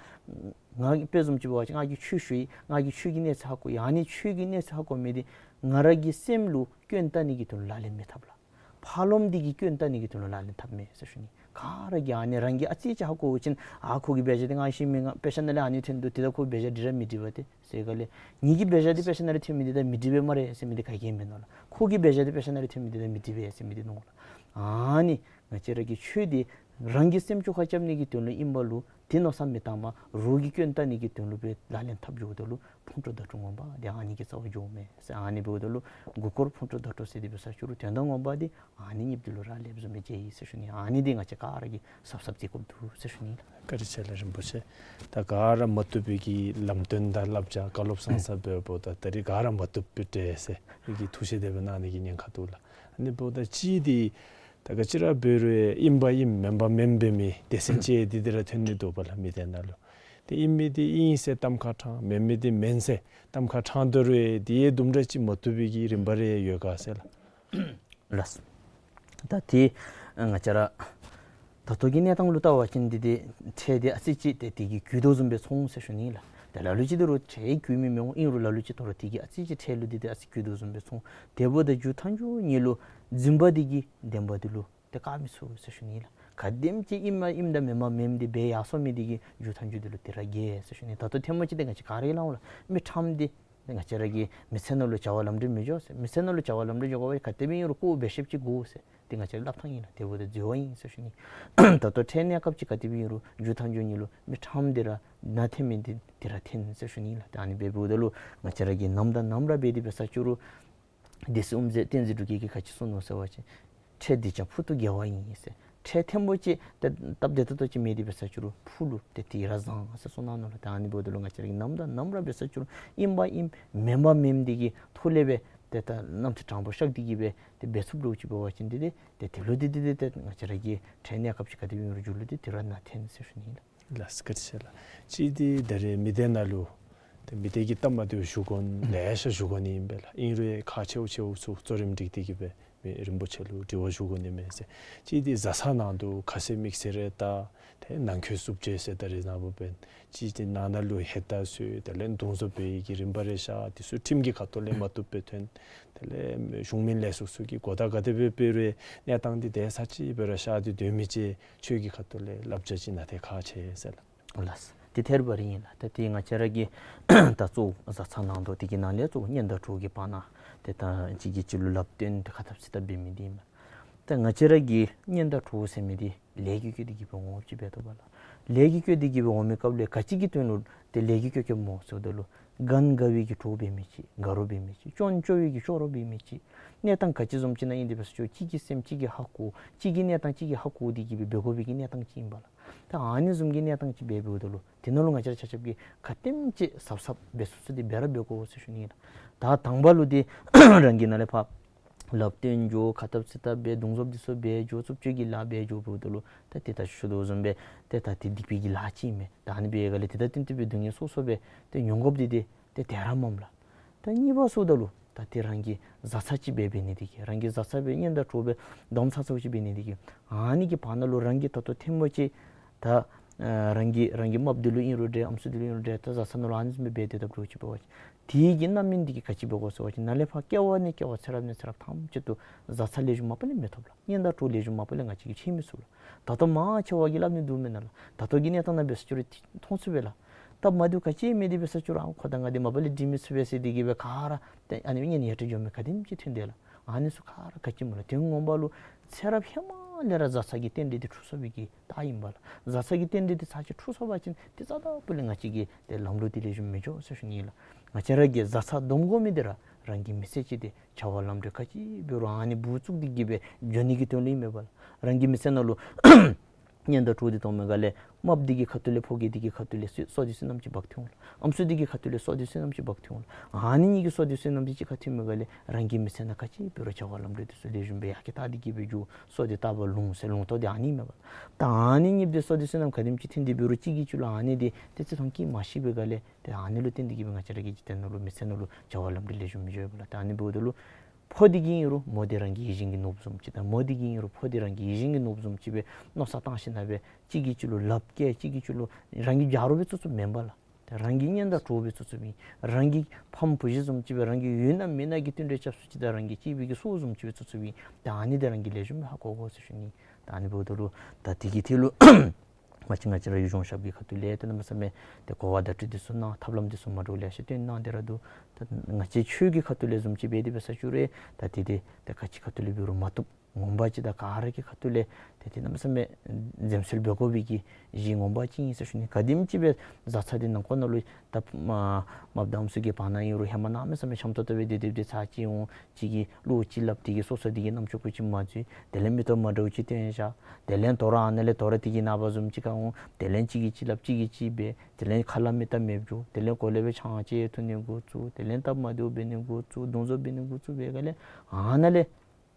ང་གིས་དཔེ་བཟུམ་ཅིག་འབད་བ་ཅིན་ང་གིས་ཆོས་ཞུ་ཡི། ང་གིས་ཆོས་ཀྱི་གནས་ཚད་ཧ་གོ་ཡི། ཨ་ནི་ཆོས་ཀྱི་གནས་ཚད་ཧ་གོ་མི་འདི་ང་ར་གི་སེམས་ལུ་སྐྱོན་བཏགས་ནི་གི་དོན་ལུ་ལག་ལེན་མི་འཐབ་ལགས། ཕར་ལོགམ་འདི་གིས་སྐྱོན་བཏགས་ནི་གི་དོན་ལུ་ལག་ལེན་འཐབ་མས་ཟེར་ཞུ་ནི། ག་ར་གིས་ཨ་ནི་རང་གིས་ཨ་ཙི་ཅིག་ཧ་གོ་བ་ཅིན་ཨ་ཁོ་གི་དཔེ་ཆ་འདི་ང་ཤེས་མི་ང་དཔེ་ཆ་ནང་ལས་ཨ་ནི་ཐོན་འདུག། དེ་ད་ཁོ་དཔེ་ཆ་འདི་ར་མི་འགྲིག་པ་ཏེ་ཟེར་སྒང་ལས་ངེ་གི་དཔེ་ཆ་འདི་དཔེ་ཆ་ནང་ལས་ཐོན་མི་འདི་ད་མི་འགྲིག་པས་སྨ་རེ་ཟེར་མི་འདི་ག་གིས་མིན་ནུག་ལགས། ཁོ་གི་དཔེ་ཆ་འདི་དཔེ་ཆ་ནང་ལས་ཐོན་མི་འདི་ད་མི་འགྲིག་པས་ཟེར་མི་འདི་ནུག་ལགས། ཨ་ནི་ང་བཅས་ར་གི་ཆོས་འདི་རང་གི་སེམས་ཅོག་ཁར་རྐྱབ་ནི་གི་དོན་ལུ་ཨིན་པ་ལུ་དེ་མནོ་བསམ་མི་བཏང་པར་རོགས་ཀྱིས་སྐྱོན་བཏགས་ནི་གི་དོན་ལུ་སྦེ་ལག་ལེན་འཐབ་འགྱོཝ་ད་ལུ་ཕུང་ཁྲོལ་བརྡ་སྤྲོད་ངོ་མ་འདི་ཨ་ནི་གི་རྩ་བར་འགྱོཝ་མས་ཟེར། ཨ་ནི་འབདཝ་ད་ལུ་མགུ་སྐོར་ཕུང་ཁྲོལ་བརྡ་སྤྲོད་ཟེར་འདི་འབད་ས་ཅིག་རུང་དོན་དག་ངོ་མ་འདི་ཨ་ནི་གཉིས་འདི་ལུ་རག་ལསཔ་བཟུམ་སྦེ་མཇལ་ཡི་ཟེར་ཞུ་ནི། ཨ་ནི་འདི་ང་བཅས་ག་ར་གིས་གཟབ་གཟབ་མཛད་དགོཔ་འདུག་ཟེར་ཞུ་ནི་ལགས། བཀའ་དྲིན་ཆེ་ལགས་རིན་པོ་ཆེ། ད་ག་ར་མ་བཏུབ་པའི་གི་ལམ་སྟོན་དང་བསླབ་བྱ་བཀའ་སློབ་བཟང་ས་འབདཝ་ད་ད་རིས་ག་ར་མ་བཏུབ་པའི་འདྲས་ཟེར་མི་གི་ཐུགས་བཞེད་དེ་སྦེ་གནང་ནི་གི་ཉེན་ཁ་འདུག་ལགས། ཨ་ནི་འབདཝ་ད་གཅིག་འདི་ད་ག་ཅི་ར་འབད་རུང་ཨིན་པ་ཨིནམ་མེན་པ་མེནམ་འབད་མི་སྡེ་ཚན་ཅིག་འདི་འདི་ར་ཐོན་ནི་འདུག་པ་ལགས། མི་སྡེ་ནང་ལུ་ཏེ་ཨིན་མི་འདི་ཨིན་ཟེར་གཏམ་ཁ་དྲངས། མེན་མི་འདི་མེན་ཟེར་གཏམ་ཁ་དྲངས་དོ་རུང་དེ་དུམ་གྲ་ཅིག་མ་བཏུབ་པའི་གི་རིམ་པ་རེ་ཡོད་ག་ཟེར་ལགས། ལགས། ད་དེ་ང་བཅས་ར་ད་ལྟོ་གི་གནས་སྟངས་ལུ་བལྟ་བ་ཅིན་འདི་འདི་ཁྲལ་འདི་ཨ་ཙི་ཅིག་ཏེ་དེ་གིས་རྒུད་དོ་བཟུམ་སྦེ་མཐོང་ཟེར་ཞུ་ནི་ལགས། ཏེ་ལ་ལུ་ཅིག་འདི་རུང་ཁྲལ་རྒུད་མི་མི་འོང་། ཨིན་རུང་ལ་ལུ་ཅིག་ད་རུང་དེ་གིས་ཨ་ཙི་ཅིག་ཁྲལ་ལུ་འདི་འདི་ཨ་ཙི་རྒུད་དོ་བཟུམ་སྦེ་མཐོང་། དེ་འབདཝ་ད་མཇུག་མཐའ་མཇུག་ཉིད་ལུ་འཛིན་པ་འདི་གིས་བདེན་པ་འདི་ལུ་ཏེ་བཀག་མི་ཚུགས་ཟེར་ཞུ་ནི་ལགས། ག་དེམ་ཅིག་ཨིནམ་ཨིནམ་དང་མེནམ་མེནམ་འདི་འབད་ཡར་སོང་མི་འདི་གིས་མཇུག་མཐའ་མཇུག་འདི་ལུ་ཏེ་ར་རྒྱལ་ཟེར་ཞུ་ནི། ད་ལྟོ་ཐེངས་མ་ཅིག་ཏེ་ང་བཅས་ག་ར་ཡང་སླབ་འོང་ལགས། མི་ཁྲམ་འདི་ང་བཅས་ར་གི་མི་ཚེ་ནང་ལུ་བྱ་བ་ལམ་འགྲོ་མི་འགྱོ་ཟེར། མི་ཚེ་ནང་ལུ་བྱ་བ་ལམ་འགྲོ་འགྱོ་དགོ་པ་ག་དེ་སྦེ་ཨིན་རུང་ཁོ་འབད་ཤེསཔ་ཅིག་དགོ་ཟེར། འདི་ང་བཅས་ར་སླབ་ཐངས་ཨིན་ལགས། དེ་འབདཝ་ད་འཛོལ་བ་ཨིན་ཟེར་ཞུ་ནི། ད་ལྟོ་ཁྲལ་གནས་སྐབས་ཅིག་ག་དེ་སྦེ་ཨིན་རུང་མཇུག་མཐའ་མཇུག་ཉིད་ལུ་མི་ཁྲམ་འདི་ར་ནང་འཐེན་མི་འདི་འདི་ར་འཐེན་ཟེར་ཞུ་ནི་ལགས། ད་ཨ་ནི་འབདཝ་ད་ལུ་ང་བཅས་ར་གིས་ནམ་དང་ནམ་ར་འབད་དེ་འབད་ས་ཅིག་རུང་སྡེ་སྲིད་དབུ་མཛད་བསྟན་འཛིན་འབྲུག་རྒྱས་ཀྱིས་ག་ཅི་གསུངས་ནུག་ཟེར་བ་ཅིན་ཁྲལ་འདི་ཀྱང་ཕུག་ཏུ་དགེ་བ་ཡིན་ཟེར། ཁྲལ་ཐེངས་པོ་ཅིག་ཏེ་སྟབས་བདེ་ཏོག་ཏོ་ཅིག་མེད་དེ་འབད་ས་ཅིག་རུང་ཕུག་ལུ་ཏེ་དེ་ར་བཟང་ཟེར་གསུངས་གནང་ནུག་ལགས། ད་ཨ་ནི་འབདཝ་ད་ལུ་ང་བཅས་ར་གིས་ནམ་དང་ནམ་ར་འབད་ས་ཅིག་རུང་ཨིན་པ་ཨིནམ་མེན་པ་མེནམ་འདི་གི་ཐོག་ལས་སྦེ་ཏེ་ད་རྣམ་ཅོ་དྲང་པོ་ཤར་ཏེ་གིས་སྦེ་ཏེ་འབད་ཚུགསཔ་ལོ་ཅིག་འབད་བ་ཅིན་འདི་ཏེ་ཏེ་དེ་ལུ་འདི་འདི་འདི་ཏེ་ང་བཅས་ར་གི་ཁྲལ་གནས་སྐབས་ཅིག་ག་དེ་སྦེ་ཨིན་རུང་མཇུག་ལུ་འདི་དེ་ར་ནང་འཐེན་ཟེར་ཞུ་ནི་ལགས། ལགས་སོ། བཀའ་དྲིན་ཆེ་ལགས། གཅིག་འདི་ད་རེས་མི་སྡེ་ནང་ལུ་ཏེ་མི་སྡེ་གི་སྟབས་མ་བདེཝ་ཞུ་དགོ་ལེ་ཤ་ཞུ་དགོ་ནི་ཨིན་པས་ལགས། ཨིན་རུང་ཁག་ཆེཝ་ཆེཝ་ཚུ་གཙོ་རིམ་སྒྲིག་སྟེ་གིས་སྦེ་ མི་རིན་པོ་ཆེ་ལུ་དྲི་བ་ཞུ་དགོ་ནི་མས་ཟེར། གཅིག་འདི་བཟའ་ཚང་ནང་དུ་ཁ་ཟས་དམིགས་བསལ་རེ་ད་ཏེ་ནང་འཁོད་བསྲུབ་བྱ་ཟེར་ད་རེས་ནངས་པ་འབདན་གཅིག་འདི་ནང་ན་ལུ་ཧེ་ད་སོ་དེ་ལས་འདུ་འཛོམས་འབད་ནི་གི་རིམ་པ་རེ་ཤར་དེ་ཚུ་ཁྲིམས་ཀྱི་ཁ་ཐུག་ལས་མ་བཏུབ་པའི་དོན་དེ་ལས་གཞུང་མིན་ལས་ཚོགས་ཚུ་གིས་གོ་བརྡ་ག་དེ་སྦེ་སྤེལ་རུང་གནས་སྟངས་འདི་དེ་ས་ཅིག་སྦེ་ར་ཤར་ཏེ་སྡོད་མི་ཅིག་ཆོས་ཀྱི་ཁ་ཐུག་ལས་བསླབ་བྱ་ཅིག་གནང་སྟེ་ཁག་ཆེ་ཟེར་ལགས། ལགས། དེ་ཐད་རི་བ་རི་ཨིན་ལགས། ད་དེ་ང་བཅས་ར་གི་ད་གཙོ་བོ་བཟའ་ཚང་ནང་དོག་དེ་གི་ནང་ལས་གཙོ་བོ་གཉེན་དང་གྲོགས་ཀྱི་བར་ན་ཏེ་ད་གཅིག་གིས་གཅིག་ལུ་ལགཔ་སྟོན་ཏེ་ཁ་འཐབ་སེ་འཐབ་འབད་མི་འདི་ཨིན་མས། ད་ང་བཅས་ར་གི་གཉེན་དང་གྲོགས་ཟེར་མི་འདི་ལས་ཀྱི་བཀོད་དེ་གི་སྦེ་འོང་ཅི་འབད་དོ་བ་ལགས། ལས་ཀྱི་བཀོད་དེ་གི་སྦེ་འོང་མི་སྐབས་ལས་ག་ཅི་གི་དོན་ལུ་ཏེ་ལས་ཀྱི་བཀོད་བཀོདཔ་སྨོ་ཟེརཝ་ད་ལུ་ག་ན་དགའ་བའི་གི་གྲོགས་འབད་མི་ཅིག་དགའ་རོགས་འབད་མི་ཅིག་སྐྱོན་སྐྱོ་བའི་གི་སྐྱོ་རོགས་འབད་མི་ཅིག་གནས་སྟངས་ག་ཅི་བཟུམ་ཅིག་ནང་ཨིན་དེ་འབད་ས་ཅིག་རུང་གཅིག་གི་སེམས་གཅིག་གིས་ཧ་གོ་གཅིག་གི་གནས་སྟངས་གཅིག་གིས་ཧ་གོ་སྟེ་གི་སྦེ་འབད་དགོ་པའི་གི་གནས་སྟངས་ཅིག་ཨིན་པ་ལགས། ད་ཨ་ནི་བཟུམ་གྱི་གནས་སྟངས་ཅིག་སྦེ་འབདཝ་ད་ལུ་དེ་ནང་ལུ་ང་བཅས་ར་ཆ་ཁྱབ་ཀྱིས་ག་དེམ་ཅིག་གཟབ་གཟབ་འབད་ཚུགས་ཚུགས་ཏེ་འབད་ར་འབད་དགོ་ཟེར་ཞུ་ནི་ལགས། ད་དང་པ་ལུ་འདི་རང་གི་ནང་ལས་ཕར་ལགཔ་སྟོན་འགྱོ་ཁ་འཐབ་སེ་འཐབ་འབད་འདུ་འཛོམས་འདི་ཚུ་འབད་འགྱོ་རྩུབ་སྤྱོད་ཀྱི་ལཱ་འབད་འགྱོ་འབདཝ་ད་ལུ་ད་དེ་ད་ཞུ་དོ་བཟུམ་སྦེ་ཏེ་ད་དེ་སྡིག་པའི་གི་ལཱ་ཅིག་ཨིན་མས། ད་ཨ་ནི་འབད་ག་ལས་དེ་དང་བསྟུན་ཏེ་སྦེ་སྡུག་བསྔལ་སོ་སོ་སྦེ་ཏེ་མྱོང་དགོཔ་འདི་དེ་ཏེ་དེ་ར་མས་ལགས། ད་གཉིས་པ་ཟེརཝ་ད་ལུ་ད་དེ་རང་གི་བཟའ་ཚང་ཅིག་སྦེ་འབད་ནི་དེ་གིས་རང་གི་བཟའ་ཚང་སྦེ་གཉེན་དང་གྲོགས་སྦེ་དམ་ཚ་ཚཝ་ཅིག་འབད་ནི་དེ་གིས་ཨ་ནི་གི་བར་ན་ལུ་རང་གིས་ད་ལྟོ་ཐེངས་མ་ཅིག་ད་ཨ་རང་གི་རང་གི་རྨགཔ་འདི་ལུ་ཨིན་རུང་འདྲ་ཨམ་སྲུ་འདི་ལུ་ཨིན་རུང་འདྲ་ད་བཟའ་ཚང་ནང་ལུ་ཨ་ནི་བཟུམ་སྦེ་འབད་དེ་འཐབ་འགྱོ་ཅིག་འབད་བ་ཅིན་དེ་གི་རྣམ་སྨིན་འདི་གིས་ག་ཅི་འབད་དགོ་ཟེར་བ་ཅིན་ནཱ་ལས་ཕར་སྐྱེ་བ་ནས་སྐྱེ་བ་ཚེ་རབས་ནས་ཚེ་རབས་ཐམས་ཅད་དུ་བཟའ་ཚང་ལེགས་ཤོམ་མ་པ་ལས་མི་ཐོབ་ལགས། གཉེན་དང་གྲོགས་ལེགས་ཤོམ་མ་པ་ལས་ང་བཅས་ཀྱིས་འཕྱད་མི་ཚུགས་ལགས། ད་ལྟོ་མང་ཆེ་བ་གིས་སླབ་ནི་འདུག་མེན་ན་ལགས། ད་ལྟོ་གི་གནས་སྟངས་ནང་འབད་ས་ཅིག་རུང་མཐོང་ཚུགས་པས་ལགས། སྟབས་མ་བདེཝ་ག་ཅི་མེད་དེ་འབད་ས་ཅིག་རུང་ཨ་ཁོ་དང་ང་འདི་མ་པ་ལས་འགྲིག་མི་ཚུགས་པས་ཟེར་དེ་གིས་སྦེ་ག་ར་ཏེ་ཨ་ནི་གཉེན་ཡ་བྲལ་འགྱོ་མི་ག་དེམ་ཅིག་ཐོན་དེས་ལགས། ཨ་ནི་ཚུ་ག་ར་ག་ཅི་སྨོ་ལགས། དོན་ངོ་མ་ལུ་ཚེ་རབས་ཧེ་མ་ལས་ར་བཟའ་ཚང་གི་རྟེན་འབྲེལ་འདི་འཁྲུགས་སོང་བའི་གི་རྟགས་ཨིན་པ་ལགས། བཟའ་ཚང་གི་རྟེན་འབྲེལ་འདི་ཚར་གཅིག་འཁྲུགས་སོང་པ་ཅིན་དེ་རྩ་དང་པོ་ལས་ང་བཅས་ཀྱི་ཏེ་ལམ་འགྲོ་འདི་ལེགས་ཤོམ་མི་འགྱོ་ཟེར་ཞུ་ནི་ལགས། ང་བཅས་ར་གིས་བཟའ་ཚང་སྡོམ་དགོ་མི་འདི་ར་རང་གི་མི་ཚེ་གཅིག་འདི་བྱ་བ་ལམ་འགྲོ་ག་ཅི་འབད་རུང་ཨ་ནི་འབད་བཙུགས་ཏེ་གིས་སྦེ་འགྱོ་ནི་གི་དོན་ལུ་ཨིན་མས་པ་ལགས། རང་གི་མི་ཚེ་ནང་ལུ་གཉེན་དང་གྲོགས་འདི་གཏང་མི་ག་ལས་རྨགཔ་འདི་གི་ཁ་ཐུག་ལས་ཕོ་རྒྱས་འདི་གི་ཁ་ཐུག་ལས་བསོད་བསོད་བདེ་བསོད་ནམས་ཅིག་འབག་འཐོན་འོང་ལགས། ཨམ་སྲུ་འདི་གི་ཁ་ཐུག་ལས་བསོད་བདེ་བསོད་ནམས་ཅིག་འབག་འཐོན་འོང་ལགས། ཨ་ནི་གཉིས་ཀྱི་བསོད་བདེ་བསོད་ནམས་འདི་གཅིག་ཁར་འཐོན་མི་ག་ལས་རང་གི་མི་ཚེ་ནང་ག་ཅི་འབད་རུང་བྱ་བ་ལམ་འགྲོ་འདི་ཚུ་ལེགས་ཤོམ་སྦེ་ཡར་རྒྱས་ཏེ་གིས་སྦེ་འགྱོ། བསོད་བདེ་ལྟ་བུ་ལོངས་ཟེར་ལོངས་སྤྱོད་འདི་ཨ་ནི་ཨིན་མས་པ། ད་ཨ་ནི་གཉིས་འདི་བསོད་བདེ་བསོད་ནམས་ག་དེམ་ཅིག་འཐོན་ཏེ་འབད་རུང་གཅིག་གིས་གཅིག་ལུ་ཨ་ནི་འདི་ཏེ་བརྩི་མཐོང་བསྐྱེད་མ་ཤེས་པའི་ག་ལས་ཏེ་ཨ་ནི་ལུ་བརྟེན་ཏེ་གིས་སྦེ་ང་བཅས་ར་གི་འཇིག་རྟེན་ནང་ལུ་མི་ཚེ་ནང་ལུ་བྱ་བ་ལམ་འགྲོ་ལེགས་ཤོམ་མི་འགྱོ་བས་ལགས། ཏེ་ཨ་ནི་འབདཝ་ད་ལུ་ཕོ་འདི་གིས་ཨིན་རུང་མོ་འདི་རང་གི་ཡིད་བཞིན་གྱི་ནོར་བུ་བཟུམ་ཅིག་དང་མོ་འདི་གིས་ཨིན་རུང་ཕོ་འདི་རང་གི་ཡིད་བཞིན་གྱི་ནོར་བུ་བཟུམ་ཅིག་སྦེ་མནོ་བསམ་བཏང་ཞིནམ་ལས་གཅིག་གིས་གཅིག་ལུ་ལགཔ་བཀལ་གཅིག་གིས་གཅིག་ལུ་རང་གི་ཆ་རོགས་སྦེ་བཙུགས་བཙུགསཔ་མེན་པ་ལགས། ཏེ་རང་གི་གཉེན་དང་གྲོགས་སྦེ་བཙུགས་བཙུགསཔ་ཨིན། རང་གི་ཕམ་བུ་གཞི་བཟུམ་ཅིག་སྦེ་རང་གི་ཡོད་ན་མེད་ན་གི་བསྟུན་གྲོས་རྐྱབ་སུ་ཅིག་དང་རང་གི་གཅེས་པའི་གི་སྲོག་བཟུམ་ཅིག་སྦེ་བཙུགས་བཙུགསཔ་ཨིན། ཏེ་ཨ་ནི་འདི་རང་གིས་ལེགས་ཤོམ་སྦེ་ཧ་གོ་དགོ་ཟེར་ཞུ་ནི། ཏེ་ཨ་ནི་འབདཝ་ད་ལུ་ད་དེ་གི་ཐད་ལུ་ང་བཅས་ང་བཅས་ར་ཡུལ་གཞུང་ཞབས་ཀྱི་ཁ་ཐུག་ལས་ཏེ་གནམ་མེད་ས་མེད་ཏེ་གོ་བ་བརྡ་སྤྲོད་འདི་ཚུ་གནང་ཐབས་ལམ་འདི་ཚུ་མ་འདྲཝ་ལེ་ཤ་སྟོན་གནང་སྟེ་ར་འདུག། ད་ང་བཅས་ཆོས་ཀྱི་ཁ་ཐུག་ལས་བཟུམ་ཅིག་འབད་དེ་འབད་ས་ཅིག་རུང་ད་དེ་དེ་ད་ག་ཅི་ཁ་ཐུག་ལས་འབད་རུང་མ་བཏུབ། ངོ་མ་ཅིག་ད་ག་ར་གི་ཁ་ཐུག་ལས་ཏེ་ཏེ་གནམ་མེད་ས་མེད་འཛེམ་ཟོན་འབད་དགོ་པའི་གི་གཞི་ངོ་མ་ཅིག་ཨིན་ཟེར་ཞུ་ནི། ག་དེམ་ཅིག་སྦེ་བཟའ་ཚང་འདི་ནང་འཁོད་ནང་ལུ་ད་མ་མ་བདམས་ཚུ་གི་བར་ན་ཨིན་རུང་ཧེ་མ་གནམ་མེད་ས་མེད་འཆམ་ཏོག་ཏོ་སྦེ་སྡོད་སྡོདཔ་འདི་ཚར་གཅིག་འོང་གཅིག་གིས་བློ་ཅིག་སླབ་སྟེ་གིས་སོ་སོ་འདི་གི་རྣམ་ཅོ་ཀུ་ཅིག་མ་འཛུལ། དེ་ལས་མིག་ཏོ་མ་འདྲཝ་ཅིག་སྟོན་བཞག། དེ་ལས་དོ་རུང་ཨ་ནཱ་ལས་དོ་རུང་འདི་གི་ནངས་པ་བཟུམ་ཅིག་ཁར་འོང་། དེ་ལས་གཅིག་གིས་གཅིག་སླབ་གཅིག་གིས་གཅིག་འབད། དེ་ལས་ཁ་སླབ་མིག་བལྟ་མེདཔ་འགྱོ། དེ་ལས་གོ་ལེ་སྦེ་ཆང་ཅིག་འཐུང་ནི་འགོ་བཙུགས། དེ་ལས་སྟབས་མ་བདེཝ་འབད་ནི་འགོ་བཙུགས། འདུ་འཛོམས་འབད་ནི་འགོ་བཙུགས་པའི་སྒང་ལས་ཨ་ནཱ་ལས་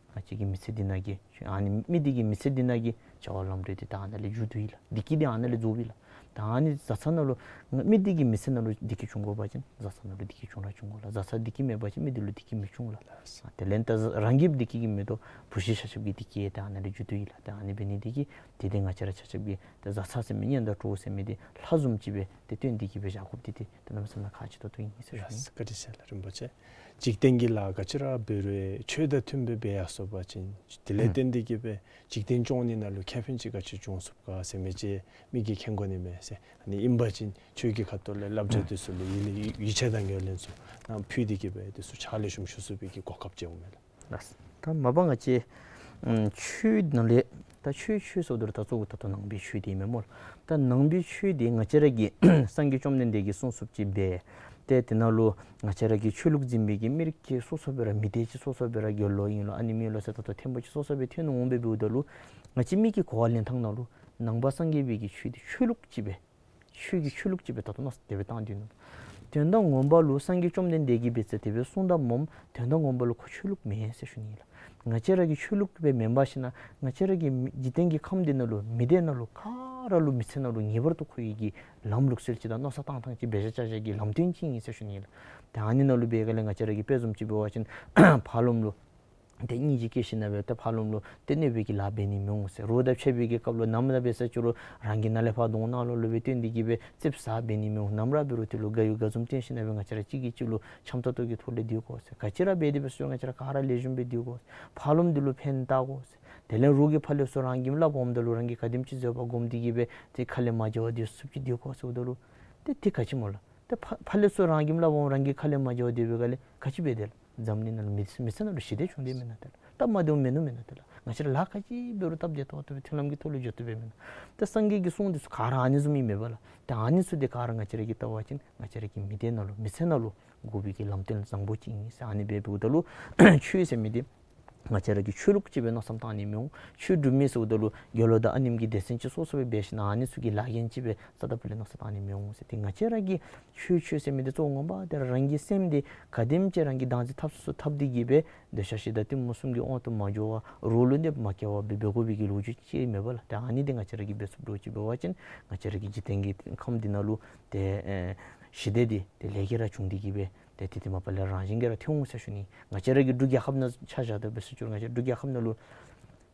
ང་བཅས་ཀྱི་མི་ཚེ་འདི་ནང་གི་ཨ་ནི་མི་འདི་གི་མི་ཚེ་འདི་ནང་གི་བྱ་བ་ལམ་འགྲོ་འདི་ད་ཨ་ནཱ་ལས་མཇུག་བསྡུ་ཡི་ལགས། བདེ་སྐྱིད་འདི་ཨ་ནཱ་ལས་རྫོགས་པས་ལགས། ད་ཨ་ནི་བཟའ་ཚང་ནང་ལུ་མི་འདི་གི་མི་ཚེ་ནང་ལུ་བདེ་སྐྱིད་འབྱུང་དགོ་པ་ཅིན་བཟའ་ཚང་ནང་ལུ་བདེ་སྐྱིད་འབྱུང་ར་འབྱུང་དགོ་ལགས། བཟའ་ཚང་བདེ་སྐྱིད་མེད་པ་ཅིན་མི་འདི་ལུ་བདེ་སྐྱིད་མི་འབྱུང་ལགས། དེ་ལས་ད་རང་གི་བདེ་སྐྱིད་ཀྱི་མེ་ཏོག་བུ་གཞི་ཆ་ཁྱབ་ཀྱི་བདེ་སྐྱིད་ད་ཨ་ནཱ་ལས་མཇུག་བསྡུ་ཡི་ལགས། ད་ཨ་ནི་འབད་ནི་འདི་གིས་དེ་དེ་ང་བཅས་ར་ཆ་ཁྱབ་ཀྱིས་ད་བཟའ་ཚང་ཟེར་མི་གཉེན་དང་གྲོགས་ཟེར་མི་འདི་ལྷ་བཟུམ་ཅིག་སྦེ་ཏེ་བསྟེན་ཏེ་གིས་སྦེ་བཞག་དགོཔ་འདི་ཏེ་ད་གནམ་མེད་ས་མེད་ཁག་ཆེ་ཏོག་ཏོ་ཨིན་ཟེར་ཞུ་ནི། ལགས། བཀའ་དྲིན་ཆེ་ལགས་རིན་པོ་ཆེ། འཇིག་རྟེན་གྱི་ལཱ་ག་ཅི་ར་འབད་རུང་ཆོས་དང་མཐུན་པའི་སྦེ་ཡར་སོང་པ་ཅིན་དེ་ལས་ཨུམ་བརྟེན་ཏེ་གིས་སྦེ་འཇིག་རྟེན་སྐྱོང་ནི་ནང་ལུ་ཁེ་ཕན་ཅིག་ག་ཅི་བྱུང་ཚུགས་ག་ཟེར་མི་ཅིག་མི་གིས་མཁྱེན་དགོ་ནི་མས་ཟེར། ཨ་ནི་ཨིན་པ་ཅིན་ཆོས་ཀྱི་ཁ་ཐུག་ལས་བསླབ་བྱ་ཨུམ་འདི་ཚུ་ལུ་ཡིད་ལུ་ཡིད་ཆེས་དང་ཡོན་ཏན་ཚུ་ནང་ཕུལ་ཏེ་གིས་སྦེ་འདི་ཚུ་ཕྱག་ལེགས་ཤོམ་ཞུ་ཚུགས་པའི་གི་གོ་སྐབས་ཅིག་འོང་མས་ལགས། ལགས། ད་མ་པ་ང་བཅས་ཨམ་ཆོས་ནང་ལས་ད་ཆོས་ཆོས་ཟེརཝ་ད་ལུ་ད་གཙོ་བོ་ད་ལྟོ་ནང་པའི་ཆོས་འདི་ཨིན་མས་སྨོ་ལགས། ད་ནང་པའི་ཆོས་འདི་ང་བཅས་ར་གི་སངས་རྒྱས་བཅོམ་ལྡན་འདས་ཀྱིས་གསུངས་གསུངསམ་ཅིག་འབད། ཏེ་དེ་ནང་ལུ་ང་བཅས་ར་གི་ཆོས་ལུགས་འཛིན་པའི་གི་མི་རིགས་ཀྱི་སོ་སོ་སྦེ་ར་མི་སྡེ་ཅིག་སོ་སོ་སྦེ་ར་དགེ་སློང་ཨིན་ལོ་ཨ་ནི་མིན་ལོ་ཟེར་ད་ལྟོ་ཐེམ་པོ་ཅིག་སོ་སོ་སྦེ་ཐོན་འོང་སྦེ་འབདཝ་ད་ལུ་ང་བཅས་མི་གི་གོ་བ་ལེན་ཐངས་ནང་ལུ་ནང་པ་སངས་རྒྱས་པའི་གི་ཆོས་འདི་ཆོས་ལུགས་ཅིག་སྦེ་ཆོས་ཀྱི་ཆོས་ལུགས་ཅིག་སྦེ་ད་ལྟོ་མནོ་བསམ་དེ་སྦེ་བཏང་སྟེ་ནུག། དོན་དག་ངོ་མ་ལུ་སངས་རྒྱས་བཅོམ་ལྡན་འདས་ཀྱིས་འབད་ས་དེ་སྦེ་གསུངས་དོ་སྨོ། དོན་དག་ངོ་མ་ལུ་ཁོ་ཆོས་ལུགས་མེན་ཟེར་ཞུ་ནི་ལགས། ང་བཅས་ར་གི་ཆོས་ལུགས་སྦེ་མེན་པར་ཞིན་ན་ང་བཅས་ར་གི་མི་འཇིག་རྟེན་གྱི་ཁམས་འདི་ནང་ལུ་མི་སྡེ་ནང་ལུ་ག་ར་ལུ་མི་ཚེ་ནང་ལུ་ངེས་པར་དུ་མཁོ་བའི་གི་ལམ་ལུགས་སྲོལ་ཅིག་དང་མནོ་བསམ་བཏང་ཐངས་ཅིག་འབད་བཞག་བཞག་གི་ལམ་སྟོན་ཅིག་ཨིན་ཟེར་ཞུ་ནི་ལགས། ཏེ་ཨ་ནི་ནང་ལུ་འབད་ག་ལས་ང་བཅས་ར་གི་དཔེ་བཟུམ་ཅིག་འབད་བ་ཅིན་ཕར་ལོགམ་ལུ་ ཏེ་སྙིང་རྗེ་སྐྱེ་ཞིནམ་ལས་ཏེ་ཕར་ལོགམ་ལུ་ཏེ་གནོད་པའི་གི་ལཱ་འབད་ནི་མི་འོང་ཟེར། རོགས་དང་ཕྱད་པའི་གི་སྐབས་ལུ་ནམ་ར་འབད་ས་ཅིག་རུང་རང་གི་ནང་ལས་ཕར་གདོང་ནང་ལོགས་ལུ་སྦེ་བཏོན་ཏེ་གི་སྦེ་ཙིགཔ་ཟ་འབད་ནི་མི་འོང་། ནམ་ར་འབད་རུང་དེ་ལུ་དགའ་ཡུལ་དགའ་འཛུམ་སྟོན་ཞིནམ་ལས་ང་བཅས་ར་གཅིག་གིས་གཅིག་ལུ་འཆམ་ཏོག་ཏོ་གི་ཐོག་ལས་སྡོད་དགོ་ཟེར། ག་ཅི་ར་འབད་དེ་འབད་ས་ཅིག་རུང་ང་བཅས་ར་ག་ར་ལེགས་ཤོམ་སྦེ་སྡོད་དགོ་ཟེར། ཕར་ལོགམ་འདི་ལུ་ཕན་བཏགས་དགོ་ཟེར། དེ་ལས་རོགས་ཀྱིས་ཕར་ལས་ཚུར་རང་གི་སླབ་འོངམ་ད་ལུ་རང་གིས་ག་དེམ་ཅིག་བཟོད་པ་བསྒོམས་ཏེ་གི་སྦེ་ཏེ་ཁ་ལས་མ་བྱ་བ་སྡོད་ཚུགསཔ་ཅིག་སྡོད་དགོ་ཟེརཝ་ད་ལུ་ཏེ་དེ་ག་ཅི་སྨོ་ལགས། ཏེ་ཕར་ཕར་ལས་ཚུར་རང་གིས་སླབ་འོངམ་རང་གིས་ཁ་ལས་མ་བྱ་བ་སྡོད་པའི་སྒང་ལས་ག་ཅི་འབད་དེ་ལགས། འཛམ་གླིང་ནང་ལུ་མི་མི་ཚེ་ནང་ལུ་ཞི་བདེ་བྱུང་སྟེ་མེན་ན་ཏེ་ལགས། སྟབས་མ་བདེཝ་མིན་ནུག་མེན་ན་ཏེ་ལགས། ང་བཅས་ར་ལཱ་ག་ཅི་འབད་རུང་སྟབས་བདེ་ཏོག་ཏོ་སྦེ་མཐུན་ལམ་གྱི་ཐོག་ལུ་འགྱོ་བཏུབ་པས་མེན་ན། ཏེ་སངས་རྒྱས་ཀྱི་གསུང་འདི་ཚུ་ག་ར་ཨ་ནི་བཟུམ་ཨིན་མས་པ་ལགས། ཏེ་ཨ་ནི་ཚུ་འདི་ག་ར་ང་བཅས་ར་གིས་བལྟ་བ་ཅིན་ང་བཅས་ར་གི་མི་སྡེ་ནང་ལུ་མི་ཚེ་ནང་ལུ་དགོ་པའི་གི་ལམ་སྟོན་བཟང་པོ་ཅིག་ཨིན་ཟེར། ཨ་ནི་སྦེ་འབདཝ་ད་ལུ་ཆོས་ཟེར་མི་འདི་ང་བཅས་ར་གིས་ཆོས་ལུགས་ཅིག་སྦེ་མནོ་བསམ་བཏང་ནི་མི་འོང་། ཆོས་སྒྲུབ་མི་ཟེརཝ་ད་ལུ་དགེ་སློང་དང་ཨ་ནེམ་གྱི་སྡེ་ཚན་ཅིག་སོ་སོ་སྦེ་འབད་ཞིནམ་ལས་ཨ་ནི་ཚུ་གི་ལཱ་འགན་ཅིག་སྦེ་རྩ་དང་པོ་ལས་མནོ་བསམ་བཏང་ནི་མི་འོང་ཟེར། ཏེ་ང་བཅས་ར་གིས་ཆོས་ཆོས་ཟེར་མི་འདི་གཙོ་བོ་ངོ་མ་འདི་ར་རང་གི་སེམས་འདི་ག་དེམ་ཅིག་རང་གིས་བདག་འཛིན་འཐབ་ཚུགས་ཚུགས་འཐབ་སྟེ་གི་སྦེ་འདོད་ཆགས་ཞེ་སྡང་གཏི་མུག་གསུམ་གྱི་དབང་དུ་མ་འགྱོ་བར་རོགས་ལུ་ནདཔ་མ་སྐྱེ་བར་སྦེ་འབད་དགོ་པའི་གི་ལོ་རྒྱུས་ཅིག་ཨིན་མས་པ་ལགས། ཏེ་ཨ་ནི་འདི་ང་བཅས་ར་གིས་འབད་ཚུགསཔ་འདྲཝ་ཅིག་འབད་བ་ཅིན་ང་བཅས་ར་གི་འཇིག་རྟེན་གྱི་ཁམས་འདི་ནང་ལུ་ཏེ་ཨེ་ཞི་བདེ་འདི་ཏེ་ལས་ཀྱིས་ར་བྱུང་སྟེ་གི་སྦེ་ཏེ་དེ་དེ་མ་པ་ལས་རང་བཞིན་གྱིས་ར་ཐོན་འོང་ཟེར་ཞུ་ནི། ང་བཅས་ར་གི་འབྲུག་རྒྱལ་ཁབ་ནང་ཆ་བཞག་སྟེ་འབད་ས་ཅིག་རུང་ང་བཅས་འབྲུག་རྒྱལ་ཁབ་ནང་ལུ་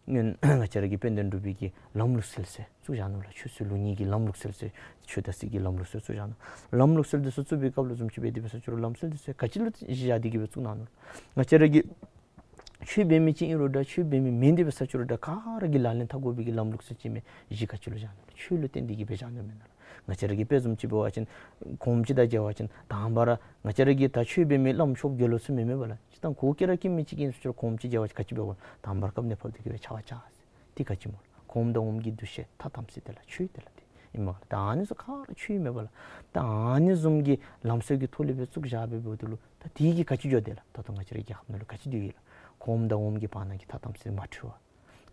སྔོན་ང་བཅས་ར་གི་དཔལ་ལྡན་འབྲུག་པའི་གི་ལམ་ལུགས་སྲོལ་ཟེར་བཙུགས་བཞག་ནུག་ལགས། ཆོས་སྲིད་ལུགས་གཉིས་ཀྱི་ལམ་ལུགས་སྲོལ་ཟེར་ཆོས་དང་སྲིད་ཀྱི་ལམ་ལུགས་སྲོལ་བཙུགས་བཞག་ནུག། ལམ་ལུགས་སྲོལ་འདི་ཚུ་བཙུགས་པའི་སྐབས་ལུ་བཟུམ་ཅིག་འབད་དེ་འབད་ས་ཅིག་རུང་ལམ་སྲོལ་འདི་ཚུ་ག་ཅི་ལུ་གཞི་བཞག་སྟེ་གི་སྦེ་བཙུགས་གནང་ནུག། ང་བཅས་ར་གི་ཆོས་འབད་མི་ཅིག་ཨིན་རུང་འདྲ་ཆོས་འབད་མི་མེན་ཏེ་འབད་ས་ཅིག་རུང་འདྲ་ག་ར་གིས་ལག་ལེན་འཐབ་དགོ་པའི་གི་ལམ་ལུགས་སྲོལ་ཅིག་མས། གཞི་ག་ཅི་ལུ་བཞག་ནུག་ལགས། ཆོས་ལུ་བརྟེན་ཏེ་གི་སྦེ་བཞག་ནུག་མེན་ན་ལགས། ང་བཅས་ར་གི་དཔེ་བཟུམ་ཅིག་འབད་བ་ཅིན་གོངམ་ཅིག་དང་མཇལ་བ་ཅིན་དང་པ་ར་ང་བཅས་ར་གི་ད་ཆོས་འབད་མི་བླམ་ཆོསཔ་དགེ་སློང་ཚུ་མེན་མས་པ་ལགས། སྤྱིར་བཏང་གུ་གེ་ར་སྐྱེ་མི་ཅིག་ཨིན་ས་ཅིག་རུང་གོངམ་ཅིག་མཇལ་བ་ཅིན་ག་ཅི་འབད་དགོ། དང་པ་ར་བཀབ་ནེ་ཕབ་སྟེ་གི་སྦེ་ཕྱག་འཚལ་ཟེར། དེ་ག་ཅི་སྨོ་ལགས། གོངམ་དང་འོགམ་གྱི་འདུ་ཤེས་ཐ་དམ་ཚིག་དེ་ལགས། ཆོས་དེ་ལགས། དེ་ཨིན་མས་ལགས། ད་ཨ་ནི་ཚུ་ག་ར་ཆོས་ཨིན་མས་པ་ལགས། ད་ཨ་ནི་བཟུམ་གྱི་ལམ་སྲོལ་གྱི་ཐོག་ལས་སྦེ་བཙུགས་བཞག་སྦེ་འབདཝ་ད་ལུ་ད་དེ་གིས་ག་ཅི་འགྱོ་དེ་ལགས། ད་ལྟོ་ང་བཅས་ར་རྒྱལ་ཁབ་ནང་ལུ་ག་ཅི་སྡོད་ཡི་ལགས། གོངམ་དང་འོགམ་གྱི་བར་ན་གི་ཐ་དམ་ཚིག་མ་འཁྲུལ་བར་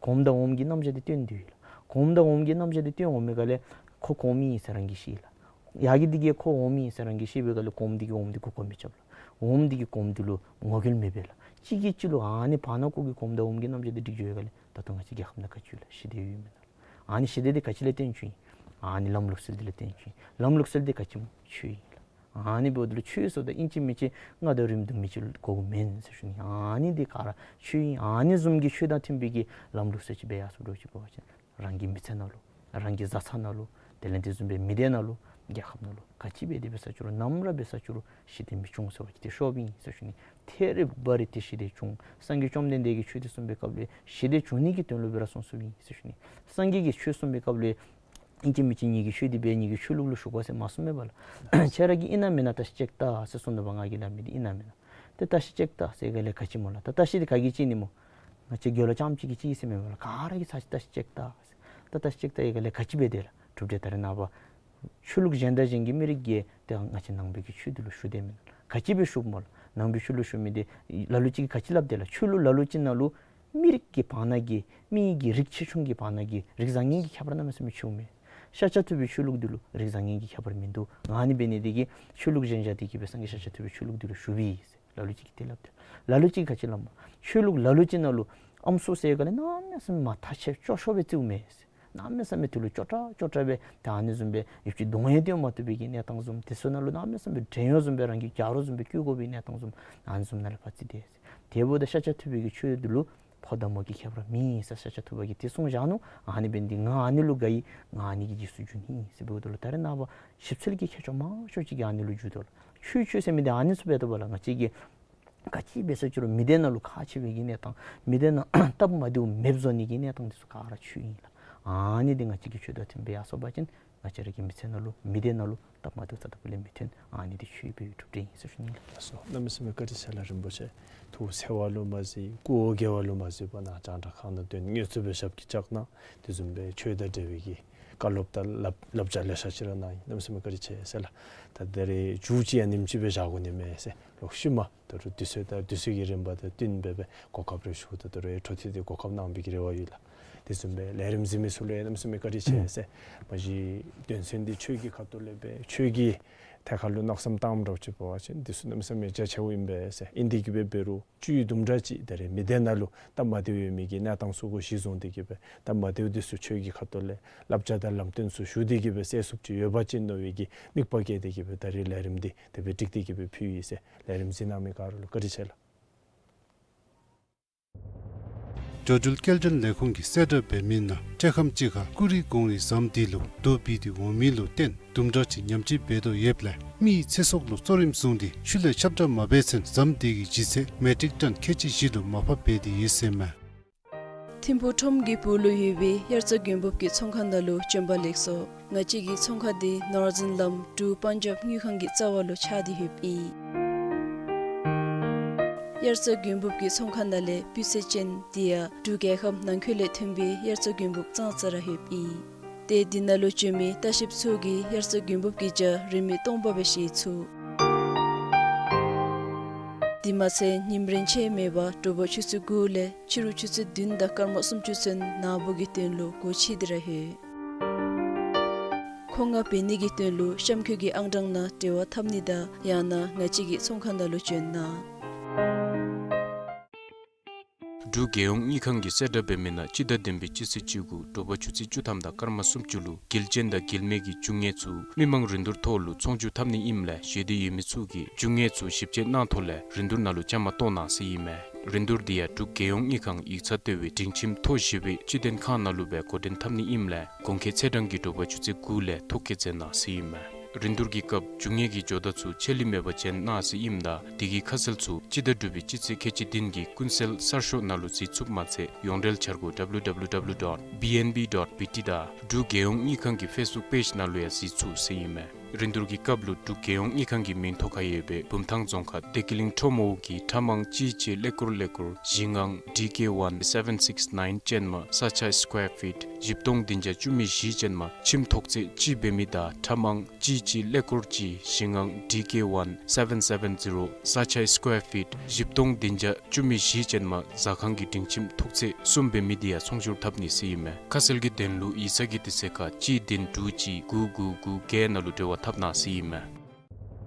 གོངམ་དང་འོགམ་གྱི་རྣམ་གཞག་འདི་སྟོན་དོ་ཡོད་ལགས། གོངམ་དང་འོགམ་གྱི་རྣམ་གཞག་འདི་སྟོན་འོང་མི་ག་ལས་ཁོ་གོངམ་ཨིན་ཟེར་རང་གིས་ཤེས་ལགས། ཡ་གི་འདི་གིས་ཁོ་འོགམ་ཨིན་ཟེར་རང་གིས་ཤེས་པའི་ག་ལས་གོངམ་འདི་གིས་འོགམ་འདི་གུ་གོ་མི་རྐྱབ་ལགས། འོགམ་འདི་གིས་གོངམ་འདི་ལུ་ངོ་རྒོལ་མི་འབད་ལགས། གཅིག་གིས་གཅིག་ལུ་ཨ་ནི་བར་ན་ཁོ་གི་གོངམ་དང་འོགམ་གྱི་རྣམ་གཞག་འདི་འགྲིག་འགྱོ་བའི་ག་ལས་ད་ལྟོ་ང་བཅས་རྒྱལ་ཁབ་ནང་ག་ཅི་ཡོད་ལགས། ཞི་བདེ་ཡོད་མེན་ན་ལགས། ཨ་ནི་ཞི་བདེ་འདི་ག་ཅི་ལས་བརྟེན་བྱུང་ཡི། ཨ་ནི་ལམ་ལུགས་སྲོལ་འདི་ལས་བརྟེན་བྱུང་ཡི། ལམ་ལུགས་སྲོལ་འདི་ག་ཅི་སྨོ། ཆོས་ཨིན་ལགས། ཨ་ནི་འབདཝ་ད་ལུ་ཆོས་ཟེརཝ་ད་ཨིན་ཅི་མིན་ཅི་རྔ་དང་རིམ་བསྡོམས་མི་ཅིག་དགོཔ་མེན་ཟེར་ཞུ་ནི། ཨ་ནི་འདི་ག་ར་ཆོས་ཨིན། ཨ་ནི་བཟུམ་གྱི་ཆོས་དང་མཐུན་པའི་གི་ལམ་ལུགས་སྲོལ་ཅིག་སྦེ་ཡར་སོང་འགྱོ་ཅིག་འབད་བ་ཅིན་རང་གི་མི་ཚེ་ནང་ལུ་རང་གི་བཟའ་ཚང་ནང་ལུ་དེ་ལས་དེ་བཟུམ་སྦེ་མི་སྡེ་ནང་ལུ་རྒྱལ་ཁབ་ནང་ལུ་ག་ཅི་འབད་དེ་འབད་ས་ཅིག་རུང་ནམ་ར་འབད་ས་ཅིག་རུང་ཞི་བདེ་མི་འབྱུང་ཟེར་བ་ཅིན་ཏེ་ཤོབ་ཨིན་ཟེར་ཞུ་ནི། ཐེ་རེ་བ་རེ་ཏེ་ཞི་བདེ་འབྱུང་། སངས་རྒྱས་བཅོམ་ལྡན་འདས་ཀྱིས་ཆོས་འདི་གསུངས་པའི་སྐབས་ལུ་ཞི་བདེ་འབྱུང་ནི་གི་དོན་ལུ་སྦེ་ར་གསུངས་གསུངསམ་ཨིན་ཟེར་ཞུ་ནི། སངས་རྒྱས་ཀྱིས་ཆོས་གསུངས་པའི་སྐབས་ལུ་ཨིན་ཅི་མིན་ཅི་ངེ་གི་ཆོས་འདི་འབད་ངེ་གི་ཆོས་ལུགས་ལུ་ཞུགས་དགོ་ཟེར་མ་གསུངས་མས་པ་ལགས། ཁྱེད་ར་གིས་ཨིན་ན་མེན་ན་བརྟག་ཞིབ་ཅིག་བལྟ་ཟེར་གསུངས་ནུག་པ། ང་གིས་སླབ་མི་འདི་ཨིན་ན་མེན་ན། ཏེ་བརྟག་ཞིབ་ཅིག་བལྟ་ཟེར་ག་ལས་ག་ཅི་སྨོ་ལགས། ད་བརྟག་ཞིབ་འདི་ག་གིས་ཅིག་ནི་སྨོ། ང་བཅས་དགེ་སློང་རྐྱངམ་ཅིག་གིས་ཅིག་ཟེར་མེན་པ་ལགས། ག་ར་གིས་ཚར་ཅིག་བརྟག་ཞིབ་ཅིག་བལྟ་ཟེར། ད་བརྟག་ཞིབ་ཅིག་བལྟ་ཡི་ག་ལས་ག་ཅི་འབད་དེ་ལགས། གྲུབ་འབྲས་ད་རེས་ནངས་པ་ཆོས་ལུགས་གཞན་དང་གཞན་གྱི་མི་རིགས་ཀྱིས་ཏེ་ང་བཅས་ནང་པའི་གི་ཆོས་འདི་ལུ་ཞུགས་དེས་མེན་ན། ག་ཅི་སྦེ་ཞུགསཔ་སྨོ་ལགས། ནང་པའི་ཆོས་ལུ་ཞུགས་མི་འདི་ལ་ལུ་ཅིག་གིས་ག་ཅི་སླབ་དེ་ལགས། ཆོས་ལུགས་ལ་ལུ་ཅིག་ནང་ལུ་མི་རིགས་ཀྱི་བར་ན་གི་མི་གི་རིགས་ཆེ་ཆུང་གི་བར་ན་གི་རིགས་བཟང་ངན་གྱི་ཁྱད་པར་གནམ་མེད་ས་མེད་ཕྱེཝ་མས། ཤཱཀྱ་ཐུབ་པའི་ཆོས་ལུགས་འདི་ལུ་རིགས་བཟང་ངན་གྱི་ཁྱད་པར་མིན་འདུག། ཨ་ནི་འབད་ནི་འདི་གིས་ཆོས་ལུགས་གཞན་བཞག་སྟེ་གི་སྦེ་སངས་རྒྱས་ཤཱཀྱ་ཐུབ་པའི་ཆོས་ལུགས་འདི་ལུ་ཞུགས་པས་ཟེར་ལ་ལུ་ཅིག་གིས་དེ་སླབ་དེ། ལ་ལུ་ཅིག་གིས་ག་ཅི་སླབ་སྨོ། ཆོས་ལུགས་ལ་ལུ་ཅིག་ནང་ལུ་ཨམ་སྲུ་ཟེར་ག་ལས་གནམ་མེད་ས་མེད་མ་ཐག་ཆོད་སྐྱོ་ཤོས་སྦེ་བརྩིཝ་མས་ཟེར། གནམ་མེད་ས་མེད་དེ་ལུ་སྐྱོ་དྲགས་སྐྱོ་དྲགས་སྦེ་ད་ཨ་ནི་བཟུམ་སྦེ་ཡུདཔ་ཅིག་གདོང་ཡང་སྟོན་མ་བཏུབ་པའི་གི་གནས་སྟངས་བཟུམ། དེ་ཚུ་ནང་ལུ་གནམ་མེད་ས་མེད་བྲན་གཡོག་བཟུམ་སྦེ་རང་གི་རྒྱ་རོགས་བཟུམ་སྦེ་བཀོལ་དགོ་པའི་གནས་སྟངས་བཟུམ། ཨ་ནི་བཟུམ་ནང་ལུ་ཕར་བརྩི་དེས་ཟེར། དེ་འབདཝ་ད་ཤཱཀྱ་ཐུབ་པའི་གི་ཆོས་འདི་ལུ་ཕོ་དང་མོ་གི་ཁྱད་པར་མེད་ཟེར་ཤཱཀྱ་ཐུབ་པ་གིས་དེ་གསུངས་བཞག་ནུག། ཨ་ནི་འབད་ནི་འདི་ང་ཨ་ནི་ལུ་དགའ་ཡི། ང་ཨ་ནི་གི་རྗེས་སུ་འཇུག་ནི་ཨིན་ཟེར་འབདཝ་ད་ལུ་ད་རེས་ནངས་པ་ཞིབ་འཚོལ་གྱི་མཁས་མཆོག་མང་ཤོས་ཅིག་གིས་ཨ་ནི་ལུ་འཇུག་དོ་ལགས། ཆོས་ཆོས་ཟེར་མི་འདི་ཨ་ནི་ཚུ་འབད་དོ་བ་ལགས། ང་བཅས་ཀྱིས་ག་ཅི་འབད་ས་ཅིག་རུང་མི་སྡེ་ནང་ལུ་ཁག་ཆེ་བའི་གི་གནས་སྟངས་མི་སྡེ་ནང་སྟབས་མ་བདེཝ་མེདཔ་བཟོ་ནི་གི་གནས་སྟངས་འདི་ཚུ་ག་ར་ཆོས་ཨིན་ལགས། ཨ་ནི་འདི་ང་བཅས་ཀྱིས་ཆོས་དང་མཐུན་སྦེ་ཡར་སོང་པ་ཅིན་ང་བཅས་ར་གི་མི་ཚེ་ནང་ལུ་མི་སྡེ་ནང་ལུ་སྟབས་མ་བདེཝ་རྩ་དང་པོ་ལས་མི་ཐོན། ཨ་ནི་འདི་ཆོས་པའི་གྲུབ་འབྲས་ཨིན་ཟེར་ཞུ་ནི་ལགས། ལགས་སོ། གནམ་མེད་ས་མེད་བཀའ་དྲིན་ཆེ་ལགས་རིན་པོ་ཆེ། ཐུགས་འཚེར་བ་ལུ་མ་གཟིགས་སྐུ་འོ་བརྒྱལ་བ་ལུ་མ་གཟིགས་པར་ནཱ་རྒྱང་བསྒྲགས་ཁང་ནང་དོན་དངོས་སུ་སྦེ་ཞབས་ཀྱིས་བཅགས་གནང་། དེ་བཟུམ་སྦེ་ཆོས་དང་འབྲེལ་བའི་གི་བཀའ་སློབ་དང་བསླབ་བསླབ་བྱ་ལེ་ཤ་ཅིག་ར་གནང་ཡི། གནམ་མེད་ས་མེད་བཀའ་དྲིན་ཆེ་ཟེར་ལགས། ད་ད་རེས་མཇུག་ཅིག་ཡང་ཉིནམ་ཅིག་སྦེ་བཞག་དགོ་ནི་མས་ཟེར། ལོག་ཤུལ་མ་ད་རུང་དུས་ཚོད་དང་དུས་ཚོད་ཀྱི་རིམ་པ་དང་བསྟུན་སྦེ་སྦེ་གོ་སྐབས་རེ་ཞུ། ད་ད་རུང་འཕྲོ་མཐུད་དེ་གོ་སྐབས་གནང་བའི་གི་རེ་བ་ཡོད་ལགས། དེ་བཟུམ་སྦེ་ལས་རིམ་གཟིགས་མི་ཚུ་ལུ་ཡང་གནམ་མེད་ས་མེད་བཀའ་དྲིན་ཆེ་ཟེར། མ་གཞི་དོན་ཚན་འདི་ཆོས་ཀྱི་ཁ་ཐུག་ལས་སྦེ་ཆོས་ཀྱི་ཐད་ཁར་ལུ་མནོ་བསམ་བཏངམ་འདྲཝ་ཅིག་འབད་བ་ཅིན་དེ་ཚུ་གནམ་མེད་ས་མེད་རྒྱ་ཆེཝ་ཨིན་པས་ཟེར། ཨིན་ཏེ་གི་སྦེ་འབད་རུང་བཅུད་དུམ་གྲ་ཅིག་ད་རེས་མི་སྡེ་ནང་ལུ་སྟབས་མ་བདེཝ་ཡོད་མི་གི་གནས་སྟངས་ཚུ་གུ་གཞི་བཟུང་སྟེ་གི་སྦེ་སྟབས་མ་བདེཝ་འདི་ཚུ་ཆོས་ཀྱི་ཁ་ཐུག་ལས་བསླབ་བྱ་དང་ལམ་སྟོན་ཚུ་ཞུ་སྟེ་གི་སྦེ་སེལ་ཚུགསཔ་ཅིག་ཡོད་པ་ཅིན་མནོ་བའི་གི་དམིགས་པ་བསྐྱེད་དེ་གི་སྦེ་ད་རེས་ལས་རིམ་འདི་དེ་སྦེ་བསྒྲིགས་ཏེ་གི་སྦེ་ཕུལ་ཡི་ཟེར། ལས་རིམ་གཟིགས་གནང་མི་ག་ར་ལུ་བཀའ་དྲིན་ཆེ་ལགས། འགྲོ་འགྲུལ་སྐྱེལ་འདྲེན་ལས་ཁུངས་ཀྱིས་གསལ་བསྒྲགས་འབད་མི་ནང་སྤྲེལ་ཁམས་སྤྱི་ཁར་ཀུ་རི་གོང་རི་ཟམ་འདི་ལུ་རྡོ་སྦིས་ཏེ་འོང་མི་ལུ་བརྟེན་དུམ་གྲ་ཅིག་ཉམས་བཅོས་འབད་དོ་ཡོདཔ་ལས་མི་ཡི་ཚེ་སྲོག་ལུ་གཙོ་རིམ་བཟུང་སྟེ་ཤུལ་ལས་ཁྱབ་བསྒྲགས་མ་འབད་ཚུན་ཟམ་འདི་གི་ལྗིད་ཚད་མེ་ཊིག་ཊོན་ཁལ་གཅིག་བཞི་ལུ་མར་ཕབ་འབད་དེ་ཡོད་ཟེར་མས། ཐིམ་ཕུག་ཁྲོམ་གྱི་སྦུག་ལུ་ཡོད་པའི་དབྱར་རྩྭ་དགུན་འབུབ་ཀྱི་ཚོང་ཁང་ནང་ལུ་བྱོན་པ་ལེགས་སོ། ང་བཅས་ཀྱི་ཚོང་ཁང་འདི་ནོར་ཛིན་ལམ་འབྲུག་པཱན་ཇབ་དངུལ་ཁང་གི་རྩ་བ་ལུ་ཆགས་ཏེ་ཡོདཔ་ཨིན། དབྱར་རྩྭ་དགུན་འབུབ་ཀྱི་ཚོང་ཁང་ནང་ལས་སྤུས་ཚད་ཅན་དེ་ཡང་འབྲུག་རྒྱལ་ཁབ་ནང་འཁོད་ལས་ཐོན་པའི་དབྱར་རྩྭ་དགུན་འབུབ་ཙང་ཙ་ར་ཡོདཔ་ཨིན། ཏེ་འདི་ནང་ལུ་བྱོན་མི་ལྟ་བཤལཔ་ཚུ་གིས་དབྱར་རྩྭ་དགུན་འབུབ་ཀྱི་ཇ་རིན་མེད་སྟོང་པ་སྦེ་བཞེས་ཚུགས། དེ་མ་ཚད་ཉིམ་རེངས་ཆད་མེད་པར་དྲོ་པ་ཆུ་ཚོད་དགུ་ལས་ཕྱི་རུ་ཆུ་ཚོད་བདུན་དང་སྐར་མ་སུམ་ཅུ་ཚུན་ནཱ་བུ་གི་དོན་ལུ་སྒོ་ཕྱེ་སྟེ་ར་ཡོད། མཁོ་མངགས་འབད་ནི་གི་དོན་ལུ་གཤམ་འཁོད་ཀྱི་ཨང་གྲངས་ནང་འབྲེལ་བ་འཐབ་ནི་དང་ཡང་ན་ང་བཅས་ཀྱི་ཚོང་ཁང་ནང་ལུ་བྱོན་གནང་། འབྲུག་རྒྱལ་ཡོངས་དངུལ་ཁང་གིས་གསལ་བསྒྲགས་འབད་མི་ནང་སྤྱི་ཟླ་བདུན་པའི་སྤྱི་ཚེས་བཅུ་དགུ་དྲོ་པ་ཆུ་ཚོད་བཅུ་ཐམ་དང་སྐར་མ་སུམ་ཅུ་ལུ་འགུལ་ཅན་དང་འགུལ་མེད་ཀྱི་རྒྱུ་དངོས་ཚུ་མི་མང་རིན་བསྡུར་ཐོག་ལུ་ཚོང་བསྒྱུར་འཐབ་ནི་ཨིནམ་ལས་བཞེས་འདོད་ཡོད་མི་ཚུ་གིས་རྒྱུ་དངོས་ཚུ་ཞིབ་དཔྱད་གནང་ཐོག་ལས་རིན་བསྡུར་ནང་ལུ་བཅའ་མར་གཏོགས་གནང་ཟེར་ཨིན་མས། རིན་བསྡུར་འདི་ཡང་འབྲུག་རྒྱལ་ཡོངས་དངུལ་ཁང་ཡིག་ཚང་ལྟེ་བའི་སྒྲིང་ཁྱིམ་མཐོ་བཞི་པའི་སྤྱི་མཐུན་ཁང་ནང་ལུ་སྦེ་འགོ་འདྲེན་འཐབ་ནི་ཨིནམ་ལས་གོང་འཁོད་ཚེས་གྲངས་ཀྱི་དྲོ་པ་ཆུ་ཚོད་དགུ་ལས་ཐོ་བཀོད་མཛད་གནང་ཟེར་ཨིན་མས། རིན་བསྡུར་གྱི་སྐབས་རྒྱུ་དངོས་ཀྱི་ཇོ་བདག་ཚུ་ཆད་ལུས་མེད་པར་བྱོན་གནང་ཟེར་ཨིནམ་ད་དེ་གི་ཁ་གསལ་ཚུ་སྤྱི་ཟླ་དྲུག་པའི་སྤྱི་ཚེས་ཁལ་གཅིག་བདུན་གྱི་ཀུན་གསལ་གསར་ཤོག་ནང་ལུ་གཟིགས་ཚུགསཔ་མ་ཚད་ཡོངས་འབྲེལ་འཆར་སྒོ་W W W dot B N B dot B T དང་འབྲུག་རྒྱལ་ཡོངས་དངུལ་ཁང་གི་ཕེསི་བུཀ་པེཇ་ནང་ལུ་ཡང་གཟིགས་ཚུགས་ཟེར་ཨིན་མས། རིན་བསྡུར་གྱི་སྐབས་ལུ་འབྲུག་རྒྱལ་ཡོངས་དངུལ་ཁང་གི་མིང་ཐོ་ཁར་ཡོད་པའི་བུམ་ཐང་རྫོང་ཁག་བདེ་སྐྱིད་གླིང་ཁྲོམ་འོག་གི་ཁྲ་མང་གཅིག་གཅིག་ཀླད་ཀོར་ཀླད་ཀོར་བཞི་ལྔ་D K one seven six nine ཅན་མ་ས་ཆ་སི་ཀུ་ཝེར་ཕིཊ་བཞི་སྟོང་བདུན་བརྒྱ་བཅུ་མེད་བཞི་ཅན་མ་ཁྱིམ་ཐོག་ཚད་གཅིག་འབད་མི་དང་ཁྲ་མང་གཅིག་གཅིག་ཀླད་ཀོར་གཅིག་བཞི་ལྔ་D K one seven seven zero ས་ཆ་སི་ཀུ་ཝེར་ཕིཊ་བཞི་སྟོང་བདུན་བརྒྱ་བཅུ་མེད་བཞི་ཅན་མ་ཟ་ཁང་གི་སྒྲིང་ཁྱིམ་ཐོག་ཚད་གསུམ་འབད་མི་དེ་ཡང་ཚོང་བསྒྱུར་འཐབ་ནི་ཟེར་ཨིན་མས། ཁ་གསལ་གྱི་དོན་ལུ་ཡིག་ཚང་གི་དུས་ཚོད་ཁར་གཅིག་བདུན་དྲུག་གཅིག་དགུ་དགུ་དགུ་བརྒྱད་ནང་ལུ་འབྲེལ་བ་འཐབ་གནང་ཟེར་ཨིན་མས།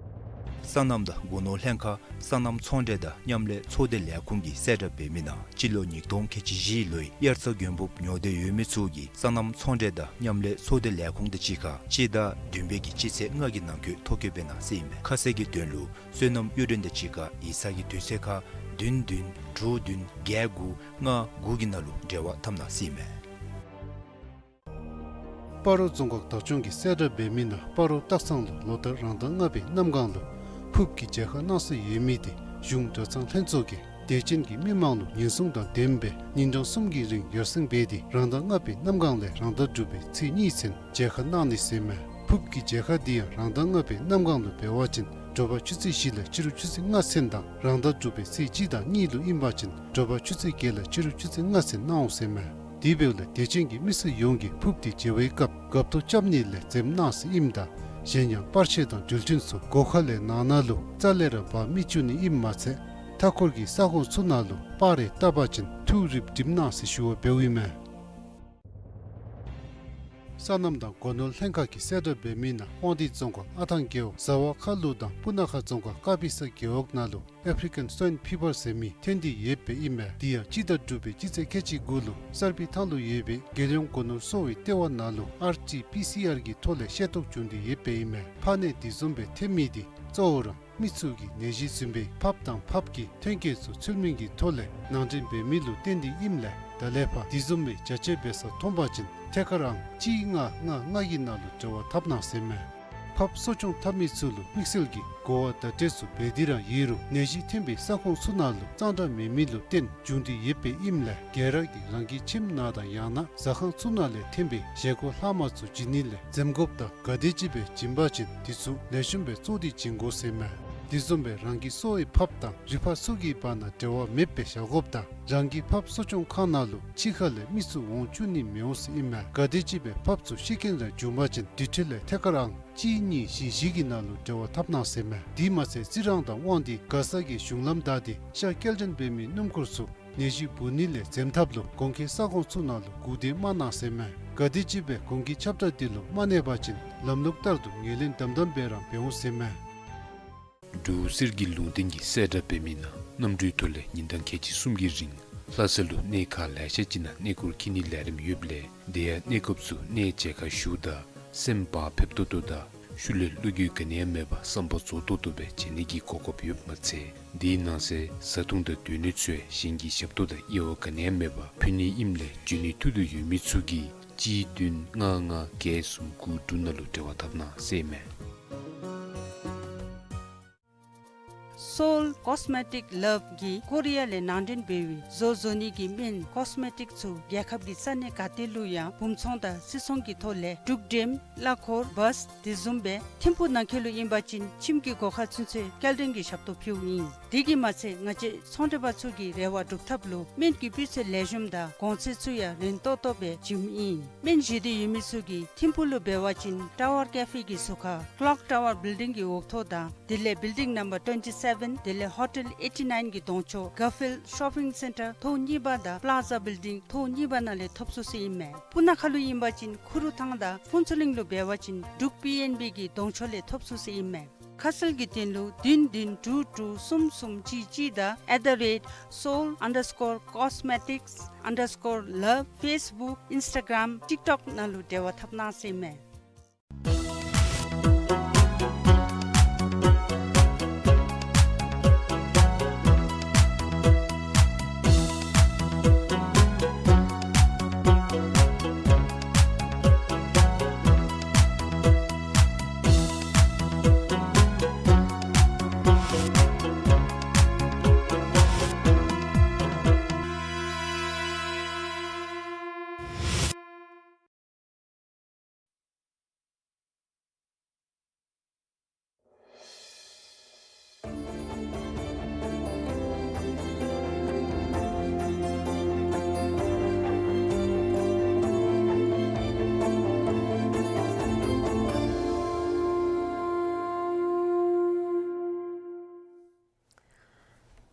སོ་ནམ་དང་སྒོ་ནོར་ལྷན་ཁག་སོ་ནམ་ཚོང་འབྲེལ་དང་མཉམ་ལས་ཚོགས་སྡེ་ལས་ཁུངས་ཀྱིས་གསལ་བསྒྲགས་འབད་མི་ནང་སྤྱི་ལོ་ཉིས་སྟོང་ཁལ་གཅིག་བཞི་ལོའི་དབྱར་རྩྭ་དགུན་འབུབ་ཉོ་འདོད་ཡོད་མི་ཚུ་གིས་སོ་ནམ་ཚོང་འབྲེལ་དང་མཉམ་ལས་ཚོགས་སྡེ་ལས་ཁུངས་དང་གཅིག་ཁར་སྤྱི་ཟླ་བདུན་པའི་གི་སྤྱི་ཚེས་ལྔ་གི་ནང་འཁོད་ཐོ་བཀོད་འབད་གནང་ཟེར་ཨིན་མས། ཁ་གསལ་གྱི་དོན་ལུ་སོ་ནམ་གཡུ་སྒྲོན་དང་གཅིག་ཁར་ཡིག་ཚང་གི་དུས་ཚོད་ཁར་བདུན་བདུན་དྲུག་བདུན་བརྒྱད་དགུ་ལྔ་དགུ་གི་ནང་ལུ་འབྲེལ་བ་འཐབ་གནང་ཟེར་ཨིན་མས། སྤ་རོ་རྫོང་ཁག་བདག་སྐྱོང་གིས་གསལ་བསྒྲགས་འབད་མི་ནང་སྤ་རོ་སྟག་ཚང་ལུ་ལོ་ལྟར་རང་ཟླ་ལྔ་པའི་གནམ་གང་ལུ་ཕུརཔ་གི་མཇལ་ཁ་གནང་སྲོལ་ཡོད་མི་དེ་གཞུང་གྲྭ་ཚང་ལྷན་ཚོགས་ཀྱིས་དད་ཅན་གྱི་མི་མང་ལུ་ཉེན་སྲུང་དང་ལྡནམ་སྦེ་ཉིན་གྲངས་གསུམ་གྱི་རིང་ཡར་སེང་འབད་དེ་རང་ཟླ་ལྔ་པའི་གནམ་གང་ལས་རང་ཟླ་དྲུག་པའི་ཚེས་གཉིས་ཚུན་མཇལ་ཁ་གནང་ནི་ཟེར་མས། ཕུརཔ་གི་མཇལ་ཁ་འདི་ཡང་རང་ཟླ་ལྔ་པའི་གནམ་གང་ལུ་འབད་བ་ཅིན་དྲོ་པ་ཆུ་ཚོད་བཞི་ལས་ཕྱི་རུ་ཆུ་ཚོད་ལྔ་ཚུན་དང་རང་ཟླ་དྲུག་པའི་ཚེས་གཅིག་དང་གཉིས་ལུ་ཨིན་པ་ཅིན་དྲོ་པ་ཆུ་ཚོད་བརྒྱད་ལས་ཕྱི་རུ་ཆུ་ཚོད་ལྔ་ཚུན་གནང་འོང་ཟེར་མས། དེ་འབདཝ་ལས་དད་ཅན་གྱི་མི་སེར་ཡོངས་ཀྱིས་ཕུརཔ་འདི་མཇལ་བའི་སྐབས་འགབ་ཐོ་རྐྱབ་ནི་ལས་འཛེམ་གནང་ཟེར་ཨིནམ་ད་གཞན་ཡང་པར་ཆས་དང་འགྲུལ་འཕྲིན་ཚུ་སྒོ་ཁ་ལས་ནང་ན་ལུ་རྩ་ལས་ར་འབག་མི་བཅུག་ནི་ཨིནམ་མ་ཚད་མཐའ་འཁོར་གྱི་ས་ཁོངས་ཚུ་ནང་ལུ་པར་རེ་བཏབ་པ་ཅིན་ཐུགས་རིགཔ་སྒྲིམ་གནང་ཟེར་ཞུ་བ་འབདཝ་ཨིན་མས། སོ་ནམ་དང་སྒོ་ནོར་ལྷན་ཁག་གིས་གསལ་བསྒྲགས་འབད་མི་ནང་དབང་འདུས་རྫོང་ཁག་ཨ་ཐང་རྒེད་འོག་ཟ་བ་ཁ་ལུ་དང་སྤུ་ན་ཁ་རྫོང་ཁག་ཀ་པི་ས་རྒེད་འོག་ནང་ལུ་ཨེཕ་རི་ཀན་སུ་ཝའིན་ཕི་བར་ཟེར་མི་ཐོན་ཏེ་ཡོདཔ་ཨིན་མས། དེ་ཡང་སྤྱི་ཟླ་དྲུག་པའི་སྤྱི་ཚེས་ཁལ་གཅིག་དགུ་ལུ་གསར་སྤེལ་ཐང་ལུ་ཡོད་པའི་རྒྱལ་ཡོངས་སྒོ་ནོར་གསོ་བའི་ལྟེ་བ་ནང་ལུ་ཨར་ཊི་པི་སི་ཨར་གྱི་ཐོག་ལས་ཤེས་རྟོགས་བྱུང་སྟེ་ཡོདཔ་ཨིན་མས། ཕག་ནད་འདི་བཟུམ་སྦེ་ཐོན་མི་འདི་གཙོ་བོ་ར་མི་ཚུ་གིས་ནད་གཞི་བཟུམ་སྦེ་ཕགཔ་དང་ཕགཔ་གི་ཐོན་སྐྱེད་ཚུ་ཚུལ་མིན་གྱི་ཐོག་ལས་ནང་འདྲེན་འབད་མི་ལུ་བརྟེན་ཏེ་ཨིནམ་ལས་ད་ལས་ཕར་དེ་བཟུམ་མའི་བྱ་སྤྱོད་འབད་ས་མཐོང་པ་ཅིན་ཐད་ཀར་ཨང་གཅིག་ལྔ་ལྔ་ལྔ་གི་ནང་ལུ་འབྲེལ་བ་འཐབ་གནང་ཟེར་མས། ཕགཔ་གསོ་སྐྱོང་འཐབ་མི་ཚུ་ལུ་དམིགས་བསལ་གྱི་གོ་བ་བརྡ་སྤྲོད་ཚུ་འབད་དེ་ར་ཡོད་རུང་ནད་གཞི་ཐོན་པའི་ས་ཁོངས་ཚུ་ནང་ལུ་གཙང་སྦྲ་མེད་མི་ལུ་བརྟེན་བྱུང་སྟེ་ཡོདཔ་ཨིནམ་ལས་ག་ར་གིས་རང་གི་ཁྱིམ་ནང་དང་ཡང་ན་ཟ་ཁང་ཚུ་ནང་ལས་ཐོན་པའི་བཞེས་སྒོ་ལྷག་མ་ཚུ་བྱིན་ནི་ལས་འཛེམ་དགོཔ་དང་ག་དེམ་ཅིག་སྦེ་བྱིན་པ་ཅིན་དེ་ཚུ་ལེགས་ཤོམ་སྦེ་བཙོ་སྟེ་བྱིན་དགོ་ཟེར་མས། དེ་བཟུམ་སྦེ་རང་གི་གསོ་བའི་ཕགཔ་དང་རི་ཕག་ཚུ་གི་བར་ན་འབྲེལ་བ་མེདཔ་སྦེ་བཞག་དགོཔ་དང་རང་གི་ཕགཔ་གསོ་སྐྱོང་ཁང་ནང་ལུ་ཕྱི་ཁ་ལས་མི་ཚུ་འོང་བཅུག་ནི་མི་འོང་ཟེར་ཨིན་མས། ག་དེམ་ཅིག་སྦེ་ཕགཔ་ཚུ་ཤི་རྐྱེན་ར་བྱུང་པ་ཅིན་དེ་འཕྲོ་ལས་ཐད་ཀར་ཨང་གཅིག་གཉིས་བཞི་བཞི་གི་ནང་ལུ་འབྲེལ་བ་འཐབ་གནང་ཟེར་མས། དེ་མ་ཚད་རྩི་རང་དང་དབང་འདུས་མགར་ས་གི་གཞུང་ལམ་བདའ་སྟེ་ཤ་སྐྱེལ་འདྲེན་འབད་མི་སྣུམ་འཁོར་ཚུ་ནད་གཞི་འབུ་ནི་ལས་འཛེམ་ཐབས་ལུ་གོང་འཁོད་ས་ཁོངས་ཚུ་ནང་ལུ་སྒུག་སྡོད་མ་གནང་ཟེར་མས། ག་དེམ་ཅིག་སྦེ་གོང་གི་ཁྱབ་བསྒྲགས་འདི་ལུ་མ་གནས་པ་ཅིན་ལམ་ལུགས་ལྟར་དུ་ངོས་ལེན་དམ་དམ་སྦེ་ར་འབད་འོང་ཟེར་མས། འབྲུག་གསེར་གྱི་ལུང་བསྟན་གྱིས་གསལ་བསྒྲགས་འབད་མི་ནང་གནམ་གྲུའི་ཐོག་ལས་ཉིན་གྲངས་ཁལ་གཅིག་གསུམ་གྱི་རིང་ལྷ་ས་ལུ་གནས་ཁག་ལེ་ཤ་ཅིག་ནང་གནས་སྐོར་འཁྱིད་ནིའི་ལས་རིམ་ཡོདཔ་ལས་དེ་ཡང་གནས་སྐོརཔ་ཚུ་གནས་མཇལ་ཁ་ཞུཝ་ད་སེམས་བག་ཕེབས་ཏོག་ཏོ་དང་ ཤུལ་ལས་བློ་འགྱོད་ག་ནི་ཡང་མེད་པར་བསམ་པ་རྫོགས་ཏོག་ཏོ་སྦེ་བྱིན་ནི་གི་གོ་སྐབས་ཡོདཔ་མ་ཚད་དེའི་ནང་གསེས་བཟའ་འཐུང་དང་སྡོད་གནས་ཚུ་ཡང་གཞན་གྱི་ཞབས་ཏོག་དང་དབྱེ་བ་ག་ནི་ཡང་མེད་པར་ཕུལ་ནི་ཨིནམ་ལས་འབྱོན་ནི་ཐུགས་འདོད་ཡོད་མི་ཚུ་གིས་གཅིག་བདུན་ལྔ་ལྔ་བརྒྱད་གསུམ་དགུ་དྲུག་ནང་ལུ་འབྲེལ་བ་འཐབ་གནང་ཟེར་ཨིན་མས། Seoul Cosmetic Love གིས་ཀོ་རི་ཡ་ལས་ནང་འདྲེན་འབད་བའི་བཟོ་བཟོ་ནི་གི་སྨན་ཀོས་མེ་ཊིཀ་ཚུ་རྒྱལ་ཁབ་ཀྱི་ས་གནས་ག་ཏེ་ལུ་ཡང་སྦུང་ཚོང་དང་སིལ་ཚོང་གི་ཐོག་ལས་འབྲུག་འགྲེམས་གླ་འཁོར་བཱས་དེ་བཟུམ་སྦེ་ཐིམ་ཕུག་ནང་འཁོད་ལུ་ཨིན་པ་ཅིན་ཁྱིམ་གྱི་སྒོ་ཁར་ཚུན་ཚོད་སྐྱེལ་འདྲེན་གྱི་ཞབས་ཏོག་ཕུལཝ་ཨིན། དེ་གིས་མ་ཚད་ང་བཅས་ཚོང་འབྲེལ་པ་ཚུ་གི་རེ་བ་སྒྲུབ་ཐབས་ལུ་སྨན་གྱི་སྤུས་ཚད་ལེགས་ཤོམ་དང་གོང་ཚད་ཚུ་ཡང་རན་ཏོག་ཏོ་སྦེ་བྱིནམ་ཨིན། སྨན་བཞེས་འདོད་ཡོད་མི་ཚུ་གིས་ཐིམ་ཕུག་ལུ་འབད་བ་ཅིན་ཊ་ཝར་ཀེ་ཕེ་གི་ཟུར་ཁར་ཀློག་ཊ་ཝར་བིལ་ཌིང་གི་འོག་ཐོག་དང་དེ་ལས་བིལ་ཌིང་ནམ་བར་ཊུ་ཝེན་ཊི་སེ་ཝེན་དེ་ལས་ཧོ་ཊེལ་ཨེ་ཊི་ནའིན་གྱི་གདོང་ཕྱོགས་གར་ཕིལཌ་ཤོ་པིང་སེན་ཊར་ཐོག་གཉིས་པ་དང་པླ་ཛ་བིལ་ཌིང་ཐོག་གཉིས་པ་ནང་ལས་ཐོབ་ཚུགས་ཟེར་ཨིན་མས། སྤུ་ན་ཁ་ལུ་ཨིན་པ་ཅིན་ཁུ་རུ་ཐང་དང་ཕུན་ཚོགས་གླིང་ལུ་འབད་བ་ཅིན་འབྲུག་པི་ཨེན་བི་གི་གདོང་ཕྱོགས་ལས་ཐོབ་ཚུགས་ཟེར་ཨིན་མས། ཁ་གསལ་གྱི་དོན་ལུ་བདུན་བདུན་དྲུག་དྲུག་གསུམ་གསུམ་གཅིག་གཅིག་དང་at the rate seoul underscore cosmetics underscore love Facebook Instagram TikTok ནང་ལུ་འབྲེལ་བ་འཐབ་གནང་ཟེར་ཨིན་མས།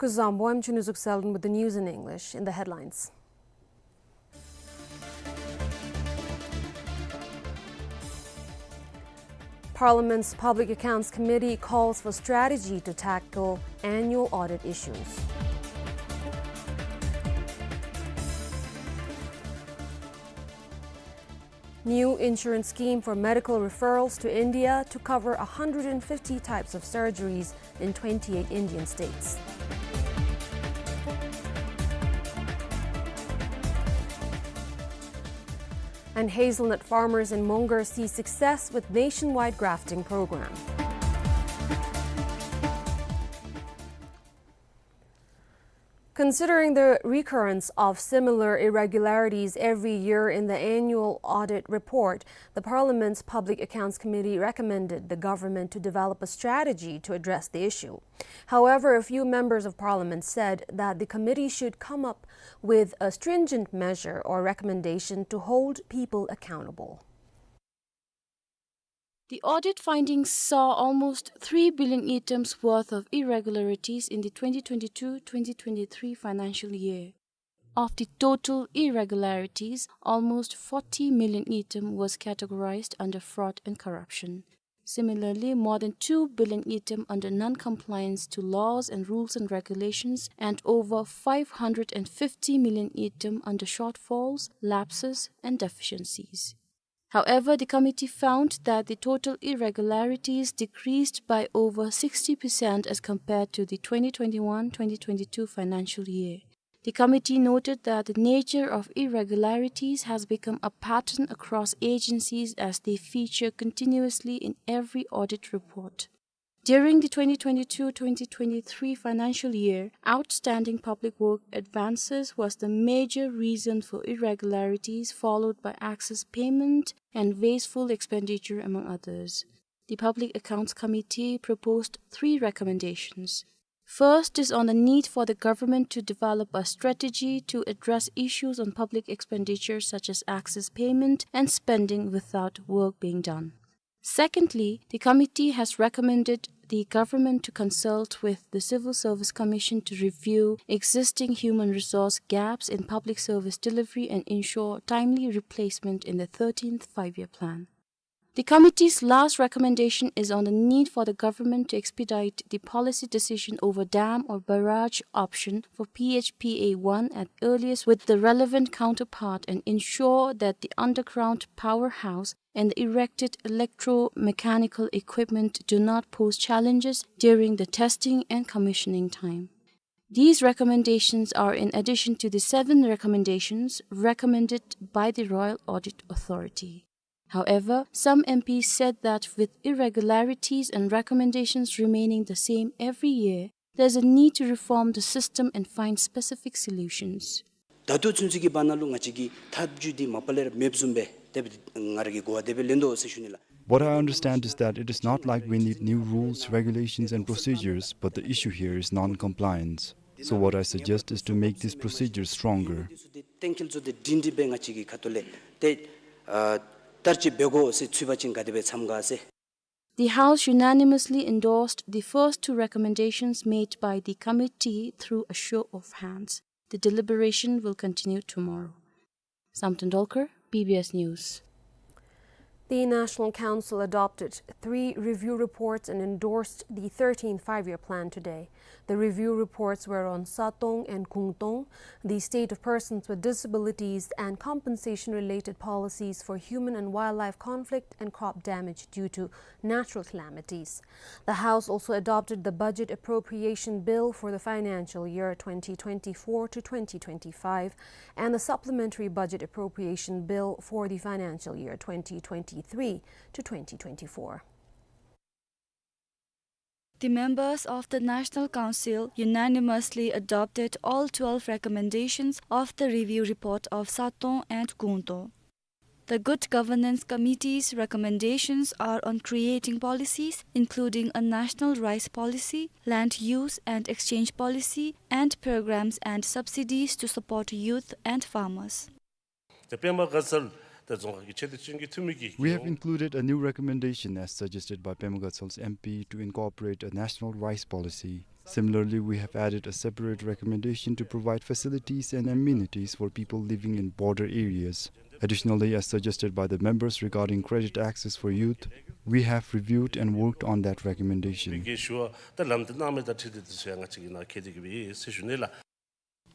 Kuzuzangpo, I'm Chunuzuk Selden with the news in English. In the headlines, Parliament's Public Accounts Committee calls for strategy to tackle annual audit issues. New insurance scheme for medical referrals to India to cover a hundred and fifty types of surgeries in twenty-eight Indian states. And hazelnut farmers in Mongar see success with nationwide grafting program. Considering the recurrence of similar irregularities every year in the annual audit report, the Parliament's Public Accounts Committee recommended the government to develop a strategy to address the issue. However, a few members of Parliament said that the committee should come up with a stringent measure or recommendation to hold people accountable. The audit findings saw almost three billion ngultrums worth of irregularities in the twenty twenty-two twenty twenty-three financial year. Of the total irregularities, almost forty million ngultrum was categorized under fraud and corruption. Similarly, more than two billion ngultrum under non-compliance to laws and rules and regulations, and over five hundred and fifty million ngultrum under shortfalls, lapses, and deficiencies. However, the committee found that the total irregularities decreased by over sixty percent as compared to the twenty twenty-one twenty twenty-two financial year. The committee noted that the nature of irregularities has become a pattern across agencies as they feature continuously in every audit report. During the twenty twenty-two twenty twenty-three financial year, outstanding public work advances was the major reason for irregularities, followed by excess payment and wasteful expenditure, among others. The Public Accounts Committee proposed three recommendations. First is on the need for the government to develop a strategy to address issues on public expenditure such as excess payment and spending without work being done. Secondly, the committee has recommended the government to consult with the Civil Service Commission to review existing human resource gaps in public service delivery and ensure timely replacement in the thirteenth Five-Year Plan. The committee's last recommendation is on the need for the government to expedite the policy decision over dam or barrage option for P H P A one at earliest with the relevant counterpart and ensure that the underground powerhouse and the erected electromechanical equipment do not pose challenges during the testing and commissioning time. These recommendations are in addition to the seven recommendations recommended by the Royal Audit Authority. However, some M Ps said that with irregularities and recommendations remaining the same every year, there's a need to reform the system and find specific solutions. ད་ལྟོ་ཚུན་ཚོད་ཀྱི་བར་ན་ལུ་ང་བཅས་ཀྱི་ཐབས་བྱུས་འདི་མ་པ་ལས་ར་མེདཔ་བཟུམ་སྦེ་དེ་སྦེ་ང་ར་གི་གོ་བ་དེ་སྦེ་ལེན་དོ་ཟེར་ཞུ་ནི་ལགས། What I understand is that it is not like we need new rules, regulations and procedures, but the issue here is non-compliance. So what I suggest is to make these procedures stronger. འདི་ཚུ་འདི་གཏན་འཁེལ་བཟོ་སྟེ་སྒྲིང་སྒྲི་སྦེ་ང་བཅས་ཀྱི་ཁ་ཐུག་ལས་ཏེ་ཨ་བསྟར་སྤྱོད་འབད་དགོ་ཟེར་ཚུད་པ་ཅིན་ག་དེ་སྦེ་འཚམས་ག་ཟེར། The House unanimously endorsed the first two recommendations made by the committee through a show of hands. The deliberation will continue tomorrow. Samten Dolkar, B B S News. The National Council adopted three review reports and endorsed the thirteenth Five-Year Plan today. The review reports were on Satong and Kungtong, the state of persons with disabilities, and compensation-related policies for human and wildlife conflict and crop damage due to natural calamities. The House also adopted the Budget Appropriation Bill for the financial year twenty twenty-four to twenty twenty-five and the Supplementary Budget Appropriation Bill for the financial year twenty twenty-three to twenty twenty-four. The members of the National Council unanimously adopted all twelve recommendations of the review report of Satong and Kungtong. The Good Governance Committee's recommendations are on creating policies, including a national rice policy, land use and exchange policy, and programs and subsidies to support youth and farmers. ཏེ་པདྨ་དགའ་ཚལ་ཏེ་རྫོང་ཁག་གི་ཆེས་མཐོའི་སྤྱི་འཐུས་འཐུས་མི་གིས། We have included a new recommendation as suggested by Pema Gatshal M P to incorporate a national rice policy. Similarly, we have added a separate recommendation to provide facilities and amenities for people living in border areas. Additionally, as suggested by the members regarding credit access for youth, we have reviewed and worked on that recommendation. གི་ཞུ་བ་ད་ལམ་སྟོན་གནང་མི་དང་འཁྲིལ་ཏེ་དེ་ཚུ་ཡང་ང་བཅས་ཀྱིས་ནཱ་འཁོད་དེ་གི་སྦེ་ཡོད་ཟེར་ཞུ་ནི་ལགས།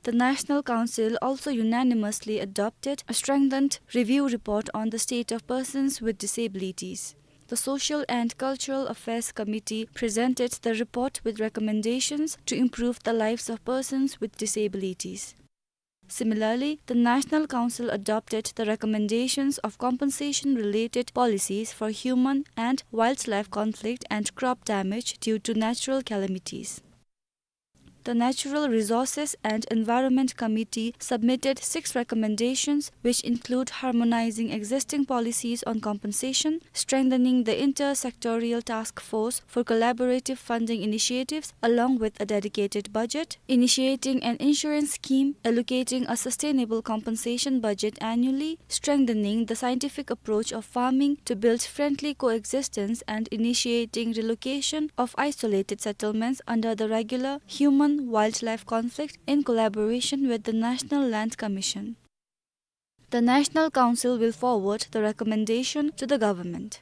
The National Council also unanimously adopted a strengthened review report on the state of persons with disabilities. The Social and Cultural Affairs Committee presented the report with recommendations to improve the lives of persons with disabilities. Similarly, the National Council adopted the recommendations of compensation-related policies for human and wildlife conflict and crop damage due to natural calamities. The Natural Resources and Environment Committee submitted six recommendations, which include harmonizing existing policies on compensation, strengthening the inter-sectorial task force for collaborative funding initiatives along with a dedicated budget, initiating an insurance scheme, allocating a sustainable compensation budget annually, strengthening the scientific approach of farming to build friendly coexistence, and initiating relocation of isolated settlements under the regular human-wildlife conflict in collaboration with the National Land Commission. The National Council will forward the recommendation to the government.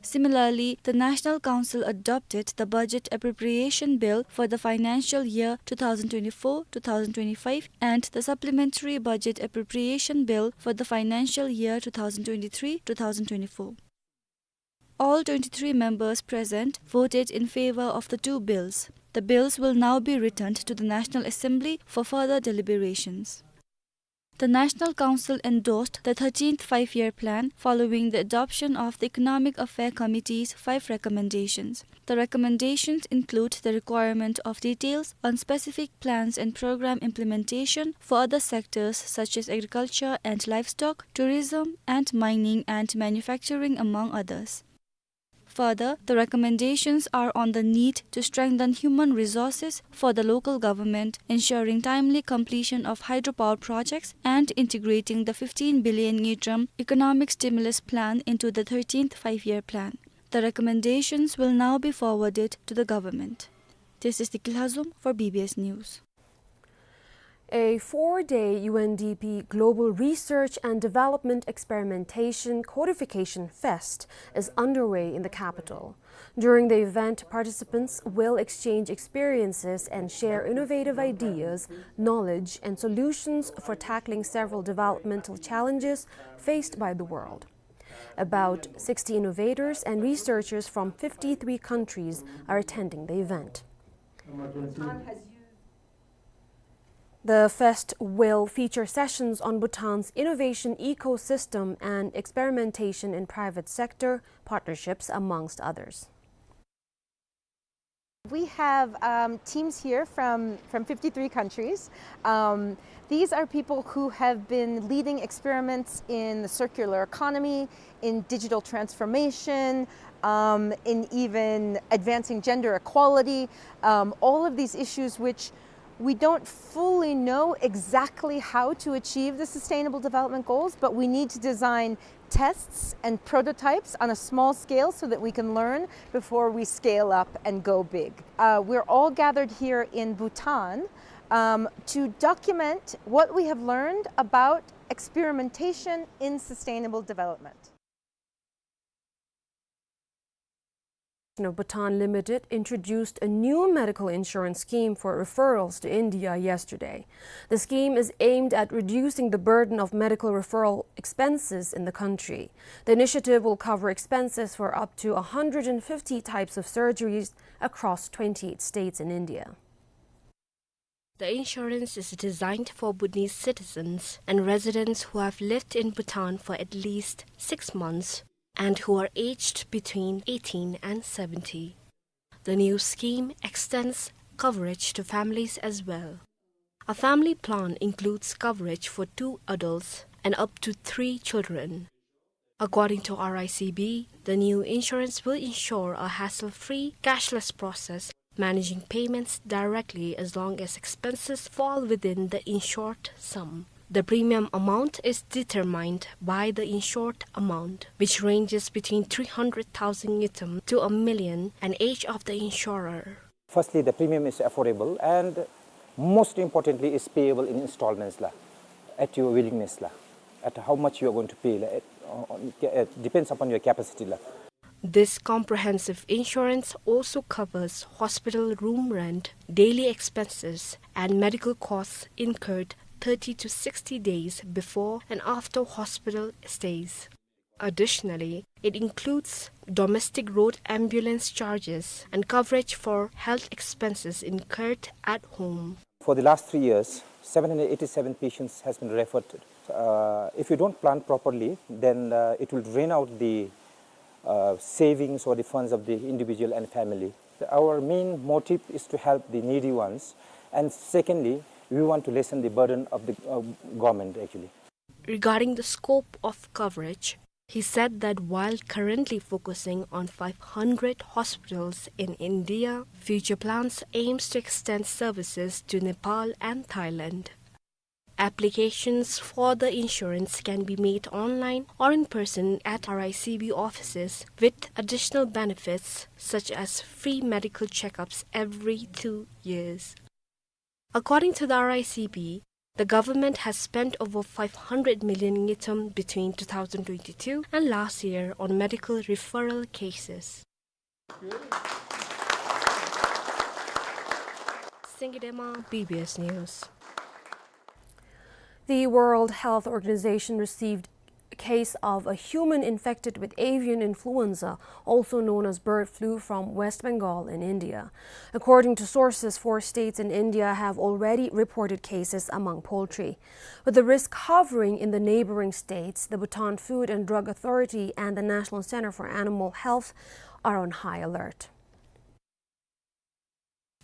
Similarly, the National Council adopted the Budget Appropriation Bill for the financial year two thousand twenty-four two thousand twenty-five and the Supplementary Budget Appropriation Bill for the financial year two thousand twenty-three two thousand twenty-four. All twenty-three members present voted in favor of the two bills. The bills will now be returned to the National Assembly for further deliberations. The National Council endorsed the thirteenth Five-Year Plan following the adoption of the Economic Affair Committee's five recommendations. The recommendations include the requirement of details on specific plans and program implementation for other sectors such as agriculture and livestock, tourism, and mining and manufacturing, among others. Further, the recommendations are on the need to strengthen human resources for the local government, ensuring timely completion of hydropower projects, and integrating the fifteen billion ngultrum economic stimulus plan into the thirteenth Five-Year Plan. The recommendations will now be forwarded to the government. This is Diki Lhazom for B B S News. A four-day U N D P Global Research and Development Experimentation Codification Fest is underway in the capital. During the event, participants will exchange experiences and share innovative ideas, knowledge, and solutions for tackling several developmental challenges faced by the world. About sixty innovators and researchers from fifty-three countries are attending the event. The fest will feature sessions on Bhutan's innovation ecosystem and experimentation in private sector partnerships, amongst others. We have, um, teams here from, from fifty-three countries. Um, these are people who have been leading experiments in the circular economy, in digital transformation, um, in even advancing gender equality, um, all of these issues which we don't fully know exactly how to achieve the Sustainable Development Goals, but we need to design tests and prototypes on a small scale so that we can learn before we scale up and go big. Uh, we're all gathered here in Bhutan, um, to document what we have learned about experimentation in sustainable development. Of Bhutan Limited introduced a new medical insurance scheme for referrals to India yesterday. The scheme is aimed at reducing the burden of medical referral expenses in the country. The initiative will cover expenses for up to a hundred and fifty types of surgeries across twenty-eight states in India. The insurance is designed for Bhutanese citizens and residents who have lived in Bhutan for at least six months and who are aged between eighteen and seventy. The new scheme extends coverage to families as well. A family plan includes coverage for two adults and up to three children. According to R I C B, the new insurance will ensure a hassle-free, cashless process, managing payments directly as long as expenses fall within the insured sum. The premium amount is determined by the insured amount, which ranges between three hundred thousand ngultrum to a million, and age of the insurer. Firstly, the premium is affordable, and most importantly, is payable in installments la, at your willingness la, at how much you are going to pay la, at, uh, uh, depends upon your capacity la. This comprehensive insurance also covers hospital room rent, daily expenses, and medical costs incurred thirty to sixty days before and after hospital stays. Additionally, it includes domestic road ambulance charges and coverage for health expenses incurred at home. For the last three years, seven hundred eighty-seven patients has been referred. Uh, if you don't plan properly, then, uh, it will drain out the, uh, savings or the funds of the individual and family. Our main motive is to help the needy ones, and secondly, we want to lessen the burden of the, uh, government, actually. Regarding the scope of coverage, he said that while currently focusing on five hundred hospitals in India, future plans aims to extend services to Nepal and Thailand. Applications for the insurance can be made online or in person at R I C B offices, with additional benefits such as free medical checkups every two years. According to the R I C B, the government has spent over five hundred million ngultrum between two thousand twenty-two and last year on medical referral cases. Singidema, B B S News. The World Health Organization received case of a human infected with avian influenza, also known as bird flu, from West Bengal in India. According to sources, four states in India have already reported cases among poultry. With the risk hovering in the neighboring states, the Bhutan Food and Drug Authority and the National Center for Animal Health are on high alert.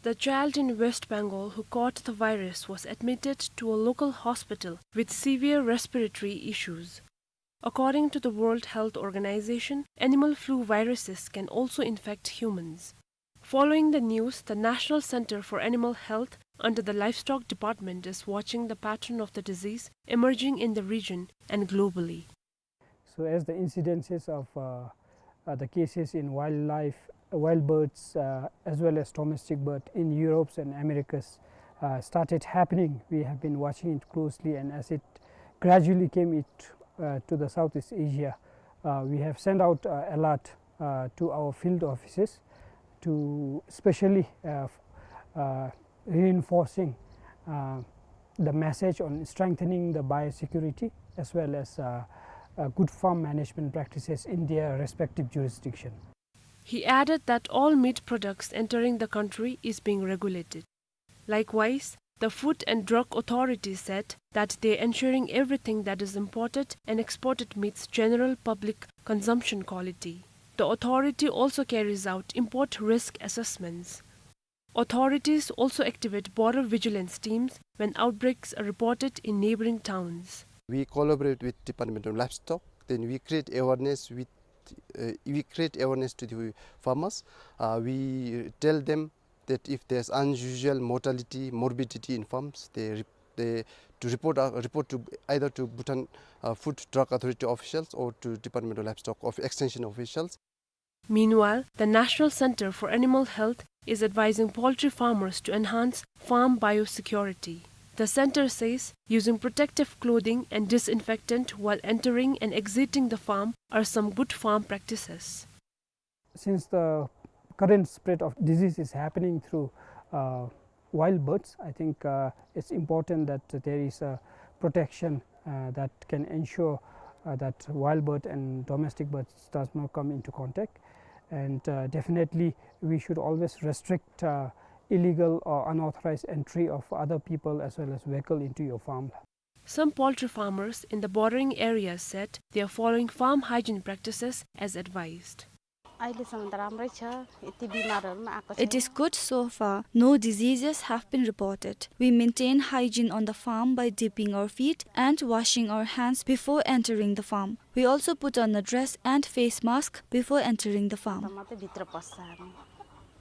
The child in West Bengal who caught the virus was admitted to a local hospital with severe respiratory issues. According to the World Health Organization, animal flu viruses can also infect humans. Following the news, the National Center for Animal Health under the Livestock Department is watching the pattern of the disease emerging in the region and globally. So as the incidences of, uh, uh, the cases in wildlife, wild birds, uh, as well as domestic bird in Europe and Americas uh, started happening, we have been watching it closely, and as it gradually came it, uh, to the Southeast Asia, uh, we have sent out, uh, alert, uh, to our field offices to specially, uh, f-, uh, reinforcing, uh, the message on strengthening the biosecurity as well as, uh, uh, good farm management practices in their respective jurisdiction. He added that all meat products entering the country is being regulated. Likewise, the Food and Drug Authority said that they ensuring everything that is imported and exported meets general public consumption quality. The authority also carries out import risk assessments. Authorities also activate border vigilance teams when outbreaks are reported in neighboring towns. We collaborate with Department of Livestock, then we create awareness with, uh, we create awareness to the farmers. Uh, we tell them that if there's unusual mortality, morbidity in farms, they re-, they to report, uh, report to either to Bhutan, uh, Food Drug Authority officials or to Department of Livestock of Extension officials. Meanwhile, the National Center for Animal Health is advising poultry farmers to enhance farm biosecurity. The center says using protective clothing and disinfectant while entering and exiting the farm are some good farm practices. Since the current spread of disease is happening through, uh, wild birds, I think, uh, it's important that there is a protection, uh, that can ensure, uh, that wild bird and domestic birds does not come into contact. And, uh, definitely, we should always restrict, uh, illegal or unauthorized entry of other people as well as vehicle into your farm. Some poultry farmers in the bordering areas said they are following farm hygiene practices as advised. अहिलेसम्म त राम्रै छ, यति बिमारहरू पनि आएको छैन। It is good so far. No diseases have been reported. We maintain hygiene on the farm by dipping our feet and washing our hands before entering the farm. We also put on a dress and face mask before entering the farm. मात्रै भित्र पस्छ हामी।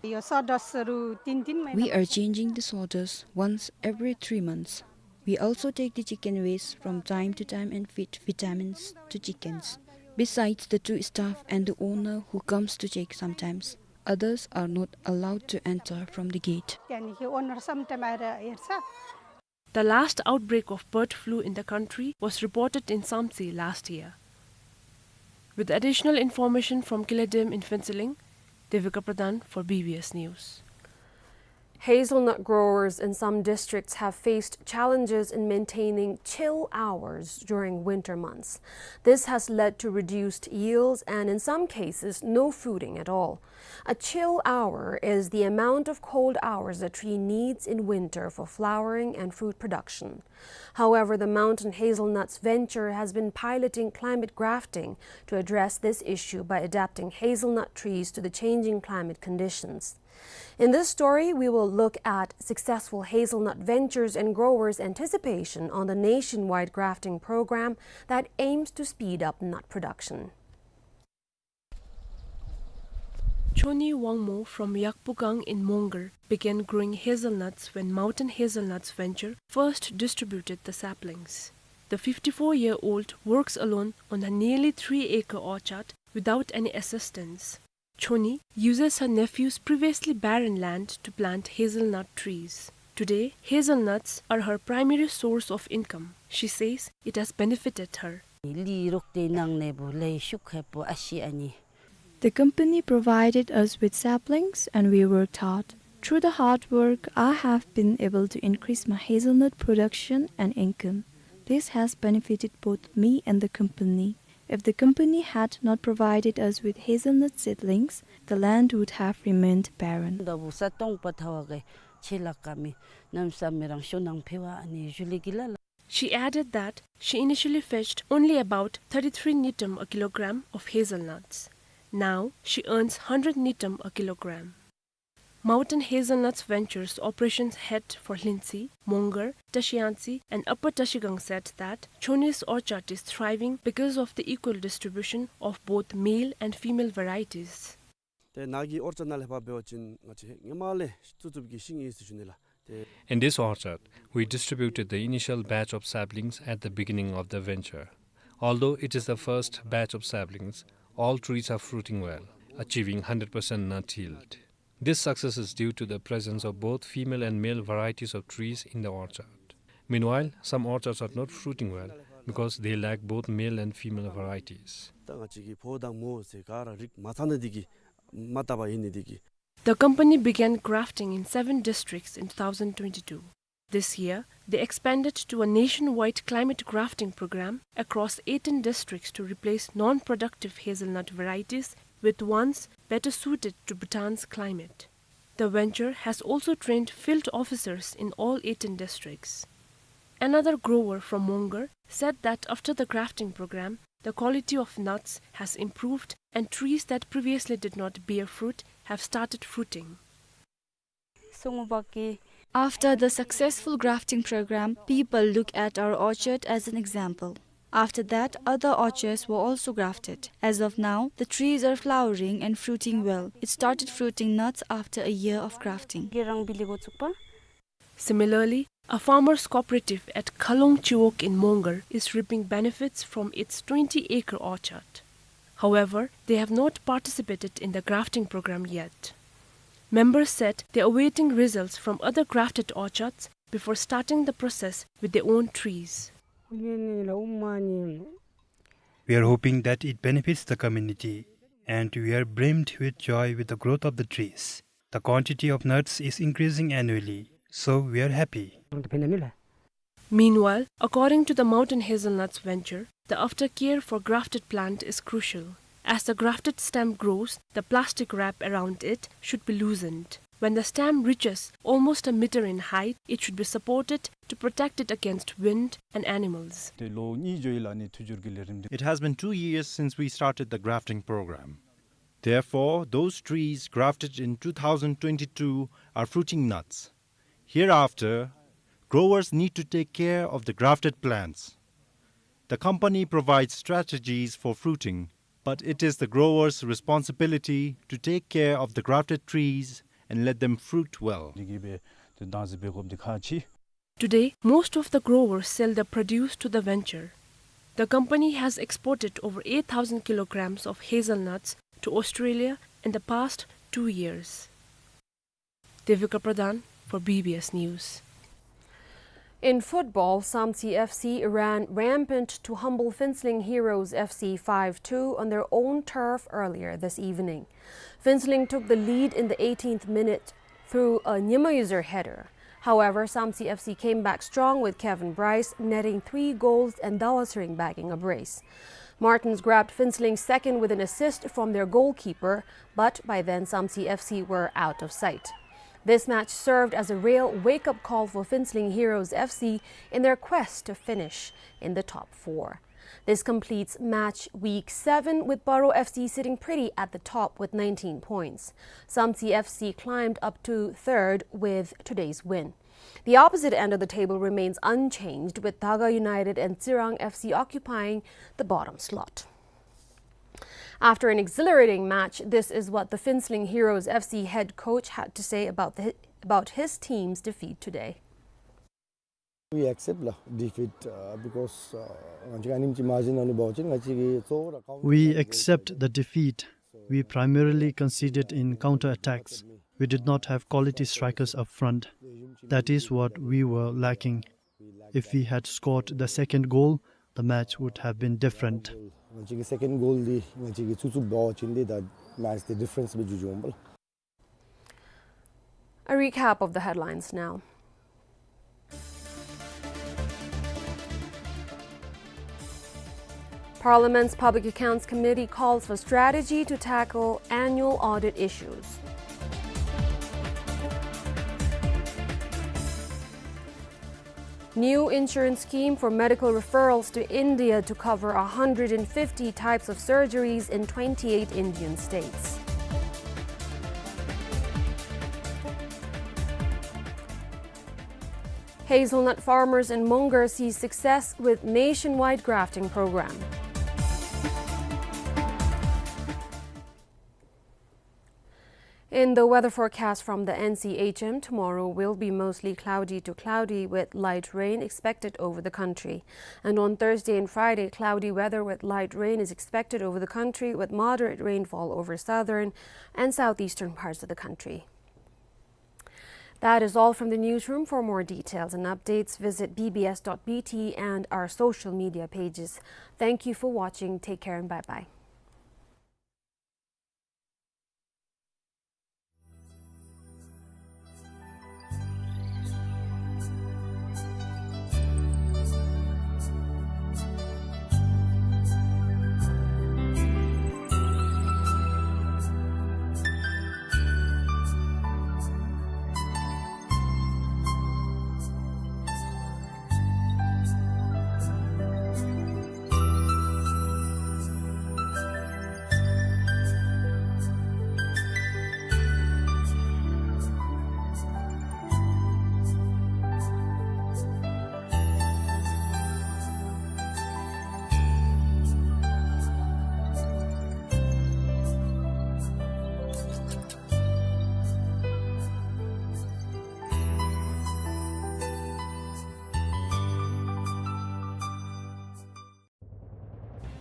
यो सडस्टहरू तिन तिन महिना We are changing the sawdust once every three months. We also take the chicken waste from time to time and feed vitamins to chickens. Besides the two staff and the owner who comes to check sometimes, others are not allowed to enter from the gate. त्यहाँदेखि owner sometime आएर हेर्छ। The last outbreak of bird flu in the country was reported in Samtse last year. With additional information from Kiledem in Phuentsholing, Devika Pradhan for B B S News. Hazelnut growers in some districts have faced challenges in maintaining chill hours during winter months. This has led to reduced yields and, in some cases, no fruiting at all. A chill hour is the amount of cold hours a tree needs in winter for flowering and fruit production. However, the Mountain Hazelnuts venture has been piloting climate grafting to address this issue by adapting hazelnut trees to the changing climate conditions. In this story, we will look at successful hazelnut ventures and growers' anticipation on the nationwide grafting program that aims to speed up nut production. Choni Wangmo from Yakpugang in Mongar began growing hazelnuts when Mountain Hazelnuts Venture first distributed the saplings. The fifty-four-year-old works alone on a nearly three-acre orchard without any assistance. Choni uses her nephew's previously barren land to plant hazelnut trees. Today, hazelnuts are her primary source of income. She says it has benefited her. ལི་རོགས་དེ་ནང་ནས་བུ་ལས་ཤུགས་ཧེ་པོ་ཨ་ཤི་ཨ་ནི། The company provided us with saplings and we worked hard. Through the hard work, I have been able to increase my hazelnut production and income. This has benefited both me and the company. If the company had not provided us with hazelnut seedlings, the land would have remained barren. ད་བུ་ས་སྟོང་པ་ཐ་བ་གི་ཆེ་ལ་ཀ་མི་ནམ་ས་མི་རང་ཤོ་ནང་ཕེ་བ་ཨ་ནི་ཞུ་ལི་གི་ལ་ལ། She added that she initially fetched only about thirty-three ngultrum a kilogram of hazelnuts. Now she earns hundred ngultrum a kilogram. Mountain Hazelnuts Ventures operations head for Lhintse, Mongar, Tashi Yangtse, and Upper Tashigang said that Choni's orchard is thriving because of the equal distribution of both male and female varieties. ཏེ་ནཱ་གི་ཨོར་ཅཌ་ནང་ལས་ཕར་འབད་བ་ཅིན་ང་བཅས་ཧེ་སྔ་མ་ལས་བཙུགས་བཙུགསཔ་གི་ཤིང་ཨིན་ཟེར་ཞུ་ནི་ལགས། ཏེ། In this orchard, we distributed the initial batch of saplings at the beginning of the venture. Although it is the first batch of saplings, all trees are fruiting well, achieving hundred percent nut yield. This success is due to the presence of both female and male varieties of trees in the orchard. Meanwhile, some orchards are not fruiting well because they lack both male and female varieties. ད་ང་བཅས་ཀྱི་ཕོ་དང་མོ་ཟེར་ག་ར་རིགས་མ་ཚང་ནི་འདི་གིས་མ་བཏབ་པ་ཨིན་ནི་འདི་གིས། The company began grafting in seven districts in two thousand twenty-two. This year, they expanded to a nationwide climate grafting program across eighteen districts to replace non-productive hazelnut varieties with ones better suited to Bhutan's climate. The venture has also trained field officers in all eighteen districts. Another grower from Mongar said that after the grafting program, the quality of nuts has improved and trees that previously did not bear fruit have started fruiting. After the successful grafting program, people look at our orchard as an example. After that, other orchards were also grafted. As of now, the trees are flowering and fruiting well. It started fruiting nuts after a year of grafting. Similarly, a farmers' cooperative at Khalong Chiwok in Mongar is reaping benefits from its twenty-acre orchard. However, they have not participated in the grafting program yet. Members said they are awaiting results from other grafted orchards before starting the process with their own trees. We are hoping that it benefits the community, and we are brimmed with joy with the growth of the trees. The quantity of nuts is increasing annually, so we are happy. Meanwhile, according to the Mountain Hazelnuts venture, the aftercare for grafted plant is crucial. As the grafted stem grows, the plastic wrap around it should be loosened. When the stem reaches almost a meter in height, it should be supported to protect it against wind and animals. It has been two years since we started the grafting program. Therefore, those trees grafted in two thousand twenty-two are fruiting nuts. Hereafter, growers need to take care of the grafted plants. The company provides strategies for fruiting, but it is the grower's responsibility to take care of the grafted trees and let them fruit well. Today, most of the growers sell their produce to the venture. The company has exported over eight thousand kilograms of hazelnuts to Australia in the past two years. Devika Pradhan for B B S News. In football, Samtse F C ran rampant to humble Phuentsholing Heroes F C five two on their own turf earlier this evening. Phuentsholing took the lead in the eighteenth minute through a Nyima user header. However, Samtse F C came back strong with Kevin Bryce netting three goals and Dawa Tsering bagging a brace. Martins grabbed Phuentsholing's second with an assist from their goalkeeper, but by then Samtse F C were out of sight. This match served as a real wake-up call for Phuentsholing Heroes F C in their quest to finish in the top four. This completes match week seven, with Paro F C sitting pretty at the top with nineteen points. Samtse F C climbed up to third with today's win. The opposite end of the table remains unchanged, with Daga United and Tsirang F C occupying the bottom slot. After an exhilarating match, this is what the Phuentsholing Heroes F C head coach had to say about the, about his team's defeat today. We accept la defeat, uh, because, uh, ང་བཅས་ཀྱི་ཨ་ནེམ་ཅིག་མར་ཇིན་ཨ་ནི་འབད་བ་ཅིན་ང་བཅས་ཀྱིས་གཙོ་བོ་ར་ཀའུན་ཊར་ཨ་ཊེཀ་ལས། We accept the defeat. We primarily conceded in counter-attacks. We did not have quality strikers up front. That is what we were lacking. If we had scored the second goal, the match would have been different. ང་བཅས་ཀྱི་སེ་ཀེནཌ་གོལ་འདི་ང་བཅས་ཀྱིས་ཚུད་ཚུདཔ་འབད་བ་ཅིན་འདི་ད་མེཆ་འདི་ཌི་ཕ་རེནསི་སྦེ་འགྱོ་འགྱོཝ་མས་པ་ལགས། A recap of the headlines now. Parliament's Public Accounts Committee calls for strategy to tackle annual audit issues. New insurance scheme for medical referrals to India to cover a hundred and fifty types of surgeries in twenty-eight Indian states. Hazelnut farmers in Mongar see success with nationwide grafting program. In the weather forecast from the N C H M, tomorrow will be mostly cloudy to cloudy with light rain expected over the country. And on Thursday and Friday, cloudy weather with light rain is expected over the country, with moderate rainfall over southern and southeastern parts of the country. That is all from the newsroom. For more details and updates, visit B B S dot B T and our social media pages. Thank you for watching. Take care and bye-bye.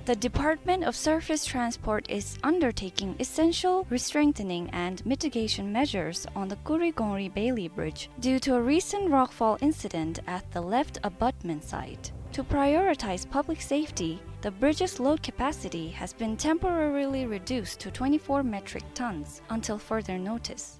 The Department of Surface Transport is undertaking essential restrengthening and mitigation measures on the Kurigongri Bailey Bridge due to a recent rockfall incident at the left abutment site. To prioritize public safety, the bridge's load capacity has been temporarily reduced to twenty-four metric tons until further notice.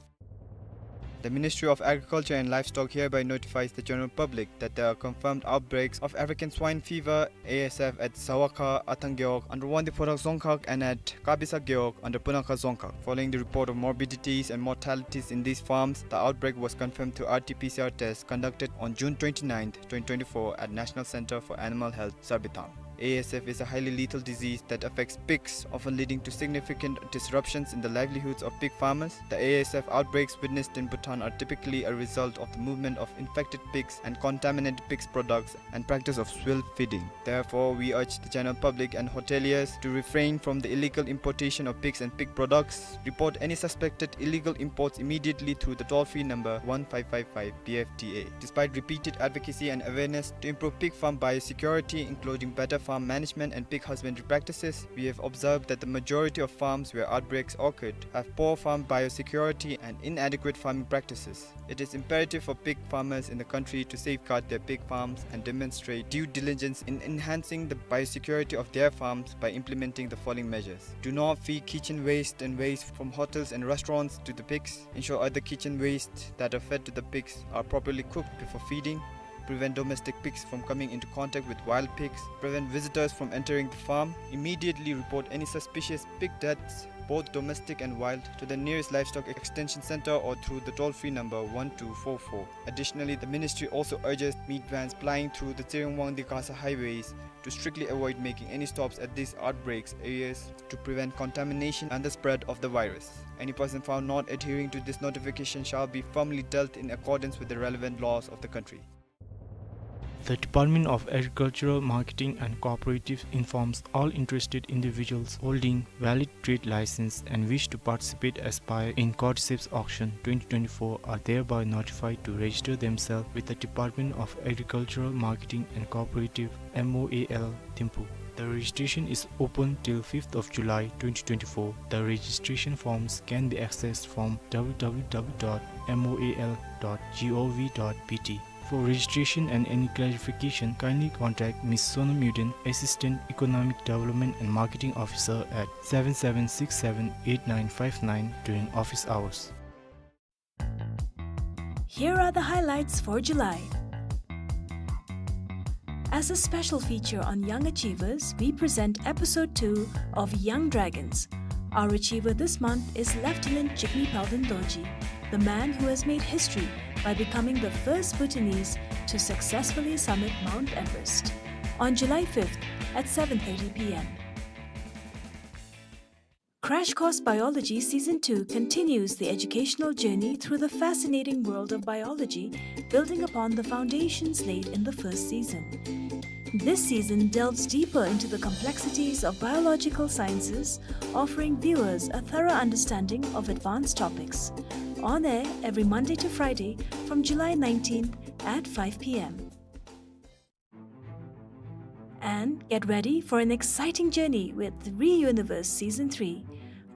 The Ministry of Agriculture and Livestock hereby notifies the general public that there are confirmed outbreaks of African swine fever, A S F, at Zawakha, Athang Gewog, under Wangdue Phodrang Dzongkhag, and at Kabisa Gewog, under Punakha Dzongkhag. Following the report of morbidities and mortalities in these farms, the outbreak was confirmed through R T P C R test conducted on June twenty-ninth, twenty twenty-four, at National Center for Animal Health, Sarbithang. A S F is a highly lethal disease that affects pigs, often leading to significant disruptions in the livelihoods of pig farmers. The A S F outbreaks witnessed in Bhutan are typically a result of the movement of infected pigs and contaminated pigs products and practice of swill feeding. Therefore, we urge the general public and hoteliers to refrain from the illegal importation of pigs and pig products. Report any suspected illegal imports immediately through the toll-free number one five five five P F T A. Despite repeated advocacy and awareness to improve pig farm biosecurity, including better farm management and pig husbandry practices, we have observed that the majority of farms where outbreaks occurred have poor farm biosecurity and inadequate farming practices. It is imperative for pig farmers in the country to safeguard their pig farms and demonstrate due diligence in enhancing the biosecurity of their farms by implementing the following measures. Do not feed kitchen waste and waste from hotels and restaurants to the pigs. Ensure other kitchen waste that are fed to the pigs are properly cooked before feeding. Prevent domestic pigs from coming into contact with wild pigs. Prevent visitors from entering the farm. Immediately report any suspicious pig deaths, both domestic and wild, to the nearest livestock extension center or through the toll-free number one two four four. Additionally, the ministry also urges meat vans plying through the Tsering-Wangdue-Gasa highways to strictly avoid making any stops at these outbreaks areas to prevent contamination and the spread of the virus. Any person found not adhering to this notification shall be firmly dealt in accordance with the relevant laws of the country. The Department of Agricultural Marketing and Cooperatives informs all interested individuals holding valid trade license and wish to participate as buyer in Cordyceps Auction twenty twenty-four are thereby notified to register themselves with the Department of Agricultural Marketing and Cooperative, M O A L, Thimphu. The registration is open till fifth of July twenty twenty-four. The registration forms can be accessed from W W W dot M O A L dot G O V dot B T. For registration and any clarification, kindly contact Miss Sonam Yuden, Assistant Economic Development and Marketing Officer, at seven seven six seven eight nine five nine during office hours. Here are the highlights for July. As a special feature on young achievers, we present episode two of Young Dragons. Our achiever this month is Lieutenant Jigme Palden Dorji, the man who has made history by becoming the first Bhutanese to successfully summit Mount Everest. On July fifth at seven thirty P M. Crash Course Biology Season two continues the educational journey through the fascinating world of biology, building upon the foundations laid in the first season. This season delves deeper into the complexities of biological sciences, offering viewers a thorough understanding of advanced topics. On air every Monday to Friday from July nineteenth at five P M. And get ready for an exciting journey with ReUniverse Season three.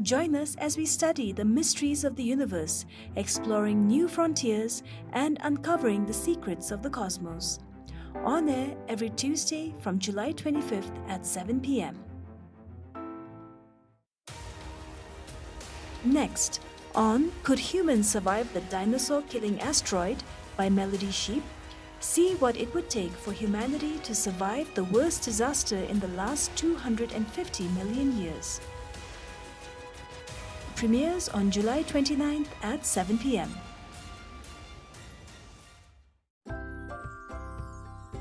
Join us as we study the mysteries of the universe, exploring new frontiers and uncovering the secrets of the cosmos. On air every Tuesday from July twenty-fifth at seven p m. Next, on Could Humans Survive the Dinosaur-Killing Asteroid? By Melody Sheep, see what it would take for humanity to survive the worst disaster in the last two hundred and fifty million years. Premieres on July twenty-ninth at seven p m.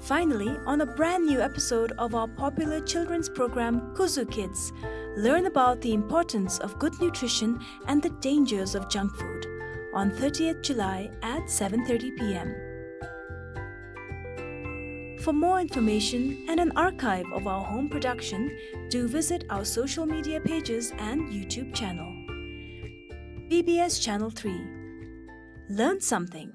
Finally, on a brand new episode of our popular children's program, Kuzu Kids, learn about the importance of good nutrition and the dangers of junk food on thirtieth July at seven thirty p m. For more information and an archive of our home production, do visit our social media pages and YouTube channel. B B S Channel three. Learn something.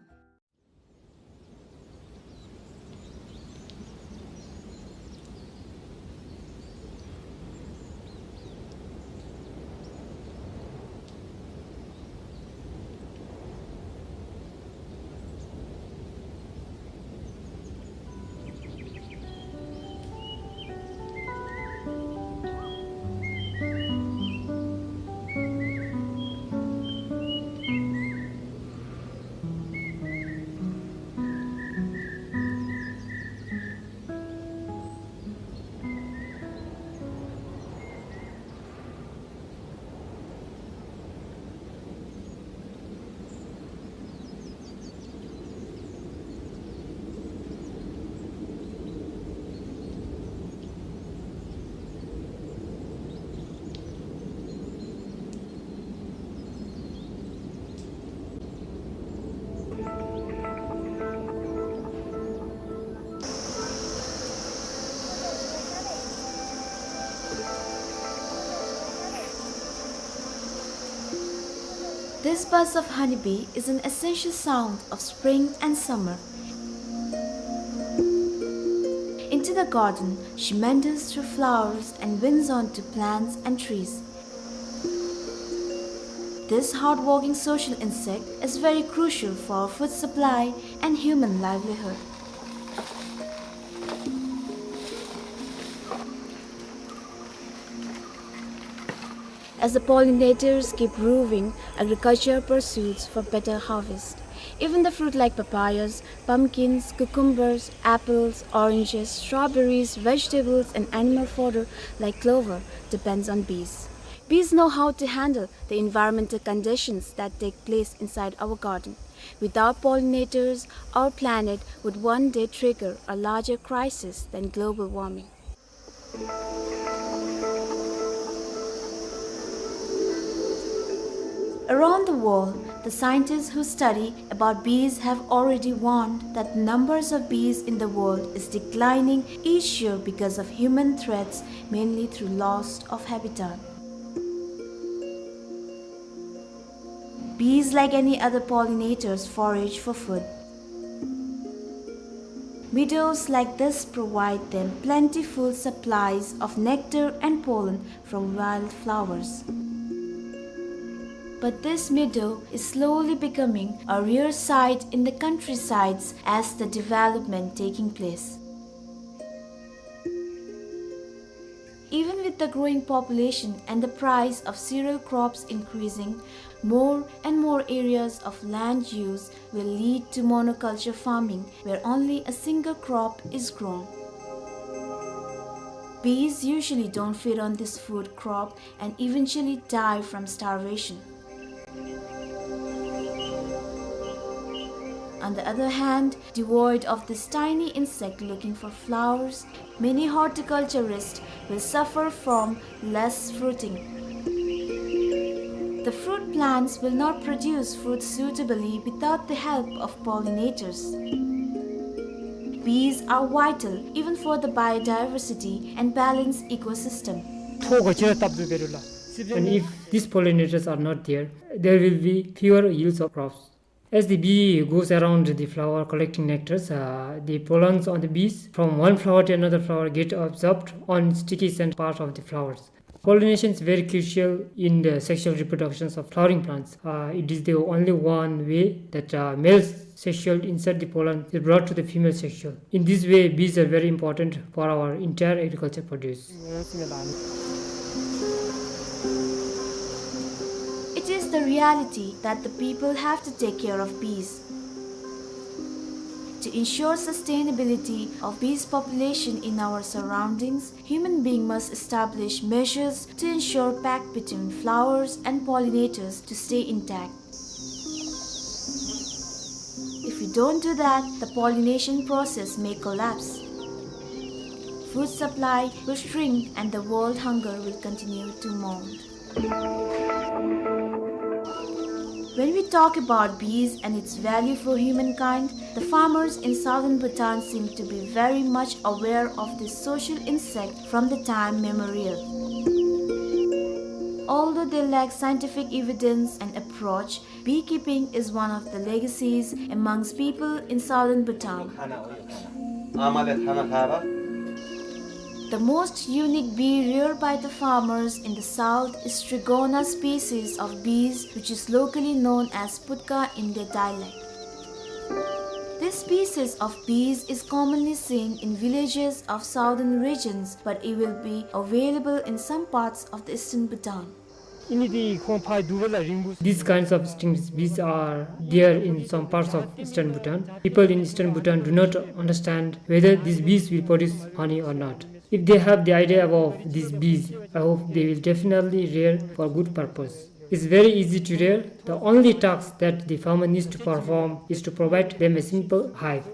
This buzz of honeybee is an essential sound of spring and summer. Into the garden, she meanders through flowers and winds onto plants and trees. This hardworking social insect is very crucial for our food supply and human livelihood. As the pollinators keep roving, agriculture pursues for better harvest. Even the fruit like papayas, pumpkins, cucumbers, apples, oranges, strawberries, vegetables, and animal fodder like clover depends on bees. Bees know how to handle the environmental conditions that take place inside our garden. Without pollinators, our planet would one day trigger a larger crisis than global warming. Around the world, the scientists who study about bees have already warned that the numbers of bees in the world is declining each year because of human threats, mainly through loss of habitat. Bees, like any other pollinators, forage for food. Meadows like this provide them plentiful supplies of nectar and pollen from wildflowers. But this meadow is slowly becoming a rare sight in the countrysides as the development taking place. Even with the growing population and the price of cereal crops increasing, more and more areas of land use will lead to monoculture farming, where only a single crop is grown. Bees usually don't feed on this food crop and eventually die from starvation. On the other hand, devoid of this tiny insect looking for flowers, many horticulturists will suffer from less fruiting. The fruit plants will not produce fruit suitably without the help of pollinators. Bees are vital even for the biodiversity and balanced ecosystem. And if these pollinators are not there, there will be fewer yields of crops. As the bee goes around the flower collecting nectars, uh, the pollens on the bees from one flower to another flower get absorbed on sticky scent part of the flowers. Pollination is very crucial in the sexual reproductions of flowering plants. Uh, it is the only one way that, uh, male sexual insert the pollen is brought to the female sexual. In this way, bees are very important for our entire agriculture produce. It is the reality that the people have to take care of bees. To ensure sustainability of bees population in our surroundings, human being must establish measures to ensure pact between flowers and pollinators to stay intact. If we don't do that, the pollination process may collapse. Food supply will shrink and the world hunger will continue to mount. When we talk about bees and its value for humankind, the farmers in southern Bhutan seem to be very much aware of this social insect from the time memorial. Although they lack scientific evidence and approach, beekeeping is one of the legacies amongst people in southern Bhutan. The most unique bee reared by the farmers in the south is Strigona species of bees, which is locally known as putka in their dialect. This species of bees is commonly seen in villages of southern regions, but it will be available in some parts of the eastern Bhutan. These kinds of stingless bees are there in some parts of eastern Bhutan. People in eastern Bhutan do not understand whether these bees will produce honey or not. If they have the idea about these bees, I hope they will definitely rear for good purpose. It's very easy to rear. The only task that the farmer needs to perform is to provide them a simple hive.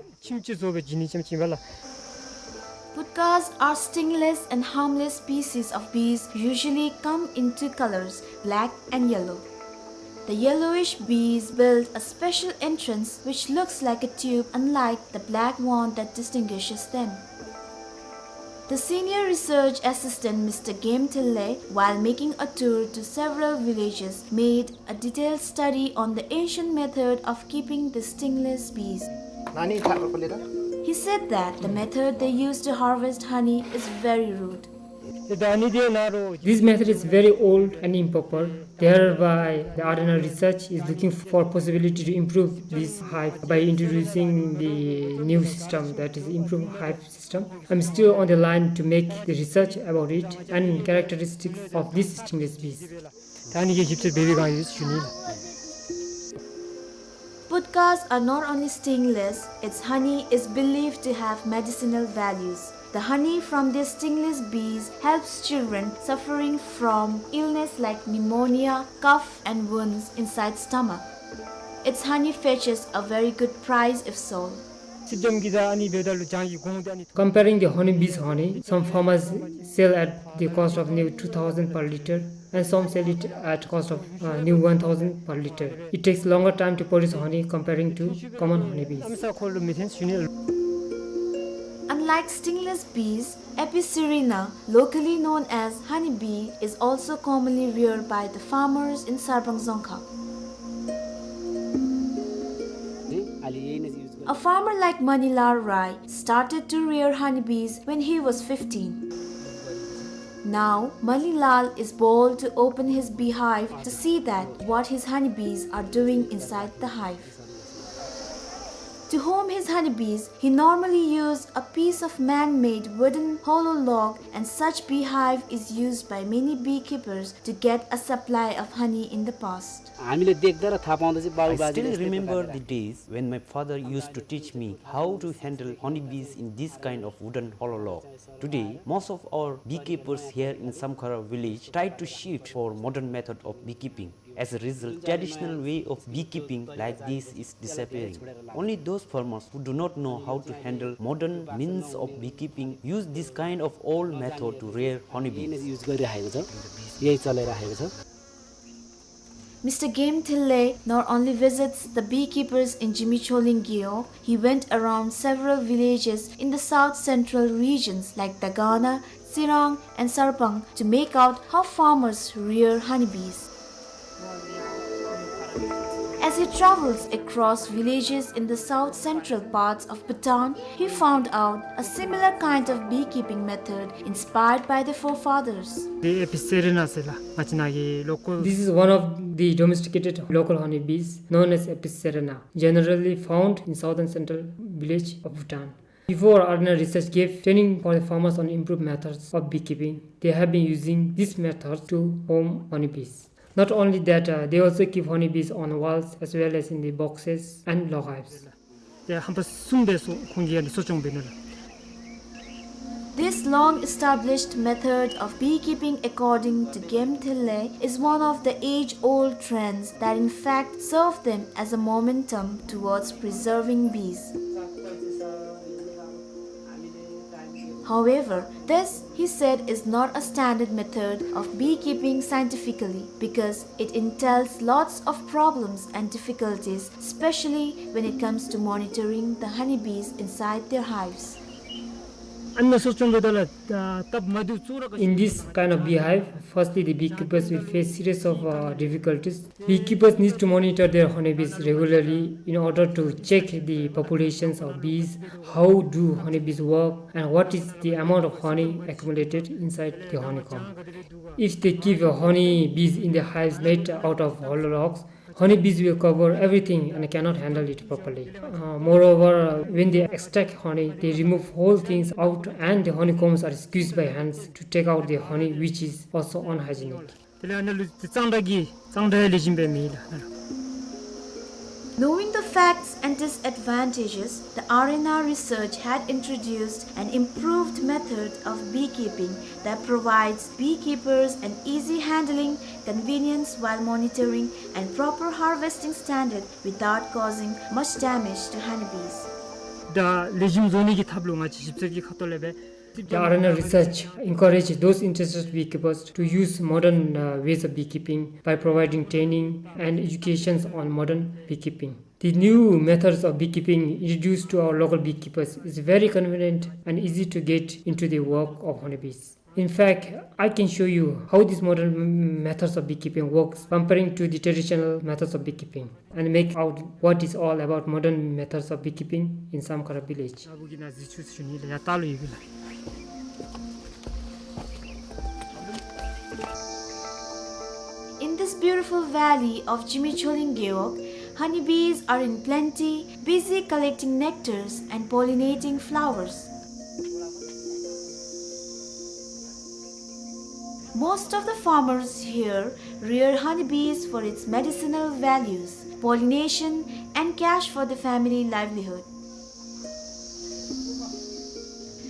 Putkas are stingless and harmless species of bees, usually come in two colors, black and yellow. The yellowish bees build a special entrance which looks like a tube, unlike the black one that distinguishes them. The senior research assistant, Mister Game Thille, while making a tour to several villages, made a detailed study on the ancient method of keeping the stingless bees. He said that the method they used to harvest honey is very rude. This method is very old and improper. Thereby, the Adana research is looking for possibility to improve this hive by introducing the new system, that is improved hive system. I'm still on the line to make the research about it and characteristics of these stingless bees. Putkas are not only stingless, its honey is believed to have medicinal values. The honey from these stingless bees helps children suffering from illness like pneumonia, cough and wounds inside stomach. Its honey fetches a very good price if sold. Comparing the honeybee's honey, some farmers sell at the cost of near two thousand per liter and some sell it at cost of, uh, near one thousand per liter. It takes longer time to produce honey comparing to common honeybees. Unlike stingless bees, Apis cerana, locally known as honeybee, is also commonly reared by the farmers in Sarpang Dzongkhag. A farmer like Manilal Rai started to rear honeybees when he was fifteen. Now, Manilal is bold to open his beehive to see that what his honeybees are doing inside the hive. To home his honeybees, he normally used a piece of man-made wooden hollow log, and such beehive is used by many beekeepers to get a supply of honey in the past. I still remember the days when my father used to teach me how to handle honeybees in this kind of wooden hollow log. Today, most of our beekeepers here in Samkhara village tried to shift for modern method of beekeeping. As a result, traditional way of beekeeping like this is disappearing. Only those farmers who do not know how to handle modern means of beekeeping use this kind of old method to rear honeybees. Mister Game Thille not only visits the beekeepers in Jimicholing Gyo, he went around several villages in the south central regions like Dagana, Tsirang and Sarpang to make out how farmers rear honeybees. As he travels across villages in the south central parts of Bhutan, he found out a similar kind of beekeeping method inspired by the forefathers. འདི་ཨེ་པི་སི་སེ་རི་ན་ཟེར་ལགས། ང་བཅས་ནཱ་གི་local. This is one of the domesticated local honeybees known as Apis cerana, generally found in southern central village of Bhutan. Before, Arena Research gave training for the farmers on improved methods of beekeeping. They have been using this method to form honeybees. Not only that, uh, they also keep honeybees on walls as well as in the boxes and log hives. དེ་ཧམ་པ་གསུམ་འབད་སོང་། ཁོང་གིས་ཨ་ནི་གསོ་སྐྱོང་འབད་ནི་ལགས། This long-established method of beekeeping, according to Game Thinley, is one of the age-old trends that in fact serve them as a momentum towards preserving bees. However, this, he said, is not a standard method of beekeeping scientifically because it entails lots of problems and difficulties, especially when it comes to monitoring the honeybees inside their hives. ཨ་ནི་གསོ་སྐྱོང་འབདཝ་ད་ལུ་སྟབས་མ་བདེཝ་ཚུ་ར། In this kind of beehive, firstly, the beekeepers will face series of, uh, difficulties. Beekeepers need to monitor their honeybees regularly in order to check the populations of bees, how do honeybees work, and what is the amount of honey accumulated inside the honeycomb. If they keep, uh, honeybees in the hives made out of hollow logs, honeybees will cover everything and cannot handle it properly. Uh, moreover, uh, when they extract honey, they remove whole things out and the honeycombs are squeezed by hands to take out the honey, which is also unhygienic. དེ་ལས་ཨ་ནཱ་ལུ་གཙང་སྦྲ་གི་གཙང་སྦྲའི་ལེགས་ཤོམ་སྦེ་མེད་ལགས། Knowing the facts and disadvantages, the Arena Research had introduced an improved method of beekeeping that provides beekeepers an easy handling, convenience while monitoring, and proper harvesting standard without causing much damage to honeybees. ད་ལེགས་ཤོམ་བཟོ་ནི་གི་ཐབས་ལུ་ང་བཅས་ཞིབ་འཚོལ་གྱི་ཁ་ཐུག་ལས་སྦེ། The Arena Research encourage those interested beekeepers to use modern, uh, ways of beekeeping by providing training and educations on modern beekeeping. The new methods of beekeeping introduced to our local beekeepers is very convenient and easy to get into the work of honeybees. In fact, I can show you how these modern m-, methods of beekeeping works comparing to the traditional methods of beekeeping and make out what is all about modern methods of beekeeping in Samkhara village. In this beautiful valley of Zimicholweng Gewog, honeybees are in plenty, busy collecting nectars and pollinating flowers. Most of the farmers here rear honeybees for its medicinal values, pollination, and cash for the family livelihood.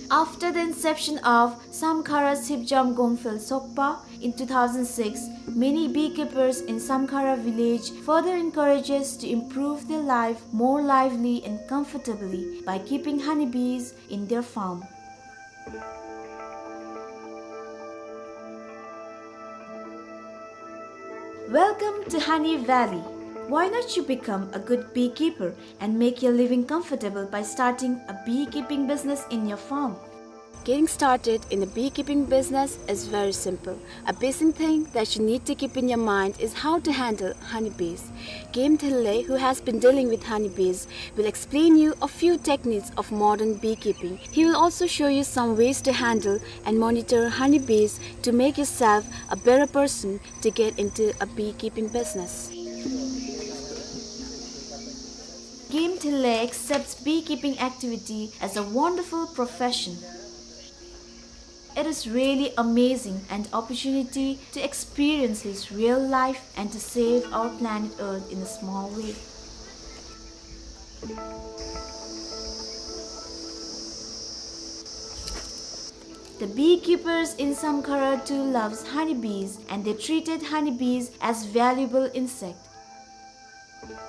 After the inception of Samkhara Sipjam Gongphel Sokpa in two thousand six, many beekeepers in Samkhara village further encourages to improve their life more lively and comfortably by keeping honeybees in their farm. Welcome to Honey Valley. Why not you become a good beekeeper and make your living comfortable by starting a beekeeping business in your farm? Getting started in a beekeeping business is very simple. A basic thing that you need to keep in your mind is how to handle honeybees. Game Thinley, who has been dealing with honeybees, will explain you a few techniques of modern beekeeping. He will also show you some ways to handle and monitor honeybees to make yourself a better person to get into a beekeeping business. Game Thinley accepts beekeeping activity as a wonderful profession. It is really amazing an opportunity to experience his real life and to save our planet Earth in a small way. The beekeepers in Samkhara too loves honeybees, and they treated honeybees as valuable insect.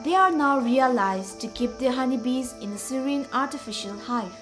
They are now realized to keep their honeybees in a serene artificial hive.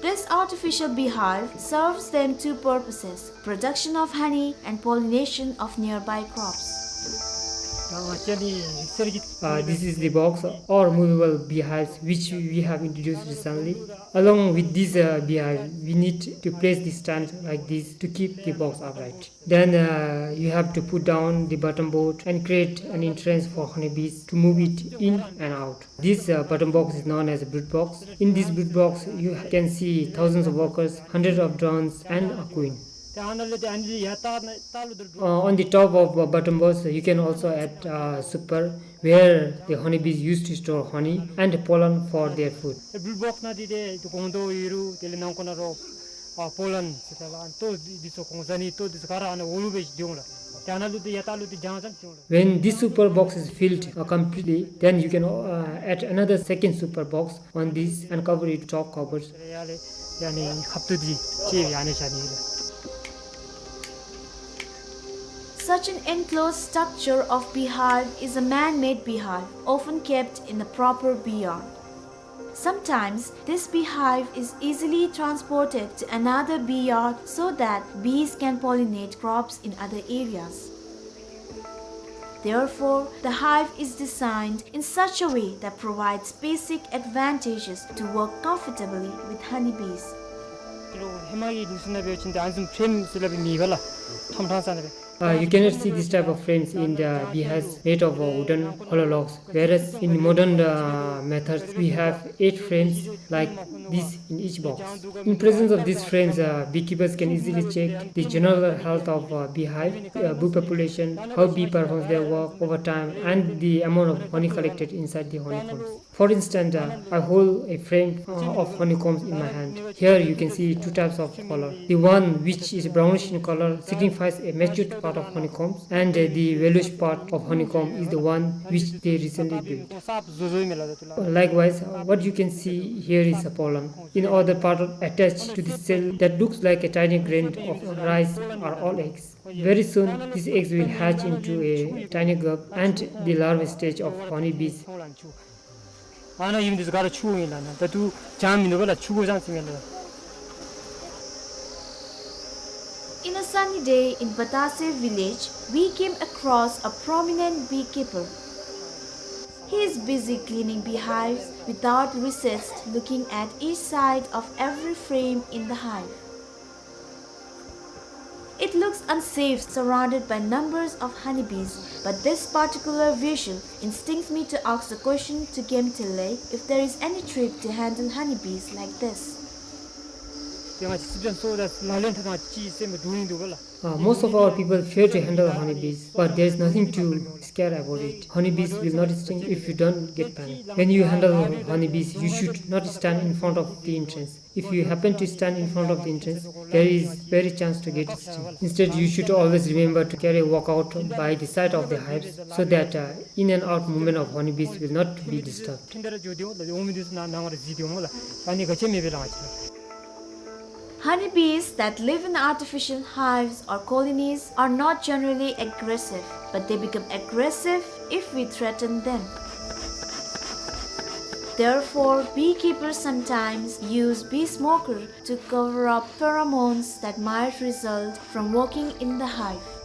This artificial beehive serves them two purposes, production of honey and pollination of nearby crops. Uh, this is the box or movable beehives which we have introduced recently. Along with this uh, beehive, we need to place the stand like this to keep the box upright. Then uh, you have to put down the bottom board and create an entrance for honeybees to move it in and out. This uh, bottom box is known as a brood box. In this brood box, you can see thousands of workers, hundreds of drones, and a queen. Uh, on the top of uh, bottom box, you can also add uh, super, where the honeybees used to store honey and pollen for their food. Brood box ནང་འདི་ཏེ་ཏེ་སྒོང་རྡོག་ཡོད་རུང་དེ་ལས་ནང་ཁོག་ནང་རོ་ཨ་པོ་ལན་ཟེར་ད་ལགས། ཨ་ནི་ལྟོ་འདི་ཚུ་སྒོང་རྩ་ནི་ལྟོ་འདི་ཚུ་ག་ར་ཨ་ནི་འོག་ལུ་སྦེ་འདི་འོང་ལགས། ཏེ་ཨ་ནཱ་ལུ་ཏེ་ཡར་ལྟག་ལུ་ཏེ་ལྗང་ཙམ་འདི་འོང་ལགས། When this super box is filled uh, completely, then you can uh, add another second super box on this and cover it top covers. ཡར་ལས་ཡར་ནི་ཁབ་ཏོ་འདི་ཅིག་ཡར་ནི་བཞག་ནི་ལགས། Such an enclosed structure of beehive is a man-made beehive, often kept in a proper bee yard. Sometimes this beehive is easily transported to another bee yard so that bees can pollinate crops in other areas. Therefore, the hive is designed in such a way that provides basic advantages to work comfortably with honeybees. ཧེ་མ་གི་ལུགས་སྲོལ་ནང་འབད་བ་ཅིན་ཏེ་ཨ་ནི་བཟུམ་ཕྲེམ་ཟེར་སླབ་མེད་པ་ལགས། ཁྲོམ་ཁྲང་ས་ནང་སྦེ། Uh, you cannot see this type of frames in the beehives made of uh, wooden hollow logs, whereas in modern uh, methods we have eight frames like this in each box. In presence of these frames, uh, beekeepers can easily check the general health of uh, beehive, uh, bee population, how bee performs their work over time, and the amount of honey collected inside the honeycombs. For instance, uh, I hold a frame uh, of honeycombs in my hand. Here you can see two types of color. The one which is brownish in color signifies a matured part of honeycombs, and uh, the yellowish part of honeycomb is the one which they recently built. Likewise, uh, what you can see here is a pollen. In other part attached to the cell that looks like a tiny grain of rice are all eggs. Very soon, these eggs will hatch into a tiny grub and the larva stage of honeybees. ཨ་ནཱ་ཡུམ་འདི་ཚུ་ག་ར་ཕྱུ་ཨིན་ལགས། ད་ལྟོ་ལྗང་མིན་འདུག་པ་ལགས། ཕྱུ་གུ་ལྗང་ཅིག་མས་ལགས། In a sunny day in Batase village, we came across a prominent beekeeper. He is busy cleaning beehives without recess, looking at each side of every frame in the hive. It looks unsafe surrounded by numbers of honeybees, but this particular visual instincts me to ask the question to Gemtele if there is any trick to handle honeybees like this. ཏེ་ང་བཅས་སི་པེན་སོ་ད་ལག་ལེན་འཐབ་ད་ཅིག་སེམས་འདུག་ཨིན་འདུག་པ་ལགས། Uh, most of our people fear to handle honeybees, but there is nothing to scare about it. Honeybees will not sting if you don't get panic. When you handle honeybees, you should not stand in front of the entrance. If you happen to stand in front of the entrance, there is very chance to get stung. Instead, you should always remember to carry a walkout by the side of the hives so that uh, in and out movement of honeybees will not be disturbed. Honeybees that live in artificial hives or colonies are not generally aggressive, but they become aggressive if we threaten them. Therefore, beekeepers sometimes use bee smoker to cover up pheromones that might result from working in the hive.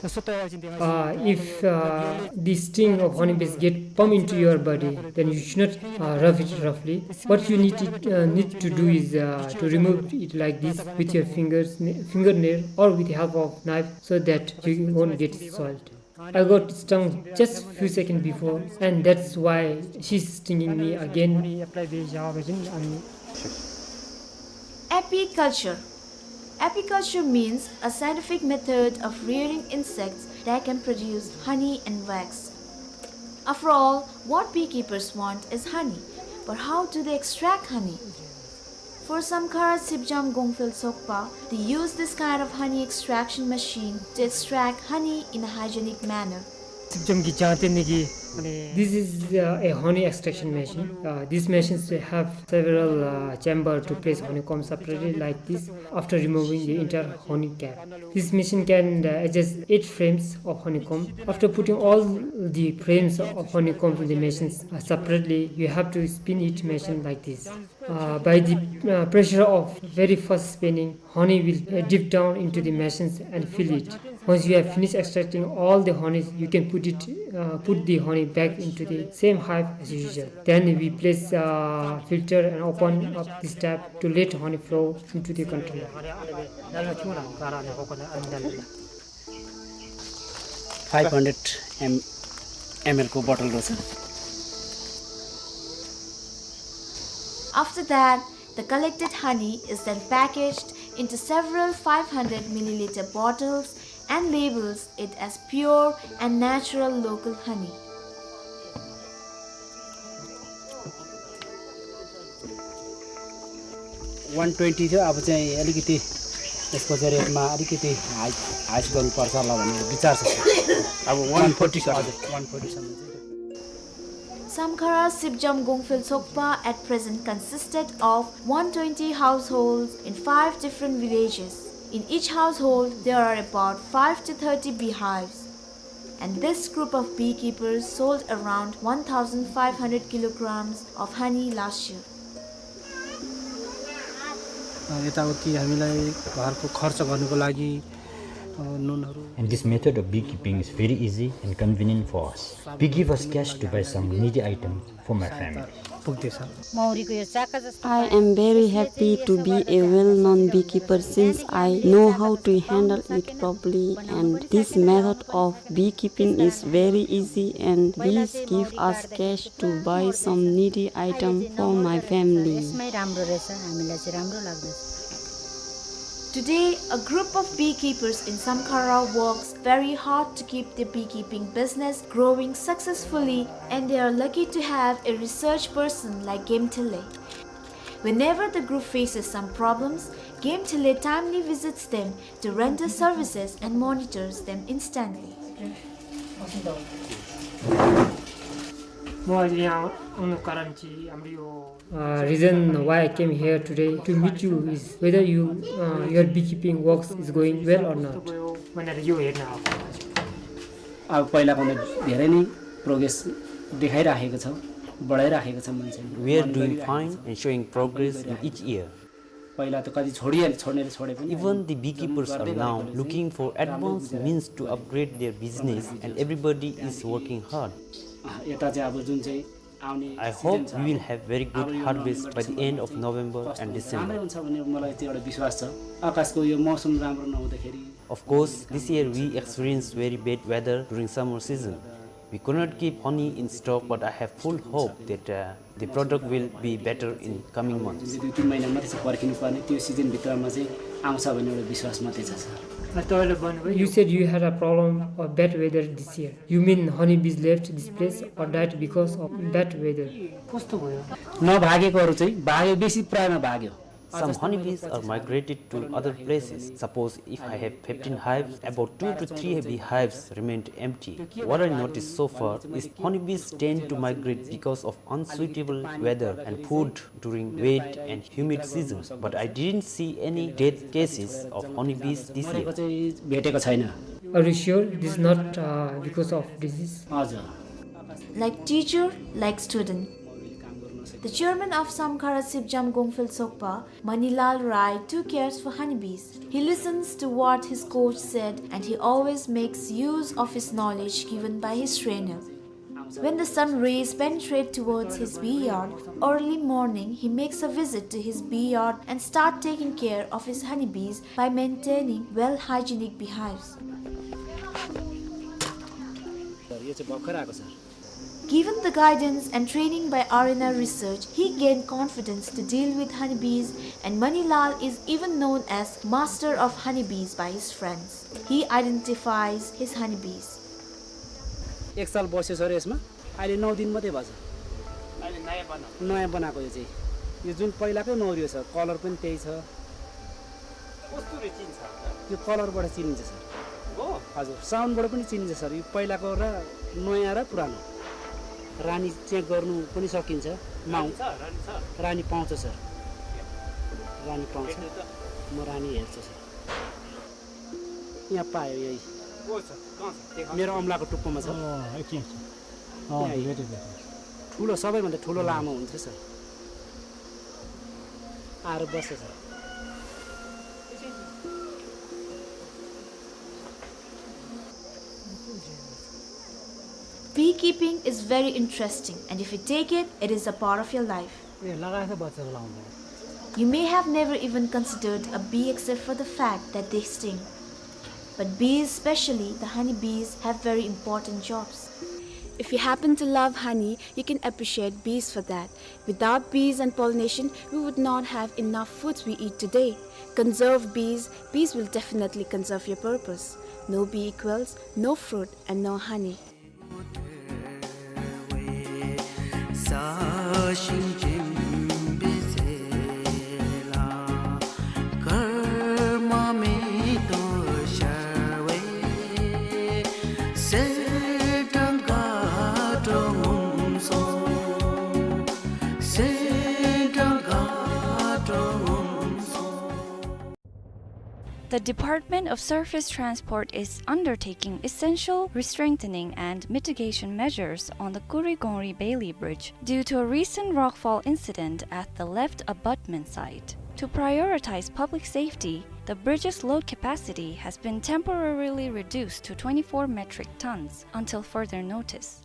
Uh, if uh, the sting of honeybees get pump into your body, then you should not uh, rub it roughly. What you need to, uh, need to do is uh, to remove it like this with your fingers, fingernail, or with the help of knife, so that you won't get soiled. I got stung just few seconds before, and that's why she's stinging me again. Apiculture. Apiculture means a scientific method of rearing insects that can produce honey and wax. After all, what beekeepers want is honey, but how do they extract honey? For some Kharat Sipjam Gongphel Sokpa, they use this kind of honey extraction machine to extract honey in a hygienic manner. སིབ་ཇམ་གྱི་ལྗང་སྟེར་ནི་གི། This is uh, a honey extraction machine. Uh, these machines have several uh, chamber to place honeycomb separately like this after removing the entire honey cap. This machine can uh, adjust eight frames of honeycomb. After putting all the frames of honeycomb in the machines uh, separately, you have to spin each machine like this. Uh, by the uh, pressure of very fast spinning, honey will uh, dip down into the machines and fill it. Once you have finished extracting all the honey, you can put it, uh, put the honey back into the same hive as usual. Then we place, uh, filter and open up this tap to let honey flow into the container. Five hundred M, ml को bottle रहेछ। After that, the collected honey is then packaged into several five hundred milliliter bottles and labels it as pure and natural local honey. One twenty थियो, अब चाहिँ अलिकति यसको चाहिँ rate मा अलिकति hike, hike गर्नुपर्छ होला भन्ने विचार छ, sir। अब one forty, sir। हजुर, one forty सम्म चाहिँ। Samkhara Sipjam Gongphel Sokpa at present consisted of one twenty households in five different villages. In each household, there are about five to thirty beehives. And this group of beekeepers sold around one thousand five hundred kilograms of honey last year. अ, यताउति हामीलाई घरको खर्च गर्नको लागि, अ, नुनहरू। And this method of beekeeping is very easy and convenient for us. We give us cash to buy some needy items for my family. पुग्दैछ। मौरीको यो चाका जस्तो I am very happy to be a well-known beekeeper since I know how to handle it properly, and this method of beekeeping is very easy and bees give us cash to buy some needy item for my family. यसमै राम्रो रहेछ, हामीलाई चाहिँ राम्रो लाग्दछ। Today, a group of beekeepers in Samkhara works very hard to keep their beekeeping business growing successfully, and they are lucky to have a research person like Gemthele. Whenever the group faces some problems, Gemthele timely visits them to render services and monitors them instantly. म आज यहाँ आउनुको कारण चाहिँ हाम्रो यो Uh, reason why I came here today to meet you is whether you, uh, your beekeeping works is going well or not. अब पहिलाको भन्दा धेरै नै progress देखाइराखेको छ, बढाइराखेको छ मान्छेले। We are doing fine and showing progress in each year. पहिला त कति छोडिहाले, छोड्नेले छोडे पनि। Even the beekeepers are now looking for advanced means to upgrade their business and everybody is working hard. अँ, यता चाहिँ अब जुन चाहिँ आउने season छ, I hope we will have very good harvest by the end of November and December. राम्रै हुन्छ भन्ने मलाई त्यो एउटा विश्वास छ। आकाशको यो मौसम राम्रो नहुँदाखेरि। Of course, this year we experienced very bad weather during summer season. We could not keep honey in stock, but I have full hope that, uh, the product will be better in coming months. जुन चाहिँ दुई तिन महिना मात्रै छ पर्खिनुपर्ने, त्यो season भित्रमा चाहिँ आउँछ भन्ने एउटा विश्वास मात्रै छ, sir। You said you had a problem of bad weather this year. You mean honeybees left this place or died because of bad weather? कस्तो भयो? नभागेकोहरू चाहिँ भाग्यो, बेसी प्रायमा भाग्यो। Some honeybees are migrated to other places. Suppose if I have fifteen hives, about two to three beehives remained empty. What I noticed so far is honeybees tend to migrate because of unsuitable weather and food during wet and humid season. But I didn't see any death cases of honeybees this year. मरेको चाहिँ भेटेको छैन। Are you sure this is not, uh, because of disease? हजुर। Like teacher, like student. The chairman of Samkhara Sipjam Gongphel Sokpa, Manilal Rai too cares for honeybees. He listens to what his coach said and he always makes use of his knowledge given by his trainer. When the sun rays penetrate towards his bee yard, early morning he makes a visit to his bee yard and start taking care of his honeybees by maintaining well hygienic beehives. यो चाहिँ भर्खर आएको छ। Given the guidance and training by R N R Research, he gained confidence to deal with honeybees, and Manilal is even known as master of honeybees by his friends. He identifies his honeybees. एक साल बस्यो सर यसमा, अहिले नौ दिन मात्रै भएको छ। अहिले नयाँ बनाएको? नयाँ बनाएको यो चाहिँ। यो जुन पहिलाकै नौ रहेछ, colour पनि त्यही छ। कस्तुरी चिन्छ? यो colourबाट चिनिन्छ सर। हो? हजुर, soundबाट पनि चिनिन्छ सर। यो पहिलाको र नयाँ र पुरानो। रानी check गर्नु पनि सकिन्छ। माउ-, रानी छ, रानी छ। रानी पाउँछ सर। रानी पाउँछ। हेर्नु त। म रानी हेर्छु सर। यहाँ पायो यही। को छ? कहाँ छ? देखा। मेरो औँलाको टुप्पोमा छ। अँ, एकछिन, एकछिन। अँ, यहाँ यही। भेटेँ, भेटेँ। ठुलो, सबैभन्दा ठुलो लामो हुन्छ सर। आएर बस्छ sir. Beekeeping is very interesting, and if you take it, it is a part of your life. You may have never even considered a bee except for the fact that they sting. But bees, especially the honey bees, have very important jobs. If you happen to love honey, you can appreciate bees for that. Without bees and pollination, we would not have enough foods we eat today. Conserve bees, bees will definitely conserve your purpose. No bee equals no fruit and no honey. The Department of Surface Transport is undertaking essential restrengthening and mitigation measures on the Kurigongri Bailey Bridge due to a recent rockfall incident at the left abutment site. To prioritize public safety, the bridge's load capacity has been temporarily reduced to twenty-four metric tons until further notice.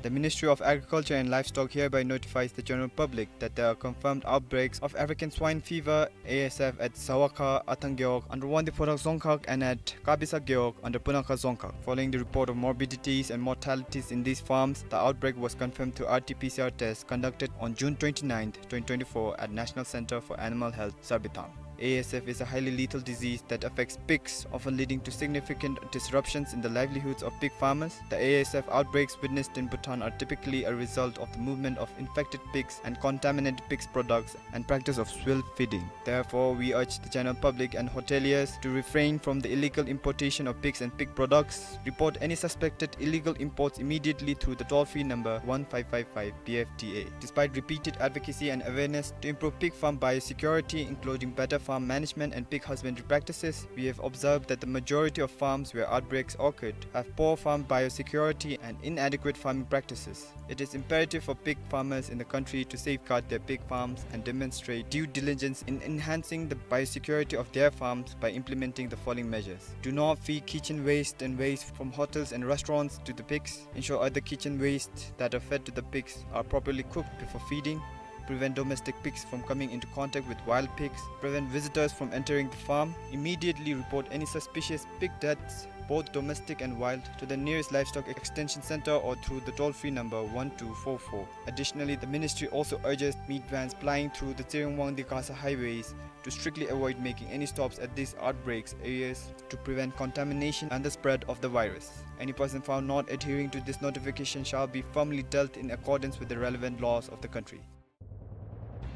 The Ministry of Agriculture and Livestock hereby notifies the general public that there are confirmed outbreaks of African swine fever, A S F, at Zawakha, Athang Gewog, under Wangdue Phodrang Dzongkhag, and at Kabisa Gewog, under Punakha Dzongkhag. Following the report of morbidities and mortalities in these farms, the outbreak was confirmed through R T P C R test conducted on June twenty-ninth, twenty twenty-four, at National Center for Animal Health, Sarbithang. A S F is a highly lethal disease that affects pigs, often leading to significant disruptions in the livelihoods of pig farmers. The A S F outbreaks witnessed in Bhutan are typically a result of the movement of infected pigs and contaminated pigs products and practice of swill feeding. Therefore, we urge the general public and hoteliers to refrain from the illegal importation of pigs and pig products. Report any suspected illegal imports immediately through the toll-free number one five five five P F T A. Despite repeated advocacy and awareness to improve pig farm biosecurity, including better farm management and pig husbandry practices, we have observed that the majority of farms where outbreaks occurred have poor farm biosecurity and inadequate farming practices. It is imperative for pig farmers in the country to safeguard their pig farms and demonstrate due diligence in enhancing the biosecurity of their farms by implementing the following measures. Do not feed kitchen waste and waste from hotels and restaurants to the pigs. Ensure other kitchen waste that are fed to the pigs are properly cooked before feeding. Prevent domestic pigs from coming into contact with wild pigs. Prevent visitors from entering the farm. Immediately report any suspicious pig deaths, both domestic and wild, to the nearest livestock extension center or through the toll-free number one two four four. Additionally, the ministry also urges meat vans plying through the Tshireng-Wangdue-Gasa highways to strictly avoid making any stops at these outbreaks areas to prevent contamination and the spread of the virus. Any person found not adhering to this notification shall be firmly dealt in accordance with the relevant laws of the country.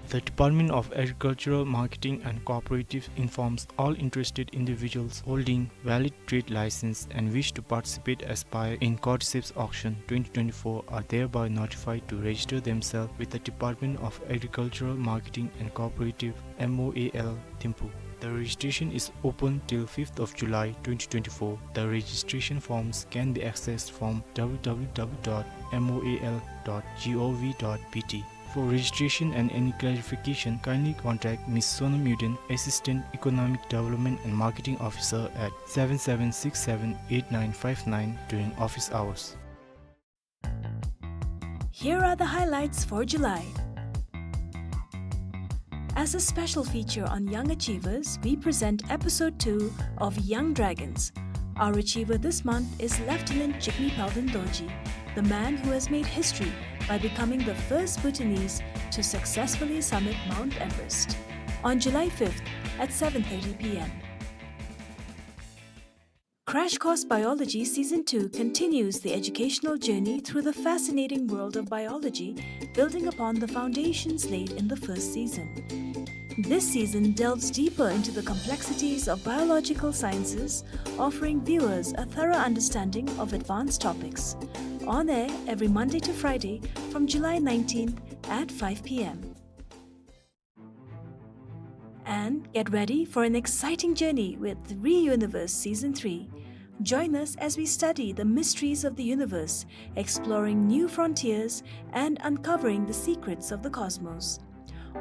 The Department of Agricultural Marketing and Cooperatives informs all interested individuals holding valid trade license and wish to participate as buyer in Cordyceps Auction twenty twenty-four are thereby notified to register themselves with the Department of Agricultural Marketing and Cooperative, M O A L, Thimphu. The registration is open till fifth of July twenty twenty-four. The registration forms can be accessed from W W W dot M O A L dot G O V dot B T. For registration and any clarification, kindly contact Miss Sonam Yuden, Assistant Economic Development and Marketing Officer at seven seven six seven eight nine five nine during office hours. Here are the highlights for July. As a special feature on young achievers, we present episode two of Young Dragons. Our achiever this month is Lieutenant Jigme Phalden Dorji, the man who has made history by becoming the first Bhutanese to successfully summit Mount Everest. On July fifth at seven thirty P M. Crash Course Biology Season two continues the educational journey through the fascinating world of biology, building upon the foundations laid in the first season. This season delves deeper into the complexities of biological sciences, offering viewers a thorough understanding of advanced topics. On air every Monday to Friday from July nineteenth at five P M. And get ready for an exciting journey with ReUniverse Season three. Join us as we study the mysteries of the universe, exploring new frontiers and uncovering the secrets of the cosmos.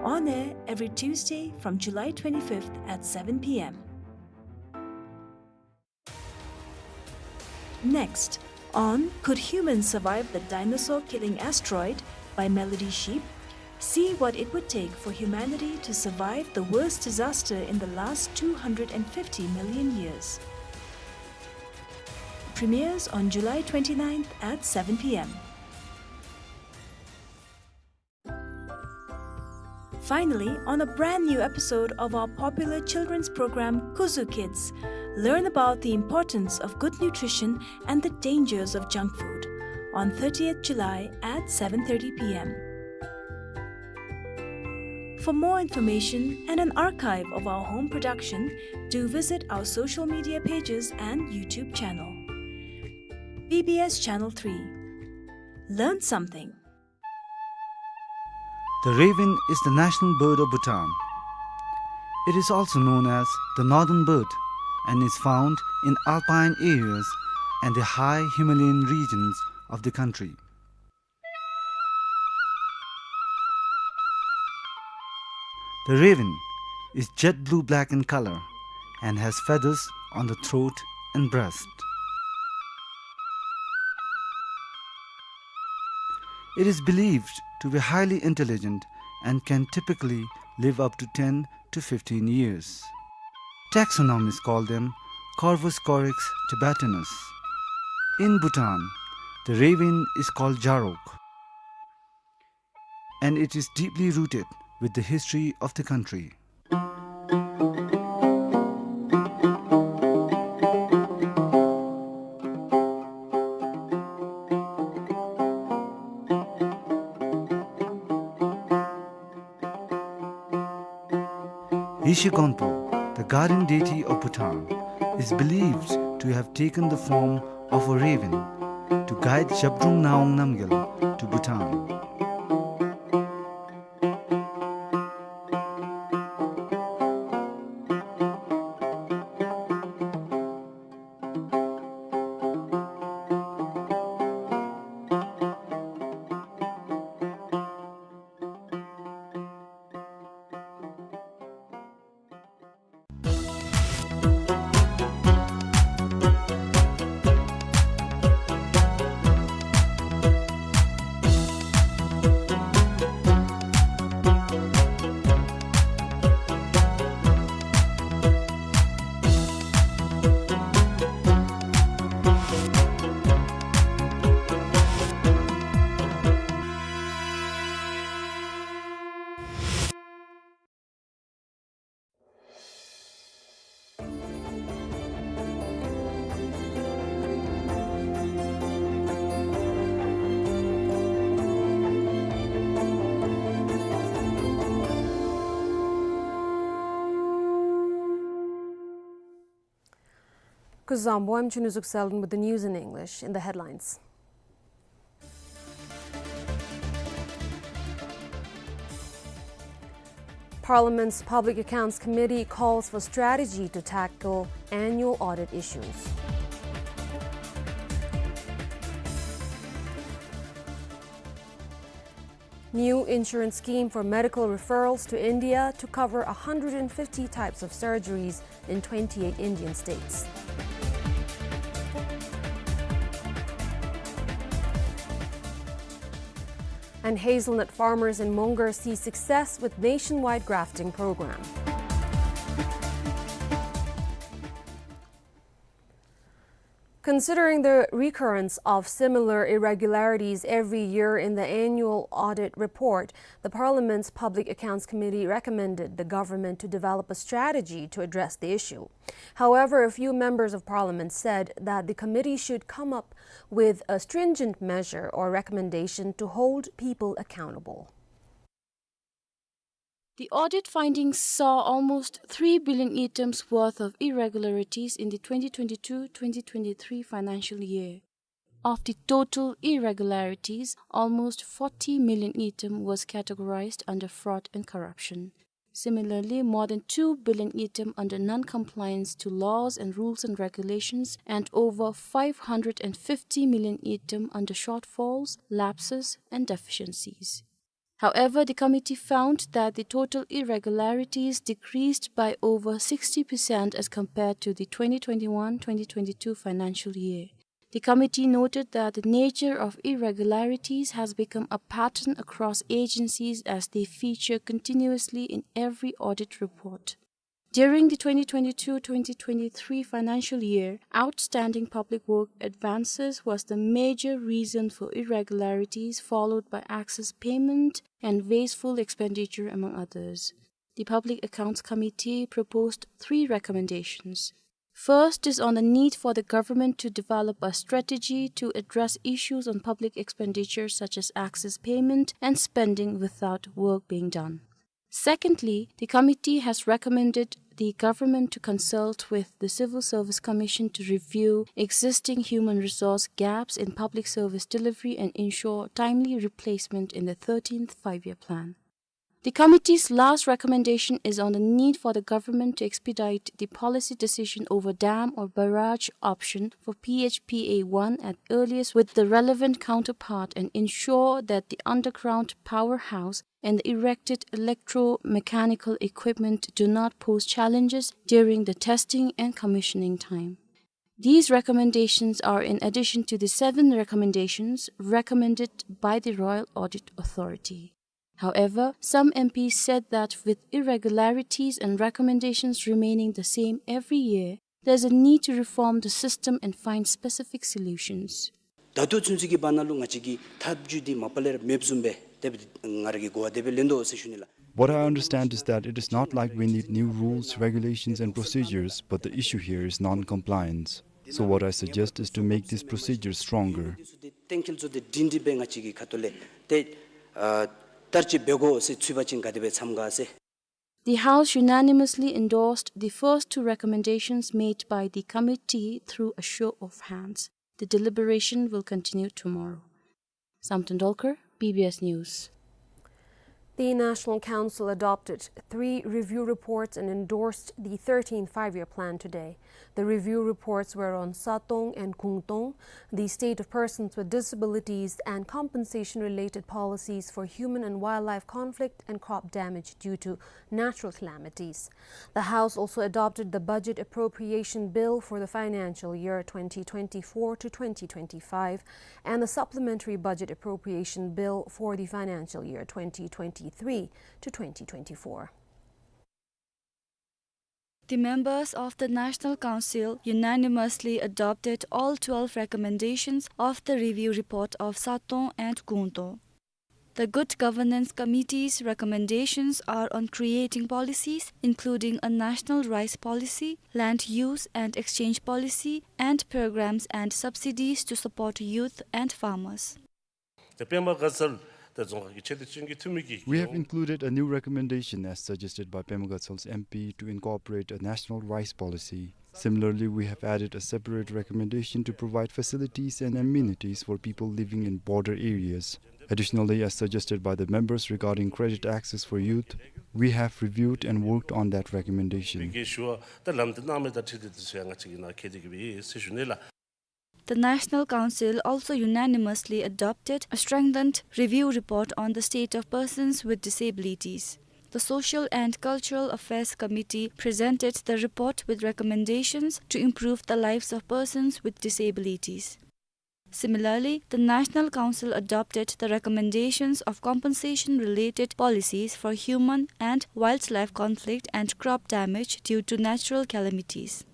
On air every Tuesday from July twenty-fifth at seven P M. Next, On Could Humans Survive the Dinosaur-Killing Asteroid? By Melody Sheep, see what it would take for humanity to survive the worst disaster in the last two hundred and fifty million years. Premieres on July twenty-ninth at seven p.m. Finally, on a brand new episode of our popular children's program, Kuzu Kids, learn about the importance of good nutrition and the dangers of junk food on thirtieth July at seven thirty p.m. For more information and an archive of our home production, do visit our social media pages and YouTube channel. B B S Channel three. Learn something. The raven is the national bird of Bhutan. It is also known as the northern bird and is found in alpine areas and the high Himalayan regions of the country. The raven is jet blue-black in color and has feathers on the throat and breast. It is believed to be highly intelligent and can typically live up to ten to fifteen years. Taxonomists call them Corvus corax tibetanus. In Bhutan, the raven is called Jarok, and it is deeply rooted with the history of the country. Yeshe Gonpo, the guardian deity of Bhutan, is believed to have taken the form of a raven to guide Zhabdrung Ngawang Namgyal to Bhutan. Kuzuzangpo, I'm Chunuzuk Selden with the news in English. In the headlines. Parliament's Public Accounts Committee calls for strategy to tackle annual audit issues. New insurance scheme for medical referrals to India to cover a hundred and fifty types of surgeries in twenty-eight Indian states. And hazelnut farmers in Mongar see success with nationwide grafting program. Considering the recurrence of similar irregularities every year in the annual audit report, the Parliament's Public Accounts Committee recommended the government to develop a strategy to address the issue. However, a few members of Parliament said that the committee should come up with a stringent measure or recommendation to hold people accountable. The audit findings saw almost three billion ngultrump's worth of irregularities in the twenty twenty-two twenty twenty-three financial year. Of the total irregularities, almost forty million ngultrum was categorized under fraud and corruption. Similarly, more than two billion ngultrum under non-compliance to laws and rules and regulations, and over five hundred and fifty million ngultrum under shortfalls, lapses, and deficiencies. However, the committee found that the total irregularities decreased by over sixty percent as compared to the twenty twenty-one twenty twenty-two financial year. The committee noted that the nature of irregularities has become a pattern across agencies as they feature continuously in every audit report. During the twenty twenty-two twenty twenty-three financial year, outstanding public work advances was the major reason for irregularities, followed by access payment and wasteful expenditure, among others. The Public Accounts Committee proposed three recommendations. First is on the need for the government to develop a strategy to address issues on public expenditure such as access payment and spending without work being done. Secondly, the committee has recommended the government to consult with the Civil Service Commission to review existing human resource gaps in public service delivery and ensure timely replacement in the thirteenth Five-Year Plan. The committee's last recommendation is on the need for the government to expedite the policy decision over dam or barrage option for P H P A one at earliest with the relevant counterpart and ensure that the underground powerhouse and the erected electromechanical equipment do not pose challenges during the testing and commissioning time. These recommendations are in addition to the seven recommendations recommended by the Royal Audit Authority. However, some M Ps said that with irregularities and recommendations remaining the same every year, there's a need to reform the system and find specific solutions. ད་ལྟོ་ཚུན་ཚོད་ཀྱི་བར་ན་ལུ་ང་བཅས་ཀྱི་ཐབས་བྱུས་འདི་མ་པ་ལས་ར་མེདཔ་བཟུམ་སྦེ་དེ་སྦེ་ང་ར་གིས་གོ་བ་དེ་སྦེ་ལེན་དོ་ཟེར་ཞུ་ནི་ལགས། What I understand is that it is not like we need new rules, regulations, and procedures, but the issue here is non-compliance. So what I suggest is to make these procedures stronger. གཏན་འཁེལ་བཟོ་སྟེ་སྒྲིང་སྒྲི་སྦེ་ང་བཅས་ཀྱི་ཁ་ཐུག་ལས་ཏེ་ཨ་བསྟར་སྤྱོད་འབད་དགོ་ཟེར་ཚུད་པ་ཅིན་ག་དེ་སྦེ་འཚམས་ག་ཟེར། The House unanimously endorsed the first two recommendations made by the committee through a show of hands. The deliberation will continue tomorrow. Samten Dolkar, B B S News. The National Council adopted three review reports and endorsed the thirteenth Five-Year Plan today. The review reports were on Satong and Kungtong, the state of persons with disabilities, and compensation-related policies for human and wildlife conflict and crop damage due to natural calamities. The House also adopted the Budget Appropriation Bill for the financial year twenty twenty-four to twenty twenty-five and the Supplementary Budget Appropriation Bill for the financial year twenty twenty-three to twenty twenty-four. The members of the National Council unanimously adopted all twelve recommendations of the review report of Satong and Kungtong. The Good Governance Committee's recommendations are on creating policies, including a national rice policy, land use and exchange policy, and programs and subsidies to support youth and farmers. ཏེ་པདྨ་དགའ་ཚལ་ཏེ་རྫོང་ཁག་གི་ཆེ་བསྟོད་ཅན་གྱི་འཐུས་མི་གིས། We have included a new recommendation as suggested by Pema Gatsal's M P to incorporate a national rice policy. Similarly, we have added a separate recommendation to provide facilities and amenities for people living in border areas. Additionally, as suggested by the members regarding credit access for youth, we have reviewed and worked on that recommendation. གི་ཞུ་བ་ད་ལམ་སྟོན་གནང་མི་དང་འཁྲིལ་ཏེ་དེ་ཚུ་ཡང་ང་བཅས་ཀྱིས་ནཱ་འཁོད་དེ་གི་ཡོད་ཟེར་ཞུ་ནི་ལགས། The National Council also unanimously adopted a strengthened review report on the state of persons with disabilities. The Social and Cultural Affairs Committee presented the report with recommendations to improve the lives of persons with disabilities. Similarly, the National Council adopted the recommendations of compensation-related policies for human and wildlife conflict and crop damage due to natural calamities.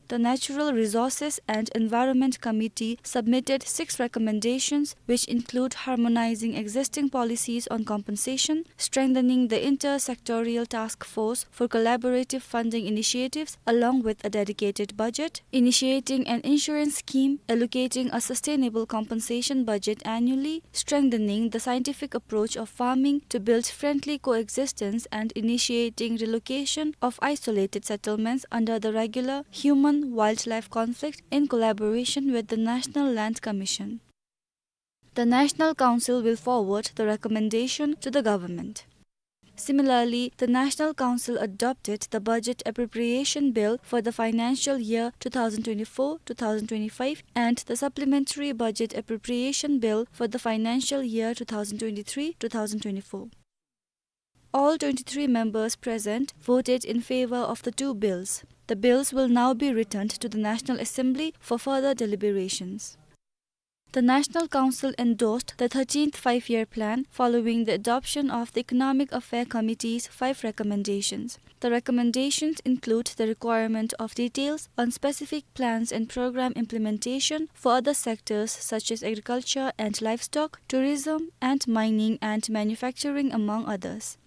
The Natural Resources and Environment Committee submitted six recommendations, which include harmonizing existing policies on compensation, strengthening the inter-sectorial task force for collaborative funding initiatives along with a dedicated budget, initiating an insurance scheme, allocating a sustainable compensation budget annually, strengthening the scientific approach of farming to build friendly coexistence, and initiating relocation of isolated settlements under the regular human-wildlife conflict in collaboration with the National Land Commission. The National Council will forward the recommendation to the government. Similarly, the National Council adopted the Budget Appropriation Bill for the financial year two thousand twenty-four two thousand twenty-five and the Supplementary Budget Appropriation Bill for the financial year two thousand twenty-three two thousand twenty-four. All twenty-three members present voted in favor of the two bills. The bills will now be returned to the National Assembly for further deliberations. The National Council endorsed the thirteenth Five-Year Plan following the adoption of the Economic Affair Committee's five recommendations. The recommendations include the requirement of details on specific plans and program implementation for other sectors such as agriculture and livestock, tourism, and mining and manufacturing, among others.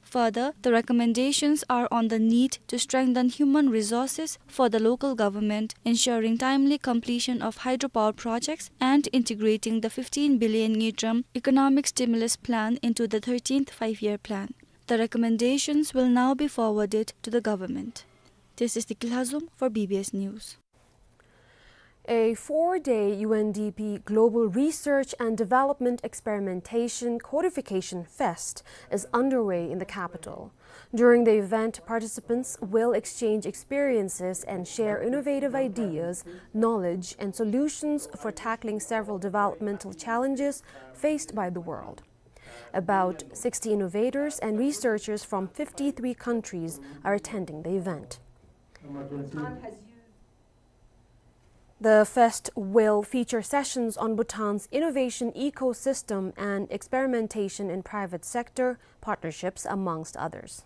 Further, the recommendations are on the need to strengthen human resources for the local government, ensuring timely completion of hydropower projects, and integrating the fifteen billion ngultrum economic stimulus plan into the thirteenth Five-Year Plan. The recommendations will now be forwarded to the government. This is Diki Lhazom for B B S News. A four-day U N D P Global Research and Development Experimentation Codification Fest is underway in the capital. During the event, participants will exchange experiences and share innovative ideas, knowledge, and solutions for tackling several developmental challenges faced by the world. About sixty innovators and researchers from fifty-three countries are attending the event. The fest will feature sessions on Bhutan's innovation ecosystem and experimentation in private sector partnerships, amongst others.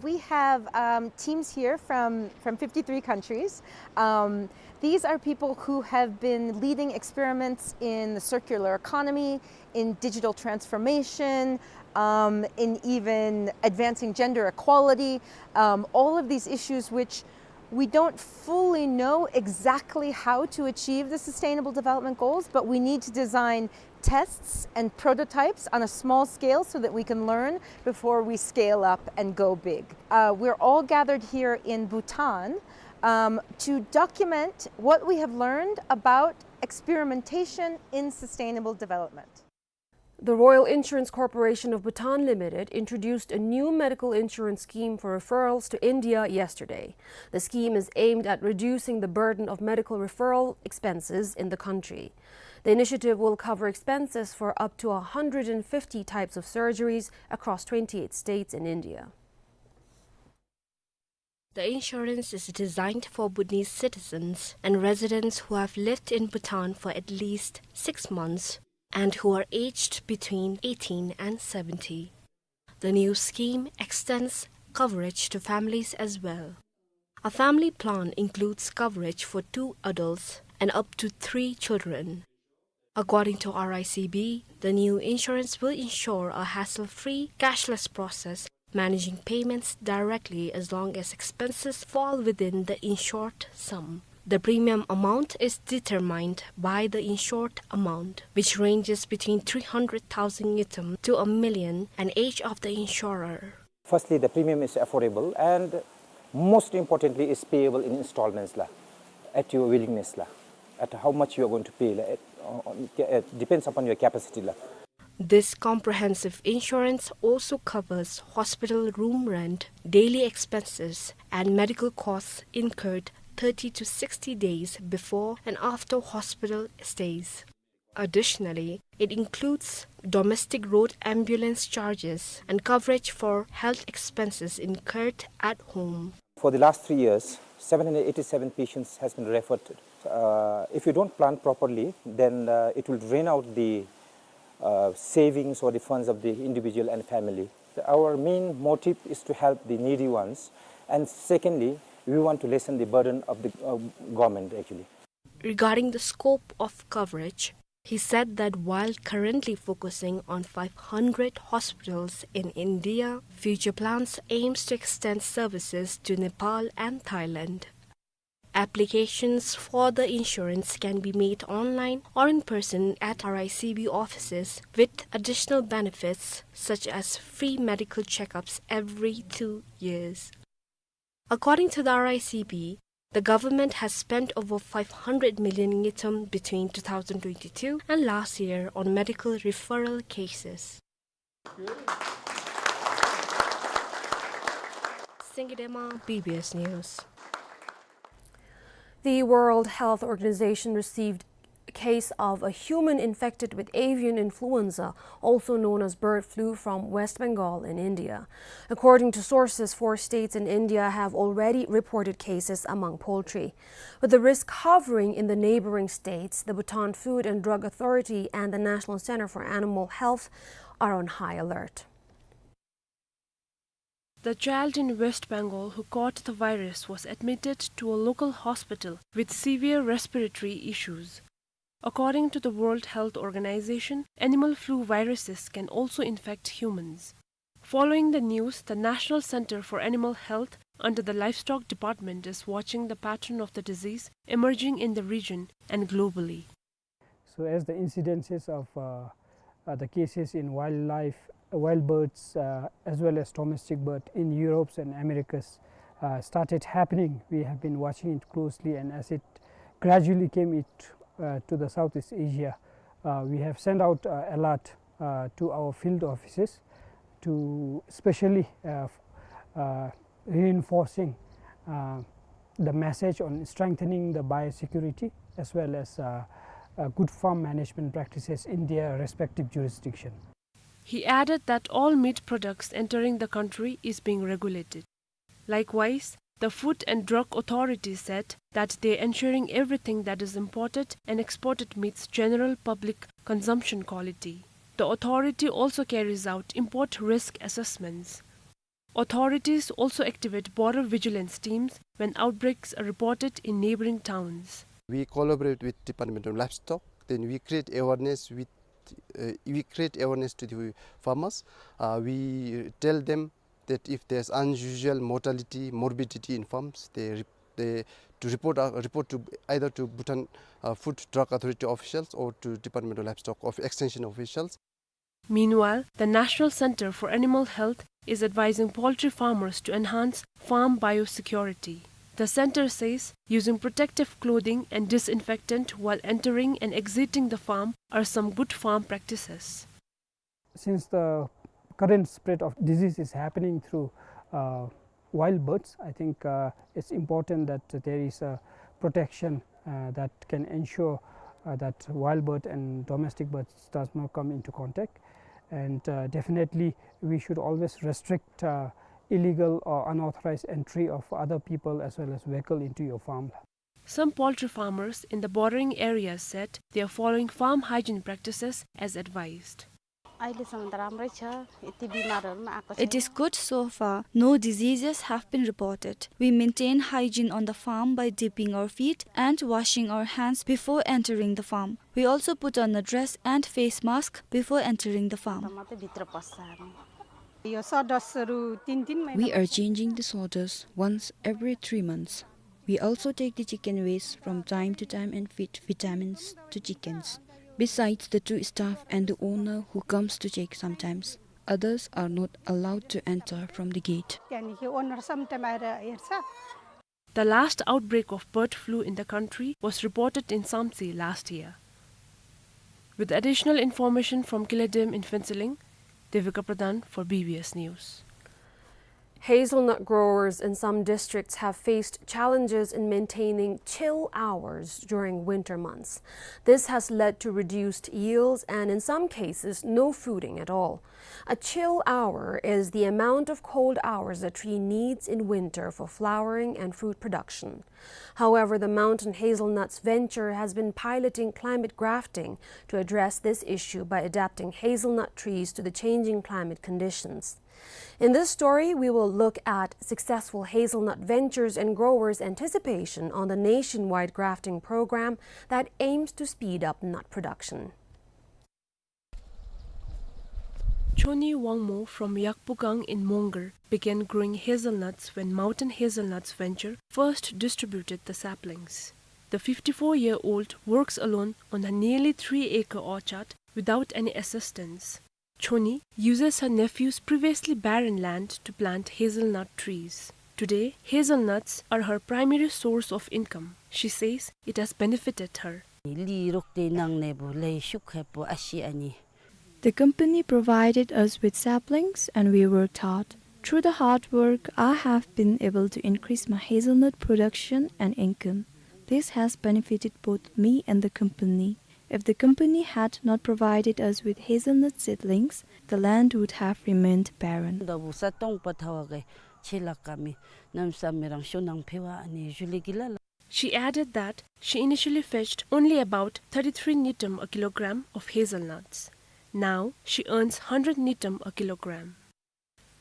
We have, um, teams here from, from fifty-three countries. Um, these are people who have been leading experiments in the circular economy, in digital transformation, um, in even advancing gender equality, um, all of these issues which we don't fully know exactly how to achieve the Sustainable Development Goals, but we need to design tests and prototypes on a small scale so that we can learn before we scale up and go big. Uh, we're all gathered here in Bhutan, um, to document what we have learned about experimentation in sustainable development. The Royal Insurance Corporation of Bhutan Limited introduced a new medical insurance scheme for referrals to India yesterday. The scheme is aimed at reducing the burden of medical referral expenses in the country. The initiative will cover expenses for up to a hundred and fifty types of surgeries across twenty-eight states in India. The insurance is designed for Bhutanese citizens and residents who have lived in Bhutan for at least six months and who are aged between eighteen and seventy. The new scheme extends coverage to families as well. A family plan includes coverage for two adults and up to three children. According to R I C B, the new insurance will ensure a hassle-free, cashless process, managing payments directly as long as expenses fall within the insured sum. The premium amount is determined by the insured amount, which ranges between three hundred thousand ngultrum to a million, and age of the insurer. Firstly, the premium is affordable, and most importantly, is payable in installments la, at your willingness la, at how much you are going to pay la, at, uh, uh, depends upon your capacity la. This comprehensive insurance also covers hospital room rent, daily expenses, and medical costs incurred thirty to sixty days before and after hospital stays. Additionally, it includes domestic road ambulance charges and coverage for health expenses incurred at home. For the last three years, seven hundred eighty-seven patients has been referred. Uh, if you don't plan properly, then, uh, it will drain out the, uh, savings or the funds of the individual and family. Our main motive is to help the needy ones, and secondly, we want to lessen the burden of the, uh, government actually. Regarding the scope of coverage, he said that while currently focusing on five hundred hospitals in India, future plans aims to extend services to Nepal and Thailand. Applications for the insurance can be made online or in person at R I C B offices, with additional benefits such as free medical checkups every two years. According to the R I C B, the government has spent over five hundred million ngultrum between two thousand twenty-two and last year on medical referral cases. Singidema, B B S News. The World Health Organization received case of a human infected with avian influenza, also known as bird flu, from West Bengal in India. According to sources, four states in India have already reported cases among poultry. With the risk hovering in the neighboring states, the Bhutan Food and Drug Authority and the National Center for Animal Health are on high alert. The child in West Bengal who caught the virus was admitted to a local hospital with severe respiratory issues. According to the World Health Organization, animal flu viruses can also infect humans. Following the news, the National Center for Animal Health under the Livestock Department is watching the pattern of the disease emerging in the region and globally. So as the incidences of, uh, uh, the cases in wildlife, wild birds, uh, as well as domestic bird in Europe and Americas, uh, started happening, we have been watching it closely, and as it gradually came it, uh, to the Southeast Asia, uh, we have sent out, uh, alert, uh, to our field offices to specially, uh, f-, uh, reinforcing, uh, the message on strengthening the biosecurity as well as, uh, uh, good farm management practices in their respective jurisdiction. He added that all meat products entering the country is being regulated. Likewise, the Food and Drug Authority said that they are ensuring everything that is imported and exported meets general public consumption quality. The authority also carries out import risk assessments. Authorities also activate border vigilance teams when outbreaks are reported in neighboring towns. We collaborate with Department of Livestock, then we create awareness with, uh, we create awareness to the farmers. Uh, we tell them that if there's unusual mortality, morbidity in farms, they re-, they to report, uh, report to either to Bhutan, uh, Food Drug Authority officials or to Department of Livestock of Extension officials. Meanwhile, the National Center for Animal Health is advising poultry farmers to enhance farm biosecurity. The center says using protective clothing and disinfectant while entering and exiting the farm are some good farm practices. Since the current spread of disease is happening through, uh, wild birds, I think, uh, it's important that there is a protection, uh, that can ensure, uh, that wild bird and domestic birds does not come into contact. And, uh, definitely, we should always restrict, uh, illegal or unauthorized entry of other people as well as vehicle into your farm. Some poultry farmers in the bordering areas said they are following farm hygiene practices as advised. अहिलेसम्म त राम्रै छ, यति बिमारहरू पनि आएको छैन। It is good so far. No diseases have been reported. We maintain hygiene on the farm by dipping our feet and washing our hands before entering the farm. We also put on a dress and face mask before entering the farm. त मात्रै भित्र पस्छ हामी। यो सडस्टहरू तिन तिन महिना We are changing the sawdust once every three months. We also take the chicken waste from time to time and feed vitamins to chickens. Besides the two staff and the owner who comes to check sometimes, others are not allowed to enter from the gate. त्यहाँदेखि owner sometime आएर हेर्छ। The last outbreak of bird flu in the country was reported in Samtse last year. With additional information from Kiledem in Phuentsholing, Devika Pradhan for B B S News. Hazelnut growers in some districts have faced challenges in maintaining chill hours during winter months. This has led to reduced yields and, in some cases, no fruiting at all. A chill hour is the amount of cold hours a tree needs in winter for flowering and fruit production. However, the Mountain Hazelnuts venture has been piloting climate grafting to address this issue by adapting hazelnut trees to the changing climate conditions. In this story, we will look at successful hazelnut ventures and growers' anticipation on the nationwide grafting program that aims to speed up nut production. Choni Wangmo from Yakpugang in Mongar began growing hazelnuts when Mountain Hazelnuts venture first distributed the saplings. The fifty-four-year-old works alone on her nearly three-acre orchard without any assistance. Choni uses her nephew's previously barren land to plant hazelnut trees. Today, hazelnuts are her primary source of income. She says it has benefited her. ལི་རོགས་ཏེ་ནང་ནེ་བུ་ལེ་ཤུགས་ཧེ་པོ་ཨ་ཤི་ཨ་ནི། The company provided us with saplings and we worked hard. Through the hard work, I have been able to increase my hazelnut production and income. This has benefited both me and the company. If the company had not provided us with hazelnut seedlings, the land would have remained barren. ད་བུ་ས་སྟོང་པ་ཐ་བ་གི་ཆེ་ལ་ཀ་མི་ནམ་ས་མི་རང་ཤོ་ནང་ཕེ་བ་ཨ་ནི་ཞུ་ལེ་གི་ལ་ལ། She added that she initially fetched only about thirty-three ngultrum a kilogram of hazelnuts. Now she earns hundred ngultrum a kilogram.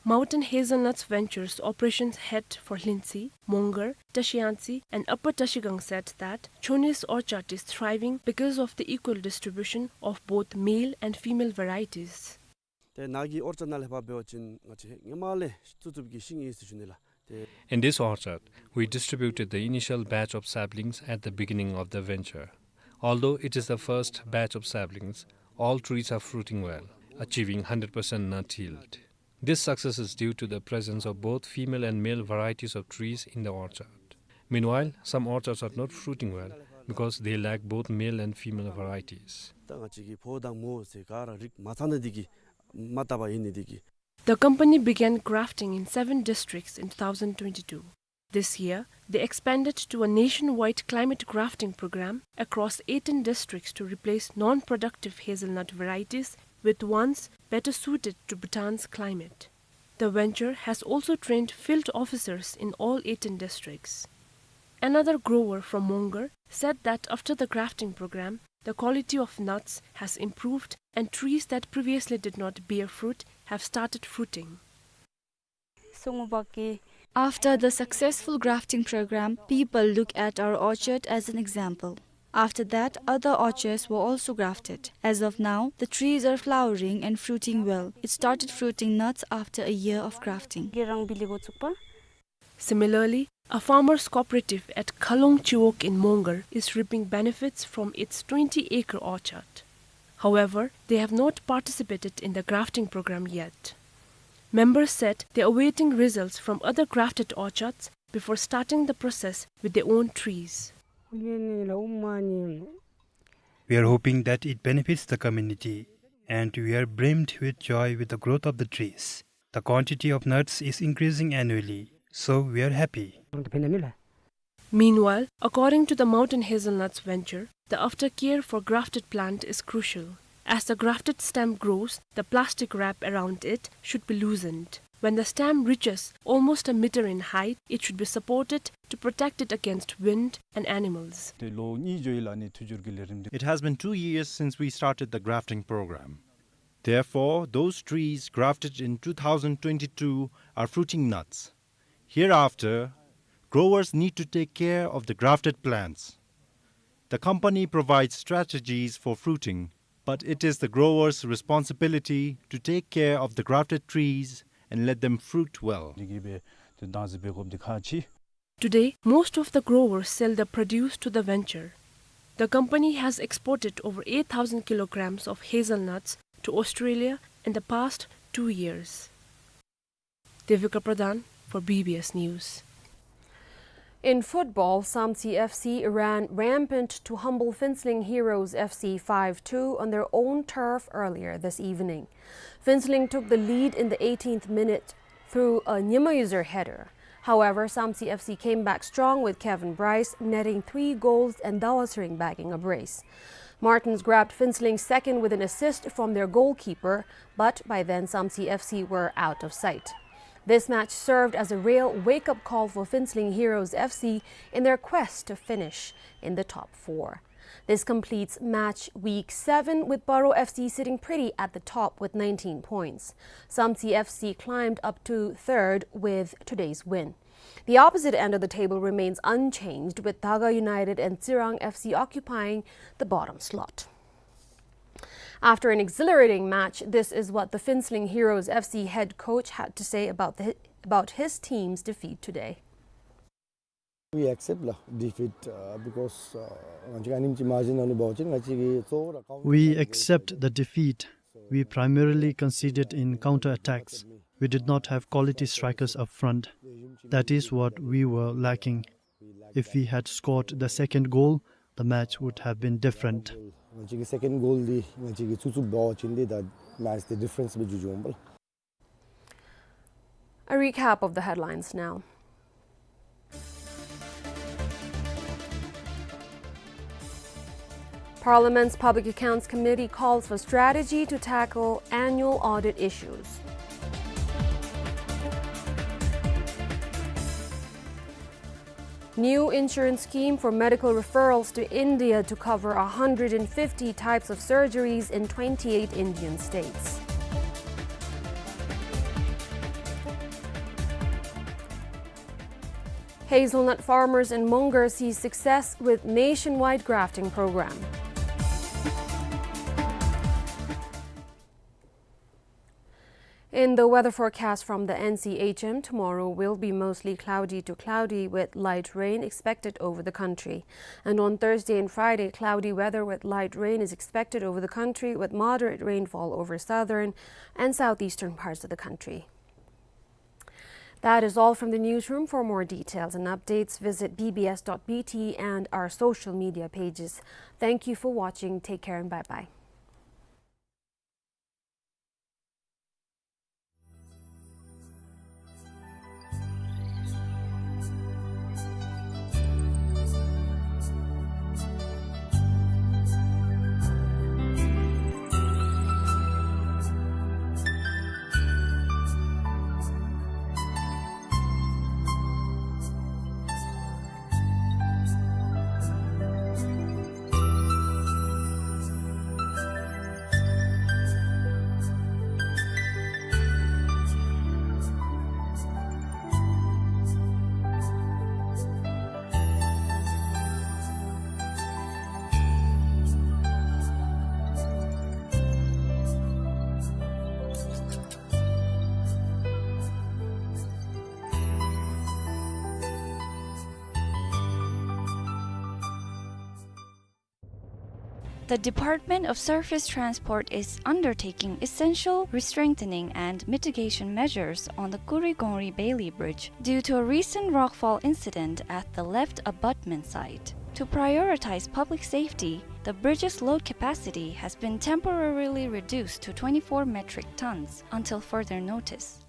Mountain Hazelnuts Ventures operations head for Hlintsey, Mongar, Tashiangtse, and Upper Tashigang said that Choney's orchard is thriving because of the equal distribution of both male and female varieties. ཏེ་ནཱ་གི་ཨོར་ཅཌ་ནང་ལས་ཕར་འབད་བ་ཅིན་ང་བཅས་ཧེ་སྔོན་མ་ལས་བཙུགས་བཙུགསཔ་གི་ཤིང་ཨིན་ཟེར་ཞུ་ནི་ལགས། ཏེ། In this orchard, we distributed the initial batch of saplings at the beginning of the venture. Although it is the first batch of saplings, all trees are fruiting well, achieving hundred percent nut yield. This success is due to the presence of both female and male varieties of trees in the orchard. Meanwhile, some orchards are not fruiting well because they lack both male and female varieties. ད་ང་བཅས་ཀྱི་ཕོ་དང་མོ་ཟེར་ག་ར་རིགས་མ་ཚང་ནི་འདི་གིས་མ་བཏབ་པ་ཨིན་ནི་འདི་གིས། The company began grafting in seven districts in two thousand twenty-two. This year, they expanded to a nationwide climate grafting program across eighteen districts to replace non-productive hazelnut varieties with ones better suited to Bhutan's climate. The venture has also trained field officers in all eighteen districts. Another grower from Mongar said that after the grafting program, the quality of nuts has improved and trees that previously did not bear fruit have started fruiting. After the successful grafting program, people look at our orchard as an example. After that, other orchards were also grafted. As of now, the trees are flowering and fruiting well. It started fruiting nuts after a year of grafting. Similarly, a farmers' cooperative at Khalong Chiwog in Mongar is reaping benefits from its twenty-acre orchard. However, they have not participated in the grafting program yet. Members said they are awaiting results from other grafted orchards before starting the process with their own trees. We are hoping that it benefits the community, and we are brimmed with joy with the growth of the trees. The quantity of nuts is increasing annually, so we are happy. Meanwhile, according to the Mountain Hazelnuts venture, the aftercare for grafted plant is crucial. As the grafted stem grows, the plastic wrap around it should be loosened. When the stem reaches almost a meter in height, it should be supported to protect it against wind and animals. It has been two years since we started the grafting program. Therefore, those trees grafted in two thousand twenty-two are fruiting nuts. Hereafter, growers need to take care of the grafted plants. The company provides strategies for fruiting, but it is the growers' responsibility to take care of the grafted trees and let them fruit well. Today, most of the growers sell the produce to the venture. The company has exported over eight thousand kilograms of hazelnuts to Australia in the past two years. Devika Pradhan for B B S News. In football, Samtse F C ran rampant to humble Phuentsholing Heroes F C five two on their own turf earlier this evening. Phuentsholing took the lead in the eighteenth minute through a Nyima user header. However, Samtse F C came back strong with Kevin Bryce netting three goals and Dawa Tsering bagging a brace. Martins grabbed Phuentsholing's second with an assist from their goalkeeper, but by then Samtse F C were out of sight. This match served as a real wake-up call for Phuentsholing Heroes F C in their quest to finish in the top four. This completes match week seven, with Paro F C sitting pretty at the top with nineteen points. Samtse F C climbed up to third with today's win. The opposite end of the table remains unchanged, with Daga United and Tsirang F C occupying the bottom slot. After an exhilarating match, this is what the Phuentsholing Heroes F C head coach had to say about the, about his team's defeat today. We accept la defeat, uh, because, uh, ང་བཅས་ཀྱི་ཨ་ནེམ་ཅིག་མར་ཇི་ནང་ལུ་འབད་བ་ཅིན་ང་བཅས་ཀྱི་གཙོ་བོ་ར་ཀའུན་ཊར། We accept the defeat. We primarily conceded in counter-attacks. We did not have quality strikers up front. That is what we were lacking. If we had scored the second goal, the match would have been different. ང་བཅས་ཀྱི་སེ་ཀེནཌ་གོལ་འདི་ང་བཅས་ཀྱིས་བཙུགས་བཙུགསཔ་འབད་བ་ཅིན་འདི་ད་མེཆ་འདི་ཌི་ཕ་རེནསི་སྦེ་འགྱོ་འགྱོཝ་ཨིན་པས་ལགས། A recap of the headlines now. Parliament's Public Accounts Committee calls for strategy to tackle annual audit issues. New insurance scheme for medical referrals to India to cover a hundred and fifty types of surgeries in twenty-eight Indian states. Hazelnut farmers in Mongar see success with nationwide grafting program. In the weather forecast from the N C H M, tomorrow will be mostly cloudy to cloudy with light rain expected over the country. And on Thursday and Friday, cloudy weather with light rain is expected over the country, with moderate rainfall over southern and southeastern parts of the country. That is all from the newsroom. For more details and updates, visit B B S dot B T and our social media pages. Thank you for watching. Take care and bye-bye. The Department of Surface Transport is undertaking essential restrengthening and mitigation measures on the Kurigongri Bailey Bridge due to a recent rockfall incident at the left abutment site. To prioritize public safety, the bridge's load capacity has been temporarily reduced to twenty-four metric tons until further notice.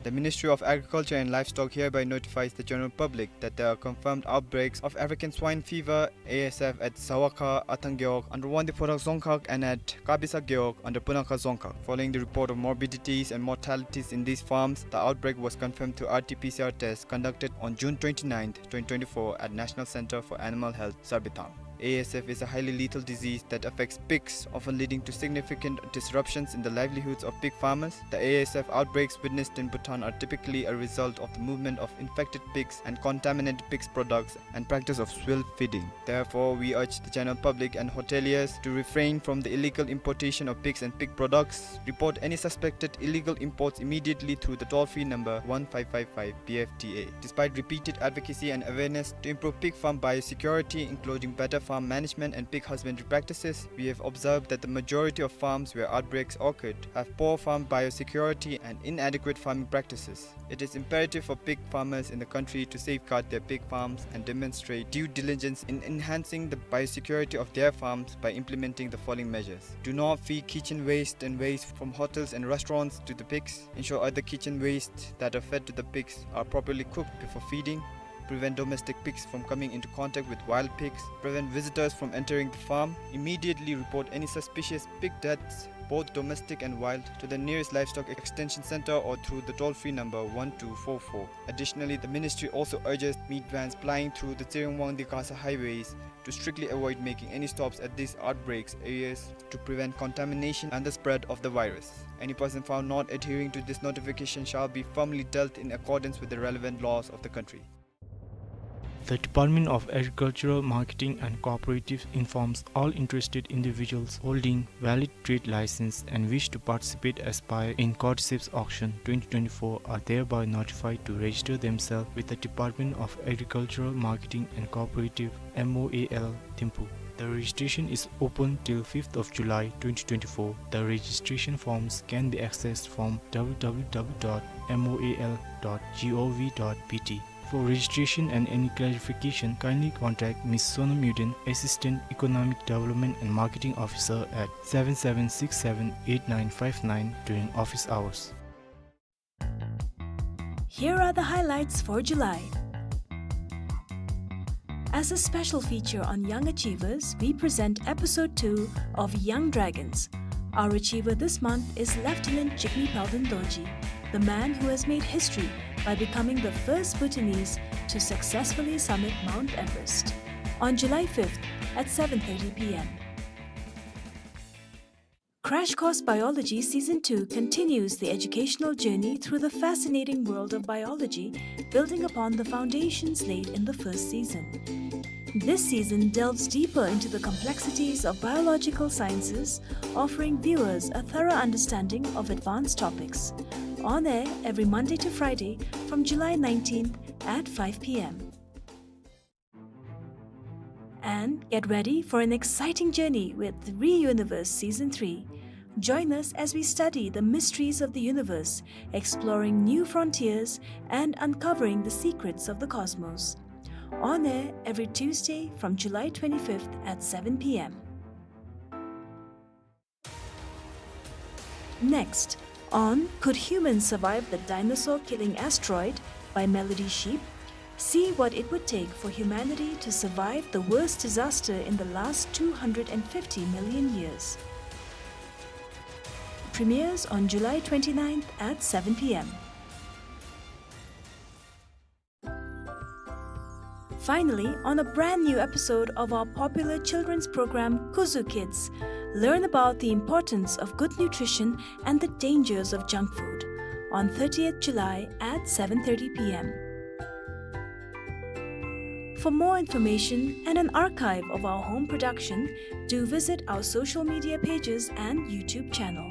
The Ministry of Agriculture and Livestock hereby notifies the general public that there are confirmed outbreaks of African swine fever, A S F, at Zawakha, Athang Gewog under Wangdue Phodrang Dzongkhag, and at Kabisa Gewog under Punakha Dzongkhag. Following the report of morbidities and mortalities in these farms, the outbreak was confirmed through R T P C R test conducted on June twenty-ninth, twenty twenty-four at National Center for Animal Health, Sarbithang. A S F is a highly lethal disease that affects pigs, often leading to significant disruptions in the livelihoods of pig farmers. The A S F outbreaks witnessed in Bhutan are typically a result of the movement of infected pigs and contaminated pigs products and practice of swill feeding. Therefore, we urge the general public and hoteliers to refrain from the illegal importation of pigs and pig products. Report any suspected illegal imports immediately through the toll-free number one five five five P F T A. Despite repeated advocacy and awareness to improve pig farm biosecurity, including better farm management and pig husbandry practices, we have observed that the majority of farms where outbreaks occurred have poor farm biosecurity and inadequate farming practices. It is imperative for pig farmers in the country to safeguard their pig farms and demonstrate due diligence in enhancing the biosecurity of their farms by implementing the following measures. Do not feed kitchen waste and waste from hotels and restaurants to the pigs. Ensure other kitchen waste that are fed to the pigs are properly cooked before feeding. Prevent domestic pigs from coming into contact with wild pigs. Prevent visitors from entering the farm. Immediately report any suspicious pig deaths, both domestic and wild, to the nearest livestock extension center or through the toll-free number one two four four. Additionally, the ministry also urges meat vans plying through the Tshireng-Wangdue-Gasa highways to strictly avoid making any stops at these outbreaks areas to prevent contamination and the spread of the virus. Any person found not adhering to this notification shall be firmly dealt in accordance with the relevant laws of the country. The Department of Agricultural Marketing and Cooperatives informs all interested individuals holding valid trade license and wish to participate as buyer in Cordyceps Auction twenty twenty-four are thereby notified to register themselves with the Department of Agricultural Marketing and Cooperative, M O A L, Thimphu. The registration is open till fifth of July twenty twenty-four. The registration forms can be accessed from W W W dot M O A L dot gov dot B T. For registration and any clarification, kindly contact Miss Sonam Yuden, Assistant Economic Development and Marketing Officer, at seven seven six seven eight nine five nine during office hours. Here are the highlights for July. As a special feature on young achievers, we present episode two of Young Dragons. Our achiever this month is Lieutenant Jigme Palden Dorji, the man who has made history by becoming the first Bhutanese to successfully summit Mount Everest. On July fifth at seven thirty p m. Crash Course Biology Season two continues the educational journey through the fascinating world of biology, building upon the foundations laid in the first season. This season delves deeper into the complexities of biological sciences, offering viewers a thorough understanding of advanced topics. On air every Monday to Friday from July nineteenth at five p m. And get ready for an exciting journey with ReUniverse Season three. Join us as we study the mysteries of the universe, exploring new frontiers and uncovering the secrets of the cosmos. On air every Tuesday from July twenty-fifth at seven p m. Next, on Could Humans Survive the Dinosaur Killing Asteroid by Melody Sheep, see what it would take for humanity to survive the worst disaster in the last two hundred and fifty million years. Premieres on July twenty-ninth at seven p m. Finally, on a brand new episode of our popular children's program, Kuzu Kids, learn about the importance of good nutrition and the dangers of junk food on thirtieth July at seven thirty p m. For more information and an archive of our home production, do visit our social media pages and YouTube channel.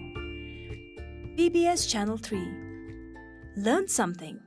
B B S Channel three. Learn something.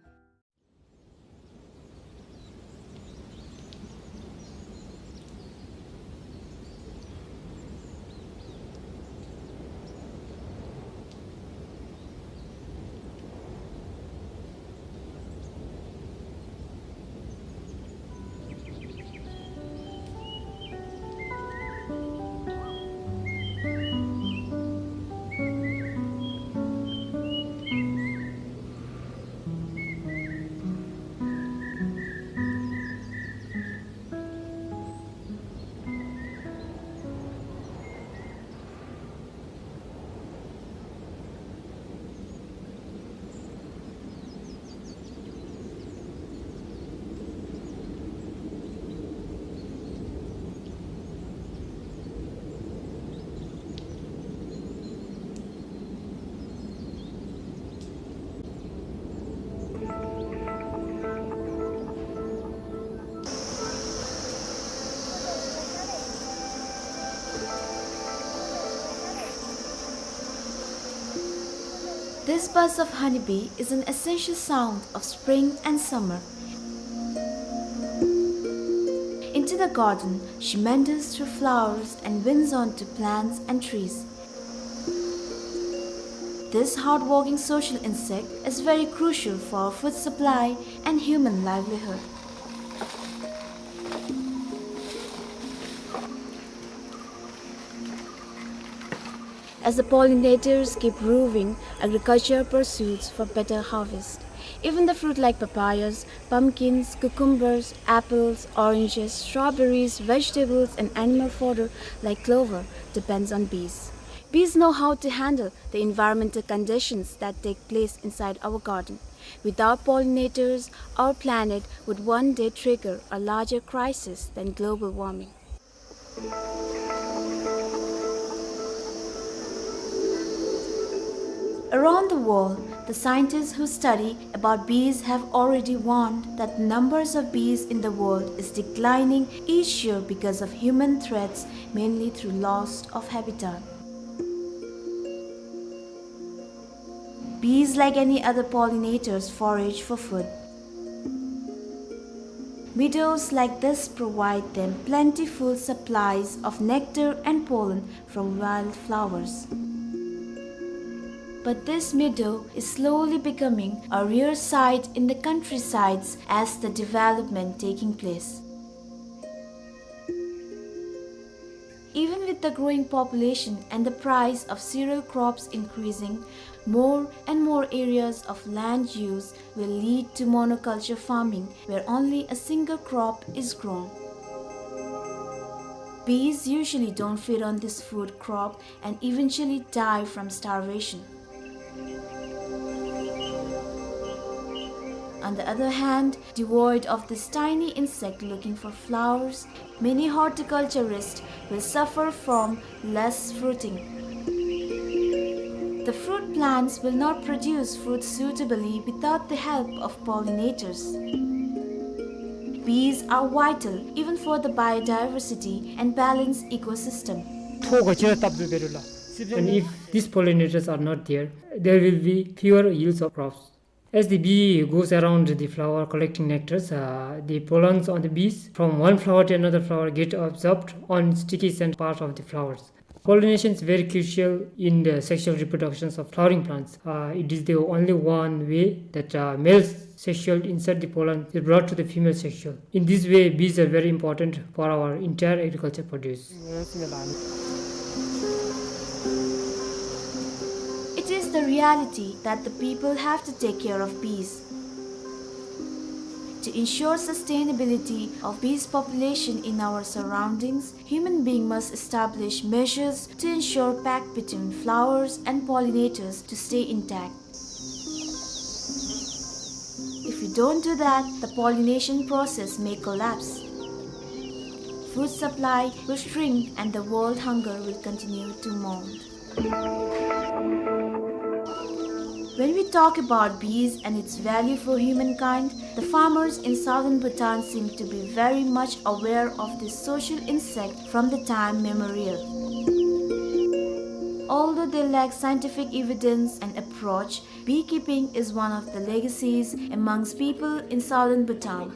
This buzz of honeybee is an essential sound of spring and summer. Into the garden, she meanders through flowers and winds onto plants and trees. This hardworking social insect is very crucial for our food supply and human livelihood. As the pollinators keep roving, agriculture pursues for better harvest. Even the fruit like papayas, pumpkins, cucumbers, apples, oranges, strawberries, vegetables, and animal fodder like clover depends on bees. Bees know how to handle the environmental conditions that take place inside our garden. Without pollinators, our planet would one day trigger a larger crisis than global warming. Around the world, the scientists who study about bees have already warned that the numbers of bees in the world is declining each year because of human threats, mainly through loss of habitat. Bees, like any other pollinators, forage for food. Meadows like this provide them plentiful supplies of nectar and pollen from wildflowers. But this meadow is slowly becoming a rare sight in the countrysides as the development taking place. Even with the growing population and the price of cereal crops increasing, more and more areas of land use will lead to monoculture farming, where only a single crop is grown. Bees usually don't feed on this food crop and eventually die from starvation. On the other hand, devoid of this tiny insect looking for flowers, many horticulturists will suffer from less fruiting. The fruit plants will not produce fruit suitably without the help of pollinators. Bees are vital even for the biodiversity and balanced ecosystem. ཐོག་ག་ཅི་ར་བཏབ་དུ་བེ་རུ་ལ། And if these pollinators are not there, there will be fewer yields of crops. As the bee goes around the flower collecting nectars, uh, the pollens on the bees from one flower to another flower get absorbed on sticky scent part of the flowers. Pollination is very crucial in the sexual reproductions of flowering plants. Uh, it is the only one way that, uh, male sexual insert the pollen is brought to the female sexual. In this way, bees are very important for our entire agriculture produce. It is the reality that the people have to take care of bees. To ensure sustainability of bees population in our surroundings, human being must establish measures to ensure pact between flowers and pollinators to stay intact. If we don't do that, the pollination process may collapse. Food supply will shrink and the world hunger will continue to mount. When we talk about bees and its value for humankind, the farmers in southern Bhutan seem to be very much aware of this social insect from the time memorial. Although they lack scientific evidence and approach, beekeeping is one of the legacies amongst people in southern Bhutan.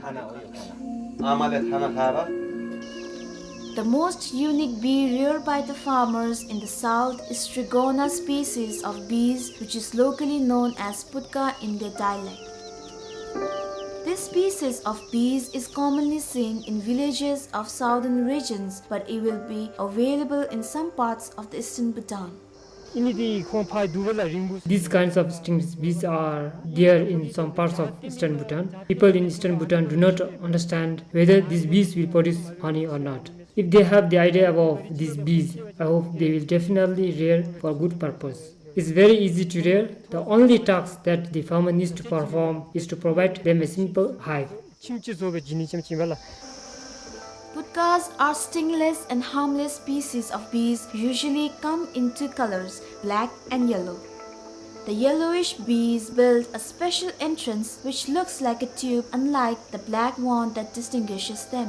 The most unique bee reared by the farmers in the south is Strigona species of bees, which is locally known as putka in their dialect. This species of bees is commonly seen in villages of southern regions, but it will be available in some parts of the eastern Bhutan. These kinds of stingless bees are there in some parts of eastern Bhutan. People in eastern Bhutan do not understand whether these bees will produce honey or not. If they have the idea about these bees, I hope they will definitely rear for good purpose. It's very easy to rear. The only task that the farmer needs to perform is to provide them a simple hive. Putkas are stingless and harmless species of bees, usually come in two colors, black and yellow. The yellowish bees build a special entrance which looks like a tube, unlike the black one that distinguishes them.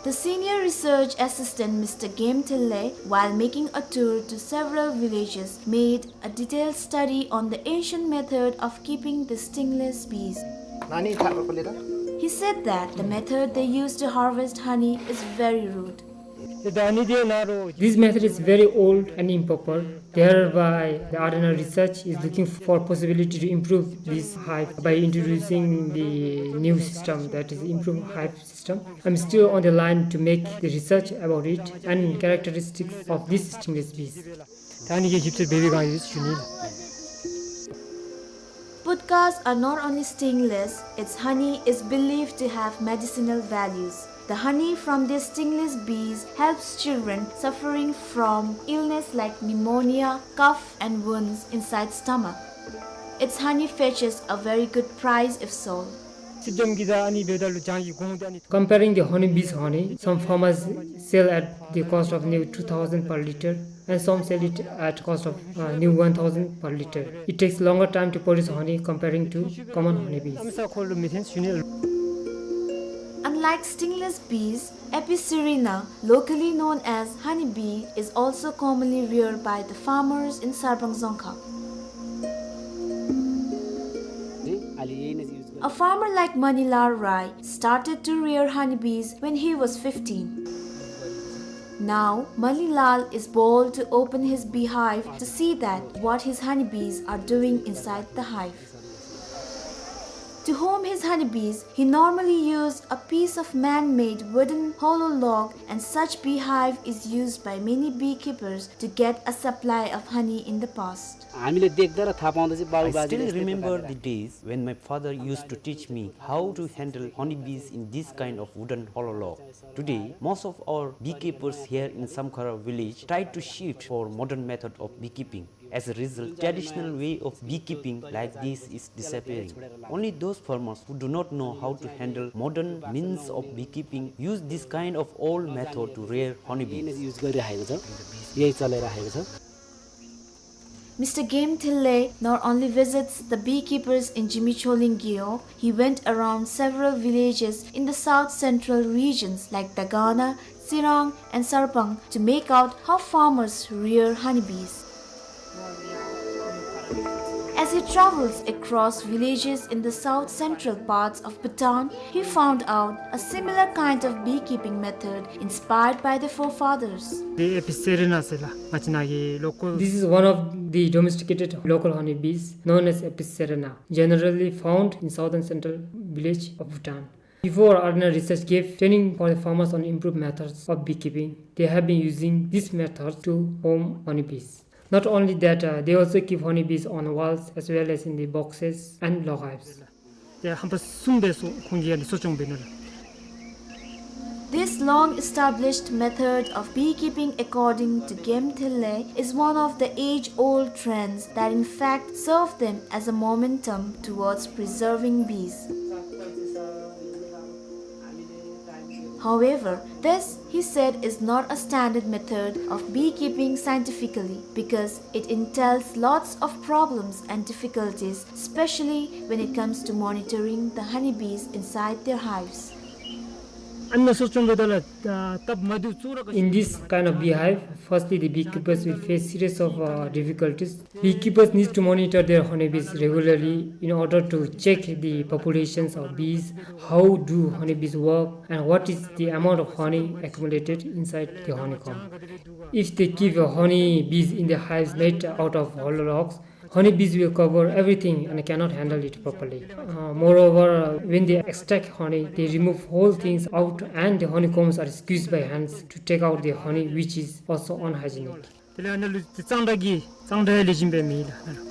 The senior research assistant, Mister Game Thille, while making a tour to several villages, made a detailed study on the ancient method of keeping the stingless bees. He said that the method they use to harvest honey is very rude. This method is very old and improper. Thereby, the Ardhanar's research is looking for possibility to improve this hive by introducing the new system, that is improved hive system. I'm still on the line to make the research about it and characteristics of these stingless bees. Putkas are not only stingless, its honey is believed to have medicinal values. The honey from these stingless bees helps children suffering from illness like pneumonia, cough and wounds inside stomach. Its honey fetches a very good price if sold. Comparing the honeybees' honey, some farmers sell at the cost of near two thousand per liter, and some sell it at cost of, uh, near one thousand per liter. It takes longer time to produce honey comparing to common honeybees. Unlike stingless bees, Apicerina, locally known as honeybee, is also commonly reared by the farmers in Sarbang Dzongkha. A farmer like Manilal Rai started to rear honeybees when he was fifteen. Now, Manilal is bold to open his beehive to see that what his honeybees are doing inside the hive. To home his honeybees, he normally used a piece of man-made wooden hollow log, and such beehive is used by many beekeepers to get a supply of honey in the past. हामीले देख्दा र थाहा पाउँदा चाहिँ बाबु I बाजेले still यस्तै remember प्रकारले the days when my father used to teach me how to handle honeybees in this kind of wooden hollow log. Today, most of our beekeepers here in Samkhara village try to shift for modern method of beekeeping. As a result, traditional way of beekeeping like this is disappearing. Only those farmers who do not know how to handle modern means of beekeeping use this kind of old method to rear honeybees. यही नै युज गरिराखेको छ, यही चलाइराखेको छ। Mister Game Thilley not only visits the beekeepers in Zimikholin Gewog, he went around several villages in the south central regions like Dagana, Tsirang, and Sarpang to make out how farmers rear honeybees. As he travels across villages in the south central parts of Bhutan, he found out a similar kind of beekeeping method inspired by the forefathers. འདི་ཨེ་པི་སེ་རི་ན་ཟེར་ལགས། ང་བཅས་ནཱ་གི་ལོ་ཀལ། This is one of the domesticated local honeybees known as Apis cerana, generally found in southern central village of Bhutan. Before, R N R Research gave training for the farmers on improved methods of beekeeping. They have been using this method to home honeybees. Not only that, uh, they also keep honeybees on walls as well as in the boxes and log hives. དེ་ཧམ་པ་གསུམ་སྦེ་གསོ་ཁོང་གིས་ཡང་གསོ་སྐྱོང་འབད་ནུག་ལགས། This long-established method of beekeeping, according to Game Thilley, is one of the age-old trends that in fact serve them as a momentum towards preserving bees. However, this, he said, is not a standard method of beekeeping scientifically because it entails lots of problems and difficulties, especially when it comes to monitoring the honeybees inside their hives. In this kind of beehive, firstly, the beekeepers will face series of, uh, difficulties. Beekeepers need to monitor their honeybees regularly in order to check the populations of bees, how do honeybees work, and what is the amount of honey accumulated inside the honeycomb. If they keep, uh, honeybees in the hives made out of hollow logs, honeybees will cover everything and cannot handle it properly. Uh, moreover, uh, when they extract honey, they remove whole things out and the honeycombs are squeezed by hands to take out the honey, which is also unhygienic. དེ་ལས་ཨ་ནཱ་ལུ་གཙང་སྦྲ་གི་གཙང་སྦྲ་ལེགས་ཤོམ་སྦེ་མེད་ལགས།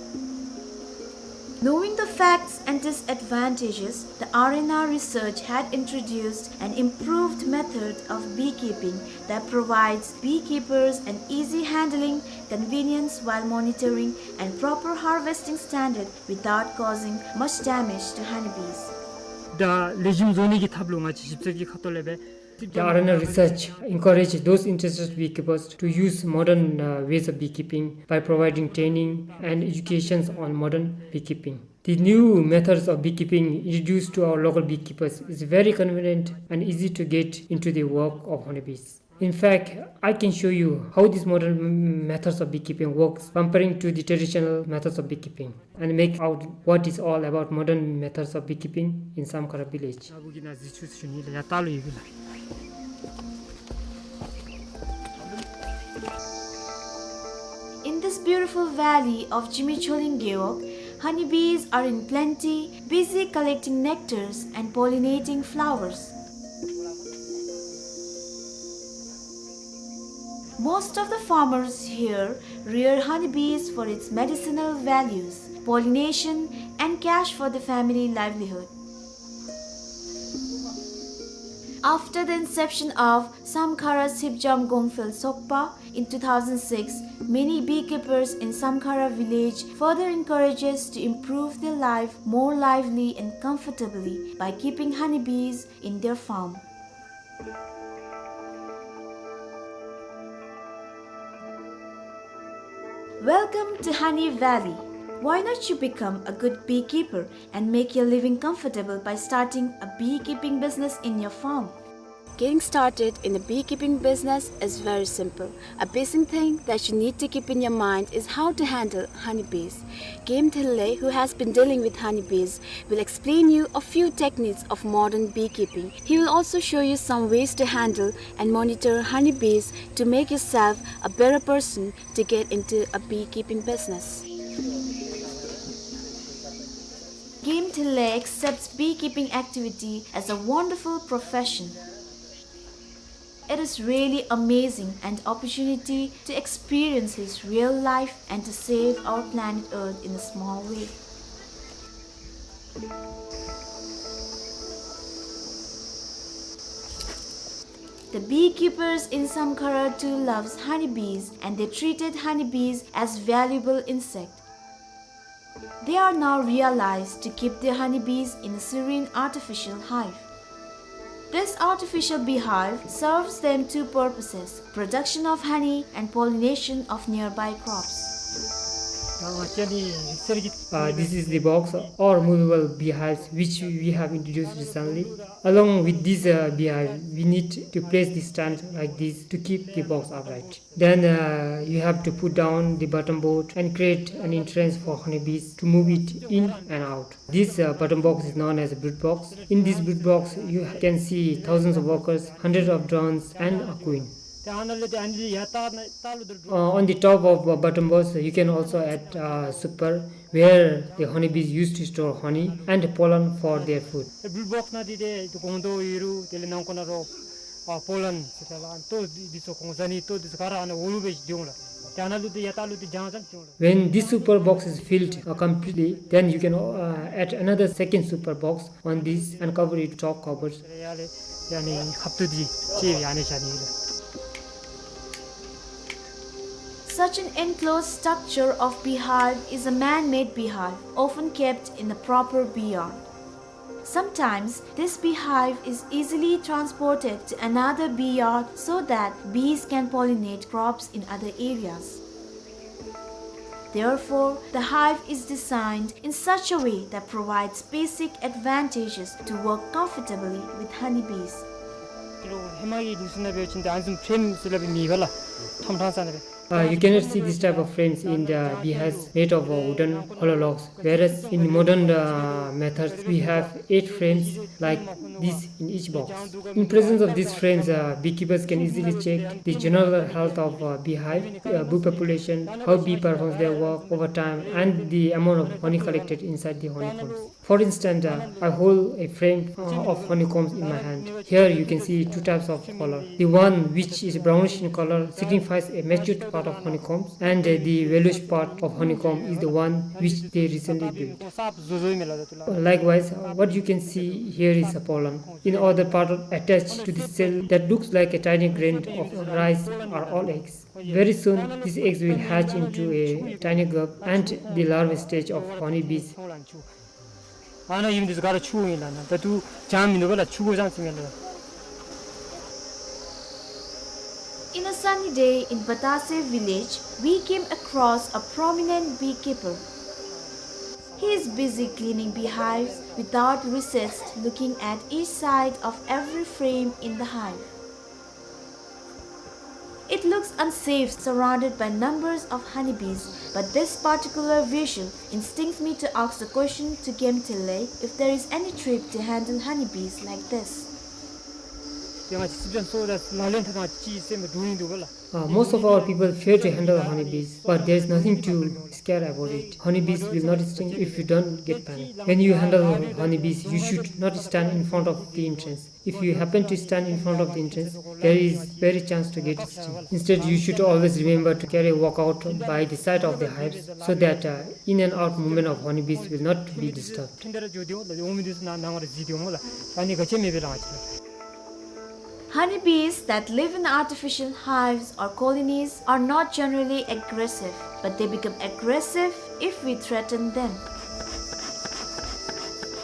Knowing the facts and disadvantages, the R N R Research had introduced an improved method of beekeeping that provides beekeepers an easy handling, convenience while monitoring, and proper harvesting standard without causing much damage to honeybees. ད་ལེགས་ཤོམ་བཟོ་ནི་གི་ཐབས་ལུ་ང་བཅས་ཞིབ་འཚོལ་གྱི་ཁ་ཐུག་ལས་སྦེ། The R N R Research encourage those interested beekeepers to use modern, uh, ways of beekeeping by providing training and educations on modern beekeeping. The new methods of beekeeping introduced to our local beekeepers is very convenient and easy to get into the work of honeybees. In fact, I can show you how these modern m-, methods of beekeeping works comparing to the traditional methods of beekeeping and make out what is all about modern methods of beekeeping in Samkhara village. In this beautiful valley of Zimikholin Gewog, honeybees are in plenty, busy collecting nectars and pollinating flowers. Most of the farmers here rear honeybees for its medicinal values, pollination, and cash for the family livelihood. After the inception of Samkhara Sipjam Gongphel Sokpa in two thousand six, many beekeepers in Samkhara village further encourages to improve their life more lively and comfortably by keeping honeybees in their farm. Welcome to Honey Valley. Why not you become a good beekeeper and make your living comfortable by starting a beekeeping business in your farm? Getting started in a beekeeping business is very simple. A basic thing that you need to keep in your mind is how to handle honeybees. Game Thilley, who has been dealing with honeybees, will explain you a few techniques of modern beekeeping. He will also show you some ways to handle and monitor honeybees to make yourself a better person to get into a beekeeping business. Game Thillay accepts beekeeping activity as a wonderful profession. It is really amazing an opportunity to experience his real life and to save our planet Earth in a small way. The beekeepers in Samkhara too loves honeybees, and they treated honeybees as valuable insect. They are now realized to keep their honeybees in a serene artificial hive. This artificial beehive serves them two purposes, production of honey and pollination of nearby crops. Uh, this is the box or movable beehives which we have introduced recently. Along with this, uh, beehive, we need to place the stand like this to keep the box upright. Then, uh, you have to put down the bottom board and create an entrance for honeybees to move it in and out. This, uh, bottom box is known as a brood box. In this brood box, you can see thousands of workers, hundreds of drones, and a queen. Uh, on the top of, uh, bottom box, you can also add, uh, super, where the honeybees used to store honey and pollen for their food. ཨ་པོ་ལན་ཟེར་ཏེ་ལགས། ཏོ་འདི་ཚུ་གོང་ས་ནི་ཏོ་འདི་ཚུ་ག་ར་ཨ་ནཱ་འོག་ལུ་སྦེ་འགྱོ་འོང་ལགས། ཏེ་ཨ་ནཱ་ལུ་ཏེ་ཡར་ལྟག་ལུ་ཏེ་རྒྱང་ཙམ་འགྱོ་འོང་ལགས། When this super box is filled, uh, completely, then you can, uh, add another second super box on this and cover it with chalk covers. ཡ་ལས་ཡ་ནི་ཁབ་ཏུ་འདི་ཅིག་ཡ་ནི་བཞག་ནི་ཡོད་ལགས། Such an enclosed structure of beehive is a man-made beehive, often kept in a proper bee yard. Sometimes, this beehive is easily transported to another bee yard so that bees can pollinate crops in other areas. Therefore, the hive is designed in such a way that provides basic advantages to work comfortably with honeybees. ཧེ་མ་གི་ནི་སུ་ན་འབད་བ་ཅིན་ཏེ་ཨ་ནི་བཟུམ་ཕྲེམ་ཟེར་སླབ་མེད་པས་ལགས། ཐམ་ཐམ་ས་ན་སྦེ། Uh, you cannot see this type of frames in the beehives made of, uh, wooden hollow logs, whereas in modern, uh, methods we have eight frames like this in each box. In presence of these frames, uh, beekeepers can easily check the general health of, uh, beehive, uh, bee population, how bee performs their work over time, and the amount of honey collected inside the honeycombs. For instance, uh, I hold a frame, uh, of honeycombs in my hand. Here you can see two types of color. The one which is brownish in color signifies a matured part of honeycombs, and, uh, the yellowish part of honeycomb is the one which they recently built. Likewise, uh, what you can see here is a pollen. In other part attached to the cell that looks like a tiny grain of rice are all eggs. Very soon, these eggs will hatch into a tiny grub and the larval stage of honeybees. ཨ་ནཱ་ཡུམ་འདི་ཚུ་ག་ར་ཕྱུགཔོ་ཨིན་ལགས། ཨ་ནཱ་ད་ལྟོ་ཅང་མིན་འདུག་པ་ལགས། ཕྱུགཔོ་ཙང་ཙང་ཨིན་ལགས། In a sunny day in Batase village, we came across a prominent beekeeper. He is busy cleaning beehives without recess, looking at each side of every frame in the hive. It looks unsafe surrounded by numbers of honeybees, but this particular visual instincts me to ask the question to Game Thillay if there is any trick to handle honeybees like this. ཡང་ཅི་སི་ཇན་སོ་ད་ལ་ལེན་ཐ་ན་ཅི་སེམས་འདུག་ཨིན་འདུག་པ་ལགས། Uh, most of our people fear to handle honeybees, but there is nothing to scare about it. Honeybees will not sting if you don't get panic. When you handle honeybees, you should not stand in front of the entrance. If you happen to stand in front of the entrance, there is very chance to get stung. Instead, you should always remember to carry a walkout by the side of the hives so that, uh, in and out movement of honeybees will not be disturbed. Honeybees that live in artificial hives or colonies are not generally aggressive, but they become aggressive if we threaten them.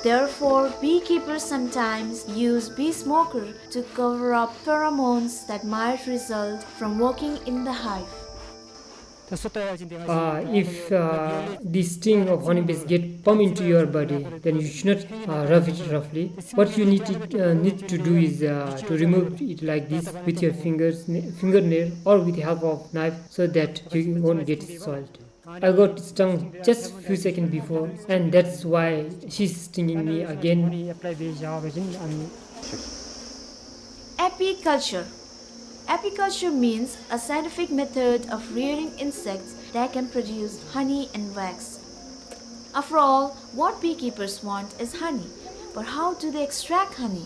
Therefore, beekeepers sometimes use bee smoker to cover up pheromones that might result from working in the hive. Uh, if, uh, the sting of honeybees get pump into your body, then you should not, uh, rub it roughly. What you need to, uh, need to do is, uh, to remove it like this with your fingers, fingernail, or with the help of knife, so that you won't get soiled. I got stung just few seconds before, and that's why she's stinging me again. Apiculture. Apiculture means a scientific method of rearing insects that can produce honey and wax. After all, what beekeepers want is honey. But how do they extract honey?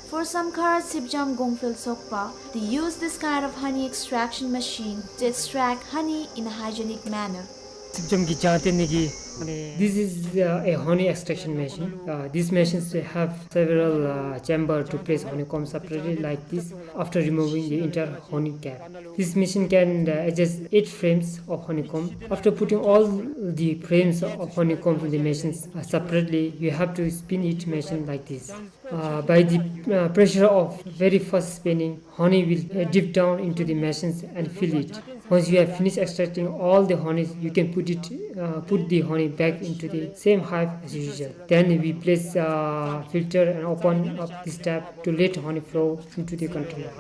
For Samkhara Sipjam Gongphel Sokpa, they use this kind of honey extraction machine to extract honey in a hygienic manner. Sipjam ki jante niki, mane, this is, uh, a honey extraction machine. Uh, these machines have several, uh, chamber to place honeycomb separately like this after removing the entire honey cap. This machine can, uh, adjust eight frames of honeycomb. After putting all the frames of honeycomb in the machines, uh, separately, you have to spin each machine like this. Uh, by the, uh, pressure of very fast spinning, honey will, uh, dip down into the machines and fill it. Once you have finished extracting all the honey, you can put it, uh, put the honey back into the same hive as usual. Then we place, uh, filter and open up this tap to let honey flow into the container.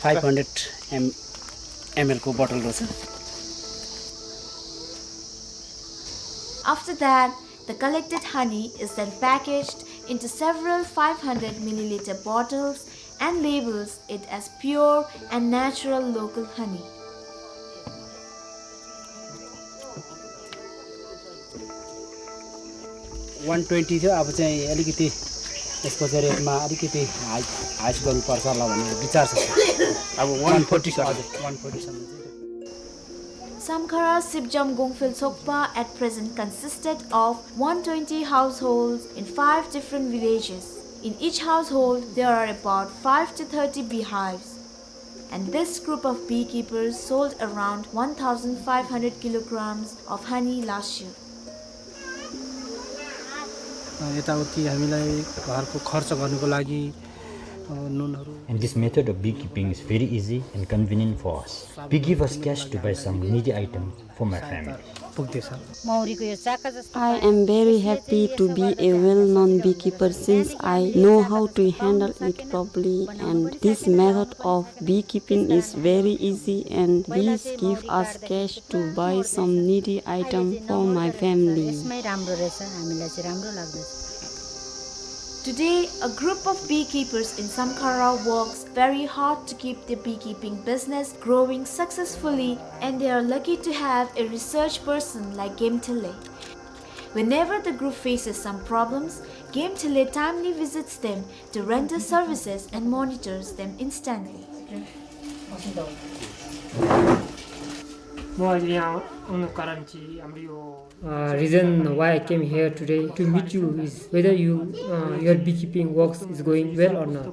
Five hundred M-, ML को bottle रहेछ। After that, the collected honey is then packaged into several five hundred milliliter bottles and labels it as pure and natural local honey. One twenty थियो, अब चाहिँ अलिकति यसको चाहिँ rate मा अलिकति high, high गर्नुपर्छ होला भन्ने विचार छ, sir। अब one forty, sir। हजुर, one forty सम्म चाहिँ। Samkhara Sipjam Gongphel Sokpa at present consisted of one twenty households in five different villages. In each household, there are about five to thirty beehives. And this group of beekeepers sold around one thousand five hundred kilograms of honey last year. अ, यताउति हामीलाई घरको खर्च गर्नको लागि, अ, नुनहरू। And this method of beekeeping is very easy and convenient for us. Bee give us cash to buy some needy item for my family. पुग्दैछ। मौरीको यो चाका जस्तो I am very happy to be a well-known beekeeper since I know how to handle it properly, and this method of beekeeping is very easy and bees give us cash to buy some needy item for my family. यसमै राम्रो रहेछ, हामीलाई चाहिँ राम्रो लाग्दछ। Today, a group of beekeepers in Samkhara works very hard to keep the beekeeping business growing successfully, and they are lucky to have a research person like Game Thele. Whenever the group faces some problems, Game Thele timely visits them to render services and monitors them instantly. म आज यहाँ आउनुको कारण चाहिँ हाम्रो यो Uh, reason why I came here today to meet you is whether you, uh, your beekeeping works is going well or not.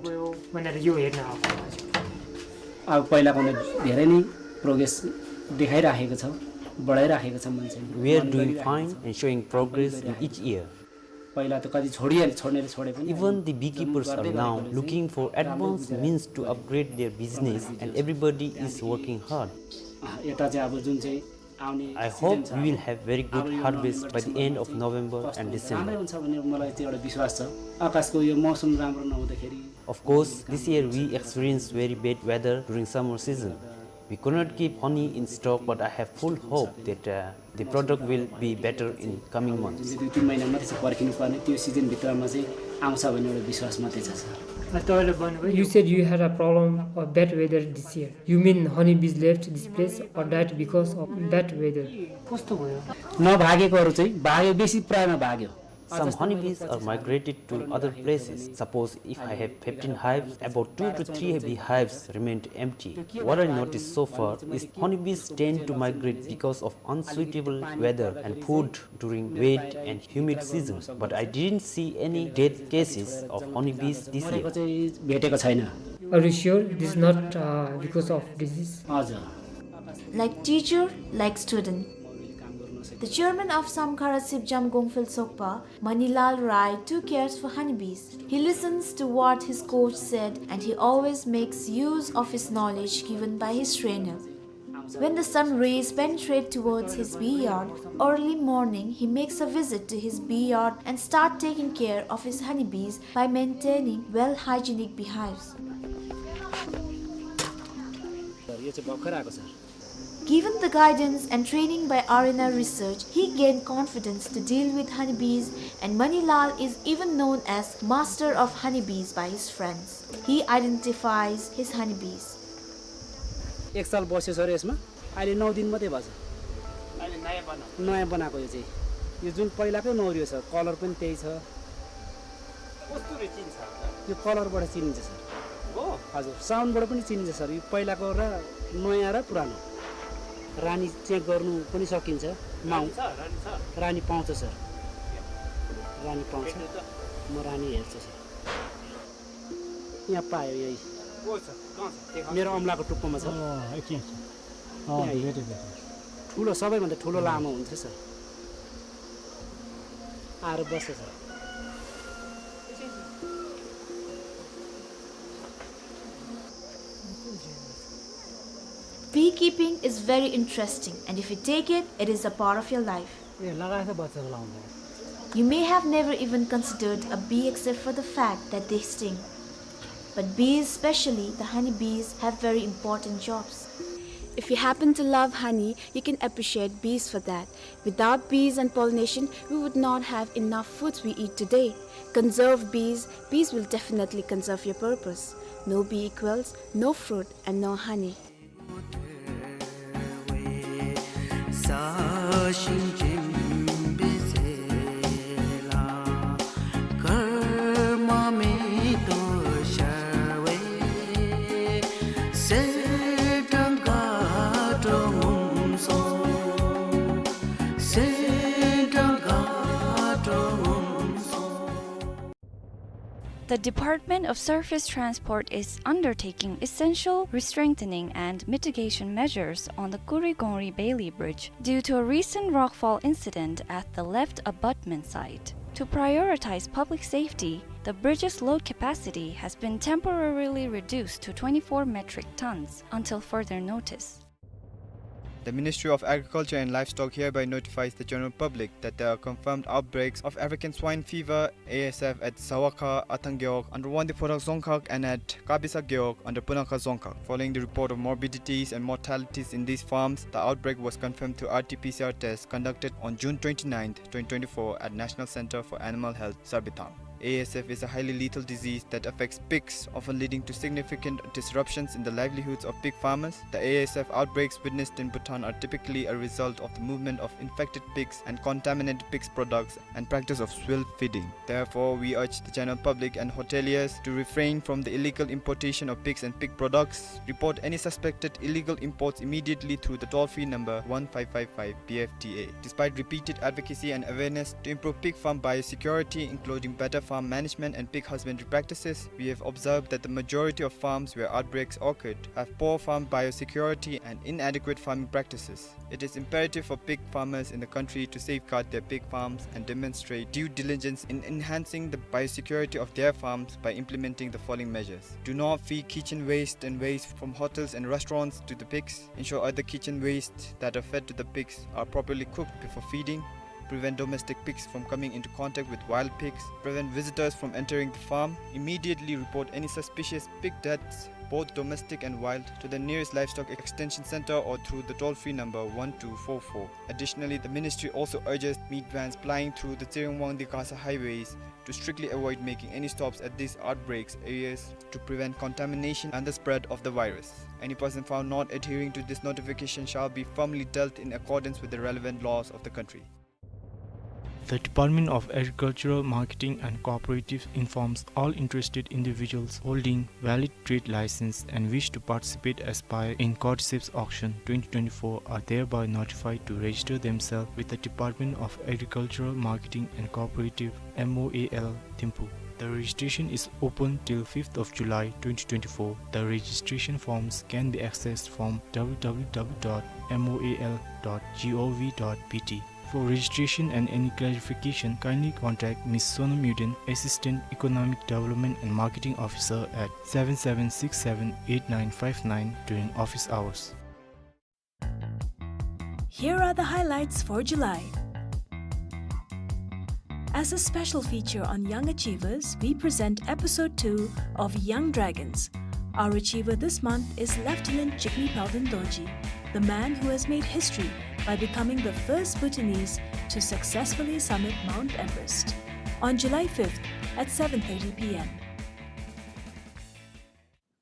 अब पहिलाभन्दा धेरै नै progress देखाइराखेको छ, बढाइराखेको छ मान्छे। We are doing fine and showing progress in each year. पहिला त कति छोडिहाले, छोड्नेले छोडे पनि। Even the beekeepers are now looking for advanced means to upgrade their business and everybody is working hard. अँ, यता चाहिँ अब जुन चाहिँ I hope we will have very good harvest by the end of November and December. राम्रै हुन्छ भन्ने मलाई त्यो एउटा विश्वास छ। आकाशको यो मौसम राम्रो नहुँदाखेरि Of course, this year we experienced very bad weather during summer season. We could not keep honey in stock, but I have full hope that, uh, the product will be better in coming months. जुन चाहिँ दुई तिन महिना मात्रै छ पर्खिनुपर्ने, त्यो सिजनभित्रमा चाहिँ आउँछ भन्ने एउटा विश्वास मात्रै छ, sir. You said you had a problem of bad weather this year. You mean honeybees left this place or died because of bad weather? कस्तो भयो? नभागेकोहरू चाहिँ भाग्यो, बेसी प्रायमा भाग्यो। Some honeybees are migrated to other places. Suppose if I have fifteen hives, about two to three beehives remained empty. What I noticed so far is honeybees tend to migrate because of unsuitable weather and food during wet and humid seasons, but I didn't see any death cases of honeybees this year. चाहिँ भेटेको छैन। Are you sure this is not, uh, because of disease? हजुर। Like teacher, like student. The chairman of Samkhara Sipjam Gongphel Sokpa, Manilal Rai, too cares for honeybees. He listens to what his coach said and he always makes use of his knowledge given by his trainer. When the sun rays penetrate towards his bee yard, early morning he makes a visit to his bee yard and start taking care of his honeybees by maintaining well hygienic beehives. यो चाहिँ भर्खर आएको छ। Given the guidance and training by R N R Research, he gained confidence to deal with honeybees, and Manilal is even known as master of honeybees by his friends. He identifies his honeybees. एक साल बस्यो सर यसमा। अहिले नौ दिन मात्रै भएको छ। अहिले नयाँ बनाएको? नयाँ बनाएको यो चाहिँ। यो जुन पहिलाकै मौरी हो सर, कलर पनि त्यही छ। कस्तो रे चिन्छ? यो कलरबाट चिनिन्छ सर। हो? हजुर, साउन्डबाट पनि चिनिन्छ सर। यो पहिलाको र नयाँ र पुरानो। रानी चेक गर्नु पनि सकिन्छ। माउ- रानी छ, रानी छ। रानी पाउँछ सर। रानी पाउँछ। भेट्नु त। म रानी हेर्छु सर। यहाँ पायो यही। को छ? कहाँ छ? देखा। मेरो औँलाको टुप्पोमा छ। अँ, एकछिन। अँ, यहाँ। भेटेँ, भेटेँ। ठुलो, सबैभन्दा ठुलो लामो हुन्छ सर। आएर बस्छ sir. Beekeeping is very interesting, and if you take it, it is a part of your life. ए, लगाएछ बच्चाको लाउँदा। You may have never even considered a bee except for the fact that they sting. But bees, especially the honey bees, have very important jobs. If you happen to love honey, you can appreciate bees for that. Without bees and pollination, we would not have enough foods we eat today. Conserve bees, bees will definitely conserve your purpose. No bee equals no fruit and no honey. The Department of Surface Transport is undertaking essential restrengthening and mitigation measures on the Kurigongri Bailey Bridge due to a recent rockfall incident at the left abutment site. To prioritize public safety, the bridge's load capacity has been temporarily reduced to twenty-four metric tons until further notice. The Ministry of Agriculture and Livestock hereby notifies the general public that there are confirmed outbreaks of African swine fever, A S F, at Zawakha, Athang Gewog, under Wangdue Phodrang Dzongkhag, and at Kabisa Gewog, under Punakha Dzongkhag. Following the report of morbidities and mortalities in these farms, the outbreak was confirmed through R T P C R test conducted on June twenty-ninth, twenty twenty-four, at National Center for Animal Health, Sarbithang. A S F is a highly lethal disease that affects pigs, often leading to significant disruptions in the livelihoods of pig farmers. The A S F outbreaks witnessed in Bhutan are typically a result of the movement of infected pigs and contaminated pigs products and practice of swill feeding. Therefore, we urge the general public and hoteliers to refrain from the illegal importation of pigs and pig products. Report any suspected illegal imports immediately through the toll-free number one five five five P F T A. Despite repeated advocacy and awareness to improve pig farm biosecurity, including better farm management and pig husbandry practices, we have observed that the majority of farms where outbreaks occurred have poor farm biosecurity and inadequate farming practices. It is imperative for pig farmers in the country to safeguard their pig farms and demonstrate due diligence in enhancing the biosecurity of their farms by implementing the following measures. Do not feed kitchen waste and waste from hotels and restaurants to the pigs. Ensure other kitchen waste that are fed to the pigs are properly cooked before feeding. Prevent domestic pigs from coming into contact with wild pigs. Prevent visitors from entering the farm. Immediately report any suspicious pig deaths, both domestic and wild, to the nearest livestock extension center or through the toll-free number one two four four. Additionally, the ministry also urges meat vans plying through the Tsering-Wangdue-Gasa highways to strictly avoid making any stops at these outbreaks areas to prevent contamination and the spread of the virus. Any person found not adhering to this notification shall be firmly dealt in accordance with the relevant laws of the country. The Department of Agricultural Marketing and Cooperatives informs all interested individuals holding valid trade license and wish to participate, aspire in Cordyceps Auction twenty twenty-four are thereby notified to register themselves with the Department of Agricultural Marketing and Cooperative, M O A L, Thimphu. The registration is open till fifth of July twenty twenty-four. The registration forms can be accessed from W W W dot M O A L dot G O V dot B T. For registration and any clarification, kindly contact Miss Sonam Yuden, Assistant Economic Development and Marketing Officer, at seven seven six seven eight nine five nine during office hours. Here are the highlights for July. As a special feature on young achievers, we present episode two of Young Dragons. Our achiever this month is Lieutenant Jigme Palden Dorji, the man who has made history by becoming the first Bhutanese to successfully summit Mount Everest. On July fifth at seven thirty P M.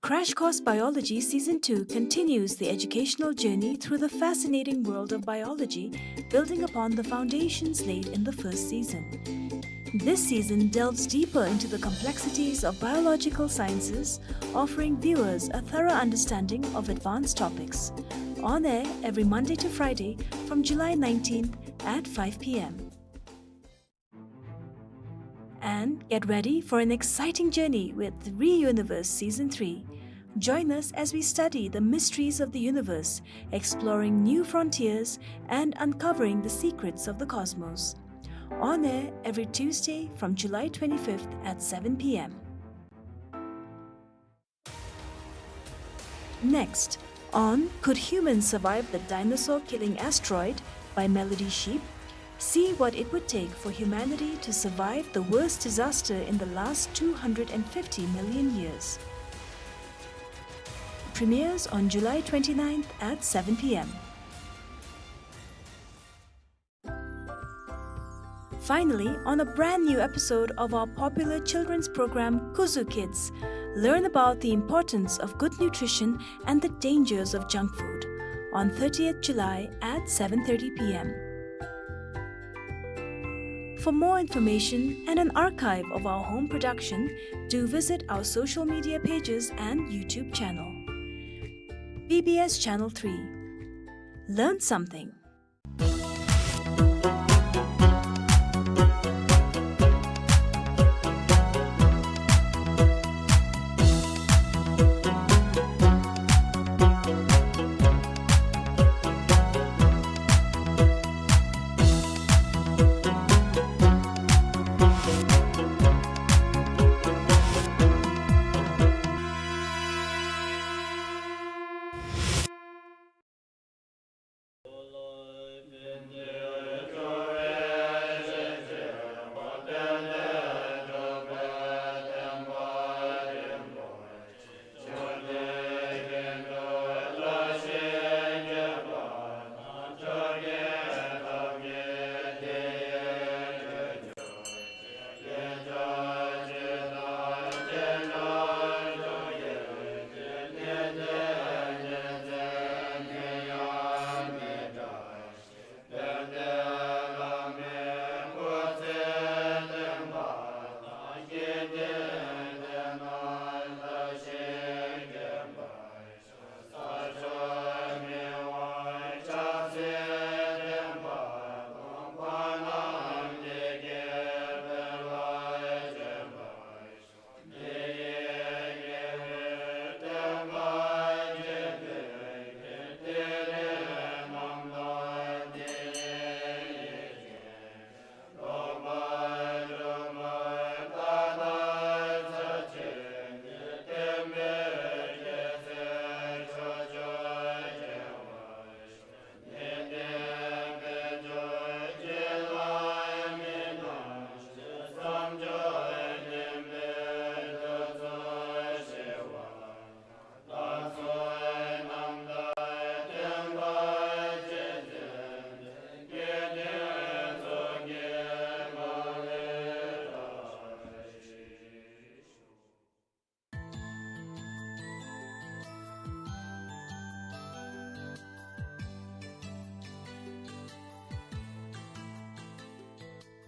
Crash Course Biology Season two continues the educational journey through the fascinating world of biology, building upon the foundations laid in the first season. This season delves deeper into the complexities of biological sciences, offering viewers a thorough understanding of advanced topics. On air every Monday to Friday from July nineteenth at five p.m. And get ready for an exciting journey with ReUniverse Season three. Join us as we study the mysteries of the universe, exploring new frontiers and uncovering the secrets of the cosmos. On air every Tuesday from July twenty-fifth at seven p.m. Next, on Could Humans Survive the Dinosaur Killing Asteroid by Melody Sheep, see what it would take for humanity to survive the worst disaster in the last two hundred and fifty million years. Premieres on July twenty-ninth at seven p.m. Finally, on a brand new episode of our popular children's program, Kuzu Kids, learn about the importance of good nutrition and the dangers of junk food on thirtieth July at seven thirty p.m. For more information and an archive of our home production, do visit our social media pages and YouTube channel. B B S Channel three. Learn something.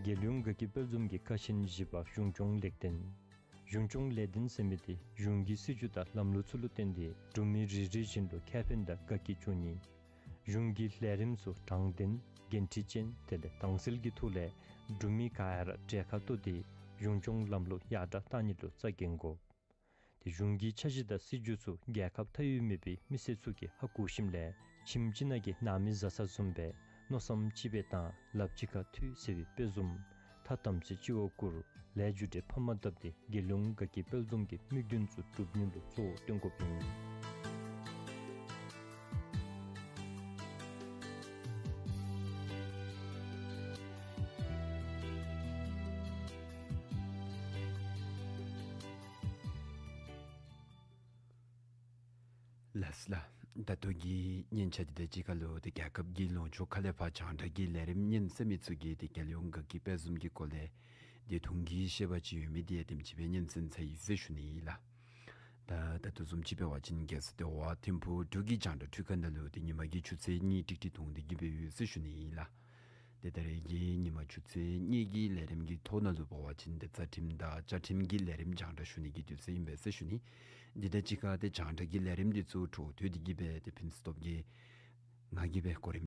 རྒྱལ་ཡོངས་དགའ་སྐྱིད་དཔལ་འཛོམས་ཀྱི་ཁ་ཆེམས་བཞི་པ་གཞུང་སྐྱོང་ལེགས་ལྡན། གཞུང་སྐྱོང་ལེགས་ལྡན་ཟེར་མི་འདི་གཞུང་གི་སྲིད་བྱུས་དང་ལམ་ལུགས་ཚུ་ལུ་བརྟེན་ཏེ་འབྲུག་མི་རེ་རེ་བཞིན་ལུ་ཁེ་ཕན་དང་དགའ་སྐྱིད་འབྱུང་ནི། གཞུང་གི་ལས་རིམ་ཚུ་དྲང་བདེན་འགན་འཁྲི་ཅན་དེ་ལས་དྭངས་གསལ་གྱི་ཐོག་ལས་འབྲུག་མི་ག་ར་གྲལ་ཁར་གཏོགས་ཏེ་གཞུང་སྐྱོང་ལམ་ལུགས་ཡར་དྲག་གཏང་ནི་ལུ་རྩ་འགེངས་དགོ། དེ་གཞུང་གི་འཆར་གཞི་དང་སྲིད་བྱུས་ཚུ་རྒྱལ་ཁབ་མཐའ་དབུས་མེད་པའི་མི་སེར་ཚུ་གིས་ཧ་གོ་ཞིནམ་ལས་ཁྱིམ་ཅིག་ནང་གི་ནང་མི་བཟའ་ཚང་བཟུམ་སྦེ་མནོ་བསམ་གཅིག་སྦེ་བཏང་ལགཔ་གཅིག་ཁར་མཐུད་ཟེར་བའི་དཔེ་བཟུམ་ཐ་དམ་ཚིག་གཅིག་པོ་བཀུར་ལས་རྒྱུ་འབྲས་ཕ་མ་བཏབ་སྟེ་རྒྱལ་ཡོངས་དགའ་སྐྱིད་དཔལ་འཛོམས་ཀྱི་དམིགས་དོན་ཚུ་འགྲུབ་ནི་ལུ་གཙོ་བོ་བཏོན་དགོཔ་ཨིན། ལགས་ལགས། ད་ལྟོ་གི་སྙན་ཆ་འདི་དང་གཅིག་ཁར་ལུ་ཏེ་རྒྱལ་ཁབ་ཀྱི་ལུང་ཕྱོགས་ཁ་ལས་ཕར་རྒྱང་བསྒྲགས་ཀྱི་ལས་རིམ་ཉན་ཟེར་མི་ཚུ་གིས་ཏེ་རྒྱལ་ཡོངས་དགའ་སྐྱིད་དཔལ་འཛོམས་ཀྱི་སྐོར་ལས་ཏེ་དུང་གི་བཤད་པ་ཅིག་ཡོད་མི་འདི་ཡང་དེམ་ཅིག་སྦེ་སྙན་གསན་ཚར་ཡི་ཟེར་ཞུ་ནི་ཨིན་ལགས། ད་ད་ལྟོ་བཟུམ་ཅིག་འབད་བ་ཅིན་རྒྱལ་ས་ལྟེ་བ་ཐིམ་ཕུག་འབྲུག་གི་རྒྱང་བསྒྲགས་ཁྲུས་ཁང་ནང་ལུ་ཏེ་ཉིན་མ་གི་ཆུ་ཚོད་གཉིས་ཀྲིག་ཀྲི་ཐུང་སྟེ་གི་སྦེ་ཡོད་ཟེར་ཞུ་ནི་ཨིན་ལགས། ཏེ་ད་རེས་ཀྱི་ཉིན་མ་ཆུ་ཚོད་གཉིས་ཀྱི་ལས་རིམ་གྱི་ཐོག་ནང་ལུ་འབད་བ་ཅིན་ཏེ་རྩ་ཁྲིམས་དང་བཅའ་ཁྲིམས་ཀྱི་ལས་རིམ་རྒྱང་བསྒྲགས་ཞུ་ནི་གི་དུས་ཚོད་ཨིན་པས་ཟེར་ཞུ་ནི། འདི་དང་གཅིག་ཁར་ཏེ་རྒྱང་བསྒྲགས་ཀྱི་ལས་རིམ་འདི་ཚུ་འཕྲོ་མཐུད་དེ་གི་སྦེ་ཏེ་ཕུན་སུམ་ཚོགས་ཀྱི་ངང་གིས་སྦེ་གོ་རིམ་